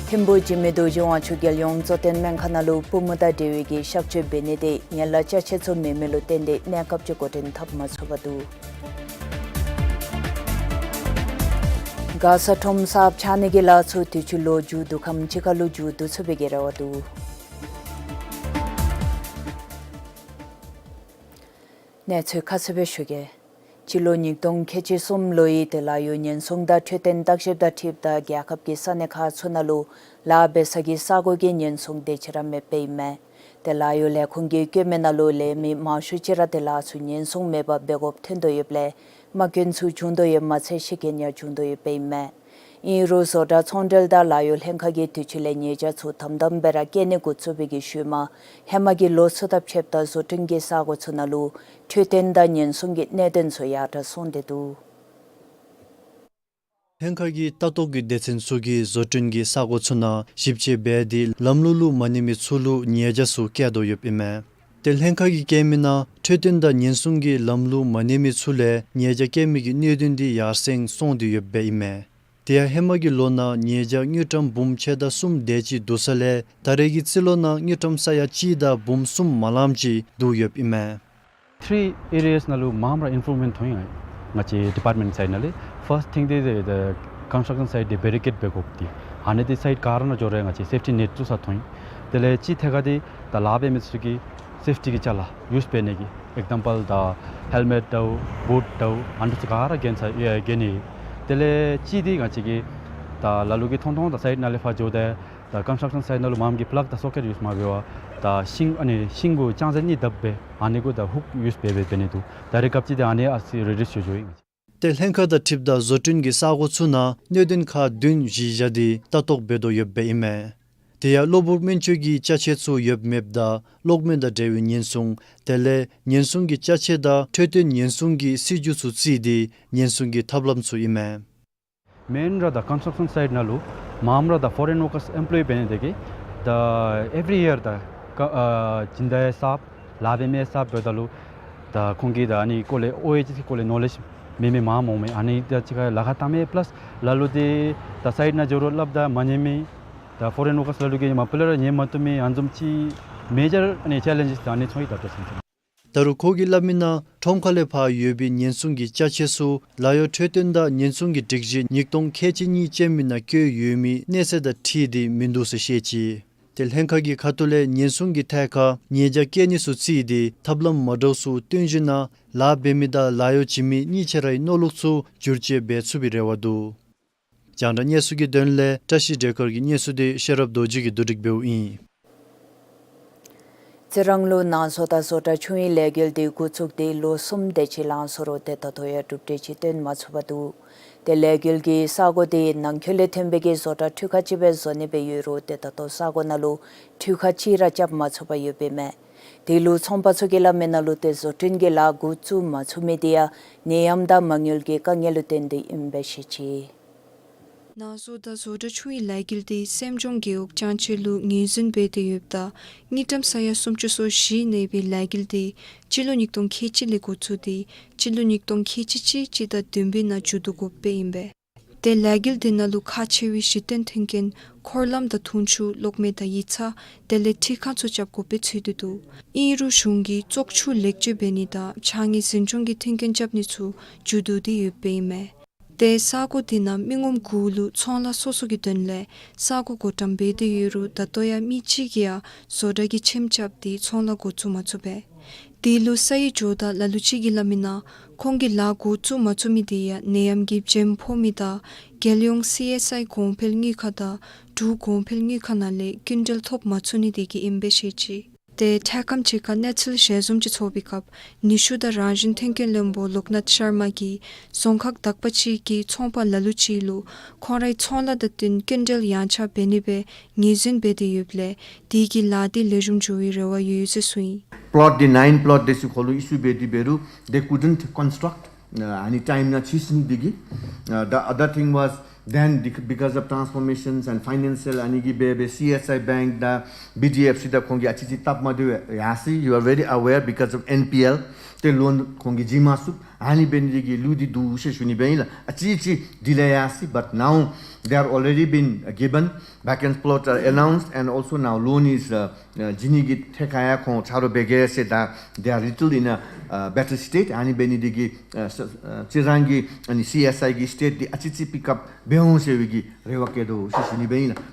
ཐིམ་ཕུག་འཇིགས་མེད་རྡོ་རྗེ་དབང་ཕྱུག་རྒྱལ་ཡོངས་གཙོ་བསྟེན་སྨན་ཁང་ནང་ལུ་པུས་མོ་དང་འབྲེལ་བའི་གི་གཤག་བཅོས་འབད་ནི་དེ་ཡན་ལག་ཅ་ཆས་ཚུ་མེད་མི་ལུ་བརྟེན་ཏེ་གནས་སྐབས་ཅིག་འགོ་འདྲེན་འཐབ་མ་ཚུགས་པར་འདུག། མགར་ས་ཁྲོམ་གསརཔ་ཆགས་ནི་གི་ལཱ་ཚུ་དུས་ཅི་ལོ་མཇུག་བསྡུ་ཁམས་ཅིག་ཁར་ལུ་མཇུག་བསྡུ་ཚུགས་པའི་གི་རེ་བ་འདུག། གནས་ཚུལ་ཁ་གསལ་སྦེ་ཞུ་གེ། སྤྱི་ལོ་ཉིས་སྟོང་ཁལ་གཅིག་གསུམ་ལོའི་ཏེ་ལཱ་གཡོག་ཉེན་སྲུང་དང་འཕྲོད་བསྟེན་བརྟག་ཞིབ་དང་འཁྲིལཝ་ད་རྒྱལ་ཁབ་ཀྱི་ས་གནས་ཁག་ཚུ་ནང་ལུ་ལཱ་འབད་ས་གི་ས་གོ་གི་ཉེན་སྲུང་དེ་ཅིག་ར་མེདཔ་ཨིན་མས། ཏེ་ལཱ་གཡོག་ལས་ཁུངས་ཀྱིས་བཀོད་མི་ནང་ལུ་ལས་མི་མང་ཤོས་ཅིག་ར་ཏེ་ལཱ་ཚུ་ཉེན་སྲུང་མེད་པར་འབད་དགོཔ་ཐོན་དོ་ཡོདཔ་ལས་རྨ་སྐྱོན་ཚུ་བྱུང་དོ་ཡོདཔ་མ་ཚད་ཤི་རྐྱེན་ཡང་བྱུང་དོ་ཡོདཔ་ཨིན་མས། ཨིན་རུང་བཟོ་གྲྭ་ཚོང་འབྲེལ་དང་ལཱ་གཡོག་ལྷན་ཁག་གིས་དུས་ཅི་ལས་ཉེས་བྱ་ཚུ་དམ་དམ་སྦེ་ར་བཀལ་ནི་འགོ་བཙུགས་པའི་གི་ཤུལ་མ་ཧེ་མ་གི་ལོ་ཚུ་དང་ཕྱདཔ་ད་བཟོ་སྐྲུན་གྱི་ས་གོ་ཚུ་ནང་ལུ་འཕྲོད་བསྟེན་དང་ཉེན་སྲུང་གི་གནད་དོན་ཚུ་ཡར་དྲག་སོང་སྟེ་འདུག། ལྷན་ཁག་གི་ལྟ་རྟོག་གི་སྡེ་ཚན་ཚུ་གིས་བཟོ་སྐྲུན་གྱི་ས་གོ་ཚུ་ནང་ཞིབ་དཔྱད་འབད་དེ་ལམ་ལུགས་ལུ་མ་གནས་མི་ཚུ་ལུ་ཉེས་བྱ་ཚུ་བཀལ་དོ་ཡོདཔ་ཨིན་མས། ཏེ་ལྷན་ཁག་གིས་བཀོད་མི་ནང་འཕྲོད་བསྟེན་དང་ཉེན་སྲུང་གི་ལམ་ལུགས་མ་གནས་མི་ཚུ་ལས་ཉེས་བྱ་བཀལ་མི་གི་གནད་དོན་འདི་ཡར་སེང་སོང་སྟེ་ཡོདཔ་ཨིན་མས། དེ་ཡང་ཧེ་མ་གི་ལོ་ནང་ཉེས་བྱ་དངུལ་ཀྲམ་འབུམ་ཕྱེད་དང་གསུམ་དེ་ཅིག་བསྡུ་ས་ལས་ད་རེས་ཀྱི་རྩིས་ལོ་ནང་དངུལ་ཀྲམ་ས་ཡ་གཅིག་དང་འབུམ་གསུམ་མ་ལངམ་ཅིག་བསྡུ་ཡོདཔ་ཨིན་མས། Three areas ནང་ལུ་མངམ་ར་improvement ཐོན་ཡི། ང་བཅས་department side ནང་ལས་first thing འདི་construction site འདི་barricade འབད་དགོཔ་འདི། ཨ་ནི་འདི་site ག་ར་ནང་འགྱོ་རུང་ང་བཅས་safety net བཙུགས་ས་ཐོན་ཡི། དེ་ལས་གཅིག་ཐད་ཁར་འདི་ད་ལཱ་འབད་མི་ཚུ་གིས་safety གི་ཅ་ལ་use འབད་ནི་གི་example ད་helmet དང་boot དང་ཨ་ནི་ཚུ་ག་ར་གྱོན་ས་ཨེ་གྱོན་ནི། དེ་ལས་གཅིག་འདི་ང་བཅས་ཀྱིས་ད་ལ་ལུ་གིས་མཐོང་མཐོང་ད་site ནང་ལས་ཕར་འགྱོཝ་ད་ད་construction site ནང་ལུ་མངམ་གིས་plug དང་socket use མ་འབད་བར་ད་ཤིང་ཨ་ནི་ཤིང་གུ་ཅང་ཟད་གཉིས་བརྡབ་སྦེ་ཨ་ནི་གུ་ད་hook use འབད་འབད་འབད་ནི་འདུག། ད་རེས་སྐབས་ཅིག་ད་ཨ་ནི་ཨ་ཙི་རེ་ཌིའུསི་ཞུ་ཞུཝ་ཨིན། ཏེ་ལྷན་ཁག་དང་འཁྲིལཝ་ད་བཟོ་སྐྲུན་གྱི་ས་གོ་ཚུ་ནང་གནད་དོན་ཁག་བདུན་གཞི་བཞག་སྟེ་ལྟ་རྟོག་འབད་དོ་ཡོདཔ་ཨིན་མས། དེ་ཡང་གློ་བུར་སྨན་བཅོས་ཀྱི་ཅ་ཆས་ཚུ་ཡོད་མེདཔ་དང་གློག་མེ་དང་འབྲེལ་བའི་ཉེན་སྲུང་དེ་ལས་ཉེན་སྲུང་གི་ཅ་ཆས་དང་འཕྲོད་བསྟེན་ཉེན་སྲུང་གི་སྲིད་བྱུས་ཚུ་བརྩིས་ཏེ་ཉེན་སྲུང་གི་ཐབས་ལམ་ཚུ་ཨིན་མས། མེན་ར་ད་construction site ནང་ལུ་མངམ་ར་ད་foreign workers employ འབད་ནི་དེ་གིས་ད་every year ད་ཀ་ཨ་སྦྱིན་བདག་གསརཔ་ལཱ་འབད་མི་གསརཔ་འབདཝ་ད་ལུ་ད་ཁོང་གིས་ད་ཨ་ནི་སྐོར་ལས་ཨོ་ཨེ་ཅིག་སྐོར་ལས་knowledge མེད་མི་མངམ་འོང་མས། ཨ་ནི་ད་ཅིག་ཁར་ལཱ་ཁག་བཏང་མས། plus ལ་ལུ་འདི་ད་site ནང་འགྱོ་རུང་སླབ་ད་མ་ཉན་མི་ད་foreign workers ལ་ལུ་གིས་མ་པ་ལས་ར་ཉན་མ་བཏུབ་མི་ཨ་ནི་བཟུམ་ཅིག་major ཨ་ནི་challenges ད་ཨ་ནི་ཚུ་ཨིན་ད་ད་སེམས་ཅན། ད་རུང་ཁོ་གིས་སླབ་མི་ནང་ཁྲོམ་ཁ་ལས་ཕར་ཡོད་པའི་ཉེན་སྲུང་གི་ཅ་ཆས་ཚུ་ལཱ་གཡོག་འཕྲོད་བསྟེན་དང་ཉེན་སྲུང་གི་སྒྲིག་གཞི་ཉིས་སྟོང་ཁལ་གཅིག་གཉིས་ཅན་མའི་ནང་བཀོད་ཡོད་མི་གནས་ཚད་དང་འཁྲིལ་ཏེ་མིན་འདུག་ཟེར་བཤད་ཅི། ཏེ་ལྷན་ཁག་གི་ཁ་ཐུག་ལས་ཉེན་སྲུང་གི་ཐད་ཁར་ཉེས་བྱ་བཀལ་ནི་ཚུ་བརྩིས་ཏེ་ཐབས་ལམ་མ་འདྲཝ་ཚུ་བཏོན་ཞིནམ་ལས་ལཱ་འབད་མི་དང་ལཱ་གཡོག་བྱིན་མི་གཉིས་ཆ་རའི་མནོ་ལུགས་ཚུ་བསྒྱུར་བཅོས་འབད་ཚུགས་པའི་རེ་བ་འདུག། རྒྱང་བསྒྲགས་གནས་ཚུལ་གྱི་དོན་ལས་བཀྲ་ཤིས་སྒྲོལ་དཀར་གྱི་གནས་ཚུལ་དེ་ཤེས་རབ་རྡོ་རྗེ་གིས་བསྡུ་སྒྲིག་འབདཝ་ཨིན། རྩི་རང་ལུ་ནང་བཟོ་དང་བཟོ་གྲྭ་ཆུང་བའི་ལས་འགུལ་དེ་འགོ་བཙུགས་ཏེ་ལོ་གསུམ་དེ་ཅིག་ལང་སོང་རུང་ཏེ་ད་ལྟོ་ཡང་གྲུབ་འབྲས་ཅིག་སྟོན་མ་ཚུགས་པར་འདུག། ཏེ་ལས་འགུལ་གྱི་ས་གོ་དེ་ནང་འཁོད་ལས་ཐོན་པའི་གི་བཟོ་གྲྭ་འཕྲུལ་ཁང་ཅིག་སྦེ་བཟོ་ནི་སྦེ་ཡོད་རུང་ཏེ་ད་ལྟོ་ས་གོ་ནང་ལུ་འཕྲུལ་ཁང་ཅིག་ར་རྐྱབ་མ་ཚུགས་པར་ཡོདཔ་ཨིན་མས། དེ་ལུ་ཚོང་པ་ཚུ་གིས་སླབ་མི་ནང་ལུ་ཏེ་བཟོ་སྐྲུན་གྱི་ལཱ་འགོ་བཙུགས་མ་ཚུགས་མི་དེ་ཡང་ནད་ཡམས་དང་མ་དངུལ་གྱི་དཀའ་ངལ་ལུ་བརྟེན་ཏེ་ཨིནམ་སྦེ་བཤད་ཅི། ནང་བཟོ་དང་བཟོ་གྲྭ་ཆུང་བའི་ལས་འགུལ་དེ་སེམས་ལྗོངས་རྒེད་འོག་ལྕང་ཆེན་ལུ་ངོས་འཛིན་འབད་དེ་ཡོདཔ་ད་དངུལ་ཀྲམ་ས་ཡ་སུམ་ཅུ་སོ་བཞི་གནས་པའི་ལས་འགུལ་དེ་སྤྱི་ལོ་ཉིས་སྟོང་ཁལ་གཅིག་ལས་འགོ་བཙུགས་ཏེ་སྤྱི་ལོ་ཉིས་སྟོང་ཁལ་གཅིག་གཅིག་གཅིག་དང་བདུན་པའི་ནང་མཇུག་བསྡུ་དགོཔ་སྦེ་ཨིན་པས། ཏེ་ལས་འགུལ་དེ་ནང་ལུ་ཁག་ཆེ་བའི་གཞི་རྟེན་མཐུན་རྐྱེན་འཁོར་ལམ་དང་འཐུང་ཆུ་གློག་མེ་དང་ཡིག་ཚང་དེ་ལས་འཕྲུལ་ཁང་ཚུ་རྐྱབ་དགོཔ་སྦེ་ཚུད་དེ་འདུག། ཨིན་རུང་གཞུང་གིས་བཙོག་ཆུ་ལེགས་བཅོས་འབད་ནི་དང་ཕྱགས་སྙིགས་འཛིན་སྐྱོང་གི་མཐུན་རྐྱེན་རྐྱབ་ནི་ཚུ་མཇུག་བསྡུ་སྟེ་ཡོདཔ་ཨིན་མས། ཏེ་ས་གོ་དེ་ནང་མི་ངོམ་དགུ་ལུ་ཚོང་ལཱ་སོ་སོ་གི་དོན་ལས་ས་གོ་བགོ་བཀྲམ་འབད་དེ་ཡོད་རུང་ད་ལྟོ་ཡང་མི་གཅིག་གིས་ཡང་བཟོ་གྲྭ་གི་ཁྱིམ་རྐྱབ་སྟེ་ཚོང་ལཱ་འགོ་བཙུགས་མ་ཚུགས་པས། དེ་ལུ་ས་ཡི་ཇོ་བདག་ལ་ལུ་ཅིག་གིས་སླབ་མི་ནང་ཁོང་གིས་ལཱ་འགོ་བཙུགས་མ་ཚུགས་མི་དེ་ཡང་ནད་ཡམས་ཀྱི་བྱེམ་ཕོག་མི་དང་རྒྱལ་ཡོངས་སི་ཨེསི་ཨའི་གོང་འཕེལ་དངུལ་ཁང་དང་འབྲུག་གོང་འཕེལ་དངུལ་ཁང་ནང་ལས་སྐྱིན་འགྲུལ་ཐོབ་མ་ཚུགས་ནི་དེ་གིས་ཨིནམ་སྦེ་བཤད་ཅི། ཏེ་འཕྲལ་ཁམས་ཅིག་ཁར་གནས་ཚུལ་ཞལ་འཛོམས་ཅིག་ཚོགས་པའི་སྐབས་ནུས་ཤུགས་དང་རང་བཞིན་མཐུན་རྐྱེན་བློན་པོ་ལོག་ནཱཐ་ཤར་མ་གིས་རྫོང་ཁག་དག་པ་ཅིག་གི་ཚོང་པ་ལ་ལུ་ཅིག་ལུ་ཁོང་རའི་ཚོང་ལཱ་དང་བསྟུན་སྐྱིན་འགྲུལ་ཡངས་ཆག་འབད་ནི་སྦེ་ངོས་འཛིན་འབད་དེ་ཡོདཔ་ལས་དེ་གིས་ལཱ་འདི་ལེགས་ཤོམ་འགྱོ་བའི་རེ་བ་ཡོད་ཡོད་ཟེར་གསུངས་ཡི། Plot འདི་nine plot འདི་ཚུ་ཁོང་ལུ་issue འབད་དེ་འབད་རུང་they couldn't construct, uh, ཨ་ནི་time ནང་ཕྱིས་ནི་འདི་གིས། Uh, the other thing was then bec- because of transformations and financial ཨ་ནི་གིས་འབད་འབད་C S I bank དང་B D F C དང་ཁོང་གིས་ཨ་ཙི་ཅིག་སྟབས་མ་བདེཝ་ཡར་སོ་ཡི། You are very aware because of N P L ཏེ་loan ཁོང་གིས་བྱིན་མ་ཚུགས། ཨ་ནི་འབད་ནི་འདི་གིས་ལུས་འདི་འདུག་ཟེར་ཞུ་ནི་འབད་ཨིན་ལགས། ཨ་ཙི་ཅིག་delay ཡར་སོ་ཡི། But now they are already been, uh, given, vacant plot are announced and also now loan is, uh, uh, བྱིན་ནི་གི་ཐད་ཁར་ཡང་ཁོང་ཆ་རོགས་འབད་གེ་ཟེར་དང་they are little in a, uh, better state. ཨ་ནི་འབད་ནི་འདི་གིས་ཨ་ས་ཨ་རྩི་རང་གི་ཨ་ནི་C S I གི་state འདི་ཨ་ཙི་ཅིག་pick up འབད་འོང་ཟེར་བའི་གི་རེ་བ་བསྐྱེད་དོ་ཟེར་ཞུ་ནི་འབད་ཨིན་ལགས།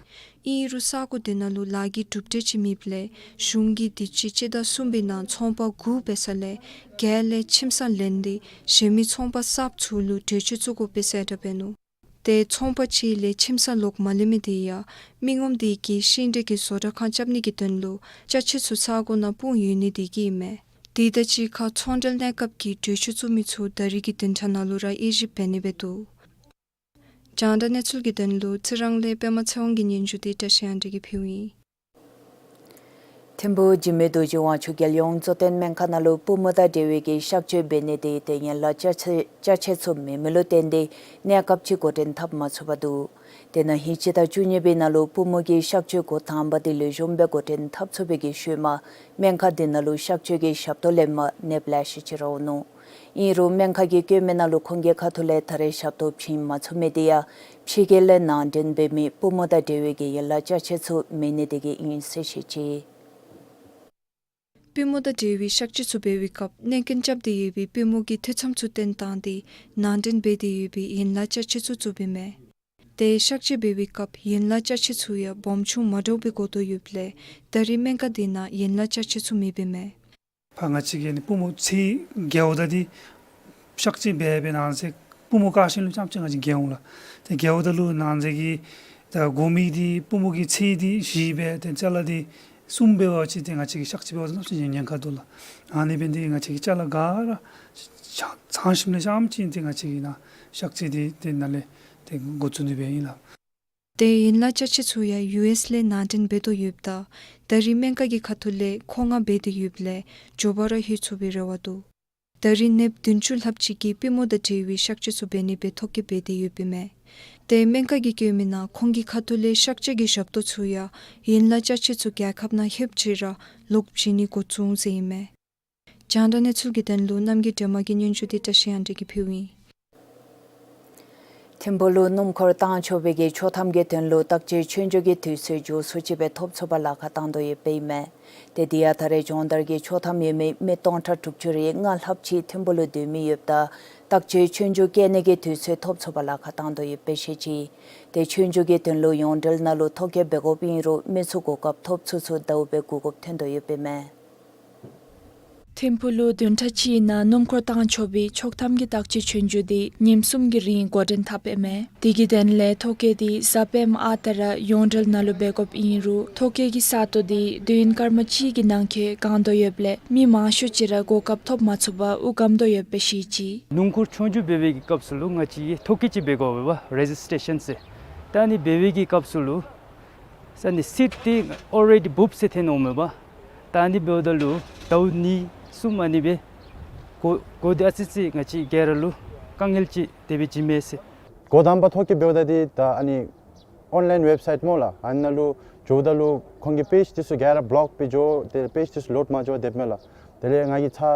ཨིན་རུང་ས་གོ་འདི་ནང་ལུ་ལཱ་གི་གྲུབ་འབྲས་ཅིག་མེདཔ་ལས་གཞུང་གིས་དུས་ཅི་སྤྱི་ཟླ་གསུམ་པའི་ནང་ཚོང་པ་དགུ་འབད་ས་ལས་བརྒྱད་ལས་ཁྱིམ་ཚང་ལེན་ཏེ་གཞན་མི་ཚོང་པ་གསརཔ་ཚུ་ལུ་གྲོས་ཆོད་བཙུགས་དགོ་པས་ཟེར་དྲག་འབད་ནུག། ཏེ་ཚོང་པ་གཅིག་ལས་ཁྱིམ་ཚང་ལོག་མ་ལེན་མི་དེ་ཡང་མི་ངོམ་དེ་གིས་ཤིང་འབྲས་ཀྱི་བཟོ་གྲྭ་ཁང་རྐྱབ་ནི་གི་དོན་ལུ་ཅ་ཆས་ཚུ་ས་གོ་ནང་སྤུངས་ཡོད་ནི་དེ་གིས་ཨིན་མས། དེ་དང་གཅིག་ཁར་ཚོང་འབྲེལ་གནས་སྐབས་ཀྱི་གྲོས་ཆོད་བཙུགས་མི་ཚུ་ད་རིས་ཀྱི་བདུན་ཕྲག་ནང་ལུ་ར་དབྱེ་ཞིབ་འབད་ནི་སྦེ་འདུག། རྒྱང་བསྒྲགས་གནས་ཚུལ་གྱི་དོན་ལུ་རྩི་རང་ལས་པདྨ་ཚེ་དབང་གི་སྙན་ཞུ་འདི་བཀྲ་ཤིས་དབང་འདུས་ཀྱིས་ཕུལཝ་ཨིན། ཐིམ་ཕུག་འཇིགས་མེད་རྡོ་རྗེ་དབང་ཕྱུག་རྒྱལ་ཡོངས་གཙོ་བསྟེན་སྨན་ཁང་ནང་ལུ་པུས་མོ་དང་འབྲེལ་བའི་གི་གཤག་བཅོས་འབད་ནི་དེ་ཏེ་ཡན་ལག་ཅ་ཆས་ཅ་ཆས་ཚུ་མེད་མི་ལུ་བརྟེན་ཏེ་གནས་སྐབས་ཅིག་འགོ་འདྲེན་འཐབ་མ་ཚུགས་པར་འདུག། དེ་ནང་ཧིང་སྤྱི་ཟླ་བཅུ་གཉིས་པའི་ནང་ལུ་པུས་མོ་གི་གཤག་བཅོས་འགོ་དང་པ་དེ་ལེགས་ཤོམ་སྦེ་འགོ་འདྲེན་འཐབ་ཚུགས་པའི་གི་ཤུལ་མ་སྨན་ཁང་དེ་ནང་ལུ་གཤག་བཅོས་ཀྱི་ཞབས་ཏོག་ལེན་པར་ནདཔ་ལེ་ཤ་ཅིག་ར་འོང་ནུག། ཨིན་རུང་སྨན་ཁང་གིས་བཀོད་མི་ནང་ལུ་ཁོང་གི་ཁ་ཐུག་ལས་ད་རེས་ཞབས་ཏོག་བྱིན་མ་ཚུགས་མི་དེ་ཡང་ཕྱི་རྒྱལ་ལས་ནང་འདྲེན་འབད་མི་པུས་མོ་དང་འབྲེལ་བའི་གི་ཡན་ལག་ཅ་ཆས་ཚུ་མེད་ནི་དེ་གིས་ཨིན་ཟེར་བཤད་ཅི། པུས་མོ་དང་འབྲེལ་བའི་གཤག་བཅོས་ཚུ་འབད་བའི་སྐབས་གནོད་སྐྱོན་རྐྱབ་སྟེ་ཡོད་པའི་པུས་མོ་གི་ཐེ་ཚོམ་ཚུ་བཏོན་བཏང་སྟེ་ནང་འདྲེན་འབད་དེ་ཡོད་པའི་ཡན་ལག་ཅ་ཆས་ཚུ་བཙུགསཔ་ཨིན་མས། ཏེ་གཤག་བཅོས་འབད་བའི་སྐབས་ཡན་ལག་ཅ་ཆས་ཚུ་ཡང་སྦོམ་ཆུང་མ་འདྲཝ་སྦེ་དགོ་དོ་ཡོདཔ་ལས་ད་རིས་སྨན་ཁང་དེ་ནང་ཡན་ལག་ཅ་ཆས་ཚུ་མེདཔ་ཨིན་མས། ཕར་ང་བཅས་ཀྱི་ཨ་ནི་པུས་མོ་ཚད་བརྒལཝ་ད་འདི་གཤག་བཅོས་འབད་འབད་ནང་གསེས་པུས་མོ་ཀ་ཤིང་ལུ་རྐྱངམ་ཅིག་ང་བཅས་བརྒལ་འོང་ལགས། ཏེ་བརྒལཝ་ད་ལུ་ནང་གསེས་ཀྱི་ད་དགོ་མི་འདི་པུས་མོ་གི་ཚད་འདི་བཞི་སྦེ་ཏེ་ཅ་ལ་འདི་གསུམ་འབད་བ་ཅིན་ཏེ་ང་བཅས་ཀྱིས་གཤག་བཅོས་འབད་བ་ཅིན་ཉེན་ཁ་འདུག་ལགས། ཨ་ནི་འབད་ནི་དེ་གིས་ང་བཅས་ཀྱིས་ཅ་ལ་ག་ར་ཚང་ཞིནམ་ལས་རྐྱངམ་ཅིག་ཏེ་ང་བཅས་ཀྱིས་ནཱ་གཤག་བཅོས་འདི་ཏེ་ནཱ་ལས་ཏེ་འགོ་བཙུགས་ནི་སྦེ་ཨིན་ལགས། ཏེ་ཡན་ལག་ཅ་ཆས་ཚུ་ཡང་ཡུ་ཨེསི་ལས་ནང་འདྲེན་འབད་དོ་ཡོདཔ་ད་ད་རིས་སྨན་ཁང་གི་ཁ་ཐུག་ལས་མཁོ་མངགས་འབད་དེ་ཡོདཔ་ལས་མགྱོགས་པ་ར་ལྷོད་ཚུགས་པའི་རེ་བ་འདུག། ད་རིས་ནདཔ་བདུན་ཅུ་ལྷགཔ་ཅིག་གིས་པུས་མོ་དང་འབྲེལ་བའི་གཤག་བཅོས་ཚུ་འབད་ནི་སྦེ་ཐོ་བཀོད་འབད་དེ་ཡོདཔ་ཨིན་མས། ཏེ་སྨན་ཁང་གིས་བཀོད་མི་ནང་ཁོང་གི་ཁ་ཐུག་ལས་གཤག་བཅོས་ཀྱི་ཞབས་ཏོག་ཚུ་ཡང་ཡན་ལག་ཅ་ཆས་ཚུ་རྒྱལ་ཁབ་ནང་ལྷོདཔ་ཅིག་ར་ལོག་བྱིན་ནི་འགོ་བཙུགས་འོང་ཟེར་ཨིན་མས། རྒྱང་བསྒྲགས་གནས་ཚུལ་གྱི་དོན་ལུ་རྣམ་རྒྱལ་སྒྲོལ་མ་གི་སྙན་ཞུ་འདི་བཀྲ་ཤིས་དབང་འདུས་ཀྱིས་ཕུལཝ་ཨིན། ཐིམ་ཕུག་ལུ་སྣུམ་འཁོར་བཏང་ཆོག་པའི་གི་ཆོག་ཐམ་གྱི་དོན་ལུ་བརྟག་དཔྱད་ཆོས་རྒྱུགས་ཀྱི་དུས་ཚོད་མགྱོགས་སུ་ཅིག་སྦེ་ཐོབ་ཚུགས་པར་ལཱ་ཁག་བཏང་དོ་ཡོདཔ་ཨིན་མས། ཏེ་དེ་ཡང་ད་རེས་སྦྱོང་བརྡར་གྱི་ཆོག་ཐམ་ཡོད་མི་མི་སྟོང་ཕྲག་དྲུག་ཅུ་རེ་ལྔ་ལྷགཔ་ཅིག་ཐིམ་ཕུག་ལུ་སྡོད་མི་ཡོདཔ་ད་བརྟག་དཔྱད་ཆོས་རྒྱུགས་བཀལ་ནི་གི་དུས་ཚོད་ཐོབ་ཚུགས་པར་ལཱ་ཁག་བཏང་དོ་ཡོདཔ་སྦེ་བཤད་ཅི། ཏེ་ཆོས་རྒྱུགས་ཀྱི་དོན་ལུ་ཡོངས་འབྲེལ་ནང་ལུ་ཐོ་བཀོད་འབད་དགོཔ་ཨིན་རུང་མི་ཚུ་གོ་སྐབས་ཐོབ་ཚུགས་ཚུགས་དལཝ་སྦེ་གོ་སྐབས་ཐོན་དོ་ཡོདཔ་ཨིན་མས། ཐིམ་ཕུག་ལུ་བདུན་ཕྲག་གཅིག་ནང་སྣུམ་འཁོར་བཏང་ཆོག་པའི་ཆོག་ཐམ་གྱི་བརྟག་དཔྱད་ཆོས་རྒྱུགས་འདི་ཉིནམ་གསུམ་གྱི་རིང་འགོ་འདྲེན་འཐབ་ཨིན་མས། དེ་གི་དོན་ལས་ཐོ་བཀོད་འདི་གཟའ་སྤེནམ་ཨ་རྟག་ར་ཡོངས་འབྲེལ་ནང་ལུ་འབད་དགོཔ་ཨིན་རུང་ཐོ་བཀོད་ཀྱི་ས་སྟོང་འདི་དུས་ཡུན་སྐར་མ་གཅིག་གི་ནང་འཁོད་གང་དོ་ཡོདཔ་ལས་མི་མང་ཤོས་ཅིག་ར་གོ་སྐབས་ཐོབ་མ་ཚུགས་པར་དབུགས་སྐམ་དོ་ཡོདཔ་སྦེ་བཤད་ཅི། སྣུམ་འཁོར་ཆོས་རྒྱུགས་འབད་བའི་གི་སྐབས་སུ་ལུ་ང་བཅས་ཀྱིས་ཐོ་བཀོད་ཅིག་འབད་དགོ་པས་པ། རེ་ཇིས་ཊེ་ཤཱན་ཟེར། ད་ཨ་ནི་འབད་བའི་གི་སྐབས་སུ་ལུ་ས་ནི་སིཊ་འདི་ཨོ་རེ་ཌི་བུཀ་ཟེར་ཐོན་འོང་མས་པ། ད་ཨ་ནི་འབདཝ་ད་ལུ་ཟླཝ་གཉིས་གསུམ་ཨ་ནི་སྦེ་འགོར་འགོར་ཏེ་ཨ་ཙི་ཙི་ང་བཅས་ག་ར་ལུ་དཀའ་ངལ་ཅིག་དེ་སྦེ་བྱུང་མས་ཟེར། འགོ་དང་པ་ཐོ་བཀོད་འབདཝ་ད་འདི་ད་ཨ་ནི་ཨོན་ལའིན་ཝེབ་སའིཊ་སྨོ་ལགས། ཨ་ནཱ་ལུ་འགྱོཝ་ད་ལུ་ཁོང་གི་པེཇ་འདི་ཚུ་ག་ར་བི་ལོཀ་སྦེ་འགྱོ་སྟེ་པེཇ་འདི་ཚུ་ལོཌ་མ་འགྱོ་དེ་སྦེ་མས་ལགས། དེ་ལས་ང་གིས་ཚར་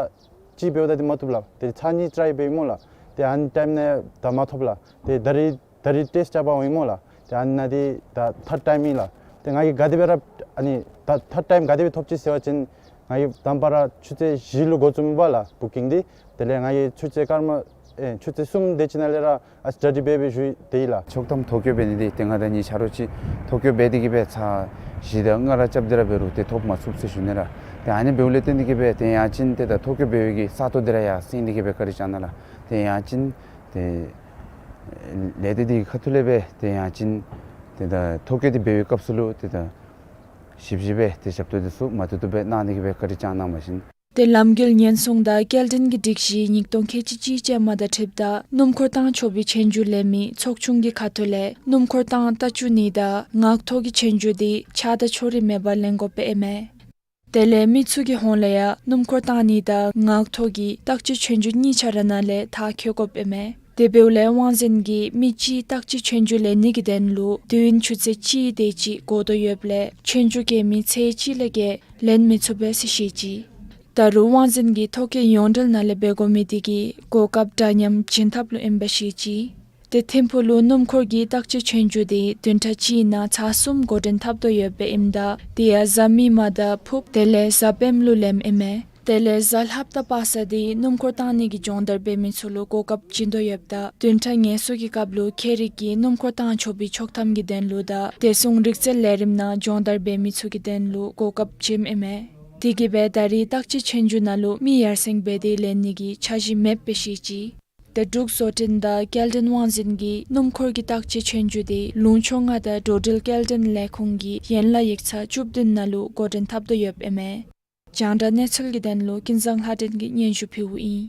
གཅིག་འབདཝ་ད་འདི་མ་བཏུབ་ལགས། དེ་ལས་ཚར་གཉིས་ཊ་རའི་འབད་སྨོ་ལགས། ཏེ་ཨ་ནི་ཊའིམ་ནང་ད་མ་ཐོབ་ལགས། ཏེ་ད་རིས་ད་རིས་ཊེསཊ་རྐྱབ་པར་འོང་ཡི་སྨོ་ལགས། ཏེ་ཨ་ནཱ་འདི་ད་ཐཱརཌ་ཊའིམ་ཨིན་ལགས། ཏེ་ང་གིས་ག་དེ་སྦེ་ར་ཨ་ནི་ད་ཐཱརཌ་ཊའིམ་ག་དེ་སྦེ་ཐོབ་ཅི་ཟེར་བ་ཅིན་ང་གིས་དང་པ་ར་ཆུ་ཚོད་བཞི་ལུ་འགོ་བཙུགསཔ་ལགས་བུ་ཀིང་འདི། དེ་ལས་ང་གིས་ཆུ་ཚོད་སྐར་མ་ཨེ་ཆུ་ཚོད་གསུམ་དེ་ཅིག་ནང་ལས་ར་ཨ་སི་ཊ་ཌི་འབད་འབད་བཞུགས་ཏེ་ཨིན་ལགས། ཆོག་ཐམ་ཐོ་བཀོད་འབད་ནི་འདི་ཏེ་ང་དང་གཉིས་ཆ་རོགས་ཅིག་ཐོ་བཀོད་འབད་དེ་གིས་སྦེ་ཚར་བཞི་དང་ལྔ་ར་རྐྱབ་སྟེ་ར་འབད་རུང་ཏེ་ཐོབ་མ་ཚུགས་ཟེར་ཞུ་ནི་ལགས། ཏེ་ཨ་ནི་འབདཝ་ལས་བརྟེན་ཏེ་གིས་སྦེ་ཏེ་ཡང་ཅིན་ཏེ་ད་ཐོ་བཀོད་འབད་བའི་གི་ས་སྟོང་འདི་ར་ཡར་སེང་སྟེ་གིས་སྦེ་བཀའ་དྲིན་བསྐྱང་གནང་ལགས། ཏེ་ཡང་ཅིན་ཏེ་ལས་སྡེ་འདི་གི་ཁ་ཐུག་ལས་སྦེ་ཏེ་ཡང་ཅིན་ཏེ་ད་ཐོ་བཀོད་འདི་འབད་བའི་སྐབས་སུ་ལུ་ཏེ་ད་ ཞིབ་ཞིབ་སྦེ་ཏེ་ཞབས་ཏོག་འདི་ཚུ་མ་ཐུབ་ཐུབ་སྦེ་གནང་ནི་གི་སྦེ་བཀའ་དྲིན་བསྐྱང་གནང་བ་ཅིན། ཏེ་ལམ་འགྱུར་ཉེན་སྲུང་དང་སྐྱེལ་འདྲེན་གྱི་སྒྲིག་གཞི་ཉིས་སྟོང་ཁལ་གཅིག་གཅིག་ཅན་མ་དང་འཁྲིལཝ་ད་སྣུམ་འཁོར་བཏང་ཆོག་པའི་ཆོས་རྒྱུགས་ལེན་མི་ཚོགས་ཆུང་གི་ཁ་ཐུག་ལས་སྣུམ་འཁོར་བཏང་རྟ་རྒྱུག་ནི་དང་ངག་ཐོག་གི་ཆོས་རྒྱུགས་འདི་ཆགས་སྡང་ཕྱོགས་རིས་མེད་པར་ལེན་དགོཔ་ཨིན་མས། དེ་ལས་མི་ཚུ་གི་ཧོངས་ལས་ཡང་སྣུམ་འཁོར་བཏང་ནི་དང་ངག་ཐོག་གི་རྟ་རྒྱུག་ཆོས་རྒྱུགས་གཉིས་ཆ་ར་ནང་ལས་མཐར་འཁྱོལ་དགོཔ་ཨིན་མས། དེ་འབདཝ་ལས་དབང་འཛིན་གྱིས་མི་གཅིག་རྟ་རྒྱུག་ཆོས་རྒྱུགས་ལེན་ནི་གི་དོན་ལུ་དུས་ཡུན་ཆུ་ཚོད་གཅིག་དེ་ཅིག་འགོར་དོ་ཡོདཔ་ལས་ཆོས་རྒྱུགས་མཁན་མི་ཚད་གཅིག་ལས་བརྒལ་ལེན་མི་ཚུགས་པས་ཟེར་བཤད་ཅི། ད་རུང་དབང་འཛིན་གྱིས་ཐོ་བཀོད་ཡོངས་འབྲེལ་ནང་ལས་འབད་དགོ་མི་དེ་གིས་གོ་སྐབས་འདྲ་མཉམ་བྱིན་ཐབས་ལུ་ཨིན་པས་ཟེར་བཤད་ཅི། ཏེ་ཐིམ་ཕུག་ལུ་སྣུམ་འཁོར་གྱི་རྟ་རྒྱུག་ཆོས་རྒྱུགས་དེ་བདུན་ཕྲག་གཅིག་ནང་ཚར་གསུམ་འགོ་འདྲེན་འཐབ་དོ་ཡོདཔ་ཨིནམ་ད་དེ་ཡང་གཟའ་མིག་དམར་དང་ཕུརཔ་དེ་ལས་གཟའ་སྤེནམ་ལུ་ལེནམ་ཨིན་མས། དེ་ལས་གཟའ་ལྷགཔ་དང་པ་སངས་དེ་སྣུམ་འཁོར་བཏང་ནི་གི་སྦྱོང་བརྡར་འབད་མི་ཚུ་ལུ་གོ་སྐབས་བྱིན་དོ་ཡོདཔ་ད་བདུན་ཕྲག་ངལ་གསོ་གི་སྐབས་ལུ་ཁྱད་རིག་གི་སྣུམ་འཁོར་བཏང་ཆོག་པའི་ཆོག་ཐམ་གྱི་དོན་ལུ་དང་བདེ་སྲུང་རིག་རྩལ་ལས་རིམ་ནང་སྦྱོང་བརྡར་འབད་མི་ཚུ་གི་དོན་ལུ་གོ་སྐབས་བྱིནམ་ཨིན་མས། དེ་གིས་སྦེ་ད་རེས་རྟ་རྒྱུག་ཆོས་རྒྱུགས་ནང་ལུ་མི་ཡར་སེང་འབད་དེ་ལེན་ནི་གི་འཆར་གཞི་མེདཔ་སྦེ་བཤད་ཅི། ཏེ་འབྲུག་བཟོ་སྐྲུན་དང་སྐྱེལ་འདྲེན་དབང་འཛིན་གྱིས་སྣུམ་འཁོར་གྱི་རྟ་རྒྱུག་ཆོས་རྒྱུགས་དེ་ལུང་ཕྱོགས་ལྔ་དང་འགྲོ་འགྲུལ་སྐྱེལ་འདྲེན་ལས་ཁུངས་ཀྱི་ཡན་ལག་ཡིག་ཚང་བཅུ་བདུན་ནང་ལུ་འགོ་འདྲེན་འཐབ་དོ་ཡོདཔ་ཨིན་མས། རྒྱང་བསྒྲགས་གནས་ཚུལ་གྱི་དོན་ལུ་ཀུན་བཟང་ལྷ་སྒྲོན་གྱིས་སྙན་ཞུ་ཕུལཝ་ཨིན།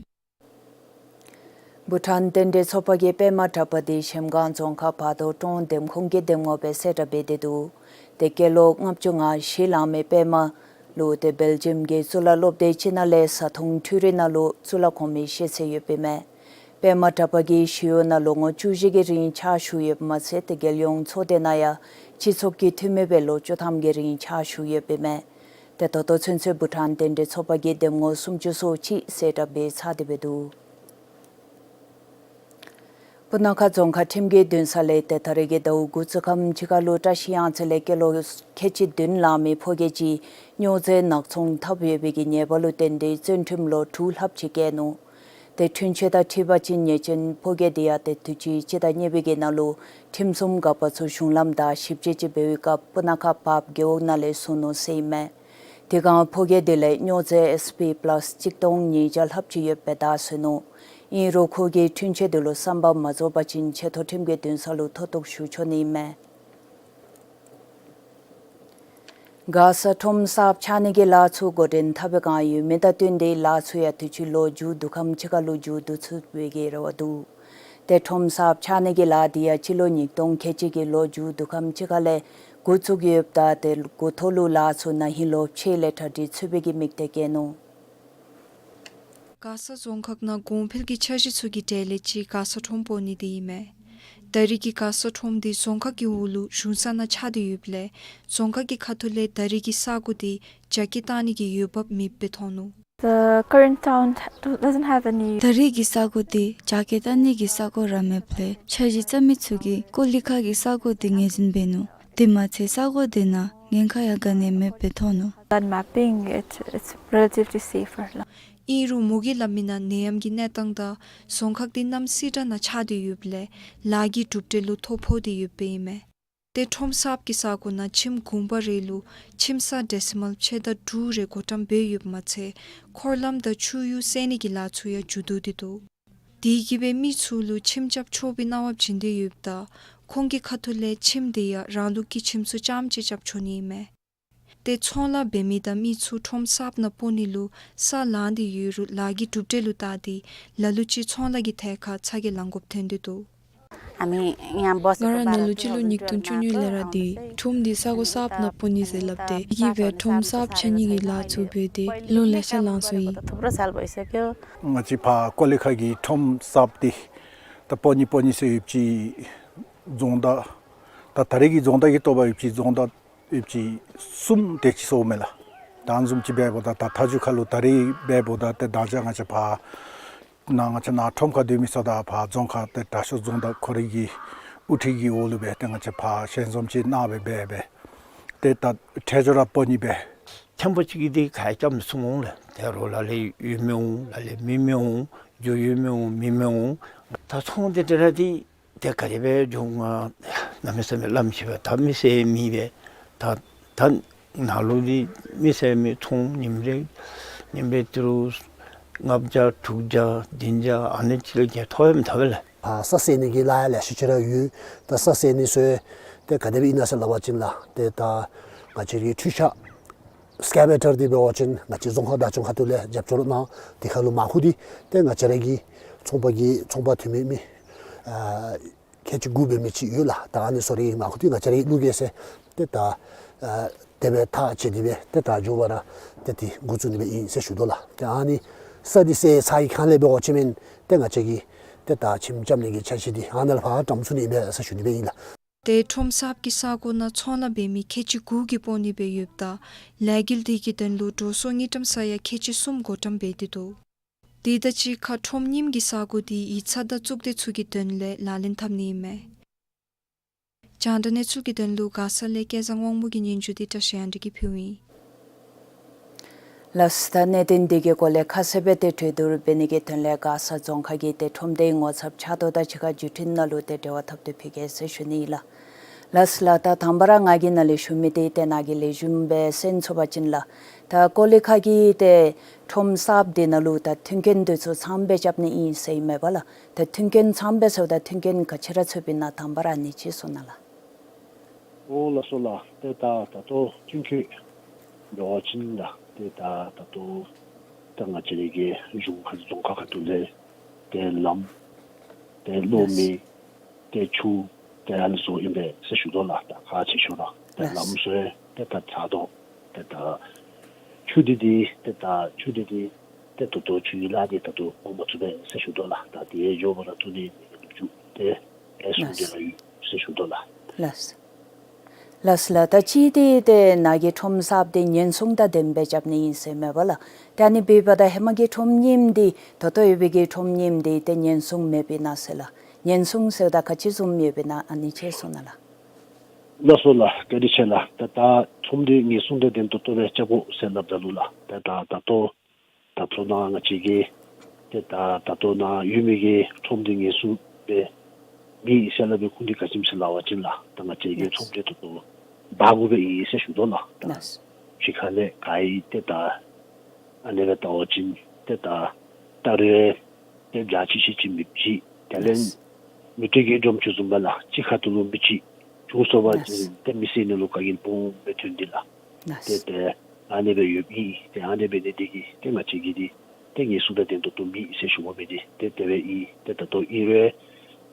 བྷུ་ཊཱན་རྟེན་འབྲེལ་ཚོགས་པ་གིས་པདྨ་དྲ་པ་དེ་གཞལམ་སྒང་རྫོང་ཁག་བར་དོ་ཀྲོང་འདེམས་ཁོངས་ཀྱི་འདེམས་ངོ་སྦེ་གསལ་བསྒྲགས་འབད་དེ་འདུག། ཏེ་སྐྱེས་ལོ་ལྔ་བཅུ་ང་བཞི་ལང་མི་པདྨ་ལུ་ཏེ་སྦེལ་ཇམ་གྱི་གཙུག་ལག་སློབ་སྡེ་ཅིག་ནང་ལས་བཟའ་འཐུང་འཕྲུལ་རིག་ནང་ལུ་གཙུག་ལག་ཁོངས་མི་ཤེས་ཚད་ཡོདཔ་ཨིན་མས། པདྨ་དྲ་པ་གིས་ཞི་གཡོག་ནང་ལོ་ངོ་བཅུ་བཞི་གི་རིང་ཕྱག་ཞུ་ཡོདཔ་མ་ཚད་ཏེ་རྒྱལ་ཡོངས་ཚོགས་སྡེ་ནང་ཡང་སྤྱི་ཚོགས་ཀྱི་འཐུས་མི་སྦེ་ལོ་བཅུ་ཐམ་གྱི་རིང་ཕྱག་ཞུ་ཡོདཔ་ཨིན་མས། ཏེ་ད་ལྟོ་ཚུན་ཚོད་བྷུ་ཊཱན་རྟེན་འབྲེལ་ཚོགས་པ་གིས་འདེམས་ངོ་སུམ་ཅུ་སོ་གཅིག་གསལ་བསྒྲགས་འབད་ཚར་ཏེ་འབད་འདུག། སྤུ་ན་ཁ་རྫོང་ཁག་ཁྲིམས་ཀྱི་འདུན་ས་ལས་ཏེ་ད་རེས་ཀྱི་ཟླཝ་དགུ་ཚུ་ཁམས་ཕྱི་ཁ་ལུ་བཀྲ་ཤིས་གཡང་རྩེ་ལས་སྐྱེས་ལོ་ཁལ་གཅིག་བདུན་ལང་མི་ཕོ་སྐྱེས་ཅིག་སྨྱོ་རྫས་ནག་ཚོང་འཐབ་ཡོད་པའི་གི་ཉེས་པ་ལུ་བརྟེན་ཏེ་བཙོན་ཁྲིམས་ལོ་དྲུག་ལྷགཔ་ཅིག་བཀལ་ནུག། ཏེ་འཁྲུན་ཆོད་དང་འཁྲིལ་བ་ཅིན་ཉེས་ཅན་ཕོ་སྐྱེས་དེ་ཡང་ཏེ་དུས་ཅི་སྤྱི་ཟླ་གཉིས་པའི་གི་ནང་ལུ་ཁྲིམས་སྲུང་འགག་པ་ཚུ་གཞུང་ལམ་དང་ཞིབ་དཔྱད་ཅིག་འབད་བའི་སྐབས་སྤུ་ན་ཁ་བརཔ་རྒེད་འོག་ནང་ལས་བཟུང་ནུག་ཟེར་ཨིན་མས། དེ་སྒང་ཕོ་སྐྱེས་དེ་ལས་སྨྱོ་རྫས་ཨེསི་པི་པ་ལཱསི་གཅིག་སྟོང་ཉིས་བརྒྱ་ལྷགཔ་ཅིག་ཡོདཔ་སྦེ་བདའ་ཟུན་ནུག། ཨིན་རུང་ཁོ་གིས་འཁྲུན་ཆོད་དེ་ལུ་བསམ་པ་མ་རྫོགས་པ་ཅིན་ཆེ་མཐོ་ཁྲིམས་ཀྱི་འདུན་ས་ལུ་མཐོ་གཏུགས་ཞུ་ཆོག་ནི་ཨིན་མས། མགར་ས་ཁྲོམ་གསརཔ་ཆགས་ནི་གི་ལཱ་ཚུ་འགོ་འདྲེན་འཐབ་པའི་སྒང་ཡོད་མི་དང་བསྟུན་ཏེ་ལཱ་ཚུ་ཡང་དུས་ཅི་ལོ་མཇུག་བསྡུ་ཁམས་ཕྱི་ཁ་ལུ་མཇུག་བསྡུ་ཚུགས་པའི་གི་རེ་བ་འདུག། ཏེ་ཁྲོམ་གསརཔ་ཆགས་ནི་གི་ལཱ་དེ་ཡང་སྤྱི་ལོ་ཉིས་སྟོང་ཁལ་གཅིག་གི་ལོ་མཇུག་བསྡུ་ཁམས་ཕྱི་ཁ་ལས་འགོ་བཙུགས་ཡོདཔ་ད་ཏེ་འགོ་ཐོག་ལུ་ལཱ་ཚུ་ན་ཧིང་ལོ་ཕྱེད་ལས་གྲ་སྒྲིག་ཚུགས་པའི་གི་དམིགས་གཏད་བསྐྱེད་ནུག། མགར་ས་རྫོང་ཁག་ནང་གོང་འཕེལ་གྱི་འཆར་གཞི་ཚུ་གི་གྲས་ལས་གཅིག་མགར་ས་ཁྲོམ་སྤོ་ནི་དེ་ཨིན་མས། ད་རེས་ཀྱི་མགར་ས་ཁྲོམ་དེ་རྫོང་ཁག་གི་འོག་ལུ་གཞུང་ས་ནང་ཆགས་ཏེ་ཡོདཔ་ལས་རྫོང་ཁག་གི་ཁ་ཐུག་ལས་ད་རེས་ཀྱི་ས་གོ་དེ་རྒྱ་སྐྱེད་གཏང་ནི་གི་འོས་འབབ་མེདཔ་སྦེ་མཐོང་ནུག། The current town doesn't have any. ད་རེས་ཀྱི་ས་གོ་དེ་རྒྱ་སྐྱེད་གཏང་ནི་གི་ས་གོ་ར་མེདཔ་ལས་འཆར་གཞི་བརྩམ་མི་ཚུ་གིས་ཀོ་ལི་ཁ་གི་ས་གོ་དེ་ངོས་འཛིན་འབད་ནུག། དེ་མ་ཚད་ས་གོ་དེ་ནང་ཉེན་ཁ་ཡང་ག་ནི་ཡང་མེདཔ་སྦེ་མཐོང་ནུག། Land mapping, it, it's relatively safer. ཨིན་རུང་མོ་གིས་སླབ་མི་ནང་ནད་ཡམས་ཀྱི་གནས་སྟངས་དང་རྫོང་ཁག་དེ་གནམ་སེར་དྲག་ནང་ཆགས་ཏེ་ཡོདཔ་ལས་ལཱ་གི་གྲུབ་འབྲས་ལུ་ཐོ་ཕོག་སྟེ་ཡོདཔ་ཨིན་མས། ཏེ་ཁྲོམ་གསརཔ་གི་ས་གོ་ནང་ཁྱིམ་གུང་པ་རེ་ལུ་ཁྱིམ་ས་ཌེ་སི་མཱལ་ཕྱེད་དང་དྲུག་རེ་བགོ་བཀྲམ་འབད་ཡོདཔ་མ་ཚད་འཁོར་ལམ་དང་ཆུ་གཡུར་བསལ་ནི་གི་ལཱ་ཚུ་ཡང་མཇུག་བསྡུ་སྟེ་འདུག། དེ་གིས་སྦེ་མི་ཚུ་ལུ་ཁྱིམ་རྐྱབ་ཆོག་པའི་གནང་བ་བྱིན་ཏེ་ཡོདཔ་ད་ཁོང་གི་ཁ་ཐུག་ལས་ཁྱིམ་དེ་ཡང་རང་ལུགས་ཀྱི་ཁྱིམ་ཚུ་རྐྱངམ་ཅིག་རྐྱབ་ཆོག་ནི་ཨིན་མས། ཏེ་ཚོང་ལཱ་འབད་མི་དང་མི་ཚུ་ཁྲོམ་གསརཔ་ནང་སྤོ་ནི་ལུ་ས་ལང་སྟེ་ཡོད་རུང་ལཱ་གི་གྲུབ་འབྲས་ལུ་བལྟ་སྟེ་ལ་ལུ་ཅིག་ཚོང་ལཱ་གི་ཐད་ཁར་ཚ་གྱང་ལང་དགོཔ་ཐོན་ཏེ་འདུག། ང་ར་ནང་ལུ་སྤྱི་ལོ་ཉིས་སྟོང་བཅུ་གཉིས་ལས་ར་འདི་ཁྲོམ་འདི་ས་གོ་གསརཔ་ནང་སྤོ་ནི་ཟེར་སླབ་སྟེ་དེ་གིས་སྦེ་ཁྲོམ་གསརཔ་ཆགས་ནི་གི་ལཱ་ཚུ་འབད་དེ་ལོ་ལེ་ཤ་ལང་སོ་ཡི། ང་བཅས་ཕར་ཀོ་ལི་ཁ་གི་ཁྲོམ་གསརཔ་འདི་ད་སྤོ་ནི་སྤོ་ནི་ཟེར་ཡོདཔ་ཅིག་རྫོང་བདག་ད་ད་རེས་ཀྱི་རྫོང་བདག་གིས་ཐོབ་པ་ཡོདཔ་ཅིག་རྫོང་བདག་ཡོདཔ་ཅིག་གསུམ་དེ་ཅིག་སོང་མས་ལགས། ད་བཟུམ་ཅིག་འབདཝ་ད་ད་མཐའ་མཇུག་ཁ་ལུ་ད་རེས་འབདཝ་ད་ཏེ་ད་ཅི་ང་བཅས་ཕར་ནཱ་ང་བཅས་ནཱ་ཁྲོམ་ཁར་སྡོད་མི་ཚུ་དང་ཕར་རྫོང་ཁག་ཏེ་དྲག་ཤོས་རྫོང་བདག་ཁོ་རའི་གི་དབུ་ཁྲིད་ཀྱི་འོག་ལུ་སྦེ་ཏེ་ང་བཅས་ཕར་ཞལ་འཛོམས་ཅིག་གནང་སྦེ་འབད་སྦེ་ཏེ་ད་ཁྲལ་ཆོ་ར་སྤོ་ནི་སྦེ། ཆེན་པོ་ཅིག་གིས་འདི་ག་རྐྱབ་མི་ཚུགས་འོང་ལགས། ད་རུང་ལ་ལས་ཡོད་མི་འོང་ལ་ལས་མེད་མི་འོང་རྒྱུ་ཡོད་མི་འོང་མེད་མི་འོང་། ད་ཚོང་འདི་འདི་ར་འདི་ཏེ་ག་དེ་སྦེ་འགྱོ་འོང་ང་གནམ་མེད་ས་མེད་ལམ་ཤེས་པས། ད་མི་སེར་མེད་པས། ད་ད་ནཱ་ལུ་འདི་མི་སེར་མི་ཚོང་ཉིནམ་རེ་ཉིནམ་རེ་ཏི་རུ་ལྔ་བརྒྱ་དྲུག་བརྒྱ་བདུན་བརྒྱ་ཨ་ནི་ཅིག་ལས་བརྒལ་ཐོབ་ཡང་མི་ཐོབ་པས་ལགས། ཨ་ས་བསལ་ནི་གི་ལཱ་ཡང་ལེ་ཤ་ཅིག་ར་ཡོད། ད་ས་བསལ་ནི་ཚུ་ཏེ་ག་དེ་སྦེ་ཨིན་ན་ཟེར་སླབ་པ་ཅིན་ལགས་ཏེ་ད་ ང་བཅས་རའི་འཕྲུལ་ཆས་སྐེ་བེ་ཊར་འདི་འབད་བ་ཅིན་ང་བཅས་རྫོང་ཁག་བདག་སྐྱོང་ཁ་ཐུག་ལས་རྒྱབ་སྐྱོར་གནང་། དེ་ཁར་ལུ་མར་ཁུ་འདི་ཏེ་ང་བཅས་ར་གི་ཚོང་པ་གི་ཚོང་པ་འཐུས་མི་མི་ཨ་ཁལ་གཅིག་དགུ་འབད་མི་ཅིག་ཡོད་ལགས། ད་ཨ་ནི་ཚུ་ར་གི་མར་ཁུ་འདི་ང་བཅས་ར་གིས་བླུག་གེ་ཟེར་ཏེ་ད་ཨ་དེ་སྦེ་ཐག་བཅད་དེ་སྦེ་ཏེ་ད་མགྱོགས་པ་ར་ཏེ་འདི་འགོ་བཙུགས་ནི་སྦེ་ཨིན་ཟེར་ཞུ་དོ་ལགས། ཏེ་ཨ་ནི་ས་འདི་ཟད་ཚར་བའི་ཁར་ལས་འབད་བ་ཅིན་མེན་ཏེ་ང་བཅས་ཀྱིས་ཏེ་ད་ཁྱིམ་རྐྱབ་ནི་གི་འཆར་གཞི་འདི་ཨ་ནཱ་ལས་ཕར་དྲངམ་ཚུགས་ནི་ཨིན་པས་ཟེར་ཞུ་ནི་སྦེ་ཨིན་ལགས། ཏེ་ཁྲོམ་གསརཔ་གི་ས་གོ་ནང་ཚོང་ལཱ་འབད་མི་ཁལ་གཅིག་དགུ་གིས་སྤོ་ནི་སྦེ་ཡོདཔ་ད་ལས་འགུལ་འདི་གི་དོན་ལུ་འགྲོ་སོང་དངུལ་ཀྲམ་ས་ཡ་ཁལ་གཅིག་གསུམ་བགོ་བཀྲམ་འབད་དེ་འདུག། དེ་དང་གཅིག་ཁར་ཁྲོམ་རྙིངམ་གི་ས་གོ་འདི་ཡིག་ཚང་དང་གཙུག་སྡེ་ཚུ་གི་དོན་ལས་ལག་ལེན་འཐབ་ནི་ཨིན་མས། རྒྱང་བསྒྲགས་གནས་ཚུལ་གྱི་དོན་ལུ་མགར་ས་ལས་སྐལ་བཟང་དབང་མོ་གི་སྙན་ཞུ་འདི་བཀྲ་ཤིས་དབྱངས་སྒྲོན་གྱིས་ཕུལཝ་ཨིན། ལགས། ད་གནད་དོན་འདི་གི་སྐོར་ལས་ཁ་གསལ་སྦེ་ཏེ་གྲོས་བསྡུར་འབད་ནི་གི་དོན་ལས་མགར་ས་རྫོང་ཁག་གི་ཏེ་ཁྲོམ་སྡེའི་ངོ་ཚབ་ཕྱག་རྡོར་དང་གཅིག་ཁར་བརྒྱུད་འཕྲིན་ནང་ལུ་ཏེ་འབྲེལ་བ་འཐབ་སྟེ་ཕུལ་གེ་ཟེར་ཞུ་ནི་ཨིན་ལགས། ལགས་ལགས། ད་དང་པ་ར་ང་གིས་ནཱ་ལས་ཞུ་མི་འདི་ཏེ་ནཱ་གིས་ལེགས་ཤོམ་སྦེ་གསན་ཚུགས་པ་ཅིན་ལགས། ད་ཀོ་ལི་ཁ་གི་ཏེ་ཁྲོམ་གསརཔ་འདི་ནང་ལུ་ད་མཐུན་རྐྱེན་འདི་ཚུ་ཚངམ་སྦེ་རྐྱབ་ནི་ཨིན་ཟེར་ཨིན་མས་པ་ལགས། ད་མཐུན་རྐྱེན་ཚངམ་སྦེ་ཟེརཝ་ད་མཐུན་རྐྱེན་ག་ཅི་ར་ཚུདཔ་ཨིན་ན་དང་པ་ར་ཨ་ནི་ཅིག་གསུང་གནང་ལགས། ཨོ་ལགས་སོ་ལགས། ཏེ་ད་ད་ལྟོ་མཐུན་རྐྱེན་འབད་བ་ཅིན་ལགས། ཏེ་ད་ད་ལྟོ་ད་ང་བཅས་རའི་གི་གཞུང་ཁ་རྫོང་ཁག་ཁ་ཐུག་ལས་ཏེ་ལམ་ཏེ་གློག་མེ་ཏེ་ཆུ་ཏེ་ཨ་ནི་ཚུ་ཨིན་པས་ཟེར་ཞུ་དོ་ལགས། ད་ཁག་ཆེ་ཤོས་ར་ཏེ་ལགས། ལམ་ཚུ་ཏེ་ད་ཚར་དོ། ཏེ་ད་ཆུ་འདི་འདི་ཏེ་ད་ཆུ་འདི་འདི་ཏེ་ད་ལྟོ་ཆུ་ཡི་ལཱ་འདི་ད་ལྟོ་འགོ་མ་བཙུགས་པས་ཟེར་ཞུ་དོ་ལགས། ད་དེ་མགྱོགས་པ་ར་བཙུགས་ནི་ནུབ་རྒྱུ་ཏེ་ཨེ་གསུངས་ཏེ་ར་ཡོད་ཟེར་ཞུ་དོ་ལགས། ལགས། ལགས་ལགས། ད་ཅི་འདི་ཏེ་ནཱ་གི་ཁྲོམ་གསརཔ་འདི་ཉེན་སྲུང་དང་ལྡནམ་སྦེ་རྐྱབ་ནི་ཨིན་ཟེར་ཨིན་མས་པ་ལགས། ཏེ་ཨ་ནི་འབདཝ་ད་ཧེ་མ་གི་ཁྲོམ་རྙིངམ་འདི་ད་ལྟོ་ཡོད་པའི་གི་ཁྲོམ་རྙིངམ་འདི་ཏེ་ཉེན་སྲུང་མེདཔ་ཨིན་ན་ཟེར་ལགས། ཉེན་སྲུང་ཟེརཝ་ད་ག་ཅི་བཟུམ་ཡོདཔ་ཨིན་ན་ཨ་ནི་ཅིག་གསུང་གནང་ལགས། ལགས་སོ་ལགས། བཀའ་དྲིན་ཆེ་ལགས། ད་ད་ཁྲོམ་འདི་ཉེན་སྲུང་དང་ལྡན་ཏོག་ཏོ་སྦེ་རྐྱབ་དགོ་ཟེར་སླབ་ད་ལུ་ལགས། ད་ད་ད་ལྟོ་ད་ལྟོ་ནཱ་ང་བཅས་ཀྱི་ཏེ་ད་ད་ལྟོ་ནཱ་ཡོད་མི་གི་ཁྲོམ་འདི་ཉེན་སྲུང་འབད་མི་ཟེར་སླབ་པའི་ཁུངས་འདི་ག་ཅི་སྨོ་ཟེར་སླབ་པ་ཅིན་ལགས། ད་ང་བཅས་ཀྱི་ཁྲོམ་འདི་ད་ལྟོ་བདའ་དགོཔ་ཨིན་ཟེར་ཞུ་དོ་ལགས། ད་ཕྱི་ཁ་ལས་ག་ར་ཏེ་ད་ཨ་ནི་སྦེ་བལྟ་བ་ཅིན་ཏེ་ད་ད་རེས་ཏེ་བརྒྱ་ཆ་བཞི་ཅིག་མེདཔ་ཅིག་དེ་ལས་མེ་ཏོག་གི་སྒྲོམ་ཅིག་བཟུམ་སྦེ་ལགས། གཅིག་ཁ་ཐུག་ལུ་མེདཔ་ཅིག་བྱུང་སོང་པ་ཅིན་ཏེ་མི་སེར་ནང་ལུ་དཀའ་ངལ་སྦོམ་སྦེ་ཐོན་ཏེ་ལགས། ཏེ་ཏེ་ཨ་ནི་སྦེ་ཡོདཔ་ཨིན། ཏེ་ཨ་ནི་འབད་ནི་འདི་གིས་ཏེ་ང་བཅས་ཀྱིས་འདི་ཏེ་ཉེན་སྲུང་དང་ལྡན་ཏོག་ཏོ་མེད་ཟེར་ཞུ་དགོ་མི་འདི་ཏེ་དེ་སྦེ་ཨིན། ཏེ་ད་ལྟོ་ཨིན་རུང་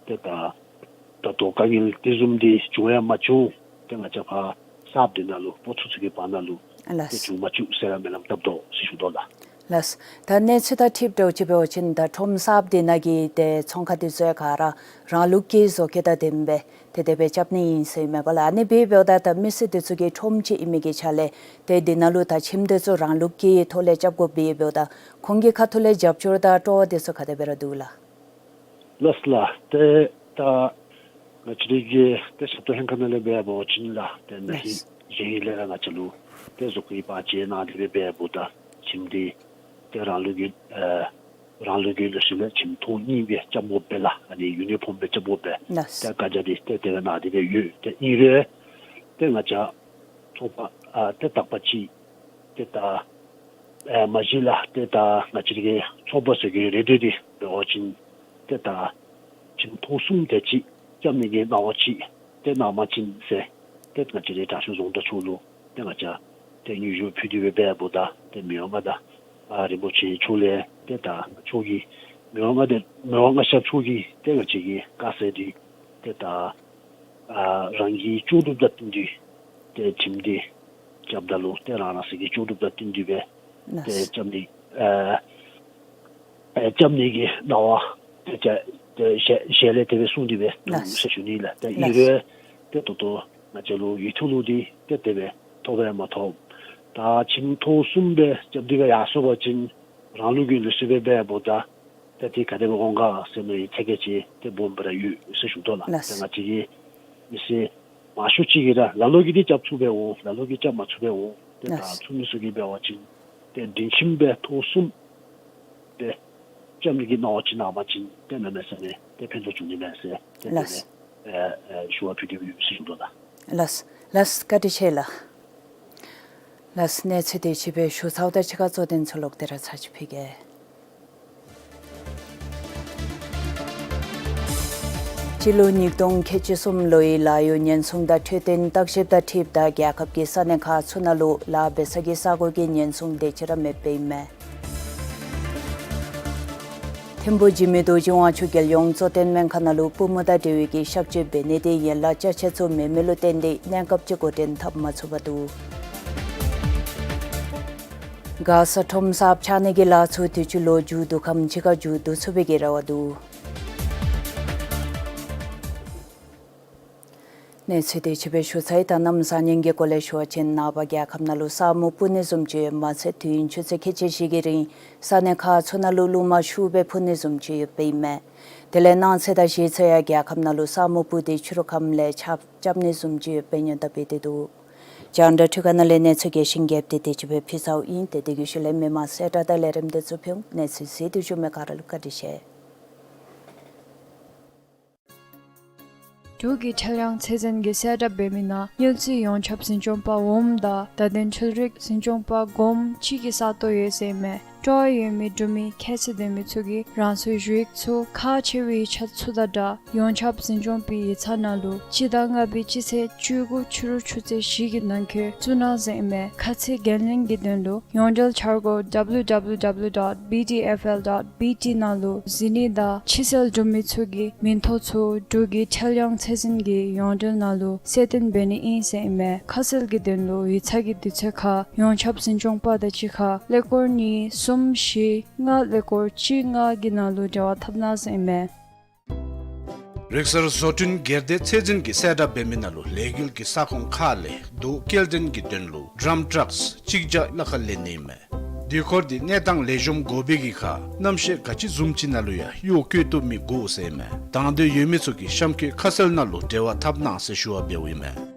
ཏེ་ད་ད་ལྟོ་དཀའ་ངལ་དེ་བཟུམ་འདི་བྱུང་ཡང་མ་བྱུང་ཏེ་ང་བཅས་ཕར་གསརཔ་འདི་ནང་ལུ་སྤོ་ཚུན་ཚོད་ཀྱི་བར་ན་ལུ་ཏེ་ལགས། བྱུང་མ་བཅུག་ཟེར་ར་སྨོན་ལམ་བཏབ་དོ་ཟེར་ཞུ་དོ་ལགས། ལགས། ད་གནས་ཚུལ་དང་འཁྲིལཝ་ཅིག་འབད་བ་ཅིན་ད་ཁྲོམ་གསརཔ་འདི་ནང་གི་ཏེ་ཚོང་ཁང་འདི་ཚུ་ག་ར་རང་ལུགས་ཀྱི་བཟོ་བཀོད་དང་ལྡནམ་སྦེ་ཏེ་དེ་སྦེ་རྐྱབ་ནི་ཨིན་ཟེར་ཨིན་མས་པ་ལགས། ཨ་ནི་འབདཝ་ད་ད་མི་སེར་འདི་ཚུ་གི་ཁྲོམ་ཅིག་ཨིན་མི་གི་ཆ་ལས་ཏེ་འདི་ནང་ལུ་ད་ཁྱིམ་འདི་ཚུ་རང་ལུགས་ཀྱི་ཐོག་ལས་རྐྱབ་དགོཔ་འབདཝ་ད་ཁོང་གི་ཁ་ཐུག་ལས་རྒྱབ་སྐྱོར་དང་སྤྲོ་བ་འདི་ཚུ་ག་དེ་སྦེ་ར་འདུག་ལགས། ལགས་ལགས། ཏེ་ད་ང་བཅས་རའི་གི་ཏེ་ཞབས་ཏོག་ལྷན་ཁག་ནང་ལས་འབད་བ་ཅིན་ལགས། ཏེ་ན་ཧིང་ལགས། གཞེས་ཧིང་ལས་ར་ང་བཅས་ལུ་ཏེ་བཟོ་བཀོད་པར་ཅིག་གནང་སྟེ་སྦེ་འབདཝ་ད་ཁྱིམ་འདི་ཏེ་རང་ལུགས་ཀྱི་ཨ་རང་ལུགས་ཀྱི་ལུགས་སྲོལ་ལས་ཁྱིམ་ཐོག་གཉིས་སྦེ་རྐྱབ་དགོ་པས་ལགས། ཨ་ནི་ཡུ་ནི་ཕོམ་སྦེ་རྐྱབ་དགོ་པས། ལགས། ཏེ་བཀའ་རྒྱ་འདི་ཏེ་དེ་སྦེ་གནང་སྟེ་སྦེ་ཡོད། ཏེ་ཨིན་རུང་ཏེ་ང་བཅས་ཚོགས་པ་ཨ་ཏེ་དག་པ་ཅིག་ཏེ་ད་ཨེ་མ་གཞི་ལགས་ཏེ་ད་ང་བཅས་རའི་གི་ཚོགས་པ་ཟེར་གྱི་རེ་འདོད་འདི་འབད་བ་ཅིན་ཏེ་ད་ཁྱིམ་ཐོག་གསུམ་དེ་ཅིག་རྐྱབ་ནི་གི་གནང་བ་ཅིག་ཏེ་གནང་པ་ཅིན་ཟེར་ཏེ་ང་བཅས་རའི་དྲག་ཤོས་རྫོང་བདག་མཆོག་ལུ་ཏེ་ང་བཅས་ཏེ་སྙན་ཞུ་ཕུལ་ཏེ་སྦེ་འབདཝ་ད་ཏེ་མི་དབང་མངའ་བདག་ཨ་རིན་པོ་ཆེ་མཆོག་ལས་ཏེ་ད་མཆོག་གིས་མི་དབང་མངའ་བདག་མི་དབང་མངའ་ཞབས་མཆོག་གིས་ཏེ་ང་བཅས་ཀྱི་དཀའ་ཚེགས་འདི་ཏེ་ད་ཨ་རང་གི་ལྕོགས་གྲུབ་དང་བསྟུན་ཏེ་ཏེ་ཁྱིམ་འདི་རྐྱབ་ད་ལུ་ཏེ་རང་རང་སོའི་གི་ལྕོགས་གྲུབ་དང་བསྟུན་ཏེ་སྦེ་ཏེ་ལགས། རྐྱབ་ནི་ཨ་ཨ་རྐྱབ་ནི་གི་གནང་བ་ཏེ་ཅ་ཏེ་ཞལ་ཞལ་ལས་དེ་སྦེ་གསུངས་ཏེ་སྦེ་ལགས། ཟེར་ཞུ་ནི་ལགས། ཏེ་ཨིན་ལགས། རུང་ཏེ་ད་ལྟོ་ང་བཅས་ལུ་ཡུལ་ཐོག་ལུ་འདི་ཏེ་དེ་སྦེ་ཐོབ་སྦེ་མ་ཐོབ། ད་ཁྱིམ་ཐོག་གསུམ་སྦེ་རྐྱབ་སྟེ་སྦེ་ཡར་སོང་པ་ཅིན་རང་ལུགས་ཀྱི་ལུགས་སྲོལ་སྦེ་འབདཝ་ད་ཏེ་དེ་ག་དེ་སྦེ་འོང་ག་ཟེར་མི་ཚ་གྱང་ཅིག་ཏེ་སྦོམ་སྦེ་ར་ཡོད་ཟེར་ཞུ་དོ་ལགས། ལགས། ཏེ་ང་བཅས་ཀྱི་མི་སེར་མང་ཤོས་ཅིག་གིས་ར་ལ་ལུ་གིས་འདི་རྐྱབ་ཚུགས་པས་འོང་། ལ་ལུ་གིས་རྐྱབ་མ་ཚུགས་པས་འོང་། ཏེ་ད་ལགས། ཚུགས་མི་ཚུ་གིས་འབད་བ་ཅིན་ཏེ་སྒྲིང་ཁྱིམ་སྦེ་ཐོག་གསུམ་སྦེ་རྐྱབ་ནི་གི་གནང་བ་ཅིག་གནང་པ་ཅིན་ཏེ་གནམ་མེད་ས་མེད་ཏེ་ཕན་ཐོགས་འབྱུང་ནི་མས་ཟེར་ཏེ་དེ་ལགས། ལས་ཨེ་ཨེ་ཞུ་བ་ཕུལ་ཏེ་ཡོད་ཟེར་ཞུ་དོ་ལགས། ལགས་ལགས། བཀའ་དྲིན་ཆེ་ལགས། ལགས། གནས་ཚུལ་དེ་ཅིག་སྦེ་ཞུ་ཚརཝ་ད་ཕྱི་ཁར་གཙོ་དོན་ཚུ་ལོག་སྟེ་ར་ཚར་ཅིག་ཕུལ་གེ། སྤྱི་ལོ་ཉིས་སྟོང་ཁལ་གཅིག་གསུམ་ལོའི་ལཱ་གཡོག་ཉེན་སྲུང་དང་འཕྲོད་བསྟེན་བརྟག་ཞིབ་དང་འཁྲིལཝ་ད་རྒྱལ་ཁབ་ཀྱི་ས་གནས་ཁག་ཚུ་ནང་ལུ་ལཱ་འབད་ས་གི་ས་གོ་གི་ཉེན་སྲུང་དེ་ཅིག་ར་མེདཔ་ཨིན་མས། ཐིམ་ཕུག་འཇིགས་མེད་རྡོ་རྗེ་དབང་ཕྱུག་རྒྱལ་ཡོངས་གཙོ་བསྟེན་སྨན་ཁང་ནང་ལུ་པུས་མོ་དང་འབྲེལ་བའི་གི་གཤག་བཅོས་འབད་ནི་དེ་ཡན་ལག་ཅ་ཆས་ཚུ་མེད་མི་ལུ་བརྟེན་ཏེ་གནས་སྐབས་ཅིག་འགོ་འདྲེན་འཐབ་མ་ཚུགས་པར་འདུག། མགར་ས་ཁྲོམ་གསརཔ་ཆགས་ནི་གི་ལཱ་ཚུ་དུས་ཅི་ལོ་མཇུག་བསྡུ་ཁམས་ཅིག་ཁར་མཇུག་བསྡུ་ཚུགས་པའི་གི་རེ་བ་འདུག། གནས་ཚུལ་དེ་ཅིག་སྦེ་ཞུ་ཚར་ཡི། ད་གནམ་བཟང་ངན་གྱི་སྐོར་ལས་ཞུ་བ་ཅིན་ནངས་པ་རྒྱལ་ཁབ་ནང་ལུ་ས་སྨུག་སྤུབ་ནི་བཟུམ་ཅིག་ཡོདཔ་མ་ཚད་དུས་ཡུན་ཆུ་ཚོད་ཁལ་གཅིག་བཞི་གི་རིང་ས་གནས་ཁག་ཚུ་ནང་ལུ་རླུང་མ་ཤུགས་སྦེ་འཕུ་ནི་བཟུམ་ཅིག་ཡོདཔ་ཨིན་མས། དེ་ལས་གནངས་ཚེ་དང་གཞེས་ཚེ་ཡང་རྒྱལ་ཁབ་ནང་ལུ་ས་སྨུག་སྤུབ་སྟེ་ཕྱི་རུ་ཁམས་ལས་ཆརཔ་རྐྱབ་ནི་བཟུམ་ཅིག་ཡོདཔ་སྦེ་སྔོན་བརྡ་འབད་དེ་འདུག། རྒྱང་བསྒྲགས་འཕྲུལ་ཁང་ནང་ལས་གནས་ཚུལ་རྒྱས་ཤིང་རྒྱསཔ་དེ་དེ་ཅིག་སྦེ་ཕུལ་ཚརཝ་ཨིན། ཏེ་དེ་གི་ཤུལ་ལས་མི་མང་གསལ་བསྒྲགས་དང་ལས་རིམ་དེ་ཚུ་ཕུལ་འོང་། གནས་ཚུལ་གཟིགས་ཏེ་བཞུགས་མི་ག་ར་ལུ་བཀའ་དྲིན་ཆེ། འབྲུག་གི་ཁྲེལ་གཡང་ཚད་འཛིན་གྱིས་གསལ་བསྒྲགས་འབད་མི་ནང་དངུལ་རྩིས་ཡོངས་ཁྱབ་འཛིན་སྐྱོང་པ་འོགམ་དང་བརྡ་དོན་འཕྲུལ་རིག་འཛིན་སྐྱོང་པ་འགོམ་གཅིག་གི་ས་སྟོང་ཡོད་ཟེར་ཨིན་མས། སྤྲོ་བ་ཡོད་མི་འབྲུག་མི་ཁྱད་ཚད་ལྡན་མི་ཚུ་གིས་རང་སོའི་ཞུ་ཡིག་ཚུ་ཁག་ཆེ་བའི་ཡིག་ཆ་ཚུ་དང་སྦྲགས་ཡོངས་ཁྱབ་འཛིན་སྐྱོང་པའི་ཡིག་ཚང་ནང་ལུ་སྤྱི་ཟླ་ལྔ་པའི་སྤྱི་ཚེས་བཅུ་དགུ་ཕྱི་རུ་ཆུ་ཚོད་བཞི་གི་ནང་འཁོད་བཙུགས་གནང་ཟེར་ཨིན་མས། ཁ་ཚིག་འགན་ལེན་གྱི་དོན་ལུ་ཡོངས་འབྲེལ་འཆར་སྒོ་W W W dot B D F L dot B T ནང་ལུ་གཟིགས་ནི་དང་ཕྱི་སེལ་འབྲུག་མི་ཚུ་གི་མིང་ཐོ་ཚུ་འབྲུག་གི་ཁྲེལ་གཡང་ཚད་འཛིན་གྱི་ཡོངས་འབྲེལ་ནང་ལུ་གསལ་སྟོན་འབད་ནི་ཨིན་ཟེར་ཨིན་མས། ཁ་གསལ་གྱི་དོན་ལུ་ཡིག་ཚང་གི་དུས་ཚོད་ཁར་ཡོངས་ཁྱབ་འཛིན་སྐྱོང་པ་དང་གཅིག་ཁར་ཀླད་ཀོར་གཉིས་གསུམ་བཞི་ལྔ་ཀླད་ཀོར་གཅིག་ལྔ་གི་ནང་ལུ་འབྲེལ་བ་འཐབ་གནང་ཟེར་ཨིན་མས། རིག་གསར་བཟོ་སྐྲུན་སྒེར་སྡེ་ཚད་འཛིན་གྱིས་གསལ་བསྒྲགས་འབད་མི་ནང་ལུ་ལས་འགུལ་གྱི་ས་ཁོངས་ཁག་ལས་རྡོ་སྐྱེལ་འདྲེན་གྱི་དོན་ལུ་ཌམ་ཊྲགསི་གཅིག་བརྒྱ་ལྷག་ལེན་ནི་ཨིན་མས། དུས་འཁོར་འདི་གནས་སྟངས་ལེགས་ཤོམ་དགོ་པའི་གི་ཁར་གནམ་གཤིས་ག་ཅི་བཟུམ་ཅིག་ནང་ལུ་ཡང་གཡོག་བཀོལ་བཏུབ་མི་དགོ་ཟེར་ཨིན་མས། དང་འདོད་ཡོད་མི་ཚུ་གིས་གཤམ་འཁོད་ཁ་གསལ་ནང་ལུ་འབྲེལ་བ་འཐབ་གནང་ཟེར་ཞུ་བ་འབདཝ་ཨིན་མས།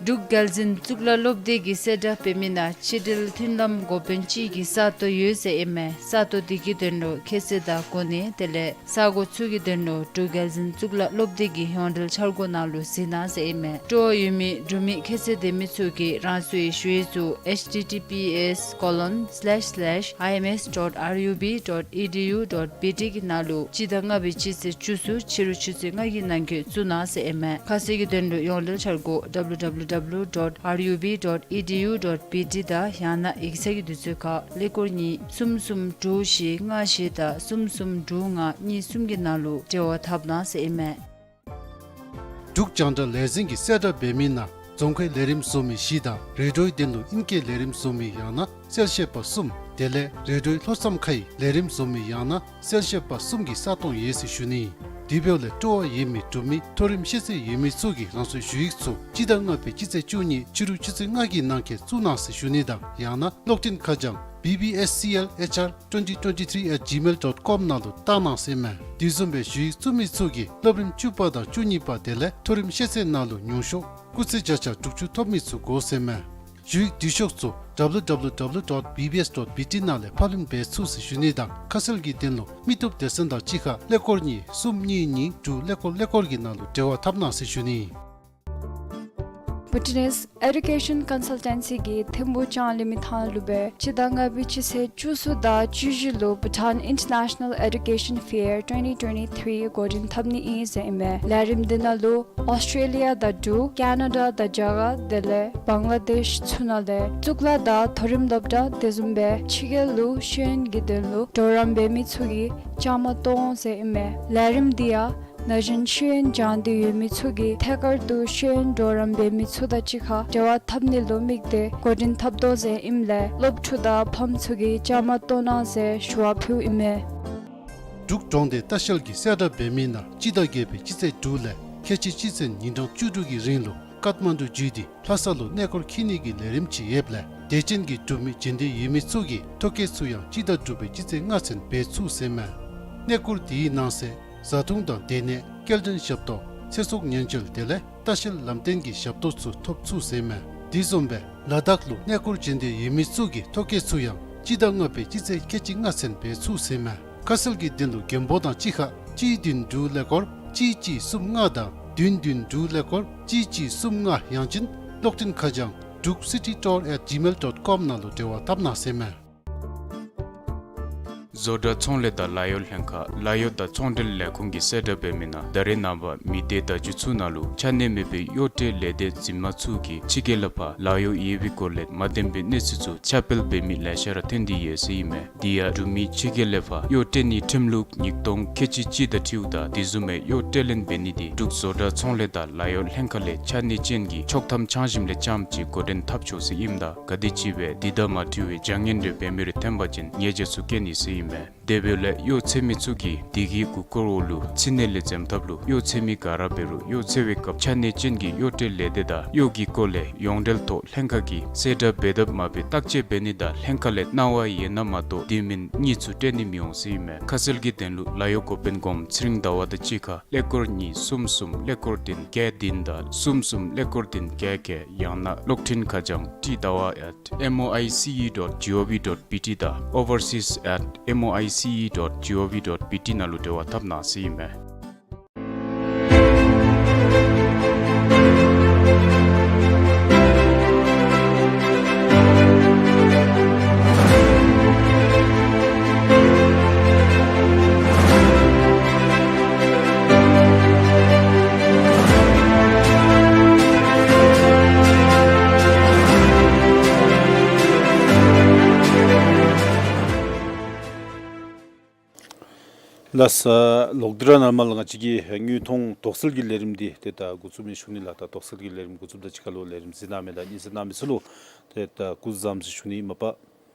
འབྲུག་རྒྱལ་འཛིན་གཙུག་ལག་སློབ་སྡེ་གིས་གསལ་བསྒྲགས་འབད་མི་ནང་སྤྱི་འབྲེལ་མཐུན་ལམ་འགོ་དཔོན་གཅིག་གི་ས་སྟོང་ཡོད་ཟེར་ཨིན་མས། ས་སྟོང་འདི་གི་དོན་ལུ་ཁྱད་ཚད་དང་གོ་གནས་དེ་ལས་ས་གོ་ཚུ་གི་དོན་ལུ་འབྲུག་རྒྱལ་འཛིན་གཙུག་ལག་སློབ་སྡེ་གི་ཡོངས་འབྲེལ་འཆར་སྒོ་ནང་ལུ་གཟིགས་གནང་ཟེར་ཨིན་མས། སྤྲོ་བ་ཡོད་མི་འབྲུག་མི་ཁྱད་ཚད་ལྡན་མི་ཚུ་གིས་རང་སོའི་ཞུ་ཡིག་ཚུ H T T P S colon slash slash I M S dot R U B dot E D U dot B T གི་ནང་ལུ་སྤྱི་ཟླ་ལྔ་པའི་སྤྱི་ཚེས་བཅུ་གསུམ་ཕྱི་རུ་ཆུ་ཚོད་ལྔ་གི་ནང་འཁོད་བཙུགས་གནང་ཟེར་ཨིན་མས། ཁ་གསལ་གྱི་དོན་ལུ་ཡོངས་འབྲེལ་འཆར་སྒོ་W W W dot R U B dot E D U dot B T དང་ཡང་ན་ཡིག་ཚང་གི་དུས་ཚོད་ཁར་ཀླད་ཀོར་གཉིས་གསུམ་གསུམ་དྲུག་བཞི་ལྔ་བཞི་དང་གསུམ་གསུམ་དྲུག་ལྔ་གཉིས་གསུམ་གྱི་ནང་ལུ་འབྲེལ་བ་འཐབ་གནང་ཟེར་ཨིན་མས། འབྲུག་རྒྱང་བསྒྲགས་ལས་འཛིན་གྱིས་གསལ་བསྒྲགས་འབད་མི་ནང་རྫོང་ཁའི་ལས་རིམ་བཟོ་མི་བཞི་དང་རི་ཁྲོད་དོན་ལུ་ཨིན་སྐད་ལས་རིམ་བཟོ་མི་ཡང་ན་གསལ་བཤད་པ་གསུམ་དེ་ལས་རི་ཁྲོད་ལྷོ་མཚམས་ཁའི་ལས་རིམ་བཟོ་མི་ཡང་ན་གསལ་བཤད་པ་གསུམ་གྱི་ས་སྟོང་ཡོད་ཟེར་ཞུ་ནི། དེ་འབདཝ་ལས་སྤྲོ་བ་ཡོད་མི་འབྲུག་མི་མཐོ་རིམ་ཤེས་ཚད་ཡོད་མི་ཚུ་གིས་རང་སོའི་ཞུ་ཡིག་ཚུ་སྤྱི་ཟླ་ལྔ་པའི་སྤྱི་ཚེས་བཅུ་གཉིས་ཕྱི་རུ་ཆུ་ཚོད་ལྔ་གི་ནང་འཁོད་བཙུགས་གནང་ཟེར་ཞུ་ནི་དང་ཡང་ན་གློག་འཕྲིན་ཁ་བྱང་B B S C L H R twenty twenty-three at gmail dot com ནང་ལུ་བཏང་གནང་ཟེར་ཨིན་མས། དེ་བཟུམ་སྦེ་ཞུ་ཡིག་བཙུགས་མི་ཚུ་གིས་སློབ་རིམ་བཅུ་པ་དང་བཅུ་གཉིས་པ་དེ་ལས་མཐོ་རིམ་ཤེས་ཚད་ནང་ལུ་ཉུང་ཤོས་སྐུགས་ཚད་བརྒྱ་ཆ་དྲུག་ཅུ་ཐོབ་མི་ཚུ་དགོ་ཟེར་ཨིན་མས། ཞུ་ཡིག་འབྲི་ཤོག་ཚུ་W W W dot B B S dot B T ནང་ལས་ཕབ་ལེན་འབད་ཚུགས་ཟེར་ཞུ་ནི་དང་ཁ་གསལ་གྱི་དོན་ལུ་མི་སྟོབས་སྡེ་ཚན་དང་གཅིག་ཁར་ཀླད་ཀོར་གཉིས་གསུམ་གཉིས་གཉིས་དྲུག་ཀླད་ཀོར་ཀླད་ཀོར་གྱི་ནང་ལུ་འབྲེལ་བ་འཐབ་གནང་ཟེར་ཞུ་ནི། Bhutanese Education Consultancy གིས་ཐིམ་ཕུག་ལྕང་གླིང་མི་ཐང་ལུ་སྦེ་སྤྱི་ཟླ་ལྔ་པའི་སྤྱི་ཚེས་བཅུ་གསུམ་དང་བཅུ་བཞི་ལུ་Bhutan International Education Fair twenty twenty-three འགོ་འདྲེན་འཐབ་ནི་ཨིན་ཟེར་ཨིན་མས། ལས་རིམ་འདི་ནང་ལུ་ཨོསི་ཊྲེ་ལི་ཡ་དང་འབྲུག་ཀེ་ན་ཌ་དང་རྒྱ་གར་དེ་ལས་བང་ལ་དེཤ་ཚུ་ནང་ལས་གཙུག་ལག་དང་མཐོ་རིམ་སློབ་གྲྭ་དེ་བཟུམ་སྦེ་ཕྱི་རྒྱལ་ལུ་ཤེས་ཡོན་གྱི་དོན་ལུ་གྲོགས་རམ་འབད་མི་ཚུ་གིས་བཅའ་མར་གཏོགས་འོང་ཟེར་ཨིན་མས། ལས་རིམ་འདི་ཡང་ན་གཞོན་ཤེས་ཡོན་སྦྱང་སྟེ་ཡོད་མི་ཚུ་གིས་ཐད་ཀར་དུ་ཤེས་ཡོན་གྲོགས་རམ་འབད་མི་ཚུ་དང་གཅིག་ཁར་འབྲེལ་བ་འཐབ་ནི་ལུ་དམིགས་ཏེ་འགོ་འདྲེན་འཐབ་དོ་ཟེར་ཨིནམ་ལས་སློབ་ཕྲུག་དང་ཕམ་ཚུ་གིས་བཅའ་མར་གཏོགས་གནང་ཟེར་ཞུ་བ་ཕུལཝ་ཨིན་མས། འབྲུག་གྲོང་སྡེ་ལྟ་བཤལ་གྱིས་གསལ་བསྒྲགས་འབད་མི་ནང་སྤྱི་ཟླ་བརྒྱད་པའི་སྤྱི་ཚེས་དྲུག་ལས་ཁལ་གཅིག་སྤྱི་ཚེས་ཉིན་གྲངས་བཅུ་དྲུག་གི་རིང་ལུ་ཀཏ་མན་ཌུ་བརྒྱུད་དེ་ལྷ་ས་ལུ་གནས་སྐོར་འཁྱིད་ནི་གི་ལས་རིམ་ཅིག་ཡོདཔ་ལས་དད་ཅན་གྱི་འབྲུག་མི་འབྱོན་འདོད་ཡོད་མི་ཚུ་གིས་ཐོ་བཀོད་ཚུ་ཡང་སྤྱི་ཟླ་དྲུག་པའི་སྤྱི་ཚེས་ལྔ་ཚུན་འབད་ཚུགས་ཟེར་ཨིན་མས། གནས་སྐོར་དེའི་ནང་གསེས་བཟའ་འཐུང་དང་སྡོད་གནས་སྐྱེལ་འདྲེན་ཞབས་ཏོག་ཚེ་སྲོག་ཉེན་བཅོལ་དེ་ལས་ལྟ་བཤལ་ལམ་སྟོན་གྱི་ཞབས་ཏོག་ཚུ་ཐོབ་ཚུགས་ཟེར་ཨིན་མས། དེ་བཟུམ་སྦེ་ལ་དྭགས་ལུ་གནས་སྐོར་འབྱོན་འདོད་ཡོད་མི་ཚུ་གིས་ཐོ་བཀོད་ཚུ་ཡང་སྤྱི་ཟླ་ལྔ་པའི་སྤྱི་ཚེས་ཁལ་གཅིག་ལྔ་ཚུན་འབད་ཚུགས་ཟེར་ཨིན་མས། ཁ་གསལ་གྱི་དོན་ལུ་མགྱོནམ་འབོ་དང་གཅིག་ཁར་གཅིག་བདུན་དྲུག་ཀླད་ཀོར་གཅིག་གཅིག་གསུམ་ལྔ་དང་བདུན་བདུན་དྲུག་ཀླད་ཀོར་གཅིག་གཅིག་གསུམ་ལྔ་ཡང་ཅིན་གློག་འཕྲིན་ཁ་བྱང་drukcitytour at gmail dot com ནང་ལུ་འབྲེལ་བ་འཐབ་གནང་ཟེར་ཨིན་མས། བཟོ་གྲྭ་ཚོང་ལས་དང་ལཱ་གཡོག་ལྷན་ཁག་ལཱ་གཡོག་དང་ཚོང་འབྲེལ་ལས་ཁུངས་ཀྱིས་གསལ་བསྒྲགས་འབད་མི་ནང་ད་རེས་ནངས་པ་མི་སྡེ་བརྡ་བརྒྱུད་ཚུ་ནང་ལུ་ཆ་གནས་མེད་པའི་གཡོག་ཁྲལ་ལས་སྡེ་འཛིན་མ་ཚུ་གིས་ཕྱི་རྒྱལ་ལས་ཕར་ལཱ་གཡོག་ཡོད་པའི་སྐོར་ལས་མ་བདེན་པའི་གནས་ཚུལ་ཚུ་ཁྱབ་སྤེལ་འབད་མི་ལེ་ཤ་ར་ཐོན་ཏེ་ཡོད་ཟེར་ཨིན་མས། དེ་ཡང་འབྲུག་མི་ཕྱི་རྒྱལ་ལས་ཕར་གཡོག་སྤྲོད་ནིའི་ཁྲིམས་ལུགས་ཉིས་སྟོང་ཁལ་གཅིག་གཅིག་དང་འཁྲིལཝ་ད་དེ་བཟུམ་མའི་གཡོག་སྤྲོད་ལེན་འབད་ནི་དེ་འབྲུག་བཟོ་གྲྭ་ཚོང་ལས་དང་ལཱ་གཡོག་ལྷན་ཁག་ལས་ཆ་གནས་ཅན་གྱི་ཆོག་ཐམ་འཆང་ཞིནམ་ལས་རྐྱངམ་ཅིག་འགོ་འདྲེན་འཐབ་ཆོག་ཟེར་ཨིནམ་ད་ག་དེམ་ཅིག་སྦེ་དེ་དང་མ་འཁྲིལ་བའི་བྱ་ངན་རེ་འབད་མི་རེ་ཐོན་པ་ཅིན་ཉེས་བྱ་ཚུ་བཀལ་ནི་ཟེར་ཨིན་མས། དེ་འབདཝ་ལས་གཡོག་འཚོལ་མི་ཚུ་གིས་དེ་གི་མགུ་སྐོར་འོག་ལུ་ཕྱི་ནང་ལས་འཛེམ་ཐབས་ལུ་གཡོག་འཚོལ་མི་ག་ར་འབད་རུང་གཡོག་འཚོལ་བའི་སྐབས་ཆ་གནས་ཅན་གྱི་གཡོག་སྤྲོད་ལས་སྡེ་དང་གཡོག་གི་སྐོར་ལས་ཡོངས་འབྲེལ་ཐོག་ལྷན་ཁག་གིས་གསལ་བསྒྲགས་འབད་དཔ་མ་འབད་བརྟག་དཔྱད་འབད་ནི་དང་ལྷན་ཁག་ལས་གནང་བ་ཡོད་ན་མ་གཏོགས་དེ་མིན་གཉིས་ཚུ་སྤྲོད་ནི་མི་འོང་ཟེར་ཨིན་མས། ཁ་གསལ་གྱི་དོན་ལུ་ལཱ་གཡོག་འགོ་དཔོན་གོངམ་ཚེ་རིང་ཟླ་བ་དང་གཅིག་ཁར་ཀླད་ཀོར་གཉིས་གསུམ་གསུམ་ཀླད་ཀོར་བདུན་བརྒྱད་བདུན་དང་གསུམ་གསུམ་ཀླད་ཀོར་བདུན་བརྒྱད་བརྒྱད། ཡང་ན་གློག་འཕྲིན་ཁ་བྱང་ཏི་ཟླ་བ་at M O I C E dot G O V dot B T དང་overseas at M O I C E dot G O V dot B T ནང་ལུ་འབྲེལ་བ་འཐབ་གནང་ཟེར་ཨིན་མས། ལགས་སོ། ལོག་སྟེ་ར་ནཱ་མར་ལུ་ང་བཅས་ཀྱི་དངོས་མཐོང་དོགས་སེལ་གྱི་ལས་རིམ་འདི་ཏེ་ད་འགོ་བཙུགས་མི་ཞུ་ནི་ལགས། ད་དོགས་སེལ་གྱི་ལས་རིམ་འགོ་བཙུགསཔ་དང་གཅིག་ཁར་ལུ་ལས་རིམ་གཟིགས་གནང་མི་དང་གཉིས་གཟིགས་གནང་མི་ཚུ་ལུ་ཏེ་ད་སྐུ་གཟུགས་བཟང་ཟེར་ཞུ་ནི་ཨིན་མས་པ།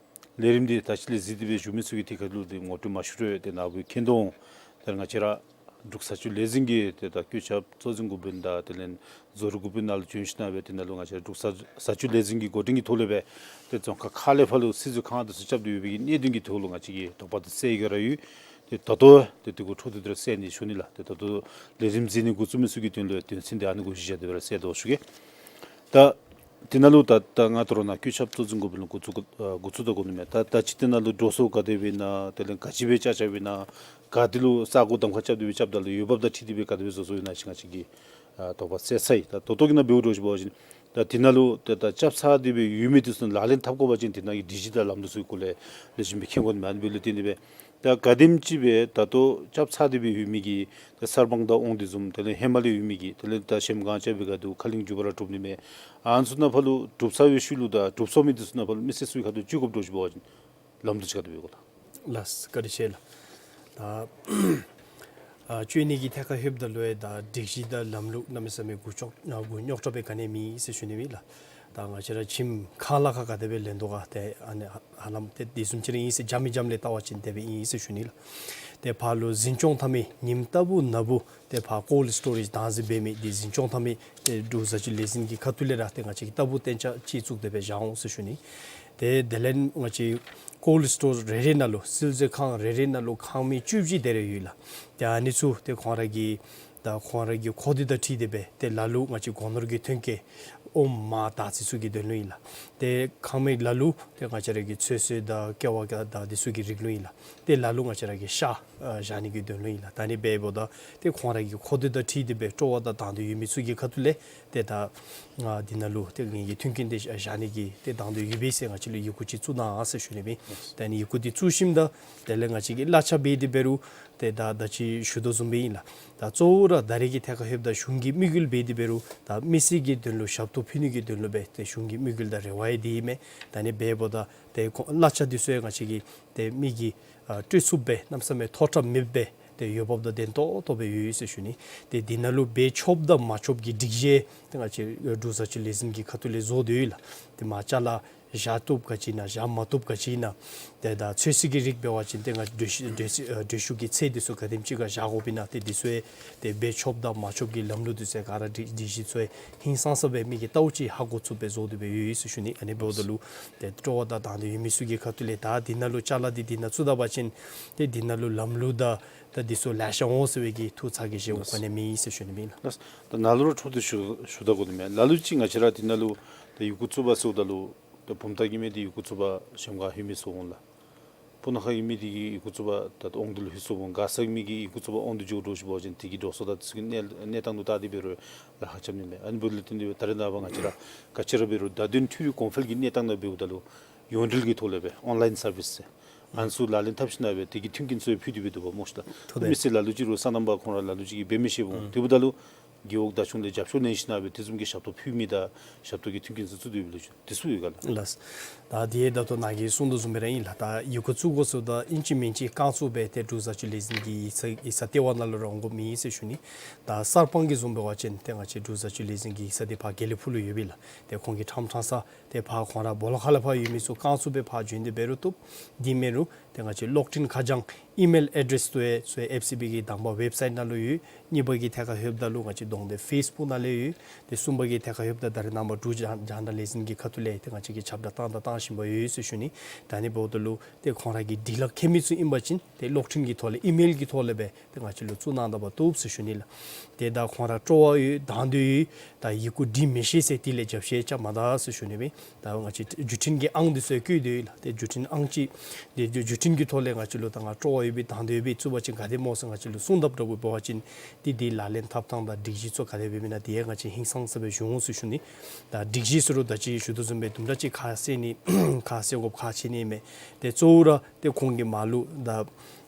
ལས་རིམ་འདི་ད་ཅི་ལས་གཟིགས་ཏེ་སྦེ་བཞུགས་མི་ཚུ་གིས་ཏེ་ག་ལུ་ཏེ་ངོ་སྤྲོད་མ་ཞུ་རུང་ཏེ་ནཱ་བུ་མཁྱེན་དོ་འོང་། ད་ང་བཅས་ར་འབྲུག་བཟའ་བཅའ་ལས་འཛིན་གྱི་ཏེ་ད་བཀོད་ཁྱབ་གཙོ་འཛིན་འགོ་དཔོན་དང་དེ་ལས་བཟོ་རིག་འགོ་དཔོན་ནང་ལུ་བྱོན་ཞིནམ་སྦེ་དེ་ནང་ལུ་ང་བཅས་འབྲུག་བཟའ་བཟའ་བཅའ་ལས་འཛིན་གྱི་འགོ་འདྲེན་གྱི་ཐོག་ལས་སྦེ་ཏེ་རྫོང་ཁག་ཁག་ལས་ཕར་ལུ་སྲིད་བཟོ་ཁང་དེ་ཚུ་རྐྱབ་སྟེ་ཡོད་པའི་གི་གནད་དོན་གྱི་ཐོག་ལུ་ང་བཅས་ཀྱིས་དོགས་པ་དེ་སེལ་ཡི་ག་ར་ཡོད། ཏེ་ད་ལྟོ་ཏེ་དེ་གུ་འཕྲོ་མཐུད་དེ་ར་སེལ་ནི་ཞུ་ནི་ལགས། ཏེ་ད་ལྟོ་ལས་རིམ་གཟིགས་ནི་འགོ་བཙུགས་མི་ཚུ་གི་དོན་ལུ་དོན་ཚན་དེ་ཨ་ནི་གུ་གཞི་བཞག་སྟེ་སྦེ་ར་སེལ་དོ་ཞུ་གེ། ད་དེ་ནང་ལུ་ད་ད་ང་ད་རུང་ནཱ་བཀོད་ཁྱབ་གཙོ་འཛིན་འགོ་དཔོན་ལུ་འགོ་བཙུགས་ཨ་འགོ་བཙུགས་ད་དགོ་ནི་མས། ད་ད་ཅི་དེ་ནང་ལུ་འགྲོ་སོང་ག་དེ་སྦེ་ཨིན་ན་དེ་ལས་ག་ཅི་སྦེ་རྐྱབ་རྐྱབ་ཨིན་ན་ག་ཏེ་ལུ་ས་གོ་གདམ་ཁ་རྐྱབ་སྟེ་སྦེ་རྐྱབ་ད་ལུ་འོས་འབབ་དང་འཁྲིལ་ཏེ་སྦེ་ག་དེ་སྦེ་བཟོ་བཟོཝ་ཨིན་ན་ཅིག་ང་བཅས་ཀྱིས་ཨ་དོགས་པ་སེལ་ཚར་ཡི། ད་ད་ལྟོ་གི་ནང་འབདཝ་འདྲཝ་ཅིག་འབད་བ་ཅིན་ད་དེ་ནང་ལུ་ད་ད་རྐྱབ་ཚར་ཏེ་སྦེ་ཡོད་མི་དེ་ཚུ་ལག་ལེན་འཐབ་དགོ་པ་ཅིན་དེ་ནང་གི་སྒྲིག་གཞི་དང་ལམ་ལུགས་ཚུ་གི་སྐོར་ལས་ལེགས་ཤོམ་སྦེ་མཁྱེན་དགོ་ནི་མས། ཨ་ནི་འབདཝ་ལས་བརྟེན་ཏེ་སྦེ་ད་ག་དེམ་ཅིག་སྦེ་ད་ལྟོ་རྐྱབ་ཚར་ཏེ་སྦེ་ཡོད་མི་གི་ད་གསར་སྤང་དང་དབང་འདུས་བཟུམ་དེ་ལས་ཧེ་མ་ལས་ཡོད་མི་གི་དེ་ལས་ད་གཞལམ་སྒང་རྐྱབ་པའི་སྒང་དུ་ཁ་གླིང་རྒྱུ་བ་ར་གྲུབ་ནི་མས། ཨ་ནི་ཚུ་ནང་ཕར་ལུ་གྲུབ་ཚར་བའི་ཤུལ་ལུ་ད་གྲུབ་སོང་མི་དེ་ཚུ་ནང་ཕར་ལུ་མི་སེར་ཚུ་གི་ཁ་ཐུག་སྤྱོད་དགོཔ་འདྲཝ་ཅིག་འབད་བ་ཅིན་ལམ་ལུགས་ཅིག་ག་དེ་སྦེ་ཡོད་ག་ལགས། ལགས་བཀའ་དྲིན་ཆེ་ལགས། ད་ཨ་སྤྱོད་ནི་གི་ཐད་ཁར་ལྷོདཔ་ད་ལུ་ཡང་ད་སྒྲིག་གཞི་དང་ལམ་ལུགས་གནམ་མེད་ས་མེད་མགུ་ལྕོགས་ཨ་མགུ་རྙོག་དྲགས་སྦེ་ག་ནི་ཡང་མེད་ཟེར་ཞུ་ནི་ཨིན་ལགས། ད་ང་བཅས་ར་ཁྱིམ་ཁང་གླ་ཁར་ག་དེ་སྦེ་ལེན་དོ་ག་ཏེ་ཨ་ནི་ཧ་ལམ་ཏེ་དེ་བཟུམ་ཅིག་ར་ཨིན་ཟེར་རྒྱབ་མི་རྒྱབ་ལས་བལྟ་བ་ཅིན་དེ་སྦེ་ཨིན་ཟེར་ཞུ་ནི་ལགས། ཏེ་ཕར་ལུ་འཛིན་སྐྱོང་འཐབ་མི་ཉིནམ་ལྟ་བུ་ནང་འབད་ཏེ་ཕར་ཀོལཌ་སི་ཊོ་རེཇ་བདག་འཛིན་འབད་མི་དེ་འཛིན་སྐྱོང་འཐབ་མི་ཏེ་འབྲུག་བཟའ་བཅའ་ལས་འཛིན་གྱི་ཁ་ཐུག་ལས་ར་ཏེ་ང་བཅས་ཀྱིས་ལྟ་བུ་གཏན་འཇགས་ཅིག་བཙུགས་ཏེ་སྦེ་བཞག་འོང་ཟེར་ཞུ་ནི། ཏེ་དེ་ལས་ང་བཅས་ཀོལཌ་སི་ཊོ་རེ་རེ་ནང་ལུ་བསིལ་མཛོད་ཁང་རེ་རེ་ནང་ལུ་ཁང་མིག་བཅུ་བཞི་དེ་རེ་ཡོད་ལགས། ཏེ་ཨ་ནི་ཚུ་ཏེ་ཁོང་ར་གི་ད་ཁོང་ར་གི་གོ་བརྡ་དང་འཁྲིལ་ཏེ་སྦེ་ཏེ་ལ་ལུ་ང་བཅས་སྒོ་ནོར་གྱི་ཐོན་སྐྱེད་ཨོམ་མར་དར་ཚིལ་ཚུ་གི་དོན་ལུ་ཨིན་ལགས། ཏེ་ཁང་མིག་ལ་ལུ་ཏེ་ང་བཅས་ར་གི་ཚོད་བསྲེ་དང་ཀེ་བ་དང་དེ་ཚུ་གི་རིགས་ལུ་ཨིན་ལགས། ཏེ་ལ་ལུ་ང་བཅས་ར་གི་ཤ་ཨ་བཞག་ནི་གི་དོན་ལུ་ཨིན་ལགས། ད་ཨ་ནི་འབདཝ་ད་ཏེ་ཁོང་ར་གི་གོ་བརྡ་དང་འཁྲིལ་ཏེ་སྦེ་སྤྲོ་བ་དང་དང་འདོད་ཡོད་མི་ཚུ་གི་ཁ་ཐུག་ལས་ཏེ་ད་ཨ་དེ་ནང་ལུ་ཏེ་ངེ་གི་མཐུན་རྐྱེན་དེ་བཞག་ནི་གི་ཏེ་དང་འདོད་ཡོད་པས་ཟེར་ང་བཅས་ལུ་ཡི་གུ་ཅིག་བཙུགས་གནང་ཟེར་ཞུ་ནི་ཨིན། ད་ཨ་ནི་ཡི་གུ་དེ་བཙུགས་ཞིནམ་ད་དེ་ལས་ང་བཅས་ཀྱིས་གླ་ཆ་འབད་དེ་འབད་རུང་ཏེ་ད་ད་ཅི་ཞུ་དོ་བཟུམ་སྦེ་ཨིན་ལགས། ད་གཙོ་བོ་ར་ད་རེས་ཀྱི་ཐད་ཁར་ལྷོདཔ་ད་གཞུང་གི་དམིགས་ཡུལ་འབད་དེ་འབད་རུང་ད་མི་སེར་གྱི་དོན་ལུ་ཞབས་ཏོག་ཕུལ་ནི་གི་དོན་ལུ་སྦེ་ཏེ་གཞུང་གི་དམིགས་ཡུལ་དང་རེ་བ་ཡང་དེ་ཨིན་མས། ད་ཨ་ནི་འབདཝ་ད་ཏེ་ཁོང་གླ་ཆ་དེ་ཚུ་ཡང་ང་བཅས་ཀྱིས་ཏེ་མི་གི་ཨ་སྤྲོད་ཚུགསཔ་སྦེ་གནམ་མེད་ས་མེད་མཐོ་དྲགས་མེདཔ་སྦེ་ཏེ་འོས་འབབ་དང་ལྡན་ཏོག་ཏོ་སྦེ་ཡོད་ཡོད་ཟེར་ཞུ་ནི། ཏེ་དེ་ནང་ལུ་འབད་ཆོགཔ་དང་མ་ཆོགཔ་གི་སྒྲིག་གཞི་ཏེ་ང་བཅས་འབྲུག་བཟའ་བཅའ་ལས་འཛིན་གྱི་ཁ་ཐུག་ལས་བཟོ་སྟེ་ཡོད་ལགས། ཏེ་མར་ཅ་ལ་བཞག་བཏུབ་ག་ཅི་ཨིན་ན་བཞག་མ་བཏུབ་ག་ཅི་ཨིན་ན། ཏེ་ད་ཚོད་བསྲེ་གི་རིགས་འབད་བ་ཅིན་ཏེ་ང་བཞུགས་བཞུགས་བཞུགས་ཀྱི་ཚད་དེ་ཚུ་ག་དེམ་ཅིག་ཁར་བཞག་དགོཔ་ཨིན་ན་ཏེ་དེ་ཚུ་ཡང་ཏེ་འབད་ཆོགཔ་དང་མ་ཆོགཔ་གི་ལམ་ལུགས་དེ་ཚུ་ཡང་ག་ར་སྒྲིག་སྒྲིག་གཞི་ཚུ་ཡང་ཧིང་སངས་ས་སྦེ་མི་གིས་བལྟ་ཚུགས་ཅིག་ཧ་གོ་ཚུགསཔ་སྦེ་བཟོ་སྟེ་སྦེ་ཡོད་ཡོད་ཟེར་ཞུ་ནི། ཨ་ནི་འབདཝ་ད་ལུ་ཏེ་སྤྲོ་བ་དང་དང་འདོད་ཡོད་མི་ཚུ་གི་ཁ་ཐུག་ལས་ད་དེ་ནང་ལུ་ཅ་ལ་དེ་དེ་ནང་བཙུགས་ད་པ་ཅིན་ཏེ་དེ་ནང་ལུ་ལམ་ལུགས་དང་ད་དེ་ཚུ་ལེ་ཤ་འོང་ཟེར་བའི་གི་ཐུགས་ཚ་གྱང་བཞེས་དགོཔ་ག་ནི་ཡང་མེད་ཟེར་ཞུ་ནི་ཨིན་ལགས། ད་ནཱ་ལུ་ར་འཕྲོ་མཐུད་ཞུ་ཞུ་ད་དགོ་ནི་མས། ལ་ལུ་ཅིག་ང་བཅས་ར་དེ་ནང་ལུ་ད་ཡི་གུ་བཙུགས་པར་སོངམ་ད་ལུ་ད་བུམ་ཐང་གི་མི་དེ་ཡི་གུ་བཙུགས་པར་གཞལམ་སྒང་ལྷོད་མི་ཚུ་འོང་ལགས། སྤུ་ན་ཁ་གི་མི་དེ་གིས་ཡི་གུ་བཙུགས་པར་ད་དབང་འདུས་ལུ་ལྷོད་ཚུགསཔ་འོང་། མགར་ས་གི་མི་གིས་ཡི་གུ་བཙུགས་པར་དབང་འདུས་འགྱོ་འགྱོཝ་ཅིག་འབད་བ་ཅིན་དེ་གི་འགྲོ་སོང་དང་དེ་ཚུ་གི་གནས་གནས་སྟངས་ལུ་བལྟ་སྟེ་འབད་རུང་ལཱ་ཁག་རྐྱབ་ནི་མས། ཨ་ནི་འབདཝ་ལས་བརྟེན་ཏེ་ད་རེས་ནངས་པ་ང་བཅས་ར་ག་ཅི་ར་འབད་རུང་བརྡ་དོན་འཕྲུལ་རིག་གོང་འཕེལ་གྱི་གནས་སྟངས་ནང་འབདཝ་ད་ལུ་ཡོངས་འབྲེལ་གྱི་ཐོག་ལས་སྦེ་ཨོན་ལའིན་སར་བིསི་ཟེར་ ང་ཚུ་ལག་ལེན་འཐབ་ཞིནམ་སྦེ་དེ་གི་མཐུན་རྐྱེན་ཚུ་ཕུལ་ཏེ་སྦེ་འདུག་པ་སྨོ་ཤིག་ལགས། ཐུགས་རྗེ་མི་སེར་ལ་ལུ་ཅིག་རུང་སོ་ནམ་པ་ཁོང་ར་ལ་ལུ་ཅིག་གིས་འབད་མི་ཤེས་པ་འོང་། ཨུམ། དེ་འབདཝ་ད་ལུ་རྒེད་འོག་བདག་སྐྱོང་ལས་རྒྱབ་སྐྱོར་ལེན་ཞིནམ་སྦེ་དེ་བཟུམ་གྱི་ཞབས་ཏོག་ཕུལ་མི་དང་ཞབས་ཏོག་གི་མཐུན་རྐྱེན་ཚུ་བཙུགས་ཏེ་ཡོད་པའི་ལོ་རྒྱུས་དེ་ཚུ་ཡོད་ག་ལགས། ལགས། ད་དེ་ད་ལྟོ་ནཱ་གིས་གསུངས་དོ་བཟུམ་སྦེ་ར་ཨིན་ལགས། ད་ཡི་གུ་བཙུགས་དགོ་ཟེརཝ་ད་ཨིན་ཅི་མིན་ཅི་རྐང་བཙུགས་སྦེ་ཏེ་འབྲུག་བཟའ་སྤྱོད་ལས་འཛིན་གྱི་ཡིག་ཚང་ཡིག་ཚང་ལྟེ་བ་ནང་ལུ་ར་འོང་དགོཔ་མེད་ཟེར་ཞུ་ནི། ད་གསར་སྤང་གི་བཟུམ་འབད་བ་ཅིན་ཏེ་ང་བཅས་འབྲུག་བཟའ་སྤྱོད་ལས་འཛིན་གྱི་ཡིག་ཚང་འདི་ཕར་དགེ་ལེགས་ཕུག་ལུ་ཡོད་པས་ལགས། ཏེ་ཁོང་གི་ཕྲང་ཕྲང་ས་ཏེ་ཕར་ཁོང་ར་སྦོ་ལོགས་ཁ་ལས་ཕར་ཡོད་མི་ཚུ་རྐང་བཙུགས་སྦེ་ཕར་བྱོན་ཏེ་འབད་རུང་བཏུབ། དེ་མེན་རུང་ཏེ་ང་བཅས་གློག་འཕྲིན་ཁ་བྱང་ཨི་མེལ་ཨེ་ཌེསི་ཚུ་ཡང་ཚུ་ཡང་ཨེཕ་སི་བི་གི་དང་པ་ཝེབ་སའིཊ་ནང་ལུ་ཡོད། གཉིས་པ་གི་ཐད་ཁར་ལྷོདཔ་ད་ལུ་ང་བཅས་གདོང་དེབ་ཕེསི་བུཀ་ནང་ལས་ཡོད། ཏེ་གསུམ་པ་གི་ཐད་ཁར་ལྷོདཔ་ད་ད་རེས་ནངས་པ་འབྲུག་རྒྱང་རྒྱང་བསྒྲགས་ལས་འཛིན་གྱི་ཁ་ཐུག་ལས་ཏེ་ང་བཅས་ཀྱིས་ཁྱབ་བསྒྲགས་བཏང་དང་བཏང་བཞིན་པ་ཡོད་ཟེར་ཞུ་ནི། ད་ཨ་ནི་འབདཝ་ད་ལུ་ཏེ་ཁོང་ར་གིས་འབྲི་ལྷག་མཁྱེན་མི་ཚུ་ཨིན་པ་ཅིན་ཏེ་གློག་འཕྲིན་གྱི་ཐོག་ལས་ཨི་མེལ་གྱི་ཐོག་ལས་སྦེ་ཏེ་ང་བཅས་ལུ་བཙུགས་གནང་ད་པ་བཏུབ་ཟེར་ཞུ་ནི་ལགས། ཏེ་ད་ཁོང་ར་སྤྲོ་བ་ཡོད་དང་འདོད་ཡོད། ད་ཡི་གུ་འབྲི་མི་ཤེས་ཟེར་དེ་ལས་རྒྱབ་བཤད་རྐྱབ་མ་ད་ཟེར་ཞུ་ནི་སྦེ། ད་ང་བཅས་བརྒྱུད་འཕྲིན་གྱི་ཨང་འདི་ཚུ་ཡང་བཀོད་དེ་ཡོད་ལགས། ཏེ་བརྒྱུད་འཕྲིན་ཨང་ཅིག་ཏེ་བརྒྱུད་འཕྲིན་གྱི་ཐོག་ལས་ང་བཅས་ལུ་ད་ང་སྤྲོ་བ་ཡོད་པའི་དང་འདོད་ཡོད་པའི་བཙུགས་པ་ཅིན་ག་དེ་སྨོ་ཟེར་ང་བཅས་ལུ་གསུངས་དཔ་འདྲཝ་འབད་བ་ཅིན་ཏེ་དེ་ལག་ལེན་འཐབ་ཐངས་དང་སྒྲིག་གཞི་ཚུ་ག་དེ་སྦེ་ཨིན་ན་དེ་ཡང་ང་བཅས་ཧིང་སངས་ས་སྦེ་ཞུ་འོང་ཟེར་ཞུ་ནི། ད་སྒྲིག་གཞི་ཟེར་རུང་ད་ཅི་ཞུ་དོ་བཟུམ་སྦེ་དུམ་གྲ་ཅིག་ཁ་གསལ་ནི་ཁ་གསལ་དགོཔ་ཁག་ཆེ་ནི་མས། ཏེ་གཙོ་བོ་ར་ཏེ་ཁོང་གིས་མར་ལུ་ད་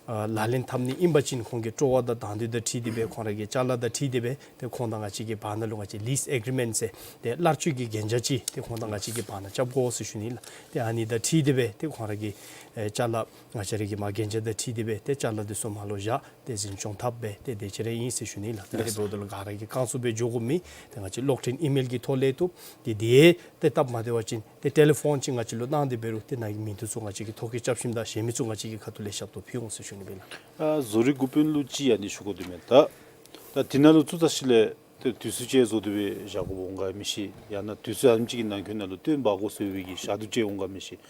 ཨ་ལག་ལེན་འཐབ་ནི་ཨིན་པ་ཅིན་ཁོང་གི་སྤྲོ་བ་དང་དང་འདོད་དང་འཁྲིལ་ཏེ་སྦེ་ཁོང་ར་གི་ཅ་ལ་དང་འཁྲིལ་ཏེ་སྦེ་ཏེ་ཁོང་དང་ང་བཅས་ཀྱི་བར་ན་ལུ་ང་བཅས་ལིསི་ཨེག་རི་མེནཊ་ཟེར་ཏེ་གླར་སྤྱོད་ཀྱི་གན་རྒྱ་ཅིག་ཏེ་ཁོང་དང་ང་བཅས་ཀྱི་བར་ན་རྐྱབ་དགོ་ཟེར་ཞུ་ནི་ལགས། ཏེ་ཨ་ནི་དང་འཁྲིལ་ཏེ་སྦེ་ཏེ་ཁོང་ར་གི་ཨེ་ཅ་ལ་ང་བཅས་ར་གི་མར་གན་རྒྱ་དང་འཁྲིལ་ཏེ་སྦེ་ཏེ་ཅ་ལ་འདི་ཚུ་མར་ལུ་བཞག་སྟེ་འཛིན་སྐྱོང་འཐབ་སྦེ་ཏེ་དེ་ཅིག་ར་ཨིན་ཟེར་ཞུ་ནི་ལགས། ཏེ་ཨ་ནི་འབདཝ་ད་ལུ་ག་ར་གིས་རྐང་བཙུགས་སྦེ་འགྱོ་དགོཔ་མེད། ཏེ་ང་བཅས་གློག་འཕྲིན་ཨི་མེལ་གྱི་ཐོག་ལས་བཏུབ། ཏེ་དེ་ཏེ་སྟབས་མ་བདེ་བ་ཅིན་ཏེ་ཊེ་ལི་ཕོན་ཅིག་ང་བཅས་ལུ་གནང་སྟེ་འབད་རུང་ཏེ་ནཱ་གི་མི་འདི་ཚུ་ང་བཅས་ཀྱིས་ཐོ་བཀོད་རྐྱབ་ཞིནམ་ད་གཞན་མི་ཚུ་ང་བཅས་ཀྱི་ཁ་ཐུག་ལས་ཞབས་ཏོག་ཕུལ་འོང་ཟེར་ཞུ་ནི་སྦེ་ལགས། ཨ་བཟོ་རིག་འགོ་དཔོན་ལུ་ཅིག་ཨ་ནི་ཞུ་དགོ་དོ་མས། ད་ད་དེ་ནང་ལུ་བཙུགས་ཚར་ཞིནམ་ལས་ཏེ་དུས་ཚོད་ཅིག་བཟོ་སྟེ་སྦེ་བཞག་དགོཔ་འོང་ག་མི་ཤེས། ཡང་ན་དུས་ཚོད་ཨ་ནེམ་ཅིག་གི་ནང་འཁོད་ནང་ལུ་སྟོན་འབག་དགོ་ཟེར་བའི་གི་ཞག་དུས་ཅིག་འོང་ག་མི་ཤེས།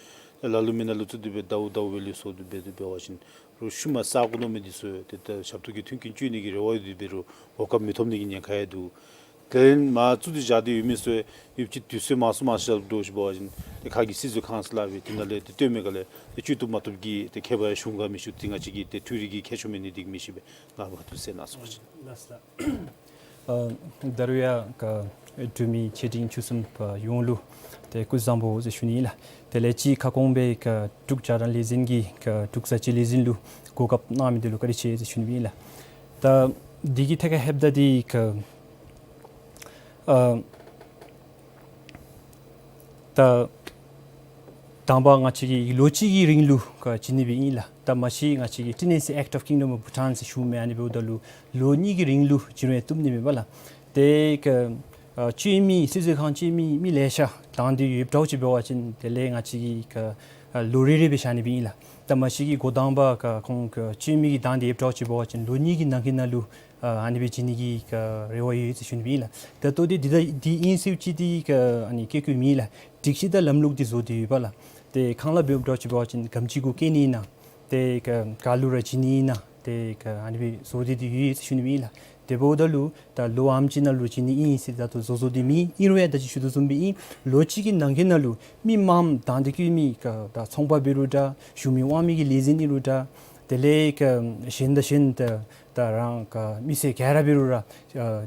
ལ་ལུ་མི་ནང་ལུ་བཙུགས་ཏེ་སྦེ་ཟླཝ་ཟླཝ་སྦེ་ལས་བཟོ་སྟེ་སྦེ་འབད་བ་ཅིན་རོགས་ཤུལ་མ་ས་གོ་ནང་མི་འདི་ཚུ་ཏེ་ད་ཞབས་ཏོག་གི་མཐུན་རྐྱེན་སྤྱོད་ནི་གི་རེ་བ་ཡོད་དེ་འབད་རུང་གོ་སྐབས་མི་ཐོབ་ནི་གི་ཉེན་ཁ་ཡང་འདུག། དེ་ལས་མར་བཙུགས་ཏེ་བཞག་སྟེ་ཡོད་མི་ཚུ་ཡོད་ཅིག་དུས་ཚོད་མང་སུ་མང་སུ་བཞག་འགྱོ་ཞིནམ་འབད་བ་ཅིན་ཏེ་ཁ་གི་སྲིད་ཚོགས་ཁང་ཟེར་སླབ་པའི་དེ་ནང་ལས་ཏེ་སྟོན་མི་ག་ལས་ཏེ་བཅུག་བཏུབ་མ་བཏུབ་ཀྱི་ཏེ་ཁྱད་པར་ཡང་བྱུང་ག་མི་ཤེས། ཏེ་ང་བཅས་ཀྱིས་ཏེ་འཕྲུལ་རིག་གི་ཁྱད་ཆོས་མེད་ནི་འདི་གིས་མི་ཤེས་པས། ང་བ་དུ་ཟེར་གནང་སོང་ཅི། ལགས་སོ། ཨ་ད་རུང་ཡང་ག་འབྲུག་མི་ཆེ་འབྲིང་ཆུང་གསུམ་པ་ཡོངས་ལུ་ཏེ་སྐུ་གཟུགས་བཟང་པོ་ཟེར་ཞུ་ནི་ལགས། དེ་ལས་ཅིག་ཁ་སྐོང་སྦེ་ག་འབྲུག་རྒྱང་བསྒྲགས་ལས་འཛིན་གྱི་ག་འབྲུག་བཟའ་སྤྱོད་ལས་འཛིན་ལུ་གོ་སྐབས་གནང་མི་འདི་ལུ་བཀའ་དྲིན་ཆེ་ཟེར་ཞུ་ནི་ཨིན་ལགས། ད་འདི་གི་ཐད་ཁར་ལྷོདཔ་ད་འདི་ག་ཨ་ད་དང་པ་ང་བཅས་ཀྱིས་ལོ་གཅིག་གི་རིང་ལུ་ག་བྱིན་ནི་སྦེ་ཨིན་ལགས། ད་མ་གཞི་ང་བཅས་ཀྱིས་Trade Nation Act of Kingdom of Bhutan ཟེར་ཞུཝ་མས། ཨ་ནི་འབདཝ་ད་ལུ་ལོ་གཉིས་ཀྱི་རིང་ལུ་བྱིན་རུང་ཡང་བཏུབ་ནི་མས་པ་ལགས། ཏེ་ག་ཨ་སྤྱོད་མི་སྲིད་ཚོགས་ཁང་སྤྱོད་མི་མི་ལེ་ཤ་དང་འདོད་ཡོདཔ་འདྲཝ་ཅིག་འབད་བ་ཅིན་དེ་ལས་ང་བཅས་ཀྱིས་ག་ཨ་ལོ་རེ་རེ་སྦེ་བཞག་ནི་སྦེ་ཨིན་ལགས། ད་མ་གཞི་གི་འགོ་དང་པ་ག་ཁོང་ག་སྤྱོད་མི་གི་དང་འདོད་ཡོདཔ་འདྲཝ་ཅིག་འབད་བ་ཅིན་ལོ་གཉིས་ཀྱི་ནང་འཁོད་ནང་ལུ་ཨ་ཨ་ནི་སྦེ་བྱིན་ནི་གི་ག་རེ་བ་ཡོད་ཟེར་ཞུ་ནི་སྦེ་ཨིན་ལགས། ད་ལྟོ་འདི་འདི་ད་འདི་ཨིན་ཟེར་ཅིག་འདི་ག་ཨ་ནི་བཀོད་བཀོདཔ་མེད་ལགས། སྒྲིག་གཞི་དང་ལམ་ལུགས་འདི་བཟོ་སྟེ་ཡོད་པ་ལགས། ཏེ་ཁང་གླ་འབདཝ་འདྲཝ་ཅིག་འབད་བ་ཅིན་ག་དེམ་ཅིག་གུ་བཀལ་ནི་ཨིན་ན། ཏེ་ག་ག་ལུ་ར་བྱིན་ནི་ཨིན་ན། ཏེ་ག་ཨ་ནི་སྦེ་བཟོ་སྟེ་འདི་ཡོད་ཟེར་ཞུ་ནི་སྦེ་ཨིན་ལགས། དེ་འབདཝ་ད་ལུ་ད་ལོ་ཨ་ནེམ་ཅིག་ནང་ལུ་བྱིན་ནི་ཨིན་ཟེར་ད་ལྟོ་བཟོ་བཟོ་སྟེ་མེད། ཨིན་རུང་ཡང་ད་ཅི་ཞུ་དོ་བཟུམ་སྦེ་ཨིན། ལོ་གཅིག་གི་ནང་འཁོད་ནང་ལུ་མི་མངམ་དང་འདོད་བཀོད་མི་ག་ད་ཚོང་པ་འབད་རུང་འདྲ་གཞུང་མི་དབང་མི་གི་ལས་འཛིན་ཨིན་རུང་འདྲ་དེ་ལས་ག་གཞན་དང་གཞན་ད་ད་རང་ག་མི་སེར་ག་ར་འབད་རུང་ར་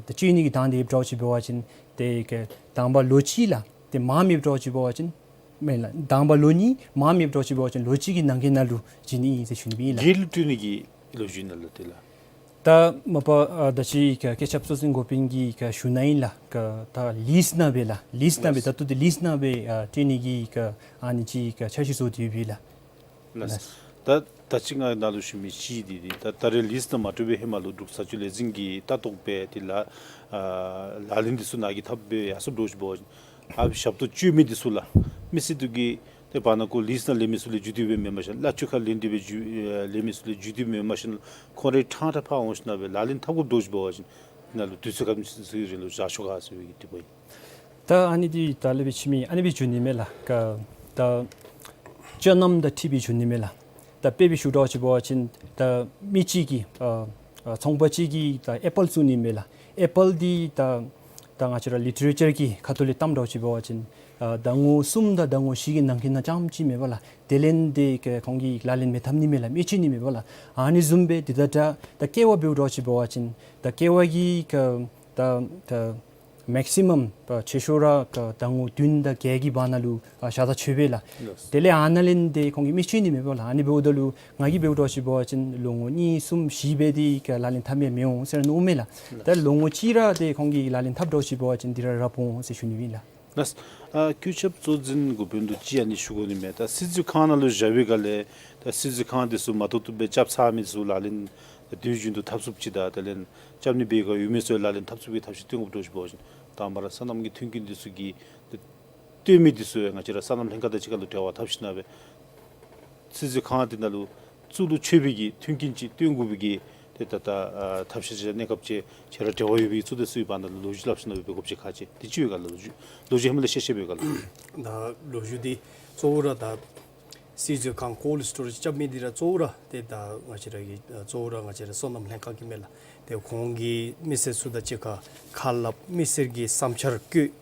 ད་སྤྱོད་ནི་གི་དང་འདོད་ཡོདཔ་འདྲཝ་ཅིག་འབད་བ་ཅིན་ཏེ་ག་དང་པ་ལོ་གཅིག་ལགས། ཏེ་མངམ་ཡོདཔ་འདྲཝ་ཅིག་འབད་བ་ཅིན་མེན་ལགས། དང་པ་ལོ་གཉིས་མངམ་ཡོདཔ་འདྲཝ་ཅིག་འབད་བ་ཅིན་ལོ་གཅིག་གི་ནང་འཁོད་ནང་ལུ་བྱིན་ནི་ཨིན་ཟེར་ཞུ་ནི་སྦེ་ཨིན་ལགས། སྒེར་ལུ་སྤྲོད་ནི་གི་ལོ་རྒྱུས་ནང་ལུ་དེ་ལགས། ད་མ་པ་ཨ་ད་ཅི་ག་བཀོད་ཁྱབ་གཙོ་འཛིན་འགོ་དཔོན་གྱིས་ག་ཞུ་ནི་ཨིན་ལགས། ག་ད་ལིསི་ནང་སྦེ་ལགས། ལིསི་ནང་སྦེ་ལགས། ད་ལྟོ་འདི་ལིསི་ནང་སྦེ་ཨ་སྤྲོད་ནི་གི་ག་ཨ་ནི་ཅིག་ག་འཆར་གཞི་བཟོ་སྟེ་ཡོད་པས་ལགས། ལགས། ལགས། ད་ད་ཅི་ང་ནཱ་ལུ་ཞུ་མི་ཅིག་འདི་འདི་ད་ད་རེས་ལིསི་ནང་མ་སྤྲོད་པའི་ཧེ་མ་ལུ་འབྲུག་བཟའ་སྤྱོད་ལས་འཛིན་གྱིས་ལྟ་རྟོག་འབད་དེ་ལགས། ཨ་ལག་ལེན་འདི་ཚུ་ནཱ་གིས་འཐབ་སྦེ་ཡར་སོངམ་འདྲཝ་ཅིག་འབད་བ་ཅིན་ཨ་ཞབས་ཏོག་སྤྱོད་མི་འདི་ཚུ་ལགས། མི་སེར་འདི་གིས་ཏེ་བར་ན་ཁོ་ལིསི་ནང་ལེན་མི་ཚུ་ལས་བརྒྱུད་དེ་སྦེ་མེན་པར་ཞིན་གླ་ཆ་ཁར་ལེན་ཏེ་སྦེ་བརྒྱུད་ཨེ་ལེན་མི་ཚུ་ལས་བརྒྱུད་དེ་མེན་པར་ཞིན་ཁོང་རའི་ཕྲང་ཕྲང་ཕར་འོང་ཞིན་ན་སྦེ་ལག་ལེན་འཐབ་དགོཔ་འདྲཝ་ཅིག་འབད་བ་ཅིན་ནཱ་ལུ་དུས་ཚོད་ག་དེམ་ཅིག་རིང་ལུ་བཞག་ཆོག་ག་ཟེར་བའི་གི་དྲི་བ་ཨིན། ད་ཨ་ནི་འདི་ད་ལས་འབད་ཅི་མི་ཨ་ནི་སྦེ་ཞུ་ནི་མས་ལགས། ག་ད་སྤྱོད་ལམ་དང་འཁྲིལ་སྦེ་ཞུ་ནི་མས་ལགས། ད་དཔེ་སྦེ་ཞུ་འདྲཝ་ཅིག་འབད་བ་ཅིན་ད་མི་ཅིག་གིས་ཨ་ཨ་ཚོང་པ་ཅིག་གིས་ད་ཨེ་པཱལ་བཙུགས་ནི་མས་ལགས། ཨེ་པཱལ་འདི་ད་ད་ང་བཅས་ར་ལི་ཊི་རེ་ཅར་གྱི་ཁ་ཐུག་ལས་གཏམ་འདྲཝ་ཅིག་འབད་བ་ཅིན་ཨ་ཟླ་ངོ་གསུམ་དང་ཟླ་ངོ་བཞི་གི་ནང་འཁོད་ནང་རྐྱངམ་ཅིག་མས་པ་ལགས། དེ་ལས་འདི་ག་ཁོང་གིས་ལག་ལེན་མི་འཐབ་ནི་མས་ལགས། མི་སྤྱོད་ནི་མས་པ་ལགས། ཨ་ནི་བཟུམ་སྦེ་འདི་ད་ད་ད་ཀེ་བ་འབདཝ་འདྲཝ་ཅིག་འབད་བ་ཅིན་ད་ཀེ་བ་གི་ག་ད་ད་ མེག་སི་མམ་ཆེ་ཤོས་ར་ཟླ་ངོ་བདུན་དང་བརྒྱད་ཀྱི་བར་ན་ལུ་ཨ་ཞག་ད་ཆོད་པས་ལགས། ལགས། དེ་ལས་ཨ་ནཱ་ལས་ཏེ་ཁོང་གིས་མི་ཆོད་ནི་མས་པ་ལགས། ཨ་ནི་འབདཝ་ད་ལུ་ང་གིས་འབདཝ་ད་ཅིག་འབད་བ་ཅིན་ལོ་ངོ་གཉིས་གསུམ་བཞི་འབད་དེ་ལག་ལེན་འཐབ་མི་མི་འོང་ཟེར་མནོཝ་མས་ལགས། ད་ལོ་ངོ་གཅིག་ར་ཏེ་ཁོང་གིས་ལག་ལེན་འཐབ་འགྱོ་ཅིག་འབད་བ་ཅིན་འདི་ར་ར་འོང་ཟེར་ཞུ་ནི་ཨིན་ལགས། ལགས། ཨ་སྐུ་ཞབས་གཙོ་འཛིན་འགོ་དཔོན་ལུ་ཅིག་ཨ་ནི་ཞུ་དགོ་ནི་མས། ད་སྲིད་བྱུས་ཁང་ནང་ལུ་བཞག་པའི་སྒང་ལས་ད་སྲིད་བྱུས་ཁང་འདི་ཚུ་མ་ཐུབ་ཐུབ་སྦེ་རྐྱབ་ཚར་མི་ཚུ་ལག་ལེན་དུས་རྒྱུན་དུ་འཐབ་ཚུགསཔ་ཅིག་དང་དེ་ལས་རྐྱབ་ནི་འབད་ག་ཡོད་མི་ཚུ་ལག་ལེན་འཐབ་ཚུགས་པའི་ཐབས་ཤེས་སྟོན་དགོཔ་འདྲཝ་ཅིག་འབད་བ་ཅིན་དང་པ་ར་སོ་ནམ་གྱི་མཐུན་རྐྱེན་འདི་ཚུ་གི་སྟོན་མི་འདི་ཚུ་ཡང་ང་བཅས་ར་སོ་ནམ་ལྷན་ཁག་དང་གཅིག་ཁར་ལུ་འབྲེལ་བ་འཐབ་ཞིནམ་སྦེ་སྲིད་བྱུས་ཁང་འདི་ནང་ལུ་གཙུག་ལུ་མཆོད་པའི་གི་མཐུན་རྐྱེན་ཅིག་སྟོན་དགོ་པའི་གི་ཏེ་ད་ད་ཨ་ཐབས་ཤེས་ཅིག་གནས་སྐབས་ཅིག་ཁྱེད་ར་འབྲེལ་བ་ཡོད་པའི་གཙུག་སྡེ་ཚུ་གི་བར་ན་ལུ་ལོ་རྒྱུས་སླབ་ཞིནམ་སྦེ་འབད་དགོཔ་ཅིག་ག་ཅི་དེ་ཅིག་ཡོད་ག་ལགས། ལོ་རྒྱུས་ལོ་རྒྱུས་ཧེ་མ་ལས་ཤེས་ཤེས་འབད་ག་ལགས། ད་ལོ་རྒྱུས་འདི་གཙོ་བོ་ར་ད་སྲིད་བྱུས་ཁང་ཀོལཌ་སི་ཊོ་རེཇ་རྐྱབ་མི་འདི་ར་གཙོ་བོ་ར་ཏེ་ད་ང་བཅས་ར་གི་ཨ་གཙོ་བོ་ར་ང་བཅས་ར་སོ་ནམ་ལྷན་ཁག་གི་མས་ལགས། ཏེ་ཁོང་གིས་མི་སེར་ཚུ་དང་གཅིག་ཁར་ཁ་སླབ་མི་སེར་གྱི་བསམ་འཆར་བཀོད།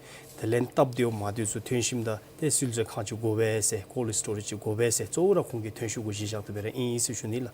དེ་ལས་སྟབས་བདེཝ་མ་བདེཝ་ཚུ་ཐོན་ཞིནམ་ད་ཏེ་སྲིད་བྱུས་ཁང་ཅིག་དགོ་པས་ཟེར་ཀོལཌ་སི་ཊོ་རེཇ་ཅིག་དགོ་པས་ཟེར་གཙོ་བོ་ར་ཁོང་གི་ཐོན་ཤུགས་གུ་གཞི་བཞག་སྟེ་སྦེ་ར་ཨིན་ཟེར་ཞུ་ནི་ལགས།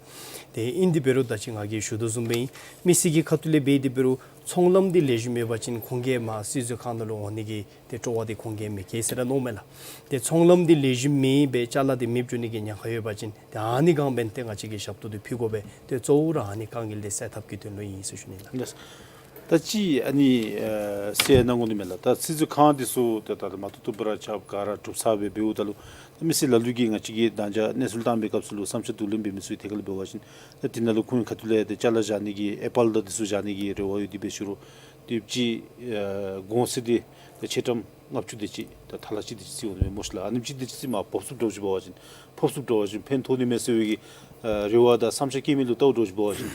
ཏེ་ཨིན་དེ་འབད་རུང་ད་ཅི་ང་གིས་ཞུ་དོ་བཟུམ་སྦེ་ཨིན། མི་སེར་གྱི་ཁ་ཐུག་ལས་འབད་དེ་འབད་རུང་ཚོང་ལམ་འདི་ལེགས་ཤོམ་ཡོད་པ་ཅིན་ཁོང་གིས་མར་སྲིད་བྱུས་ཁང་ནང་ལུ་འོང་ནི་གི་ཏེ་སྤྲོ་བ་འདི་ཁོང་གིས་མི་བསྐྱེད་ཟེར་ར་མནོཝ་མས་ལགས། ཏེ་ཚོང་ལམ་འདི་ལེགས་ཤོམ་མེད་པར་ཅ་ལ་འདི་མེདཔ་འགྱོ་ནི་གི་ཉེན་ཁ་ཡོད་པ་ཅིན་ཏེ་ཨ་ནི་སྒང་འབད་ནི་ཏེ་ང་བཅས་ཀྱིས་ཞབས་ཏོག་འདི་ཕུལ་དགོ་པས། ཏེ་གཙོ་བོ་ར་ཨ་ནི་དཀའ་ངལ་འདི་སེལ་ཐབས་ཀྱི་དོན་ལུ་ཨིན་ཟེར་ཞུ་ནི་ལགས། ལགས། ད་ཅི་ཨ་ནི་ཨ་ཟེར་གནང་དགོ་ནི་མས་ལགས། ད་སྲིད་བྱུས་ཁང་འདི་ཚུ་ད་ད་མ་ཐུབ་ཐུབ་ར་རྐྱབ་ག་ར་གྲུབ་ཚར་སྦེ་འབདཝ་ད་ལུ་ད་མི་སེར་ལ་ལུ་གིས་ང་བཅས་ཀྱིས་ད་ཅི་གནས་ཚུལ་བཏང་པའི་སྐབས་སུ་ལུ་བསམ་འཆར་བསྡུ་ལེན་འབད་མི་ཚུ་གི་ཐད་ཁར་ལུ་འབད་བ་ཅིན་ད་འདི་ནང་ལུ་ཁོང་གི་ཁ་ཐུག་ལས་ཏེ་ཅ་ལ་བཞག་ནི་གི་ཨེ་པཱལ་དང་འདི་ཚུ་བཞག་ནི་གི་རེ་བ་ཡོད་དེ་འབད་ཞུ་རུང་དེ་ཅིག་ཨ་གོང་ཚད་འདི་ད་ཆེ་ཏམ་ལྔ་བཅུ་དེ་ཅིག་ད་ཐ་ལ་གཅིག་དེ་ཅིག་རྩིས་འོང་ནི་མས་སྨོ་ཤི་ལགས། ཨ་ནེམ་ཅིག་དེ་ཅིག་རྩིས་མར་ཕབ་ཚུགསཔ་འདྲཝ་ཅིག་འབད་བ་ཅིན་ཕབ་ཚུགསཔ་འདྲཝ་ཅིན་ཕན་ཐོགས་ནི་མས་ཟེར་བའི་གི་ཨ་རེ་བ་དང་བསམ་འཆར་བསྐྱེད་མི་ལུ་བལྟཝ་འདྲཝ་ཅིག་འབད་བ་ཅིན་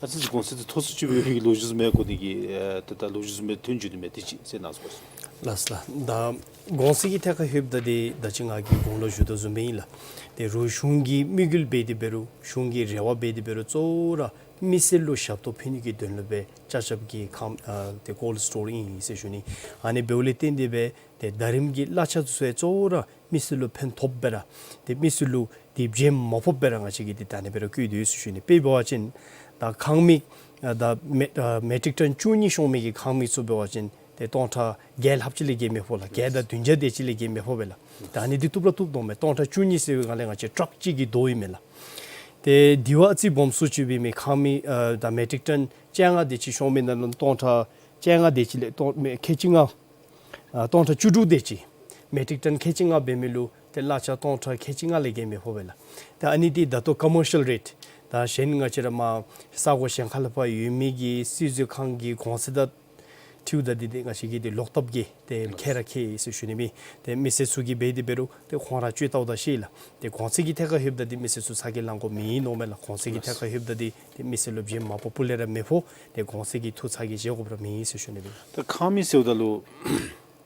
ཨ་ཙི་ཅིག་གོང་ཚད་འདི་མཐོ་སུ་ཅིག་འབད་བའི་གི་ལོ་རྒྱུས་ཟེར་མི་གོ་ནི་གི་ཨ་ད་ད་ལོ་རྒྱུས་ཟེར་མི་ཐོན་འགྱོ་ནི་མས། དེ་ཅིག་ཟེར་གནང་སོང་། ལགས་ལགས། ད་གོང་ཚད་ཀྱི་ཐད་ཁར་ལྷོདཔ་ད་འདི་ད་ཅི་ང་གིས་གོང་ལུ་ཞུ་དོ་བཟུམ་སྦེ་ཨིན་ལགས། ཏེ་རུང་གཞུང་གི་དམིགས་ཡུལ་འབད་དེ་འབད་རུང་གཞུང་གི་རེ་བ་འབད་དེ་འབད་རུང་གཙོ་བོ་ར་མི་སེར་ལུ་ཞབས་ཏོག་ཕུལ་ནི་གི་དོན་ལུ་སྦེ་ཅ་ཆས་ཀྱི་ཁང་ཨ་ཏེ་ཀོལཌ་སི་ཊོར་ཨིན་ཟེར་ཞུ་ནི། ཨ་ནི་འབདཝ་ལས་བརྟེན་ཏེ་སྦེ་ཏེ་ཟླ་རིམ་གྱི་གླ་ཆ་ཚུ་ཡང་གཙོ་བོ་ར་མི་སེར་ལུ་ཕན་ཐོགསཔ་སྦེ་ར་ཏེ་མི་སེར་ལུ་ཏེ་བྱིན་མ་ཕོགཔ་སྦེ་ར་ང་བཅས་ཀྱིས་ཏེ་ད་ཨ་ནི་སྦེ་ར་བཀོད་དེ་ཡོད་ཟེར་ཞུ་ནི། དཔེ་འབད་བ་ཅིན་ད་ཁང་མིག་ཨ་ད་མེ་ཨ་མེ་ཊིག་ཊོན་བཅུ་གཉིས་ཤོང་མི་གི་ཁང་མིག་ཚུ་འབད་བ་ཅིན་ཏེ་སྟོང་ཕྲག་བརྒྱད་ལྷགཔ་ཅིག་ལས་བརྒལ་མི་ཕོག་ལགས། བརྒྱད་དང་བདུན་བརྒྱ་དེ་ཅིག་ལས་བརྒལ་མི་ཕོག་པས་ལགས། ད་ཨ་ནི་འདི་བཏུབ་ར་བཏུབ་དོ་མས། སྟོང་ཕྲག་བཅུ་གཉིས་ཟེར་བའི་སྒང་ལས་ང་བཅས་ཊཱག་གཅིག་གི་དོ་ཨིན་མས་ལགས། ཏེ་དེ་བ་ཨ་ཙི་སྦོམ་སུ་ཅིག་འབད་མི་ཁང་མིག་ཨ་ད་མེ་ཊིག་ཊོན་བཅོ་ལྔ་དེ་ཅིག་ཤོང་མི་ནང་ལུ་སྟོང་ཕྲག་བཅོ་ལྔ་དེ་ཅིག་ལས་སྟོང་མེ་ཁལ་གཅིག་ལྔ་ཨ་སྟོང་ཕྲག་བཅུ་དྲུག་དེ་ཅིག་མེ་ཊིག་ཊོན་ཁལ་གཅིག་ལྔ་འབད་མི་ལུ་ཏེ་གླ་ཆ་སྟོང་ཕྲག་ཁལ་གཅིག་ལྔ་ལས་བརྒལ་མི་ཕོག་པས་ལགས། ད་ཨ་ནི་འདི་ད་ལྟོ་ཀོ་མར་ཤལ་རེཊ་ད་གཞན་ང་བཅས་ར་མར་ས་གོ་གཞན་ཁ་ལས་ཕར་ཡོད་མི་གི་སྲིད་བྱུས་ཁང་གི་གོང་ཚད་དང་འཁྲིལཝ་ད་འདི་འདི་ང་བཅས་ཀྱིས་འདི་ལོག་ལྟབ་ཀྱིས་ཏེ་ཁྱད་ར་ཁྱད་ཡི་ཟེར་ཞུ་ནི་མེད། ཏེ་མི་སེར་ཚུ་གིས་འབད་དེ་འབད་རུང་ཏེ་ཁོང་ར་སྤྱོད་བལྟཝ་ད་ཤེས་ལགས། ཏེ་གོང་ཚད་ཀྱི་ཐད་ཁར་ལྷོདཔ་ད་འདི་མི་སེར་ཚུ་ཚ་གྱང་ལང་དགོཔ་མེད་མནོཝ་མས་ལགས། གོང་ཚད་ཀྱི་ཐད་ཁར་ལྷོདཔ་ད་འདི་ཏེ་མི་སེར་ལུ་བྱིན་མ་ཕོགཔ་ལས་ར་མི་ཕོག། ཏེ་གོང་ཚད་ཀྱི་ཐུགས་ཚ་གྱང་བཞེས་དགོཔ་ར་མེད་ཟེར་ཞུ་ནི་མེད། ད་ཁང་མིག་ཟེརཝ་ད་ལུ་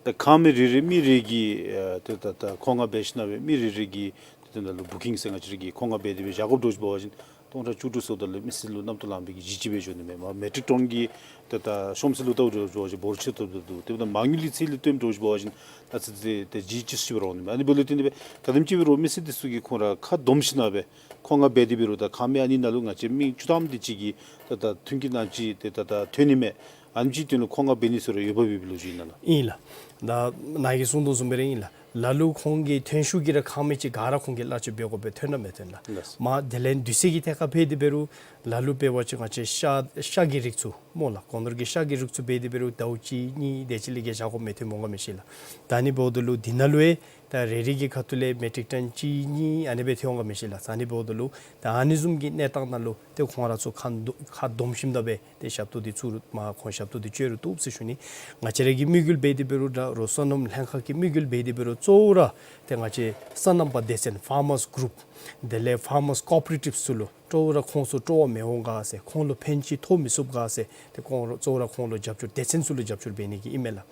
ད་ཁང་མིག་རེ་རེ་མི་རེ་གིས་ཨ་ཏེ་ད་ད་མཁོ་མངགས་འབད་ཞིནམ་སྦེ་མི་རེ་རེ་གིས་ཏེ་ད་ལུ་བུ་ཀིང་ཟེར་ང་བཅས་ར་གིས་མཁོ་མངགས་འབད་དེ་སྦེ་བཞག་དགོཔ་འདྲཝ་ཅིག་འབད་བ་ཅིན་སྟོང་ཕྲག་བཅུ་དྲུག་ཟེརཝ་ད་ལུ་མི་སེར་ལུ་རྣམ་རྟོག་ལངས་པའི་གི་གཞི་ཅིག་སྦེ་འགྱོ་ནི་མས། མར་མེ་ཊིག་ཊོན་གྱི་ཏེ་ད་ཤོང་ཚད་ལུ་བལྟཝ་འདྲཝ་ཅིག་འབོར་ཆེ་ཏོག་ཏོ་འདུག། དེ་འབདཝ་ད་མ་དངུལ་གྱི་ཚད་ལས་བཏོནམ་འདྲཝ་ཅིག་འབད་བ་ཅིན་ད་ཚེ་ཚེ་ཏེ་གཞི་ཅིག་སྦེ་ར་འོང་ནི་མས། ཨ་ནི་འབདཝ་ལས་བརྟེན་ཏེ་སྦེ་ག་དེམ་ཅིག་འབད་རུང་མི་སེར་འདི་ཚུ་གིས་ཁོང་ར་ཁ་སྡོམ་ཞིནམ་སྦེ་མཁོ་མངགས་འབད་དེ་འབད་རུང་ད་ཁང་མིག་ཨ་ནི་ནང་ལུ་ང་བཅས་མི་བཅུ་ཐམ་དེ་ཅིག་གིས་ད་ད་མཐུན་རྐྱེན་ནང་ཅིག་ཏེ་ད་ད་ཐོན་ནི་མས། ཨ་ནེམ་ཅིག་དོན་ལུ་མཁོ་མངགས་འབད་ནི་ཚུ་ར་ཡོདཔ་འབད་བའི་ལོ་རྒྱུས་ཨིན་ན་ལགས། ཨིན་ལགས། ད་ནཱ་གིས་གསུངས་དོ་བཟུམ་སྦེ་ར་ཨིན་ལགས། ལ་ལུ་ཁོང་གི་ཐོན་ཤུགས་ཀྱིས་ར་ཁང་མིག་ཅིག་ག་ར་ཁོང་གིས་གླ་ཆ་འབད་དགོཔ་སྦེ་ཐོན་ར་མི་ཐོན་ལགས། ལགས། མར་དེ་ལས་དུས་ཚོད་ཀྱི་ཐད་ཁར་འབད་དེ་འབད་རུང་ལ་ལུ་འབད་བ་ཅིན་ང་བཅས་ཤ་ཤ་གི་རིགས་ཚུ་སྨོ་ལགས། སྒོ་ནོར་གྱི་ཤ་གི་རིགས་ཚུ་འབད་དེ་འབད་རུང་ཟླཝ་གཅིག་གཉིས་དེ་ཅིག་ལས་བརྒལ་བཞག་དགོཔ་མི་ཐོན་འོང་ག་མི་ཤེས་ལགས། ད་ཨ་ནི་འབདཝ་ད་ལུ་འདི་ནང་ལུ་ཡང་ད་རེ་རེ་གི་ཁ་ཐུག་ལས་མེ་ཊིག་ཊོན་གཅིག་གཉིས་ཨ་ནི་སྦེ་ཐོན་འོང་ག་མི་ཤེས་ལགས། ཨ་ནི་འབདཝ་ད་ལུ་ད་ཨ་ནི་བཟུམ་གྱི་གནས་སྟངས་ནང་ལུ་ཏེ་ཁོང་ར་ཚུ་ཁ་སྡོམ་ཁ་སྡོམ་ཞིནམ་ད་སྦེ་ཏེ་ཞབས་ཏོག་འདི་ཚུ་རུང་མར་ཁོང་ཞབས་ཏོག་འདི་སྤྱོད་རུང་བཏུབ་ཟེར་ཞུ་ནི། ང་བཅས་ར་གི་དམིགས་ཡུལ་འབད་དེ་འབད་རུང་ད་རུང་སོ་ནམ་ལྷན་ཁག་གི་དམིགས་ཡུལ་འབད་དེ་འབད་རུང་གཙོ་བོ་ར་ཏེ་ང་བཅས་སོ་ནམ་པ་སྡེ་ཚན་ཕར་མརས་གུ་རུབ་དེ་ལས་ཕར་མརས་ཀོ་ཨོ་པ་རེ་ཊིབ་ཚུ་ལུ་གཙོ་བོ་ར་ཁོང་ཚུ་སྤྲོ་བ་མི་འོང་ག་ཟེར་ཁོང་ལུ་ཕན་ཅིག་ཐོགས་མི་ཚུགས་ག་ཟེར་ཏེ་ཁོང་ར་གཙོ་བོ་ར་ཁོང་ལུ་རྒྱབ་སྐྱོར་སྡེ་ཚན་ཚུ་ལུ་རྒྱབ་སྐྱོར་འབད་ནི་གི་ཨིན་མས་ལགས།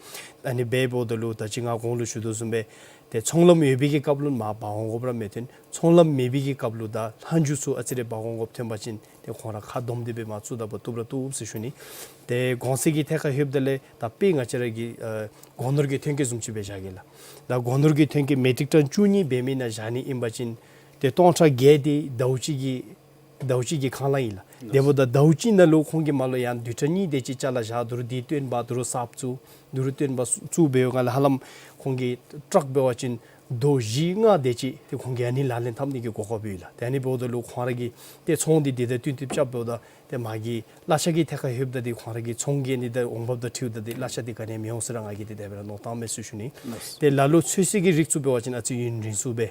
ཨ་ནི་འབདཝ་ད་ལུ་ད་ཅི་ང་གོང་ལུ་ཞུ་དོ་བཟུམ་སྦེ་ཏེ་ཚོང་ལམ་ཡོད་པའི་གི་སྐབས་ལུ་མར་འབག་འོང་དགོཔ་ར་མི་ཐོན། ཚོང་ལམ་མེད་པའི་གི་སྐབས་ལུ་ད་ལྷག་མཇུག་ཚུ་ཨ་ཙི་རེ་འབག་འོང་དགོཔ་ཐོན་པ་ཅིན་ཏེ་ཁོང་ར་ཁ་སྡོམ་སྟེ་སྦེ་མར་བཙུགས་ད་པ་བཏུབ་ར་བཏུབ་ཟེར་ཞུ་ནི། ཏེ་གོང་ཚད་ཀྱི་ཐད་ཁར་ལྷོདཔ་ད་ལས་ད་དཔེ་ང་བཅས་ར་གི་ཨ་སྒོ་ནོར་གྱི་ཐོན་སྐྱེད་བཟུམ་ཅིག་སྦེ་བཞག་གེ་ལགས། ད་སྒོ་ནོར་གྱི་ཐོན་སྐྱེད་མེ་ཊིག་ཊོན་བཅུ་གཉིས་འབད་མི་ནང་བཞག་ནི་ཨིན་པ་ཅིན་ཏེ་སྟོང་ཕྲག་བརྒྱད་འདི་ཟླཝ་གཅིག་གི་ ཟླཝ་གཅིག་གི་ཁ་ལས་ཨིན་ལགས། དེ་འབདཝ་ད་ཟླཝ་གཅིག་ནང་ལུ་ཁོང་གིས་མར་ལུ་ཡང་བདུན་ཕྲག་གཉིས་དེ་ཅིག་ཅ་ལ་བཞག། དོ་རུང་དེ་བཏོན་པ་དོ་རུང་གསརཔ་བཙུགས། དོ་རུང་བཏོན་པ་བཙུགས་འབདཝ་ད་ལུ་ཧ་ལམ་ཁོང་གིས་ཊཱཀ་འབད་བ་ཅིན་རྡོ་བཞི་ལྔ་དེ་ཅིག་ཏེ་ཁོང་གིས་ཨ་ནི་ལག་ལེན་འཐབ་ནི་གི་གོ་སྐབས་ཡོད་ལགས། ཏེ་ཨ་ནི་འབདཝ་ད་ལུ་ཁོང་ར་གིས་ཏེ་ཚོང་འདི་དེ་དང་བསྟུན་ཏེ་རྐྱབ་འབདཝ་ད་ཏེ་མ་གི་གླ་ཆ་གི་ཐད་ཁར་ལྷོདཔ་ད་ཏེ་ཁོང་ར་གི་ཚོང་གི་ཨ་ནི་ད་འོང་འབབ་དང་འཁྲིལཝ་ད་ཏེ་གླ་ཆ་འདི་ག་ནི་ཡང་མི་འོང་ཟེར་ར་ང་གིས་ཏེ་དེ་སྦེ་ར་མནོ་བསམ་བཏངམ་མས་ཟེར་ཞུ་ནི། ཏེ་ལ་ལུ་ཚོད་བསྲེ་གི་རིགས་བཙུགས་འབད་བ་ཅིན་ཨ་ཙི་ཡུན་རིང་སུ་སྦེ་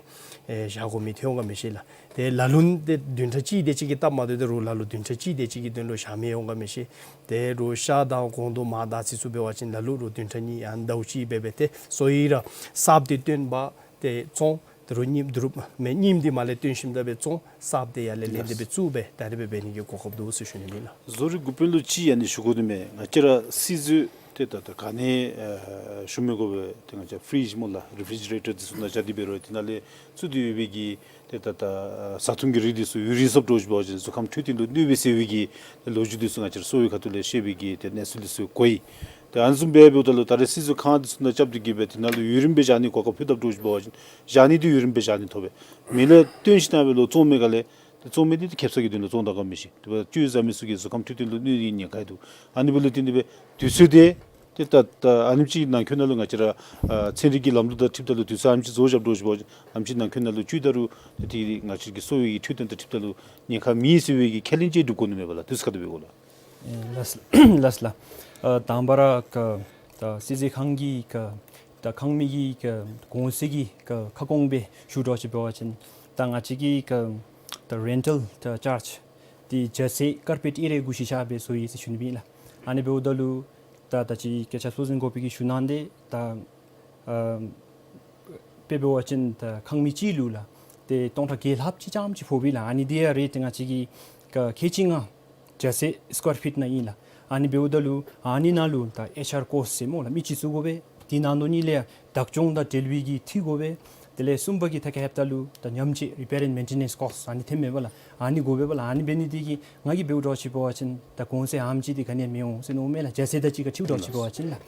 ཨེ་བཞག་དགོ་མི་ཐོན་འོང་ག་མི་ཤེས་ལགས། ཏེ་ལ་ལུ་ཏེ་བདུན་ཕྲག་གཅིག་དེ་ཅིག་གི་སྟབས་མ་བདེཝ་ད་རུང་ལ་ལུ་བདུན་ཕྲག་གཅིག་དེ་ཅིག་གི་དོན་ལུ་བཞག་མི་འོང་ག་མི་ཤེས། ཏེ་རུང་ཤ་དང་སྒོང་རྡོག་མར་བདའ་ཚིག་ཚུ་འབད་བ་ཅིན་ལ་ལུ་རུང་བདུན་ཕྲག་གཉིས་ཡང་ཟླཝ་གཅིག་འབད་སྦེ་ཏེ་སོ་ཡི་ར་གསརཔ་དེ་བཏོན་པ་ཏེ་བཙོང་། དོ་རུང་རྙིངམ་དོ་རུང་མེན་རྙིངམ་འདི་མར་ལས་བཏོན་ཞིནམ་ད་སྦེ་བཙོང་། གསརཔ་དེ་ཡར་ལས་ལེན་ཏེ་སྦེ་བཙུགས་སྦེ་ད་རེས་སྦེ་འབད་ནི་གི་གོ་སྐབས་འདུག་ཟེར་ཞུ་ནི་ཨིན་ལགས། བཟོ་རིག་འགོ་དཔོན་ལུ་ཅིག་ཨ་ནི་ཞུ་དགོ་དོ་མས། ང་བཅས་ར་བསིལ་མཛོད་ཏེ་ད་ད་ག་ནི་ཨ་ཞུ་མི་དགོ་པས། ཏེ་ང་བཅས་ཕི་རིཇ་སྨོ་ལགས། རི་ཕི་རི་ཇི་རེ་ཊར་འདི་ཚུ་ནང་བཞག་སྟེ་འབད་རུང་དེ་ནང་ལས་བཙུགས་ཏེ་ཡོད་པའི་གི་ཏེ་ད་ད་བཟའ་འཐུང་གི་རིགས་འདི་ཚུ་ཡུན་རིང་སོངམ་འདྲཝ་ཅིག་འབད་བ་ཅིན་གཟུགས་ཁམས་འཕྲོད་བསྟེན་ལུ་གནོད་པས་ཟེར་བའི་གི་ལོ་རྒྱུས་འདི་ཚུ་ང་བཅས་ར་གསོ་བའི་ཁ་ཐུག་ལས་ཤེས་པའི་གི་ཏེ་གནས་ཚུལ་འདི་ཚུ་གོ་ཡི། ཏེ་ཨ་ནི་བཟུམ་སྦེ་འབདཝ་ད་ལུ་ད་རེས་བསིལ་མཛོད་ཁང་འདི་ཚུ་ནང་རྐྱབ་སྟེ་གི་སྦེ་དེ་ནང་ལུ་ཡུན་རིངམོ་སྦེ་བཞག་ནི་གོ་སྐབས་ཕུལ་དཔ་འདྲཝ་ཅིག་འབད་བ་ཅིན་བཞག་ནི་འདི་ཡུན་རིངམོ་སྦེ་བཞག་ནི་ཐོབ་པས། མེ་ལས་བཏོན་ཞིནམ་ལས་ལོག་བཙོང་མི་ག་ལས་ཏེ་བཙོང་མི་འདི་ཏེ་ཁེབ་ས་གི་དོན་ལུ་བཙོང་ད་ག་མི་ཤེས། ཏེ་སྤྱོད་བཟའ་མི་ཚུ་གི་གཟུགས་ཁམས་འཕྲོད་བསྟེན་ལུ་གནོད་ནིའི་ཉེན་ཁ་ཡང་འདུག། ཨ་ནི་འབདཝ་ལས་བརྟེན་ཏེ་སྦེ་དུས་ཚོད་འདི་ཏེ་ད་ད་ཨ་ནེམ་ཅིག་ནང་འཁོད་ནང་ལུ་ང་བཅས་ར་ཨ་ཚན་རིག་གི་ལམ་ལུགས་དང་འཁྲིལཝ་ད་ལུ་དུས་ཚོད་ཨ་ནེམ་ཅིག་རྫོགས་བཞག་འདྲཝ་ཅིག་འབད་བ་ཅིན་ཨ་ནེམ་ཅིག་ནང་འཁོད་ནང་ལུ་བཅུད་ད་རུང་ཏེ་དེ་ང་བཅས་ཀྱི་གསོ་བའི་འཕྲོད་བསྟེན་དང་འཁྲིལཝ་ད་ལུ་ཉེན་ཁ་མེད་ཟེར་བའི་གི་ཁས་ལེན་ཅིག་སྒྲུབ་དགོ་ནི་མས་པ་ལགས། དུས་ཚོད་ག་དེ་སྦེ་དགོ་ལགས། ཨེ་ལགས་ལགས་ལགས། ཨ་དང་པ་ར་ཀ་ད་བསིལ་མཛོད་ཁང་གི་ཀ་ད་ཁང་མིག་གི་ཀ་གོང་ཚད་ཀྱི་ཀ་ཁ་སྐོང་སྦེ་ཞུ་འདྲཝ་ཅིག་འབད་བ་ཅིན་ད་ང་བཅས་ཀྱི་ཀ་ད་རེན་ཊལ་ད་ཅཱརཇ་འདི་རྒྱ་སེར་ཀར་པེཊ་ཨེ་རིའི་གུ་གཞི་བཞག་སྦེ་བཟོ་ཡི་ཟེར་ཞུ་ནི་ཨིན་ལགས། ཨ་ནི་འབདཝ་ད་ལུ་ད་ད་ཅི་སྐད་ཆ་གཙོ་འཛིན་འགོ་དཔོན་གྱིས་ཞུ་གནང་དེ་ད་ཨ་དཔེ་འབད་བ་ཅིན་ད་ཁང་མིག་གཅིག་ལུ་ལགས་ཏེ་སྟོང་ཕྲག་བརྒྱད་ལྷགཔ་ཅིག་ཙམ་ཅིག་ཕོགཔ་ཨིན་ལགས། ཨ་ནི་འདི་ཡང་རེ་ཏེ་ང་བཅས་ཀྱི་ཀ་ཁལ་གཅིག་ལྔ་རྒྱ་སེར་སི་ཀོར་ཕིཊ་ནང་ཨིན་ལགས། ཨ་ནི་འབདཝ་ད་ལུ་ཨ་ནི་ནང་ལུ་ད་ཨེཆ་ཨར་ཀོསཊ་ཟེར་སྨོ་ལགས་མི་ཅིག་བཙུགས་དགོ་པས། དེ་ནང་དོ་ནི་ལས་བདག་སྐྱོང་དང་འབྲེལ་བའི་གི་འཐུས་དགོ་པས། དེ་ལས་གསུམ་པ་གི་ཐད་ཁར་ལྷོདཔ་ད་ལུ་ད་ཉམས་བཅོས་རི་པེར་ཨེནཌ་མེན་ཊེ་ནེནསི་ཀོསཊ་ཨ་ནི་ཐོནམ་མས་པ་ལགས། ཨ་ནི་དགོ་པས་པ་ལགས། ཨ་ནི་འབད་ནི་འདི་གིས་ང་གིས་འབདཝ་འདྲཝ་ཅིག་འབད་བ་ཅིན་ད་གོང་ཚད་ཨ་ནེམ་ཅིག་འདི་ག་ནི་ཡང་མི་འོང་ཟེར་མནོཝ་མས་ལགས། རྒྱ་སེར་དང་གཅིག་ཁར་འཁྲིལཝ་འདྲཝ་ཅིག་འབད་བ་ཅིན་ལགས།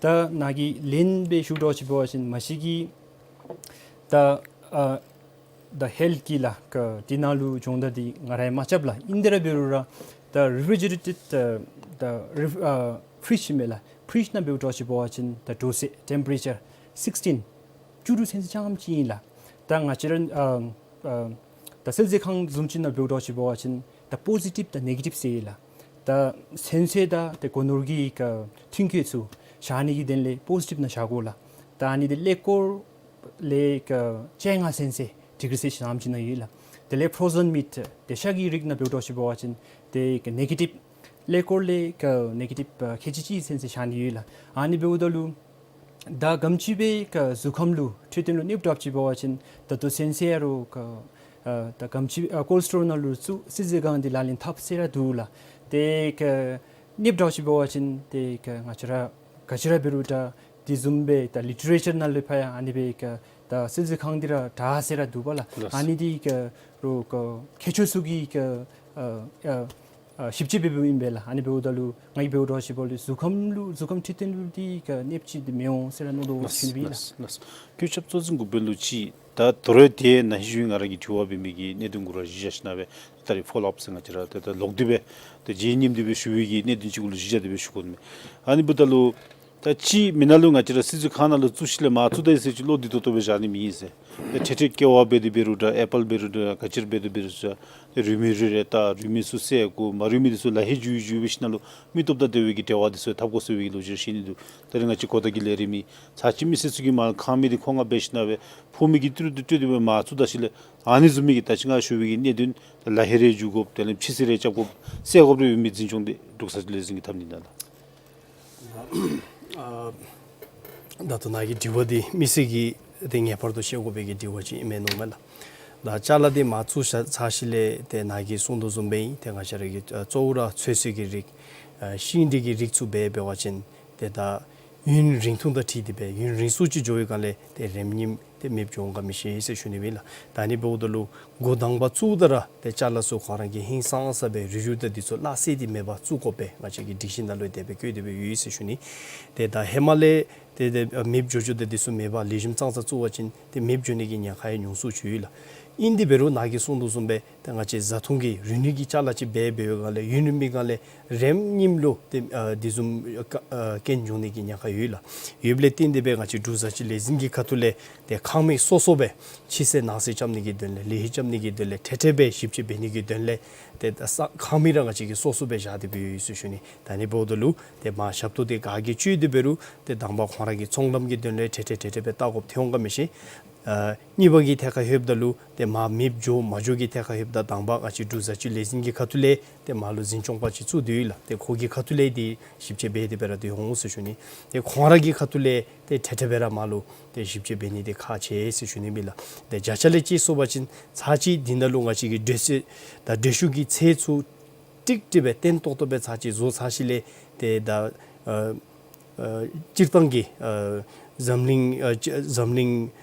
ད་ནཱ་གི་ལན་སྦེ་ཞུ་འདྲཝ་ཅིག་འབད་བ་ཅིན་མ་གཞི་གི་ད་ཨ་ད་ཧེལཐ་གི་ལགས་ཀ་དེ་ནང་ལུ་སྦྱོང་བརྡར་འདི་ང་ར་ཡང་མ་རྐྱབ་ལགས། ཨིན་དེ་ར་འབད་རུང་ར་ད་རི་ཕི་རི་ཇི་རེ་ཊེཌ་ད་ད་རི་ཕི་ཨ་ཕི་རིཇ་ཨིན་མས་ལགས། ཕི་རིཇ་ནང་འབདཝ་འདྲཝ་ཅིག་འབད་བ་ཅིན་ད་དྲོ་ཚད་ཊེམ་པེ་རེ་ཅར་སིགསི་ཊིན་བཅུ་དྲུག་ཚུན་ཚོད་རྐྱངམ་ཅིག་ཨིན་ལགས། ད་ང་བཅས་ར་ཨ་ཨ་ད་བསིལ་མཛོད་ཁང་བཟུམ་ཅིག་ནང་འབདཝ་འདྲཝ་ཅིག་འབད་བ་ཅིན་ད་པོ་ཟི་ཊིབ་དང་ནེ་གེ་ཊིབ་ཟེར་ཡི་ལགས། ད་ཚོད་ཚོད་དང་ཏེ་སྒོ་ནོར་གྱི་ཀ་ཐོན་སྐྱེད་ཚུ་བཞག་ནི་གི་དོན་ལས་པོ་ཟི་ཊིབ་ནང་བཞག་དགོ་ལགས། ད་ཨ་ནི་འདི་ཀླད་ཀོར་ལས་ཀ་བཅོ་ལྔ་ཚུན་ཚོད་ཌི་གི་རི་སེལ་སི་ཨ་ནེམ་ཅིག་ནང་ཡོད་ལགས། དེ་ལས་ཕོརོ་ཟེན་མིཊ་འདི་ཤ་གི་རིགས་ནང་འབདཝ་འདྲཝ་ཅིག་འབད་བ་ཅིན་ཏེ་ཀ་ནེ་གེ་ཊིབ་ཀླད་ཀོར་ལས་ཀ་ནེ་གེ་ཊིབ་ཨ་ཁལ་གཅིག་གཅིག་ཚུན་ཚོད་བཞག་ནི་ཡོད་ལགས། ཨ་ནི་འབདཝ་ད་ལུ་ད་ག་དེམ་ཅིག་སྦེ་ཀ་གཟུགས་ཁམས་ལུ་འཕྲོད་བསྟེན་ལུ་གནོདཔ་འདྲཝ་ཅིག་འབད་བ་ཅིན་ད་ལྟོ་ཚུན་ཚོད་ཡང་རུང་ཀ་ཨ་ད་ག་དེམ་ཅིག་ཨ་ཀོལཌ་སི་ཊོར་ནང་ལུ་བཙུགས་བསིལ་མཛོད་ཁང་འདི་ལག་ལེན་འཐབ་ཟེར་ར་འདུག་ལགས། ཏེ་ཀ་གནོདཔ་འདྲཝ་ཅིག་འབད་བ་ཅིན་ཏེ་ཀ་ང་བཅས་ར་ག་ཅི་ར་འབད་རུང་ད་དེ་བཟུམ་སྦེ་ད་ལི་ཊི་རེ་ཅར་ནང་ལས་ཕར་ཡང་ཨ་ནི་སྦེ་ཀ་ད་བསིལ་མཛོད་ཁང་འདི་ར་དྲག་ཟེར་ར་འདུག་པ་ལགས། ལགས། ཨ་ནི་འདི་ཀ་རུང་ཀ་མཁས་མཆོག་ཚུ་གིས་ཀ་ཨ་ཨ་ཨ་ཞིབ་དཔྱད་འབད་འབདཝ་ཨིན་པས་ལགས། ཨ་ནི་འབདཝ་ད་ལུ་ང་གིས་འབདཝ་འདྲཝ་ཅིག་འབདཝ་ལས་གཟུགས་ཁམས་ལུ་གཟུགས་ཁམས་འཕྲོད་བསྟེན་ལུ་འདི་ཀ་གནོདཔ་ཅིག་འདི་མི་འོང་ཟེར་ར་མནོ་དོ་ཟེར་ཞུ་ནི་ཨིན་ལགས། ལགས་ལགས། སྐུ་ཞབས་གཙོ་འཛིན་འགོ་དཔོན་ལུ་ཅིག་ད་དོ་རུང་ཏེ་ན་ཧིང་ང་ར་གིས་དྲི་བ་འབད་མི་གི་གནད་དོན་གུ་ར་གཞི་བཞག་ཞིནམ་ལས་ད་རིས་ཕོ་ལོ་ཨཔ་ཟེར་ང་བཅས་ར་ད་ད་ལོག་སྟེ་སྦེ་ད་རྗེས་སྙེམས་ཏེ་སྦེ་ཞུ་བའི་གི་གནད་དོན་ཅིག་གུ་ལུ་གཞི་བཞག་སྟེ་སྦེ་ཞུ་དགོ་ནི་མས། ཨ་ནི་འབདཝ་ད་ལུ་ད་ཅིག་མི་ནང་ལུ་ང་བཅས་ར་བསིལ་མཛོད་ཁང་ནང་ལུ་བཙུགས་ཞིནམ་ལས་མར་བཙུགས་ད་ཡི་ཟེར་ཅིག་བློ་བདེ་ཏོག་ཏོ་སྦེ་བཞག་ནི་མེད་ཟེར། ད་ཁྲེ་ཁྲེ་ཀེ་བ་འབད་དེ་འབད་རུང་ད་ཨེ་པཱལ་འབད་རུང་ད་ག་ཅི་ར་འབད་དེ་འབད་རུང་ད་རུས་མི་རུས་རེ་ད་རུས་མི་ཚུ་བསད་དགོ། མ་རུས་མི་འདི་ཚུ་ལག་ལེན་འཇུ་འཇུ་སྦེ་ཞིནམ་ལས་མི་སྟོབས་དང་ལྡན་པའི་གི་འབྲེལ་བ་འདི་ཚུ་འཐབ་དགོ་ཟེར་བའི་གི་ལོ་རྒྱུས་བཤད་ནི་འདུག། ད་རིས་ང་བཅས་གོ་བརྡ་གི་ལས་རིམ་ཚར་གཅིག་མི་སེར་ཚུ་གིས་མར་ཁང་མིག་འདི་མཁོ་མངགས་འབད་ཞིནམ་ལས་ཕོག་མི་གི་ཏི་རུ་འདི་སྤྲོད་དེ་སྦེ་མར་བཙུགས་ད་ཞིནམ་ལས་ཨ་ནི་བཟུམ་མའི་གི་ད་ཅི་ང་ཞུ་བའི་གི་གནད་དོན་ད་ལག་ལེན་རེ་འཇུ་དགོཔ་དེ་ལས་ཕྱི་སེལ་རེ་རྐྱབ་དགོཔ་བསད་དགོཔ་རེ་ཡོད་མི་འཛིན་སྐྱོང་འདི་འབྲུག་ས་ཅིག་ལས་འཛིན་གྱིས་འཐབ་ནི་ཨིན་ན་ལགས། ཨ་ད་ལྟོ་ནཱ་གི་དྲི་བ་འདི་མི་སེར་གྱིས་ཏེ་ངེས་པར་དུ་ཤེས་དགོ་པའི་གི་དྲི་བ་ཅིག་ཨིན་མས་མནོཝ་མས་ལགས། ད་ཅ་ལ་འདི་མར་བཙུགས་ཚར་ཞིནམ་ལས་ཏེ་ནཱ་གིས་གསུངས་དོ་བཟུམ་སྦེ་ཨིན། ཏེ་ང་བཅས་ར་གིས་ཨ་གཙོ་བོ་ར་ཚོད་བསྲེ་གི་རིགས་ཨ་ཤིང་འབྲས་ཀྱི་རིགས་ཚུ་འབད་འབད་བ་ཅིན་ཏེ་ད་ཡུན་རིང་ཐུང་དང་འཁྲིལ་ཏེ་སྦེ་ཡུན་རིང་སུ་ཅིག་འགྱོ་བའི་སྒང་ལས་ཏེ་རིམས་ནད་ ཏེ་མེདཔ་འགྱོ་འོང་ག་མི་ཤེས་ཟེར་ཞུ་ནི་ཨིན་ལགས། ད་ཨ་ནི་འབདཝ་ད་ལུ་འགོ་དང་པ་བཙུགས་ད་ར་ཏེ་ཅ་ལ་ཚུ་ཁོང་ར་གིས་ཧིང་སངས་ས་སྦེ་རུ་ཞུ་དང་འདི་ཚུ་སླ་བསྲེ་སྟེ་མེད་པར་བཙུགས་དགོ་པས། ང་བཅས་ཀྱི་སྒྲིག་གཞི་ནང་ལུ་དེ་སྦེ་བཀོད་དེ་སྦེ་ཡོད་ཟེར་ཞུ་ནི། ཏེ་ད་ཧེ་མ་ལས་ཏེ་ཏེ་མེདཔ་འགྱོ་འགྱོཝ་དང་འདི་ཚུ་མེད་པར་ལེགས་ཤོམ་ཙང་ཙ་བཙུགས་པ་ཅིན་ཏེ་མེདཔ་འགྱོ་ནི་གི་ཉེན་ཁ་ཡང་ཉུང་སུ་ཅིག་ཡོད་ལགས། ཨིན་དེ་འབད་རུང་ནཱ་གིས་གསུངས་དོ་བཟུམ་སྦེ་ཏེ་ང་བཅས་བཟའ་འཐུང་གི་རིན་ནུས་ཀྱི་ཅ་ལ་ཅིག་འབད་འབད་བའི་སྒང་ལས་ཡུན་རིངམོའི་སྒང་ལས་རིམ་གཉིསམ་ལུ་ཏེ་ཨ་དེ་བཟུམ་ཨ་ཨ་རྐྱེན་འབྱུང་ནི་གི་ཉེན་ཁ་ཡོད་ལགས། ཡོདཔ་ལས་བརྟེན་ཏེ་སྦེ་ང་བཅས་འབྲུག་བཟའ་སྤྱོད་ལས་འཛིན་གྱི་ཁ་ཐུག་ལས་ཏེ་ཁང་མིག་སོ་སོ་སྦེ་ཕྱི་གསལ་ནང་གསལ་རྐྱབ་ནི་གི་དོན་ལས་ལེགས་ཤོམ་རྐྱབ་ནི་གི་དོན་ལས་འཕྲལ་འཕྲལ་སྦེ་ཞིབ་དཔྱད་འབད་ནི་གི་དོན་ལས་ཏེ་ད་ས་ཁང་མིག་ར་ང་བཅས་ཀྱིས་སོ་སོ་སྦེ་བཞག་སྟེ་སྦེ་ཡོད་ཟེར་ཞུ་ནི། ད་ཨ་ནི་འབདཝ་ད་ལུ་ཏེ་མ་ཞབས་ཏོག་འདི་ག་གིས་སྤྱོད་དེ་འབད་རུང་ཏེ་དང་པ་ཁོང་ར་གི་ཚོང་ལམ་གྱི་དོན་ལས་འཕྲལ་འཕྲལ་འཕྲལ་འཕྲལ་སྦེ་བལྟ་དགོཔ་ཐོན་འོང་ག་མི་ཤེས། ཨ་གཉིས་པ་གི་ཐད་ཁར་ལྷོདཔ་ད་ལུ་ཏེ་མ་མེདཔ་འགྱོ་མ་འགྱོ་གི་ཐད་ཁར་ལྷོདཔ་ད་དང་པ་ང་བཅས་འབྲུག་བཟའ་སྤྱོད་ལས་འཛིན་གྱི་ཁ་ཐུག་ལས་ཏེ་མར་ལུ་འཛིན་སྐྱོང་པ་ཅིག་བཙུགས་ཏེ་ཡོད་ལགས། ཏེ་ཁོ་གི་ཁ་ཐུག་ལས་འདི་ཞིབ་དཔྱད་འབད་དེ་སྦེ་ར་སྡོད་འོང་ཟེར་ཞུ་ནི། ཏེ་ཁོང་ར་གི་ཁ་ཐུག་ལས་ཏེ་འཕྲལ་འཕྲལ་སྦེ་ར་མར་ལུ་ཏེ་ཞིབ་དཔྱད་འབད་ནི་འདི་ཁག་ཆེ་ཟེར་ཞུ་ནི་ཨིན་ལགས། ཏེ་བརྒྱ་ཆ་ལས་དཔྱད་སོང་པ་ཅིན་ཚར་གཅིག་འདི་ནང་ལུ་ང་བཅས་ཀྱི་འགྲུལ་བཞུད་དང་འགྲུལ་བཞུད་ཀྱི་ཚད་ཚུ་ཀྲིག་ཀྲི་སྦེ་བརྟན་ཏོག་ཏོ་སྦེ་ཚར་གཅིག་བཟོ་ཚར་ཞིནམ་ལས་ཏེ་ད་ཨ་ཨ་སྤྱིར་བཏང་གི་ཨ་འཛམ་གླིང་ཨ་སྤྱི་འཛམ་གླིང་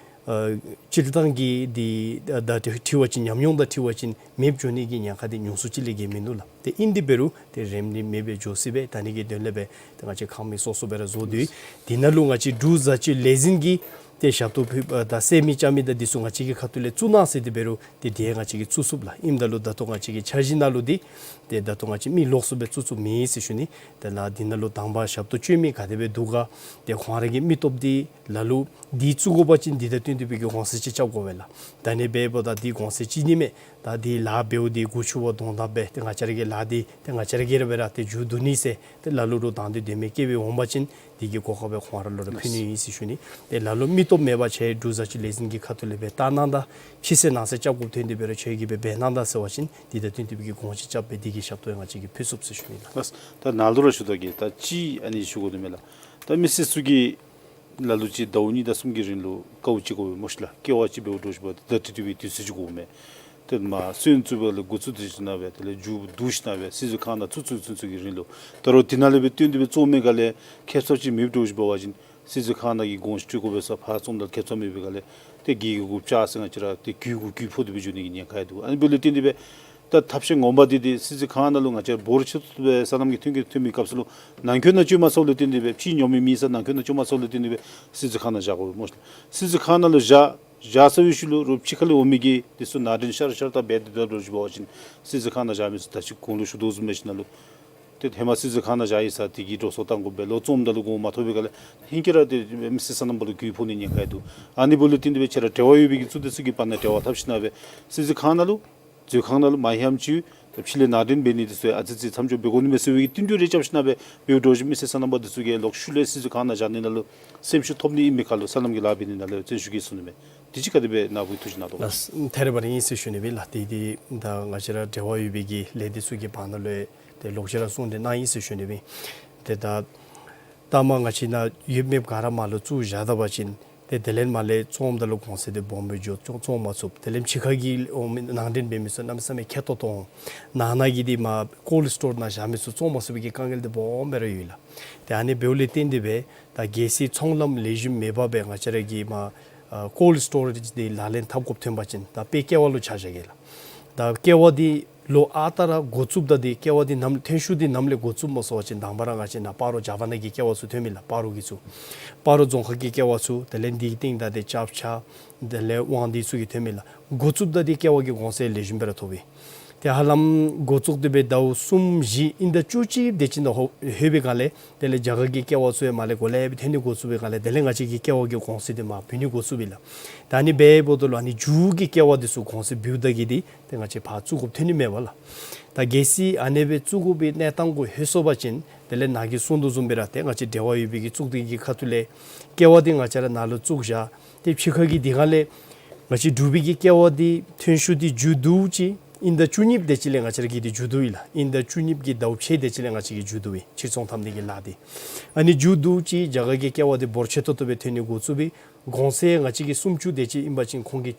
ཨ་སྤྱིར་བཏང་གི་འདི་ད་ད་འཁྲིལ་བ་ཅིན་ཉམས་མྱོང་དང་འཁྲིལ་བ་ཅིན་མེདཔ་འགྱོ་ནི་གི་ཉེན་ཁ་འདི་ཉུང་སུ་ཅིག་ལས་བརྒལ་མིན་འདུག་ལགས། ཏེ་ཨིན་དེ་འབད་རུང་ཏེ་རིམ་གྱིས་མེདཔ་སྦེ་འགྱོ་སྲིད་པས། ད་ཨ་ནི་གི་དོན་ལས་སྦེ་ཏེ་ང་བཅས་ཁང་མིག་སོ་སོ་སྦེ་ར་བཟོ་དོ། འདི་ནང་ལུ་ང་བཅས་འབྲུག་བཟའ་སྤྱོད་ལས་འཛིན་གྱིས་ཏེ་ཞབས་ཏོག་ཕུལ་ཨ་ད་ཟེར་མི་བཅའ་མི་དང་འདི་ཚུ་ང་བཅས་ཀྱི་ཁ་ཐུག་ལས་བཙུགས་གནང་ཟེར་དེ་འབད་རུང་ཏེ་དེ་ང་བཅས་ཀྱིས་བཙུགས་ཚུགས་ལགས། ཨིནམ་ད་ལུ་ད་ལྟོ་ང་བཅས་ཀྱི་འཆར་གཞི་ནང་ལུ་འདི་ཏེ་ད་ལྟོ་ང་བཅས་མི་ལོགས་སུ་སྦེ་བཙུགས་ཚུགས་མེད་ཟེར་ཞུ་ནི། ཏེ་ལགས་འདི་ནང་ལུ་དང་པ་ཞབས་ཏོག་སྤྱོད་མི་ག་དེ་སྦེ་འདུག་ག། ཏེ་ཁོང་ར་གི་མི་སྟོབས་འདི་ལ་ལུ་འདི་བཙུགས་དགོ་པ་ཅིན་འདི་དང་བསྟུན་ཏེ་སྦེ་གི་གོང་ཚད་ཅིག་རྐྱབ་དགོ་པས་ལགས། ད་ཨ་ནི་འབདཝ་ད་འདི་གོང་ཚད་ཅིག་ནི་མས། ད་འདི་ལཱ་འབདཝ་འདི་དགུ་ཆུ་བོ་གདོང་དང་སྦེ་ཏེ་ང་བཅས་ར་གི་ལཱ་འདི་ཏེ་ང་བཅས་ར་གིས་ར་སྦེ་ར་ཏེ་མཇུག་བསྡུ་ནི་ཟེར་ཏེ་ལ་ལུ་རུང་དང་འདོད་དོན་མེད་བསྐྱེད་སྦེ་འོང་པ་ཅིན་འདི་གི་གོ་སྐབས་སྦེ་ཁོང་ར་ལུ་ར་ཕུལ་ནི་ཨིན་ཟེར་ཞུ་ནི། ཏེ་ལ་ལུ་མི་སྟོབས་མེད་པ་ཅིན་འབྲུག་བཟའ་སྤྱོད་ལས་འཛིན་གྱི་ཁ་ཐུག་ལས་སྦེ་བལྟ་གནང་ད། ཕྱི་གསལ་ནང་གསལ་རྐྱབ་དགོཔ་ཐོན་དེ་འབད་རུང་ཁྱོད་ཀྱིས་སྦེ་འབད་གནང་ད་ཟེར་བ་ཅིན་འདི་དང་བསྟུན་ཏེ་སྦེ་གི་གོང་ཚད་རྐྱབ་སྦེ་འདི་གི་ཞབས་ཏོག་ཡང་ང་བཅས་ཀྱིས་ཕུལ་ཚུགས་ཟེར་ཞུ་ནི་ལགས། ལགས། ད་ནཱ་ལུ་ར་ཞུ་དོ་གི་ད་ཅིག་ཨ་ནི་ཞུ་དགོ་དོ་མས་ལགས། ད་མི་སེར་ཚུ་གིས་ལ་ལུ་ཅིག་ཟླཝ་གཉིས་དང་གསུམ་གྱི་རིང་ལུ་དཀའཝ་སྤྱད་དགོ་པས་སྨོ་ཤིག་ལགས། ཀེ་ཝ་ཅིག་འབདཝ་འདྲཝ་ཅིག་འབདཝ་ད་ད་ཏི་ཏི་སྦེ་དུས་ཚོད་ཅིག་དགོ་མས། ཏེ་མ་སོན་བཙུགས་པ་ལས་འགོ་བཙུགས་ཏེ་ཞིནམ་ལས་དེ་ལས་མཇུག་བསྡུ་ཞིནམ་ལས་སྲིད་བྱུས་ཁང་ནང་བཙུགས་བཙུགས་བཙུགས་བཙུགས་ཀྱི་རིང་ལུ་ད་རུང་དེ་ནང་ལས་སྦེ་བཏོན་ཏེ་སྦེ་བཙུགས་མི་ག་ལས་ཁེབ་སང་ཅིག་མེདཔ་འདྲཝ་ཅིག་འབད་བ་ཅིན་སྲིད་བྱུས་ཁང་ནང་གི་གོང་ཞུ་སྤྲོད་དགོ་པས་ཟེར་ཕར་བཙུགསམ་ད་ཁེབ་སང་མེད་པའི་ག་ལས་ཏེ་གི་གུ་བཅག་ཟེར་ང་བཅས་ར་ཏེ་གུ་གུ་གུ་ཕོག་སྟེ་སྦེ་འགྱོ་ནི་གི་ཉེན་ཁ་ཡང་འདུག། ཨ་ནི་འབདཝ་ལས་བརྟེན་ཏེ་སྦེ་ད་ཐབས་ཤེས་ངོ་མ་འདི་ཏེ་སྲིད་བྱུས་ཁང་ནང་ལུ་ང་བཅས་འབོར་ཆེ་ཏོག་ཏོ་སྦེ་སོ་ནམ་གྱི་ཐོན་སྐྱེད་ཐོན་མི་སྐབས་སུ་ལུ་ནང་འཁོད་ནང་བཅོས་མ་ཚརཝ་ལས་བརྟེན་ཏེ་སྦེ་ཕྱི་ཉོ་མི་མེད་ས་ནང་འཁོད་ནང་བཅོས་མ་ཚརཝ་ལས་བརྟེན་ཏེ་སྦེ་སྲིད་བྱུས་ཁང་ནང་བཞག་དགོ་པས་སྨོ་ཤིག། སྲིད་བྱུས་ཁང་ནང་ལུ་བཞག་བཞག་ཚར་བའི་ཤུལ་ལུ་རོགས་ཕྱི་ཁ་ལས་འོང་མི་གིས་འདི་ཚུ་ནང་འདྲེན་ཤར་ཤར་ད་འབད་དེ་སྡོདཔ་འདྲཝ་ཅིག་འབད་བ་ཅིན་སྲིད་བྱུས་ཁང་ནང་བཞག་མི་ཚུ་ད་ཅི་གོང་ལུ་ཞུ་དོ་བཟུམ་སྦེ་ཞིནམ་ལས་ཏེ་ཧེ་མ་སྲིད་བྱུས་ཁང་ནང་བཞག་ཡི་ས་དེ་གི་འགྲོ་སོང་བཏང་དགོ་པས། ལོག་བཙུགསམ་ད་ལུ་གོང་མ་ཐོབ་པའི་ག་ལས་ཧིང་གིས་ར་ཏེ་མི་སེར་སོ་ནམ་པ་ལུ་གུ་ཕོག་ནི་ཉེན་ཁ་ཡང་འདུག། ཨ་ནི་འབདཝ་ལས་བརྟེན་ཏེ་སྦེ་ཁྱེད་ར་འབྲེལ་བ་ཡོད་པའི་གི་ཚུ་དེ་ཚུ་གི་བར་ན་འབྲེལ་བ་འཐབ་ཞིནམ་ལས་སྦེ་སྲིད་བྱུས་ཁང་ནང་ལུ་མཛོད་ཁང་ནང་ལུ་མ་ཧེམ་ཅིག་ད་ཕྱི་ལས་ནང་འདྲེན་འབད་ནི་དེ་ཚུ་ཨ་ཙི་ཙི་མཚམས་འཇོག་འབད་དགོ་ནི་མས་ཟེར་བའི་གི་བསྟུན་གྲོས་རེ་རྐྱབ་ཞིནམ་ལས་སྦེ་འབདཝ་འདྲཝ་ཅིག་མི་སེར་སོ་ནམ་པ་དེ་ཚུ་གིས་ལོག་ཤུལ་ལས་སྲིད་བྱུས་ཁང་ནང་བཞག་ནི་ནང་ལུ་སེམས་ཤུགས་ཐོབ་ནི་ཨིན་མི་ཁར་ལུ་སོ་ནམ་གྱི་ལཱ་འབད་ནི་ནང་ལུ་བརྩོན་ཤུགས་བསྐྱེད་ཚུགས་ནི་མས། དེ་ཅིག་ག་དེ་སྦེ་ནཱ་བུ་ཐུགས་བཞེད་གནང་དོ་ག། ལགས། ཐད་རི་བ་རི་ཨིན་ཟེར་ཞུ་ནི་སྦེ་ལགས། ཏེ་འདི་ད་ང་བཅས་ར་འབྲེལ་བ་ཡོད་པའི་གི་ལས་སྡེ་ཚུ་གི་བར་ན་ལུ་ཏེ་ལོག་ཅི་ར་གསུང་གྲོས་གནང་ཡི་ཟེར་ཞུ་ནི་སྦེ། ཏེ་ད་ད་མ་ང་བཅས་ནཱ་ཡོད་མེད་ག་ར་མར་ལུ་བཙུགས་བཞག་ད་པ་ཅིན་ཏེ་དེ་ལས་མར་ལས་བཙུགསམ་ད་ལུ་གོང་ཚད་འདི་སྦོམ་སྦེ་འགྱོ་བཙུགས་བཙུགས་མ་ཚུགས། དེ་ལས་ཕྱི་ཁ་གི་འོང་མི་ནང་འདྲེན་འབད་མི་ཚུ་གནམ་མེད་ས་མེད་ཁེ་ཏོག་ཏོ་འོང་། ནང་ན་གི་འདི་མར་ཀོལཌ་སི་ཊོར་ནང་བཞག་མི་ཚུ་བཙུགས་མ་ཚུགས་པའི་གི་དཀའ་ངལ་འདི་སྦོམ་སྦེ་ར་ཡོད་ལགས། ཏེ་ཨ་ནི་འབདཝ་ལས་བརྟེན་ཏེ་སྦེ་ད་གལ་སྲིད་ཚོང་ལམ་ལེགས་ཤོམ་མེད་པར་སྦེ་ང་བཅས་ར་གིས་མར་ཨ་ཀོལཌ་སི་ཊོ་རེཇ་འདི་ལག་ལེན་འཐབ་དགོཔ་ཐོན་པ་ཅིན་ད་དཔེ་ཀེ་ཝ་ལུ་ཆ་བཞག་གེ་ལགས། ད་ཀེ་ཝ་འདི་ལོ་ཨ་རྟག་ར་འགོ་བཙུགསཔ་ད་འདི་ཀེ་ཝ་འདི་ནམ་ཐོན་ཤུགས་འདི་ནམ་ལས་འགོ་བཙུགསཔ་སྨོ་ཟེར་བ་ཅིན་དང་པ་ར་ང་བཅས་ནཱ་སྤ་རོ་ཇ་བ་ན་གི་ཀེ་ཝ་ཚུ་ཐོན་མི་ལགས། སྤ་རོ་གི་ཚུ་སྤ་རོ་རྫོང་ཁག་གི་ཀེ་ཝ་ཚུ་དེ་ལས་འདི་གི་སྟེང་ད་ཏེ་ཅབ་ཆ་དེ་ལས་དབང་འདུས་ཚུ་གིས་ཐོན་མི་ལགས། འགོ་བཙུགསཔ་ད་འདི་ཀེ་ཝ་གི་གོང་ཚད་ལེགས་ཤོམ་སྦེ་ར་ཐོབ་པས། ཏེ་ཧ་ལམ་འགོ་བཙུགས་ཏེ་སྦེ་ཟླཝ་གསུམ་བཞི་ཨིན་ད་བཅུ་གཅིག་དེ་ཅིག་ནང་ལྷོད་ལྷོད་པའི་སྒང་ལས་དེ་ལས་རྒྱ་གར་གྱི་ཀེ་ཝ་ཚུ་ཡང་མར་ལས་གོ་ལེ་སྦེ་ཐོན་ནི་འགོ་བཙུགས་པའི་སྒང་ལས་དེ་ལས་ང་བཅས་ཀྱི་ཀེ་ཝ་གི་གོང་ཚད་འདི་མར་བུད་ནི་འགོ་བཙུགས་པས་ལགས། ད་ཨ་ནི་འབདཝ་ད་ལུ་ཨ་ནི་མཇུག་གི་ཀེ་ཝ་འདི་ཚུ་གོང་ཚད་བུདཔ་ད་གི་འདི་ཏེ་ང་བཅས་ཕར་བཙུགས་དགོཔ་ཐོན་ནི་མས་པ་ལགས། ད་གལ་སྲིད་ཨ་ནི་སྦེ་བཙུགས་དགོ་པའི་གནས་སྟངས་གུ་ལྷོད་སོང་པ་ཅིན་དེ་ལས་ནཱ་གིས་གསུངས་དོ་བཟུམ་སྦེ་ར་ཏེ་ང་བཅས་འབྲེལ་བ་ཡོད་པའི་གི་གཙུག་སྡེ་གི་ཁ་ཐུག་ལས་ཀེ་ཝ་འདི་ང་བཅས་ར་ནཱ་ལུ་བཙུགས་བཞག། ཏེ་ཕྱི་ཁ་གི་འདི་ག་ལས་ང་བཅས་འབྲུག་པའི་གི་ཀེ་ཝ་འདི་ཐོན་ཤུགས་འདི་མཇུག་བསྡུཝ་ཅིག་ཨིན་ད་བཅུ་གཉིས་དེ་ཅིག་ལས་ང་བཅས་ར་གི་འདི་མཇུག་བསྡུ་ཡི་ལགས། ཨིན་ད་བཅུ་གཉིས་ཀྱི་ཟླཝ་ཕྱེད་དེ་ཅིག་ལས་ང་བཅས་ཀྱི་མཇུག་བསྡུ་བས་ཕྱིར་ཚོང་འཐབ་ནི་གི་ལཱ་འདི། ཨ་ནི་མཇུག་བསྡུཝ་ཅིག་རྒྱ་གར་གྱི་ཀེ་ཝ་འདི་འབོར་ཆེ་ཏོག་ཏོ་སྦེ་ཐོན་ནི་འགོ་བཙུགས་པས། གོང་ཚད་ང་བཅས་ཀྱི་སུམ་ཅུ་དེ་ཅིག་ཨིན་པ་ཅིན་ཁོང་གིས་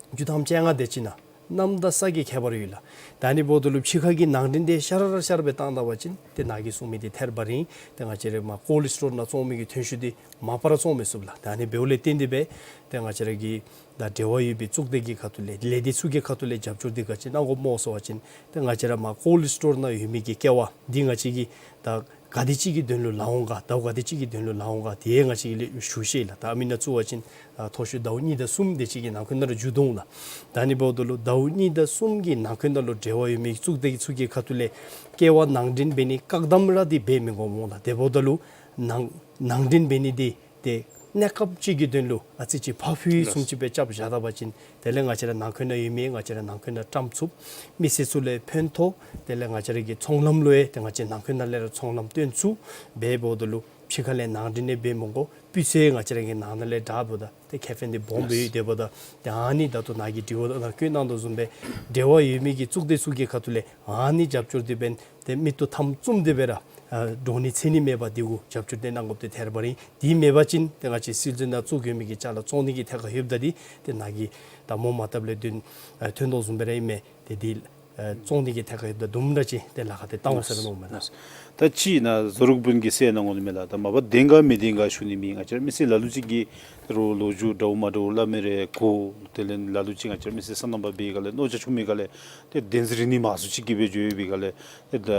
བཅུ་ཐམ་བཅོ་ལྔ་དེ་ཅིག་ནང་ གནམ་དང་ས་གི་ཁྱད་པར་ཡོད་ལགས། ད་ཨ་ནི་འབདཝ་ད་ལུ་ཕྱི་ཁ་གི་ནང་འདྲེན་དེ་ཤར་ར་ཤར་སྦེ་བཏང་ད་པ་ཅིན་ཏེ་ནཱ་གིས་གསུངས་མི་དེ་ཐད་རི་བ་རི་ཨིན། ཏེ་ང་བཅས་ར་མར་ཀོལཌ་སི་ཊོར་ནང་བཙོང་མི་གི་ཐོན་ཤུགས་དེ་མ་པ་ར་བཙོང་མི་ཚུགས་ལགས། ད་ཨ་ནི་འབདཝ་ལས་བརྟེན་ཏེ་སྦེ་ཏེ་ང་བཅས་ར་གི་ད་འབྲེལ་བ་ཡོད་པའི་གཙུག་སྡེ་གི་ཁ་ཐུག་ལས་ལས་སྡེ་ཚུ་གི་ཁ་ཐུག་ལས་རྒྱབ་སྐྱོར་དེ་ག་ཅི་གནང་དགོཔ་སྨོ་ཟེར་བ་ཅིན་ཏེ་ང་བཅས་ར་མར་ཀོལཌ་སི་ཊོར་ནང་ཡོད་མི་གི་ཀེ་བ་འདི་ང་བཅས་ཀྱིས་ད་ག་དེ་ཅིག་གི་དོན་ལུ་ལང་འོང་ག་ཟླཝ་ག་དེ་ཅིག་གི་དོན་ལུ་ལང་འོང་ག་དེ་ང་བཅས་ཀྱིས་ལེགས་ཤོམ་ཤེས་ལགས། ད་ཨ་མི་ནང་བཙུགས་པ་ཅིན་ཨ་མཐོ་ཤོས་ཟླཝ་གཉིས་དང་གསུམ་དེ་ཅིག་གི་ནང་འཁོད་ནང་ར་མཇུག་བསྡུ་འོང་ལགས། ད་ཨ་ནི་འབདཝ་ད་ལུ་ཟླཝ་གཉིས་དང་གསུམ་གྱི་ནང་འཁོད་ནང་ལུ་འབྲེལ་བ་ཡོད་མི་གཙུག་སྡེ་ཚུ་གི་ཁ་ཐུག་ལས་ཀེ་བ་ནང་འདྲེན་འབད་ནི་བཀག་དམ་ར་དེ་འབད་མི་དགོཔ་སྨོ་ལགས། དེ་འབདཝ་ད་ལུ་ནང་ནང་འདྲེན་འབད་ནི་དེ་ཏེ་གནས་སྐབས་ཅིག་གི་དོན་ལུ་ཨ་ཙི་ཅིག་ཕར་ཕུལ་བཟུམ་ཅིག་སྦེ་རྐྱབ་བཞག་ད་པ་ཅིན་དེ་ལས་ང་བཅས་ར་ནང་འཁོད་ནང་ཡོད་མི་ང་བཅས་ར་ནང་འཁོད་ནང་བཀྲམ་ཚུགས། མི་སེར་ཚུ་ལུ་ཡང་ཕན་ཐོགས། དེ་ལས་ང་བཅས་ར་གི་ཚོང་ལམ་ལུ་ཡང་ཏེ་ང་བཅས་ནང་འཁོད་ནང་ལས་ར་ཚོང་ལམ་སྟོན་ཚུགས། འབདཝ་ད་ལུ་ཕྱི་ཁ་ལས་ནང་འདྲེན་ནི་འབད་མི་དགོ། སྤུས་ཚད་ང་བཅས་ར་གི་ནང་ན་ལས་དྲག་འབདཝ་ད་ཏེ་ཁེ་ཕན་དེ་སྦོམ་སྦེ་ཡོད། དེ་འབདཝ་ད་ཏེ་ཨ་ནི་ད་ལྟོ་ནཱ་གིས་དྲི་བ་ནང་བཀོད་གནང་དོ་བཟུམ་སྦེ་འབྲེལ་བ་ཡོད་མི་གི་གཙུག་སྡེ་ཚུ་གི་ཁ་ཐུག་ལས་ཨ་ནི་རྒྱབ་སྐྱོར་དེ་འབདན་ཏེ་མིག་ཏོ་མཐའམ་བཙུམ་སྟེ་སྦེ་ར་ཨ་འདྲོག་ནི་འཚེར་ནི་མེད་པར་དེ་གུ་རྒྱབ་སྐྱོར་དེ་གནང་དགོཔ་དེ་ཐད་རི་བ་རི་ཨིན། དེ་མེད་པ་ཅིན་ཏེ་ང་བཅས་སིལ་ཙི་ནང་བཙུགས་ཡོད་མི་གི་ཅ་ལ་བཙོང་ནི་གི་ཐད་ཁར་ལྷོདཔ་ད་དེ་ཏེ་ནཱ་གིས་ད་མོ་མ་བཏབ་ལས་དོན་ཨ་ཐོན་དོ་བཟུམ་སྦེ་ར་ཨིན་མས། ཏེ་དེ་ཨ་བཙོང་ནི་གི་ཐད་ཁར་ལྷོདཔ་ད་དུམ་གྲ་ཅིག་ཏེ་ལཱ་ཁག་དེ་བཏང་འོང་ཟེར་མནོཝ་མས་ལགས། ད་ཅི་ཨིན་ན་བཟོ་རོགས་སྤུན་གྱིས་ཟེར་གནང་འོང་ནི་མས་ལགས། ད་མ་པ་བདེན་ག་མི་བདེན་ག་ཞུ་ནི་མེད། ང་བཅས་ར་མི་སེར་ལ་ལུ་ཅིག་གིས་ད་རུང་ལོ་རྒྱུས་འདྲཝ་མ་འདྲཝ་སླབ་མི་རེ་གོ། དེ་ལས་ལ་ལུ་ཅིག་ང་བཅས་ར་མི་སེར་སོ་ནམ་པ་འབད་སྒང་ལས་མནོ་རྒྱ་ཆུང་མི་སྒང་ལས་ཏེ་བདེན་རྫུན་རིག་ནི་མང་སུ་ཅིག་གིས་སྦེ་འགྱོ་ཡོད་པའི་སྒང་ལས་ཏེ་ད་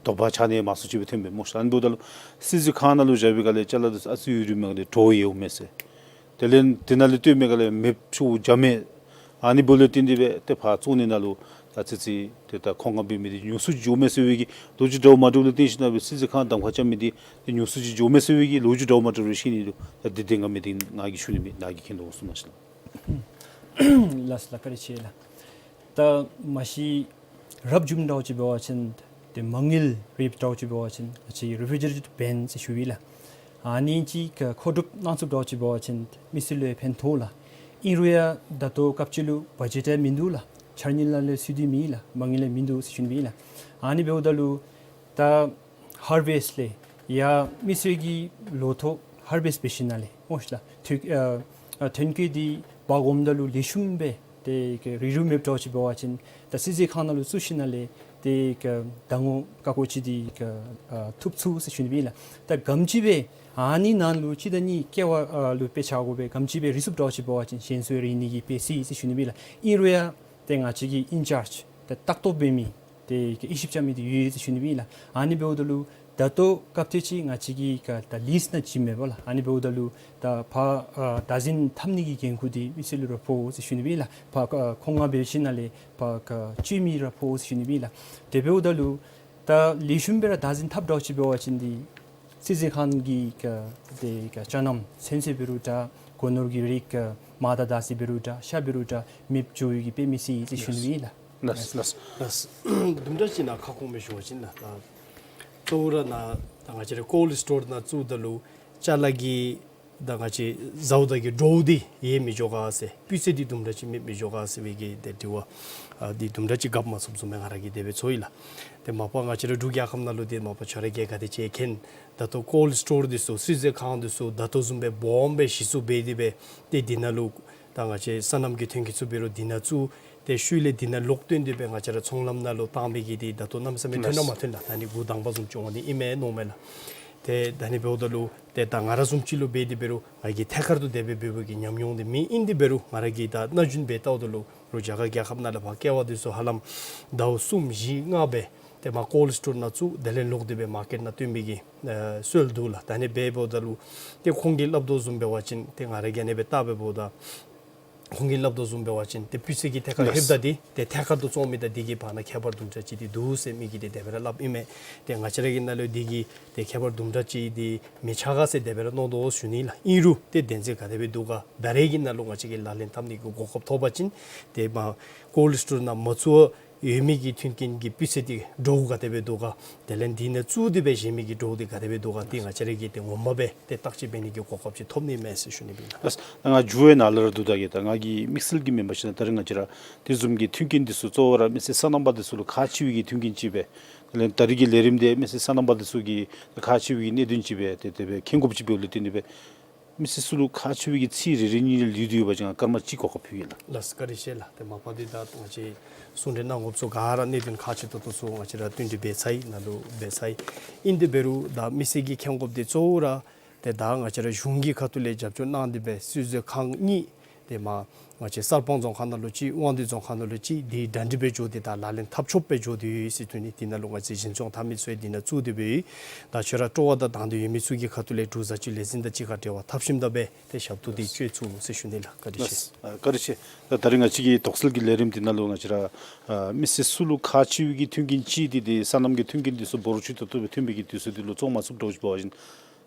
དོགས་པ་ཆགས་ནི་མང་སུ་ཅིག་སྦེ་ཐོན་པས་སྨོ་ཤ། ཨ་ནི་འབདཝ་ད་ལུ་སིལ་ཙི་ཁང་ནང་ལུ་བཞག་པའི་སྒང་ལས་ཅ་ལ་འདི་ཚུ་ཨ་ཙི་ཡུན་རིངམོ་སྒང་ལས་དྲོ་ཡོདཔ་མས་ཟེར། དེ་ལས་དེ་ནང་ལས་བཏོན་མི་སྒང་ལས་མེདཔ་ཆུ་བོ་རྒྱ་མེད། ཨ་ནི་འབདཝ་ལས་བརྟེན་ཏེ་སྦེ་ཏེ་ཕར་བཙོང་ནི་ནང་ལུ་ད་ཨ་ཙི་ཅིག་ཏེ་ད་མཁོ་མངགས་འབད་མི་འདི་ཉུང་སུ་ཅིག་འགྱོཝ་མས་ཟེར་བའི་གི་ལོ་རྒྱུས་འདྲཝ་མ་འདྲཝ་ལུ་བརྟེན་ཞིན་ན་སྦེ་སིལ་ཙི་ཁང་གདམ་ཁ་རྐྱབ་མི་འདི་ཏེ་ཉུང་སུ་ཅིག་འགྱོཝ་མས་ཟེར་བའི་གི་ལོ་རྒྱུས་འདྲཝ་མ་འདྲཝ་རེ་ཤེས་ནི་འདུག། ད་འདི་བདེན་ག་མི་བདེན་ང་གིས་ཞུ་ནི་མེད། ནཱ་གིས་མཁྱེན་དོ་གསུངས་མ་ཤེས་ལགས། ལགས་སོ་ལགས། བཀའ་དྲིན་ཆེ་ལགས། ད་མ་གཞི་རབ་བྱུང་འདྲཝ་ཅིག་འབད་བ་ཅིན་ཏེ་མ་དངུལ་རེ་འདྲཝ་ཅིག་འབད་བ་ཅིན་ང་བཅས་རེ་ཕུ་ཇི་རེ་ཊེཌ་བེན་ཟེར་ཞུ་ཡི་ལགས། ཨ་ནི་ཅིག་མཁོ་སྒྲུབ་གནང་ཚུགསཔ་འདྲཝ་ཅིག་འབད་བ་ཅིན་མི་སེར་ལུ་ཡང་ཕན་ཐོགས་ལགས། ཨིན་རུང་ཡང་ད་ལྟོ་སྐབས་ཅིག་ལུ་བ་ཇེཊ་ཡང་མིན་འདུག་ལགས། འཆར་དངུལ་ནང་ལས་ཚུད་དེ་མེད་ལགས། མ་དངུལ་ཡང་མིན་འདུག་ཟེར་ཞུ་ནི་ཨིན་ལགས། ཨ་ནི་འབདཝ་ད་ལུ་ད་ཧར་བེསཊ་ལས་ཡང་མི་སེར་གྱི་ལོ་ཐོག་ཧར་བེསཊ་འབད་ཞིན་ན་ལས་སྨོ་ཤ་ལགས། ཐོན་ཨ་ཨ་ཐོན་སྐྱེད་འདི་འབག་འོངམ་ད་ལུ་ལེགས་ཤོམ་སྦེ་ཏེ་གི་རིགས་རུས་མེདཔ་འདྲཝ་ཅིག་འབད་བ་ཅིན་ད་སིལ་ཙི་ཁང་ནང་ལུ་བཙུགས་ཞིན་ན་ལས་ཏེ་གི་ཟླ་ངོ་ཀ་ཀོ་ཅིག་འདི་གི་ཨ་ཐུབ་ཚུགས་ཟེར་ཞུ་ནི་ཨིན་ལགས། ད་ག་དེམ་ཅིག་སྦེ་ཨ་ནི་ནང་ལུ་སྤྱི་ཟླ་གཉིས་ཀེ་བ་ཨ་ལུ་དཔེ་ཆ་དགོ་པས། ག་དེམ་ཅིག་སྦེ་རེ་ཚུགསཔ་འདྲཝ་ཅིག་འབད་བ་ཅིན་གཞན་ཚུ་རེ་ནི་གི་དཔེ་སྲིད་ཟེར་ཞུ་ནི་ཨིན་ལགས། ཨིན་རུང་ཡང་ཏེ་ང་བཅས་ཀྱི་ཨིན་ཅཱརཇ་ཏེ་ལྟ་རྟོག་འབད་མི་ཏེ་གི་དབྱེ་ཞིབ་རྐྱབ་མི་འདི་ཡོད་ཟེར་ཞུ་ནི་ཨིན་ལགས། ཨ་ནི་འབདཝ་ད་ལུ་ད་ལྟོ་སྐབས་དེ་ཅིག་ང་བཅས་ཀྱི་ག་ད་ལིསཊ་ནང་བྱིནམ་མས་པ་ལགས། ཨ་ནི་འབདཝ་ད་ལུ་ད་ཕར་ཨ་བདག་འཛིན་འཐབ་ནི་གི་འགན་ཁུར་འདི་མི་སེར་ལུ་ར་ཕོག་ཟེར་ཞུ་ནི་ཨིན་ལགས། ཕར་ཨ་མཁོ་མངགས་འབད་ཞིན་ན་ལས་ཕར་ག་སྤྱོད་མི་ར་ཕོག་ཟེར་ཞུ་ནི་ཨིན་ལགས། དེ་འབདཝ་ད་ལུ་ད་ལེགས་ཤོམ་སྦེ་ར་བདག་འཛིན་འཐབ་འདྲཝ་ཅིག་འབད་བ་ཅིན་འདི་སིལ་ཙི་ཁང་གི་ག་ཏེ་ག་ཅ་རྣམ་ཚོད་བསྲེ་འབད་རུང་འདྲ་སྒོ་ནོར་གྱི་རིགས་ག་མར་དང་དར་ཚི་འབད་རུང་འདྲ་ཤ་འབད་རུང་འདྲ་མེདཔ་འགྱོ་བའི་གི་དཔེ་མི་སྲིད་ཟེར་ཞུ་ནི་ཨིན་ལགས། ལགས་ལགས། ལགས། དུམ་གྲ་ཅིག་ནཱ་ཁ་སྐོང་སྦེ་ཞུ་བ་ཅིན་ལགས། ད་གཙོ་བོ་ར་ནཱ་ད་ང་བཅས་ར་ཀོལཌ་སི་ཊོར་ནང་བཙུགསཔ་ད་ལུ་ཅ་ལ་གི་ད་ང་བཅས་ཟཝ་ད་གི་འདྲོག་འདི་ཡལ་མི་འགྱོ་ག་ཟེར། སྤུས་ཚད་འདི་དུམ་གྲ་ཅིག་མེདཔ་མི་འགྱོ་ག་ཟེར་བའི་གི་ཏེ་དྲི་བ་ཨ་འདི་དུམ་གྲ་ཅིག་རྒཔོ་མ་ཚུགསཔ་བཟུམ་སྦེ་ང་ར་གིས་དེ་སྦེ་ཚོར་ཡི་ལགས། ཏེ་མ་པ་ང་བཅས་ར་འབྲུག་རྒྱལ་ཁབ་ནང་ལུ་ཏེ་མ་པ་ཁྱོད་ར་གིས་ག་དེ་ཅིག་མཁྱེན། ད་ལྟོ་ཀོལཌ་སི་ཊོར་འདི་ཚུ་སིལ་ཙི་ཁང་འདི་ཚུ་ད་ལྟོ་བཟུམ་སྦེ་སྦོམ་སྦེ་གཞི་བཙུགས་འབད་དེ་སྦེ་ཏེ་འདི་ནང་ལུ་ད་ང་བཅས་སོ་ནམ་གྱི་ཐོན་སྐྱེད་ཚུ་འབད་རུང་འདི་ནང་བཙུགས། ཏེ་ཤུལ་ལས་འདི་ནང་ལོག་བཏོན་ཏེ་སྦེ་ང་བཅས་ར་ཚོང་ལམ་ནང་ལུ་བཏང་མི་གི་འདི་ད་ལྟོ་གནམ་མེད་ས་མེད་ཐོན་ན་མ་ཐོན་ལགས། ད་ནི་འགོ་དང་པ་བཟུམ་ཅིག་འོང་ནི་ཨིན་མས་མནོཝ་མས་ལགས། ཏེ་ད་ནི་འབདཝ་ད་ལུ་ཏེ་ད་ང་ར་བཟུམ་ཅིག་ལུ་འབད་དེ་འབད་རུང་ང་གིས་ཐད་ཀར་དུ་དེ་སྦེ་འབད་བའི་གི་ཉམས་མྱོང་འདི་མེད། ཨིན་ཏེ་འབད་རུང་ང་ར་གིས་ད་སྣ་ཞུན་སྦེ་བལྟཝ་ད་ལུ་རུང་རྒྱ་གར་རྒྱལ་ཁབ་ནང་ལུ་ཕར་ཀེ་བ་འདི་ཚུ་ཧ་ལམ་ཟླཝ་གསུམ་བཞི་ལྔ་སྦེ་ཏེ་མར་ཀོལཌ་སི་ཊོར་ནང་བཙུགས་དེ་ལས་ལོག་སྟེ་སྦེ་མར་ཀེཊ་ནང་བཏོན་པའི་གི་ཨ་སྲོལ་འདུག་ལགས། ད་ནི་འབདཝ་ད་ལུ་ཏེ་ཁོང་གིས་སླབ་དོ་བཟུམ་འབད་བ་ཅིན་ཏེ་ང་ར་གིས་ཨ་ནི་སྦེ་བལྟ་འབདཝ་ད་ཁོང་གིས་སླབ་དོ་བཟུམ་འབད་བ་ཅིན་ཏེ་སྤུས་ཚད་ཀྱི་ཐད་ཁར་ལགས། ལྷོདཔ་ད་འདི་ཏེ་ཐད་ཀར་དུ་བཙོང་མི་དང་འདི་གི་བར་ན་ཁྱད་པར་དུམ་གྲ་ཅིག་འདི་འདུག་ཟེར་མི་གིས་ཏེ་དེ་སྦེ་ར་སླབ་ཨིན་མས། ཏེ་ང་བཅས་ར་གི་ནང་ལུ་འདི་གི་ཏེ་ཁྱད་པར་དུམ་གྲ་ཅིག་འདི་མི་ཆགས་ག་ཟེར་དེ་སྦེ་ར་མནོ་དོ་ཞུ་ནི་ལགས། ཨིན་རུང་ཏེ་བདེན་འཛིན་ག་དེ་སྦེ་འདུག་ག་ད་རེས་ཀྱི་ནང་ལུ་ང་བཅས་ཀྱིས་ལག་ལེན་འཐབ་ནི་གི་གོ་སྐབས་ཐོབ་པ་ཅིན་ཏེ་མར་ཀོལཌ་སི་ཊོར་ནང་མ་བཙུགས་ཡོད་མི་གི་ཐོན་སྐྱེད་ཀྱི་སྤུས་ཚད་འདི་འདྲོག་ག་དེ་སྦེ་འདུག་ག། དེ་ལས་འདི་ནང་བཙུགས་ཏེ་སྦེ་བཞེས་མི་གི་འདྲོག་འདི་ག་དེ་སྦེ་འདུག་ག། ཏེ་ང་བཅས་ར་གིས་ཏེ་ངོ་མ་སྦེ་ཏེ་བརྟག་དཔྱད་འབད་ནི་གི་གོ་སྐབས་ཅིག་ཐོབ་ནི་མས་ཟེར་ཞུ་ནི་ཨིན་ལགས། ལགས། ད་ང་མཇུག་ནཱ་ལུ་ར་བསྡུ་ད་གེ། ད་ང་གི་དམིགས་བསལ་གྱི་མེན་པར་ཞུ་ན་ད་རེས་ང་བཅས་ར་དེ་བཟུམ་གྱི་མཐུན་རྐྱེན་འདི་ཚུ་གཙོ་བོ་ར་མི་སེར་སོ་ནམ་པ་འདི་ཚུ་ལུ་ཁག་ཆེ་བའི་གི་མཐུན་རྐྱེན་ཅིག་སྦེ། དེ་ལས་ད་རེས་ཀྱི་ལས་རིམ་འདི་མི་སེར་སོ་ནམ་པ་འདི་ཚུ་གི་ཁག་ཆེ་བའི་གི་གནད་དོན་ཅིག་སྦེ་ཏེ་དེ་སྦེ་མཁྱེན་དགོཔ་ཅིག་འབདཝ་ལས་བརྟེན་ཏེ་སྦེ། མི་སེར་ཚུ་ལུ་ཁག་ཆེ་བའི་གི་ཚིག་རེ་རེ་གཉིས་རེ་ལུས་ཏེ་ཡོད་པ་ཅིན་སྐར་མ་གཅིག་གོ་སྐབས་ཕུལ་གེ་ལགས། ལགས་སོ། བཀའ་དྲིན་ཆེ་ལགས། ཏེ་མ་པ་འདི་ད་ང་བཅས་གསུང་གྲོས་གནང་དགོཔ་ཚུ་ག་ར་གནད་དོན་ཁག་ཆེ་ཏོག་ཏོ་ཚུ་ང་བཅས་ར་བསྟུན་ཏེ་འབད་ཚར་ཡི། ནཱ་ལུ་འབད་ཚར་ཡི། ཨིན་ཏེ་འབད་རུང་ད་མི་སེར་གྱིས་མཁྱེན་དགོཔ་འདི་གཙོ་བོ་ར་ཏེ་ད་ང་བཅས་ར་གཞུང་གི་ཁ་ཐུག་ལས་རྒྱབ་སྐྱོར་གནང་སྟེ་སྦེ་སྲིད་བཟོ་ཁང་གཉིས་ཏེ་མ་ང་བཅས་གསར་སྤང་རྫོང་ཁག་ནང་ལུ་གཅིག་དབང་འདུས་རྫོང་ཁག་ནང་ལུ་གཅིག་འདི་གྲ་སྒྲིག་སྦེ་འགྱོ་སྟེ་ད་ལག་ལེན་འཐབ་ཆོགཔ་སྦེ་འགྱོ་སྟེ་ཡོད་ཟེར་ཞུ་ནི། འདི་ནང་ལུ་ང་བཅས་འཛིན་སྐྱོང་འཐབ་མི་ཚུ་ཡང་འདི་ནང་བཙུགས་ཏེ་སྦེ་ཡོད། ད་ཁྱོད་ར་སྤྲོ་བ་དང་དང་འདོད་ཡོད་མི་ཚུ་གི་ཁ་ཐུག་ལས་འབྲུག་བཟའ་སྤྱོད་ལས་འཛིན་དང་གཅིག་ཁར་འབྲེལ་བ་འཐབ་ཞིནམ་ད་སྦེ་ཏེ་ཞབས་ཏོག་འདི་སྤྱོད་ཚུགས་ཟེར་ཞུ་ནི་ལགས། བཀའ་དྲིན་ཆེ། ལགས། ཨ་བཀའ་དྲིན་ཆེ། ད་ད་རིས་ང་བཅས་ཀྱི་དོགས་སེལ་གྱི་ལས་རིམ་འདི་ནང་ལུ་ང་བཅས་ར་ཨ་མི་སེར་ཚུ་ལུ་ཁག་ཆེ་བའི་གི་མཐུན་རྐྱེན་ཅིག་འདི་ཏེ་སོ་ནམ་གྱི་མཐུན་རྐྱེན་འདི་ཚུ་འབོར་ཆུ་ཏོག་ཏོ་སྦེ་ཐོན་པའི་གི་དུས་ཚོད་འདི་ལུ་བཙོང་མ་ཚུགསཔ་འདྲཝ་ཅིག་འབད་བ་ཅིན་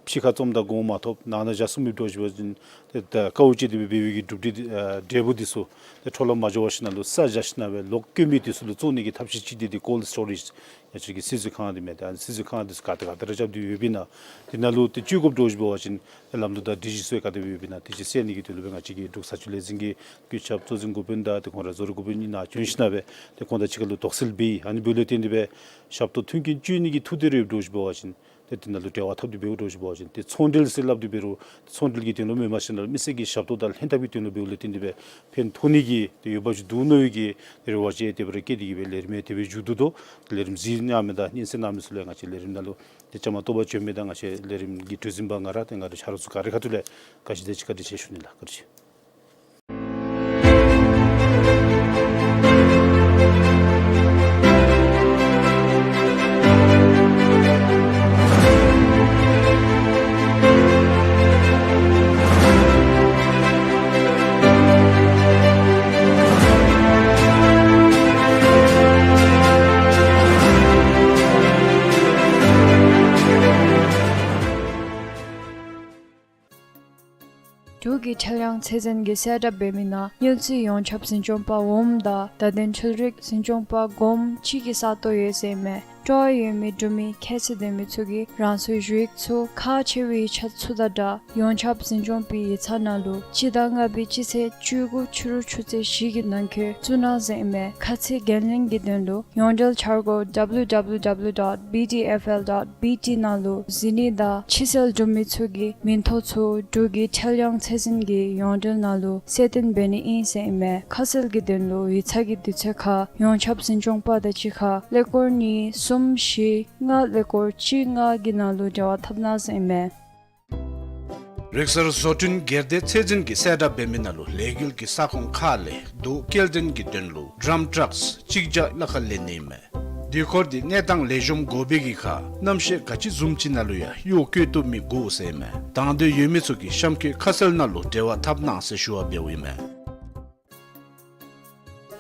ཕྱི་ཁར་བཙོངམ་ད་གོང་མ་ཐོབ། ནང་ན་བཞག་ཚུགས་མི་འདྲཝ་ཅིག་འབད་བ་ཅིན་ཏེ་ད་དཀའཝ་སྤྱད་དེ་སྦེ་འབད་བའི་གི་གྲུབ་འབྲས་འདི་ཨ་འབྲས་བུ་འདི་ཚུ་ཏེ་འཕྲོ་བརླག་མ་འགྱོ་བར་ཞིནམ་ལུ་ས་བཞག་ཞིནམ་སྦེ་ལོག་སྐྱེལ་མི་འདི་ཚུ་ལུ་བཙོང་ནི་གི་ཐབས་ཤེས་ཅིག་འདི་ཏེ་ཀོལཌ་སི་ཊོ་རེཇ་ང་བཅས་ཀྱི་སྲིད་བཟོ་ཁང་འདི་མས། ད་སྲིད་བཟོ་ཁང་འདི་ཚུ་ག་ཏེ་ག་ཏེ་ར་རྐྱབ་སྟེ་ཡོདཔ་ཨིན་ན། འདི་ནང་ལུ་ཏེ་བཅུག་དགོཔ་འདྲཝ་ཅིག་འབད་བ་ཅིན་ཏེ་ལམ་ལུགས་དང་སྒྲིག་གཞི་ཚུ་ག་དེ་སྦེ་ཡོདཔ་ཨིན་ན་དེ་ཅིག་གསལ་ནི་གི་དོན་ལུ་སྦེ་ང་བཅས་ཀྱིས་འབྲུག་བཟའ་སྤྱོད་ལས་འཛིན་གྱི་བཀོད་ཁྱབ་གཙོ་འཛིན་འགོ་དཔོན་དང་ཏེ་ཁོང་ར་ཟུར་འགོ་དཔོན་གཉིས་ནཱ་བྱོན་ཞིནམ་སྦེ་ཏེ་ཁོང་དང་གཅིག་ཁར་ལུ་དོགས་སེལ་འབད་ཡི། ཨ་ནི་འབདཝ་ལས་བརྟེན་ཏེ་སྦེ་ཞབས་ཏོག་མཐུན་རྐྱེན་སྤྱོད་ནི་གི་ཐུགས་འདོད་རེ་ཡོདཔ་འདྲཝ་ཅིག་འབད་བ་ཅིན་ཏེ་འདི་ནང་ལུ་འབྲེལ་བ་འཐབ་སྟེ་འབདཝ་འདྲཝ་ཅིག་འབད་བ་ཅིན་ཏེ་ཚོང་འབྲེལ་ཟེར་སླབ་སྟེ་འབད་རུང་ཚོང་འབྲེལ་གྱི་དོན་ལུ་མེན་པར་ཞིནམ་ལུ་མི་སེར་གྱི་ཞབས་ཏོག་དང་ལྷན་ཐབས་ཀྱི་དོན་ལུ་འབདཝ་ལས་བརྟེན་ཏེ་སྦེ་ཕན་ཐོགས་ནི་གི་ཏེ་འོས་འབབ་ཅིག་འདུག་མནོ་བའི་གི་རེ་བ་ཅིག་དེ་སྦེ་ར་བསྐྱེད་དེ་གི་སྦེ་ལས་རིམ་དེ་སྦེ་མཇུག་བསྡུ་དོ། ལས་རིམ་གཟིགས་གནང་མི་དང་སྙན་གསན་གནང་མི་ཚུ་ལུ་ང་བཅས་ལས་རིམ་ནང་ལུ་ཏེ་བཅའ་མར་གཏོགས་པར་བྱོན་མི་དང་ང་བཅས་ལས་རིམ་གྱི་གྲོས་འཛིན་པ་ང་ར་ཏེ་ང་རའི་ཆ་རོགས་ཚུ་ག་རའི་ཁ་ཐུག་ལས་བཀྲིན་ཆེ་བཀྲིན་ཆེ་ཞུ་ནི་ལགས། བཀྲིན་ཆེ། འབྲུག་གི་ཁྲེལ་ཡང་ཚད་འཛིན་གྱིས་གསལ་བསྒྲགས་འབད་མི་ནང་དངུལ་རྩིས་ཡོངས་ཁྱབ་འཛིན་སྐྱོང་པ་འོགམ་དང་བརྡ་དོན་འཕྲུལ་རིག་འཛིན་སྐྱོང་པ་འགོམ་གཅིག་གི་ས་སྟོང་ཡོད་ཟེར་ཨིན་མས། སྤྲོ་བ་ཡོད་མི་འབྲུག་མི་ཁྱད་ཚད་ལྡན་མི་ཚུ་གིས་རང་སོའི་ཞུ་ཡིག་ཚུ་ཁག་ཆེ་བའི་ཡིག་ཆ་ཚུ་དང་སྦྲགས་ཡོངས་ཁྱབ་འཛིན་སྐྱོང་པའི་ཡིག་ཚང་ནང་ལུ་སྤྱི་ཟླ་ལྔ་པའི་སྤྱི་ཚེས་བཅུ་དགུ་ཕྱི་རུ་ཆུ་ཚོད་བཞི་གི་ནང་འཁོད་བཙུགས་གནང་ཟེར་ཨིན་མས། ཁ་ཚིག་འགན་ལེན་གྱི་དོན་ལུ་ཡོངས་འབྲེལ་འཆར་སྒོ་W W W dot B D F L dot B T ནང་ལུ་གཟིགས་ནི་དང་ཕྱི་སེལ་འབྲུག་མི་ཚུ་གི་མིང་ཐོ་ཚུ་འབྲུག་གི་ཁྲེལ་ཡང་ཚད་འཛིན་གྱི་ཡོངས་འབྲེལ་ནང་ལུ་གསལ་སྟོན་འབད་ནི་ཨིན་ཟེར་ཨིན་མས། ཁ་གསལ་གྱི་དོན་ལུ་ཡིག་ཚང་གི་དུས་ཚོད་ཁར་ཡོངས་ཁྱབ་འཛིན་སྐྱོང་པ་དང་གཅིག་ཁར་ཀླད་ཀོར་གཉིས་གསུམ་བཞི་ལྔ་ཀླད་ཀོར་གཅིག་ལྔ་གི་ནང་ལུ་འབྲེལ་བ་འཐབ་གནང་ཟེར་ཨིན་མས། རིག་གསར་བཟོ་སྐྲུན་སྒེར་སྡེ་ཚད་འཛིན་གྱིས་གསལ་བསྒྲགས་འབད་མི་ནང་ལུ་ལས་འགུལ་གྱི་ས་ཁོངས་ཁག་ལས་རྡོ་སྐྱེལ་འདྲེན་གྱི་དོན་ལུ་ཌམ་ཊྲགསི་གཅིག་བརྒྱ་གླ་ཁར་ལེན་ནི་ཨིན་མས། དུས་འཁོར་འདི་གནས་སྟངས་ལེགས་ཤོམ་དགོ་པའི་གི་ཁར་གནམ་གཤིས་ག་ཅི་བཟུམ་ཅིག་ནང་ལུ་ཡང་གཡོག་བཀོལ་བཏུབ་མི་དགོ་ཟེར་ཨིན་མས། དང་འདོད་ཡོད་མི་ཚུ་གིས་གཤམ་འཁོད་ཁ་གསལ་ནང་ལུ་འབྲེལ་བ་འཐབ་གནང་ཟེར་ཞུ་བ་འབདཝ་ཨིན་མས།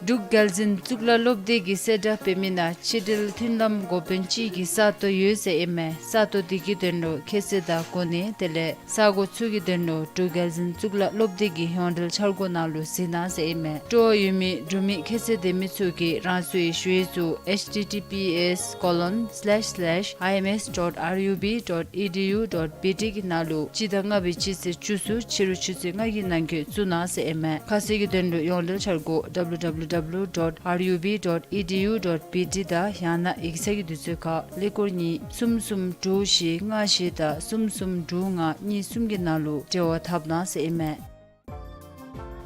འབྲུག་རྒྱལ་འཛིན་གཙུག་ལག་སློབ་སྡེ་གིས་གསལ་བསྒྲགས་འབད་མི་ནང་ཕྱི་འབྲེལ་མཐུན་ལམ་འགོ་དཔོན་གཅིག་གི་ས་སྟོང་ཡོད་ཟེར་ཨིན་མས། ས་སྟོང་འདི་གི་དོན་ལུ་ཁྱད་ཚད་དང་གོ་གནས་དེ་ལས་ས་གོ་ཚུ་གི་དོན་ལུ་འབྲུག་རྒྱལ་འཛིན་གཙུག་ལག་སློབ་སྡེ་གི་ཡོངས་འབྲེལ་འཆར་སྒོ་ནང་ལུ་གཟིགས་གནང་ཟེར་ཨིན་མས། སྤྲོ་བ་ཡོད་མི་འབྲུག་མི་ཁྱད་ཚད་ལྡན་མི་ཚུ་གིས་རང་སོའི་ཞུ་ཡིག་ཚུ་H T T P S colon slash slash I M S dot R U B dot E D U dot B T གི་ནང་ལུ་སྤྱི་ཟླ་ལྔ་པའི་སྤྱི་ཚེས་བཅུ་གསུམ་ཕྱི་རུ་ཆུ་ཚོད་ལྔ་གི་ནང་འཁོད་བཙུགས་གནང་ཟེར་ཨིན་མས། ཁ་གསལ་གྱི་དོན་ལུ་ཡོངས་འབྲེལ་འཆར་སྒོ་W W W dot R U B dot E D U dot B T དང་ཡང་ན་ཡིག་ཚང་གི་དུས་ཚོད་ཁར་ཀླད་ཀོར་གཉིས་གསུམ་གསུམ་དྲུག་བཞི་ལྔ་བཞི་དང་གསུམ་གསུམ་དྲུག་ལྔ་གཉིས་གསུམ་གྱི་ནང་ལུ་འབྲེལ་བ་འཐབ་གནང་ཟེར་ཨིན་མས།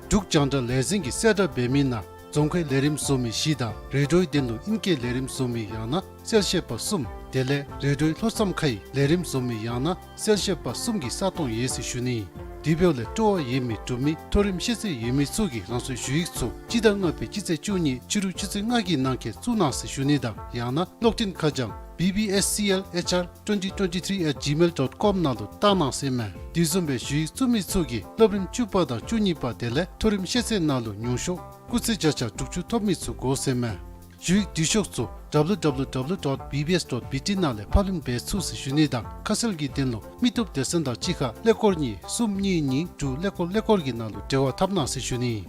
འབྲུག་རྒྱང་བསྒྲགས་ལས་འཛིན་གྱིས་གསལ་བསྒྲགས་འབད་མི་ནང་རྫོང་ཁའི་ལས་རིམ་བཟོ་མི་བཞི་དང་རེ་ཌིའོའི་དོན་ལུ་ཨིང་སྐད་ལས་རིམ་བཟོ་མི་ཡང་ན་གསལ་བཤད་པ་གསུམ་དེ་ལས་རེ་ཌིའོའི་ལྷོ་མཚམས་ཁའི་ལས་རིམ་བཟོ་མི་ཡང་ན་གསལ་བཤད་པ་གསུམ་གྱི་ས་སྟོང་ཡོད་ཟེར་ཞུ་ནི། དེ་འབདཝ་ལས་སྤྲོ་བ་ཡོད་མི་འབྲུག་མི་མཐོ་རིམ་ཤེས་ཚད་ཡོད་མི་ཚུ་གིས་རང་སོའི་ཞུ་ཡིག་ཚུ་སྤྱི་ཟླ་ལྔ་པའི་སྤྱི་ཚེས་བཅུ་གཉིས་ཕྱི་རུ་ཆུ་ཚོད་ལྔ་གི་ནང་འཁོད་བཙུགས་གནང་ཟེར་ཞུ་ནི་དང་ཡང་ན་གློག་འཕྲིན་ཁ་བྱང་B B S C L H R twenty twenty-three at gmail dot com ནང་དུ་བཏང་གནང་ཟེར་ཨིན་མས། དེ་བཟུམ་སྦེ་ཞུ་ཡིག་བཙུགས་མི་ཚུ་གིས་སློབ་རིམ་བཅུ་པ་དང་བཅུ་གཉིས་པ་དེ་ལས་མཐོ་རིམ་ཤེས་ཚད་ནང་ལུ་ཉུང་ཤོས་སྐུགས་ཚད་བརྒྱ་ཆ་དྲུག་ཅུ་ཐོབ་མི་ཚུ་དགོ་ཟེར་ཨིན་མས། ཞུ་ཡིག་འབྲི་ཤོག་ཚུ་W W W dot B B S dot B T ནང་ལས་ཕབ་ལེན་འབད་ཚུགས་ཟེར་ཞུ་ནི་དང་ཁ་གསལ་གྱི་དོན་ལུ་མི་སྟོབས་སྡེ་ཚན་དང་གཅིག་ཁར་ཀླད་ཀོར་གཉིས་གསུམ་གཉིས་གཉིས་དྲུག་ཀླད་ཀོར་ཀླད་ཀོར་གྱི་ནང་ལུ་འབྲེལ་བ་འཐབ་གནང་ཟེར་ཞུ་ནི།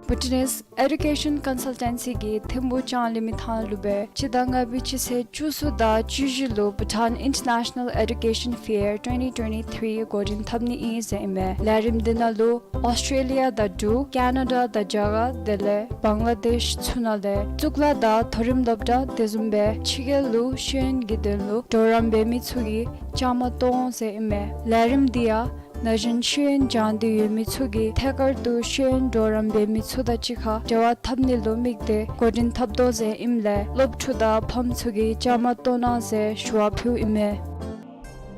བྷུ་ཊ་ནིས་ཨེ་ཌུ་ཀེ་ཤཱན་ཀོན་སཱལ་ཊེན་སི་གིས་ཐིམ་ཕུག་ལྕང་གླིང་མི་ཐང་ལུ་སྦེ་སྤྱི་ཟླ་ལྔ་པའི་སྤྱི་ཚེས་བཅུ་གསུམ་དང་བཅུ་བཞི་ལུ་Bhutan International Education Fair twenty twenty-three འགོ་འདྲེན་འཐབ་ནི་ཨིན་ཟེར་ཨིན་མས། ལས་རིམ་འདི་ནང་ལུ་ཨོསི་ཊྲེ་ལི་ཡ་དང་འབྲུག་ཀེ་ན་ཌ་དང་རྒྱ་གར་དེ་ལས་བང་ལ་དེཤ་ཚུ་ནང་ལས་གཙུག་ལག་དང་མཐོ་རིམ་སློབ་གྲྭ་དེ་བཟུམ་སྦེ་ཕྱི་རྒྱལ་ལུ་ཤེས་ཡོན་གྱི་དོན་ལུ་གྲོགས་རམ་འབད་མི་ཚུ་གིས་བཅའ་མར་གཏོགས་འོང་ཟེར་ཨིན་མས། ལས་རིམ་འདི་ཡང་ན་གཞོན་ཤེས་ཡོན་སྦྱང་སྟེ་ཡོད་མི་ཚུ་གིས་ཐད་ཀར་དུ་ཤེས་ཡོན་གྲོགས་རམ་འབད་མི་ཚུ་དང་གཅིག་ཁར་འབྲེལ་བ་འཐབ་ནི་ལུ་དམིགས་ཏེ་འགོ་འདྲེན་འཐབ་དོ་ཟེར་ཨིནམ་ལས་སློབ་ཕྲུག་དང་ཕམ་ཚུ་གིས་བཅའ་མར་གཏོགས་གནང་ཟེར་ཞུ་བ་ཕུལཝ་ཨིན་མས།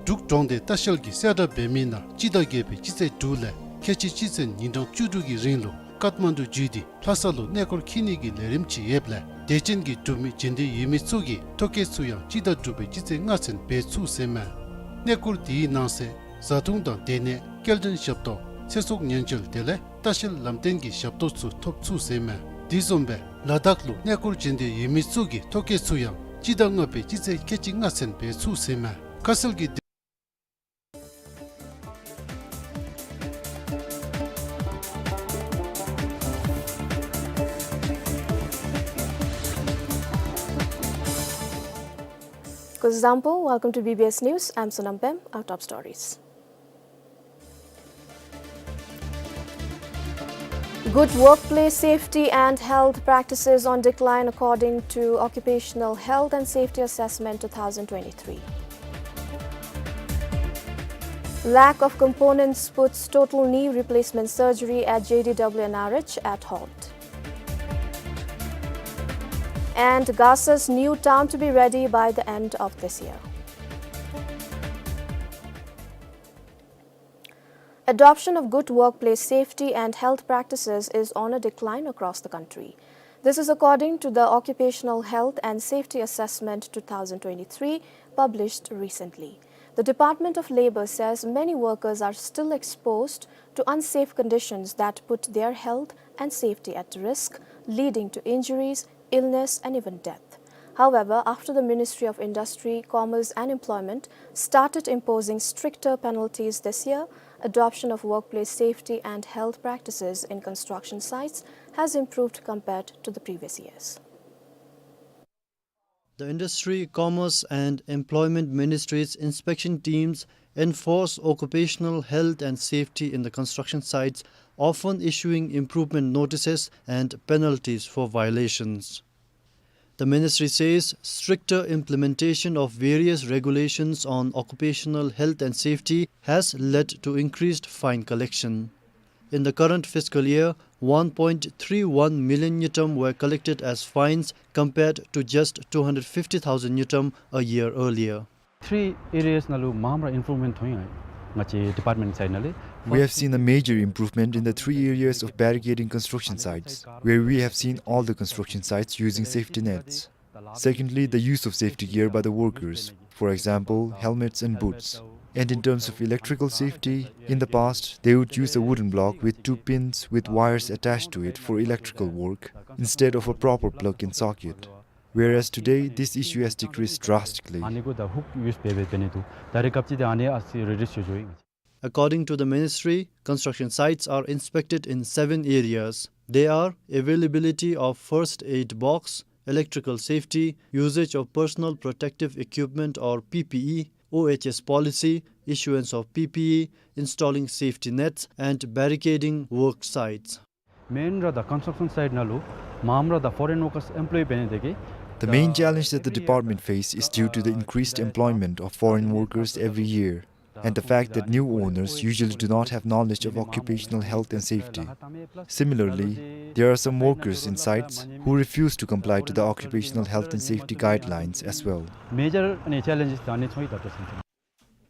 འབྲུག་གྲོང་སྡེ་ལྟ་བཤལ་གྱིས་གསལ་བསྒྲགས་འབད་མི་ནང་སྤྱི་ཟླ་བརྒྱད་པའི་སྤྱི་ཚེས་དྲུག་ལས་ཁལ་གཅིག་གཅིག་ཚུན་ཉིན་གྲངས་བཅུ་དྲུག་གི་རིང་ལུ་ཀཏ་མན་ཌུ་བརྒྱུད་དེ་ལྷ་ས་ལུ་གནས་སྐོར་འཁྱིད་ནི་གི་ལས་རིམ་ཅིག་ཡོདཔ་ལས་དད་ཅན་གྱི་འབྲུག་མི་བྱོན་འདོད་ཡོད་མི་ཚུ་གིས་ཐོ་བཀོད་ཚུ་ཡང་སྤྱི་ཟླ་དྲུག་པའི་སྤྱི་ཚེས་ལྔ་ཚུན་འབད་ཚུགས་ཟེར་མས། གནས་སྐོར་དེའི་ནང་གསེས་བཟའ་འཐུང་དང་སྡོད་གནས་སྐྱེལ་འདྲེན་ཞབས་ཏོག་ཚེ་སྲོག་ཉེན་བཅོལ་དེ་ལས་ལྟ་བཤལ་ལམ་སྟོན་གྱི་ཞབས་ཏོག་ཚུ་ཐོབ་ཚུགས་ཟེར་མས། དེ་བཟུམ་སྦེ་ལ་དྭགས་ལུ་གནས་སྐོར་བྱོན་འདོད་ཡོད་མི་ཚུ་གིས་ཐོ་བཀོད་ཚུ་ཡང་སྤྱི་ཟླ་ལྔ་པའི་སྤྱི་ཚེས་ཁལ་གཅིག་ལྔ་ཚུན་འབད་ཚུགས་ཟེར་མས། ཁ་གསལ་གྱི་Kuzuzangpo, welcome to B B S News. I'm Sonam Pem. Our top stories. Good workplace safety and health practices on decline according to Occupational Health and Safety Assessment two thousand twenty-three. Lack of components puts total knee replacement surgery at J D W N R H at halt. And Gasa's new town to be ready by the end of this year. Adoption of good workplace safety and health practices is on a decline across the country. This is according to the Occupational Health and Safety Assessment two thousand twenty-three, published recently. The Department of Labour says many workers are still exposed to unsafe conditions that put their health and safety at risk, leading to injuries, illness, and even death. However, after the Ministry of Industry, Commerce and Employment started imposing stricter penalties this year, adoption of workplace safety and health practices in construction sites has improved compared to the previous years. The Industry, Commerce and Employment Ministry's inspection teams enforce occupational health and safety in the construction sites, often issuing improvement notices and penalties for violations. The ministry says stricter implementation of various regulations on occupational health and safety has led to increased fine collection. In the current fiscal year, one point three one million ngultrum were collected as fines, compared to just two hundred fifty thousand ngultrum a year earlier. Three areas ནང་ལུ་མངམ་ར་improvement ཐོན་ཡི་ང་བཅས་department side ནང་ལས། We have seen a major improvement in the three areas of barricading construction sites, where we have seen all the construction sites using safety nets. Secondly, the use of safety gear by the workers, for example, helmets and boots. And in terms of electrical safety, in the past, they would use a wooden block with two pins with wires attached to it for electrical work, instead of a proper plug-in socket. Whereas today, this issue has decreased drastically. ཨ་ནི་གུ་ད་hook use འབད་འབད་འབད་ནི་འདུག། ད་རེས་སྐབས་ཅིག་ད་ཨ་ནི་ཨ་ཙི་reduce ཡོད་ཡོད། According to the ministry, construction sites are inspected in seven areas. They are availability of first aid box, electrical safety, usage of personal protective equipment or P P E, O H S policy, issuance of P P E, installing safety nets, and barricading work sites. Main ར་ད་construction site ནང་ལུ་མངམ་ར་ད་foreign workers employ འབད་ནི་དེ་གིས། The main challenge that the department face is due to the increased employment of foreign workers every year, and the fact that new owners usually do not have knowledge of occupational health and safety. Similarly, there are some workers in sites who refuse to comply to the occupational health and safety guidelines as well. Major ཨ་ནི་challenges ད་ཨ་ནི་ཚུ་ཨིན་ད་ལྟོ་ཟེར་ཨིན།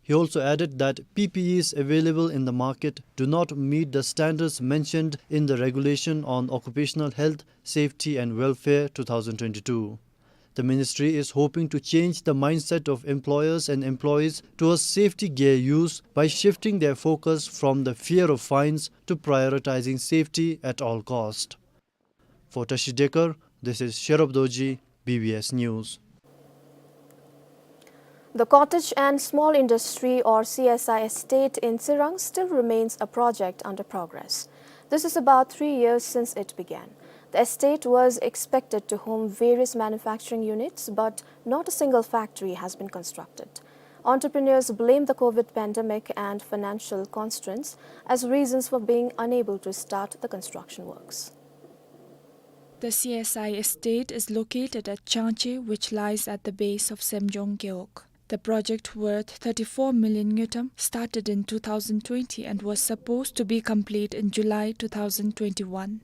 He also added that P P Es available in the market do not meet the standards mentioned in the Regulation on Occupational Health, Safety and Welfare two thousand twenty-two. The ministry is hoping to change the mindset of employers and employees towards safety gear use by shifting their focus from the fear of fines to prioritizing safety at all cost. For Tashi Dekar, this is Sherab Dorji, B B S News. The Cottage and Small Industry or C S I estate in Tsirang still remains a project under progress. This is about three years since it began. The estate was expected to home various manufacturing units, but not a single factory has been constructed. Entrepreneurs blame the COVID pandemic and financial constraints as reasons for being unable to start the construction works. The C S I estate is located at Changche, which lies at the base of Semjong Gewog. The project, worth thirty-four million ngultrum, started in two thousand twenty and was supposed to be complete in July two thousand twenty-one.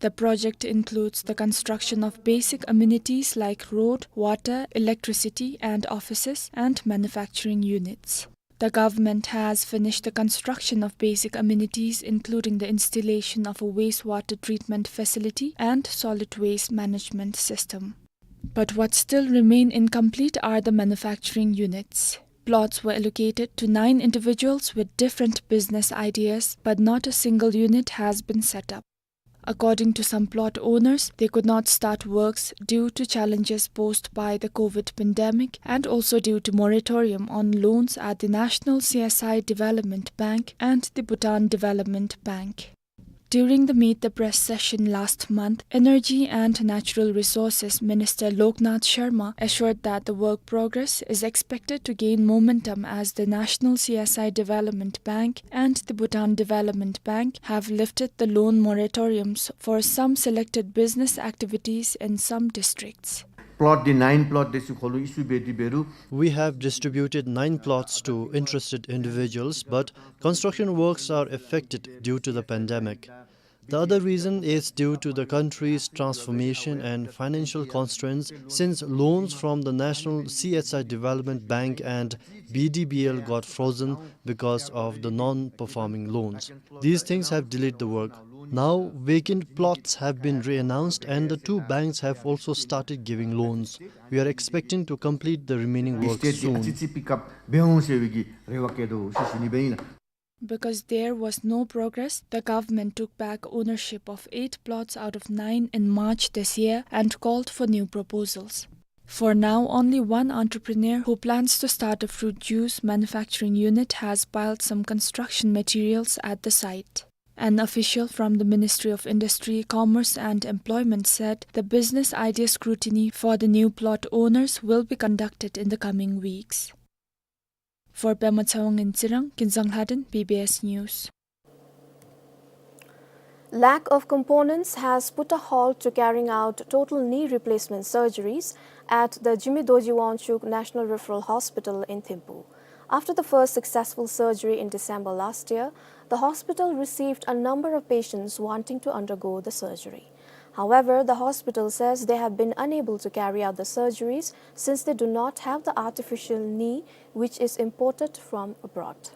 The project includes the construction of basic amenities like road, water, electricity, and offices and manufacturing units. The government has finished the construction of basic amenities, including the installation of a wastewater treatment facility and solid waste management system. But what still remain incomplete are the manufacturing units. Plots were allocated to nine individuals with different business ideas, but not a single unit has been set up. According to some plot owners, they could not start works due to challenges posed by the COVID pandemic and also due to moratorium on loans at the National C S I Development Bank and the Bhutan Development Bank. During the Meet the Press session last month, Energy and Natural Resources Minister Loknath Sharma assured that the work progress is expected to gain momentum as the National C S I Development Bank and the Bhutan Development Bank have lifted the loan moratoriums for some selected business activities in some districts. Plot འདི་nine plot འདི་ཚུ་ཁོ་ལུ་ཨི་ཤུ་འབད་དེ་འབད་རུང་། We have distributed nine plots to interested individuals, but construction works are affected due to the pandemic. The other reason is due to the country's transformation and financial constraints, since loans from the National C S I Development Bank and B D B L got frozen because of the non-performing loans. These things have delayed the work. Now, vacant plots have been re-announced and the two banks have also started giving loans. We are expecting to complete the remaining work soon. Because there was no progress, the government took back ownership of eight plots out of nine in March this year and called for new proposals. For now, only one entrepreneur who plans to start a fruit juice manufacturing unit has piled some construction materials at the site. An official from the Ministry of Industry, Commerce and Employment said the business idea scrutiny for the new plot owners will be conducted in the coming weeks. For Pema Tshewang in Tsirang, Kinzang Lhaden, B B S News. Lack of components has put a halt to carrying out total knee replacement surgeries at the Jigme Dorji Wangchuck National Referral Hospital in Thimphu. After the first successful surgery in December last year, the hospital received a number of patients wanting to undergo the surgery. However, the hospital says they have been unable to carry out the surgeries since they do not have the artificial knee, which is imported from abroad.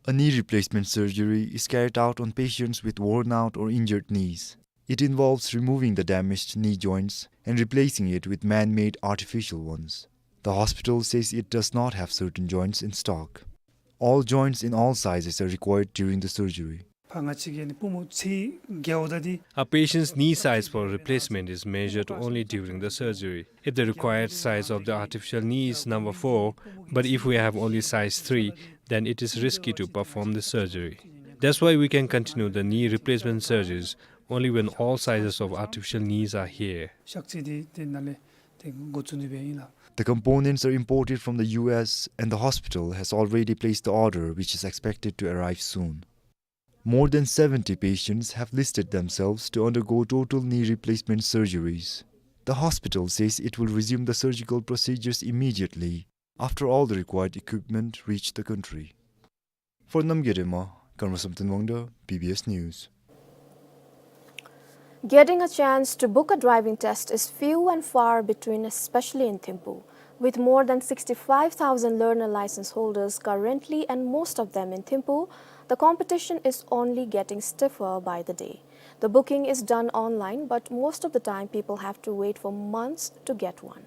A knee replacement surgery is carried out on patients with worn out or injured knees. It involves removing the damaged knee joints and replacing it with man-made artificial ones. The hospital says it does not have certain joints in stock. All joints in all sizes are required during the surgery. ཕར་ང་བཅས་ཀྱི་ནི་པུས་མོ་ཚད་བརྒལཝ་ད་འདི། A patient's knee size for replacement is measured only during the surgery. If the required size of the artificial knee is number four, but if we have only size three, then it is risky to perform the surgery. That's why we can continue the knee replacement surgeries only when all sizes of artificial knees are here. ཤག་ཚད་འདི་དེ་ནང་ལས་དེ་འགོ་བཙུགས་ནི་སྦེ་ཨིན་ལགས། The components are imported from the U S and the hospital has already placed the order, which is expected to arrive soon. More than seventy patients have listed themselves to undergo total knee replacement surgeries. The hospital says it will resume the surgical procedures immediately after all the required equipment reach the country. For Namgay Rema, Karma Samten Wangda, B B S News. Getting a chance to book a driving test is few and far between, especially in Thimphu. With more than sixty-five thousand learner license holders currently and most of them in Thimphu, the competition is only getting stiffer by the day. The booking is done online, but most of the time people have to wait for months to get one.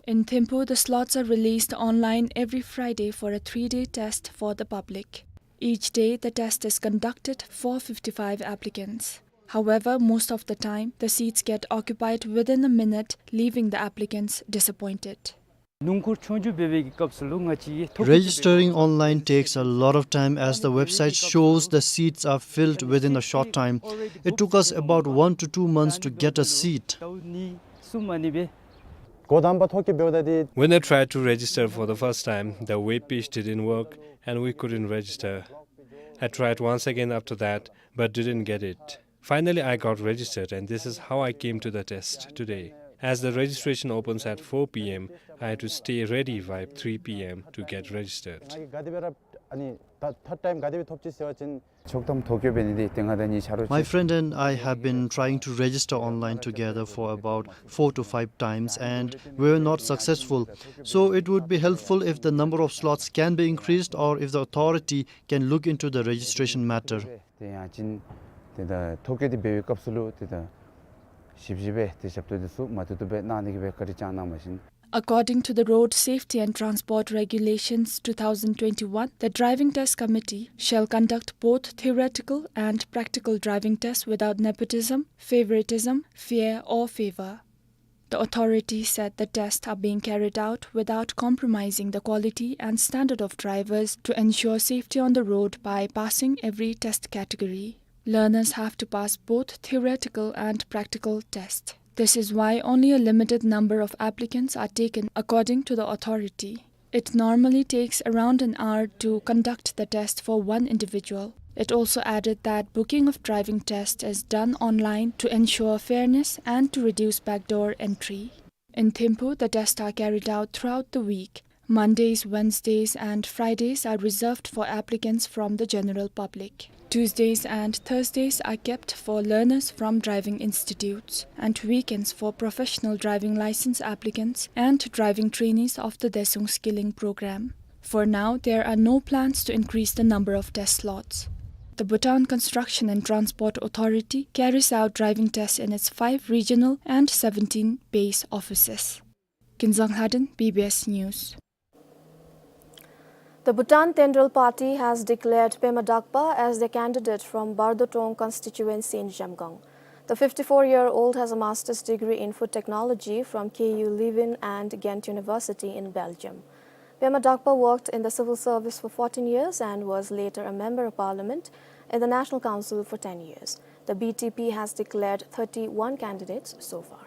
In Thimphu, the slots are released online every Friday for a three-day test for the public. Each day, the test is conducted for fifty-five applicants. However, most of the time, the seats get occupied within a minute, leaving the applicants disappointed. སྣུམ་འཁོར་ཆོས་རྒྱུགས་འབད་བའི་གི་སྐབས་སུ་ལུ་ང་བཅས་ཐོ་བཀོད་འདི་འབད། Registering online takes a lot of time as the website shows the seats are filled within a short time. It took us about one to two months to get a seat. ཟླཝ་གཉིས་གསུམ་ཨ་ནི་སྦེ། འགོ་དང་པ་ཐོ་བཀོད་འབདཝ་ད་འདི། When I tried to register for the first time, the web page didn't work and we couldn't register. I tried once again after that, but didn't get it. Finally, I got registered, and this is how I came to the test today. As the registration opens at four P M, I had to stay ready by three P M to get registered. ང་གིས་ག་དེ་སྦེ་ར་ཨ་ནི་ད་ཐརཌ་ཊའིམ་ག་དེ་སྦེ་ཐོབ་ཅི་ཟེར་བ་ཅིན། ཆོག་ཐམ་ཐོ་བཀོད་འབད་ནི་འདི་ཏེ་ང་དང་གཉིས་ཆ་རོགས་ཅིག། My friend and I have been trying to register online together for about four to five times and we were not successful. So it would be helpful if the number of slots can be increased or if the authority can look into the registration matter. ཏེ་ཡང་ཅིན་ཏེ་ད་ཐོ་བཀོད་འདི་འབད་བའི་སྐབས་སུ་ལུ་ཏེ་ད་ཞིབ་ཞིབ་སྦེ་ཏེ་ཞབས་ཏོག་འདི་ཚུ་མ་ཐུབ་ཐུབ་སྦེ་གནང་ནི་གི་སྦེ་བཀའ་དྲིན་བསྐྱང་གནང་བ་ཅིན། According to the Road Safety and Transport Regulations two thousand twenty-one, the Driving Test Committee shall conduct both theoretical and practical driving tests without nepotism, favoritism, fear or favor. The authority said the tests are being carried out without compromising the quality and standard of drivers to ensure safety on the road by passing every test category. Learners have to pass both theoretical and practical tests. This is why only a limited number of applicants are taken, according to the authority. It normally takes around an hour to conduct the test for one individual. It also added that booking of driving test is done online to ensure fairness and to reduce backdoor entry. In Thimphu, the tests are carried out throughout the week. Mondays, Wednesdays, and Fridays are reserved for applicants from the general public. Tuesdays and Thursdays are kept for learners from driving institutes, and weekends for professional driving license applicants and driving trainees of the Daesung Skilling Program. For now, there are no plans to increase the number of test slots. The Bhutan Construction and Transport Authority carries out driving tests in its five regional and seventeen base offices. Kinzang Lhaden, B B S News. The Bhutan Tenrel Party has declared Pema Dakpa as their candidate from Bardotong constituency in Zhamgang. The fifty-four-year-old has a master's degree in food technology from K U Leuven and Ghent University in Belgium. Pema Dakpa worked in the civil service for fourteen years and was later a member of parliament in the National Council for ten years. The B T P has declared thirty-one candidates so far.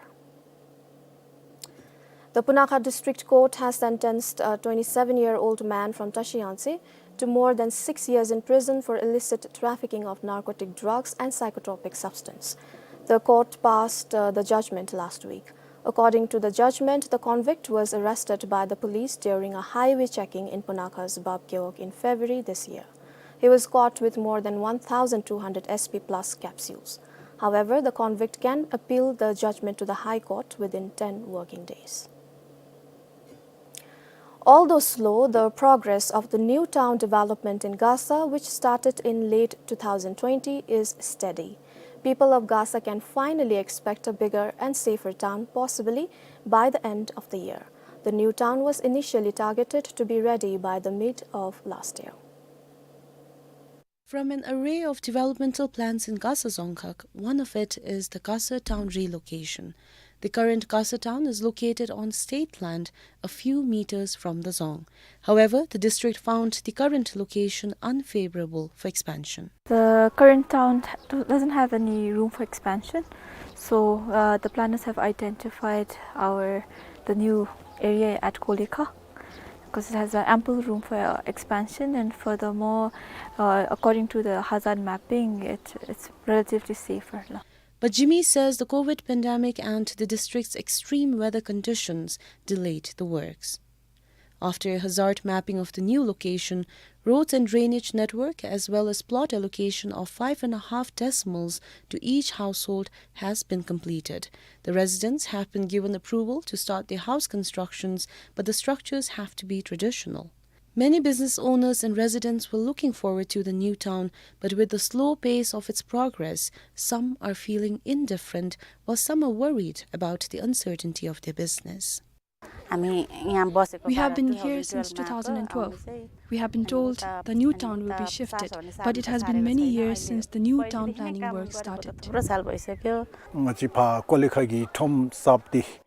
The Punakha District Court has sentenced a twenty-seven-year-old man from Tashi Yangtse to more than six years in prison for illicit trafficking of narcotic drugs and psychotropic substance. The court passed, uh, the judgment last week. According to the judgment, the convict was arrested by the police during a highway checking in Punakha's Bapgeok in February this year. He was caught with more than one thousand two hundred S P plus capsules. However, the convict can appeal the judgment to the High Court within ten working days. Although slow, the progress of the new town development in Gasa, which started in late two thousand twenty, is steady. People of Gasa can finally expect a bigger and safer town, possibly by the end of the year. The new town was initially targeted to be ready by the mid of last year. From an array of developmental plans in Gasa Dzongkhag, one of it is the Gasa town relocation. The current Gasa town is located on state land a few meters from the dzong. However, the district found the current location unfavorable for expansion. The current town do-, doesn't have any room for expansion, so, uh, the planners have identified our, the new area at Kolekha, 'cause it has, uh, ample room for, uh, expansion, and furthermore, uh, according to the hazard mapping, it, it's relatively safer now. But Jimmy says the COVID pandemic and the district's extreme weather conditions delayed the works. After a hazard mapping of the new location, roads and drainage network, as well as plot allocation of five and a half decimals to each household, has been completed. The residents have been given approval to start their house constructions, but the structures have to be traditional. Many business owners and residents were looking forward to the new town, but with the slow pace of its progress, some are feeling indifferent, while some are worried about the uncertainty of their business. We have been here since two thousand twelve. We have been told the new town will be shifted, but it has been many years since the new town planning work started.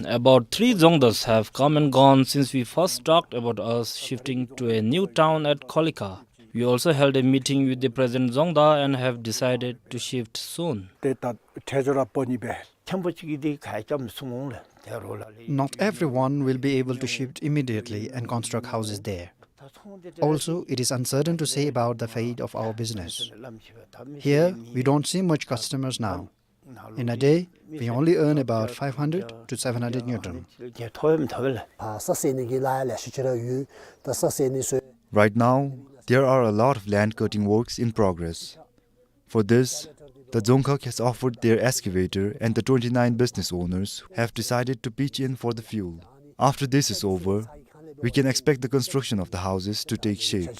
About three Dzongdas have come and gone since we first talked about us shifting to a new town at Kolika. We also held a meeting with the present Dzongda and have decided to shift soon. Not everyone will be able to shift immediately and construct houses there. Also, it is uncertain to say about the fate of our business. Here, we don't see much customers now. In a day, we only earn about five hundred to seven hundred ngultrum. Right now, there are a lot of land cutting works in progress. For this, the Dzongkhag has offered their excavator, and the twenty-nine business owners have decided to pitch in for the fuel. After this is over, we can expect the construction of the houses to take shape.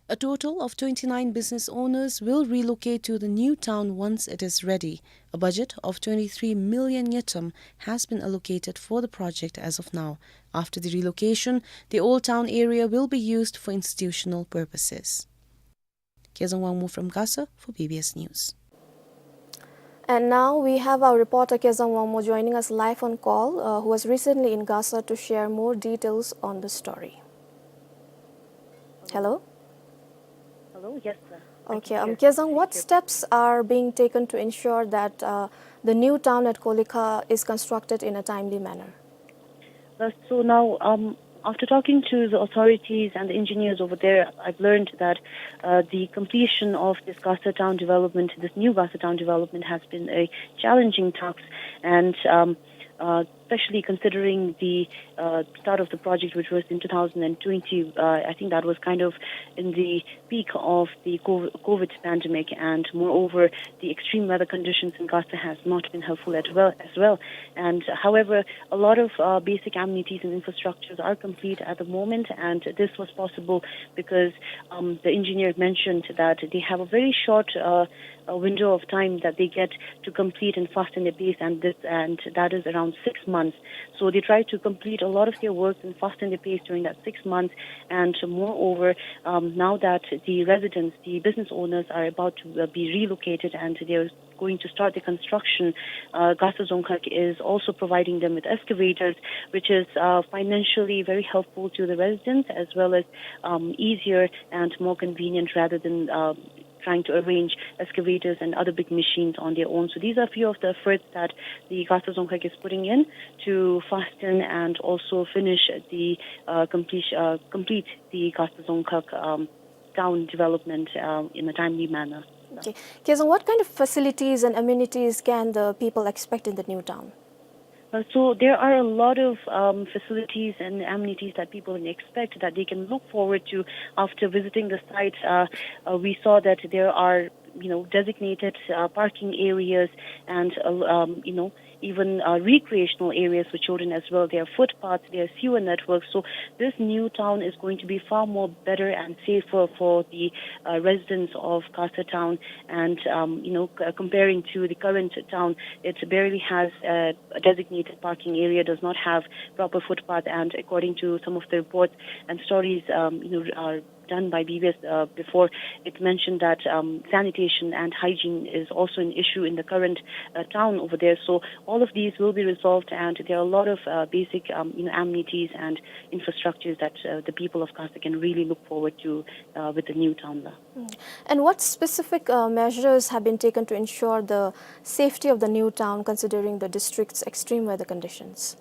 A total of twenty-nine business owners will relocate to the new town once it is ready. A budget of twenty-three million ngultrum has been allocated for the project as of now. After the relocation, the old town area will be used for institutional purposes. Kezang Wangmo from Gasa for B B S News. And now we have our reporter Kezang Wangmo joining us live on call, uh, who was recently in Gasa to share more details on the story. Hello? Hello, yes, sir. Okay, um, Kezang, what steps are being taken to ensure that, uh, the new town at Kolika is constructed in a timely manner? Uh, so now, um, after talking to the authorities and the engineers over there, I've learned that, uh, the completion of this Gasa town development, this new Gasa town development, has been a challenging task, and, um, uh, especially considering the, uh, start of the project, which was in two thousand twenty. Uh, I think that was kind of in the peak of the co-, COVID pandemic, and moreover, the extreme weather conditions in Gasa has not been helpful as well, as well. And, however, a lot of, uh, basic amenities and infrastructures are complete at the moment, and this was possible because, um, the engineer mentioned that they have a very short, uh, uh, window of time that they get to complete and fasten their pace, and this, and that is around six months. So they try to complete a lot of their works and fasten their pace during that six months. And moreover, um, now that the residents, the business owners, are about to, uh, be relocated and they're going to start the construction, uh, Gasa Dzongkhag is also providing them with excavators, which is, uh, financially very helpful to the residents, as well as, um, easier and more convenient rather than, uh, trying to arrange excavators and other big machines on their own. So these are a few of the efforts that the Gasa Dzongkhag is putting in to fasten and also finish the, uh, complete, uh, complete the Gasa Dzongkhag, um, town development, uh, in a timely manner. Okay. Kezang, what kind of facilities and amenities can the people expect in the new town? Uh, so there are a lot of, um, facilities and amenities that people can expect, that they can look forward to after visiting the site. Uh, uh, we saw that there are, you know, designated, uh, parking areas and, uh, um, you know, even, uh, recreational areas for children as well. There are footpaths, there are sewer networks. So this new town is going to be far more better and safer for the, uh, residents of Gasa town. And, um, you know, c-, comparing to the current town, it barely has, uh, a designated parking area, does not have proper footpath, and according to some of the reports and stories, um, you know, are done by B B S, uh, before, it mentioned that, um, sanitation and hygiene is also an issue in the current, uh, town over there. So all of these will be resolved, and there are a lot of, uh, basic, um, you know, amenities and infrastructures that, uh, the people of Gasa can really look forward to, uh, with the new town. Mm. And what specific, uh, measures have been taken to ensure the safety of the new town, considering the district's extreme weather conditions?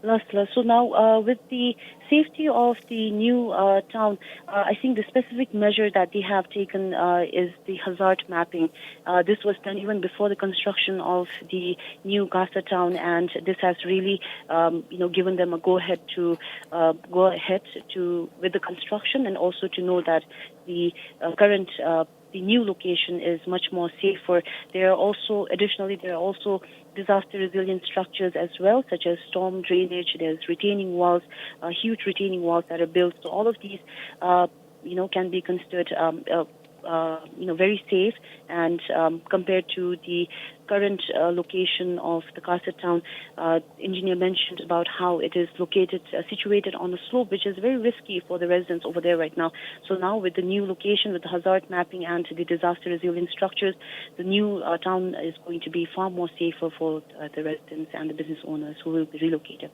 Last, last. So now, uh, with the safety of the new, uh, town, uh, I think the specific measure that they have taken, uh, is the hazard mapping. Uh, this was done even before the construction of the new Gasa town, and this has really, um, you know, given them a go-ahead to, uh, go ahead to, with the construction, and also to know that the, uh, current, uh, the new location is much more safer. There are also, additionally, there are also disaster resilient structures as well, such as storm drainage. There's retaining walls, uh, huge retaining walls that are built. So all of these, uh, you know, can be considered, um, uh, uh, you know, very safe, and, um, compared to the current, uh, location of the Gasa town, uh, engineer mentioned about how it is located, uh, situated on a slope, which is very risky for the residents over there right now. So now, with the new location, with the hazard mapping and the disaster resilience structures, the new, uh, town is going to be far more safer for, uh, the residents and the business owners who will be relocated.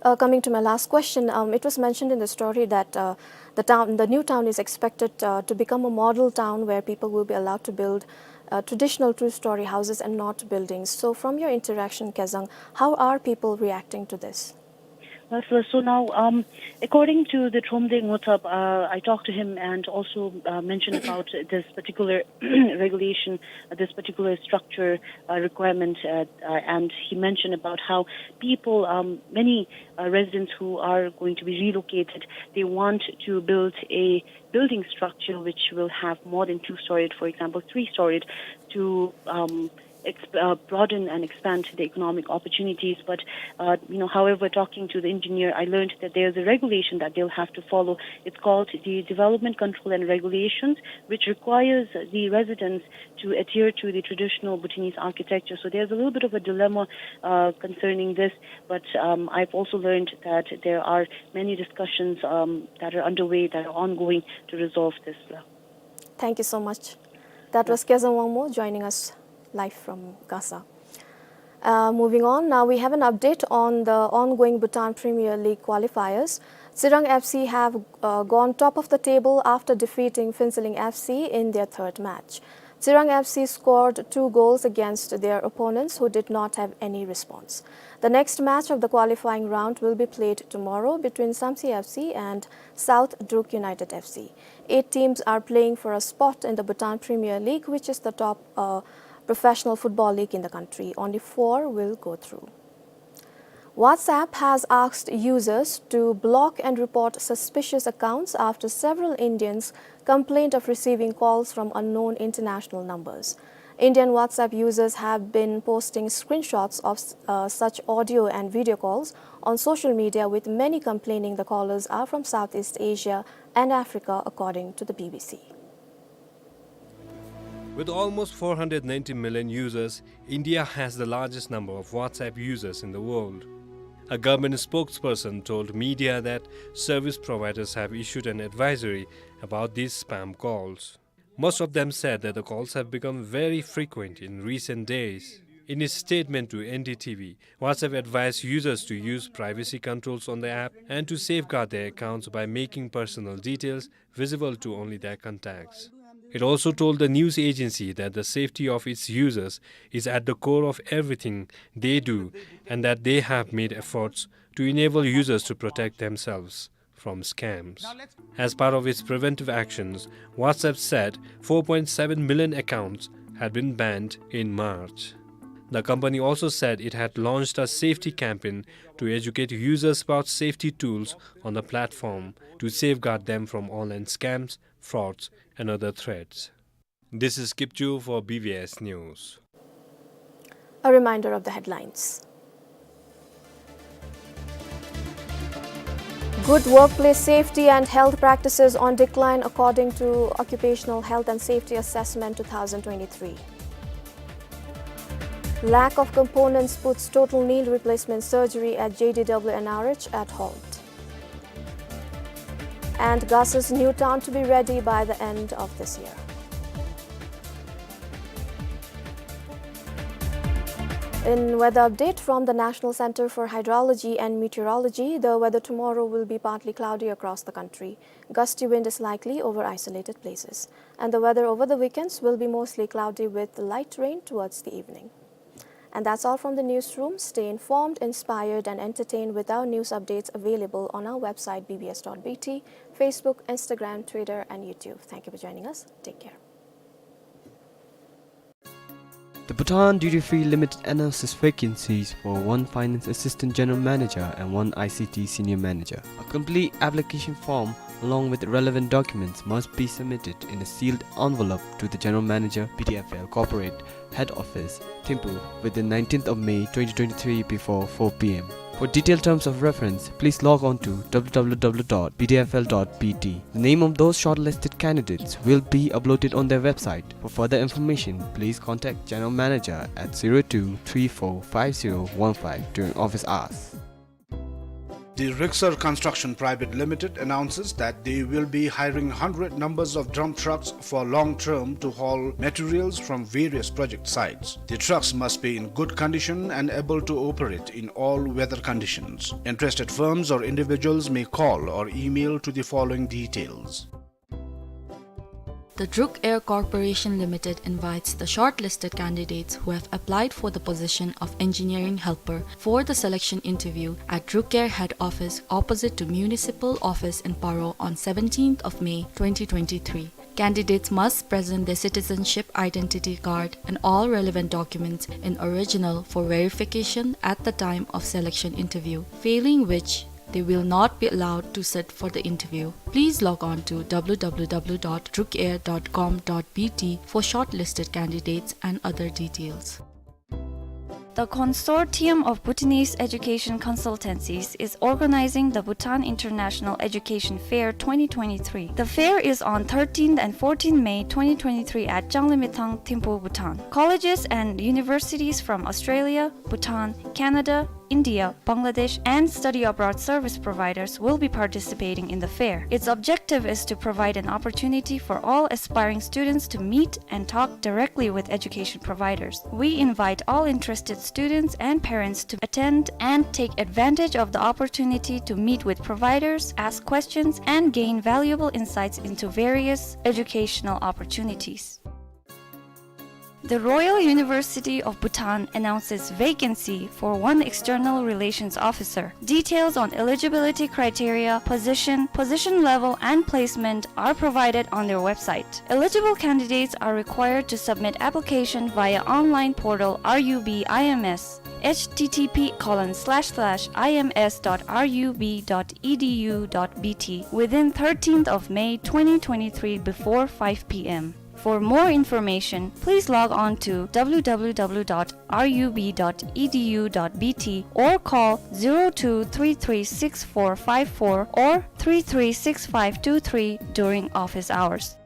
Uh, coming to my last question, um, it was mentioned in the story that, uh, the town, the new town is expected, uh, to become a model town where people will be allowed to build, uh, traditional two-story houses and not buildings. So from your interaction, Kezang, how are people reacting to this? Uh, so, so now, um, according to the Thromde Ngothab, uh, I talked to him and also, uh, mentioned about this particular regulation, uh, this particular structure, uh, requirement, uh, uh, and he mentioned about how people, um, many, uh, residents who are going to be relocated, they want to build a building structure which will have more than two-storied, for example, three-storied, to, um, exp-, uh, broaden and expand the economic opportunities. But, uh, you know, however, talking to the engineer, I learned that there's a regulation that they'll have to follow. It's called the Development Control and Regulations, which requires the residents to adhere to the traditional Bhutanese architecture. So there's a little bit of a dilemma, uh, concerning this, but, um, I've also learned that there are many discussions, um, that are underway, that are ongoing to resolve this. Thank you so much. That was Kezang Wangmo joining us live from Gasa. Uh, moving on, now we have an update on the ongoing Bhutan Premier League qualifiers. Tsirang F C have, uh, gone top of the table after defeating Phuentsholing F C in their third match. Tsirang F C scored two goals against their opponents, who did not have any response. The next match of the qualifying round will be played tomorrow between Samtse F C and South Druk United F C. Eight teams are playing for a spot in the Bhutan Premier League, which is the top, uh, professional football league in the country. Only four will go through. WhatsApp has asked users to block and report suspicious accounts after several Indians complained of receiving calls from unknown international numbers. Indian WhatsApp users have been posting screenshots of, uh, such audio and video calls on social media, with many complaining the callers are from Southeast Asia and Africa, according to the B B C. With almost four hundred ninety million users, India has the largest number of WhatsApp users in the world. A government spokesperson told media that service providers have issued an advisory about these spam calls. Most of them said that the calls have become very frequent in recent days. In its statement to N D T V, WhatsApp advised users to use privacy controls on the app and to safeguard their accounts by making personal details visible to only their contacts. It also told the news agency that the safety of its users is at the core of everything they do and that they have made efforts to enable users to protect themselves from scams. As part of its preventive actions, WhatsApp said four point seven million accounts had been banned in March. The company also said it had launched a safety campaign to educate users about safety tools on the platform to safeguard them from online scams, frauds, and other threats. This is Kipchu for B B S News. A reminder of the headlines. Good workplace safety and health practices on decline, according to Occupational Health and Safety Assessment two thousand twenty-three. Lack of components puts total knee replacement surgery at J D W N R H at halt. And Gasa's new town to be ready by the end of this year. In weather update from the National Center for Hydrology and Meteorology, the weather tomorrow will be partly cloudy across the country. Gusty wind is likely over isolated places. And the weather over the weekends will be mostly cloudy with light rain towards the evening. And that's all from the newsroom. Stay informed, inspired, and entertained with our news updates available on our website, B B S dot B T, Facebook, Instagram, Twitter, and YouTube. Thank you for joining us. Take care. The Bhutan Duty Free Limited announces vacancies for one Finance Assistant General Manager and one I C T Senior Manager. A complete application form along with relevant documents must be submitted in a sealed envelope to the General Manager, B D F L Corporate, Head Office, Thimphu, within nineteenth of May twenty twenty-three before four P M. For detailed terms of reference, please log on to w w w dot b d f l dot b t. The name of those shortlisted candidates will be uploaded on their website. For further information, please contact General Manager at zero two three four five zero one five during office hours. The Rixar Construction Private Limited announces that they will be hiring hundred numbers of dump trucks for long term to haul materials from various project sites. The trucks must be in good condition and able to operate in all weather conditions. Interested firms or individuals may call or email to the following details. The Druk Air Corporation Limited invites the shortlisted candidates who have applied for the position of engineering helper for the selection interview at Druk Air head office opposite to municipal office in Paro on seventeenth of May twenty twenty-three. Candidates must present their citizenship identity card and all relevant documents in original for verification at the time of selection interview, failing which they will not be allowed to sit for the interview. Please log on to w w w dot drukair dot com dot b t for shortlisted candidates and other details. The Consortium of Bhutanese Education Consultancies is organizing the Bhutan International Education Fair twenty twenty-three. The fair is on thirteenth and fourteenth May twenty twenty-three at Changlimithang, Thimphu, Bhutan. Colleges and universities from Australia, Bhutan, Canada, India, Bangladesh, and study abroad service providers will be participating in the fair. Its objective is to provide an opportunity for all aspiring students to meet and talk directly with education providers. We invite all interested students and parents to attend and take advantage of the opportunity to meet with providers, ask questions, and gain valuable insights into various educational opportunities. The Royal University of Bhutan announces vacancy for one external relations officer. Details on eligibility criteria, position, position level, and placement are provided on their website. Eligible candidates are required to submit application via online portal R U B I M S, h t t p colon slash slash i m s dot r u b dot e d u dot b t, within thirteenth of May twenty twenty-three before five p m. For more information, please log on to w w w dot r u b dot e d u dot b t or call zero two three three six four five four or three three six five two three during office hours.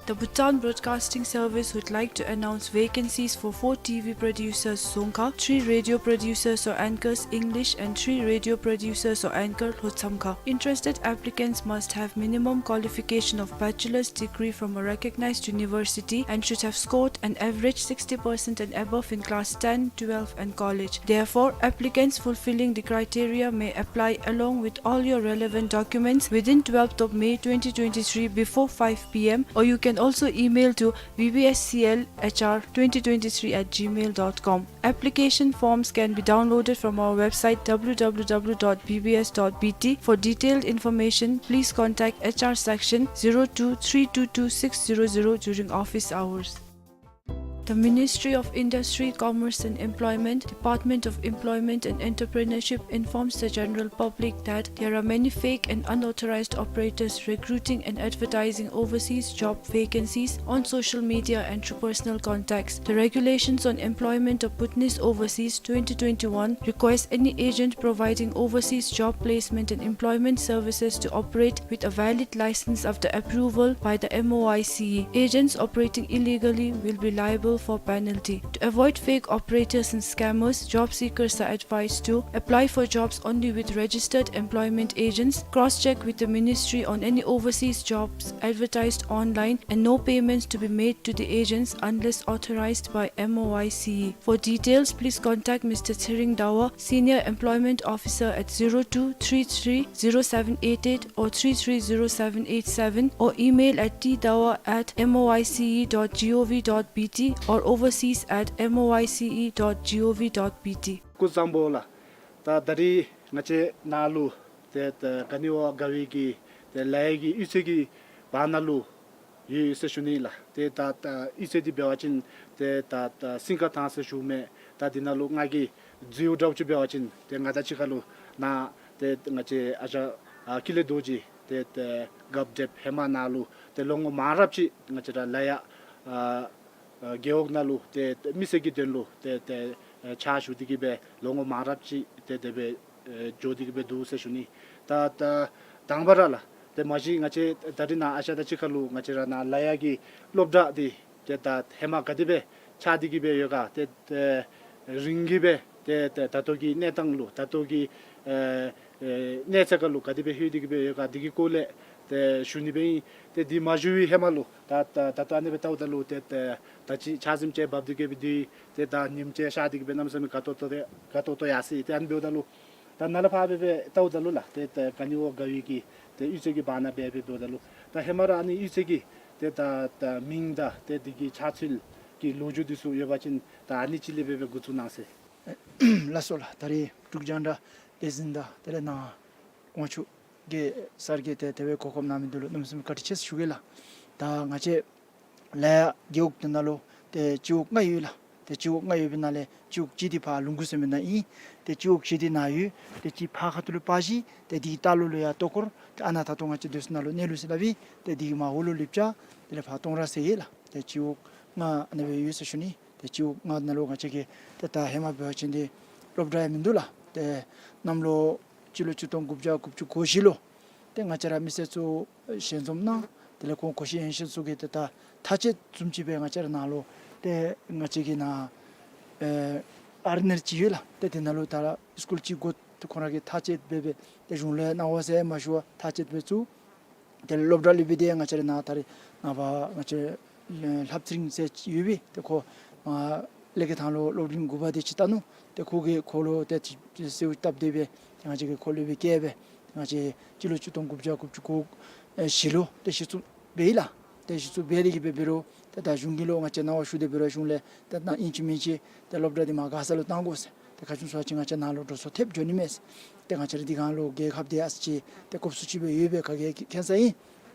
The Bhutan Broadcasting Service would like to announce vacancies for four T V producers, Dzongkha, three radio producers or anchors, English, and three radio producers or anchor, Lhotshamkha. Interested applicants must have minimum qualification of bachelor's degree from a recognized university and should have scored an average sixty percent and above in class ten, twelve, and college. Therefore, applicants fulfilling the criteria may apply along with all your relevant documents within twelfth of May twenty twenty-three before five p m, or you can also email to b b s c l h r twenty twenty-three at gmail dot com. Application forms can be downloaded from our website w w w dot b b s dot b t. For detailed information, please contact H R section zero two three two two six zero zero during office hours. The Ministry of Industry, Commerce and Employment, Department of Employment and Entrepreneurship informs the general public that there are many fake and unauthorized operators recruiting and advertising overseas job vacancies on social media and through personal contacts. The Regulations on Employment of Bhutanese Overseas twenty twenty-one requires any agent providing overseas job placement and employment services to operate with a valid license after approval by the M O I C E. Agents operating illegally will be liable for penalty. To avoid fake operators and scammers, job seekers are advised to apply for jobs only with registered employment agents, cross-check with the ministry on any overseas jobs advertised online, and no payments to be made to the agents unless authorized by M O I C E. For details, please contact Mister Tshering Dawa, Senior Employment Officer, at zero two three three zero seven eight eight or three three zero seven eight seven, or email at t dawa at m o i c e dot g o v dot b t or overseas at m o i c e dot g o v dot b t. སྐུ་གཟུགས་བཟང་པོ་ལགས། ད་ད་རིས་ང་བཅས་ནཱ་ལུ་ཏེ་ད་ག་ནི་བ་དགའ་བའི་གི་ཏེ་ལཱ་གཡོག་གི་གཡུས་ཚན་གྱི་བར་ན་ལུ་ཡོད་ཡོད་ཟེར་ཞུ་ནི་ལགས། ཏེ་ད་ད་གཡུས་ཚན་འདི་འབད་བ་ཅིན་ཏེ་ད་ད་སིང་ག་ཐང་ཟེར་ཞུཝ་མས། ད་འདི་ནང་ལུ་ང་གིས་འཛུལཝ་འདྲཝ་ཅིག་འབད་བ་ཅིན་ཏེ་ང་དང་གཅིག་ཁར་ལུ་ནཱ་ཏེ་ང་བཅས་ཨ་ཞང་ཨ་ཀུན་ལེགས་རྡོ་རྗེ་ཏེ་ཏེ་རྒཔོ་འདྲེསཔ་ཧེ་མ་ནཱ་ལུ་ཏེ་ལོ་ངོ་མང་རབས་ཅིག་ང་བཅས་ར་ལཱ་གཡོག་ཨ་ཨ་རྒེད་འོག་ནང་ལུ་ཏེ་ཏེ་མི་སེར་གྱི་དོན་ལུ་ཏེ་ཏེ་ ཕྱག་ཞུ་སྟེ་གི་སྦེ་ལོ་ངོ་མང་རབས་ཅིག་ཏེ་དེ་སྦེ་ཨེ་འགྱོ་སྟེ་གི་སྦེ་འདུག་ཟེར་ཞུ་ནི། ད་ད་དང་པ་ར་ལགས་ཏེ་མ་གཞི་ང་བཅས་ད་རིས་ནཱ་ཨ་ཤ་དང་གཅིག་ཁར་ལུ་ང་བཅས་ར་ནཱ་ལ་ཡ་གི་སློབ་གྲྭ་འདི་ཏེ་ད་ཧེ་མ་ག་དེ་སྦེ་ཆགས་ཏེ་གི་སྦེ་ཡོད་ག། ཏེ་ཏེ་རིང་གི་སྦེ་ཏེ་ཏེ་ད་ལྟོ་གི་གནས་སྟངས་ལུ་ད་ལྟོ་གི་ཨེ་ཨེ་གནས་ཚད་ཁར་ལུ་ག་དེ་སྦེ་ལྷོད་དེ་གི་སྦེ་ཡོད་ག། འདི་གི་སྐོར་ལས་ཏེ་ཞུ་ནི་སྦེ་ཨིན། ཏེ་འདི་མ་ཞུ་བའི་ཧེ་མ་ལུ་ད་ད་ད་ལྟོ་ཨ་ནི་སྦེ་བལྟཝ་ད་ལུ་ཏེ་ཏེ་ད་ཅི་ཆ་ཟིམ་ཅིག་འབབ་སྟེ་གི་སྦེ་འདི་ཏེ་ད་ཉིམ་ཅིག་ཤར་ཏེ་གི་སྦེ་གནམ་མེད་ས་མེད་དགའ་ཏོག་ཏོ་ཏེ་དགའ་ཏོག་ཏོ་ཡར་སོ་ཡི། ཏེ་ཨ་ནི་འབདཝ་ད་ལུ་ད་ནཱ་ལས་ཕར་སྦེ་སྦེ་བལྟཝ་ད་ལུ་ལགས་ཏེ་ད་ག་ནི་བ་དགའ་བའི་གི་ཏེ་གཡུས་ཚན་གྱི་བར་ན་སྦེ་སྦེ་འབདཝ་ད་ལུ་ད་ཧེ་མ་ར་ཨ་ནི་གཡུས་ཚན་གྱི་ཏེ་ད་ད་མིང་དང་ཏེ་འདི་གི་ཆགས་ཚུལ་གྱི་ལོ་རྒྱུས་འདི་ཚུ་ཡོད་པ་ཅིན་ད་ཨ་ནི་ཅིག་ལས་སྦེ་སྦེ་འགོ་བཙུགས་གནང་ཟེར། ལགས་སོ་ལགས། ད་རེས་འབྲུག་རྒྱང་བསྒྲགས་ལས་འཛིན་དང་དེ་ལས་ནཱ་དབང་ཕྱུག་གི་སར་གྱིས་ཏེ་དེ་སྦེ་གོ་སྐབས་གནང་མི་འདི་ལུ་གནམ་མེད་ས་མེད་བཀའ་དྲིན་ཆེ་ཟེར་ཞུ་གེ་ལགས། ད་ང་བཅས་ལ་ཡ་རྒེད་འོག་དེ་ནང་ལུ་ཏེ་སྤྱི་འོག་ལྔ་ཡོད་ལགས། ཏེ་སྤྱི་འོག་ལྔ་ཡོད་པའི་ནང་ལས་སྤྱི་འོག་གཅིག་འདི་ཕར་ལུང་ཁུག་ཟེར་མི་ནང་ཨིན། ཏེ་སྤྱི་འོག་བཞི་འདི་ནཱ་ཡོད། ཏེ་གཅིག་ཕར་ཁ་ཐུག་ལུ་པ་བཞི། ཏེ་འདི་ལྟག་ལུ་ལུ་ཡ་ལྟོ་འཁོར། ཏེ་ཨ་ནཱ་ད་ལྟོ་ང་བཅས་སྡོད་ས་ནང་ལུ་གནས་ལུགས་ཟེར་སླབ་ཨིན། ཏེ་འདི་གི་མར་འོག་ལུ་ལེབ་ཅ། དེ་ལས་ཕར་སྟོང་ར་ཟེར་ཡོད་ལགས། ཏེ་སྤྱི་འོག་ལྔ་ཨ་ནི་སྦེ་ཡོད་ཟེར་ཞུ་ནི། ཏེ་སྤྱི་འོག་ལྔ་ནང་ལུ་ང་བཅས་ཀྱི་ཏེ་ད་ཧེ་མ་འབད་བ་ཅིན་ཏེ་སློབ་གྲྭ་ཡང་མིན་འདུག་ལགས། ཏེ་གནམ་ལོ་སྤྱི་ལོ་ཆིག་སྟོང་དགུ་བརྒྱ་དགུ་བཅུ་གོ་བཞི་ལུ་ཏེ་ང་བཅས་ར་མི་སེར་ཚུ་ཞལ་འཛོམས་གནང་། དེ་ལས་ཁོང་གོ་ཤེས་ཡོན་ཤེས་ཚུ་གིས་ཏེ་ད་ཐག་བཅད་བཟུམ་ཅིག་སྦེ་ང་བཅས་ར་ནཱ་ལུ་ཏེ་ང་བཅས་ཀྱི་ནཱ་ཨེ་ཨར་ནེར་ཅིག་ཡོད་ལགས། ཏེ་དེ་ནང་ལུ་ད་ར་སི་ཀུལ་ཅིག་དགོ་ཏེ་ཁོང་ར་གིས་ཐག་བཅད་འབད་འབད་ཏེ་གཞུང་ལས་གནང་བ་ཟེར་མ་ཞུ་བར་ཐག་བཅད་འབད་བཙུགས། དེ་ལས་སློབ་གྲྭ་ལུ་སྦེ་ཏེ་ང་བཅས་ར་ནཱ་ད་རེས་ནངས་པ་ང་བཅས་ལྷབ་ཚེ་རིང་ཟེར་ཅིག་ཡོད་པས། ཏེ་ཁོ་ཨ་ཀླད་ཀོར་ཐང་ལུ་སློབ་རིམ་དགུ་པ་དེ་ཅིག་བལྟ་ནུག། ཏེ་ཁོ་གིས་ཁོ་ལུ་ཏེ་ཅིག་གསོལཝ་བཏབ་སྟེ་སྦེ་ཏེ་ང་བཅས་ཀྱིས་ཁོ་ལུ་སྦེ་བསྐྱལ་སྦེ་ཏེ་ང་བཅས་སྤྱི་ལོ་ཆིག་སྟོང་དགུ་བརྒྱ་དགུ་བཅུ་གོ་བཞི་ལུ་ཏེ་གཞི་བཙུགས་འབད་ཡི་ལགས། ཏེ་གཞི་བཙུགས་འབད་དེ་གི་སྦེ་འབད་རུང་ཏེ་ད་གཞུང་གི་ལུ་ང་བཅས་གནང་བ་ཞུ་སྟེ་འབད་རུང་གཞུང་ལས་ཏེ་ད་ཨིན་ཅི་མིན་ཅི་ཏེ་སློབ་གྲྭ་འདི་མར་མགར་ས་ལུ་གཏང་དགོ་ཟེར། ཏེ་ག་ཅི་སྨོ་ཟེར་བ་ཅིན་ང་བཅས་ནཱ་ལུ་འགྲོ་སོང་ཐེབས་འགྱོ་ནི་མས་ཟེར། ཏེ་ང་བཅས་ར་འདི་གང་ལུ་རྒྱལ་ཁབ་འདི་ཨ་ཙི་ཅིག་ཏེ་གོབ་སུ་ཅིག་སྦེ་ཡོད་པས་ག་གིས་མཁྱེན་ས་ཨིན།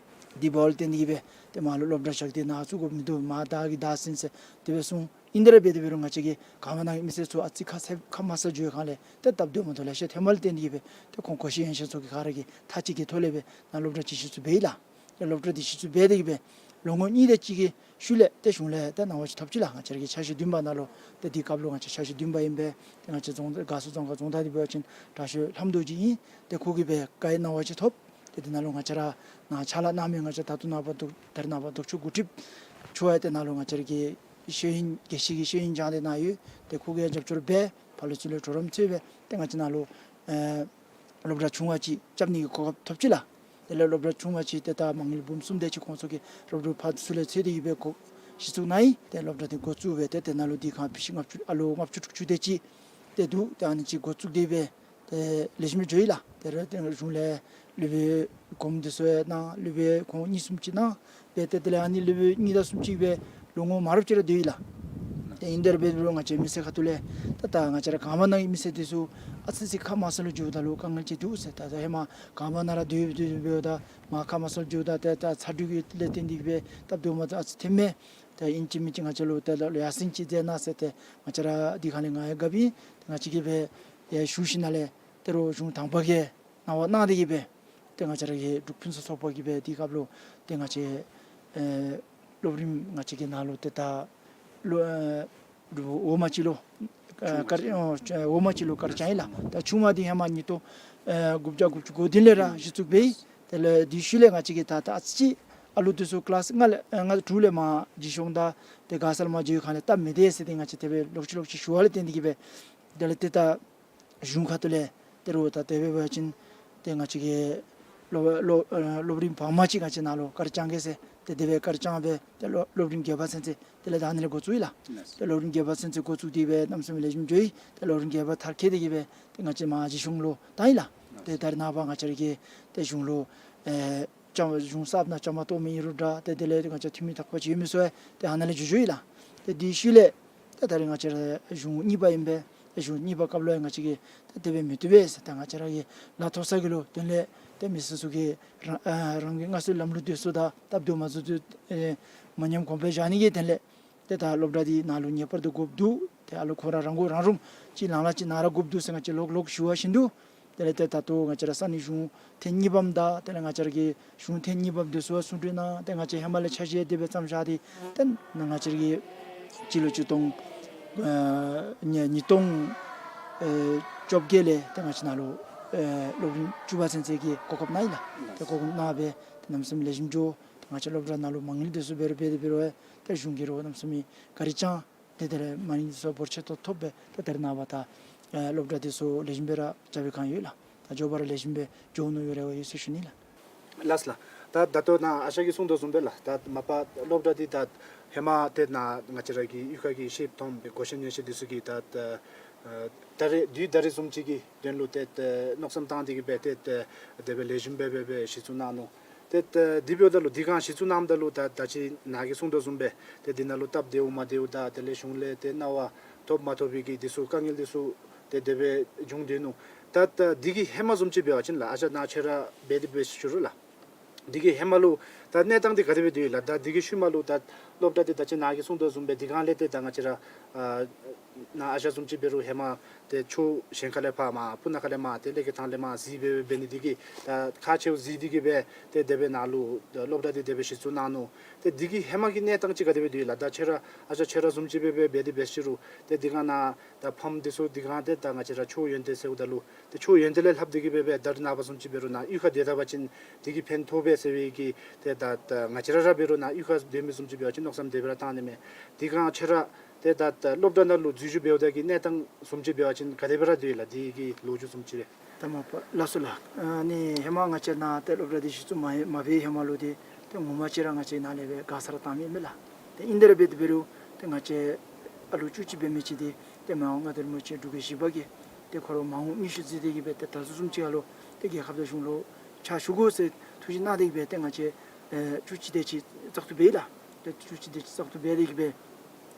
དེ་འབདཝ་ལས་བརྟེན་ཏེ་གི་སྦེ་ཏེ་མར་ལུ་སློབ་གྲྭ་བཞག་སྟེ་ནཱ་བཙུགས་དགོཔ་མིན་འདུག། མར་བདའ་གི་བདའ་ཟུན་ཟེར་དེ་སྦེ་གསུངས། ཨིན་དེ་ར་འབད་དེ་འབད་རུང་ང་བཅས་ཀྱི་ག་མ་ནང་གི་མི་སེར་ཚུ་ཨ་ཙི་ཁ་ས་ཁ་མ་གསལ་འགྱོ་བའི་སྒང་ལས་ཏེ་སྟབས་བདེཝ་མ་ཐོབ། ལེ་ཤ་ཐོན་པ་ལས་བརྟེན་ཏེ་གི་སྦེ་ཏེ་ཁོང་གོ་ཤེས་ཡོན་ཤེས་ཚུ་གིས་ག་ར་གིས་ཐག་གཅིག་གི་ཐོག་ལས་སྦེ་ནཱ་སློབ་གྲྭ་ཅིག་གཞི་བཙུགས་འབད་ཡི་ལགས། ཏེ་སློབ་གྲྭ་འདི་གཞི་བཙུགས་འབད་དེ་གི་སྦེ་ལོ་ངོ་གཉིས་དེ་ཅིག་གི་ཤུལ་ལས་ཏེ་གཞུང་ལས་ཏེ་གནང་བ་ཅིག་ཐོབ་ཅི་ལགས། ང་བཅས་ར་གི་འཆར་གཞི་བདུན་པ་ནང་ལུ་ཏེ་དེའི་སྐབས་ལུ་ང་བཅས་འཆར་གཞི་བདུན་པ་ཨིན་པས། ཏེ་ང་བཅས་རྫོང་དགའ་ཚོར་རྫོང་ཁག་རྫོང་བདག་འདི་འབད་བ་ཅིན་དྲག་ཤོས་ལྷམ་རྡོ་རྗེ་ཨིན། ཏེ་ཁོ་གིས་སྦེ་བཀའ་གནང་བ་ཅིག་ཐོབ། ཏེ་དེ་ནང་ལུ་ང་བཅས་ར་ནཱ་ཕྱག་ལཱ་གནང་མི་ང་བཅས་ད་ལྟོ་ནངས་པ་དོག་ད་རེས་ནངས་པ་དོག་ཅོག་འགོ་ཁྲིདཔ་ཚུ་ཡང་ཏེ་ནཱ་ལུ་ང་བཅས་ར་གི་ཤེས་ཡོན་དགེ་བཤེས་ཀྱི་ཤེས་ཡོན་སྦྱང་སྟེ་ནཱ་ཡོད། ཏེ་ཁོ་གིས་ཡང་རྒྱབ་སྐྱོར་འབད་ཕར་ལུ་ཚུར་ལུ་གྲོགས་རམ་འཚོལ་སྦེ་ཏེ་ང་བཅས་ནཱ་ལུ་ཨེ་སློབ་གྲྭ་ཆུང་བ་ཅིག་རྐྱབ་ནི་གི་གོ་སྐབས་ཐོབ་ཅི་ལགས། དེ་ལས་སློབ་གྲྭ་ཆུང་བ་ཅིག་ཏེ་ད་མ་དངུལ་འབུམ་གསུམ་དེ་ཅིག་ཁོང་ཚུ་གིས་སློབ་ཕྲུག་ཕར་ཚུར་ལས་འཚོལ་ཏེ་གི་སྦེ་འགོ་གཞི་བཙུགས་གནང་ཡི། ཏེ་སློབ་གྲྭ་འདི་འགོ་བཙུགས་སྦེ་ཏེ་དེ་ནང་ལུ་འདི་གང་ཕི་ཤི་ལྔ་བཅུ་ཨ་ལོ་ལྔ་བཅུ་དྲུག་ཅུ་དེ་ཅིག་ཏེ་འདུག། ཏེ་ཨ་ནི་ཅིག་འགོ་བཙུགས་ཏེ་སྦེ་ཏེ་ལེགས་ཤོམ་འགྱོ་ཡི་ལགས། ཏེ་ར་ཏེ་གཞུང་ལས་སློབ་དཔོན་གོངམ་འདི་ཚུ་ཡང་གནང་། སློབ་དཔོན་ཁོང་གཉིས་གསུམ་ཅིག་གནང་། སྦེ་ཏེ་དེ་ལས་ཨ་ནི་སློབ་དཔོན་གཉིས་དང་གསུམ་ཅིག་སྦེ་ལོ་ངོ་མང་རབས་ཅིག་ར་སྡོད་ཡི་ལགས། ཏེ་ཨིན་དེ་ར་འབད་རུང་ང་བཅས་མི་སེར་ཁ་ཐུག་ལས་ད་ད་ང་བཅས་ར་ག་མ་ནང་གི་མི་སེར་འདི་ཚུ་ཨ་ཙི་ཅིག་ཁ་མ་གསལ་ལུ་འགྱོཝ་ད་ལུ་དཀའ་ངལ་ཅིག་འདུག་ཟེར། ད་ད་ཧེ་མ་ག་མ་ནང་ར་སྡོད་སྡོད་སྡོདཔ་ད་མར་ཁ་མ་གསལ་འགྱོཝ་ད་ཏེ་ད་ཚ་དྲོད་ཀྱི་ལས་བརྟེན་ཏེ་གི་སྦེ་སྟབས་བདེཝ་མ་ད་ཨ་ཙི་ཐོནམ་མས། ཏེ་ཨིན་ཅི་མིན་ཅི་ང་བཅས་ལུ་ཏེ་ལ་ལུ་ཡར་སེང་ཅིག་མཛད་གནང་ཟེར་ཏེ་ང་བཅས་ར་འདི་ཁ་ལས་ང་ཡང་དགའ་བས། ཏེ་ང་བཅས་ཀྱིས་སྦེ་ཡར་ཞུ་ཞིནམ་ལས་ཏེ་རོགས་གཞུང་དང་པ་གིས་གནང་བ་གནང་སྟེ་གི་སྦེ་ཏེ་ང་བཅས་ར་གི་འབྲུག་ཕུན་སུམ་ཚོགས་པ་གིས་སྦེ་དེའི་སྐབས་ལུ་ཏེ་ང་བཅས་ཨེ་སློབ་རིམ་ང་བཅས་ཀྱི་ནང་ལུ་ཏེ་ད་ལོ་ཨེ་འོག་མ་ཅིག་ལུ་ཨེ་དཀར་ཨེ་འོག་མ་ཅིག་ལུ་དཀར་བཅངས་ཡི་ལགས། ད་ཆུང་མ་འདི་ཧེ་མ་ཉིས་སྟོང་ཨེ་དགུ་བརྒྱ་དགུ་བཅུ་གོ་བདུན་ལས་ར་གཞི་བཙུགས་འབད་ཡི། དེ་ལས་དེའི་ཤུལ་ལས་ང་བཅས་ཀྱིས་ད་ད་ཨ་ཙི་ཅིག་ཨ་ལུ་འདི་ཚུ་ཀི་ལཱསི་ལྔ་ལས་ཨེ་ལྔ་དྲུག་ལས་མར་རྗེས་ཤོང་དང་ཏེ་མགར་ས་ལས་མར་འགྱོ་བའི་སྒང་ལས་སྟབས་མི་བདེ་ཟེར་ཏེ་ང་བཅས་དེ་སྦེ་ལོག་ཅི་ལོག་ཅི་ཞུ་བ་ལས་བརྟེན་ཏེ་གི་སྦེ་དེ་ལས་ཏེ་ད་གཞུང་ཁ་ཐུག་ལས་ཏེ་རོགས་ད་དེ་སྦེ་འབད་བ་ཅིན་ཏེ་ང་བཅས་ཀྱི་སློབ་སློབ་ཨེ་སློབ་རིམ་བར་མ་ཅིག་ང་བཅས་ནཱ་ལུ་དཀར་བཅང་གེ་ཟེར་ཏེ་དེ་སྦེ་དཀར་བཅངས་སྦེ་ཏེ་སློབ་སློབ་རིམ་བརྒྱད་པ་ཚུན་ཚོད་དེ་ལས་ད་ཨ་ནི་ལས་འགོ་བཙུགས་ཡི་ལགས། ཏེ་སློབ་རིམ་བརྒྱད་པ་ཚུན་ཚོད་འགོ་བཙུགས་ཏེ་སྦེ་གནམ་མེད་ས་མེད་ལེགས་ཤོམ་འགྱོ་ཡི། ཏེ་སློབ་རིམ་བརྒྱད་པ་མཐར་འཁྱོལ་ཏེ་གི་སྦེ་ཏེ་ང་བཅས་མར་རྗེས་ཤོང་ལུ་བཏང་ཡི་ལགས། ཏེ་ད་རེས་ནངས་པ་ང་བཅས་ར་གི་ཏེ་གཞུང་ལུ་ཨེ་བཅའ་མར་གཞུང་གསརཔ་ནང་བཅའ་མར་གཏོགས་མི་ཨིན་རུང་འདྲ་ཏེ་དེ་ལས་ང་བཅས་འཐུས་མི་དག་པ་ཅིག་ཡོད་མི་ཚུ་ཡང་ཏེ་ཨ་ནཱ་ལས་འགྱོ་འགྱོཝ་ཨིན་ལགས། ཏེ་དེའི་ཤུལ་ལས་ཏེ་ད་རེས་ང་བཅས་ར་གཞུང་གཉིས་པ་ཨིན་པས། ཏེ་གཞུང་གཉིས་པ་སྐབས་ལུ་ཡང་ང་བཅས་ཀྱིས་ཏེ་དེ་སྦེ་མི་བཏུབ་པས་ཟེར་ཏེ་ང་བཅས་ར་གི་ལཱ་ཐོག་ས་གི་ལུ་དོན་ལས་ཏེ་མི་སེར་ཚུ་གིས་རང་ཨ་རང་གི་སྔར་སྲོལ་ལམ་ལུགས་སྡོད་སྲོལ་དང་སྟབས་བདེཝ་མ་བཟོ་དུས་ཨེ་མ་ཉམས་གོང་འཕེལ་བཞག་ནི་གི་དོན་ལས་ཏེ་ད་སློབ་གྲྭ་འདི་ནཱ་ལུ་ངེས་པར་དུ་དགོཔ་འདུག། ཏེ་ཨ་ལུ་ཁོང་ར་རང་མགོ་རང་འདྲོངས་ཅིག་ལང་ལ་ཅིག་ནཱ་ར་དགོཔ་འདུག་ཟེར་ང་བཅས་ལོག་ལོག་ཞུ་བ་བཞིན་དུ་དེ་ལས་ཏེ་ད་ལྟོ་ང་བཅས་ར་ས་གནས་གཞུང་ཐེངས་གཉིས་པམ་དང་དེ་ལས་ང་བཅས་ར་གི་གཞུང་ཐེངས་གཉིས་པམ་འདི་ཚུ་ཡང་གསུང་གྲོས་གནང་། ཏེ་ང་བཅས་ཧེ་མ་ལས་འཆར་གཞི་དེ་སྦེ་བརྩམས་བཞག་སྟེ་ཏེ་ང་བཅས་ར་གི་སྤྱི་ལོ་ཆིག་སྟོང་ ཨ་ཉིས་ཉིས་སྟོང་ཨེ་བཅོ་བརྒྱད་ལས་ཏེ་ང་བཅས་ནཱ་ལུ་ཨེ་སློབ་རིམ་བཅུ་པ་ཚུན་ཚོད་ཀྱི་གོ་སྐབས་གནང་ཡི་ལགས། ཏེ་གོ་སྐབས་གནང་སྦེ་ཏེ་གནམ་མེད་ས་མེད་ལེགས་ཤོམ་འགྱོ། ཏེ་ང་བཅས་སློབ་གྲྭ་ནང་ལུ་མ་དངུལ་འདི་ཚུ་འབད་རུང་འབད་དེ་འབད་རུང་ཨེ་ཏེ་གཞུང་གིས་ར་གནམ་མེད་ས་མེད་བཀའ་དྲིན་བསྐྱངས། ཏེ་དེ་ལས་མ་དངུལ་འདི་ཚུ་འབོར་ཆེ་ཏོག་ཏོ་ཐོབ་སྦེ་ཏེ་དེ་ནངས་པ་ད་ཨེ་སློབ་གྲྭ་འདི་ཚུ་ལེགས་ཤོམ་སྦེ་ར་རྒྱབ་སྦེ་བཀང་ཡོད་ལགས། ད་མགྱོགས་པ་ར་ལེགས་ཤོམ་སྦེ་འགྱོ་ནི་ཡོད་རེ་བ་ཡོད་ཟེར་ཞུ་ནི་ལགས། ལགས་ལགས། ད་ད་ལྟོ་ནཱ་ཨ་ཞང་གིས་གསུངས་དོ་བཟུམ་སྦེ་ལགས། ད་མ་པ་སློབ་གྲྭ་འདི་ད་ཧེ་མ་ཏེ་ནཱ་ང་བཅས་ར་གི་གཡུས་ཁ་གི་ཤེསཔ་མཐོངམ་སྦེ་གོ་ཤེས་ཉན་ཤེས་འདི་ཚུ་གིས་ད་ད་ཨེ་ད་རེས་དུས་ད་རེས་བཟུམ་ཅིག་གི་དོན་ལུ་ཏེ་ཨེ་མནོ་བསམ་བཏང་སྟེ་གི་སྦེ་ཏེ་ཨེ་དེ་སྦེ་ལེགས་ཤོམ་སྦེ་སྦེ་སྦེ་གཞི་བཙུགས་གནང་ནུག། ཏེ་ཨེ་དེ་འབདཝ་ད་ལུ་འདི་སྒང་གཞི་བཙུགས་གནངམ་ད་ལུ་ད་ད་ཅི་ནཱ་གིས་གསུངས་དོ་བཟུམ་སྦེ་ཏེ་འདི་ནང་ལུ་སྟབས་བདེཝ་མ་བདེཝ་དང་དེ་ལས་གཞུང་ལས་ཏེ་གནང་བ་ཐོབ་མ་ཐོབ་པའི་གི་འདི་ཚུ་དཀའ་ངལ་འདི་ཚུ་ཏེ་དེ་སྦེ་བྱུང་སྡོད་ནུག། ད་ད་འདི་གི་ཧེ་མ་བཟུམ་ཅིག་འབད་བ་ཅིན་ལགས། ཨ་ཞང་ནཱ་ཁྱོད་ར་འབད་དེ་འབད་ཞུ་རུང་ལགས། འདི་གི་ཧེ་མ་ལུ་ད་གནས་སྟངས་འདི་ག་དེ་སྦེ་སྡོད་ཡི་ལགས། ད་འདི་གི་ཤུལ་མ་ལུ་ད་སློབ་གྲྭ་འདི་ད་ཅི་ནཱ་གིས་གསུངས་དོ་བཟུམ་སྦེ་འདི་སྒང་ལས་ཏེ་ད་ང་བཅས་ར་ཨ་ནཱ་ཨ་ཞང་བཟུམ་ཅིག་འབད་རུང་ཧེ་མ་ཏེ་ཕྱོགས་གཞན་ཁ་ལས་ཕར་མར་སྤུ་ན་ཁ་ལས་མར་ཏེ་ལས་ཀའི་ཐང་ལས་མར་གཟིགས་སྦེ་འབད་ནི་འདི་གིས་ད་ཁག་ཆེཝ་གཟིགས་ཏེ་གི་སྦེ་ཏེ་དེ་སྦེ་ནཱ་ལུ་སློབ་གྲྭ་འདི་དེ་སྦེ་གཞི་བཙུགས་གནང་ནུག། ཏེ་འདི་གི་ཧེ་མ་གི་གནས་སྟངས་ཅིག་ག་དེ་སྦེ་སྡོད་ཡི་ལགས། ད་ཁྱོད་ར་ཨ་ཞང་ཁྱོད་ར་བཟུམ་ཅིག་སྦེ་སྦེ་འབད་དེ་འབད་ཞུ་རུང་ཏེ་འདི་སྒང་ནཱ་ད་ཕམ་འདི་ཚུ་འདི་སྒང་ཏེ་ད་ང་བཅས་ར་ཆོས་ཡོན་ཏན་ཟེརཝ་ད་ལུ་ཏེ་ཆོས་ཡོན་ཏན་ལས་ལྷག་སྟེ་གི་སྦེ་སྦེ་ད་རེས་ནངས་པ་བཟུམ་ཅིག་འབད་རུང་ནཱ་གཡུས་ཁར་སྡོད་ད་པ་ཅིན་འདི་གིས་ཕན་ཐོགས་པས་ཟེར་བའི་གི་ཏེ་ད་ད་ང་བཅས་ར་ར་འབད་རུང་ནཱ་གཡུས་ཁར་སྡོད་མི་བཟུམ་ཅིག་འབད་བ་ཅིན་མནོ་བསམ་དེ་སྦེ་ར་བཏང་ནི་མས། འདི་སྒང་ཁྱོད་ར་ཏེ་ད་ད་སློབ་གྲྭ་ནང་ལུ་འཛུལ་ཞུགས་འབདཝ་ད་གི་གནས་སྟངས་བཟུམ་ཅིག་འབད་བ་ཅིན་ག་དེ་སྦེ་ར་སྡོད་ཡི་ལགས། འདི་གི་ལོ་རྒྱུས་བཟུམ་ཅིག་རེ། ད་མ་པ་ལགས་སོ་ལགས། ཨ་ནི་ཧེ་མ་ང་བཅས་ནཱ་ཏེ་སློབ་གྲྭ་འདི་གཞི་བཙུགས་མ་མ་འབད་ཧེ་མ་ལུ་འདི་ཏེ་ངོ་མ་ཅིག་ར་ང་བཅས་ནཱ་ལས་སྦེ་ག་ས་ར་བཏང་མི་མས་ལགས། ཏེ་ཨིན་དེ་ར་འབད་དེ་འབད་རུང་ཏེ་ང་བཅས་ཨ་ལུ་བཅུ་གཅིག་འབད་མི་ཅིག་འདི་ཏེ་མི་དབང་མངའ་བདག་རིན་པོ་ཆེ་འབྲུག་རྒྱལ་བཞི་པ་གིས་ཏེ་ཁོ་ར་མ་འོངས་མི་ཤུལ་བརྩི་སྟེ་གི་སྦེ་ཏེ་ད་ལྟོ་བཟུམ་ཅིག་ཁ་ལུ་ཏེ་རྒྱལ་ཁབ་དང་གཞུང་ལུ་ཕྱག་ཞུ་དགོ་ཟེར་ཐུགས་བཞེད་གནང་སྟེ་གི་སྦེ་ཏེ་ང་བཅས་ཨེ་བཅུ་གཅིག་དེ་ཅིག་བཙག་འཐུ་འབད་ཡི་ལགས། ཏེ་བཅུ་གཅིག་དེ་ཅིག་བཙག་འཐུ་འབད་དེ་གི་སྦེ་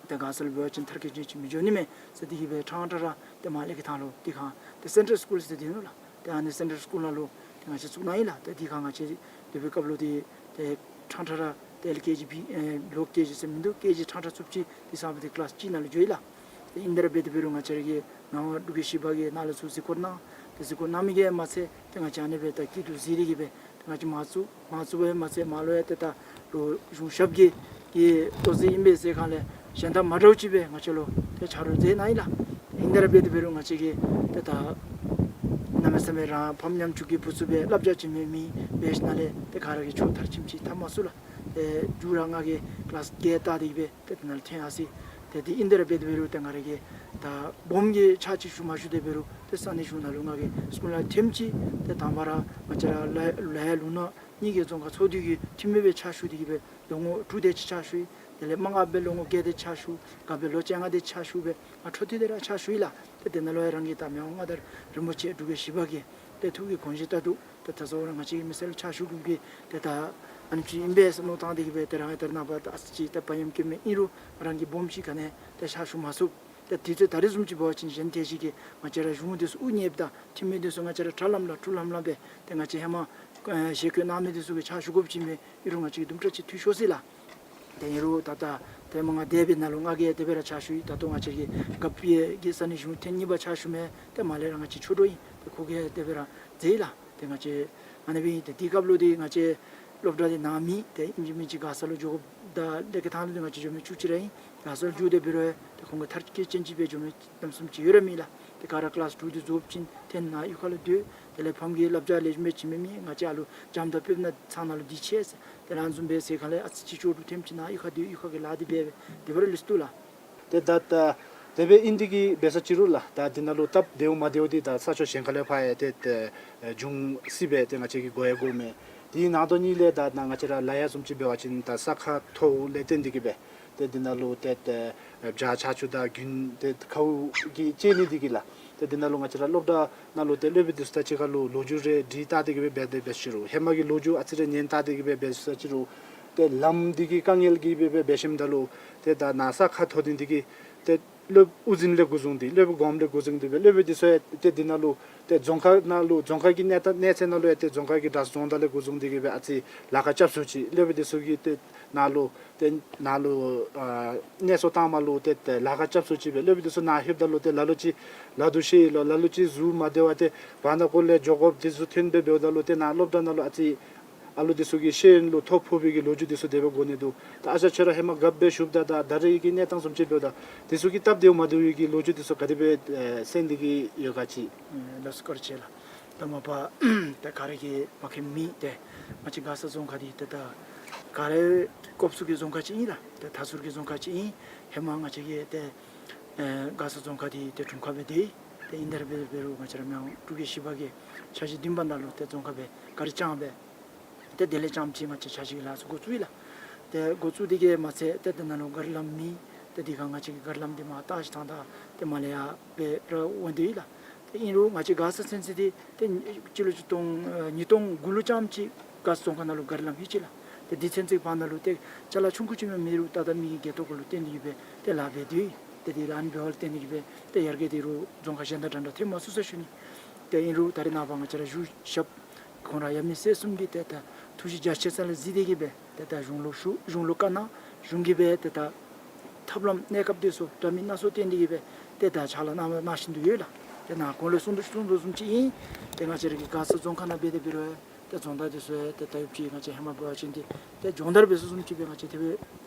ཏེ་ག་ས་ལུ་འབད་བ་ཅིན་མཐར་འཁྱོལ་ཅན་ཅིག་མི་འགྱོ་ནི་མས་ཟེར་ཏེ་གི་སྦེ་ཕྲང་ཕྲང་ར་ཏེ་མར་ལས་ཀའི་ཐང་ལུ་འདི་སྒང་ཏེ་སེན་ཊལ་སི་ཀུལ་ཟེར་སྡོད་ནུག་ལགས། ཏེ་ཨ་ནི་སེན་ཊལ་སི་ཀུལ་ནང་ལུ་ཏེ་ང་བཅས་བཙུགས་གནང་ཡི་ལགས། ཏེ་འདི་སྒང་ང་བཅས་སྡོད་པའི་སྐབས་ལུ་འདི་ཏེ་ཕྲང་ཕྲང་ར་ཏེ་ཨེལ་ཀེ་ཇི་བི་ཨེ་ལོ་ཀེ་ཇི་ཟེར་མིན་འདུག། ཀེ་ཇི་ཕྲང་ཕྲང་བཙུགས་ཅི། འདི་ཚུ་ཏེ་ཀི་ལཱསི་གཅིག་ནང་ལུ་འགྱོ་ཡི་ལགས། ཏེ་ཨིན་དེ་ར་འབད་དེ་འབད་རུང་ང་བཅས་ར་གི་མི་དབང་འབྲུག་རྒྱལ་བཞི་པ་གིས་ནཱ་ལས་ཚུར་གཟིགས་སྐོར་གནང་། ཏེ་གཟིགས་སྐོར་གནང་མི་གིས་མ་ཚད་ཏེ་ང་བཅས་ཨ་ནི་སྦེ་ད་སྐྱིད་སྡུག་གཟིགས་ཏེ་གི་སྦེ་ཏེ་ང་བཅས་མར་བཙུགས། མར་བཙུགས་པ་ཡང་མ་ཚད་མར་ལུ་ཡང་ཏེ་ད་ལོག་གཞུང་ཞབས་ཀྱི་གི་ལྟོ་ཟད་ཨིན་པས་ཟེར་སྒང་ལས་གཞན་དང་མ་འདྲཝ་ཅིག་སྦེ་ང་བཅས་ལུ་ཏེ་ཆ་རོགས་མཛད་གནང་ཡི་ལགས། ཨིན་དེ་ར་འབད་དེ་འབད་རུང་ང་བཅས་ཀྱིས་ཏེ་ད་གནམ་མེད་ས་མེད་རང་ཕམ་ཉམ་ཆུང་གི་བུ་ཚུ་སྦེ་བསླབ་བྱ་བྱིན་མི་མི་འབད་ཞིནམ་ལས་ཏེ་ག་ར་གིས་ཆོས་མཐར་ཕྱིནམ་ཅིག་འཐབ་མ་ཚུགས་ལགས། ཏེ་མཇུག་ར་ང་གིས་ཀི་ལཱསི་བརྒྱད་བལྟ་སྟེ་གི་སྦེ་ཏེ་དེ་ནང་ལུ་ཐོན་ཡར་སོ་ཡི། ཏེ་དེ་ཨིན་དེ་ར་འབད་དེ་འབད་རུང་ཏེ་ང་ར་གིས་ད་སྦོམ་གྱི་ཕྱག་ཅིག་ཞུ་མ་ཞུ་དེ་འབད་རུང་ཏེ་ས་གནས་གཞུང་ནང་ལུ་ང་གིས་སི་ཀུལ་ནང་ཐོནམ་ཅིག་ཏེ་དང་པ་ར་ང་བཅས་ར་ལ་ལ་ཡ་ལུང་ནག་གཉིས་ཀྱི་རྫོང་ཁག་ཚོགས་འདུ་གི་འཐུས་མི་སྦེ་ཕྱག་ཞུ་སྟེ་གི་སྦེ་ལོ་ངོ་དྲུག་དེ་ཅིག་ཕྱག་ཞུ་ཡི། དེ་ལས་མ་དངུལ་སྦེ་ལོ་ངོ་བརྒྱད་དེ་ཅིག་ཕྱག་ཞུ། དགའ་འབངས་ལོ་བཅོ་ལྔ་དེ་ཅིག་ཕྱག་ཞུ་སྦེ་ང་འཕྲོ་མཐུད་དེ་ར་ཕྱག་ཞུ་ཡི་ལགས། ཏེ་དེ་ནང་ལུ་ཡང་རང་གི་ད་མི་དབང་མངའ་བདག་རིན་པོ་ཆེ་འབྲུག་རྒྱལ་བཞི་པ་གི་ཏེ་ཐུགས་ཀྱི་དགོངས་བཞེད་ལྟར་དུ་ཏེ་ད་གཟོད་ར་ང་བཅས་ཀྱི་མི་སེར་ལུ་ཕྱག་ཞུ་དགོ་གི་ཏེ་ད་ཨ་ནེམ་ཅིག་ཨིན་པས་ཟེར་མནོ་བཏང་སྟེ་གི་སྦེ་ཏེ་རང་ཡང་ད་རེས་ནངས་པ་ད་ཨ་ཙི་ཅིག་ཏེ་བག་ཡངས་སྐྱེས་མི་ཨིན་རུང་རང་གིས་སྦོམ་ཅིག་ག་ནི་ཏེ་ཕྱག་ཞུ་མ་ཚུགས། ཏེ་དུས་ཚོད་ད་རེས་བཟུམ་ཅིག་འབད་བ་ཅིན་གཞན་ཐེངས་ཅིག་གི་ང་བཅས་ར་གཞུང་འདི་ཚུ་དབུ་བརྙེས་པ་དང་འཐུས་མི་འདི་ཚུ་ང་བཅས་ར་དྲག་ལམ་ལ་འཁྲུག་ལམ་ལ་སྦེ་ཏེ་ང་བཅས་ཧེ་མ་ཨེ་ཞལ་བཀོད་གནང་མི་འདི་ཚུ་གིས་ཕྱག་ཞུ་དགོཔ་ཅིག་མས། ཨིན་རུང་ང་བཅས་ཀྱིས་དུམ་གྲ་ཅིག་འཐུས་ཤོར་སོ་ཡི་ལགས། ཏེ་ཨིན་རུང་ད་ལྟོ་ཏེ་མ་ང་འདས་པའི་ནང་ལུ་ང་གིས་དེ་སྦེ་ར་ཕྱག་ཞུ་ཡི། ད་ལྟོ་ང་བཅས་ཀྱི་རྒཔོ་གི་ས་གནས་གཞུང་ཐེངས་གཉིས་པ་ཕྱག་ཞུ་མི་ཏེ་མར་ལས་ར་ང་བཅས་ཆོས་གྲོགས་ཨིན། ཏེ་ཁོ་གིས་དེ་སྦེ་ར་མཛད་ཡི་ལགས། ཏེ་ང་བཅས་ཨ་ནི་སྦེ་ཨིན། ཏེ་དེའི་སྐབས་ལུ་ཏེ་ང་བཅས་སློབ་གྲྭ་འདི་ནང་མི་ཏེ་ཨིན་ཅི་མིན་ཅི་ག་ས་ལུ་འགྱོ་དགོཔ་དང་ལས་ཀའི་ཐང་ལུ་ཏེ་ང་བཅས་འགྱོ་མི་བཅུ་གཅིག་ར་ཨིན། ག་ས་ལུ་འགྱོ་དེ་འབད་རུང་ཏེ་ཁོང་གི་མཐར་འཁྱོལ་ཅན་ཅིག་སྦེ་འགྱོ་མི་གནམ་མེད་ས་མེད་ཅིག་ཡོད་ར་མེད་ལགས། ཏེ་ག་ར་ཀི་ལཱསི་དྲུག་འདི་རྫོགསཔ་ཅིག་ཏེ་ནཱ་གཡུས་ཁ་ལུ་སྡོད། དེ་ལས་ཕམ་གྱིས་བསླབ་བྱ་ལེགས་ཤོམ་སྦེ་བྱིན་མི་མེད། ང་བཅས་ཨ་ལུ་འཇམ་དང་སྤོབས་ནང་ཚང་ནང་ལུ་སྡོད་ཅི་ཟེར། ཏེ་ཨ་ནི་བཟུམ་སྦེ་ཟེར་སྒང་ལས་ཨ་ཙི་ཅིག་ལྕོགས་གྲུབ་ཐོནམ་ཅིག་ནཱ་གཡུས་ཁར་སྡོད་གཡུས་ཁ་གི་ལཱ་འདི་འབད་འབད་དེ་སྦེ་ར་ལུས་སོ་ལགས། ཏེ་ད་ད་དེ་སྦེ་ཨིན་ཏེ་གི་འབད་ས་ཅིག་རུང་ལགས། ད་འདི་ནང་ལུ་སྟབས་བདེཝ་མ་བདེཝ་འདི་ད་ས་ཕྱོགས་གཞན་ཁ་ལས་ཕར་ཡང་ཏེ་ཏེ་འབྱུང་སྲིད་པས། ཏེ་ང་བཅས་ཀྱིས་གོ་ཡང་གོཝ་མས། དེའི་ནང་དོན་ཉིད་ལས་ད་ནཱ་ང་བཅས་ར་ལ་ཡ་བཟུམ་ཅིག་འབད་བ་ཅིན་ད་ས་ཁ་མཐོཝ་ལས་བརྟེན་ཏེ་གི་སྦེ་ཏེ་འདི་ནང་ལུ་ཏེ་ཏེ་བྱཱར་ཆར་ཆུ་དང་དགུན་ཏེ་ཁཝ་གིས་བཅད་ནི་འདི་གིས་ལགས། ཏེ་འདི་ནང་ལུ་ང་བཅས་ར་སློབ་གྲྭ་ནང་ལུ་ཏེ་སློབ་དཔོན་འདི་ཚུ་དང་གཅིག་ཁར་ལུ་ལོ་རྒྱུས་རེ་དྲི་བལྟ་སྟེ་གི་སྦེ་འབད་དེ་འབད་ཞུ་རུང་ཧེ་མ་གི་ལོ་རྒྱུས་ཨ་ཙི་རེ་ཉན་བལྟ་སྟེ་གི་སྦེ་འབད་ས་ཅིག་རུང་ཏེ་ལམ་འདི་གི་དཀའ་ངལ་གྱིས་སྦེ་འབད་འབད་ཞིནམ་ད་ལུ་ཏེ་ད་ནཱ་ས་ཁ་མཐོ་ནི་འདི་གིས་ཏེ་སློབ་དབུ་འཛིན་ལས་འགོ་བཟུང་སྟེ་སློབ་དཔོན་གོངམ་ལས་འགོ་བཟུང་སྟེ་སྦེ་སློབ་དཔོན་འདི་ཚུ་ཡང་ཏེ་འདི་ནང་ལུ་ཏེ་རྫོང་ཁག་ནང་ལུ་རྫོང་ཁག་གི་གནས་སྟངས་གནས་ཚད་ནང་ལུ་ཡང་ཏེ་རྫོང་ཁག་གི་གྲྭ་ཚང་རྫོང་བདག་ལས་འགོ་བཟུང་སྟེ་གི་སྦེ་ཨ་ཙི་ལཱ་ཁག་རྐྱབ་ཚུགས་ཅི། སློབ་དཔོན་འདི་ཚུ་གིས་ཏེ་ནཱ་ལུ་ཏེ་ནཱ་ལུ་ཨ་གནས་ཚུལ་བཏངམ་ལུ་ཏེ་ཏེ་ལཱ་ཁག་རྐྱབ་ཚུགས་ཅི་སྦེ། སློབ་དཔོན་འདི་ཚུ་ནཱ་ལྷོདཔ་ད་ལུ་ཏེ་ལ་ལུ་ཅིག་ལ་དུ་ཤེས་ཡི་ལོ། ལ་ལུ་ཅིག་གཟུགས་མ་བདེ་བར་ཏེ་བར་ན་ཀོ་ལས་འགྱོ་དགོཔ་འདི་ཚུ་ཐོན་སྦེ་འབདཝ་ད་ལུ་ཏེ་ནཱ་སློབ་གྲྭ་ནང་ལུ་ཨ་ཙི་ ཨ་ལུ་འདི་ཚུ་གིས་ཤེས་ཡོན་ལུ་ཐོ་ཕོག་པའི་གི་ལོ་རྒྱུས་འདི་ཚུ་དེ་སྦེ་གོ་ནི་འདུག། ད་ཨ་ཞང་ཁྱོད་ར་ཧེ་མ་རྒཔོ་སྦེ་བཞུགསཔ་ད་ད་ད་རེས་ཀྱི་གནས་སྟངས་བཟུམ་ཅིག་འབདཝ་ད་འདི་ཚུ་གིས་སྟབས་བདེཝ་མ་བདེ་བའི་གི་ལོ་རྒྱུས་འདི་ཚུ་ག་དེ་སྦེ་ཨེ་གསན་ཏེ་གི་ཡོད་ག་ཅིག། ཨེ་ལགས་སོ། བཀའ་དྲིན་ཆེ་ལགས། ད་མ་པ་ད་ག་ར་གིས་མ་མཁྱེན་མི་ཏེ་ང་བཅས་མགར་ས་རྫོང་ཁག་འདི་ཏེ་ད་ག་ར་སྐོབ་ཚུ་གི་རྫོང་ཁག་ཅིག་ཨིན་ལགས། ཏེ་མཐའ་ཟུར་གྱི་རྫོང་ཁག་ཅིག་ཨིན། ཧེ་མ་ང་བཅས་ཀྱི་ཏེ་ཨེ་མགར་ས་རྫོང་ཁག་འདི་ཏེ་དྲུང་ཁག་སྦེ་སྡོད་ཡི། ཏེ་ཨིན་ཏེ་ར་འབད་འབད་རུང་ང་བཅས་ར་མི་དབང་འབྲུག་རྒྱལ་བཞི་པ་གིས་འཆར་གཞི་བདུན་པ་ནང་ལུ་ཏེ་རྫོང་ཁག་སྦེ་ག་ར་བསྐྱངས་སྦེ་ཏེ་དེ་ལས་རྐྱངམ་ཅིག་ང་བཅས་འཆར་གཞི་གི་ལཱ་ཚུ་འགོ་བཙུགས་ཡི་ལགས། ཏེ་འགོ་བཙུགས་ཏེ་གི་མ་ཚད་ཏེ་དེ་ནང་ལུ་ག་ར་ལམ་མེད། ཏེ་དེ་ཁར་ང་བཅས་ཀྱིས་ག་ར་ལམ་འདི་མར་བཏགས་ཞིནམ་ད་ཏེ་མར་ལས་ཡར་སྦེ་ར་འོང་སྡོད་ཡི་ལགས། ཏེ་ཨིན་རུང་ང་བཅས་མགར་ས་ཚུན་ཚོད་འདི་ཏེ་སྤྱི་ལོ་ཆིག་སྟོང་ཨེ་ཉིས་སྟོང་དགུ་ལུ་རྐྱངམ་ཅིག་མགར་ས་རྫོང་ཁག་ནང་ལུ་ག་ར་ལམ་ལྷོད་ཅི་ལགས། ཏེ་དེ་ཚུན་ཚོད་བར་ན་ལུ་ཏེ་ཅ་ལ་ཆུང་ཀུ་ཅིག་མས་མེད་རུང་ད་ལྟོ་མི་གི་སྐྱེ་སྟོབས་ལུ་བརྟེན་ཏེ་གི་སྦེ་ཏེ་ལཱ་འབད་སྡོད་ཡི། ཏེ་དེ་ལཱ་འབདཝ་ལུ་བརྟེན་ཏེ་གི་སྦེ་ཏེ་ཡར་རྒྱས་འདི་རུང་རྫོང་ཁག་གཞན་དང་འདྲ་འདྲ་ཐོན་མ་ཚུགས་ཟེར་ཞུ་ནི། ཏེ་ཨིན་རུང་ད་རེས་ནངས་པ་ང་བཅས་ར་བཞུགས་ཞབས་ཁོང་ར་ཡབ་མེས་སྲས་གསུམ་གྱིས་ཏེ་ད་ཐུགས་རྗེ་རྒྱ་ཆེ་ས་ལས་གཟིགས་ཏེ་གི་སྦེ་ཏེ་ད་གཞུང་ལུ་ཞུ་གཞུང་ལུ་བཀའ་གནང་། གཞུང་གིས་སྦེ་ཏེ་ད་ཐབས་ལམ་གནས་སྐབས་འདི་ཚུ་འདྲ་མིན་སྣ་ཚོགས་བཏོན་ཏེ་གི་སྦེ་ཏེ་ད་ཕྱག་ལཱ་གནང་གནང་བཞིན་དུ་ཡོད་ལགས། ཏེ་ནཱ་གོང་ལུ་གསུངས་དོ་གསུངས་དོ་བཟུམ་ཅིག་ཨིན། ཏེ་ང་བཅས་ར་གི་མགར་ས་རྫོང་ཁག་ནང་འབད་དེ་འབད་རུང་ཏེ་རྫོང་བདག་འདི་ཚུ་ཡང་ཏེ་ད་ཡོདཔ་ཅིག་ང་བཅས་ཧེ་མ་འབད་བ་ཅིན་འདི་ཏེ་སྦྱོང་བརྡར་འབད་ས་བཟུམ་ཅིག་སྦེ་ང་བཅས་དེ་སྦེ་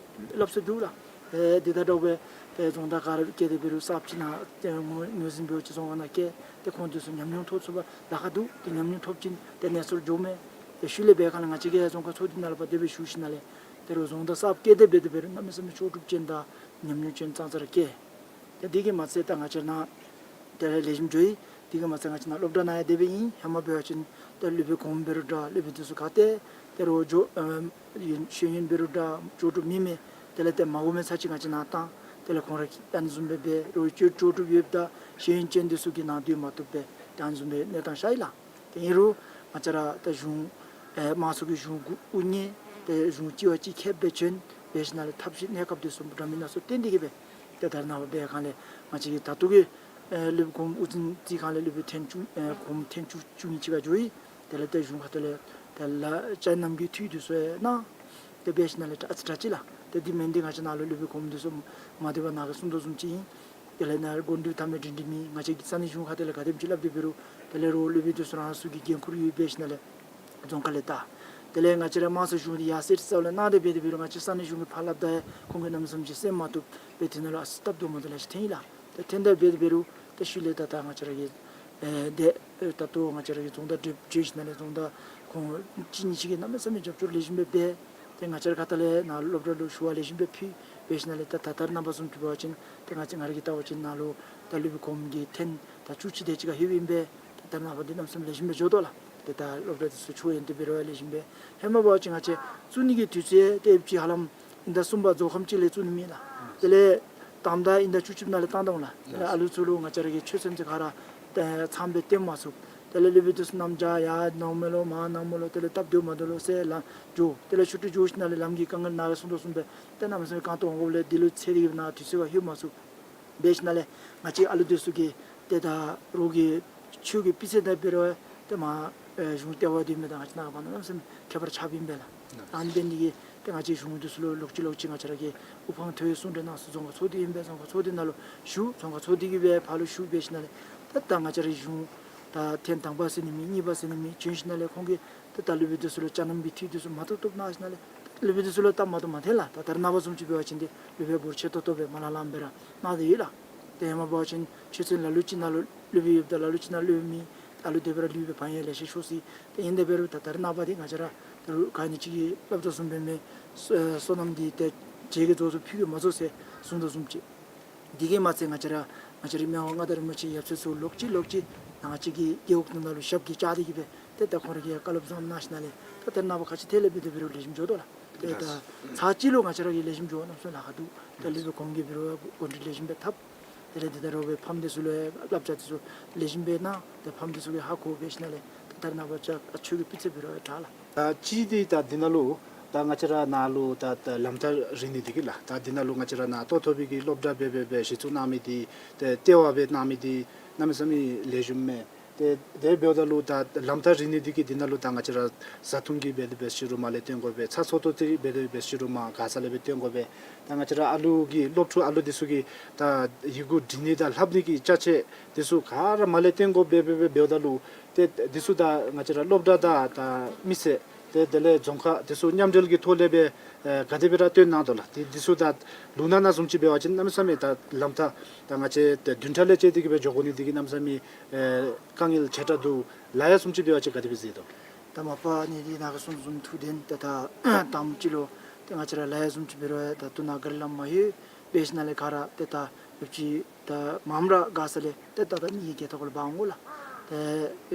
སླབ་ས་འདུག་ལགས། ཏེ་འདི་དང་འདྲཝ་སྦེ་ཏེ་རྫོང་བདག་ག་ར་བསྐོས་ཏེ་འབད་རུང་གསརཔ་ཅིག་ནཱ་ཏེ་ངོས་ངོས་འཛིན་འབད་བ་ཅིན་རྫོང་ཁག་ནང་བསྐོས་ཏེ་ཁོང་འདི་ཚུ་ཉམས་མྱོང་ཐོབ་ཚུགས་པར་ལཱ་ཁག་འདུག། ཏེ་ཉམས་མྱོང་ཐོབ་ཅིན་ཏེ་གནས་ཚུལ་འགྱོཝ་མས། ཏེ་ཤུལ་ལས་འབད་ག་ལས་ང་བཅས་ཀྱི་རྫོང་ཁག་ཚོགས་འདུ་ནང་ལུ་ཕར་དེ་སྦེ་ཞུ་ཞིནམ་ལས་ཏེ་རུང་རྫོང་བདག་གསརཔ་བསྐོས་ཏེ་འབད་དེ་འབད་རུང་གནམ་མེད་ས་མེད་ལྕོགས་གྲུབ་ཅན་དང་ཉམས་མྱོང་ཅན་ཙང་ཙ་ར་བསྐོས། ཏེ་འདི་གིས་མ་ཚད་ད་ང་བཅས་ནཱ་དེ་ལས་ལེགས་ཤོམ་འགྱོ་ཡི། དེ་གིས་མ་ཚད་ང་བཅས་ནཱ་སློབ་གྲྭ་ནང་ཡང་དེ་སྦེ་ཨིན། ཧེ་མ་འབད་བ་ཅིན་ཏེ་སློབ་དཔོན་གོངམ་འབད་རུང་འདྲ་སློབ་དཔོན་འདི་ཚུ་ག་ཏེ་ཏེ་རུང་འགྱོ་ཨམ་ཡོན་ཤེས་ཡོན་འབད་རུང་འདྲ་ལྕོགས་གྲུབ་མེད་མི་དེ་ལས་ཏེ་མ་གོ་མི་ཚར་ཅིག་ང་བཅས་ནཱ་བཏང་། དེ་ལས་ཁོང་ར་གིས་ཨ་ནི་བཟུམ་སྦེ་འབད་རུང་ལྕོགས་ལྕོགས་གྲུབ་ཡོདཔ་ད་ཤེས་ཡོན་ཅན་འདི་ཚུ་གིས་ནཱ་སྡོད་མ་བཏུབ་པས། ཏེ་ཨ་ནི་བཟུམ་སྦེ་གནས་སྟངས་ཤར་ཡི་ལགས། ཏེ་ཨིན་རུང་ང་བཅས་ར་ད་གཞུང་ཨེ་དམངས་གཙོ་གི་གཞུང་དབུ་དབུ་བརྙེས། ཏེ་གཞུང་སྤྱི་བ་སྤྱི་ཁྱབ་སྦེ་བྱོན་འབད་ཞིནམ་ལས་ཐབས་ཤེས་གནས་སྐབས་འདི་ཚུ་འདྲ་མིན་སྣ་ཚོགས་བཏོན་ཏེ་གི་སྦེ་ཏེ་ད་རེས་ནངས་པ་འབད་ག་ལས་ང་བཅས་ཀྱི་ད་ལྟོ་གི་ཨེ་སློབ་དཔོན་གོངམ་དབུ་འཛིན་བརྩི་ག་ལས་སློབ་དཔོན་ཐེངས་བཅུ་ཨེ་གོངམ་ཐེངས་བཅུ་བཅུ་གཉིས་ཅིག་ཁར་འགྱོ་ཡི། དེ་ལས་ཏེ་གཞུང་ཁ་ཐུག་ལས་ཏེ་ལ་བཅའ་ནམ་གྱི་འཐུས་འདི་ཚུ་ཡང་གནང་། ཏེ་འབད་ཞིནམ་ལས་ད་ཨ་ཙི་དྲག་ཅི་ལགས། ཏེ་འདི་མེན་ཏེ་ང་བཅས་ནཱ་ལུ་སློབ་དཔོན་གོངམ་འདི་ཚུ་མ་སྡོད་པར་ནཱ་གིས་གསུངས་དོ་བཟུམ་ཅིག་ཨིན། དེ་ལས་ནཱ་སྒོམ་སྒྲུབ་ཐ་མལ་སྒྲིང་སྒྲིང་མེད། ང་བཅས་ཀྱིས་ས་གནས་གཞུང་ཁ་ཐུག་ལས་ག་དེམ་ཅིག་སླབ་སྟེ་འབད་རུང་དེ་ལས་རོགས་སློབ་དཔོན་འདི་ཚུ་རང་སོའི་གི་འགན་ཁུར་ཡོད། འབད་ཞིནམ་ལས་རྫོང་ཁ་ལས་ད་དེ་ལས་ང་བཅས་ར་དམངས་གཙོ་གཞུང་འདི་ཡར་སེང་རྩ་བ་ལས་གནང་སྟེ་འབད་དེ་འབད་རུང་ང་བཅས་ས་གནས་གཞུང་གིས་ཕར་སླབ་ད་ཡང་ཁོང་གིས་གནམ་མེད་ས་མེད་ཅིག་གསན་མ་བཏུབ་པས། དེ་ནང་ལུ་ཨ་ཙི་སྟབས་བདེཝ་མ་བདེཝ་ལེ་ཤ་ཐོན་ཡི་ལགས། ཏེ་ཐོནམ་ད་འབད་དེ་འབད་རུང་ཏེ་ཤུལ་ལས་ད་ད་ང་བཅས་ར་གི་ཨེ་དེ་ཨེ་ད་ལྟོ་ང་བཅས་ར་གི་རྫོང་བདག་འདི་བྱོན་ཞིནམ་ལས་རྫོང་བདག་ཁོང་གཅིག་གཉིས་ཅིག་གིས་གནམ་མེད་ས་མེད་རྒྱབ་སྐྱོར་ལེགས་ཤོམ་སྦེ་འབད། ཏེ་ང་བཅས་ར་ཁ་ཐུག་ལས་ནཱ་སློབ་གྲྭ་ལུ་ཞུ་བ་ལེགས་ཤོམ་སྦེ་ཕུལ། འབད་ཞིནམ་ལས་ད་ད་ད་རེས་ནངས་པ་བཟུམ་ཅིག་འབད་བ་ཅིན་ཏེ་ང་བཅས་ང་ར་གིས་བལྟ་བ་ཅིན་ནཱ་ལུ་ད་སློབ་དཔོན་གོངམ་གིས་ཐེངས་ད་བཅུ་གཅིག་དེ་ཅིག་ཁར་ལྷོདཔ་ཨིན་པས། ད་ད་རེས་ནངས་པ་འདི་གནམ་མེད་ས་མེད་ལེགས་ཤོམ་སྦེ་འགྱོ་དོ་ལགས། ཏེ་ད་སློབ་གྲྭ་འདི་ཚུ་ཆོས་ཡོན་ཏན་འབད་རུང་ཡང་ལེགས་ཤོམ་སྦེ། ཧེ་མ་འབད་བ་ཅིན་ང་བཅས་བཙུགས་ནི་གི་དུས་ཚོད་ཏེ་ཨེབ་ཅིག་ཧ་ལམ་དབྱིན་ཟླ་གསུམ་པ་རྫོགས་ཁམས་ཅིག་ལས་བཙུགས་ནི་མས་ལགས། དེ་ལས་དང་ད་དབྱིན་ཟླ་བཅུ་གཅིག་ནང་ལས་བཏང་བཏངམ་ལགས། དེ་ལས་ཨ་ལུ་ཚུ་ལུ་ང་བཅས་ར་གི་ཆོས་ཚན་ཚུ་ག་ར་ཏེ་ཚངམ་སྦེ་སྟོན་མ་ཚུགས། དེ་ལས་སློབ་དཔོན་འདི་ཚུ་གནམ་བྱཱར་ཡར་ནོར་མས་ལོ་མར་ནོར་མས་ལོ་དེ་ལས་སྟབས་བདེཝ་མ་བདེཝ་ལོ་ཟེར་ལམ་འགྱོ། དེ་ལས་ཆུ་ཊི་འགྱོ་ཞིནམ་ལས་ལམ་གྱི་དཀའ་ངལ་ནཱ་གིས་གསུངས་དོ་བཟུམ་སྦེ་ཏེ་གནམ་མེད་ས་མེད་རྐང་སྟོང་འོང་དགོཔ་ལས་འདི་ལུ་འཚེར་ཏེ་གི་ནཱ་དུས་ཚོད་ཁར་ལྷོད་མ་ཚུགས། འབད་ཞིནམ་ལས་ང་བཅས་ཨ་ལུ་འདི་ཚུ་གིས་ཏེ་ད་རོགས་ཀྱི་ཆོས་ཀྱི་སྤུས་ཚད་དང་འབད་རུང་ཏེ་མར་ཨེ་གཞུང་ལྟེ་བ་འདི་མེན་ད་ང་བཅས་ནཱ་ག་ནི་གནམ་མེད་ས་མེད་ཁྱད་པར་ཆགསཔ་ཨིན་པས་ལགས། ཨ་ནི་འབད་ནི་འདི་གིས་ཏེ་ང་བཅས་གཞུང་འདི་ཚུ་ལུ་ལོག་ཅི་ལོག་ཅི་ང་བཅས་ར་གིས་དབུ་འཕང་མཐོ་བའི་གསུང་གྲོས་གནང་ས་རྫོང་ཁག་ཚོགས་སྡེ་ཨིན་པས། རྫོང་ཁག་ཚོགས་སྡེ་ནང་ལུ་ཞུ། རྫོང་ཁག་ཚོགས་སྡེ་གིས་སྦེ་ཕར་ལུ་ཞུ། འབད་ཞིནམ་ལས་ཏེ་ད་ང་བཅས་ར་གཞུང་ད་ཐེངས་དང་པ་ཟེར་ནི་མེད་གཉིས་པ་ཟེར་ནི་མེད་བྱོན་ཞིནམ་ལས་ཁོང་གིས་ཏེ་ད་སློབ་དཔོན་འདི་ཚུ་ལུ་བཅའ་གནམ་གྱི་འཐུས་འདི་ཚུ་མ་ཐོབ་ཐོབ་གནང་ཞིནམ་ལས་སློབ་དཔོན་འདི་ཚུ་ལུ་སྟབས་མ་བདེཝ་མ་ཐོན་ལགས། ད་ད་རེས་ནངས་པ་བཟུམ་ཅིག་འབད་བ་ཅིན་ཏེ་སློབ་དཔོན་འབོར་ཆེ་ཏོག་ཏོ་སྦེ་མ་ལང་ལངམ་སྦེ་ར་གནང་སྟེ་ཡོད་ལགས། ཏེ་ཧེ་མ་འབད་བ་ཅིན་ཆོས་ཚན་ལ་ལུ་ཅིག་ནང་ལུ་སློབ་དཔོན་ཡོདཔ་ད་ལ་ལུ་ཅིག་ནང་སློབ་དཔོན་མེད། ད་ལུ་དེ་སྦེ་ར་ལུས་པའི་ཕན་ཡོན་ལེ་ཤ་ཤོར་སོ་ཡི། ཏེ་ཨིན་དེ་འབད་རུང་ད་ད་རེས་ནངས་པ་འདི་ང་བཅས་ར་ད་རུང་ག་ནི་ཅིག་གིས་སླབ་དོ་བཟུམ་སྦེ་མེན། སོ་སོ་ནམ་འདི་ཏེ་བྱེད་ཀྱི་རྫོགས་སོ་ཕུད་ཀྱི་མ་རྫོགས་ཟེར་གསུངས་དོ་བཟུམ་ཅིག། འདི་གིས་མ་ཚད་ང་བཅས་ར་ང་བཅས་རའི་མི་དབང་མངའ་བདག་རིན་པོ་ཆེ་ཡབ་སྲས་ཚུ་ལོག་ཅི་ལོག་ཅི་ང་བཅས་ཀྱི་རྒེད་འོག་ནང་ལུ་ཞབས་ཀྱིས་བཅགས་ཏེ་གི་སྦེ་ཏེ་ད་ཁོང་ར་གིས་བཀའ་སློབ་བཟང་གནང་ཞིནམ་ལས་ད་ད་རེས་ནངས་པ་ག་ཅི་ཐད་ལས་འབད་དེ་འབད་རུང་ལེགས་ཤོམ་འགྱོ་དོ་ལགས། ཏེ་ད་ཚར་གཅིག་ལུ་ང་བཅས་ར་གིས་ལེགས་ཤོམ་འགྱོ་གནམ་མེད་ས་མེད་ལཱ་ཁག་འདུག། ད་སློབ་དཔོན་གོངམ་གིས་འབད་རུང་གོ་སྒྲིག་ལེགས་ཤོམ་སྦེ་འཐབ། དེ་ལས་དེ་ད་རོགས་པའི་ཕམ་འདི་ཚུ་ལུ་བསླབ་བྱ་འདི་ཚུ་ལེགས་ཤོམ་སྦེ་གནང་། ཏེ་ཕམ་འདི་ཚུ་གིས་ཧ་གོ་འབད་ཞིནམ་ལས་ད་ད་རེས་ནངས་པ་ཅ་ཨ་ཆོས་ཀྱི་སྤུས་ཚད་འབད་རུང་ཡང་དྲག་ལགས། ད་ཅི་འདི་ད་འདི་ནང་ལུ་ད་ང་བཅས་ར་ནཱ་ལུ་ད་ད་ལམ་ཐག་རིང་ནི་འདི་གིས་ལགས། ད་འདི་ནང་ལུ་ང་བཅས་ར་ནཱ་ལྟོ་ཐོབ་པའི་གི་སློབ་གྲྭ་སྦེ་སྦེ་སྦེ་གཞི་བཙུགས་གནང་མི་འདི་ཏེ་ལྟེ་བ་སྦེ་གནང་མི་འདི་གནམ་མེད་ས་མེད་ལེགས་ཤོམ་མས། ཏེ་དེ་འབདཝ་ད་ལུ་ད་ལམ་ཐག་རིང་ནི་འདི་གིས་འདི་ནང་ལུ་ད་ང་བཅས་ར་བཟའ་འཐུང་གི་འབད་དེ་འབད་ཞུ་རུང་མར་ལས་བཏོན་དགོ་པས། ཚ་ཚོད་ཏོག་ཏོ་འབད་དེ་འབད་ཞུ་རུང་མར་མགར་ས་ལས་སྦེ་བཏོན་དགོ་པས། ད་ང་བཅས་ར་ཨ་ལུ་གི་སློབ་ཕྲུག་ཨ་ལུ་འདི་ཚུ་གི་ད་ཡི་གུ་འབྲི་ནི་དང་ལྷབ་ནི་གི་ཅ་ཆས་འདི་ཚུ་ག་ར་མར་ལས་བཏོན་དགོ་པས་སྦེ་སྦེ་འབདཝ་ད་ལུ་ཏེ་འདི་ཚུ་ད་ང་བཅས་ར་སློབ་གྲྭ་དང་ད་མི་སེར་ དེ་དེ་ལས་རྫོང་ཁག་དེ་ཚུ་མཉམ་འབྲེལ་གྱི་ཐོག་ལས་སྦེ་ཨེ་ག་དེ་སྦེ་ར་སྟོན་གནང་དོ་ལགས། དེ་དེ་ཚུ་ད་ལུང་ནག་ནང་བཟུམ་ཅིག་འབད་བ་ཅིན་གནམ་མེད་ས་མེད་ད་ལམ་ཐག་ད་ང་བཅས་ད་བདུན་ཕྲག་ལས་བཅད་དེ་གི་སྦེ་འགྱོ་དགོ་ནི་དེ་གིས་གནམ་མེད་ས་མེད་ཨེ་དཀའ་ངལ་ཆེ་དྲགས་འདུག། ལ་ཡ་བཟུམ་ཅིག་འབད་བ་ཅིན་ག་དེ་སྦེ་གཟིགས་དོ། ད་མ་པ་ནི་འདི་ནང་གི་གསུང་བཟུམ་ཐུགས་བདེན། ད་ད་དང་པ་ཅིག་ལུ་ཏེ་ང་བཅས་ར་ལ་ཡ་བཟུམ་ཅིག་འབད་རུང་ད་ལྟོ་ནཱ་གཱ་རི་ལམ་མ་ཡོད། འབད་ཞིནམ་ལས་ག་ར་ཏེ་ད་ཡོདཔ་ཅིག་ད་མངམ་ར་འགག་ས་ལས་ཏེ་ད་ད་མི་གི་སྒལ་ཏོ་ཁ་ལུ་འབག་འོང་ལགས། ཏེ་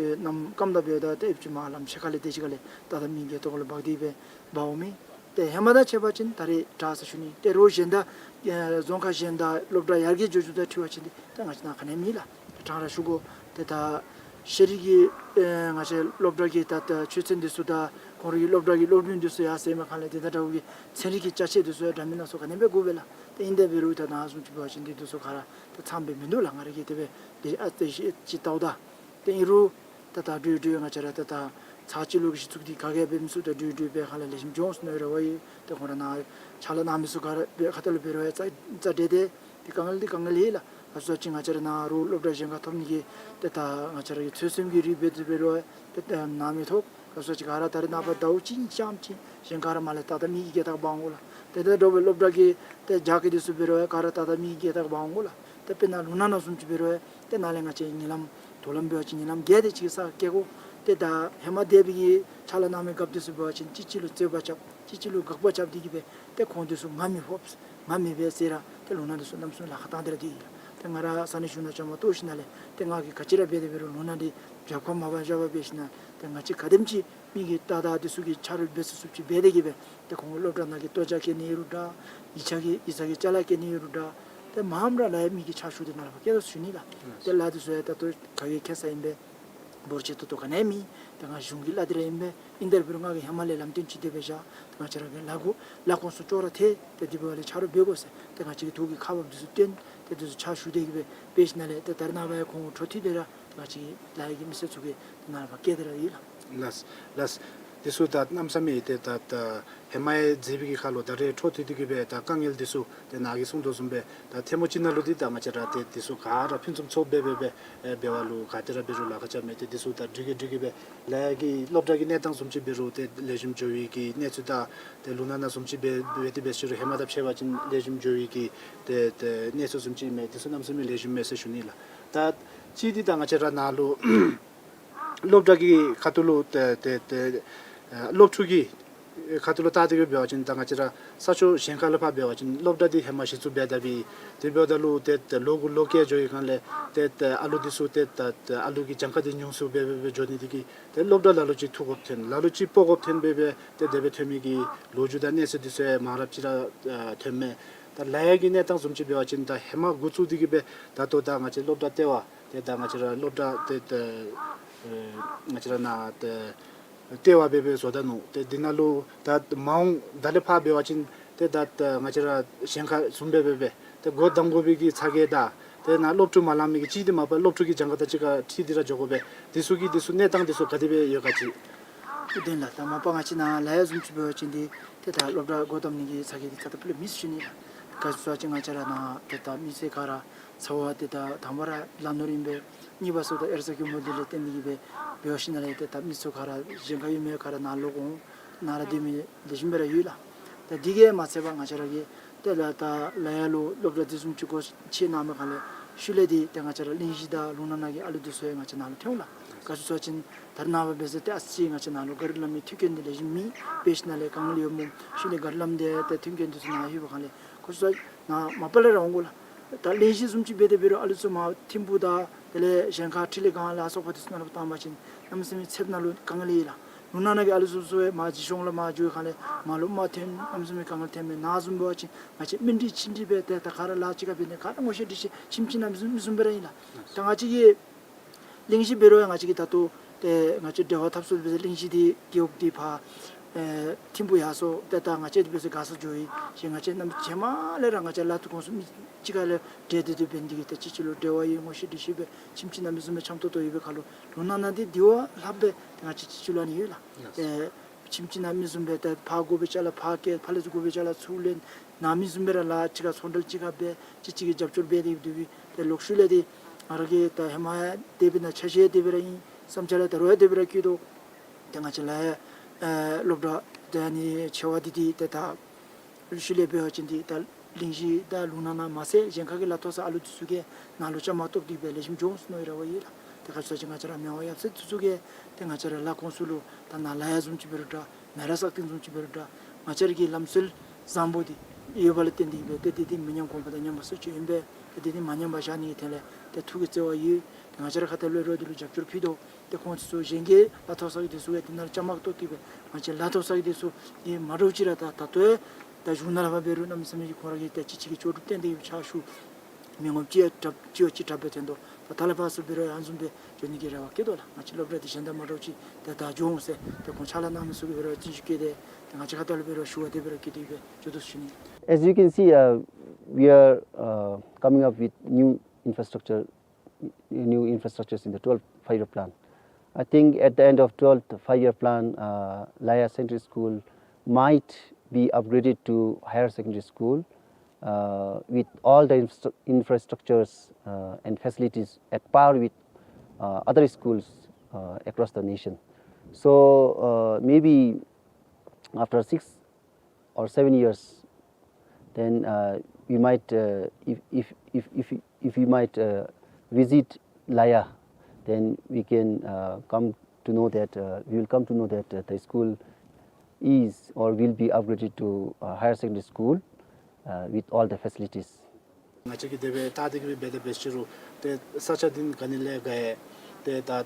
ཨེ་གནམ་སྐམ་དང་འབདཝ་ད་ཏེ་ཡོདཔ་ཅིག་མར་ལམ་ཕྱེད་ཀ་ལས་དེ་ཅིག་ཁ་ལས་ད་ད་མི་གི་སྒལ་ཏོ་ཁ་ལུ་འབག་སྟེ་སྦེ་འབག་འོང་མི། ཏེ་ཧེ་མ་དང་ཕྱད་པ་ཅིན་ད་རེས་དྲག་ཟེར་ཞུ་ནི། ཏེ་རོགས་གཞན་དང་ཨེ་རྫོང་ཁག་གཞན་དང་སློབ་གྲྭ་ཡར་རྒྱས་འགྱོ་འགྱོཝ་དང་འཁྲིལ་བ་ཅིན་འདི་ད་ང་བཅས་ནཱ་ག་ནི་ཡང་མེད་ལགས། ཏེ་ཕྲང་ར་ཞུ་དགོ། ཏེ་ད་ཤེས་རིག་གི་ཨེ་ང་བཅས་སློབ་གྲྭ་གི་ད་ད་ཆོས་ཚན་འདི་ཚུ་དང་ཁོང་རའི་སློབ་གྲྭ་གི་སློབ་རིམ་འདི་ཚུ་ཡར་སེང་མི་ཁ་ལས་དེ་དང་འདྲཝ་གི་ཚན་རིག་གི་ཅ་ཆས་འདི་ཚུ་ཡང་འདྲ་མིན་སྣ་ཚོགས་ག་ནི་ཡང་འབད་དགོ་པས་ལགས། ཏེ་ཨིན་དེ་འབད་རུང་ད་ནཱ་བཟུམ་ཅིག་འབད་བ་ཅིན་འདི་འདི་ཚུ་ག་ར་ད་ཚངམ་སྦེ་མིན་འདུག་ལགས། ང་ར་གིས་དེ་སྦེ་དེ་ཨ་ཙི་ཅིག་བལྟཝ་ད། ཏེ་ཨིན་རུང་ད་ད་འགྲོ་འགྲོ་ང་བཅས་ར་ད་ད་ཚར་གཅིག་ལུ་གི་གཞི་བཙུགས་འདི་ག་གིས་འབད་མི་ཚུགས། ད་འགྲོ་འགྲོ་སྦེ་ཁ་ལས་ལེགས་ཤོམ་འགྱོ་འོང་ཟེར་མནོ་བའི་རེ་བ་ཡོད། ཏེ་ཁོང་ར་ནཱ་ཕྱག་ལཱ་གནང་མི་ཚུ་ག་ར་འབད་ཁ་ཐུག་ལས་འབད་རུང་ཡང་རྩ་རྩ་འགྲན་ཏེ་ཏེ་དཀའ་ངལ་འདི་དཀའ་ངལ་ཨིན་ལགས། ད་གསུངས་ཅི་ང་བཅས་ར་ནཱ་རོགས་སློབ་གྲྭ་གཞན་ཁར་ཐོབ་ནི་གི་ཏེ་ད་ང་བཅས་ར་གི་ཚོད་བསྲེ་གི་རིགས་འབད་དེ་འབད་རུང་ཏེ་ད་ནཱ་མི་ཐོབ། ད་གསུངས་ཅི་ག་ར་ད་རེས་ནངས་པ་ཟླཝ་གཅིག་གཉིས་ཙམ་ཅིག་གཞན་ག་ར་མར་ལས་ཏག་ཏག་མི་གི་སྒལ་ཏོ་ཁར་འབག་འོང་ལགས། ཏེ་ད་འགྲོ་བའི་སློབ་གྲྭ་གི་ཏེ་རྒྱགས་ཀྱི་འདི་ཚུ་འབད་རུང་ག་ར་ཏག་ཏག་མི་གི་སྒལ་ཏོ་ཁར་འབག་འོང་ལགས། ཏེ་དཔེར་ན་ལུང་ནག་ནང་བཟུམ་ཅིག་འབད་རུང་ཏེ་ནཱ་ལས་ང་བཅས་ཉིན་ལམ་དོ་ལམ་འབད་བ་ཅིན་ཉིན་ལམ་བརྒྱད་དེ་ཅིག་ས་སྐྱེལ་དགོ། ཏེ་ད་ཧེ་མ་འདས་པའི་གི་ཕྱག་ལཱ་གནང་མི་རྒཔོ་འདི་ཚུ་འབད་བ་ཅིན་གཅིག་གཅིག་ལུ་རྩོད་པ་རྐྱབ་གཅིག་གཅིག་ལུ་དགག་པ་རྐྱབ་སྟེ་གི་སྦེ་ཏེ་ཁོང་འདི་ཚུ་ང་མི་ཕོག་ང་མི་འབད་ཟེར་ར་ཏེ་ལུང་ནག་འདི་ཚུ་གནམ་མེད་ས་མེད་ལཱ་ཁག་བཏང་སྟེ་ར་འདི་ཨིན། ཏེ་ང་ར་ས་གནས་གཞུང་ནང་བཅའ་མར་གཏོགས་ཞིནམ་ལས་ཏེ་ང་གིས་ག་ཅི་ར་འབད་དེ་འབད་རུང་ལུང་ནག་འདི་རྒྱབ་ཁར་མ་འབག་བཞག་པར་འབད་ཞིནམ་ལས་ཏེ་ང་བཅས་ག་དེམ་ཅིག་མི་གི་ཏག་ཏག་འདི་ཚུ་གིས་ཆ་རོགས་འབད་ཚུགས་ཚུགསཔ་ཅིག་འབད་དེ་གི་སྦེ་ཏེ་ཁོང་སློབ་གྲྭ་ནང་གི་ལྟོ་ཆས་སྐྱེལ་ནི་ཨིན་རུང་འདྲ། ཡིག་ཆ་གི་ཡིག་ཚང་གི་ཅ་ལ་སྐྱེལ་ནི་ཨིན་རུང་འདྲ། ཏེ་མངམ་ར་ལཱ་གཡོག་མི་གི་ཕྱག་ཞུ་སྟེ་ནཱ་ལས་ཕར་སྐྱེལ་དོ་ཞུ་ནི་ལགས། ཏེ་ལཱ་འདི་ཚུ་ཡང་ད་ལྟོ་ག་གིས་མཁྱེན་ས་ཨིན་པས། འབོར་ཆེ་ཏོག་ཏོ་ག་ནི་ཡང་མེད། ཏེ་ང་གཞུང་གི་ལཱ་འདི་ར་ཨིན་པས། ཨིན་དེ་འབད་རུང་ང་གིས་ཧེ་མ་ལས་ལམ་སྟོན་ཅིག་དེ་སྦེ་བཞག། ཏེ་ང་བཅས་ར་གི་ལཱ་འགོ་ལཱ་ཁོངས་སུ་ཅོག་ར་འཐད། ཏེ་དེ་འབདཝ་ལས་ཆ་རོགས་འབད་དགོ་ཟེར་ཏེ་ང་བཅས་ཀྱིས་ཐུགས་ཀྱི་ཁ་འབབ་འདི་ཚུ་སྟོན། ཏེ་འདི་ཚུ་ཕྱག་ཞུ་སྟེ་གི་སྦེ་འབད་ཞིནམ་ལས་ཏེ་ད་རེས་ནངས་པ་ཡང་ཁོང་འཕྲོ་མཐུད་དེ་ར་ཏེ་ང་བཅས་ཀྱི་ལཱ་གཡོག་གི་མི་སེར་ཚུ་གིས་ཏེ་ནཱ་ལས་ཕར་སྐྱེལ་ཏེ་ར་ཡོད་ལགས། ལགས་ལགས། འདི་ཚུ་ད་གནམ་མེད་ས་མེད་ཏེ་ད་ད་ཧེ་མ་ཡང་མཛད་པའི་གི་ཁར་ལུ་ད་རེས་འཕྲོ་མཐུད་དེ་གི་སྦེ་ད་དཀའ་ངལ་འདི་ཚུ་ཏེ་ནཱ་གིས་གསུངས་དོ་བཟུམ་སྦེ་ད་ཐལ་མོ་གཅིག་ནང་ལུ་འདི་ད་ང་བཅས་ར་ཏེ་འདི་ཚུ་ག་ར་ཕུན་སུམ་ཚོགས་སྦེ་སྦེ་སྦེ་འབད་བ་ལུ་ག་ཏེ་ར་འབད་རུང་ལཱ་ཁག་རྐྱབ་མས། ཏེ་འདི་ཚུ་ད་འགྲིག་གི་འགྲིག་གི་སྦེ་ལཱ་གཡོག་གི་སློབ་གྲྭ་གི་གནས་སྟངས་བཟུམ་ཅིག་འབད་རུང་ཏེ་ལེགས་ཤོམ་འགྱོ་བའི་གི་གནས་ཚུལ་དང་ཏེ་ལུང་ནག་ནང་བཟུམ་ཅིག་འབད་འབད་དེ་འབད་ཞུ་རུང་ཧེ་མ་དང་ཕྱད་པ་ཅིན་ལེགས་ཤོམ་འགྱོ་བའི་གི་ཏེ་ཏེ་གནས་ཚུལ་བཟུམ་ཅིག་མས། འདི་ཚུ་གནམ་མེད་ས་མེད་ལེགས་ཤོམ་མས་ཟེར་ཞུ་ནི་ལགས། ད་གཅིག་འདི་ད་ང་བཅས་ར་ནཱ་ལུ་སློབ་གྲྭ་གི་ཁ་ཐུག་ལུ་ཏེ་ཏེ་ཏེ་ཨ་སློབ་ཕྲུག་གི་ཁ་ཐུག་ལུ་བལྟ་སྟེ་གི་འབད་བ་ཅིན་ད་ང་བཅས་ར་ས་ཕྱོགས་གཞན་ཁ་ལས་ཕར་འབད་བ་ཅིན་སློབ་གྲྭ་འདི་ཧེ་མ་གཞི་བཙུགས་འབད་དཔ་སྦེ་དེ་འབདཝ་ད་ལུ་ཏེ་ཏེ་ལོ་དགུ་ལོ་བརྒྱད་འགྱོ་བའི་སྒང་ལས་ཏེ་ཏེ་ཨ་ལུ་འདི་ཚུ་ཏེ་ད་ཏེ་ཨ་ལུ་གི་གྱངས་ཁ་འདི་ཉུང་སུ་སྦེ་སྦེ་སྦེ་འགྱོ་ནི་འདི་གིས་ཏེ་སློབ་གྲྭ་ལ་ལུ་ཅིག་ཐུག་དགོཔ་ཐོན། ལ་ལུ་ཅིག་སྤོ་དགོཔ་ཐོན་སྦེ་སྦེ་ཏེ་དེ་སྦེ་ཐོན་མི་གི་ལོ་རྒྱུས་དང་གནས་ཚུལ་འདི་ཚུ་ཡང་མང་རབས་ཅིག་ར་ཨ་ཐོན་མས། ད་ལཱ་གཡོག་གི་གནས་སྟངས་བཟུམ་ཅིག་འབད་བ་ཅིན་ད་ཧེ་མ་འགོ་བཙུགས་ཏེ་གི་སྦེ་ད་ལྟོ་ད་ང་བཅས་སློབ་གྲྭ་ལྟེ་བ་ཏེ་ད་ང་བཅས་ར་སློབ་གྲྭ་ཏེ་ཏེ་ཨེ་ང་བཅས་ར་ནཱ་ཏེ་ལྟེ་བ་སྦེ་སྦེ་བཟོ་ད་ནུག། ཏེ་འདི་ནང་ལུ་ད་མ་འོངས་ད་ལས་ཕར་འབད་བ་ཅིན་ཏེ་ད་ད་ང་བཅས་ར་གཞན་ཁ་བཟུམ་སྦེ་སྦེ་སྦེ་ཏེ་སྒོ་བསྡམ་དགོ་པའི་གི་ཚ་གྱང་དང་ཏེ་ནཱ་སློབ་ཕྲུག་མ་ལང་མི་གི་གཅིག་འདི་མ་པ་སློབ་ཕྲུག་གི་གྱངས་ཁ་དང་གཅིག་ཁར་འཁྲིལ་ཏེ་ར་འགྱོ་དགོ་པས། འདི་ཚུ་གི་འདི་ཚུ་གནས་སྟངས་འདི་ཚུ་ག་དེ་སྦེ་ཡོད་ག་ཅིག། ཐུགས་བདེན་ལགས། ད་མ་པ་ང་བཅས་ནཱ་ལཱ་གཡོག་བཟུམ་ཅིག་འབད་བ་ཅིན་འདི་ཏེ་ད་སློབ་གྲྭ་སྒོ་བསྡམ་ནི་གི་ཚ་གྱང་འདི་རྩ་དང་ཕུ་ལས་མེད་ཟེར་ཞུ་ནི་ལགས། ག་ཅི་ཟེར་བ་ཅིན་ང་བཅས་ར་ནཱ་ཏེ་ད་མི་སེར་ག་ར་ཚ་བ་ཏེ་ད་དང་པ་ར་ལ་ནོར་ཨིན་པས། གཉིས་པ་ཟེརཝ་ད་དབྱར་རྩྭ་དགུན་འབུ་འདི་ལས་བརྟེན་ཏེ་གི་སྦེ་འབད་བ་ཅིན་ལས་ཏེ་ད་མི་ཚུ་ག་ར་གཞན་ཁར་ཡོད་མི་ག་ར་ནཱ་ལོག་འོང་ནཱ་ར་སྡོད་མི་ལེགས་ཤོམ་སྦེ་ར་ཡོད་ལགས། ད་འདི་གིས་མ་ཚད་པར་ང་བཅས་ར་གི་ཏེ་ལཱ་ད་ལཱ་གཡོག་ལུ་སློབ་གྲྭ་འདི་བཟུམ་ཅིག་སྒོ་ཕྱེ་གནང་མི་ཁ་ལས་ཤུལ་ལས་འདི་ཏེ་ང་བཅས་ར་གླིང་བཞི་དང་ལུང་ནག་ནང་གི་ཨ་ལུ་འདི་ཚུ་ཡང་ང་བཅས་ནཱ་ལུ་ཐོན་འོང་ལགས། ག་ཅི་ཟེར་བ་ཅིན་ད་རེས་ནངས་པ་འབད་ཟེར་ཏེ་ཨ་ཙི་ང་བཅས་ནཱ་ལུ་གཱ་རི་ལམ་གྱི་མཐུན་རྐྱེན་འདི་ལེགས་ཤོམ་མེད། འབད་ཞིནམ་ལས་དཀའ་ངལ་ཡོདཔ་སྨོ། ཤུལ་ལས་གཱ་རི་ལམ་འདི་ཏེ་མཐུན་རྐྱེན་འདི་ཚུ་ནཱ་ལྷོད་པའི་ཁ་ལས་ག་ཅི་ཟེར་ནཱ་མ་པ་ལས་ར་འོང་དགོ་ལགས། ད་གླིང་བཞི་བཟུམ་ཅིག་འབད་དེ་འབད་རུང་ཨ་ལུ་ཚུ་མར་ཐིམ་ཕུ་དང་དེ་ལས་གཞན་ཁ་འཕྲིན་ལས་སྒང་ལ་སོགས་པ་འདི་ཚུ་ནང་ལུ་བཏང་བ་ཅིན་གནམ་མེད་ས་མེད་ཚདཔ་ནང་ལུ་དཀའ་ངལ་ཡོད་ལགས། ལུང་ནག་ནང་གི་ཨ་ལུ་ཚུ་ཚུ་ཡང་མར་བྱིས་སྐྱོང་ལུ་མར་འགྱོ་བའི་ཁ་ལས་མར་ལུ་དམག་ཐོན་གནམ་མེད་ས་མེད་དཀའ་ངལ་ཐོན་མས། ནཱ་བཟུམ་འབད་བ་ཅིན་ང་བཅས་མི་འདི་ཁྱིམ་འདི་སྦེ་ཏེ་ད་ག་ར་ལཱ་གཅིག་ཁར་འབད་ནི་ག་ར་ངོ་ཤེས་འདྲིས་ཤེས་ཁྱིམ་གཅིག་ནང་མི་བཟུམ་མི་བཟུམ་སྦེ་ར་ཨིན་ལགས། ད་ང་བཅས་ཀྱི་གླིང་བཞི་འབད་རུང་ཡང་ང་བཅས་ཀྱིས་ད་ལྟོ་ཏེ་ང་བཅས་འབྲེལ་བ་འཐབ་ས་འབད་ཟེར་གླིང་བཞི་འདི་རྒེད་འོག་འདི་ཕར་ཨེ་ཐིམ་ཕུ་ཡར་སོང་ཏེ་ད་ང་བཅས་འདི་འབད་ཟེར་མགར་ས་འགྱོ་ཡི་ཞེས་ང་བཅས་རྣམ་རྒྱལ་མ་ལས་ར་ང་བཅས་ལཱ་འདི་ཁོང་ཚུ་མི་གཅིག་ཁ་ལས་འབྲེལ་ཏེ་འདི་འབད་ནི་འདི་གིས་ཏེ་གཅིག་གཅིག་ལུ་འབྲེལ་བ་ཡོད། ངོ་ཤེས་འདྲིས་ཤེས་སྦེ་ཁྱིམ་གཅིག་ནང་མི་བཟུམ་སྦེ་འཆམ་ཏོག་ཏོ་ཡོད་པའི་ཁར་ལུ་ལུང་ནག་ནང་འདི་འདི་བ་ལྷག་སྦེ་ཏེ་ང་བཅས་གཅིག་གཅིག་ལུ་ཨ་ནི་ཡོད་ལགས། ཏེ་ཁྱིམ་གཅིག་ནང་མི་བཟུམ་སྦེ་ཏེ་ཕར་དགོ་པའི་ཅ་ལ་ཕར་བསྐྱལ་ཕར་ལས་ཚུར་དགོ་པའི་ཅ་ལ་ཚུར་ལེན། ནཱ་མི་བཟུམ་སྦེ་ར་ལཱ་གཅིག་ཁར་ཚོང་འབྲེལ་གཅིག་ཁར་འབད་གཅིག་གཅིག་གི་རྒྱབ་སྐྱོར་འབད་དེ་འདུག་པས། ཏེ་ལོག་ཤུལ་ལས་འདི་ང་ར་གིས་ད་ཧེ་མ་དེ་སྦེ་ནཱ་ཆ་ཤས་དེ་སྦེ་ར་ཨིན། བསམ་འཆར་ལས་ད་རུང་ཡང་དེ་སྦེ་ར་བཀོད་དོ། ཏེ་ང་བཅས་ལཱ་གཡོག་ ཨ་སློབ་གྲྭ་ཏེ་ཨ་ནི་ཆེ་བ་འདི་འདི་ཏེ་ད་ཤུལ་ལས་འབད་བ་ཅིན་འདི་ད་གླིང་བཞི་དང་ལུང་ནག་ནང་མ་ཚད་གཞན་ཁ་གི་ལཱ་ཐོག་ས་ཨ་ལུ་འདི་ཚུ་གིས་ནཱ་ལུ་བཅའ་མར་གཏོགས་ཏེ་སྦེ་ལེགས་ཤོམ་འགྱོ་འོང་ཟེར་མནོ་ཡི་ར་བ་ལགས། ཏེ་ག་ཅི་ཟེར་བ་ཅིན་ང་བཅས་ར་མི་དབང་ཡབ་སྲས་འདི་ཚུ་གིས་ཏེ་ང་བཅས་ར་ལས་ཁུངས་ཚུ་ལུ་ད་ནཱ་ལཱ་གཡོག་བཟུམ་ཅིག་འབད་རུང་འདྲ་མི་རབས་གསར་བཏོན་བཟུམ་ཅིག་འབད་རུང་འདྲ་ང་བཅས་ར་གི་ལམ་སྲོལ་བཟང་པོ་འདི་ཡོད་པ་ལས་བརྟེན་ཏེ་སྦེ་ཏེ་འདི་འདི་མི་ཉམས་གོང་འཕེལ་དང་ཉམས་པ་སེལ་ཅིག་ཨིན་པས། ཏེ་འདི་འདི་མ་ཉམས་པར་བཞག་ནི་གི་ཐད་ལས་ཏེ་ཐུགས་ཀྱི་བརྩེ་བ་ཡོད། ཏེ་ང་བཅས་ར་ཁ་ཐུག་ལས་རོགས་འདི་ལུ་རྒྱབ་སྐྱོར་ཕུལ་དོ། ཏེ་ཁོང་ཚུ་གཞན་གྱི་ལཱ་ཐོག་ས་གི་འདི་ཚུ་གིས་འདི་ནང་ལུ་བཅའ་མར་གཏོགས་ཏེ་སྦེ་ང་བཅས་ལཱ་ཐོག་ས་གི་འདི་ཚུ་ཨེ་མ་འདྲཝ་ཅིག་ར་ད་ད་ལྟོ་ཡང་ད་གཞུང་ནང་ལས་ཕར་འབད་རུང་གནམ་མེད་ས་མེད་ཀྱི་ཁོང་ར་གིས་ཏེ་གཅིག་གཅིག་གིས་ལྕོགས་གྲུབ་བསྟན་ཏེ་གི་ཕྱག་ཞུ། མི་ངོམ་ཅིག་ཡང་དྲག་ཅིག་ཡང་ཅིག་དྲག་སྦེ་ཐོན་དོ། ད་ད་ལས་ཕར་ཚུར་འབད་རུང་ཨ་ནི་བཟུམ་སྦེ་འགྱོ་ནི་གི་རེ་བ་བསྐྱེད་དོ་ལགས། ང་བཅས་སློབ་གྲྭ་འདི་གཞན་དང་མ་འདྲཝ་ཅིག་ཏེ་ད་འགྱོ་འོང་ཟེར་ཏེ་ཁོང་ཕྱག་ལཱ་གནང་མི་ཚུ་གིས་འབད་རུང་བརྩོན་ཤུགས་བསྐྱེད་དེ་ཏེ་ང་བཅས་ཁ་ཐུག་ལས་འབད་རུང་ཞུ་བ་དེ་འབད་རུང་བསྐྱེད་དེ་སྦེ་འགྱོ་དོ་ཟེར་ཞུ་ནི། As you can see, uh, we are uh, coming up with new infrastructure, new infrastructures in the twelfth five-year plan. I think at the end of twelfth five-year plan, uh, Laya Secondary School might be upgraded to higher secondary school uh, with all the infra- infrastructures uh, and facilities at par with uh, other schools uh, across the nation. So uh, maybe after six or seven years, then uh, we might, uh, if, if, if, if, if we might uh, visit Laya, then we can uh, come to know that uh, we will come to know that uh, the school is or will be upgraded to uh, higher secondary school uh, with all the facilities. ང་བཅས་ཀྱིས་དེ་སྦེ་བལྟ་སྟེ་གི་སྦེ་འབད་དེ་འབད་ཞུ་རུང་ཏེ་ས་ཆ་འདི་ག་ནི་ལས་ག་ཡང་ཏེ་ད་ཨ་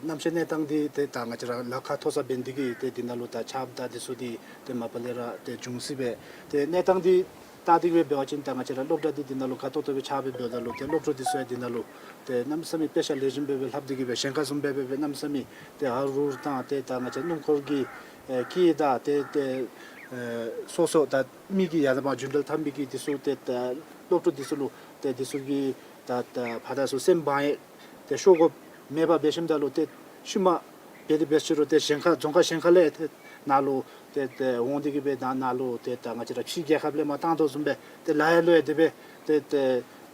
གནམ་གཤིས་གནས་སྟངས་འདི་ཏེ་ད་ང་བཅས་ར་ལ་ཁ་མཐོ་ས་འབད་ནི་དེ་གིས་ཏེ་འདི་ནང་ལུ་ད་ཆརཔ་དང་འདི་ཚུ་འདི་ཏེ་མ་པ་ལས་ར་ཏེ་འབྱུང་སྲིད་པས། ཏེ་གནས་སྟངས་འདི་བལྟ་སྟེ་གི་སྦེ་འབད་བ་ཅིན་ད་ང་བཅས་ར་སློབ་གྲྭ་འདི་འདི་ནང་ལུ་དགའ་ཏོག་ཏོ་སྦེ་ཆགས་སྦེ་འབདཝ་ད་ལུ་ཏེ་སློབ་ཕྲུག་འདི་ཚུ་ཡང་འདི་ནང་ལུ་ཏེ་གནམ་མེད་ས་མེད་དཔེ་ཆ་ལེགས་ཤོམ་སྦེ་སྦེ་ལྷབ་སྟེ་གི་སྦེ་གཞན་ཁ་བཟུམ་སྦེ་སྦེ་སྦེ་གནམ་མེད་ས་མེད་ཏེ་ཧ་རུ་དང་ཏེ་ད་ང་བཅས་སྣུམ་འཁོར་གྱི་ཨེ་སྐད་དང་ཏེ་ཏེ་ཨེ་སོ་སོ་ད་མི་གི་ཡར་དང་མར་རྒྱུན་འགྲུལ་འཐབ་མི་གི་འདི་ཚུ་ཏེ་ད་སློབ་ཕྲུག་འདི་ཚུ་ལུ་ཏེ་འདི་ཚུ་གི་ད་ད་ཕར་དང་ཚུར་སེམས་བག་ཡངས་ཏེ་ཤོར་དགོཔ་མེད་པར་འབད་ཞིནམ་ད་ལུ་ཏེ་ཤུལ་མ་འབད་དེ་འབད་ཞུ་རུང་ཏེ་གཞན་ཁ་རྫོང་ཁག་གཞན་ཁ་ལས་ཏེ་ནཱ་ལུ་ཏེ་ཏེ་འོང་སྟེ་གི་སྦེ་ད་ནཱ་ལུ་ཏེ་ད་ང་བཅས་ར་ཕྱི་རྒྱལ་ཁབ་ལས་མར་བཏང་དོ་བཟུམ་སྦེ་ཏེ་ལཱ་གཡོག་ལུ་ཡང་དེ་སྦེ་ཏེ་ཏེ་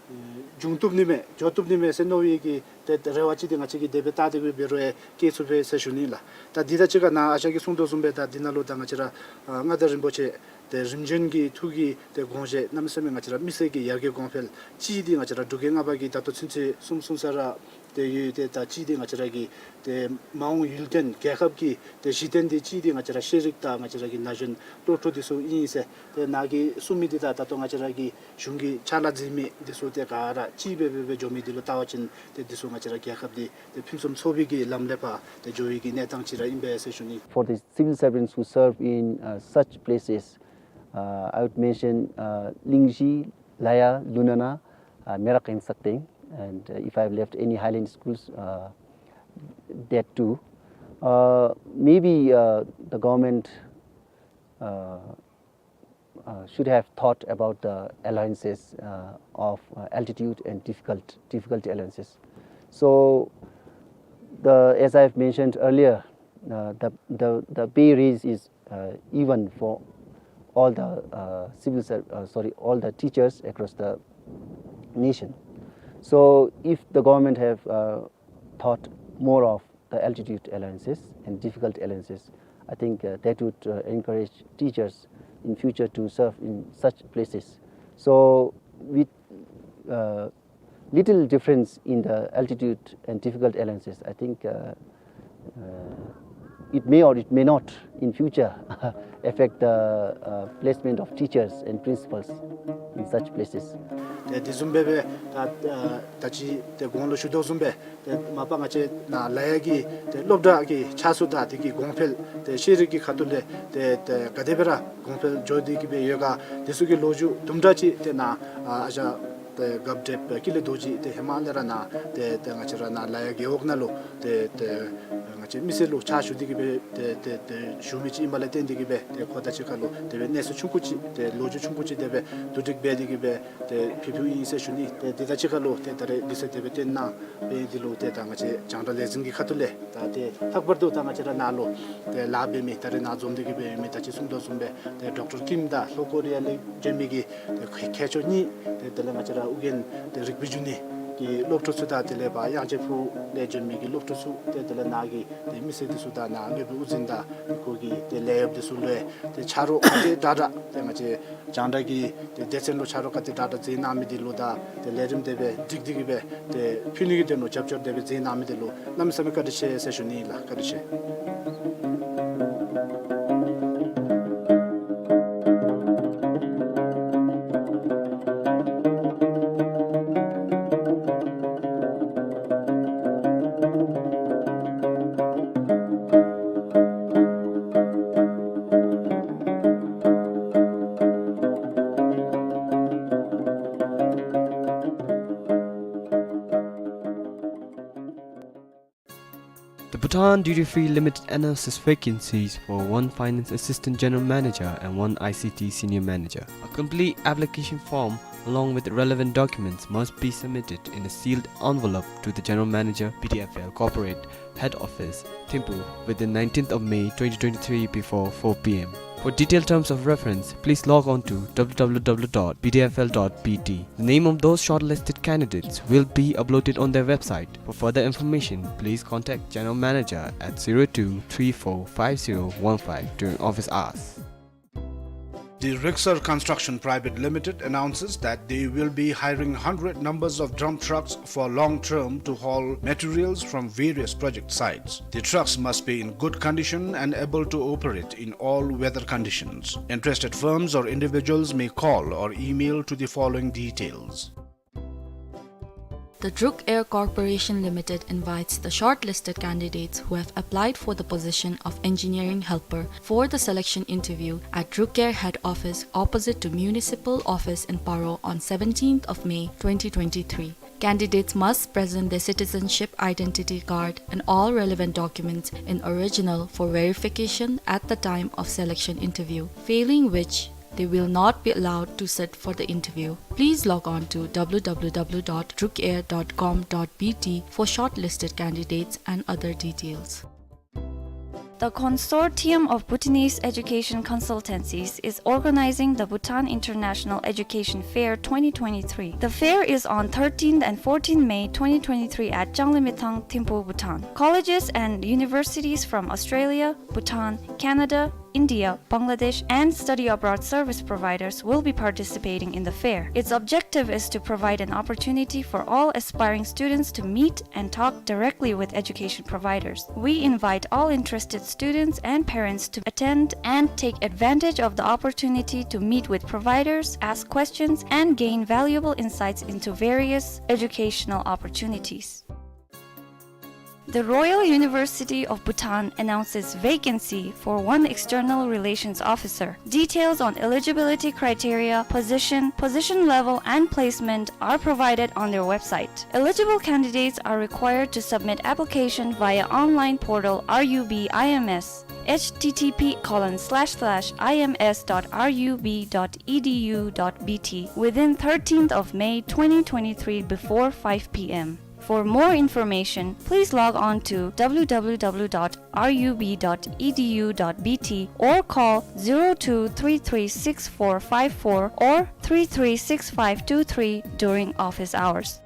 འབྱུང་བཏུབ་ནི་མས་འགྱོ་བཏུབ་ནི་མས་ཟེར་མནོ་བའི་གི་ཏེ་རེ་བ་ཅིག་འདི་ང་བཅས་ཀྱིས་དེ་སྦེ་བལྟ་སྟེ་གི་འབད་རུང་ཡང་བསྐྱེད་ཚུགས་པས་ཟེར་ཞུ་ནི་ལགས། ད་འདི་དང་གཅིག་ཁར་ནཱ་ཨ་ཞང་གིས་གསུངས་དོ་བཟུམ་སྦེ་ད་འདི་ནང་ལུ་ད་ང་བཅས་ར་ཨ་མངའ་བདག་རིན་པོ་ཆེ་ཏེ་རིམ་བྱོན་གྱི་ཐུགས་ཀྱི་ཏེ་དགོངས་བཞེད་གནམ་མེད་ས་མེད་ང་བཅས་ར་མི་སེར་གྱི་ཡར་རྒྱས་གོང་འཕེལ་ཅིག་འདི་ང་བཅས་ར་འབྲུག་རྒྱལ་ལྔ་པ་གིས་ད་ལྟོ་ཚུན་ཚོད་གསུངས་གསུངས་ས་ར་ཏེ་ཡོད། ཏེ་ད་ཅིག་འདི་ང་བཅས་ར་གི་ཏེ་མ་འོངས་ཡུན་བརྟན་རྒྱལ་ཁབ་ཀྱི་ཏེ་གཞི་རྟེན་འདི་ཅིག་འདི་ང་བཅས་ར་ཤེས་རིག་དང་ང་བཅས་ར་གི་ན་གཞོན་སློབ་ཕྲུག་འདི་ཚུ་ཨིན་ཟེར། ཏེ་ནཱ་གིས་གསུངས་མི་འདི་ད་ད་ལྟོ་ང་བཅས་ར་གི་གཞུང་གི་ཕྱག་ལཱ་མཛད་མི་འདི་ཚུ་ཏེ་ག་ར་གཅིག་སྦེ་སྦེ་སྦེ་འགྱོ་མི་འདི་ལུ་བལྟ་བ་ཅིན་ཏེ་འདི་ཚུ་ང་བཅས་ར་རྒྱལ་ཁབ་འདི་ཏེ་ཕུན་སུམ་ཚོགས་པའི་གི་ལམ་ལས་ཕར་ཏེ་འགྱོ་བའི་གི་གནས་སྟངས་ཅིག་ར་ཨིན་པས་ཟེར་ཞུ་ནི། For the civil servants who serve in uh, such places, uh, I would mention uh, Lingzhi, Laya, Lunana, uh, Merak and Sakteng. And uh, if I have left any highland schools, uh, that too. Uh, maybe uh, the government uh, uh, should have thought about the allowances uh, of uh, altitude and difficult, difficulty allowances. So, the, as I have mentioned earlier, uh, the, the, the pay raise is uh, even for all the uh, civil serv- uh, sorry, all the teachers across the nation. So, if the government have uh, thought more of the altitude allowances and difficult allowances, I think uh, that would uh, encourage teachers in future to serve in such places. So, with uh, little difference in the altitude and difficult allowances, I think uh, uh, it may or it may not in future affect the uh, placement of teachers and principals in such places. ཏེ་དེ་བཟུམ་སྦེ་སྦེ་ད་ད་ཅི་ཏེ་གོང་ལུ་ཞུ་དོ་བཟུམ་སྦེ་ཏེ་མ་པ་ང་བཅས་ནཱ་ལ་ཡ་གི་ཏེ་སློབ་གྲྭ་གི་ཆགས་ཚུལ་དང་དེ་གི་གོང་འཕེལ་ཏེ་ཤེས་རིག་གི་ཁ་ཐུག་ལས་ཏེ་ཏེ་ག་དེ་སྦེ་ར་གོང་འཕེལ་འགྱོ་སྟེ་གི་སྦེ་ཡོད་ག་དེ་ཚུ་གི་ལོ་རྒྱུས་དུམ་གྲ་ཅིག་ཏེ་ནཱ་ཨ་ཨ་ཞང་ཏེ་རྒཔོ་བགྲེསཔ་ཀུན་ལེགས་རྡོ་རྗེ་ཏེ་ཧེ་མ་ལས་ར་ནཱ་ཏེ་ཏེ་ང་བཅས་ར་ནཱ་ལ་ཡ་རྒེད་འོག་ནང་ལུ་ཏེ་ཏེ་ང་བཅས་མི་སེར་ལུ་ཕྱག་ཞུ་སྟེ་གི་སྦེ་ཏེ་ཏེ་ཏེ་བཞུགས་མི་ཅིག་ཨིན་པ་ལས་བརྟེན་ཏེ་གི་སྦེ་ཏེ་ཁོ་དང་གཅིག་ཁར་ལུ་དེ་སྦེ་གནས་ཚུལ་ཆུང་ཀུ་ཅིག་ཏེ་ལོ་རྒྱུས་ཆུང་ཀུ་ཅིག་དེ་སྦེ་བསྡུ་སྒྲིག་འབད་དེ་གི་སྦེ་ཏེ་ཕུལ་ཕུལཝ་ཨིན་ཟེར་ཞུ་ནི། ཏེ་དེ་དང་གཅིག་ཁར་ལུ་ཏེ་ད་རེས་དུས་ཚོད་དེ་སྦེ་བཏོན་གནང་བའི་འདི་ལུ་ཏེ་ད་ང་བཅས་རྒྱང་བསྒྲགས་ལས་འཛིན་གྱི་ཁ་ཐུག་ལས་ད་ཏེ་ལྷག་པར་དུ་ད་ང་བཅས་ར་ནཱ་ལུ་ཏེ་ལཱ་འབད་མི་ད་རེས་ནཱ་འཛོམས་ཏེ་གི་སྦེ་ཡོད་མི་ད་ཅི་གསུངས་དོ་བཟུམ་སྦེ་ཏེ་ཌོག་ཊར་ཀིམ་དང་ལྷོ་ཀོ་རི་ཡ་ལས་བྱོན་མི་གི་ཏེ་མཁས་མཆོག་གཉིས་ཏེ་དེ་ལས་ང་བཅས་ར་ཨོ་རྒྱན་ཏེ་རིག་པའི་འབྱུང་གནས་ གི་སློབ་ཕྲུག་ཚུ་དང་དེ་ལས་ཕར་དབྱངས་ཅན་ཕུག་ལས་བྱོན་མི་གི་སློབ་ཕྲུག་ཚུ་ཏེ་དེ་ལས་ནཱ་གི་ཏེ་མི་སེར་འདི་ཚུ་དང་ནཱ་ནོར་བུ་དབུ་འཛིན་དང་ཁོ་གི་ཏེ་ལས་གཡོགཔ་འདི་ཚུ་ལུ་ཏེ་ཆ་རོགས་ག་དེ་དྲག་དྲག་ཏེ་ང་བཅས་རྒྱང་བསྒྲགས་ཀྱི་ཏེ་སྡེ་ཚན་ལུ་ཆ་རོགས་ག་དེ་དྲག་དྲག་མཛད་གནང་མི་འདི་ལུ་དང་ཏེ་ལས་རིམ་དེ་སྦེ་སྒྲིག་སྟེ་གི་སྦེ་ཏེ་ཕུལ་ནི་གི་དོན་ལུ་རྒྱབ་སྐྱོར་དེ་སྦེ་མཛད་གནང་མི་འདི་ལུ་གནམ་མེད་ས་མེད་བཀའ་དྲིན་ཆེ་ཟེར་ཞུ་ནི་ཨིན་ལགས། བཀའ་དྲིན་ཆེ། The Bhutan Duty-Free Limited announces vacancies for one Finance Assistant General Manager and one I C T Senior Manager. A complete application form along with relevant documents must be submitted in a sealed envelope to the General Manager, B D F L Corporate Head Office, Thimphu, within nineteenth of May twenty twenty-three before four P M. For detailed terms of reference, please log on to W W W dot B D F L dot B T. The name of those shortlisted candidates will be uploaded on their website. For further information, please contact General Manager at zero two three four five zero one five during office hours. The Rixar Construction Private Limited announces that they will be hiring hundred numbers of dump trucks for long term to haul materials from various project sites. The trucks must be in good condition and able to operate in all weather conditions. Interested firms or individuals may call or email to the following details. The Druk Air Corporation Limited invites the shortlisted candidates who have applied for the position of engineering helper for the selection interview at Druk Air head office opposite to municipal office in Paro on seventeenth of May twenty twenty-three. Candidates must present their citizenship identity card and all relevant documents in original for verification at the time of selection interview, failing which they will not be allowed to sit for the interview. Please log on to W W W dot drukair dot com dot B T for shortlisted candidates and other details. The Consortium of Bhutanese Education Consultancies is organizing the Bhutan International Education Fair twenty twenty-three. The fair is on thirteenth and fourteenth May twenty twenty-three at Changlimithang, Thimphu, Bhutan. Colleges and universities from Australia, Bhutan, Canada, India, Bangladesh, and study abroad service providers will be participating in the fair. Its objective is to provide an opportunity for all aspiring students to meet and talk directly with education providers. We invite all interested students and parents to attend and take advantage of the opportunity to meet with providers, ask questions, and gain valuable insights into various educational opportunities. The Royal University of Bhutan announces vacancy for one external relations officer. Details on eligibility criteria, position, position level, and placement are provided on their website. Eligible candidates are required to submit application via online portal R U B I M S, H T T P colon slash slash I M S dot R U B dot E D U dot B T, within thirteenth of May twenty twenty-three before five P M. For more information, please log on to W W W dot R U B dot E D U dot B T or call zero two three three six four five four or three three six five two three during office hours.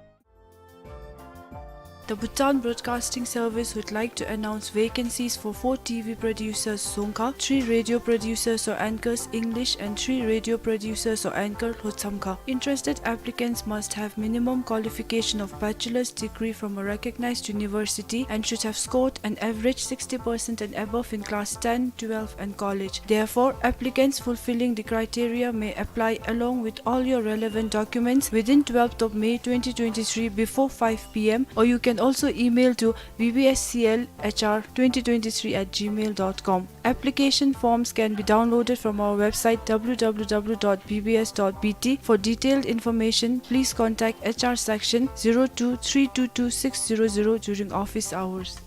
The Bhutan Broadcasting Service would like to announce vacancies for four T V producers, Dzongkha, three radio producers or anchors, English, and three radio producers or anchor, Lhotshamkha. Interested applicants must have minimum qualification of bachelor's degree from a recognized university and should have scored an average sixty percent and above in class ten, twelve, and college. Therefore, applicants fulfilling the criteria may apply along with all your relevant documents within twelfth of May twenty twenty-three before five P M, or you can also email to B B S C L H R twenty twenty-three at gmail dot com. Application forms can be downloaded from our website W W W dot B B S dot B T. For detailed information, please contact H R section zero two three two two six zero zero during office hours.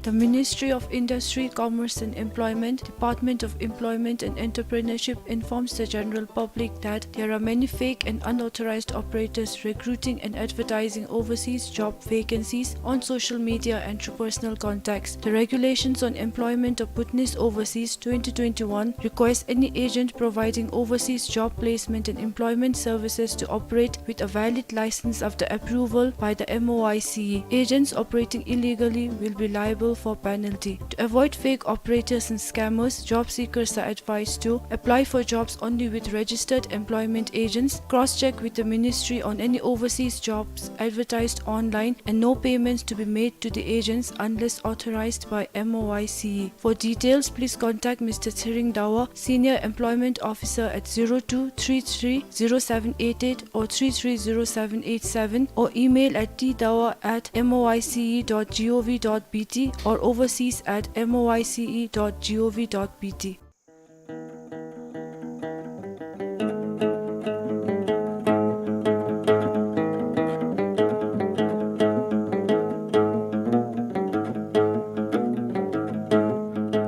The Ministry of Industry, Commerce and Employment, Department of Employment and Entrepreneurship informs the general public that there are many fake and unauthorized operators recruiting and advertising overseas job vacancies on social media and through personal contacts. The Regulations on Employment of Bhutanese Overseas twenty twenty-one requires any agent providing overseas job placement and employment services to operate with a valid license after approval by the M O I C E. Agents operating illegally will be liable for penalty. To avoid fake operators and scammers, job seekers are advised to apply for jobs only with registered employment agents, cross-check with the ministry on any overseas jobs advertised online, and no payments to be made to the agents unless authorized by M O I C E. For details, please contact Mister Tshering Dawa, Senior Employment Officer, at zero two three three zero seven eight eight or three three zero seven eight seven, or email at t dawa at M O I C E dot gov dot B T or overseas at M O I C E dot gov dot B T.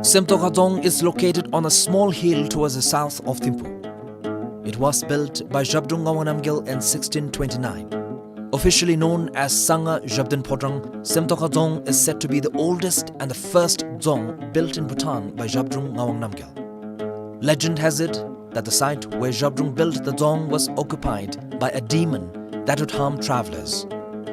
Semtokha Dzong is located on a small hill towards the south of Thimphu. It was built by Zhabdrung Ngawang Namgyal in sixteen twenty-nine. Officially known as Sangha Zhabdrung Phodrang, Semtokha Dzong is said to be the oldest and the first dzong built in Bhutan by Zhabdrung Ngawang Namgyal. Legend has it that the site where Zhabdrung built the dzong was occupied by a demon that would harm travelers.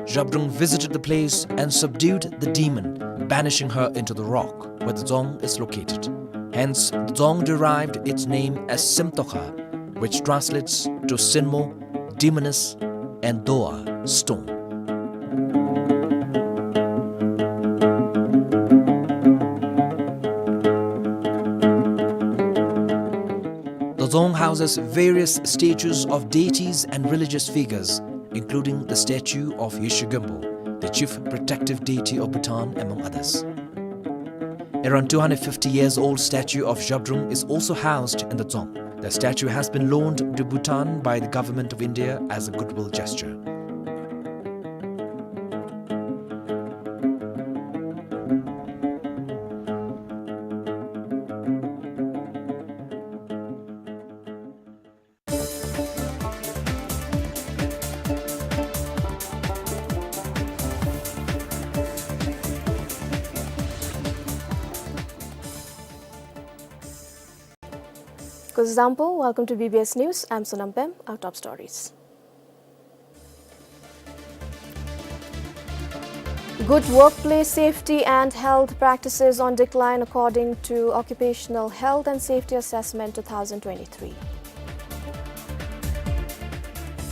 Zhabdrung visited the place and subdued the demon, banishing her into the rock where the dzong is located. Hence, the dzong derived its name as Semtokha, which translates to Sinmo, demoness, and Doa, stone. The dzong houses various statues of deities and religious figures, including the statue of Yeshe Gönpo, the chief protective deity of Bhutan, among others. Around two hundred fifty years old statue of Zhabdrung is also housed in the dzong. The statue has been loaned to Bhutan by the Government of India as a goodwill gesture. Kuzuzangpo, welcome to B B S News. I'm Sonam Pem. Our top stories. Good workplace safety and health practices on decline according to Occupational Health and Safety Assessment two thousand twenty-three.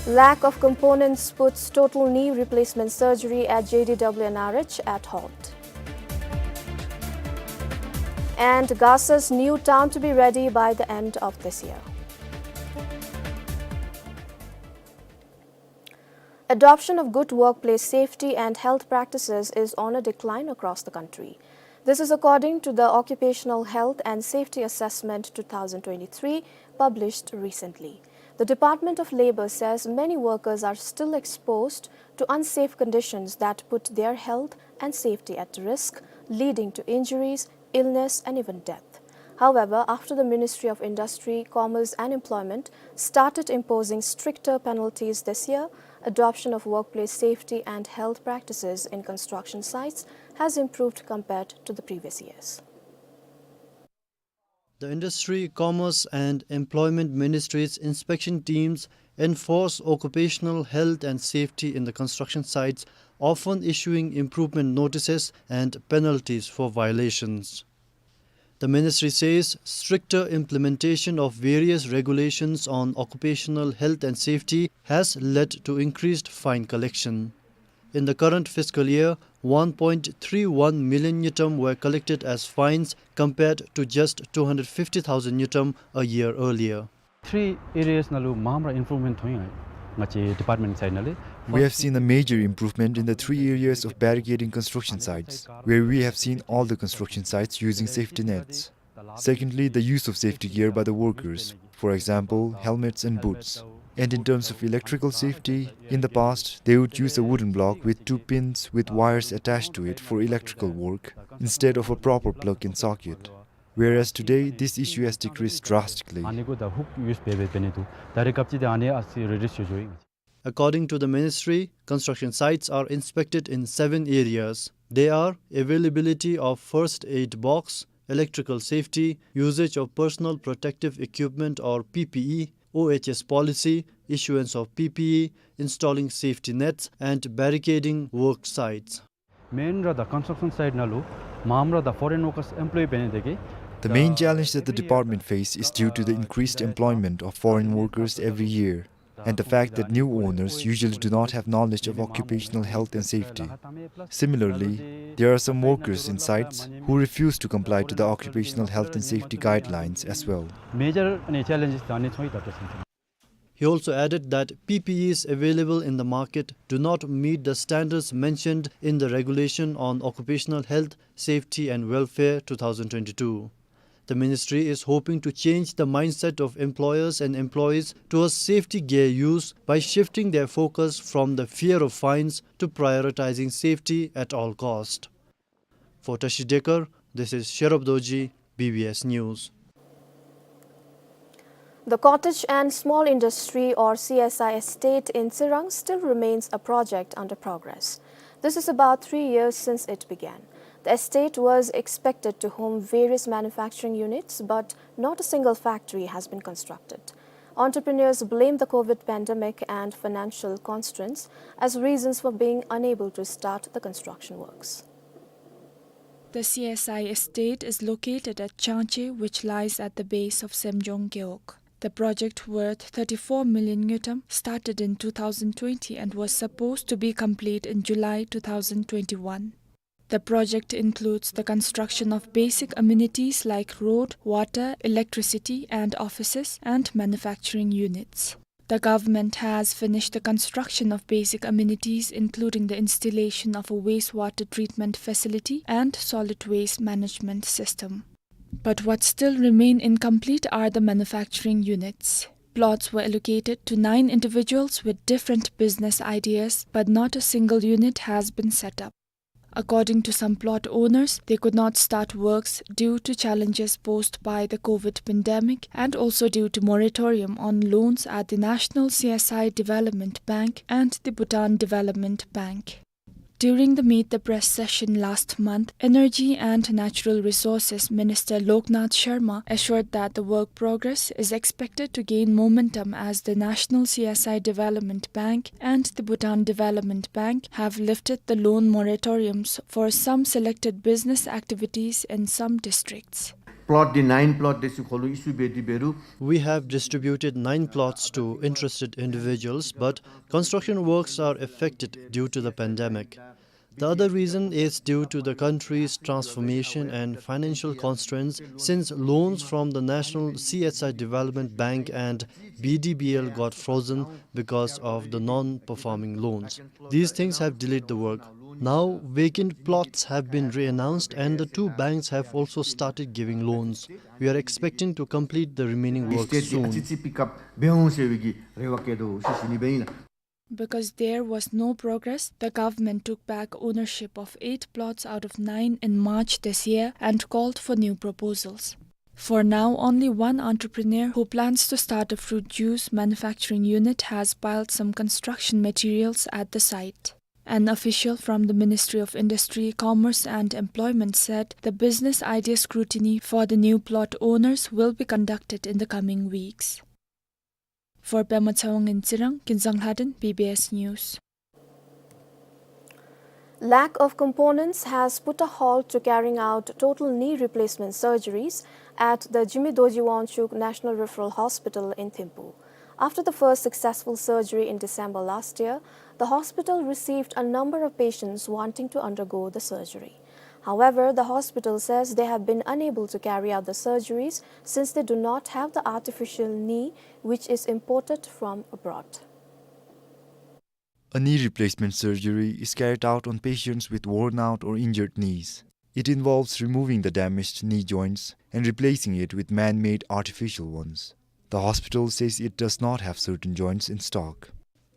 Lack of components puts total knee replacement surgery at J D W and R H at halt. And Gasa's new town to be ready by the end of this year. Adoption of good workplace safety and health practices is on a decline across the country. This is according to the Occupational Health and Safety Assessment two thousand twenty-three, published recently. The Department of Labour says many workers are still exposed to unsafe conditions that put their health and safety at risk, leading to injuries, illness, and even death. However, after the Ministry of Industry, Commerce and Employment started imposing stricter penalties this year, adoption of workplace safety and health practices in construction sites has improved compared to the previous years. The Industry, Commerce and Employment Ministry's inspection teams enforce occupational health and safety in the construction sites, often issuing improvement notices and penalties for violations. The ministry says stricter implementation of various regulations on occupational health and safety has led to increased fine collection. In the current fiscal year, one point three one million ngultrum were collected as fines, compared to just two hundred fifty thousand ngultrum a year earlier. Three areas ནང་ལུ་མངམ་ར་improvement ཐོན་ཡི་ལགས། ང་བཅས་department side ནང་ལས། We have seen a major improvement in the three areas of barricading construction sites, where we have seen all the construction sites using safety nets. Secondly, the use of safety gear by the workers, for example, helmets and boots. And in terms of electrical safety, in the past, they would use a wooden block with two pins with wires attached to it for electrical work instead of a proper plug-in socket. Whereas today, this issue has decreased drastically. According to the ministry, construction sites are inspected in seven areas. They are availability of first aid box, electrical safety, usage of personal protective equipment or P P E, O H S policy, issuance of P P E, installing safety nets, and barricading work sites. Main ར་ད་construction site ནང་ལུ་མངམ་ར་ད་foreign workers employ འབད་ནི་དེ་གིས། The main challenge that the department face is due to the increased employment of foreign workers every year and the fact that new owners usually do not have knowledge of occupational health and safety. Similarly, there are some workers in sites who refuse to comply to the occupational health and safety guidelines as well. Major ཨ་ནི་challenges ད་ཨ་ནི་ཚུ་ཨིན་ད་ཟེར་ཞུ་ནི། He also added that P P Es available in the market do not meet the standards mentioned in the Regulation on Occupational Health, Safety and Welfare two thousand twenty-two. The ministry is hoping to change the mindset of employers and employees towards safety gear use by shifting their focus from the fear of fines to prioritizing safety at all cost. For Tashi Dekar, this is Sherab Dorji, B B S News. The Cottage and Small Industry, or C S I estate in Tsirang still remains a project under progress. This is about three years since it began. The estate was expected to home various manufacturing units, but not a single factory has been constructed. Entrepreneurs blame the COVID pandemic and financial constraints as reasons for being unable to start the construction works. The C S I estate is located at Changche, which lies at the base of Semjong Gewog. The project, worth thirty-four million ngultrum, started in two thousand twenty and was supposed to be complete in July two thousand twenty-one. The project includes the construction of basic amenities like road, water, electricity, and offices, and manufacturing units. The government has finished the construction of basic amenities, including the installation of a wastewater treatment facility and solid waste management system. But what still remain incomplete are the manufacturing units. Plots were allocated to nine individuals with different business ideas, but not a single unit has been set up. According to some plot owners, they could not start works due to challenges posed by the COVID pandemic and also due to moratorium on loans at the National C S I Development Bank and the Bhutan Development Bank. During the Meet the Press session last month, Energy and Natural Resources Minister Loknath Sharma assured that the work progress is expected to gain momentum as the National C S I Development Bank and the Bhutan Development Bank have lifted the loan moratoriums for some selected business activities in some districts. Plot འདི་nine plot འདི་ཚུ་ཁོང་ལུ་issue འབད་དེ་འབད་རུང་། We have distributed nine plots to interested individuals, but construction works are affected due to the pandemic. The other reason is due to the country's transformation and financial constraints, since loans from the National C S I Development Bank and B D B L got frozen because of the non-performing loans. These things have delayed the work. Now, vacant plots have been re-announced and the two banks have also started giving loans. We are expecting to complete the remaining work soon. Because there was no progress, the government took back ownership of eight plots out of nine in March this year and called for new proposals. For now, only one entrepreneur who plans to start a fruit juice manufacturing unit has piled some construction materials at the site. An official from the Ministry of Industry, Commerce and Employment said the business idea scrutiny for the new plot owners will be conducted in the coming weeks. For Pema Tshewang in Tsirang, Kinzang Lhaden, B B S News. Lack of components has put a halt to carrying out total knee replacement surgeries at the Jigme Dorji Wangchuck National Referral Hospital in Thimphu. After the first successful surgery in December last year, the hospital received a number of patients wanting to undergo the surgery. However, the hospital says they have been unable to carry out the surgeries since they do not have the artificial knee, which is imported from abroad. A knee replacement surgery is carried out on patients with worn out or injured knees. It involves removing the damaged knee joints and replacing it with man-made artificial ones. The hospital says it does not have certain joints in stock.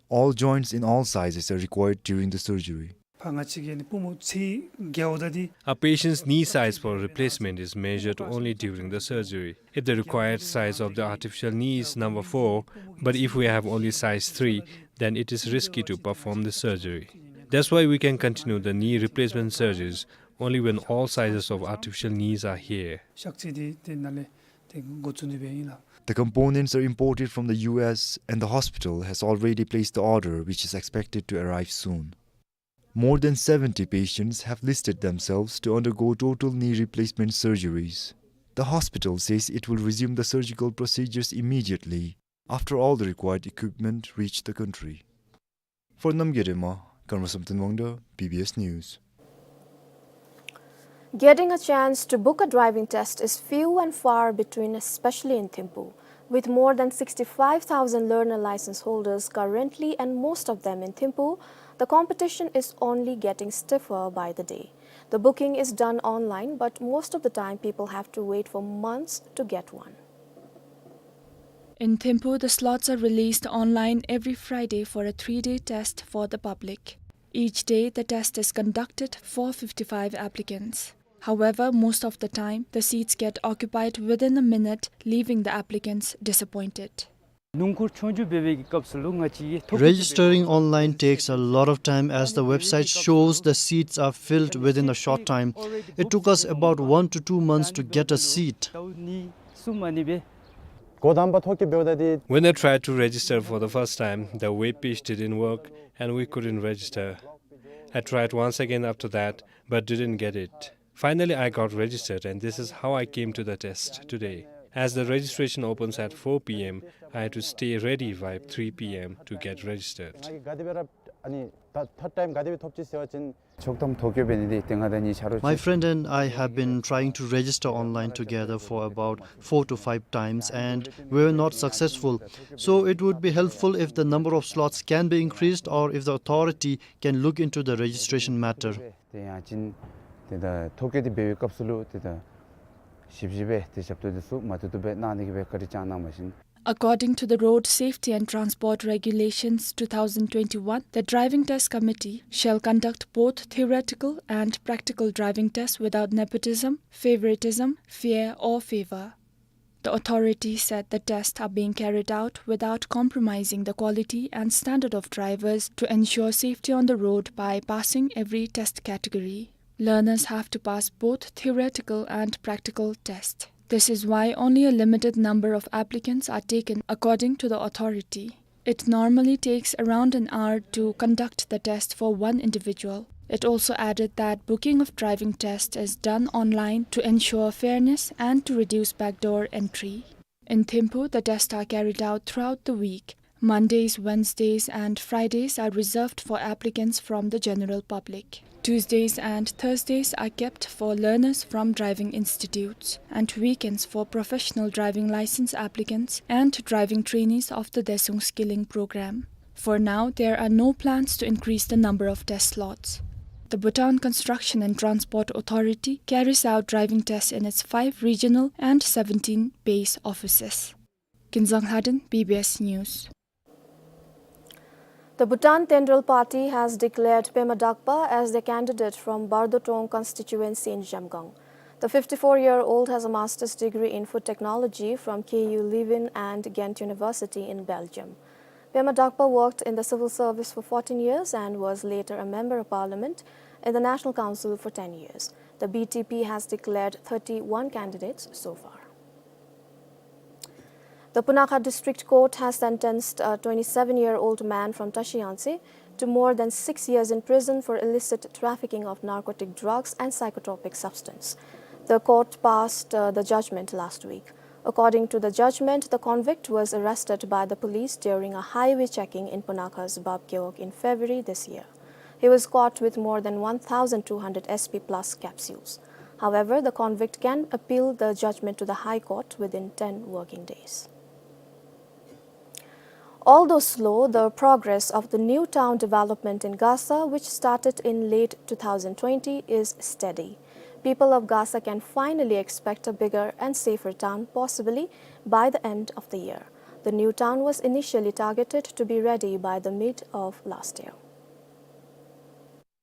All joints in all sizes are required during the surgery. ཕར་ང་བཅས་ཀྱི་ཨ་ནི་པུས་མོ་ཚད་བརྒལཝ་ད་འདི། A patient's knee size for replacement is measured only during the surgery. If the required size of the artificial knee is number four, but if we have only size three, then it is risky to perform the surgery. That's why we can continue the knee replacement surgeries only when all sizes of artificial knees are here. ཤག་ཚད་འདི་དེ་ནང་ལས་དེ་འགོ་བཙུགས་ནི་སྦེ་ཨིན་ལགས། The components are imported from the U S and the hospital has already placed the order, which is expected to arrive soon. More than seventy patients have listed themselves to undergo total knee replacement surgeries. The hospital says it will resume the surgical procedures immediately after all the required equipment reach the country. For Namgay Rema, Karma Samten Wangda, B B S News. Getting a chance to book a driving test is few and far between, especially in Thimphu. With more than sixty-five thousand learner license holders currently, and most of them in Thimphu, the competition is only getting stiffer by the day. The booking is done online, but most of the time people have to wait for months to get one. In Thimphu, the slots are released online every Friday for a three-day test for the public. Each day, the test is conducted for fifty-five applicants. However, most of the time, the seats get occupied within a minute, leaving the applicants disappointed. Registering online takes a lot of time, as the website shows the seats are filled within a short time. It took us about one to two months to get a seat. When I tried to register for the first time, the web page didn't work and we couldn't register. I tried once again after that, but didn't get it. Finally, I got registered, and this is how I came to the test today. As the registration opens at four P M, I had to stay ready by three P M to get registered. My friend and I have been trying to register online together for about four to five times, and we were not successful. So it would be helpful if the number of slots can be increased, or if the authority can look into the registration matter. དེ་ཡང་ཅིན་དེ་ད་ཐོ་བཀོད་དེ་འབད་བའི་སྐབས་སུ་ལུ་དེ་ད་ཞིབ་ཞིབ་སྦེ་དེ་ཞབས་ཏོག་དེ་ཚུ་མ་ཐུབ་ཐུབ་སྦེ་གནང་ནི་གི་སྦེ་བཀའ་དྲིན་བསྐྱང་གནང་བ་ཅིན། According to the Road Safety and Transport Regulations two thousand twenty-one, the Driving Test Committee shall conduct both theoretical and practical driving tests without nepotism, favoritism, fear or favor. The authority said the tests are being carried out without compromising the quality and standard of drivers to ensure safety on the road by passing every test category. Learners have to pass both theoretical and practical tests. This is why only a limited number of applicants are taken, according to the authority. It normally takes around an hour to conduct the test for one individual. It also added that booking of driving test is done online to ensure fairness and to reduce backdoor entry. In Thimphu, the tests are carried out throughout the week. Mondays, Wednesdays and Fridays are reserved for applicants from the general public. Tuesdays and Thursdays are kept for learners from driving institutes, and weekends for professional driving license applicants and driving trainees of the Daesung Skilling Program. For now, there are no plans to increase the number of test slots. The Bhutan Construction and Transport Authority carries out driving tests in its five regional and seventeen base offices. Kinzang Lhaden, B B S News. The Bhutan Tenrel Party has declared Pema Dakpa as the candidate from Bardotong constituency in Zhamgang. The fifty-four-year-old has a master's degree in food technology from K U Leuven and Ghent University in Belgium. Pema Dakpa worked in the civil service for fourteen years and was later a member of parliament in the National Council for ten years. The B T P has declared thirty-one candidates so far. The Punakha District Court has sentenced a twenty-seven-year-old man from Tashi Yangtse to more than six years in prison for illicit trafficking of narcotic drugs and psychotropic substance. The court passed, uh, the judgment last week. According to the judgment, the convict was arrested by the police during a highway checking in Punakha's Bab Gewog in February this year. He was caught with more than one thousand two hundred S P plus capsules. However, the convict can appeal the judgment to the High Court within ten working days. Although slow, the progress of the new town development in Gasa, which started in late two thousand twenty, is steady. People of Gasa can finally expect a bigger and safer town, possibly by the end of the year. The new town was initially targeted to be ready by the mid of last year.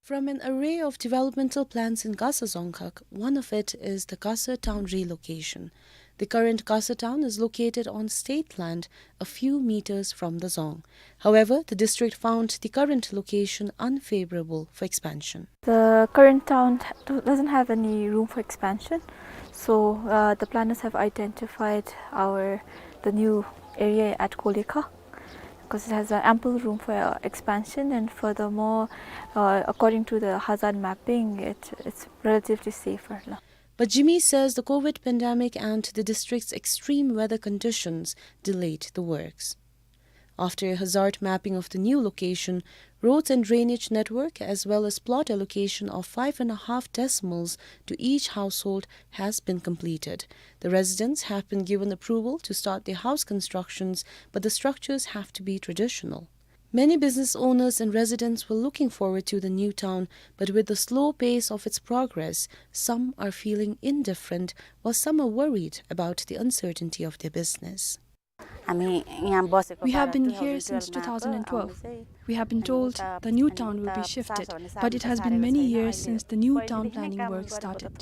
From an array of developmental plans in Gasa Dzongkhag, one of it is the Gasa town relocation. The current Gasa town is located on state land a few meters from the dzong. However, the district found the current location unfavorable for expansion. The current town do- doesn't have any room for expansion, so uh, the planners have identified our the new area at Kolekha because it has uh, ample room for uh, expansion, and furthermore, uh, according to the hazard mapping, it, it's relatively safer now. But Jimmy says the COVID pandemic and the district's extreme weather conditions delayed the works. After a hazard mapping of the new location, roads and drainage network, as well as plot allocation of five and a half decimals to each household, has been completed. The residents have been given approval to start their house constructions, but the structures have to be traditional. Many business owners and residents were looking forward to the new town, but with the slow pace of its progress, some are feeling indifferent, while some are worried about the uncertainty of their business. We have been here since two thousand and twelve. We have been told the new town will be shifted, but it has been many years since the new town planning work started.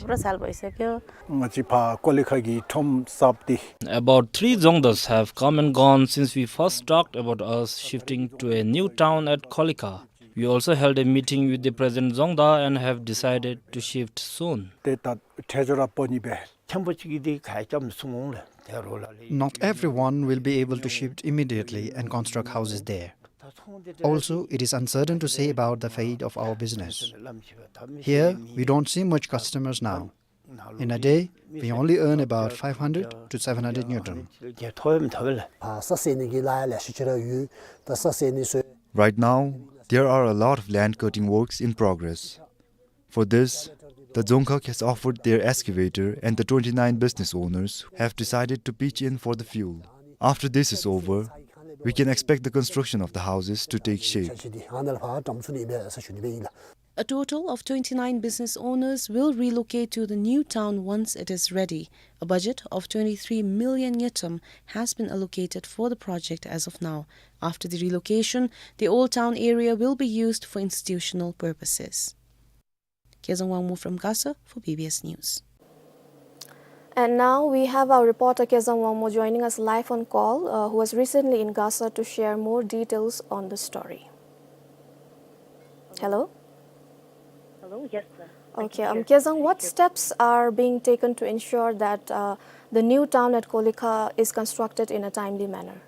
About three Dzongdas have come and gone since we first talked about us shifting to a new town at Kolekha. We also held a meeting with the present Dzongda and have decided to shift soon. Not everyone will be able to shift immediately and construct houses there. Also, it is uncertain to say about the fate of our business. Here, we don't see much customers now. In a day, we only earn about five hundred to seven hundred ngultrum. Right now, there are a lot of land cutting works in progress. For this, the Dzongkhag has offered their excavator, and the twenty-nine business owners have decided to pitch in for the fuel. After this is over, we can expect the construction of the houses to take shape. A total of twenty-nine business owners will relocate to the new town once it is ready. A budget of twenty-three million ngultrum has been allocated for the project as of now. After the relocation, the old town area will be used for institutional purposes. Kezang Wangmo from Gasa for B B S News. And now we have our reporter Kezang Wangmo joining us live on call, uh, who was recently in Gasa to share more details on the story. Hello? Hello, yes, sir. I can hear. Okay, um, Kezang, what steps are being taken to ensure that uh, the new town at Kolekha is constructed in a timely manner?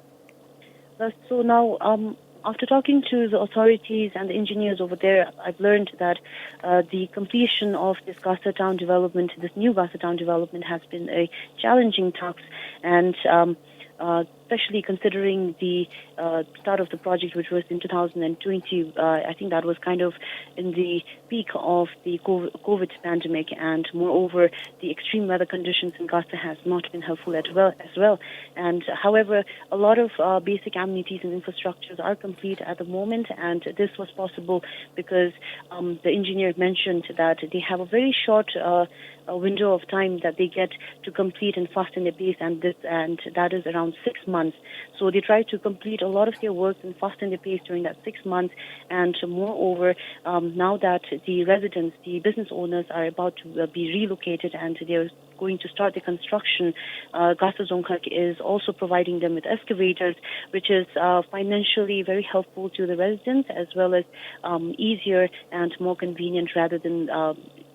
Uh, so now, um, after talking to the authorities and the engineers over there, I've learned that uh, the completion of this Gasa town development, this new Gasa town development, has been a challenging task, and um, uh, especially considering the uh, start of the project, which was in two thousand and twenty, uh, I think that was kind of in the peak of the co- COVID pandemic, and moreover, the extreme weather conditions in Gasa has not been helpful at well as well. And however, a lot of uh, basic amenities and infrastructures are complete at the moment, and this was possible because um, the engineer mentioned that they have a very short uh, a window of time that they get to complete and fasten their base, and this, and that is around six months. So they try to complete a lot of their work and fasten their pace during that six months. And moreover, um, now that the residents, the business owners, are about to uh, be relocated and they're going to start the construction, uh, Gasa Dzongkhag is also providing them with excavators, which is uh, financially very helpful to the residents as well as um, easier and more convenient rather than uh,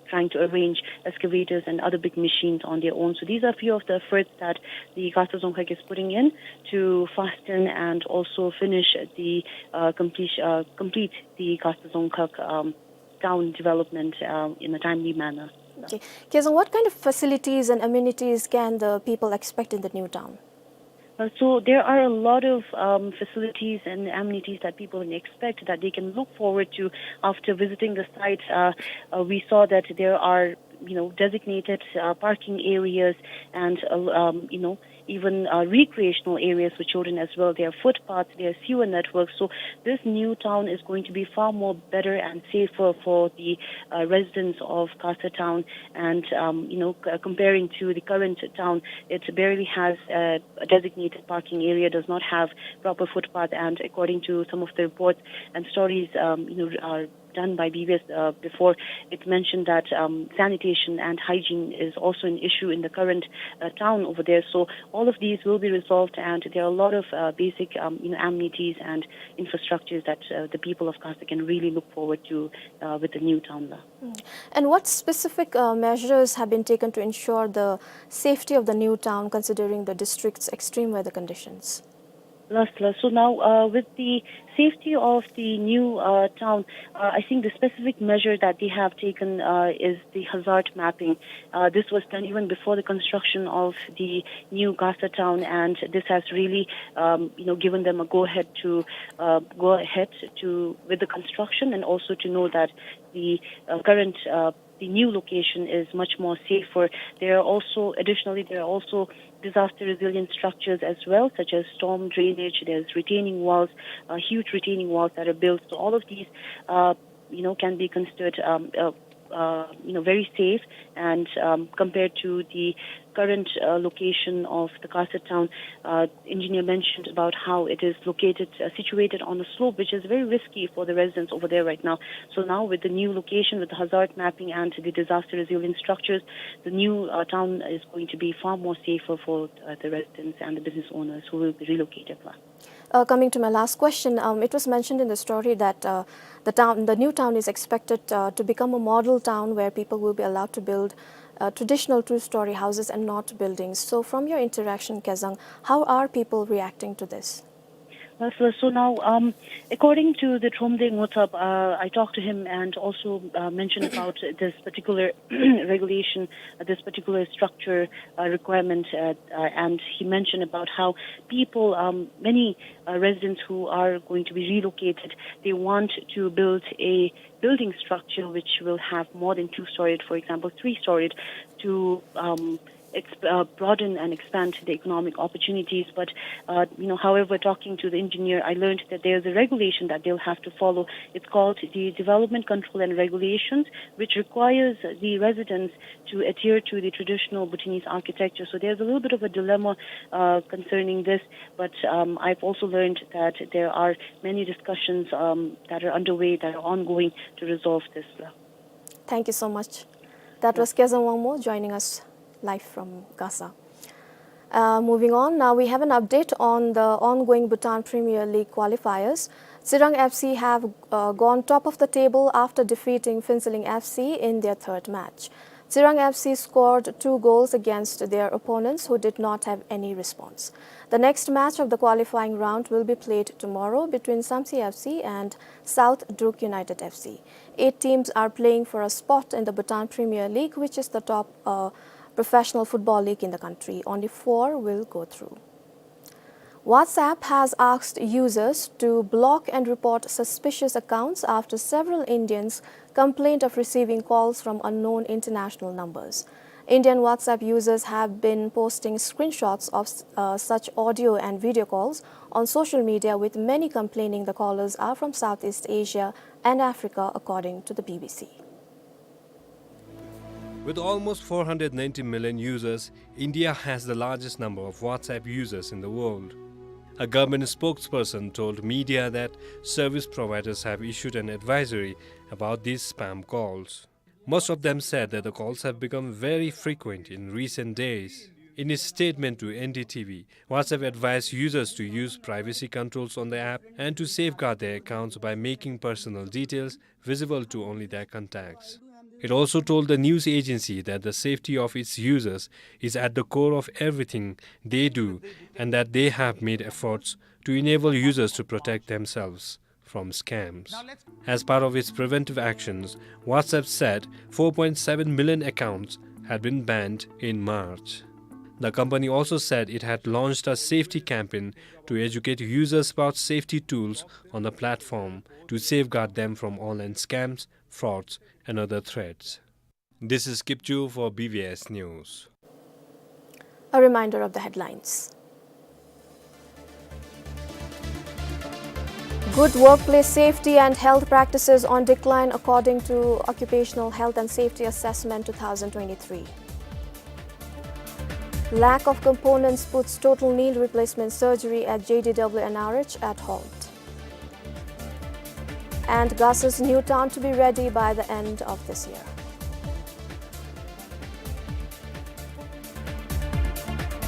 trying to arrange excavators and other big machines on their own. So these are a few of the efforts that the Gasa Dzongkhag is putting in to fasten and also finish the uh, complete, uh, complete the Gasa Dzongkhag um, town development um, in a timely manner. Okay. Kezang, what kind of facilities and amenities can the people expect in the new town? Uh, so there are a lot of um, facilities and amenities that people can expect that they can look forward to after visiting the site. Uh, uh, we saw that there are, you know, designated uh, parking areas and, uh, um, you know, even uh, recreational areas for children as well. There are footpaths, there are sewer networks. So this new town is going to be far more better and safer for the uh, residents of Gasa town. And um, you know, c- comparing to the current town, it barely has a, a designated parking area, does not have proper footpath, and according to some of the reports and stories, um, you know, are done by B B S uh, before, it mentioned that um, sanitation and hygiene is also an issue in the current uh, town over there. So all of these will be resolved, and there are a lot of uh, basic, um, you know, amenities and infrastructures that uh, the people of Gasa can really look forward to uh, with the new town law. And what specific uh, measures have been taken to ensure the safety of the new town, considering the district's extreme weather conditions? Last, last. So now, uh, with the safety of the new uh, town, uh, I think the specific measure that they have taken uh, is the hazard mapping. Uh, this was done even before the construction of the new Gasa town, and this has really, um, you know, given them a go-ahead to uh, go ahead to with the construction, and also to know that the uh, current uh, the new location is much more safer. There are also, additionally, there are also disaster resilient structures as well, such as storm drainage. There's retaining walls, uh, huge retaining walls that are built. So all of these, uh, you know, can be considered, um, uh, uh, you know, very safe, and um, compared to the current uh, location of the Gasa town, uh, engineer mentioned about how it is located, uh, situated on a slope, which is very risky for the residents over there right now. So now, with the new location, with the hazard mapping and the disaster resilient structures, the new uh, town is going to be far more safer for uh, the residents and the business owners who will be relocated. Uh, coming to my last question, um, it was mentioned in the story that uh, the town, the new town, is expected uh, to become a model town where people will be allowed to build uh, traditional two-story houses and not buildings. So, from your interaction, Kezang, how are people reacting to this? Uh, so, so now, um, according to the Thromde Ngothab, uh, I talked to him and also uh, mentioned about this particular regulation, uh, this particular structure uh, requirement, uh, uh, and he mentioned about how people, um, many uh, residents who are going to be relocated, they want to build a building structure which will have more than two-storied, for example, three-storied, to um, exp- uh, broaden and expand the economic opportunities. But uh, you know, however, talking to the engineer, I learned that there's a regulation that they'll have to follow. It's called the Development Control and Regulations, which requires the residents to adhere to the traditional Bhutanese architecture. So there's a little bit of a dilemma uh, concerning this. But um, I've also learned that there are many discussions um, that are underway, that are ongoing to resolve this. Thank you so much. That was Kezang Wangmo joining us live from Gasa. Uh, moving on, now we have an update on the ongoing Bhutan Premier League qualifiers. Tsirang F C have uh, gone top of the table after defeating Phuentsholing F C in their third match. Tsirang F C scored two goals against their opponents, who did not have any response. The next match of the qualifying round will be played tomorrow between Samtse F C and South Druk United F C. Eight teams are playing for a spot in the Bhutan Premier League, which is the top uh, professional football league in the country. Only four will go through. WhatsApp has asked users to block and report suspicious accounts after several Indians complained of receiving calls from unknown international numbers. Indian WhatsApp users have been posting screenshots of uh, such audio and video calls on social media, with many complaining the callers are from Southeast Asia and Africa, according to the B B C. With almost four hundred ninety million users, India has the largest number of WhatsApp users in the world. A government spokesperson told media that service providers have issued an advisory about these spam calls. Most of them said that the calls have become very frequent in recent days. In its statement to N D T V, WhatsApp advised users to use privacy controls on the app and to safeguard their accounts by making personal details visible to only their contacts. It also told the news agency that the safety of its users is at the core of everything they do and that they have made efforts to enable users to protect themselves from scams. As part of its preventive actions, WhatsApp said four point seven million accounts had been banned in March. The company also said it had launched a safety campaign to educate users about safety tools on the platform to safeguard them from online scams, frauds, and other threats. This is Kipchu for B B S News. A reminder of the headlines. Good workplace safety and health practices on decline according to Occupational Health and Safety Assessment two thousand twenty-three. Lack of components puts total knee replacement surgery at J D W and R H at halt. And Gasa's new town to be ready by the end of this year.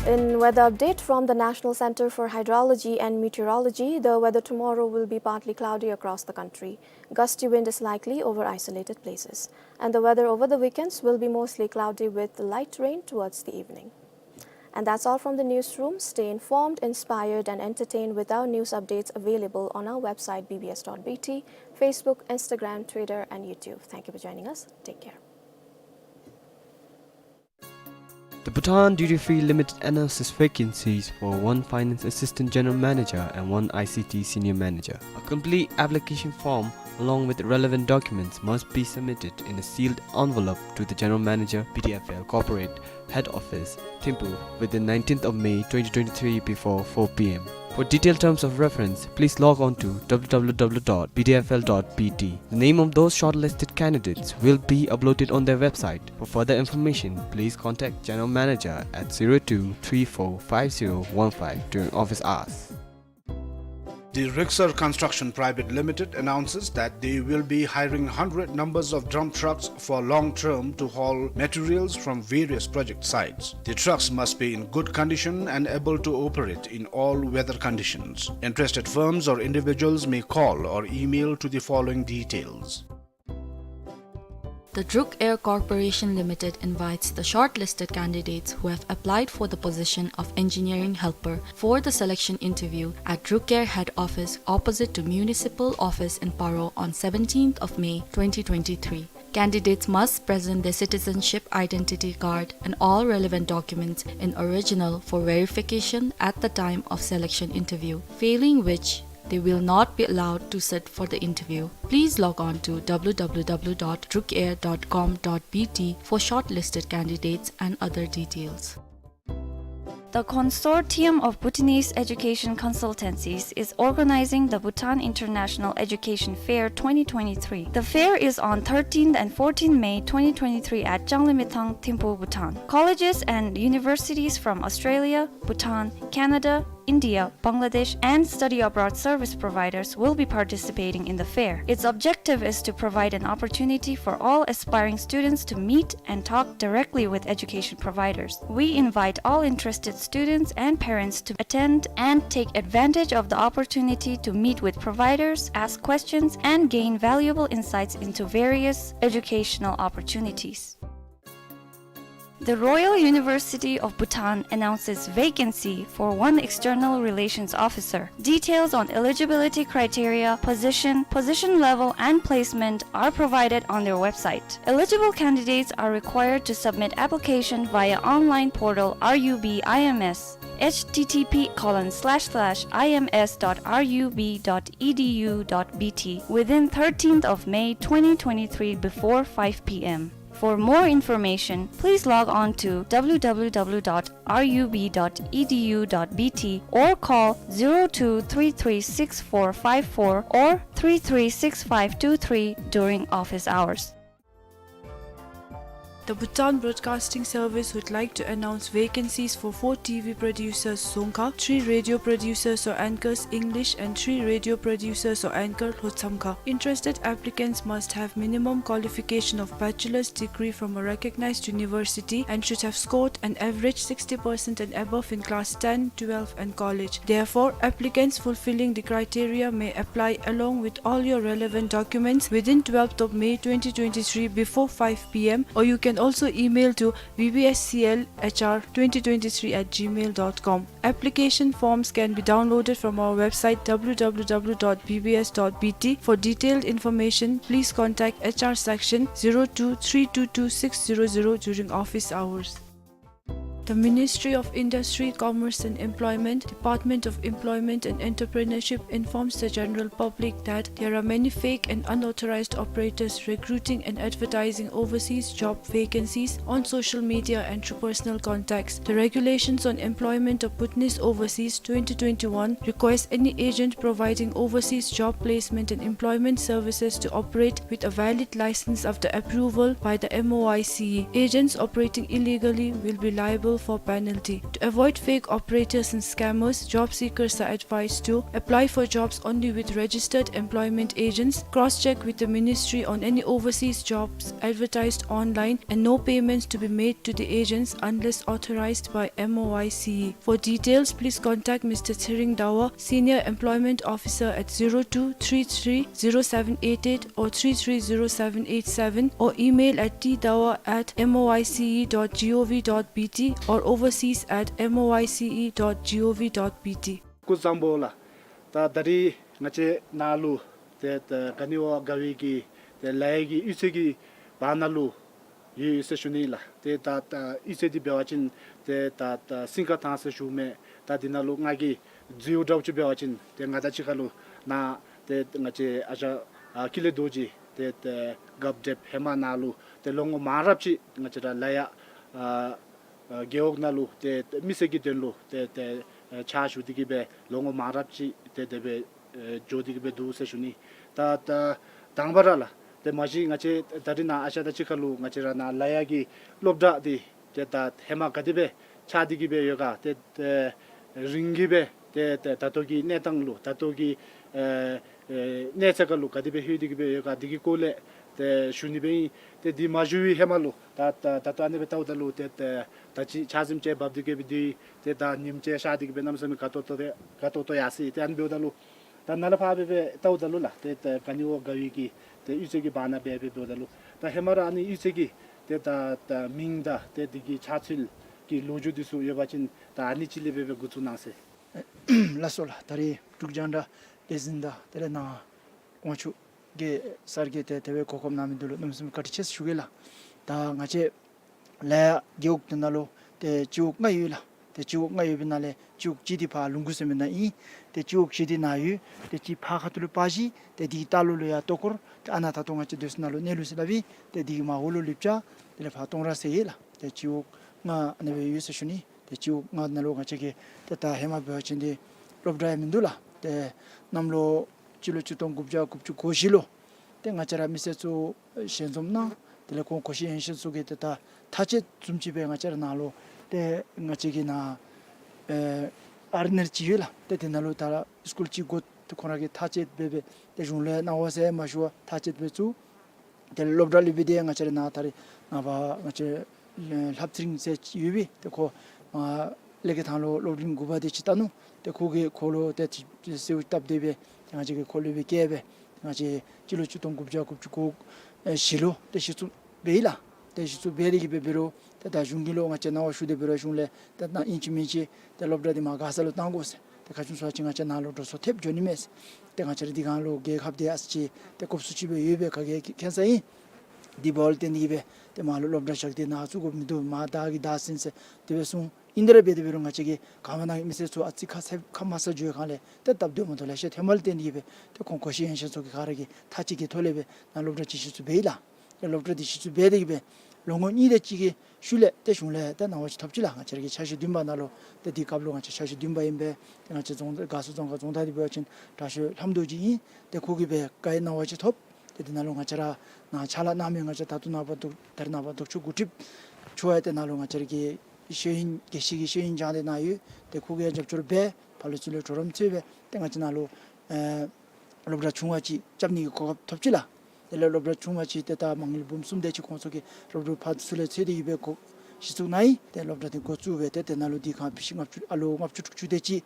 In weather update from the National Center for Hydrology and Meteorology, the weather tomorrow will be partly cloudy across the country. Gusty wind is likely over isolated places. And the weather over the weekends will be mostly cloudy with light rain towards the evening. And that's all from the newsroom. Stay informed, inspired, and entertained with our news updates available on our website, B B S dot B T, Facebook, Instagram, Twitter, and YouTube. Thank you for joining us. Take care. The Bhutan Duty Free Limited announces vacancies for one Finance Assistant General Manager and one I C T Senior Manager. A complete application form along with relevant documents must be submitted in a sealed envelope to the General Manager, B D F L Corporate Head Office, Thimphu, within nineteenth of May twenty twenty-three before four P M. For detailed terms of reference, please log on to W W W dot B D F L dot B T. The name of those shortlisted candidates will be uploaded on their website. For further information, please contact General Manager at zero two three four five zero one five during office hours. The Rixar Construction Private Limited announces that they will be hiring hundred numbers of dump trucks for long term to haul materials from various project sites. The trucks must be in good condition and able to operate in all weather conditions. Interested firms or individuals may call or email to the following details. The Druk Air Corporation Limited invites the shortlisted candidates who have applied for the position of engineering helper for the selection interview at Druk Air head office opposite to municipal office in Paro on seventeenth of May twenty twenty-three. Candidates must present their citizenship identity card and all relevant documents in original for verification at the time of selection interview, failing which they will not be allowed to sit for the interview. Please log on to W W W dot drukair dot com dot B T for shortlisted candidates and other details. The Consortium of Bhutanese Education Consultancies is organizing the Bhutan International Education Fair twenty twenty-three. The fair is on thirteenth and fourteenth May twenty twenty-three at Changlimithang, Thimphu, Bhutan. Colleges and universities from Australia, Bhutan, Canada, India, Bangladesh, and study abroad service providers will be participating in the fair. Its objective is to provide an opportunity for all aspiring students to meet and talk directly with education providers. We invite all interested students and parents to attend and take advantage of the opportunity to meet with providers, ask questions, and gain valuable insights into various educational opportunities. The Royal University of Bhutan announces vacancy for one external relations officer. Details on eligibility criteria, position, position level, and placement are provided on their website. Eligible candidates are required to submit application via online portal R U B I M S, H T T P colon slash slash I M S dot R U B dot E D U dot B T, within thirteenth of May twenty twenty-three before five P M. For more information, please log on to W W W dot R U B dot E D U dot B T or call zero two three three six four five four or three three six five two three during office hours. The Bhutan Broadcasting Service would like to announce vacancies for four T V producers, Dzongkha, three radio producers or anchors, English, and three radio producers or anchor, Lhotshamkha. Interested applicants must have minimum qualification of bachelor's degree from a recognized university and should have scored an average sixty percent and above in class ten, twelve, and college. Therefore, applicants fulfilling the criteria may apply along with all your relevant documents within twelfth of May twenty twenty-three before five P M, or you can also email to B B S C L H R twenty twenty-three at gmail dot com. Application forms can be downloaded from our website W W W dot B B S dot B T. For detailed information, please contact H R section zero two three two two six zero zero during office hours. The Ministry of Industry, Commerce and Employment, Department of Employment and Entrepreneurship informs the general public that there are many fake and unauthorized operators recruiting and advertising overseas job vacancies on social media and through personal contacts. The Regulations on Employment of Bhutanese Overseas twenty twenty-one requires any agent providing overseas job placement and employment services to operate with a valid license after approval by the M O I C E. Agents operating illegally will be liable for penalty. To avoid fake operators and scammers, job seekers are advised to apply for jobs only with registered employment agents, cross-check with the ministry on any overseas jobs advertised online, and no payments to be made to the agents unless authorized by M O I C E. For details, please contact Mister Tshering Dawa, Senior Employment Officer, at zero two three three zero seven eight eight or three three zero seven eight seven, or email at t dawa at m o i c e dot g o v dot b t or overseas at m o i c e dot g o v dot b t. སྐུ་གཟུགས་བཟང་པོ་ལགས། ད་ད་རིས་ང་བཅས་ནཱ་ལུ་ཏེ་ད་ག་ནི་བ་དགའ་བའི་གི་ཏེ་ལ་ཡ་གི་གཡུས་ཚན་གྱི་བར་ན་ལུ་ཡོད་ཡོད་ཟེར་ཞུ་ནི་ལགས། ཏེ་ད་ད་གཡུས་ཚན་འདི་འབད་བ་ཅིན་ཏེ་ད་ད་སིང་ག་ཐང་ཟེར་ཞུཝ་མས། ད་འདི་ནང་ལུ་ང་གིས་འཛུལཝ་འདྲཝ་ཅིག་འབད་བ་ཅིན་ཏེ་ང་དང་གཅིག་ཁར་ལུ་ནཱ་ཏེ་ང་བཅས་ཨ་ཞང་ཨ་ཀུན་ལེགས་རྡོ་རྗེ་ཏེ་ཏེ་རྒཔོ་འདྲེསཔ་ཧེ་མ་ནཱ་ལུ་ཏེ་ལོ་ངོ་མང་རབས་ཅིག་ང་བཅས་ར་ལ་ཡ་ཨ་ཨ་རྒེད་འོག་ནང་ལུ་ཏེ་ཏེ་མི་སེར་གྱི་དོན་ལུ་ཏེ་ཏེ་ཨ་ཕྱག་ཞུ་སྟེ་གི་སྦེ་ལོ་ངོ་མང་རབས་ཅིག་ཏེ་དེ་སྦེ་ཨེ་འགྱོ་སྟེ་གི་སྦེ་འདུག་ཟེར་ཞུ་ནི། ད་ད་དང་པ་ར་ལགས། ཏེ་མ་གཞི་ང་བཅས་ད་རིས་ནཱ་ཨ་ཞང་དང་གཅིག་ཁར་ལུ་ང་བཅས་ར་ནཱ་ལ་ཡ་གི་སློབ་གྲྭ་འདི་ཏེ་ད་ཧེ་མ་ག་དེ་སྦེ་ཆགས་ཏེ་གི་སྦེ་ཡོད་ག། ཏེ་ཏེ་རིང་གི་སྦེ་ཏེ་ཏེ་ད་ལྟོ་གི་གནས་སྟངས་ལུ་ད་ལྟོ་གི་ཨེ་ཨེ་གནས་ཚད་ཁར་ལུ་ག་དེ་སྦེ་ལྷོད་དེ་གི་སྦེ་ཡོད་ག། འདི་གི་སྐོར་ལས་ཏེ་ཞུ་ནི་སྦེ་ཨིན། ཏེ་འདི་མ་ཞུ་བའི་ཧེ་མ་ལུ་ད་ད་ད་ལྟོ་ཨ་ནི་སྦེ་བལྟཝ་ད་ལུ་ཏེ་ཏེ་ད་ཅི་ཆརཔ་ཟིམ་ཅིག་འབབ་སྟེ་གི་སྦེ་འདུག། ཏེ་ད་ཉིམ་ཅིག་ཤར་ཏེ་གི་སྦེ་གནམ་མེད་ས་མེད་དགའ་ཏོག་ཏོ་ཏེ་དགའ་ཏོག་ཏོ་ཡར་སོ་ཡི། ཏེ་ཨ་ནི་འབདཝ་ད་ལུ་ད་ནཱ་ལས་ཕར་སྦེ་སྦེ་བལྟཝ་ད་ལུ་ལགས། ཏེ་ཏེ་ག་ནི་བ་དགའ་བའི་གི་ཏེ་གཡུས་ཚན་གྱི་བར་ན་སྦེ་སྦེ་འབདཝ་ད་ལུ་ད་ཧེ་མ་ར་ཨ་ནི་གཡུས་ཚན་གྱི་ཏེ་ད་ད་མིང་དང་ཏེ་འདི་གི་ཕྱག་ཚུལ་གྱི་ལོ་རྒྱུས་འདི་ཚུ་ཡོད་པ་ཅིན་ད་ཨ་ནི་ཅིག་ལས་སྦེ་སྦེ་འགོ་བཙུགས་གནང་ཟེར། ལགས་སོ་ལགས། ད་རིས་འབྲུག་རྒྱང་བསྒྲགས་ལས་འཛིན་དང་དེ་ལས་ནཱ་དབང་ཕྱུག་གི་སར་གྱིས་ཏེ་དེ་སྦེ་གོ་སྐབས་གནང་མི་འདི་ལུ་གནམ་མེད་ས་མེད་བཀའ་དྲིན་ཆེ་ཟེར་ཞུ་གེ་ལགས། ད་ང་བཅས་ལ་ཡ་རྒེད་འོག་འདི་ནང་ལུ་ཏེ་སྤྱི་འོག་ལྔ་ཡོད་ལགས། ཏེ་སྤྱི་འོག་ལྔ་ཡོད་པའི་ནང་ལས་སྤྱི་འོག་གཅིག་འདི་ཕར་ལུང་ཁུག་ཟེར་མི་ནང་ཨིན། ཏེ་སྤྱི་འོག་བཞི་འདི་ནཱ་ཡོད། ཏེ་གཅིག་ཕར་ཁ་ཐུག་ལུ་སྤ་གཞི། ཏེ་འདི་ལྟག་ལུ་ལུ་ཡར་ལྟོ་འཁོར། ཏེ་ཨ་ནཱ་ད་ལྟོ་ང་བཅས་སྡོད་ས་ནང་ལུ་གནས་ལུ་ཟེར་སླབ་ཨིན། ཏེ་འདི་གི་མར་འོག་ལུ་ལུས་བྱ། དེ་ལས་ཕར་སྟོང་ར་ཟེར་ཡོད་ལགས། ཏེ་སྤྱི་འོག་ལྔ་ཨ་ནི་སྦེ་ཡོད་ཟེར་ཞུ་ནི། ཏེ་སྤྱི་འོག་ལྔ་ནང་ལུ་ང་བཅས་ཀྱི་ཏེ་ད་ཧེ་མ་འབད་བ་ཅིན་ཏེ་སློབ་གྲྭ་ཡང་མིན་འདུག་ལགས། ཏེ་གནམ་ལོ་སྤྱི་ལོ་ཆིག་སྟོང་དགུ་བརྒྱ་དགུ་བཅུ་གོ་བཞི་ལུ་ཏེ་ང་བཅས་ར་མི་སེར་ཚུ་ཞལ་འཛོམས་གནང་། དེ་ལས་ཁོང་གོ་ཤྲི་ཡན་ཤིན་ཚུ་གིས་ཏེ་ད་ཐག་བཅད་བཟུམ་ཅིག་སྦེ་ང་བཅས་ར་ནཱ་ལུ་ཏེ་ང་བཅས་ཀྱི་ནཱ་ཨེ་ཨར་ནེར་ཅིག་ཡོད་ལགས། ཏེ་དེ་ནང་ལུ་ད་སི་ཀུལ་ཅིག་དགོ་ཏེ་ཁོང་ར་གིས་ཐག་བཅད་སྦེ་སྦེ་ཏེ་གཞུང་ལས་གནང་བ་ཟེར་མ་ཞུ་བར་ཐག་བཅད་སྦེ་བཙུགས། དེ་ལས་སློབ་གྲྭ་སློབ་དཔོན་འདི་ང་བཅས་ར་ནཱ་ད་རེས་ནངས་པ་ང་བཅས་ལྷབ་ཚེ་རིང་ཟེར་ཅིག་ཡོད་པས། ཏེ་ཁོ་ཨ་ཀླད་ཀྱི་ཐང་ལུ་སློབ་རིམ་དགུ་པ་དེ་ཅིག་བལྟ་ནུག། ཏེ་ཁོ་གིས་ཁོ་ལུ་ཏེ་ཅིག་གསོལཝ་བཏབ་སྟེ་སྦེ་ཏེ་ང་བཅས་ཀྱིས་ཁོ་སློབ་དཔོན་བསྐོས་སྦེ་ཏེ་ང་བཅས་སྤྱི་ལོ་ཆིག་སྟོང་དགུ་བརྒྱ་དགུ་བཅུ་གོ་བཞི་ལུ་ཏེ་གཞི་བཙུགས་འབད་ཡི་ལགས། ཏེ་གཞི་བཙུགས་འབད་དེ་གི་སྦེ་འབད་རུང་ཏེ་ད་གཞུང་གི་ལུ་ང་བཅས་གནང་བ་ཞུ་སྟེ་འབད་རུང་གཞུང་ལས་ཏེ་ད་ཨིན་ཅི་མིན་ཅི་ཏེ་སློབ་གྲྭ་འདི་མར་མགར་ས་ལུ་གཏང་དགོ་ཟེར། ཏེ་ག་ཅི་སྨོ་ཟེར་བ་ཅིན་ང་བཅས་ནཱ་ལུ་འགྲོ་སོང་ཐེབས་འགྱོ་ནི་མས་ཟེར། ཏེ་ང་བཅས་ར་འདི་སྒང་ལུ་རྒྱལ་ཁབ་འདི་ཨ་ཙི་ཅིག་ཏེ་གོབ་ཚུགས་ཅིག་སྦེ་ཡོད་པས། ག་གིས་མཁྱེན་ས་ཨིན། དེ་འབདཝ་ལས་བརྟེན་ཏེ་གི་སྦེ་ཏེ་མར་ལུ་སློབ་གྲྭ་བཞག་སྟེ་ནཱ་བཙུགས་དགོཔ་མིན་འདུག། མར་བདག་གིས་བདའ་ཟུན་ཟེར་དེ་སྦེ་གསུངས། ཨིན་དེ་ར་འབད་དེ་འབད་རུང་ང་བཅས་ཀྱི་ག་མ་ནང་གི་མི་སེར་ཚུ་ཨ་ཙི་ཁ་ས་ཁ་མ་ས་འགྱོ་བའི་སྒང་ལས་ཏེ་སྟབས་བདེཝ་མ་ཐོབ་ལེ་ཤ་ཐོནམ་ལས་བརྟེན་ཏེ་གི་སྦེ་ཏེ་ཁོང་གོ་ཤྲི་ཡན་ཤིན་ཚུ་གིས་ག་ར་གིས་ཐག་གཅིག་གི་ཐོག་ལས་སྦེ་ནཱ་སློབ་གྲྭ་ཅིག་གཞི་བཙུགས་འབད་ཡི་ལགས། ཏེ་སློབ་གྲྭ་འདི་གཞི་བཙུགས་འབད་དེ་གི་སྦེ་ལོ་ངོ་གཉིས་དེ་ཅིག་གི་ཤུལ་ལས་ཏེ་གཞུང་ལས་ཏེ་གནང་བ་ཅིག་ཐོབ་ཅི་ལགས། ང་བཅས་ར་གི་ཆ་ཤས་བདུན་པ་ནང་ལུ་ཏེ་དེ་སྐབས་ལུ་ང་བཅས་ཆ་ཤས་བདུན་པ་ཨིན་པས། ཏེ་ང་བཅས་རྫོང་དགའ་གསོ་རྫོང་ཁག་རྫོང་བདག་འདི་འབད་བ་ཅིན་དྲག་ཤོས་ལྷམོ་རྡོ་རྗེ་ཨིན། ཏེ་ཁོ་གིས་སྦེ་བཀའ་ཡིག་གནང་བ་ཅིག་ཐོབ། ཏེ་དེ་ནང་ལུ་ང་བཅས་ར་ནཱ་ཕྱག་ལཱ་གནང་མི་ང་བཅས་ད་ལྟོ་ནངས་པ་ལྡོག་ད་རེས་ནངས་པ་ལྡོག་ཕྱོགས་འགོ་ཁྲིདཔ་ཚུ་ཡང་ཏེ་ནཱ་ལུ་ང་བཅས་ར་གི་ཤེས་ཡོན་དགེ་བཤེས་ཀྱི་ཤེས་ཡོན་སྦྱངས་ཏེ་ནཱ་ཡོད། ཏེ་ཁོ་གིས་ཡང་རྒྱབ་སྐྱོར་འབད་ཕར་ལས་ཚུར་ལས་གྲོགས་རམ་འཚོལ་སྦེ་ཏེ་ང་བཅས་ནཱ་ལུ་ཨེ་སློབ་གྲྭ་ཆུང་བ་ཅིག་རྐྱབ་ནི་གི་གོ་སྐབས་ཐོབ་ཅི་ལགས། དེ་ལས་སློབ་གྲྭ་ཆུང་བ་ཅིག་ཏེ་ད་མ་དངུལ་འབུམ་གསུམ་དེ་ཅིག་ཁོང་ཚུ་གིས་སློབ་ཕྲུག་ཕར་ཚུར་ལས་འཚོལ་ཏེ་གི་སྦེ་གོ་གཞི་བཙུགས་གནང་ཡི། ཏེ་སློབ་གྲྭ་འདི་འགོ་བཙུགས་སྦེ་ཏེ་དེ་ནང་ལུ་དེ་སྒང་ཕི་ཤི་ལྔ་བཅུ་ཨ་ལོ་ལྔ་བཅུ་དྲུག་ཅུ་དེ་ཅིག་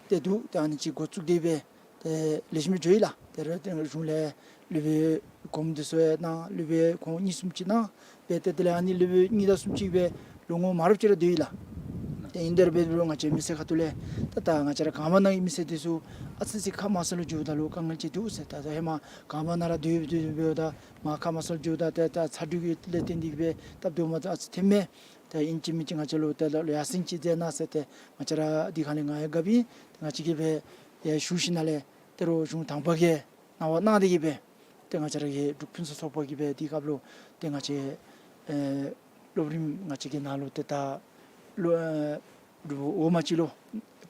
ཏེ་འདུག། ཏེ་ཨ་ནི་ཅིག་འགོ་བཙུགས་ཏེ་སྦེ་ཏེ་ལེགས་ཤོམ་སྦེ་འགྱོ་ཡི་ལགས། ཏེ་ར་ཏེ་གཞུང་ལས་སློབ་དཔོན་གོངམ་འདི་ཚུ་ཡང་གནང་། སློབ་དཔོན་ཁོང་གཉིས་གསུམ་ཅིག་གནང་སྦེ་ཏེ་དེ་ལས་ཨ་ནི་སློབ་དཔོན་གཉིས་དང་གསུམ་ཅིག་སྦེ་ལོ་ངོ་མང་རབས་ཅིག་ར་སྡོད་ཡི་ལགས། ཏེ་ཨིན་དེ་ར་འབད་རུང་ང་བཅས་མི་སེར་ཁ་ཐུག་ལས་ད་ད་ང་བཅས་ར་གངས་བར་ནང་གི་མི་སེར་འདི་ཚུ་ཨ་ཙི་ཅིག་ཁ་མ་སོ་ལུ་འགྱོཝ་ད་ལུ་དཀའ་ངལ་ཅིག་འདུག་ཟེར། ད་ད་ཧེ་མ་གངས་བར་ནང་ར་སྡོད་སྡོད་སྡོདཔ་ད་མར་ཁ་མ་སོ་ལུ་འགྱོཝ་ད་ཏེ་ད་ཚ་དྲོད་ཀྱི་ལས་བརྟེན་ཏེ་གིས་སྦེ་སྟབས་བདེཝ་མ་ཚུགས། ཨ་ཙི་ཐེམ་མེ་ཏེ་ཨིན་ཅི་མིན་ཅི་ང་བཅས་ལུ་ཏེ་ལ་ལུ་ཡར་སེང་ཅིག་མཛད་གནང་ཟེར། ཏེ་ང་བཅས་ར་འདི་ཁ་ལས་ང་ཡང་དགའ་བའི་ཏེ་ང་བཅས་ཀྱིས་སྦེ་ཡར་ཞུ་ཞིནམ་ལས་ད་རུང་གཞུང་དང་པ་གིས་གནང་བ་གནང་སྟེ་གིས་སྦེ་ཏེ་ང་བཅས་ར་གི་འབྲུག་ཕུན་སུམ་ཚོགས་པ་གིས་སྦེ་དེའི་སྐབས་ལུ་ཏེ་ང་བཅས་ཨེ་སློབ་རིམ་ང་བཅས་ཀྱི་ནང་ལུ་ཏེ་ད་ལོ་ཨེ་འབྲུག་འོག་མ་གཅིག་ལུ་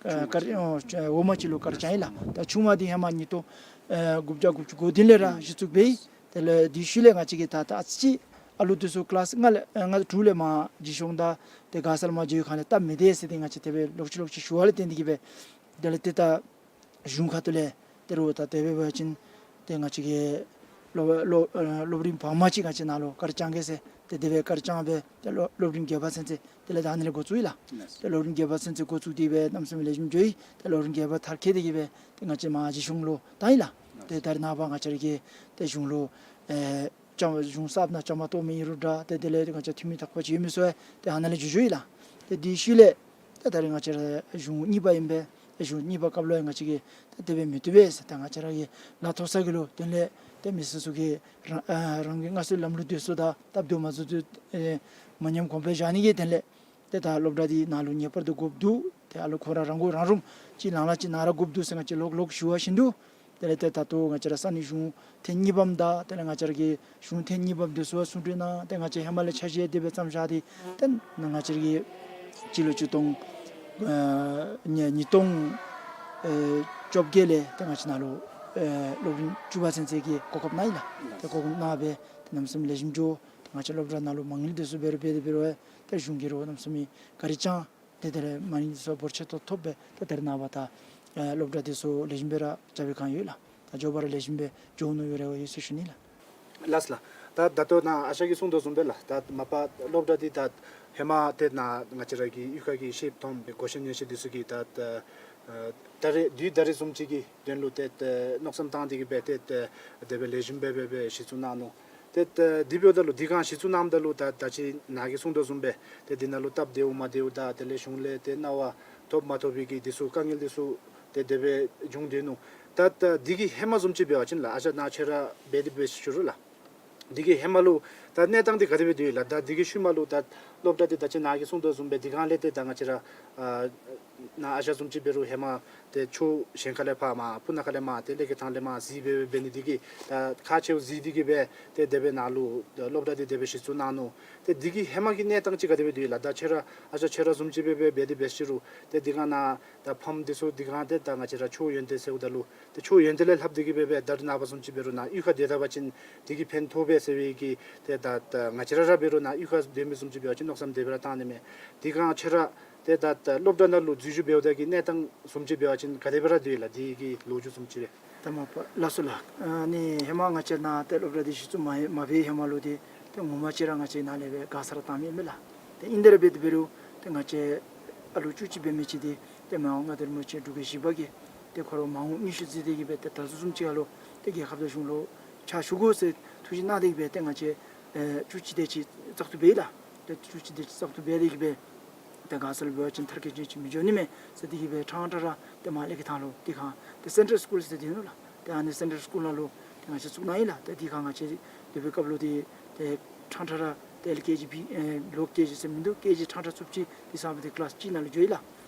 ཨེ་དཀར་ཨོ་འོག་མ་གཅིག་ལུ་དཀར་ལྕང་ཨིན་ལགས། ད་ཆུང་མ་འདི་ཧེ་མ་ཉིས་སྟོང་ཨེ་དགུ་བརྒྱ་དགུ་བཅུ་གོ་བདུན་ལས་ར་གཞི་བཙུགས་འབད་ཡི། དེ་ལས་དེའི་ཤུལ་ལས་ང་བཅས་ཀྱིས་ད་ད་ཨ་ཙི་ཅིག་ཨ་ལུ་འདི་ཚུ་ཀི་ལཱསི་ལྔ་ལས་ཨེ་ལྔ་དྲུག་ལས་མར་འཛུལ་སོངམ་ད་ཏེ་ག་ས་ལས་མར་འཛུལ་ཡོད་ཁ་ལས་སྟབས་མི་བདེ་ཟེར་ཏེ་ང་བཅས་དེ་སྦེ་ལོག་ཅི་ལོག་ཅི་ཞུ་བ་ལས་བརྟེན་ཏེ་གིས་སྦེ་དེ་ལས་ཏེ་ད་གཞུང་ཁ་ཐུག་ལས་ད་རུང་ད་དེ་སྦེ་འབད་བ་ཅིན་ཏེ་ང་བཅས་ཀྱི་སློབ་སློབ་ཨེ་སློབ་རིམ་བར་མ་ཅིག་ང་བཅས་ནཱ་ལུ་དཀར་ལྕང་གེ་ཟེར། ཏེ་དེ་སྦེ་དཀར་ལྕང་སྦེ་ཏེ་སློབ་སློབ་རིམ་བརྒྱད་པ་ཚུན་ཚོད་དེ་ལས་ད་ཨ་ནི་ལས་འགོ་བཙུགས་ཡི་ལགས། ཏེ་སློབ་རིམ་བརྒྱད་པ་ཚུན་ཚོད་འགོ་བཙུགས་ཏེ་སྦེ་གནམ་མེད་ས་མེད་ལེགས་ཤོམ་འགྱོ་ཡི། ཏེ་སློབ་རིམ་བརྒྱད་པ་མཐར་འཁྱོལ་ཏེ་གིས་སྦེ་ཏེ་ང་བཅས་མར་འཛུལ་སོང་ལུ་བཏང་ཡི་ལགས། ཏེ་ད་རེས་ནངས་པ་ང་བཅས་ར་གི་ཏེ་གཞུང་ལུ་ཨེ་ལྕང་གཞུང་གསརཔ་ནང་ལྕང་མ་གཏོགས་མེད་ཨིན་རུང་འདྲ། ཏེ་དེ་ལས་ང་བཅས་འཐུས་མི་དག་པ་ཅིག་ཡོད་མི་ཚུ་ཡང་ཏེ་ཨ་ནཱ་ལས་འཛུལ་འཛུལཝ་ཨིན་ལགས། ཏེ་དེའི་ཤུལ་ལས་ཏེ་ད་རེས་ང་བཅས་ར་གཞུང་གཉིས་པ་ཨིན་པས། ཏེ་གཞུང་གཉིས་པ་སྐབས་ལུ་ཡང་ང་བཅས་ཀྱིས་ཏེ་དེ་སྦེ་མི་བཏུབ་པས་ཟེར། ད་ང་བཅས་ར་གི་ལཱ་ཐོབ་ས་གི་ལུ་དེ་ལས་ཏེ་མི་སེར་ཚུ་གིས་རང་ཨ་རང་གི་སྔར་སྲོལ་ལམ་ལུགས་འདི་ཚུ་དང་སྟབས་བདེཝ་མ་ཚུགས་ཚུ་ཨེ་མ་ཉམས་གོང་འཕེལ་བཞག་ནི་གི་དོན་ལས་ཏེ་ད་སློབ་གྲྭ་འདི་ནཱ་ལུ་ངེས་པར་དུ་དགོཔ་འདུག། ཏེ་ཨ་ལུ་ཁོ་ར་རང་མགོ་རང་འདྲོངས་ཅིག་ལང་ལ་ཅིག་ནཱ་ར་དགོཔ་འདུག་ཟེར་ང་བཅས་ལོག་ལོག་ཞུ་བ་བཞིན་དུ་དེ་ལས་ཏེ་ད་ལྟོ་ང་བཅས་ར་ས་གནས་གཞུང་ཐེངས་གཉིས་པམ་དང་དེ་ལས་ང་བཅས་ར་གི་གཞུང་ཐེངས་གཉིས་པམ་འདི་ཚུ་གསུང་གྲོས་གནང་། ཏེ་ང་བཅས་ཧེ་མ་ལས་འཆར་གཞི་དེ་སྦེ་བརྩམས་བཞག་སྟེ་ཏེ་ང་བཅས་ར་གི་སྤྱི་ལོ་ཆིག་སྟོང་ཨེ་ཉིས་ཉིས་སྟོང་ཨེ་བཅོ་བརྒྱད་ལས་ཏེ་ང་བཅས་ནཱ་ལུ་ཨེ་སློབ་རིམ་བཅུ་པ་ཚུན་ཚོད་ཀྱི་གོ་སྐབས་གནང་ཡི་ལགས། ཏེ་གོ་སྐབས་གནང་སྦེ་ཏེ་གནམ་མེད་ས་མེད་ལེགས་ཤོམ་འགྱོ། ཏེ་ང་བཅས་སློབ་གྲྭ་ནང་ལུ་མ་དངུལ་འདི་ཚུ་འབད་རུང་འབད་དེ་འབད་རུང་ཏེ་གཞུང་གིས་ར་གནམ་མེད་ས་མེད་བཀའ་དྲིན་བསྐྱངས། ཏེ་དེ་ལས་མ་དངུལ་འདི་ཚུ་འབོར་ཆེ་ཏོག་ཏོ་ཐོབ་སྦེ་ཏེ་ད་རེས་ནངས་པ་ད་ཨེ་སློབ་གྲྭ་འདི་ཚུ་ལེགས་ཤོམ་སྦེ་ར་རྐྱབ་པའི་བསྒང་ཡོད་ལགས། ད་མགྱོགས་པ་ར་ལེགས་ཤོམ་སྦེ་འགྱོ་ནི་ཡོད་རེ་བ་ཡོད་ཟེར་ཞུ་ནི་ལགས། ལགས་ལགས། ད་ད་ལྟོ་ནཱ་ཨ་ཞང་གིས་གསུངས་དོ་བཟུམ་སྦེ་ལགས། ད་མ་པ་སློབ་གྲྭ་འདི་ད་ཧེ་མ་ཏེ་ནཱ་ང་བཅས་ར་གི་གཡུས་ཁ་གི་ཤེསཔ་མཐོངམ་སྦེ་གོ་ཤེས་ཉན་ཤེས་འདི་ཚུ་གིས་ད་ད་ཨེ་ད་རེས་དུས་ད་རེས་བཟུམ་ཅིག་གི་དོན་ལུ་ཏེ་ད་མནོ་བསམ་བཏང་སྟེ་གིས་སྦེ་ཏེ་ད་དེ་སྦེ་ལེགས་ཤོམ་སྦེ་སྦེ་སྦེ་གཞི་བཙུགས་གནང་ནུག། ཏེ་ད་དེ་འབདཝ་ད་ལུ་དེ་སྒང་གཞི་བཙུགས་གནངམ་ད་ལུ་ད་ད་ཅི་ནཱ་གིས་གསུངས་དོ་བཟུམ་སྦེ་ཏེ་དེ་ནང་ལུ་སྟབས་བདེཝ་མ་བདེཝ་དང་དེ་ལས་གཞུང་ལས་ཏེ་གནང་བ་ཐོབ་མ་ཐོབ་པའི་གི་འདི་ཚུ་དཀའ་ངལ་འདི་ཚུ་ཏེ་དེ་སྦེ་བྱུང་སྟེ་ནུག། ད་ད་དེ་གི་ཧེ་མ་བཟུམ་ཅིག་འབད་བ་ཅིན་ལགས། ཨ་ཞང་ནཱ་ཁྱོད་ར་འབད་དེ་འབད་ཞུ་རུང་ལགས། དེ་གི་ཧེ་མ་ལུ་ད་གནས་སྟངས་འདི་ག་དེ་སྦེ་སྡོད་ཡི་ལགས། ད་དེ་གི་ཤུལ་མ་ལུ་ད་སློབ་གྲྭ་འདི་ད་ཅི་ནཱ་གིས་གསུངས་དོ་བཟུམ་སྦེ་དེ་སྒང་ལས་ཏེ་ད་ང་བཅས་ར་ཨ་ནཱ་ཨ་ཞང་བཟུམ་ཅིག་འབད་རུང་ཧེ་མ་ཏེ་ཕྱོགས་གཞན་ཁ་ལས་ཕར་མར་སྤུ་ན་ཁ་ལས་མར་ཏེ་ཀླད་ཀྱི་ཐང་ལས་མར་གཟིགས་སྦེ་འབད་ནི་དེ་གིས་ད་ཁག་ཆེཝ་གཟིགས་ཏེ་གིས་སྦེ་ཏེ་དེ་སྦེ་ནཱ་ལུ་སློབ་གྲྭ་འདི་དེ་སྦེ་གཞི་བཙུགས་གནང་ནུག། ཏེ་དེ་གི་ཧེ་མ་གི་གནས་སྟངས་ཅིག་ག་དེ་སྦེ་སྡོད་ཡི་ལགས། ད་ཁྱོད་ར་ཨ་ཞང་ཁྱོད་ར་བཟུམ་ཅིག་སྦེ་སྦེ་འབད་དེ་འབད་ཞུ་རུང་ཏེ་དེ་སྒང་ནཱ་ད་ཕམ་འདི་ཚུ་དེ་སྒང་ཏེ་ད་ང་བཅས་ར་ཕྱོགས་ཡོན་ཏན་ཟེརཝ་ད་ལུ་ཏེ་ཕྱོགས་ཡོན་ཏན་ལས་ལྷག་སྟེ་གིས་སྦེ་སྦེ་ད་རེས་ནངས་པ་བཟུམ་ཅིག་འབད་རུང་ནཱ་གཡུས་ཁར་སྡོད་ད་པ་ཅིན་དེ་གིས་ཕན་ཐོགས་པས་ཟེར་བའི་གི་ཏེ་ད་ད་ང་བཅས་ར་ར་འབད་རུང་ནཱ་གཡུས་ཁར་སྡོད་མི་བཟུམ་ཅིག་འབད་བ་ཅིན་མནོ་བསམ་དེ་སྦེ་ར་བཏང་ནི་མས། དེ་སྒང་ཁྱོད་ར་ཏེ་ད་ད་སློབ་གྲྭ་ནང་ལུ་འཛུལ་ཞུགས་འབདཝ་ད་གི་གནས་སྟངས་བཟུམ་ཅིག་འབད་བ་ཅིན་ག་དེ་སྦེ་ར་སྡོད་ཡི་ལགས། དེ་གི་ལོ་རྒྱུས་བཟུམ་ཅིག་རེ། ད་མ་པ་ལགས་སོ་ལགས། ཨ་ནི་ཧེ་མ་ང་བཅས་ནཱ་ཏེ་སློབ་གྲྭ་འདི་གཞི་བཙུགས་མ་མ་འབད་ཧེ་མ་ལུ་འདི་ཏེ་ངོ་མ་ཅིག་ར་ང་བཅས་ནཱ་ལས་སྦེ་ག་ས་ར་བཏང་མི་ཨིན་མས་ལགས། ཏེ་ཨིན་དེ་ར་འབད་དེ་འབད་རུང་ཏེ་ང་བཅས་ཨ་ལུ་བཅུ་གཅིག་འབད་མི་ཅིག་འདི་ཏེ་མི་དབང་མངའ་བདག་རིན་པོ་ཆེ་འབྲུག་རྒྱལ་བཞི་པ་གིས་ཏེ་ཁོ་ར་མ་འོངས་མངོན་ཤེས་གཟིགས་ཏེ་གིས་སྦེ་ཏེ་ད་ལྟོ་བཟུམ་ཅིག་ཁ་ལུ་ཏེ་རྒྱལ་ཁབ་དང་གཞུང་ལུ་ཕྱག་ཞུ་དགོ་ཟེར་ཐུགས་བཞེད་གནང་སྟེ་གིས་སྦེ་ཏེ་ང་བཅས་ཨེ་བཅུ་གཅིག་དེ་ཅིག་བཙག་འཐུ་འབད་ཡི་ལགས། ཏེ་བཅུ་གཅིག་དེ་ཅིག་བཙག་འཐུ་འབད་དེ་གིས་སྦེ་ཏེ་ག་ས་ལུ་འབད་བ་ཅིན་མཐར་འཁྱོལ་ཅིག་མི་འགྱོ་ནི་མས་ཟེར་ཏེ་གིས་སྦེ་ཕྲང་ཕྲང་ར་ཏེ་མར་ཀླད་ཀྱི་ཐང་ལུ་དེ་སྒང་ཏེ་སེན་ཊལ་སི་ཀུལ་ཟེར་འདི་ཨིན་ལགས། ཏེ་ཨ་ནི་སེན་ཊལ་སི་ཀུལ་ནང་ལུ་ཏེ་ང་བཅས་བཙུགས་གནང་ཡི་ལགས། ཏེ་དེ་སྒང་ང་བཅས་དེ་འབད་བའི་སྐབས་ལུ་ཏེ་ཏེ་ཕྲང་ཕྲང་ར་ཏེ་ཨེལ་ཀེ་ཇི་བི་ཨེ་ལོ་ཀེ་ཇི་ཟེར་མིན་འདུག། ཀེ་ཇི་ཕྲང་ཕྲང་བཙུགས་ཅི། དེ་ཚང་མ་ཏེ་ཀི་ལཱསི་གཅིག་ནང་ལུ་འགྱོ་ཡི་ལགས།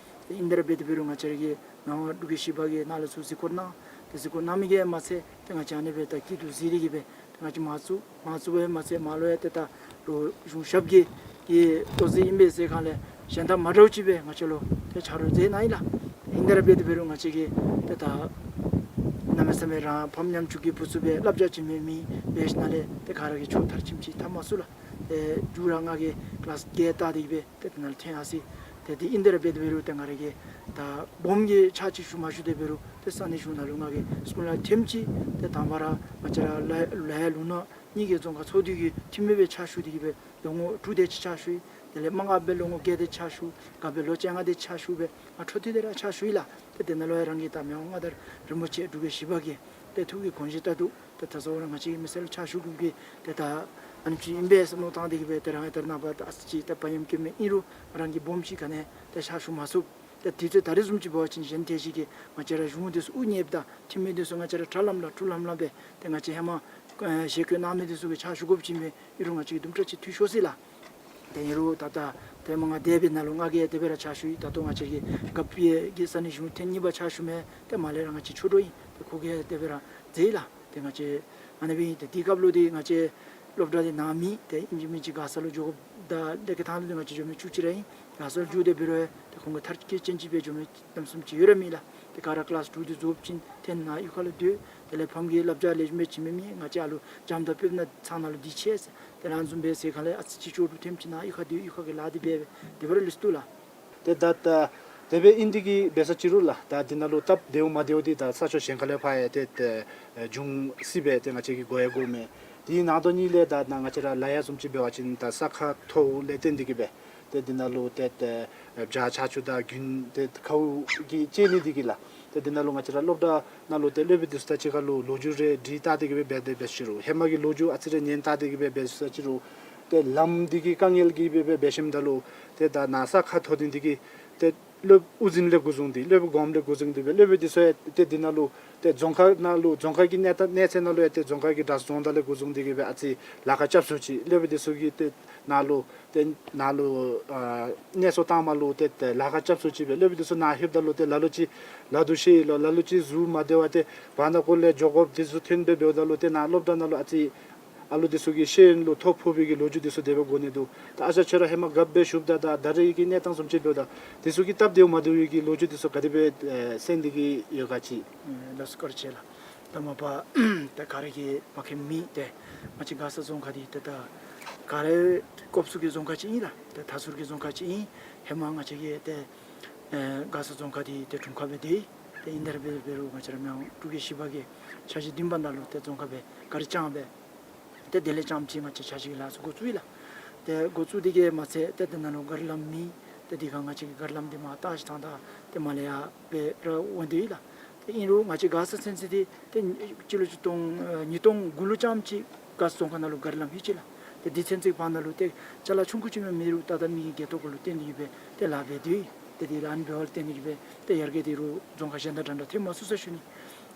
ཏེ་ཨིན་དེ་ར་འབད་དེ་འབད་རུང་ང་བཅས་ར་གི་མི་དབང་འབྲུག་རྒྱལ་བཞི་པ་གིས་ནཱ་ལས་ཚུར་གཟིགས་སྐོར་གནང་། ཏེ་གཟིགས་སྐོར་གནང་མི་གིས་མ་ཚད་ཏེ་ང་བཅས་ཨ་ནི་སྦེ་ད་སྐྱིད་སྡུག་གཟིགས་ཏེ་གིས་སྦེ་ཏེ་ང་བཅས་མ་བཙུགས་མ་བཙུགས་པས་མ་ཚད་མར་ལུ་ཡང་ཏེ་ད་ལོ་གཞུང་ཞབས་ཀྱི་གི་ལྟོ་ཟད་ཨིན་པས་ཟེར་གང་ལས་གཞན་དང་མ་འདྲཝ་ཅིག་སྦེ་ང་བཅས་ལུ་ཏེ་ཆ་རོགས་མཛད་གནང་ཡི་ལགས། ཨིན་དེ་ར་འབད་དེ་འབད་རུང་ང་བཅས་ཀྱིས་ཏེ་ད་གནམ་མེད་ས་མེད་རང་ཕམ་ཉམ་ཆུང་གི་བུ་ཚུ་སྦེ་བསླབ་བྱ་བྱིན་མི་མི་འབད་ཞིནམ་ལས་ཏེ་ག་ར་གིས་ཆོས་མཐར་ཕྱིནམ་ཅིག་འཐབ་མ་ཚུགས་ལགས། ཏེ་མཇུག་ར་ང་གིས་ཀི་ལཱསི་བརྒྱད་བལྟ་སྟེ་གིས་སྦེ་ཏེ་དེ་ནང་ལུ་ཐོན་ཡར་སོ་ཡི། ཏེ་དེ་ཨིན་དེ་ར་འབད་དེ་འབད་རུང་ཏེ་ང་ར་གིས་ད་སྦོམ་གྱི་ཕྱག་ཅིག་ཞུ་མ་ཞུ་དེ་འབད་རུང་ཏེ་ས་གནས་གཞུང་ནང་ལུ་ང་གིས་སྐུ་ལས་ཐེངས་གཅིག་ཏེ་དང་པ་ར་ང་བཅས་ར་ལ་ལ་ཡ་ལུང་ནག་གཉིས་ཀྱི་རྫོང་ཁག་ཚོགས་འདུ་གི་འཐུས་མི་སྦེ་ཕྱག་ཞུ་སྟེ་གིས་སྦེ་ལོ་ངོ་དྲུག་དེ་ཅིག་ཕྱག་ཞུ་ཡི། དེ་ལས་མ་དགའ་བའི་ལོ་ངོ་བརྒྱད་དེ་ཕྱག་ཞུ། དགའ་བའི་ལོ་བཅོ་ལྔ་དེ་ཕྱག་ཞུ་སྦེ་ང་འཕྲོ་མཐུད་དེ་ར་ཕྱག་ཞུ་ཡི་ལགས། ཏེ་དེ་ནང་ལུ་ཡང་རང་གི་ད་མི་དབང་མངའ་བདག་རིན་པོ་ཆེ་འབྲུག་རྒྱལ་བཞི་པ་གི་ཏེ་ཐུགས་ཀྱི་དགོངས་བཞེད་ལྟར་དུ་ཏེ་ད་གཟའ་ལྷག་པ་ར་ང་བཅས་ཀྱི་མི་སེར་ལུ་ཕྱག་ཞུ་དགོ་གི་ཏེ་ད་ ཨ་ནི་ཅིག་ཨིན་པས་ཟེར་མནོ་བཏང་སྟེ་གི་སྦེ་ཏེ་རང་ཡང་ད་རེས་ནངས་པ་ད་ཨ་ཙི་ཅིག་ད་བག་ཡངམ་སྐྱེས་མི་ཨིན་རུང་རང་གི་སྦོམ་ཅིག་ག་ནི་ཏེ་ཕྱག་ཞུ་མ་ཚུགས། ཏེ་དུས་ཚོད་ད་རེས་བཟུམ་ཅིག་འབད་བ་ཅིན་གཞན་ཏེ་ཅིག་གིས་ང་བཅས་ར་གཞུང་འདི་ཚུ་དབུ་བརྙེས་ད་འཐུས་མི་འདི་ཚུ་ང་བཅས་ར་དྲག་ལམ་ལ་དཀྲུག་ལམ་ལ་སྦེ་ཏེ་ང་བཅས་ཧེ་མ་ཨེ་ཞལ་བཀོད་གནང་མི་འདི་ཚུ་གིས་ཕྱག་ཞུ་དགོཔ་ཅིག་མས། ཨིན་རུང་ང་བཅས་ཀྱིས་དུམ་གྲ་ཅིག་འཐུས་ཤོར་ཅི་ལགས། ཏེ་ཨིན་རུང་ད་ལྟོ་ཏེ་མ་ང་འདས་པའི་ནང་ལུ་ང་གིས་དེ་སྦེ་ར་ཕྱག་ཞུ་ཡི། ད་ལྟོ་ང་བཅས་ཀྱི་རྒཔོ་གི་ས་གནས་གཞུང་ཐེངས་གཉིས་པ་ཕྱག་ཞུ་མི་ཏེ་མར་ལས་ར་ང་བཅས་ཆོས་གྲོགས་ཨིན། ཏེ་ཁོ་གིས་དེ་སྦེ་ར་མཛད་ཡི་ལགས། ཏེ་ང་བཅས་ཨ་ནི་སྦེ་ཨིན། ཏེ་དེའི་སྐབས་ལུ་ཏེ་ང་བཅས་སློབ་གྲྭ་འདི་ནང་མེད། ཏེ་ཨིན་ཅི་མིན་ཅི་མགར་ས་ལུ་འགྱོ་དགོཔ་ད་ལས་ཀ་ཐང་ལུ་ཏེ་ང་བཅས་འགྱོ་མི་བཅུ་གཅིག་ར་ཨིན། མགར་ས་ལུ་འགྱོ་སྟེ་འབད་རུང་ཏེ་ཁོང་གི་མཐར་སྐྱེལ་ཅན་ཅིག་སྦེ་འགྱོ་མི་གནམ་མེད་ས་མེད་ཅིག་ཡོད་ར་མེད་ལགས། ཏེ་ག་ར་ཀི་ལཱསི་དྲུག་འདི་རྫོགསཔ་ཅིན་ཏེ་ནཱ་གཡུས་ཁ་ལུ་སྡོད། དེ་ལས་ཕམ་གྱིས་བསླབ་བྱ་ལེགས་ཤོམ་སྦེ་བྱིན་མི་མེད། ང་བཅས་ཨ་ལུ་བྱམས་དང་སྤོབས་ནང་ཚང་ནང་ལུ་སྡོད་ཅི་ཟེར། ཏེ་ཨ་ནི་བཟུམ་སྦེ་ཟེར་ག་ལས་ཨ་ཙི་ཅིག་ལྕོགས་གྲུབ་ཐོནམ་ཅིག་ནཱ་གཡུས་ཁར་སྡོད། གཡུས་ཁ་གི་ལཱ་འདི་འབད་སྦེ་དེ་སྦེ་ར་ལུས་སྡོད་ལགས། ཏེ་ད་ད་དེ་སྦེ་ཨིན་ཏེ་གི་འབད་ས་ཅིག་རུང་ལགས། ད་འདི་ནང་ལུ་སྟབས་བདེཝ་མ་བདེཝ་འདི་ད་ས་ཕྱོགས་གཞན་ཁ་ལས་ཕར་ཡང་ཏེ་ཏེ་འབྱུང་སྲིད་པས། ཏེ་ང་བཅས་ཀྱིས་གོ་ཡང་གོཝ་མས། དེའི་ནང་དོན་ཉིད་ལས་ད་ནཱ་ང་བཅས་ར་ལ་ཡ་བཟུམ་ཅིག་འབད་བ་ཅིན་ད་ས་ཁ་མཐོཝ་ལས་བརྟེན་ཏེ་གི་སྦེ་ཏེ་འདི་ནང་ལུ་ཏེ་ཏེ་བྱག་ཆར་ཆུ་དང་དགུན་ཏེ་ཁཝ་གིས་བཅད་ནི་འདི་གིས་ལགས། ཏེ་འདི་ནང་ལུ་ང་བཅས་ར་སློབ་གྲྭ་ནང་ལུ་ཏེ་སློབ་དཔོན་འདི་ཚུ་དང་གཅིག་ཁར་ལུ་ལོ་རྒྱུས་རེ་འདྲི་བལྟ་སྟེ་གི་སྦེ་འབད་དེ་འབད་ས་ཅིག་རུང་ཧེ་མ་གི་ལོ་རྒྱུས་ཨ་ཙི་རེ་ཉན་བལྟ་སྟེ་གི་སྦེ་འབད་ས་ཅིག་རུང་ཏེ་ལམ་འདི་གི་དཀའ་ངལ་གྱིས་སྦེ་སྦེ་འབད་ཞིནམ་ད་ལུ་ཏེ་ད་ནཱ་ས་ཁ་མཐོ་ཏེ་འདི་གིས་ཏེ་སློབ་དབུ་འཛིན་ལས་འགོ་བཟུང་སྟེ་སློབ་དཔོན་སྒོམ་ལས་འགོ་བཟུང་སྟེ་སྦེ་སློབ་དཔོན་འདི་ཚུ་ཡང་ཏེ་འདི་ནང་ལུ་ཏེ་རྫོང་ཁག་ནང་ལུ་རྫོང་ཁག་གི་གནས་སྟངས་གནས་ཚད་ནང་ལུ་ཡང་ཏེ་རྫོང་ཁག་གི་གྲྭ་ཚང་རྫོང་བདག་ལས་འགོ་བཟུང་སྟེ་གི་སྦེ་ཨ་ཙི་ལཱ་ཁག་རྐྱབ་ཚུགས་ཅི། སློབ་དཔོན་འདི་ཚུ་གིས་ཏེ་ནཱ་ལུ་ཏེ་ནཱ་ལུ་ཨ་གནས་ཚུལ་བཏངམ་ལུ་ཏེ་ཏེ་ལཱ་ཁག་རྐྱབ་ཚུགས་ཅི་སྦེ་སློབ་དཔོན་འདི་ཚུ་ནཱ་ལྷོདཔ་ད་ལུ་ཏེ་ལ་ལུ་ཅིག་ལ་དུ་ཤེས་ལོ། ལ་ལུ་ཅིག་གཟུགས་མ་བདེ་བ་ཏེ་བར་ན་སྐོར་ལས་འགྱོ་དགོཔ་འདི་ཚུ་ཐོན་སྦེ་འབདཝ་ད་ལུ་ཏེ་ནཱ་སློབ་གྲྭ་ནང་ལུ་ཨ་ཙི་ཨ་ལུ་འདི་ཚུ་གི་ཤེས་ཡོན་ལུ་ཐོ་ཕོག་པའི་གི་ལོ་རྒྱུས་འདི་ཚུ་དེ་སྦེ་གོ་ནི་འདུག། ད་ཨ་ཞང་ཁྱོད་ར་ཧེ་མ་རྒཔོ་སྦེ་བཞུགསཔ་ད་ད་ད་རེས་ཀྱི་གནས་སྟངས་བཟུམ་ཅིག་འབདཝ་ད་འདི་ཚུ་གི་སྟབས་བདེཝ་མ་བདེཝ་གི་ལོ་རྒྱུས་འདི་ཚུ་ག་དེ་སྦེ་ཨེ་གསན་ཏེ་གི་ཡོད་ག་ཅིག། ཨེ་ལགས་སོ་བཀའ་དྲིན་ཆེ་ལགས། ད་མ་པ་ད་ག་ར་གིས་མ་མཁྱེན་མི་ཏེ་ང་བཅས་མགར་ས་རྫོང་ཁག་འདི་ཏེ་ད་ག་ར་སྐོར་ཚུགས་ཀྱི་རྫོང་ཁག་ཅིག་ཨིན་ལགས། ཏེ་མཐའ་ཟུར་གྱི་རྫོང་ཁག་ཅིག་ཨིན། ཧེ་མ་ང་བཅས་ཀྱི་ཏེ་ཨེ་མགར་ས་རྫོང་ཁག་འདི་ཏེ་དྲུང་ཁག་སྦེ་སྡོད་ཡི། ཏེ་ཨིན་ཏེ་ར་འབད་འབད་རུང་ང་བཅས་ར་མི་དབང་འབྲུག་རྒྱལ་བཞི་པ་གིས་འཆར་གཞི་བདུན་པ་ནང་ལུ་ཏེ་རྫོང་ཁག་སྦེ་ག་ར་བསྐྱངས་སྦེ་ཏེ་དེ་ལས་རྐྱངམ་ཅིག་ང་བཅས་ཆ་ཤས་ཀྱི་ལཱ་ཚུ་འགོ་བཙུགས་ཡི་ལགས། ཏེ་འགོ་བཙུགས་འདི་གིས་མ་ཚད་ཏེ་དེ་ནང་ལུ་གཱ་རི་ལམ་མེད། ཏེ་དེ་ཁར་ང་བཅས་ཀྱིས་གཱ་རི་ལམ་འདི་མར་བཏགས་ཞིནམ་ད་ཏེ་མར་ལས་ཡར་སྦེ་ར་འོང་སྟེ་ཡོད་ལགས། ཏེ་ཨིན་རུང་ང་བཅས་མགར་ས་ཚུན་ཚོད་འདི་ཏེ་སྤྱི་ལོ་ཆིག་སྟོང་ཨེ་ཉིས་སྟོང་དགུ་ལུ་རྐྱངམ་ཅིག་མགར་ས་རྫོང་ཁག་ནང་ལུ་གཱ་རི་ལམ་ལྷོད་ཅི་ལགས། ཏེ་དེ་ཚུན་ཚོད་ཀྱི་བར་ན་ལུ་ཏེ་ཅ་ལ་ཆུང་ཀུ་ཅིག་མ་མེད་རུང་ད་ལྟོ་མི་གི་སྒལ་ཏོ་གུ་ལུ་བརྟེན་ཏེ་གི་སྦེ་ཏེ་ལཱ་འབད་དེ་ཡོད། ཏེ་དེ་ལཱ་ཨ་ནི་འབདཝ་ལས་བརྟེན་ཏེ་གི་སྦེ་ཏེ་ཡར་རྒྱས་འདི་རུང་རྫོང་ཁག་གཞན་དང་འདྲན་འདྲ་ཐོན་མ་ཚུགས་ཟེར་ཞུ་ནི།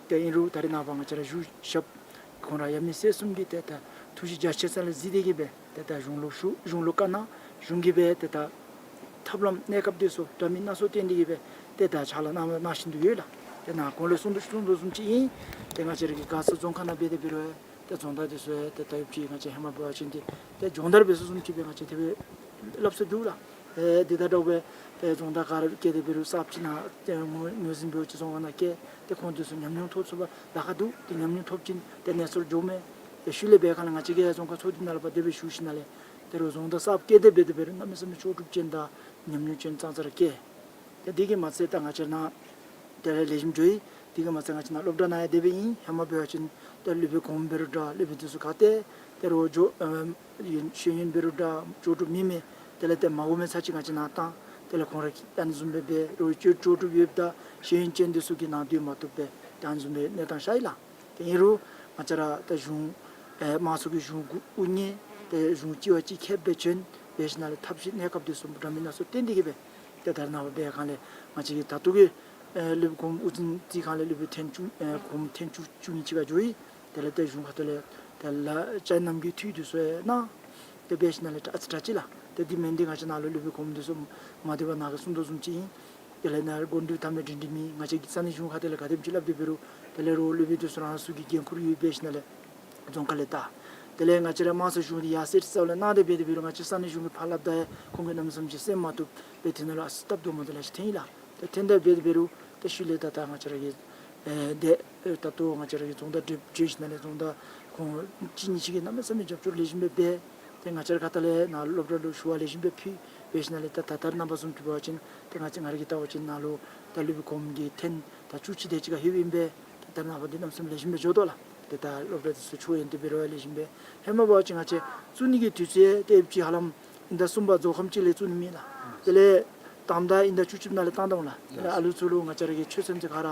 ཏེ་ཨིན་རུང་ད་རེས་ནངས་པ་ང་བཅས་ར་གཞུང་ཞབས་ཁོང་ར་ཡབ་མེས་སྲས་གསུམ་གྱིས་ཏེ་ད་ཐུགས་རྗེ་རྒྱ་ཆེ་ས་ལས་གཟིགས་ཏེ་གི་སྦེ་ཏེ་ད་གཞུང་ལུ་ཞུ་གཞུང་ལུ་བཀའ་གནང་། གཞུང་གིས་སྦེ་ཏེ་ད་ཐབས་ལམ་གནས་སྐབས་འདི་ཚུ་འདྲ་མིན་སྣ་ཚོགས་བཏོན་ཏེ་གི་སྦེ་ཏེ་ད་ཕྱག་ལཱ་གནང་གནང་བཞིན་དུ་ཡོད་ལགས། ཏེ་ནཱ་གོང་ལུ་གསུང་དོ་གསུང་དོ་བཟུམ་ཅིག་ཨིན། ཏེ་ང་བཅས་ར་གི་མགར་ས་རྫོང་ཁག་ནང་འབད་དེ་འབད་རུང་ཏེ་རྫོང་བདག་འདི་ཚུ་ཡང་ཏེ་ད་ཡོདཔ་ཅིག་ང་བཅས་ཧེ་མ་འབད་བ་ཅིན་ཏེ་ཏེ་སྦྱོང་བརྡར་འབད་ས་བཟུམ་ཅིག་སྦེ་ང་བཅས་དེ་སྦེ་སླབ་ས་འདུག་ལགས། ཨེ་འདི་དང་འདྲཝ་སྦེ་ཏེ་རྫོང་བདག་ག་ར་བསྐྱལ་ཏེ་འབད་རུང་གསརཔ་ཅིག་ནཱ་ཏེ་ངོས་ངོས་འཛིན་འབད་བ་ཅིན་རྫོང་ཁག་ནང་བསྐྱལ་ཏེ་ཁོང་འདི་ཚུ་ཉམས་མྱོང་ཐོབ་ཚུགས་པར་ལཱ་ཁག་འདུག། ཏེ་ཉམས་མྱོང་ཐོབ་ཅིན་ཏེ་གནས་ཚུལ་འགྱོཝ་མས། ཏེ་ཤུལ་ལས་འབད་ག་ལས་ང་བཅས་ཀྱིས་རྫོང་ཁག་ཚོགས་སྡེ་ནང་ལུ་ཕར་དེ་སྦེ་ཞུ་ཞིནམ་ལས་ཏེ་རུང་རྫོང་བདག་གསརཔ་བསྐྱལ་ཏེ་འབད་དེ་འབད་རུང་གནམ་མེད་ས་མེད་ལྕོགས་གྲུབ་ཅན་དང་ཉམས་མྱོང་ཅན་ཙང་ཙ་ར་བསྐྱལ། ཏེ་འདི་གིས་མ་ཚད་ད་ང་བཅས་ནཱ་དེ་ལས་ལེགས་ཤོམ་འགྱོ་ཡི། འདི་གིས་མ་ཚད་ང་བཅས་ནཱ་སློབ་གྲྭ་ནང་ཡང་དེ་སྦེ་ཨིན། ཧེ་མ་འབད་བ་ཅིན་ཏེ་སློབ་དཔོན་གོངམ་འབད་རུང་འདྲ་སློབ་དཔོན་འདི་ཚུ་ག་ཏེ་ཏེ་རུང་འགྱོ་ཨེམ་ཡོན་ཤེས་ཡོན་འབད་རུང་འདྲ་ལྕོགས་གྲུབ་མེད་མི་དེ་ལས་ཏེ་མ་དགོ་མི་ཚར་ཅིག་ང་བཅས་ནཱ་བཏང་། དེ་ལས་ཁོང་ར་གིས་ཨ་ནི་བཟུམ་སྦེ་འབད་རུང་ལྕོགས་ལྕོགས་གྲུབ་ཡོདཔ་ད་ཤེས་ཡོན་ཅན་འདི་ཚུ་གིས་ནཱ་སྡོད་མ་བཏུབ་པས། ཏེ་ཨ་ནི་བཟུམ་སྦེ་གནས་སྟངས་ཤར་ཡི་ལགས། ཏེ་ཨིན་རུང་ང་བཅས་ར་ད་གཞུང་ཨེ་དམངས་གཙོ་གི་གཞུང་དབུ་བརྙེས་ཏེ་གཞུང་གཅིག་བ་གཅིག་ཁྱབ་སྦེ་བྱོན་འབད་ཞིནམ་ལས་ཐབས་ཤེས་གནས་སྐབས་འདི་ཚུ་འདྲ་མིན་སྣ་ཚོགས་བཏོན་ཏེ་གི་སྦེ་ཏེ་ད་རེས་ནངས་པ་འབད་ག་ལས་ང་བཅས་ཀྱི་ད་ལྟོ་གི་ཨེ་སློབ་དཔོན་གོངམ་དབུ་འཛིན་རྩིས་ཁང་ལས་སློབ་དཔོན་ཐེངས་བཅུ་ཨེ་གོངམ་ཐེངས་བཅུ་བཅུ་གཉིས་ཅིག་ཁར་འགྱོ་ཡི། དེ་ལས་ཏེ་གཞུང་ཁ་ཐུག་ལས་ཏེ་ལ་བཅའ་ནམ་གྱི་འཐུས་འདི་ཚུ་ཡང་གནང་། ཏེ་འབད་ཞིནམ་ལས་ཏེ་ཨ་ཙི་དྲག་ཅི་ལགས། ཏེ་འདི་མེན་ཏེ་ང་བཅས་ནཱ་ལུ་སློབ་དཔོན་གོངམ་འདི་ཚུ་མ་བདེ་བ་ནཱ་གིས་གསུང་དོ་བཟུམ་ཅིག་ཨིན། དེ་ལས་ནཱ་འགོ་འདྲེན་འཐབ་མི་འདྲེན་འདྲེན་མི་ང་བཅས་ཀྱི་ས་གནས་གཞུང་ཁ་ཐུག་ལས་ག་དེམ་ཅིག་སླབ་སྟེ་འབད་རུང་དེ་ལས་རོགས་སློབ་དཔོན་འདི་ཚུ་རང་སོའི་འགན་ཁུར་ཡོད་འབད་ཞིནམ་ལས་རྫོང་ཁ་ལས་ད་དེ་ལས་ང་བཅས་ར་དམངས་གཙོ་གཞུང་འདི་ཡར་སེང་རྩ་བ་ལས་གནང་སྟེ་འབད་དེ་འབད་རུང་ང་བཅས་ས་གནས་གཞུང་གིས་ཕར་སླབ་ད་ཡང་ཁོང་གིས་གནམ་མེད་ས་མེད་ཅིག་གསན་མ་བཏུབ་པས། དེ་ནང་ལུ་ཨ་ཙི་སྟབས་བདེཝ་མ་བདེཝ་ལེ་ཤ་ཐོན་ཡི་ལགས། ཏེ་ཐོན་ཏེ་འབད་དེ་འབད་རུང་ཏེ་ཤུལ་ལས་ད་ད་ང་བཅས་ར་གི་ཨེ་ཏེ་ཨེ་ད་ལྟོ་ང་བཅས་ར་གི་རྫོང་བདག་འདི་བྱོན་ཞིནམ་ལས་རྫོང་བདག་ཁོང་གཅིག་གཉིས་ཅིག་གིས་གནམ་མེད་ས་མེད་རྒྱབ་སྐྱོར་ལེགས་ཤོམ་སྦེ་འབད། ཏེ་ང་བཅས་ར་ཁ་ཐུག་ལས་ནཱ་སློབ་གྲྭ་ལུ་ཞུ་བ་ལེགས་ཤོམ་སྦེ་ཕུལ། འབད་ཞིནམ་ལས་ད་ད་ད་རེས་ནངས་པ་བཟུམ་ཅིག་འབད་བ་ཅིན་ཏེ་ང་བཅས་ང་ར་གིས་བལྟ་བ་ཅིན་ནཱ་ལུ་ད་སློབ་དཔོན་གོངམ་གིས་ཐེངས་ད་བཅུ་གཅིག་དེ་ཅིག་ཁར་ལྷོདཔ་ཨིན་པས། ད་རེས་ནངས་པ་འདི་གནམ་མེད་ས་མེད་ལེགས་ཤོམ་སྦེ་འགྱོ་དོ་ལགས། ཏེ་ད་སློབ་གྲྭ་འདི་ཚུ་ཆོས་ཡོན་ཏན་འབད་རུང་ལེགས་ཤོམ་སྦེ། ཧེ་མ་འབད་བ་ཅིན་ང་བཅས་བཙུགས་ནི་གི་དུས་ཚོད་ཏེ་ཨེབ་ཅིག་ཧ་ལམ་ཨིན་ཟླ་གསུམ་པ་རྫོགས་ཁམས་ཅིག་ལས་བཙུགས་ནི་མེད་ལགས། དེ་ལས་དང་ཟླ་ཨིན་ཟླ་བཅུ་གཅིག་ནང་ལས་བཏང་བཏངམ་ལགས། དེ་ལས་ཨ་ལུ་ཚུ་ལུ་ང་བཅས་ར་གི་ཆོས་ཚན་ཚུ་ག་ར་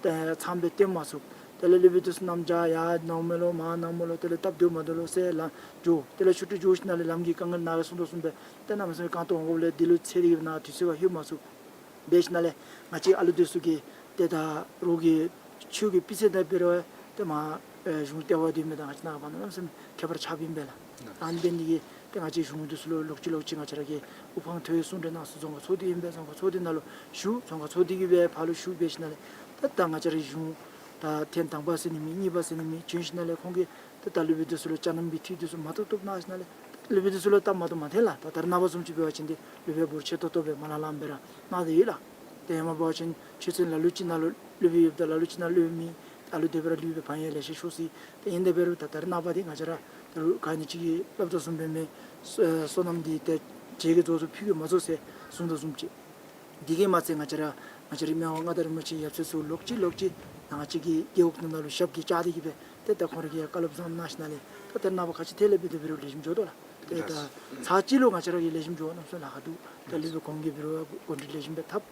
ཏེ་ཚངམ་སྦེ་སྟོན་མ་ཚུགས། དེ་ལས་སློབ་དཔོན་དེ་ཚུ་ནམ་འགྱོ་ཡར་ནང་མི་ལུ་མར་ནང་མི་ལུ་དེ་ལས་སྟབས་བདེཝ་མ་བདེཝ་ལུ་ཟེར་ལམ་འགྱོ། དེ་ལས་ཆུ་ཊི་འགྱོ་ཞིནམ་ལས་ལམ་གྱི་དཀའ་ངལ་ནཱ་གིས་གསུངས་དོ་བཟུམ་སྦེ་ཏེ་གནམ་མེད་ས་མེད་རྐང་སྟོང་འོང་དགོཔ་ལས་འདི་ལུ་འཚོལ་ཏེ་གིས་ནཱ་དུས་ཚོད་ཁར་ལྷོད་མ་ཚུགས། འབད་ཞིནམ་ལས་ང་བཅས་ཨ་ལུ་དེ་ཚུ་གིས་ཏེ་ད་རོགས་ཀྱི་ཆོས་ཀྱི་སྤུས་ཚད་དང་འབད་རུང་ཏེ་མར་ཨེ་གཞུང་ལྟེ་བ་འདི་མེན་ན་ང་བཅས་ནཱ་ག་འབད་ན་གནམ་མེད་ས་མེད་ཁྱད་པར་ཆགསཔ་ཨིན་པས་ལགས། ཨ་ནི་འབད་ནི་དེ་གིས་ཏེ་ང་བཅས་གཞུང་དེ་ཚུ་ལུ་ལོག་ཅི་ལོག་ཅི་ང་བཅས་ར་གིས་དབུ་འཕང་མཐོ་བའི་གསུང་གྲོས་གནང་ས་རྫོང་ཁག་ཚོགས་སྡེ་ཨིན་པས། རྫོང་ཁག་ཚོགས་སྡེ་ནང་ལུ་ཞུ། རྫོང་ཁག་ཚོགས་སྡེ་གིས་སྦེ་ཕར་ལུ་ཞུ་འབད་ཞིནམ་ལས་ཏེ་ད་ང་བཅས་ར་གཞུང་ད་ཐེངས་དང་པ་ཟེར་ནི་མེད། གཉིས་པ་ཟེར་ནི་མེད། བྱོན་ཞིནམ་ལས་ཁོང་གིས་ཏེ་ད་སློབ་དཔོན་དེ་ཚུ་ལུ་ཅ་ནམ་གྱི་ཐིག་དེ་ཚུ་མ་ཐོབ་ཐོབ་གནང་ཞིནམ་ལས་ད་སློབ་དཔོན་དེ་ཚུ་ལུ་སྟབས་མ་བདེཝ་མ་ཐོན་ལགས། ད་ད་རེས་ནངས་པ་བཟུམ་ཅིག་འབད་བ་ཅིན་ཏེ་སློབ་དཔོན་འབོར་ཆེ་ཏོག་ཏོ་སྦེ་མ་ལང་ལངམ་སྦེ་ར་གནང་སྟེ་ཡོད་ལགས། ཏེ་ཧེ་མ་འབད་བ་ཅིན་ཆོས་ཚན་ལ་ལུ་ཅིག་ནང་ལུ་སློབ་དཔོན་ཡོདཔ་ད་ལ་ལུ་ཅིག་ནང་སློབ་དཔོན་མེད། ད་ལུ་དེ་སྦེ་ར་ལུས་པའི་ཕན་ཡོན་ལེ་ཤ་ཤོར་སོ་ཡི། ཏེ་ཨིན་དེ་འབད་རུང་ད་ད་རེས་ནངས་པ་འདི་ང་བཅས་ར་ད་རུང་ག་ནི་ཅིག་གིས་སླབ་དོ་བཟུམ་སྦེ་མི་སོ་སོ་ནམ་འདི་ཏེ་བྱེད་ཀྱི་རྫོགས་སོ་ཕུད་ཀྱི་མ་རྫོགས་ཟེར་གསུངས་དོ་བཟུམ་ཅིག། འདི་གིས་མ་ཚད་ང་བཅས་ར་ང་བཅས་ར་མི་དབང་མངའ་བདག་རིན་པོ་ཆེ་ཡབ་སྲས་ཚུ་ལོག་ཅི་ལོག་ཅི་ནང་ང་བཅས་ཀྱི་རྒེད་འོག་ནང་ལུ་ཞབས་ཀྱིས་བཅགས་ཏེ་གིས་སྦེ་ཏེ་ད་ཁོང་ར་གིས་ཡང་བཀའ་སློབ་བཟང་གནང་ཞིནམ་ལས་ད་ད་རེས་ནངས་པ་ག་ཅི་ཐད་ལས་འབད་དེ་འབད་རུང་ལེགས་ཤོམ་འགྱོ་དོ་ལགས། ཏེ་ད་ཚར་གཅིག་ལུ་ང་བཅས་ར་གིས་ལེགས་ཤོམ་འགྱོ་གནམ་མེད་ས་མེད་ལཱ་ཁག་འདུག། ད་སློབ་དཔོན་ཁོང་གིས་འབད་རུང་འགོ་ཁྲིད་ལེགས་ཤོམ་སྦེ་འཐབ།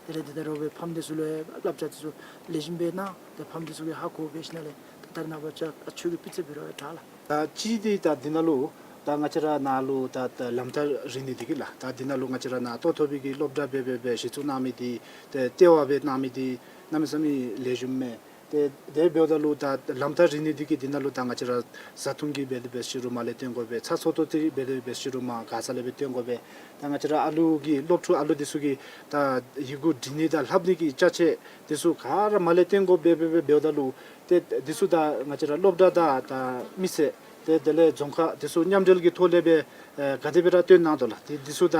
དེ་ལས་དེ་ད་རོགས་པའི་ཕམ་དེ་ཚུ་ལུ་ཡང་བསླབ་བྱ་དེ་ཚུ་ལེགས་ཤོམ་སྦེ་གནང་། ཏེ་ཕམ་དེ་ཚུ་གིས་ཧ་གོ་འབད་ཞིནམ་ལས་ད་ད་རེས་ནངས་པ་ཅིག་ཨ་ཆོས་ཀྱི་སྤུས་ཚད་འབད་རུང་ཡང་དྲག་ལགས། ད་གཅིག་འདི་ད་འདི་ནང་ལུ་ད་ང་བཅས་ར་ནཱ་ལུ་ད་ད་ལམ་ཐག་རིང་ནི་འདི་གིས་ལགས། ད་འདི་ནང་ལུ་ང་བཅས་ར་ནཱ་ལྟོ་ཐོབ་པའི་གི་སློབ་གྲྭ་སྦེ་སྦེ་སྦེ་གཞི་བཙུགས་གནང་མི་འདི་ཏེ་ལྟེ་བ་སྦེ་གནང་མི་འདི་གནམ་མེད་ས་མེད་ལེགས་ཤོམ་མས། ཏེ་དེ་འབདཝ་ད་ལུ་ད་ལམ་ཐག་རིང་ནི་འདི་གིས་འདི་ནང་ལུ་ད་ང་བཅས་ར་བཟའ་འཐུང་གི་འབད་དེ་འབད་ཞུ་རུང་མར་ལས་བཏོན་དགོ་པས། ཚ་སོ་ཏོ་འདི་འབད་དེ་འབད་ཞུ་རུང་མར་མགར་ས་ལས་སྦེ་བཏོན་དགོ་པས། ད་ང་བཅས་ར་ཨ་ལུ་གི་སློབ་ཕྲུག་ཨ་ལུ་འདི་ཚུ་གི་ད་ཡི་གུ་འབྲི་ནི་དང་ལྷབ་ནི་གི་ཅ་ཆས་འདི་ཚུ་ག་ར་མར་ལས་བཏོན་དགོ་པས་སྦེ་སྦེ་འབདཝ་ད་ལུ་ཏེ་འདི་ཚུ་ད་ང་བཅས་ར་སློབ་གྲྭ་དང་ད་མི་སེར་ཏེ་དེ་ལས་རྫོང་ཁག་འདི་ཚུ་མཉམ་འབྲེལ་གྱི་ཐོག་ལས་སྦེ་ཨེ་ག་དེ་སྦེ་ར་བཏོན་གནང་དོ་ལགས། ཏེ་འདི་ཚུ་ད་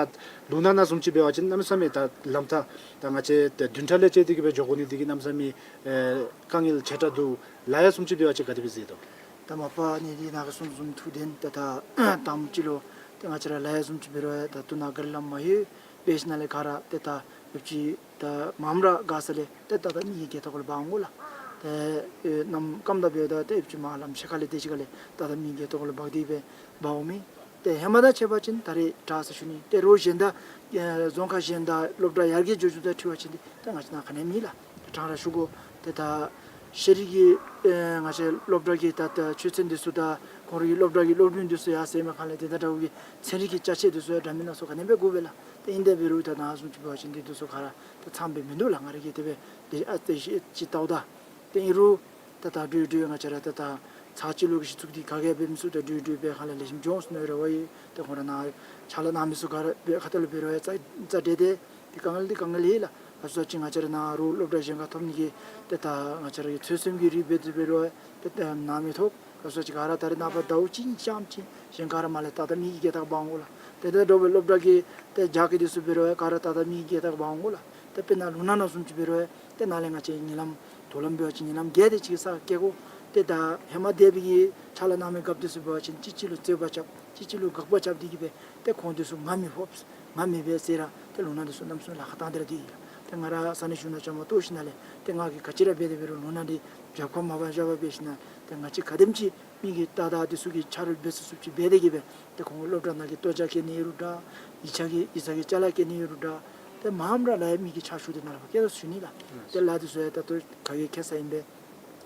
ལུང་ནག་ནང་བཟུམ་ཅིག་འབད་བ་ཅིན་གནམ་མེད་ས་མེད་ད་ལམ་ཐག་ད་ང་བཅས་ཏེ་བདུན་ཕྲག་ལས་བཅད་དེ་གིས་སྦེ་འགྱོ་དགོ་ནི་འདི་གིས་གནམ་མེད་ས་མེད་ཨེ་དཀའ་ངལ་ཆེ་དྲགས་འདུག། ལཱ་གཡོག་བཟུམ་ཅིག་འབད་བ་ཅིན་ག་དེ་སྦེ་མཛད་དོ། ད་མ་པ་ནི་འདི་ནཱ་གིས་གསུངས་བཟུམ་ཐུགས་བདེན། ཏེ་ད་དང་པ་ཅིག་ལུ་ཏེ་ང་བཅས་ར་ལཱ་གཡོག་བཟུམ་ཅིག་འབད་རུང་ཡང་ད་ལྟོ་ནཱ་ག་ར་ལམ་མ་ཡོད། འབད་ཞིནམ་ལས་ག་ར་ཏེ་ད་ཡོདཔ་ཅིག་ད་མངམ་ར་མགར་ས་ལས་ཏེ་ད་ད་མི་གི་སྒལ་ཏོ་ཁར་ལུ་འབག་འོང་ལགས། ཏེ་ཨེ་གནམ་སྐམ་དང་འབདཝ་ད་ཏེ་ཡོདཔ་ཅིག་མར་ལམ་ཕྱེད་ཀ་ལས་དེ་ཅིག་ཁ་ལས་ད་ད་མི་གི་སྒལ་ཏོ་ཁར་ལུ་འབག་སྟེ་སྦེ་འབག་འོང་མི། ཏེ་ཧེ་མ་དང་ཕྱད་པ་ཅིན་ད་རེས་དྲག་ཟེར་ཞུ་ནི། ཏེ་རོགས་གཞན་དང་ཨེ་རྫོང་ཁག་གཞན་དང་སློབ་གྲྭ་ཡར་རྒྱས་འགྱོ་འགྱོཝ་དང་འཁྲིལ་བ་ཅིན་ཏེ་ད་ང་བཅས་ནཱ་ག་ནི་མེད་ལགས། ཏེ་དྲང་ར་ཞུ་དགོ། ཏེ་ད་ཤེས་རིག་གི་ཨེ་ང་བཅས་སློབ་གྲྭ་གི་ད་ད་ཆོས་ཚན་འདི་ཚུ་དང་ཁོང་རའི་སློབ་གྲྭ་གི་སློབ་དཔོན་འདི་ཚུ་ཡར་སེང་མ་ཁ་ལས་ཏེ་ད་དྲག་གི་ཚན་རིག་གི་ཅ་ཆས་འདི་ཚུ་ཡང་འདྲ་མིན་སྣ་ཚོགས་ག་ནི་སྦེ་དགོ་པས་ལགས། ཏེ་ཨིན་དེ་འབད་རུང་ད་ནཱ་བཟུམ་ཅིག་འབད་བ་ཅིན་འདི་འདི་ཚུ་ག་ར་ཏེ་ཚངམ་སྦེ་མིན་འདུག་ལགས། ང་ར་གིས་དེ་སྦེ་ཏེ་ཨ་ཏེ་ཤེས་ཅིག་བལྟཝ་ད། ཏེ་ཨིན་རུང་ད་ད་འགྲོ་འགྲོ་ང་བཅས་ར་ད་ད་ཚར་གཅིག་ལུ་གི་གཞི་བཙུགས་འདི་ག་གིས་འབད་མི་ཚུགས། ད་འགྲོ་འགྲོ་སྦེ་ཁ་ལས་ལེགས་ཤོམ་འགྱོ་འོང་ཟེར་མནོ་རེ་བ་ཡོད། ཏེ་ཁོང་ར་ནཱ་ཕྱག་ལཱ་གནང་མི་ཚུ་ག་ར་འབད་ཁ་ཐུག་ལུ་འབད་རུང་ཡང་རྩ་རྩ་འགྲན་ཏེ་ཏེ་དཀའ་ངལ་འདི་དཀའ་ངལ་ཨིན་ལགས། ག་ཅི་ཟེར་བ་ཅིན་ང་བཅས་ར་ནཱ་རོགས་སློབ་གྲྭ་གཞན་ཁར་ཐོབ་ནི་གི་ཏེ་ད་ང་བཅས་ར་གི་ཚོད་བསྲེ་གི་རིགས་འབད་དེ་འབད་རུང་ཏེ་ད་ནཱ་མི་ཐོབ། ག་ཅི་ཟེར་བ་ཅིན་ག་ར་ད་རེས་ནངས་པ་ཟླཝ་གཅིག་གཉིས་ཙམ་ཅིག་གཞན་ག་ར་མར་ལས་ད་ད་མི་གི་སྒལ་ཏོ་ཁར་འབག་འོང་ལགས། ཏེ་ད་འགྲོ་བའི་སློབ་གྲྭ་གི་ཏེ་རྒྱགས་ཀྱི་འདི་ཚུ་འབད་རུང་ག་ར་ད་ད་མི་གི་སྒལ་ཏོ་ཁར་འབག་འོང་ལགས། ཏེ་དཔེར་ན་ལུང་ནག་ནང་བཟུམ་ཅིག་འབད་རུང་ཏེ་ནཱ་ལས་ང་བཅས་ཉིན་ལམ་དོ་ལམ་འབད་བ་ཅིན་ཉིན་ལམ་བརྒྱད་དེ་ཅིག་ས་སྐྱེལ་དགོ། ཏེ་ད་ཧེ་མ་འདས་པའི་གི་ཕྱག་ལཱ་གནང་མི་རྒཔོ་འདི་ཚུ་འབད་བ་ཅིན་གཅིག་གཅིག་ལུ་རྩོད་པ་རྐྱབ། གཅིག་གཅིག་ལུ་དགག་པ་རྐྱབ་སྟེ་གིས་སྦེ་ཏེ་ཁོང་འདི་ཚུ་ང་མི་ཕོགཔ་ང་མི་འབད་ཟེར་ར་ཏེ་ལུང་ནག་འདི་ཚུ་གནམ་མེད་ས་མེད་ལཱ་ཁག་བཏང་སྟེ་ར་འདི་ཨིན་ལགས། ཏེ་ང་ར་ས་གནས་གཞུང་ནང་བཅའ་མར་གཏོགས་ཞིནམ་ལས་ཏེ་ང་གིས་ག་ཅི་ར་འབད་དེ་འབད་རུང་ལུང་ནག་འདི་རྒྱབ་ཁར་མ་འབག་བཞག་པར་འབད་ཞིནམ་ལས་ཏེ་ང་བཅས་ག་དེམ་ཅིག་མི་གི་ཏག་ཏག་འདི་ཚུ་གིས་ཆ་རོགས་འབད་ཚུགས་ཚུགསཔ་ཅིག་འབད་དེ་གིས་སྦེ་ཏེ་ཁོང་སློབ་གྲྭ་ནང་གི་ལྟོ་ཆས་བསྐྱལ་ནི་ཨིན་རུང་འདྲ། ཡིག་ཆ་གི་ཡིག་ཚང་གི་ཅ་ལ་བསྐྱལ་ནི་ཨིན་རུང་འདྲ། ཏེ་མངམ་ར་ལཱ་ཡང་མི་གི་ཕྱག་ཞུ་སྟེ་ནཱ་ལུ་ཕར་བསྐྱལ་དོ་ཟེར་ཞུ་ནི་ལགས། ཏེ་ལཱ་འདི་ཚུ་ཡང་ད་ལྟོ་ག་གིས་མཁྱེན་ས་ཨིན་པས།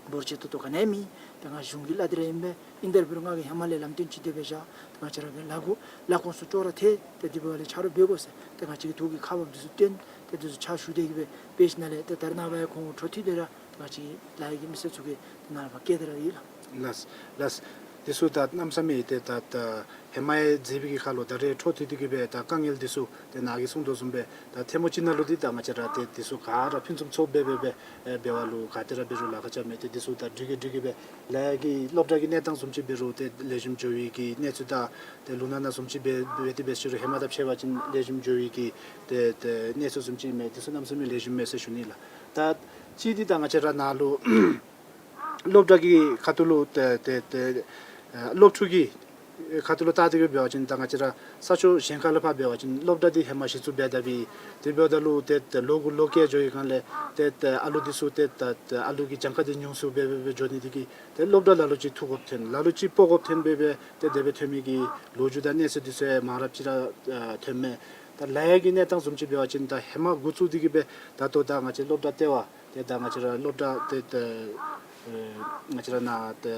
འབོར་ཆེ་ཏོག་ཏོ་ག་ནི་ཡང་མེད། ཏེ་ང་གཞུང་གི་ལཱ་འདི་ར་ཨིན་པས། ཨིན་དེ་འབད་རུང་ང་གིས་ཧེ་མ་ལས་ལམ་སྟོན་ཅིག་དེ་སྦེ་བཞག། ཏེ་ང་བཅས་ར་གི་ལཱ་གོ་ལཱ་ཁོངས་སུ་ཅོག་ར་འཐད། ཏེ་འདི་འབདཝ་ལས་ཆ་རོགས་འབད་དགོ་ཟེར། ཏེ་ང་བཅས་ཀྱི་ཐུགས་ཀྱི་ཁ་འབབ་འདི་ཚུ་བཏོན། ཏེ་འདི་ཚུ་ཕྱག་ཞུ་སྟེ་གིས་སྦེ་འབད་ཞིནམ་ལས་ཏེ་ད་རེས་ནངས་པ་ཡང་ཁོང་འཕྲོ་མཐུད་དེ་ར་ང་བཅས་ལཱ་གཡོག་གི་མི་སེར་ཚུ་གིས་ཏེ་ནཱ་ལུ་ཕར་བསྐྱལ་ཏེ་ར་ཡོད་ལགས། ལགས་ལགས། འདི་ཚུ་ད་གནམ་མེད་ས་མེད་ཏེ་ད་ད་ཧེ་མ་ཡང་མཛད་པའི་གི་ཁར་ལུ་ད་རེས་འཕྲོ་མཐུད་དེ་གིས་སྦེ་ད་དཀའ་ངལ་འདི་ཚུ་ཏེ་ནཱ་གིས་གསུངས་དོ་བཟུམ་སྦེ་ད་ཐལ་མོ་ཅིག་ནང་ལུ་འདི་ད་ང་བཅས་ར་ཏེ་འདི་ཚུ་ག་ར་ཕུན་སུམ་ཚོགས་སྦེ་འབད་འབད་འབད་བ་ལུ་ག་ཏེ་ར་འབད་རུང་ལཱ་ཁག་རྐྱབ་མི་ཏེ་འདི་ཚུ་ད་འགྲིག་གི་འགྲིག་གི་སྦེ་ལཱ་གི་སློབ་གྲྭ་གི་གནས་སྟངས་བཟུམ་ཅིག་འབད་རུང་ཏེ་ལེགས་ཤོམ་འགྱོ་བའི་གི་གནས་ཚུལ་དང་ཏེ་ལུང་ནག་ནང་བཟུམ་ཅིག་འབད་འབད་དེ་འབད་ཞུ་རུང་ཧེ་མ་དང་ཕྱད་པ་ཅིན་ལེགས་ཤོམ་འགྱོ་བའི་གི་ཏེ་ཏེ་གནས་ཚུལ་བཟུམ་ཅིག་མས། འདི་ཚུ་གནམ་མེད་ས་མེད་ལེགས་ཤོམ་མས་ཟེར་ཞུ་ནི་ལགས། ད་གཅིག་འདི་ད་ང་བཅས་ར་ནཱ་ལུ་སློབ་གྲྭ་གི་ཁ་ཐུག་ལུ་ཏེ་ཏེ་ཏེ་ཨ་སློབ་ཕྲུག་གི་ཁ་ཐུག་ལུ་བལྟ་སྟེ་གིས་འབད་བ་ཅིན་ད་ང་བཅས་ར་ས་ཕྱོགས་གཞན་ཁ་ལས་ཕར་འབད་བ་ཅིན་སློབ་གྲྭ་འདི་ཧེ་མ་གཞི་བཙུགས་འབད་དཔ་སྦེ་དེ་འབདཝ་ད་ལུ་ཏེ་ཏེ་ལོ་དགུ་ལོ་བརྒྱད་འགྱོ་བའི་སྒང་ལས་ཏེ་ཏེ་ཨ་ལུ་འདི་ཚུ་ཏེ་ད་ཏེ་ཨ་ལུ་གི་གྱངས་ཁ་འདི་ཉུང་སུ་འབད་འབད་འབད་འགྱོ་ནི་འདི་གིས་ཏེ་སློབ་གྲྭ་ལ་ལུ་ཅིག་ཐུག་དགོཔ་ཐོན། ལ་ལུ་ཅིག་སྤོ་དགོཔ་ཐོན་འབད་འབད་ཏེ་དེ་སྦེ་ཐོན་མི་གི་ལོ་རྒྱུས་དང་གནས་ཚུལ་འདི་ཚུ་ཡང་མང་རབས་ཅིག་ར་ཨ་ཐོན་མས། ད་ལཱ་གཡོག་གི་གནས་སྟངས་བཟུམ་ཅིག་འབད་བ་ཅིན་ད་ཧེ་མ་འགོ་བཙུགས་ཏེ་གིས་སྦེ་ད་ལྟོ་ད་ང་བཅས་སློབ་གྲྭ་ལྟེ་བ་ཏེ་ད་ང་བཅས་ར་སློབ་གྲྭ་ཏེ་ད་ ཨེ་ང་བཅས་ར་ནཱ་ཏེ་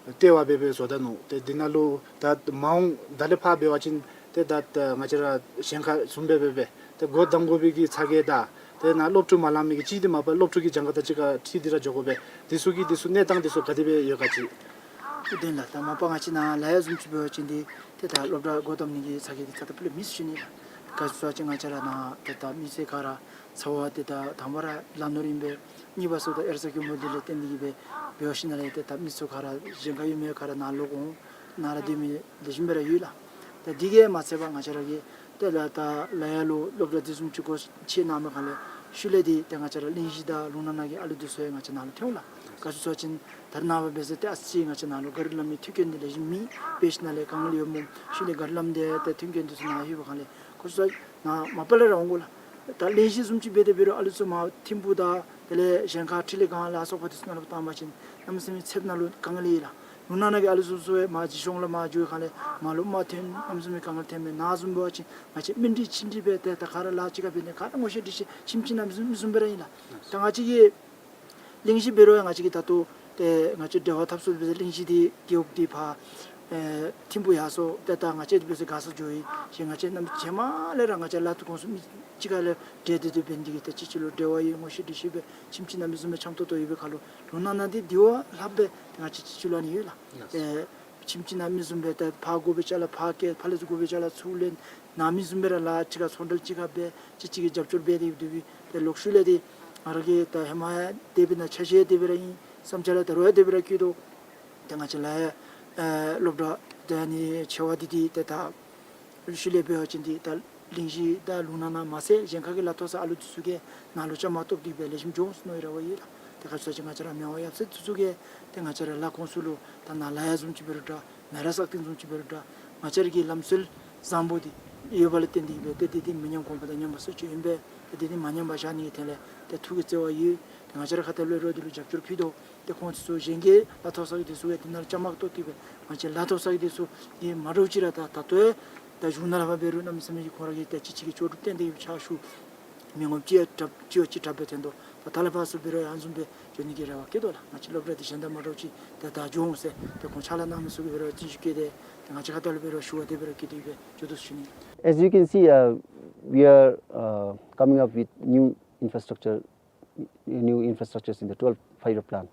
ལྟེ་བ་སྦེ་སྦེ་བཟོ་ད་ནུག། ཏེ་འདི་ནང་ལུ་ད་མ་འོངས་ད་ལས་ཕར་འབད་བ་ཅིན་ཏེ་ད་ང་བཅས་ར་གཞན་ཁར་བཟུམ་སྦེ་སྦེ་སྦེ་ཏེ་སྒོ་བསྡམ་དགོ་པའི་གི་ཚ་གྱང་དང་ཏེ་ནཱ་སློབ་ཕྲུག་མ་ལང་མི་གི་ཅིག་འདི་མ་པ་སློབ་ཕྲུག་གི་གྱངས་ཁ་དང་གཅིག་ཁར་འཁྲིལ་ཏེ་ར་འགྱོ་དགོ་པས། འདི་ཚུ་གི་འདི་ཚུ་གནས་སྟངས་འདི་ཚུ་ག་དེ་སྦེ་ཡོད་ག་ཅིག། བདེན་ལགས། ད་མ་པ་ང་བཅས་ནཱ་ལ་ཡ་བཟུམ་ཅིག་འབད་བ་ཅིན་འདི་ཏེ་ད་སློབ་གྲྭ་སྒོ་བསྡམ་ནི་གི་ཚ་གྱང་འདི་རྩ་དང་སྤུ་ལས་མེད་ཟེར་ཞུ་ནི་ལགས། ག་ཅི་ཟེར་བ་ཅིན་ང་བཅས་ར་ནཱ་ཏེ་ད་མི་སེར་ག་ར་ཚ་བ་འདི་ད་དང་པ་ར་ལ་ནོར་ཨིན་པས། གཉིས་པ་ཟེརཝ་ད་ཨེ་ར་ས་གྱོང་མོ་འདི་ལས་བརྟེན་ཏེ་གིས་སྦེ་འབད་བ་ཅིན་ལགས་ཏེ་ད་མི་ཚུ་ག་ར་གཞན་ཁར་ཡོད་མི་ག་ར་ནཱ་ལོག་འོང་ནཱ་ར་སྡོད་མི་ལེགས་ཤོམ་སྦེ་ར་ཡོད་ལགས། ད་འདི་གིས་མ་ཚད་པར་ང་བཅས་ར་གི་ཏེ་ལགས་ད་ལ་ཡ་ལུ་སློབ་གྲྭ་འདི་བཟུམ་ཅིག་སྒོ་ཕྱེ་གནང་མི་ཁར་ལས་ཤུལ་ལས་འདི་ཏེ་ང་བཅས་ར་གླིང་བཞི་དང་ལུང་ནག་ནང་གི་ཨ་ལུ་འདི་ཚུ་ཡང་ང་བཅས་ནཱ་ལུ་ཐོན་འོང་ལགས། ག་ཅི་ཟེར་བ་ཅིན་ད་རེས་ནངས་པ་འབད་ཟེར་ཏེ་ཨ་ཙི་ང་བཅས་ནཱ་ལུ་གཱ་རི་ལམ་གྱི་མཐུན་རྐྱེན་འདི་ལེགས་ཤོམ་མེད། འབད་ཞིནམ་ལས་དཀའ་ངལ་ཡོདཔ་སྨོ། ཤུལ་ལས་གཱ་རི་ལམ་འདི་ཏེ་མཐུན་རྐྱེན་འདི་ཚུ་ནཱ་ལྷོད་པའི་ཁར་ལས་ག་ཅི་ཟེར་ནཱ་མ་པ་ལས་ར་འོང་དགོ་ལགས། ད་གླིང་བཞི་བཟུམ་ཅིག་འབད་དེ་འབད་རུང་ཨ་ལུ་ཚུ་མར་ཐིམ་ཕུག་དང་དེ་ལས་གཞན་ཁར་འཕྲིན་ལས་སྒང་ལ་སོགས་པ་འདི་ཚུ་ནང་ལུ་བཏང་པ་ཅིན་གནམ་མེད་ས་མེད་ཚདཔ་ནང་ལུ་དཀའ་ངལ་ཡོད་ལགས། ལུང་ནག་ནང་གི་ཨ་ལུ་ཚུ་ཚུ་ཡང་མར་བྱིས་སྐྱོང་ལུ་མར་འགྱོ་བའི་ཁར་ལས་མར་ལུ་མར་ཐོན་གནམ་མེད་ས་མེད་དཀའ་ངལ་ཐོན་མས། ནཱ་བཟུམ་འབད་བ་ཅིན་ང་བཅས་མི་འདི་ཅིག་འདི་སྦེ་ཏེ་ད་ག་ར་ལཱ་གཅིག་ཁར་འབད་ནི་ག་ར་ངོ་ཤེས་འདྲིས་ཤེས་ཁྱིམ་གཅིག་ནང་མི་བཟུམ་མི་བཟུམ་སྦེ་ར་ཨིན་ལགས། ད་ང་བཅས་ཀྱི་གླིང་བཞི་འབད་རུང་ཡང་ང་བཅས་ཀྱིས་ད་ལྟོ་ཏེ་ང་བཅས་འབྲེལ་བ་འཐབ་ས་འབད་ཟེར་གླིང་བཞི་འདི་རྒེད་འོག་འདི་ཕར་ཨེ་ཐིམ་ཕུག་ཡར་སོང་ཏེ་ད་ང་བཅས་འདི་འབད་ཟེར་མགར་ས་འགྱོ་ཡི་ཟེར། ང་བཅས་རྣམ་རྒྱལ་མ་ལས་ར་ང་བཅས་ལ་ཐུག་གོང་སུ་མི་གཅིག་ཁར་ལས་འབྲེལ་ཏེ་སྡོད་འབད་ནི་འདི་གིས་ཏེ་གཅིག་གཅིག་ལུ་འབྲེལ་བ་ཡོད་ངོ་ཤེས་འདྲིས་ཤེས་སྦེ་ཁྱིམ་གཅིག་ནང་མི་བཟུམ་སྦེ་འཆམ་ཏོག་ཏོ་ཡོད་པའི་ཁར་ལུ་ལུང་ནག་ནང་འདི་འདི་བ་ལྷགཔ་སྦེ་ཏེ་ང་བཅས་གཅིག་གཅིག་ལུ་ཨ་ནི་ཡོད་ལགས། ཏེ་ཁྱིམ་གཅིག་ནང་མི་བཟུམ་སྦེ་ཏེ་ཕར་དགོ་པའི་ཅ་ལ་ཕར་བསྐྱལ་ཕར་ལས་ཚུར་དགོ་པའི་ཅ་ལ་ཚུར་ལེན། ནང་མི་བཟུམ་སྦེ་ར་ལཱ་གཅིག་ཁར་ཚོང་འབྲེལ་གཅིག་ཁར་འབད་གཅིག་གཅིག་གིས་རྒྱབ་སྐྱོར་འབད་དེ་སྡོད་པའི་ཏེ་ལོག་ཤུལ་ལས་འདི་ང་ར་གིས་ད་ཧེ་མ་ཡང་དེ་སྦེ་ནཱ་ཆ་ཤས་དེ་སྦེ་ར་ཨིན། བསམ་འཆར་ཡང་ད་རུང་ཡང་དེ་སྦེ་ར་བཀོད་དོ། ཏེ་ང་བཅས་ལ་ཡང་ཨེ་སློབ་གྲྭ་ཏེ་ཨ་ནི་ཆེ་བ་འདི་འདི་ཏེ་ད་ཤུལ་ལས་འབད་བ་ཅིན་འདི་ད་གླིང་བཞི་དང་ལུང་ནག་ནང་མ་ཚད་གཞན་ཁ་གི་ལ་མཐོ་ས་ཨ་ལུ་འདི་ཚུ་གིས་ནཱ་ལུ་བཅའ་མར་གཏོགས་ཏེ་སྦེ་ལེགས་ཤོམ་འགྱོ་འོང་ཟེར་མནོ་བའི་རེ་བ་ཡོད་ལགས། ཏེ་ག་ཅི་ཟེར་བ་ཅིན་ང་བཅས་ར་མི་དབང་ཡབ་སྲས་འདི་ཚུ་གིས་ཏེ་ང་བཅས་ར་ལ་ཁོང་ཚུ་ལུ་ད་ནཱ་ལ་ཡ་བཟུམ་ཅིག་འབད་རུང་འདྲ་མེ་རག་སག་སྟེང་བཟུམ་ཅིག་འབད་རུང་འདྲ་ང་བཅས་ར་གི་ལམ་སྲོལ་བཟང་པོ་འདི་ཡོད་པ་ལས་བརྟེན་ཏེ་སྦེ་ཏེ་འདི་འདི་མི་ཉམས་གོང་འཕེལ་དང་ཉམས་པ་སོར་ཆུད་ཨིན་པས། ཏེ་འདི་འདི་མ་ཉམས་པར་བཞག་ནི་གི་ཐད་ལས་ཏེ་ཐུགས་ཀྱི་བརྩེ་བ་ཡོད། ཏེ་ང་བཅས་ར་ཁ་ཐུག་ལས་རོགས་འདི་ལུ་རྒྱབ་སྐྱོར་ཕུལ་དོ། ཏེ་ཁོང་ཚུ་གཞན་གྱི་ལ་མཐོ་ས་གི་འདི་ཚུ་གིས་འདི་ནང་ལུ་བཅའ་མར་གཏོགས་ཏེ་སྦེ་ང་བཅས་ལ་མཐོ་ས་གི་འདི་ཚུ་ཡང་མ་འདྲཝ་ཅིག་ར་ད་ད་ལྟོ་ཡང་ད་གཞུང་ནང་ལས་ཕར་འབད་རུང་གནམ་མེད་ས་མེད་ཀྱི་ཁོང་ར་གིས་ཏེ་གཅིག་གཅིག་གིས་ལྕོགས་གྲུབ་བསྟན་ཏེ་གིས་ཕྱག་ཞུ། མི་ངོམ་གཅིག་ཡང་དྲག་གཅིག་ཡང་གཅིག་དྲག་སྦེ་འཐོན་དོ། ད་ད་ལས་ཕར་ཚུར་འབད་རུང་ཡང་ཨ་ནི་བཟུམ་སྦེ་འགྱོ་ནི་གི་རེ་བ་བསྐྱེད་དོ་ལགས། ང་བཅས་སློབ་གྲྭ་འདི་གཞན་དང་མ་འདྲཝ་ཅིག་ཏེ་ད་འགྱོ་འོང་ཟེར་ཏེ་ཁོང་ཕྱག་ལཱ་གནང་མི་ཚུ་གིས་འབད་རུང་རྩིས་ཞུ་བསྐྱེད་དེ་ཏེ་ང་བཅས་ཁ་ཐུག་ལས་འབད་རུང་ཞུ་བ་དེ་འབད་རུང་བསྐྱེད་དེ་སྦེ་འགྱོ་དོ་ཟེར་ཞུ་ནི། As you can see, uh, we are uh, coming up with new infrastructure, new infrastructures in the twelfth five-year plan.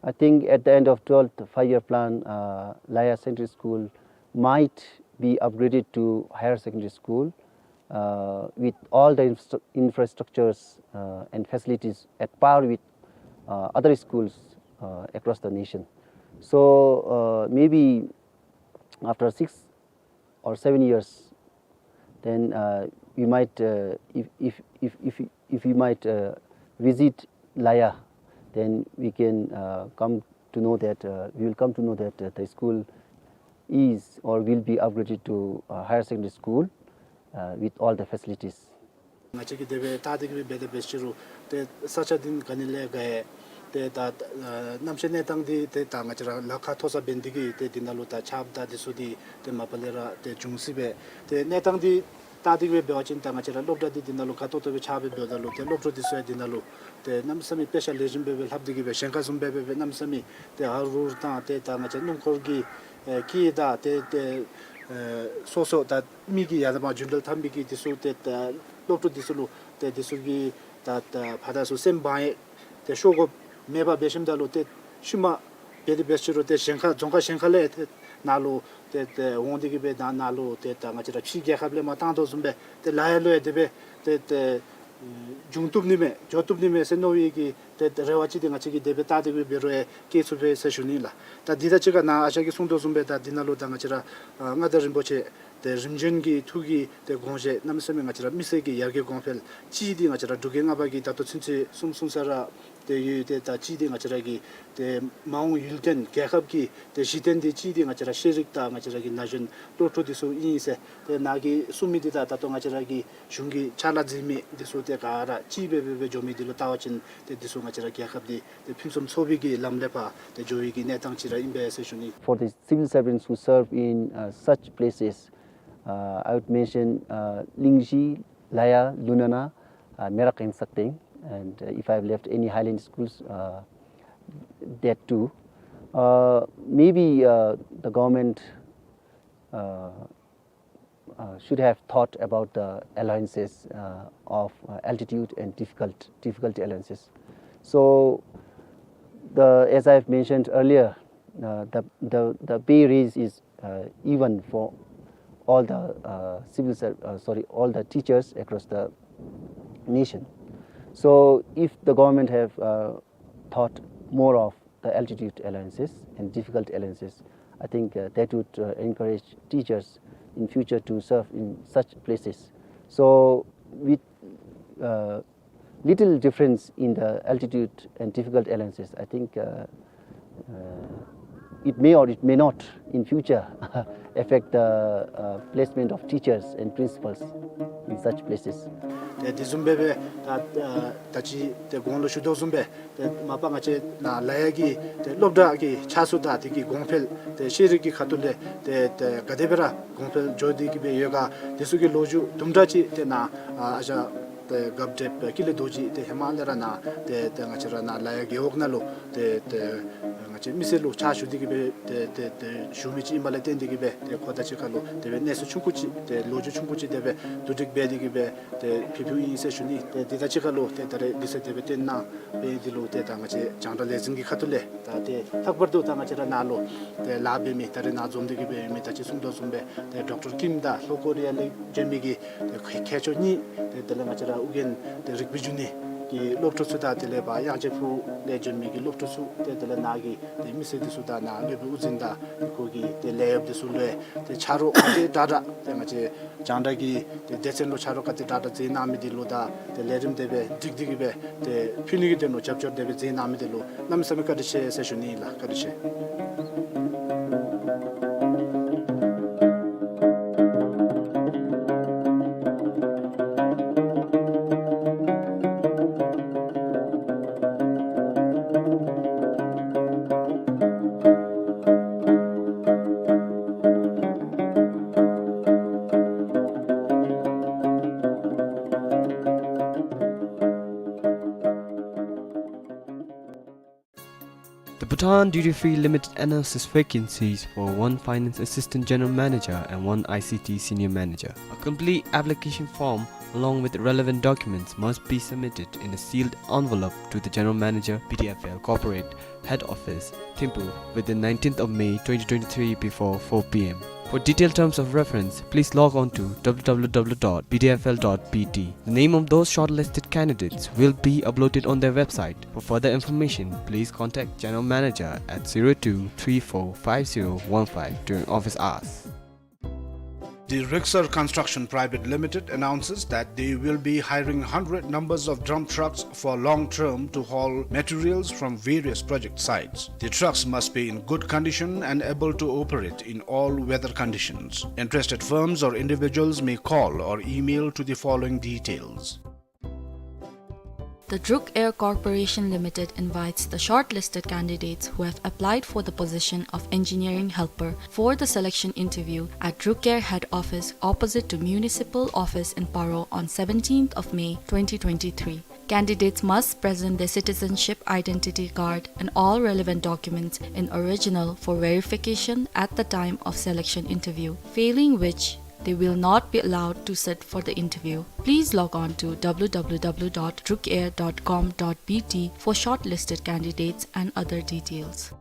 I think at the end of twelfth five-year plan, uh, Laya Secondary School might be upgraded to higher secondary school, uh, with all the infra- infrastructures, uh, and facilities at par with, uh, other schools, uh, across the nation. So, uh, maybe after six or seven years, then, uh, we might, uh, if, if, if, if, if we might, uh, visit Laya, then we can, uh, come to know that, uh, we will come to know that, uh, the school is or will be upgraded to, uh, higher secondary school, uh, with all the facilities. ང་བཅས་ཀྱིས་དེ་སྦེ་བལྟ་སྟེ་གིས་སྦེ་འབད་དེ་འབད་ཞུ་རུང་ཏེ་ས་ཆ་འདི་ག་ནི་ལས་དགའ་ཡི། ཏེ་ད་ཨ་གནམ་གཤིས་གནས་སྟངས་འདི་ཏེ་ད་ང་བཅས་ར་ལ་ཁ་མཐོ་ས་འབད་ནི་འདི་གིས་ཏེ་འདི་ནང་ལུ་ད་ཆརཔ་དང་འདི་ཚུ་འདི་ཏེ་མ་པ་ལས་ར་ཏེ་འབྱུང་སྲིད་པས། ཏེ་གནས་སྟངས་འདི་བལྟ་སྟེ་གིས་སྦེ་འབད་བ་ཅིན་ད་ང་བཅས་ར་སློབ་གྲྭ་འདི་འདི་ནང་ལུ་དགའ་ཏོག་ཏོ་སྦེ་ཆརཔ་སྦེ་འབདཝ་ད་ལུ་ཏེ་སློབ་ཕྲུག་འདི་ཚུ་ཡང་འདི་ནང་ལུ་ཏེ་གནམ་མེད་ས་མེད་དཔེ་ཆ་ལེགས་ཤོམ་སྦེ་སྦེ་ལྷབ་སྟེ་གིས་སྦེ་གཞན་ཁར་བཟུམ་སྦེ་སྦེ་སྦེ་གནམ་མེད་ས་མེད་ཏེ་ཧ་རུ་ཧ་རུ་དང་ཏེ་ད་ང་བཅས་སྣུམ་འཁོར་གྱི་ཨེ་སྐད་དང་ཏེ་ཏེ་ཨེ་སོ་སོ་ད་མི་གིས་ཡར་དང་མར་རྒྱུན་འགྲུལ་འཐབ་མི་གི་འདི་ཚུ་ཏེ་ད་སློབ་ཕྲུག་འདི་ཚུ་ལུ་ཏེ་འདི་ཚུ་གི་ད་ད་ཕར་དང་ཚུར་སེམས་བག་ཡངས་ཏེ་ཤོར་དགོཔ་མེད་པར་འབད་ཞིནམ་ད་ལུ་ཏེ་ཤུལ་མ་འབད་དེ་འབད་ཞུ་རུང་ཏེ་གཞན་ཁར་རྫོང་ཁག་གཞན་ཁར་ལས་ཏེ་ནཱ་ལུ་ཏེ་ཏེ་འོང་སྟེ་གིས་སྦེ་ད་ནཱ་ལུ་ཏེ་ད་ང་བཅས་ར་ཕྱི་རྒྱལ་ཁབ་ལས་མར་བཏང་དོ་བཟུམ་སྦེ་ཏེ་ལ་ཡ་ལུ་ཡང་དེ་སྦེ་ཏེ་ཏེ་འབྱུང་བཏུབ་ནི་མས་འགྱོ་བཏུབ་ནི་མས་ཟེར་མནོ་བའི་གི་ཏེ་རེ་བ་ཅིག་འདི་ང་བཅས་ཀྱིས་དེ་སྦེ་བལྟ་སྟེ་གིས་འབད་རུང་ཡང་བསྐྱེད་ཚུགས་པས་ཟེར་ཞུ་ནི་ལགས། ད་འདི་དང་གཅིག་ཁར་ནཱ་ཨ་ཞང་གིས་གསུངས་དོ་བཟུམ་སྦེ་ད་འདི་ནང་ལུ་ད་ང་བཅས་ར་ཨ་མངའ་བདག་རིན་པོ་ཆེ་ཏེ་རིམ་བྱོན་གྱི་ཐུགས་ཀྱི་ཏེ་དགོངས་བཞེད་གནམ་མེད་ས་མེད་ང་བཅས་ར་མི་སེར་གྱི་ཡར་རྒྱས་གོང་འཕེལ་གཅིག་འདི་ང་བཅས་ར་འབྲུག་རྒྱལ་ལྔ་པ་གིས་ད་ལྟོ་ཚུན་ཚོད་གསུངས་གསུངས་ས་ར་ཏེ་ཡོད། ཏེ་ད་གཅིག་འདི་ང་བཅས་ར་གི་ཏེ་མ་འོངས་ཡུལ་བརྟན་རྒྱལ་ཁབ་ཀྱི་ཏེ་གཞི་རྟེན་འདི་གཅིག་འདི་ང་བཅས་ར་ཤེས་རིག་དང་ང་བཅས་ར་གི་ན་གཞོན་སློབ་ཕྲུག་འདི་ཚུ་ཨིན་ཟེར། ཏེ་ནཱ་གིས་གསུངས་མི་འདི་དང་ད་ལྟོ་ང་བཅས་ར་གི་གཞུང་གི་ཕྱག་ལཱ་མཛད་མི་འདི་ཚུ་ཏེ་ག་ར་གཅིག་སྦེ་སྦེ་སྦེ་འགྱོ་མི་འདི་ལུ་བལྟ་བ་ཅིན་ཏེ་འདི་ཚུ་ང་བཅས་ར་རྒྱལ་ཁབ་འདི་ཏེ་ཕུན་སུམ་ཚོགས་པའི་གི་ལམ་ལས་ཕར་ཏེ་འགྱོ་བའི་གི་གནས་སྟངས་ཅིག་ར་ཨིན་པས་ཟེར་ཞུ་ནི། For the civil servants who serve in, uh, such places, uh, I would mention, uh, Lingzhi, Laya, Lunana, uh, Merak and Sakteng. And, uh, if I have left any highland schools, uh, that too. Uh, maybe, uh, the government, uh, uh, should have thought about the allowances, uh, of, uh, altitude and difficult, difficulty allowances. So, the, as I've mentioned earlier, uh, the, the, the pay raise is, uh, even for all the, uh, civil ser-, uh, sorry, all the teachers across the nation. So, if the government have, uh, thought more of the altitude allowances and difficult allowances, I think, uh, that would, uh, encourage teachers in future to serve in such places. So, with, uh, little difference in the altitude and difficult allowances, I think, uh, uh, it may or it may not in future affect the, uh, placement of teachers and principals in such places. ཏེ་དེ་བཟུམ་སྦེ་སྦེ་ད་ཨ་ད་ཅི་ཏེ་གོང་ལུ་ཞུ་དོ་བཟུམ་སྦེ་ཏེ་མ་པ་ང་བཅས་ནཱ་ལཱ་གཡོག་གི་ཏེ་སློབ་གྲྭ་གི་ཆ་ཚུ་དང་དེ་གི་གོང་འཕེལ་ཏེ་ཤེས་རིག་གི་ཁ་ཐུག་ལས་ཏེ་ཏེ་ག་དེ་སྦེ་ར་གོང་འཕེལ་འགྱོ་སྟེ་གི་སྦེ་ཡོད་ག་དེ་ཚུ་གི་ལོ་རྒྱུས་དུམ་གྲ་ཅིག་ཏེ་ནཱ་ཨ་ཨ་ཞང་ཏེ་རྒཔོ་བགྲེསཔ་ཀུན་ལེགས་རྡོ་རྗེ་ཏེ་ཧེ་མ་ལས་ར་ནཱ་ཏེ་ཏེ་ང་བཅས་ར་ནཱ་ལཱ་གཡོག་རྒེད་འོག་ནང་ལུ་ཏེ་ཏེ་ང་བཅས་མི་སེར་ལུ་ཕྱག་ཞུ་སྟེ་གི་སྦེ་ཏེ་ཏེ་ཏེ་ཞུ་མི་ཅིག་ཨིན་པ་ལས་བརྟེན་ཏེ་གི་སྦེ་ཏེ་ཁོ་དང་གཅིག་ཁར་ལུ་དེ་སྦེ་གནས་ཚུལ་ཆུང་ཀུ་ཅིག་ཏེ་ལོ་རྒྱུས་ཆུང་ཀུ་ཅིག་དེ་སྦེ་བསྡུ་སྒྲིག་འབད་དེ་གི་སྦེ་ཏེ་ཕུལ་ཕུལཝ་ཨིན་ཟེར་ཞུ་ནི། ཏེ་དེ་དང་གཅིག་ཁར་ལུ་ཏེ་ད་རེས་དུས་ཚོད་དེ་སྦེ་བཏོན་གནང་སྦེ་འདི་ལུ་ཏེ་ད་ང་བཅས་རྒྱང་བསྒྲགས་ལས་འཛིན་གྱི་ཁ་ཐུག་ལས་ད་ཏེ་ལྷག་པར་དུ་ད་ང་བཅས་ར་ནཱ་ལུ་ཏེ་ལཱ་འབད་མི་ད་རེས་ནཱ་འཛོམས་ཏེ་གི་སྦེ་ཡོད་མི་ད་ཅི་གསུངས་དོ་བཟུམ་སྦེ་ཏེ་ཌོག་ཊར་ཀིམ་དང་ལྷོ་ཀོ་རི་ཡ་ལས་བྱོན་མི་གི་ཏེ་མཁས་མཆོག་གཉིས་ཏེ་དེ་ལས་ང་བཅས་ར་ཨོ་རྒྱན་ཏེ་རིག་པའི་འབྱུང་གནས་ཀྱི་སློབ་ཕྲུག་ཚུ་དང་དེ་ལས་ཕར་དབྱངས་ཅན་ཕུ་ལས་བྱོན་མི་གི་སློབ་ཕྲུག་ཚུ་ཏེ་དེ་ལས་ནཱ་གི་ཏེ་མི་སེར་འདི་ཚུ་དང་ནཱ་སློབ་དཔོན་དབུ་འཛིན་དང་ཁོ་གི་ཏེ་ལས་གཡོགཔ་འདི་ཚུ་ལུ་ཏེ་ཆ་རོགས་ག་དེ་དྲག་དྲག་ཏེ་ང་བཅས་རྒྱང་བསྒྲགས་ཀྱི་ཏེ་སྡེ་ཚན་ལུ་ཆ་རོགས་ག་དེ་དྲག་དྲག་མཛད་གནང་མི་འདི་ལུ་དང་ཏེ་ལས་རིམ་དེ་སྦེ་སྒྲིག་སྟེ་གི་སྦེ་ཏེ་ཕུལ་ནི་གི་དོན་ལུ་རྒྱབ་སྐྱོར་དེ་སྦེ་མཛད་གནང་མི་འདི་ལུ་གནམ་མེད་ས་མེད་བཀའ་དྲིན་ཆེ་ཟེར་ཞུ་ནི་ཨིན་ལགས། བཀའ་དྲིན་ཆེ། The Bhutan Duty Free Limited announces vacancies for one Finance Assistant General Manager and one I C T Senior Manager. A complete application form along with relevant documents must be submitted in a sealed envelope to the General Manager, B D F L Corporate, Head Office, Thimphu, within nineteenth of May twenty twenty-three before four P M. For detailed terms of reference, please log on to W W W dot B D F L dot B T. The name of those shortlisted candidates will be uploaded on their website. For further information, please contact General Manager at zero two three four five zero one five during office hours. The Rixar Construction Private Limited announces that they will be hiring hundred numbers of dump trucks for long term to haul materials from various project sites. The trucks must be in good condition and able to operate in all weather conditions. Interested firms or individuals may call or email to the following details. The Druk Air Corporation Limited invites the shortlisted candidates who have applied for the position of engineering helper for the selection interview at Druk Air head office opposite to Municipal Office in Paro on seventeenth of May twenty twenty-three. Candidates must present their citizenship identity card and all relevant documents in original for verification at the time of selection interview, failing which they will not be allowed to sit for the interview. Please log on to W W W dot drukair dot com dot B T for shortlisted candidates and other details.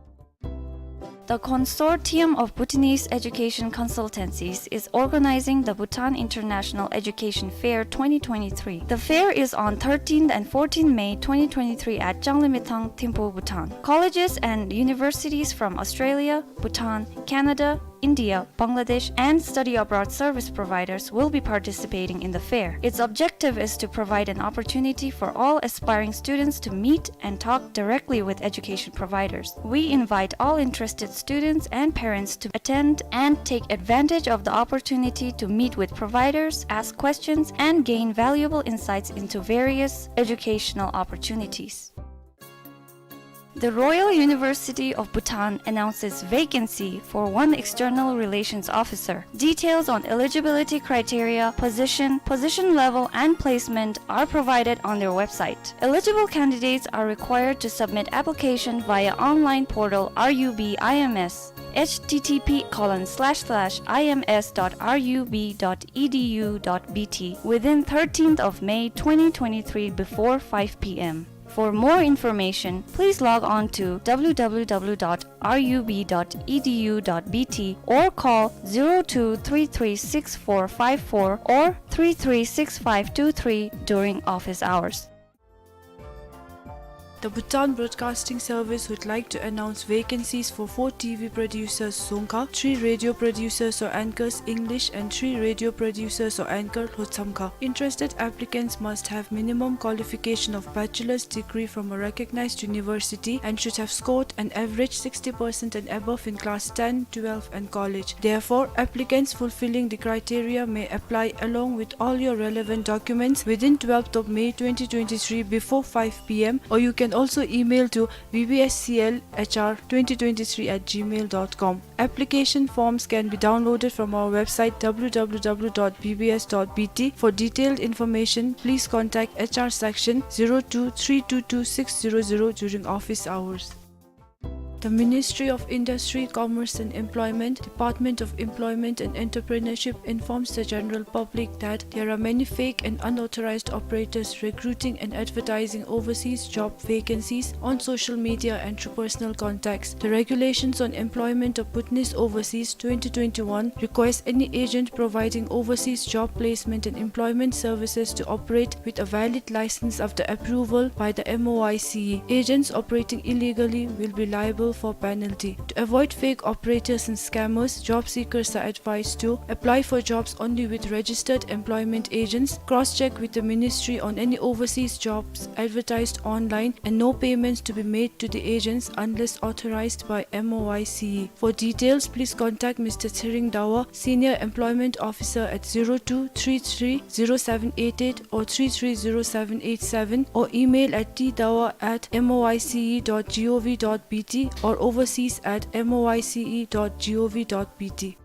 The Consortium of Bhutanese Education Consultancies is organizing the Bhutan International Education Fair twenty twenty-three. The fair is on thirteenth and fourteenth May twenty twenty-three at Changlimithang, Thimphu, Bhutan. Colleges and universities from Australia, Bhutan, Canada, India, Bangladesh, and study abroad service providers will be participating in the fair. Its objective is to provide an opportunity for all aspiring students to meet and talk directly with education providers. We invite all interested students and parents to attend and take advantage of the opportunity to meet with providers, ask questions, and gain valuable insights into various educational opportunities. The Royal University of Bhutan announces vacancy for one external relations officer. Details on eligibility criteria, position, position level, and placement are provided on their website. Eligible candidates are required to submit application via online portal R U B I M S, H T T P colon slash slash I M S dot R U B dot E D U dot B T, within thirteenth of May twenty twenty-three before five P M. For more information, please log on to W W W dot R U B dot E D U dot B T or call zero two three three six four five four or three three six five two three during office hours. The Bhutan Broadcasting Service would like to announce vacancies for four T V producers Dzongkha, three radio producers or anchors English, and three radio producers or anchor Lhotshamkha. Interested applicants must have minimum qualification of bachelor's degree from a recognized university and should have scored an average sixty percent and above in class ten, twelve, and college. Therefore, applicants fulfilling the criteria may apply along with all your relevant documents within twelfth of May twenty twenty-three before five P M, or you can also email to B B S C L H R twenty twenty-three at gmail dot com. Application forms can be downloaded from our website W W W dot B B S dot B T. For detailed information, please contact H R section zero two three two two six zero zero during office hours. The Ministry of Industry, Commerce and Employment, Department of Employment and Entrepreneurship informs the general public that there are many fake and unauthorized operators recruiting and advertising overseas job vacancies on social media and through personal contacts. The Regulations on Employment of Bhutanese Overseas twenty twenty-one requires any agent providing overseas job placement and employment services to operate with a valid license after approval by the M O I C E. Agents operating illegally will be liable for penalty. To avoid fake operators and scammers, job seekers are advised to apply for jobs only with registered employment agents, cross-check with the ministry on any overseas jobs advertised online, and no payments to be made to the agents unless authorized by M O I C E. For details, please contact Mister Tshering Dawa, Senior Employment Officer, at zero two three three zero seven eight eight or three three zero seven eight seven, or email at T dawa at M O I C E dot G O V dot B T or overseas at M O I C E dot G O V dot B T.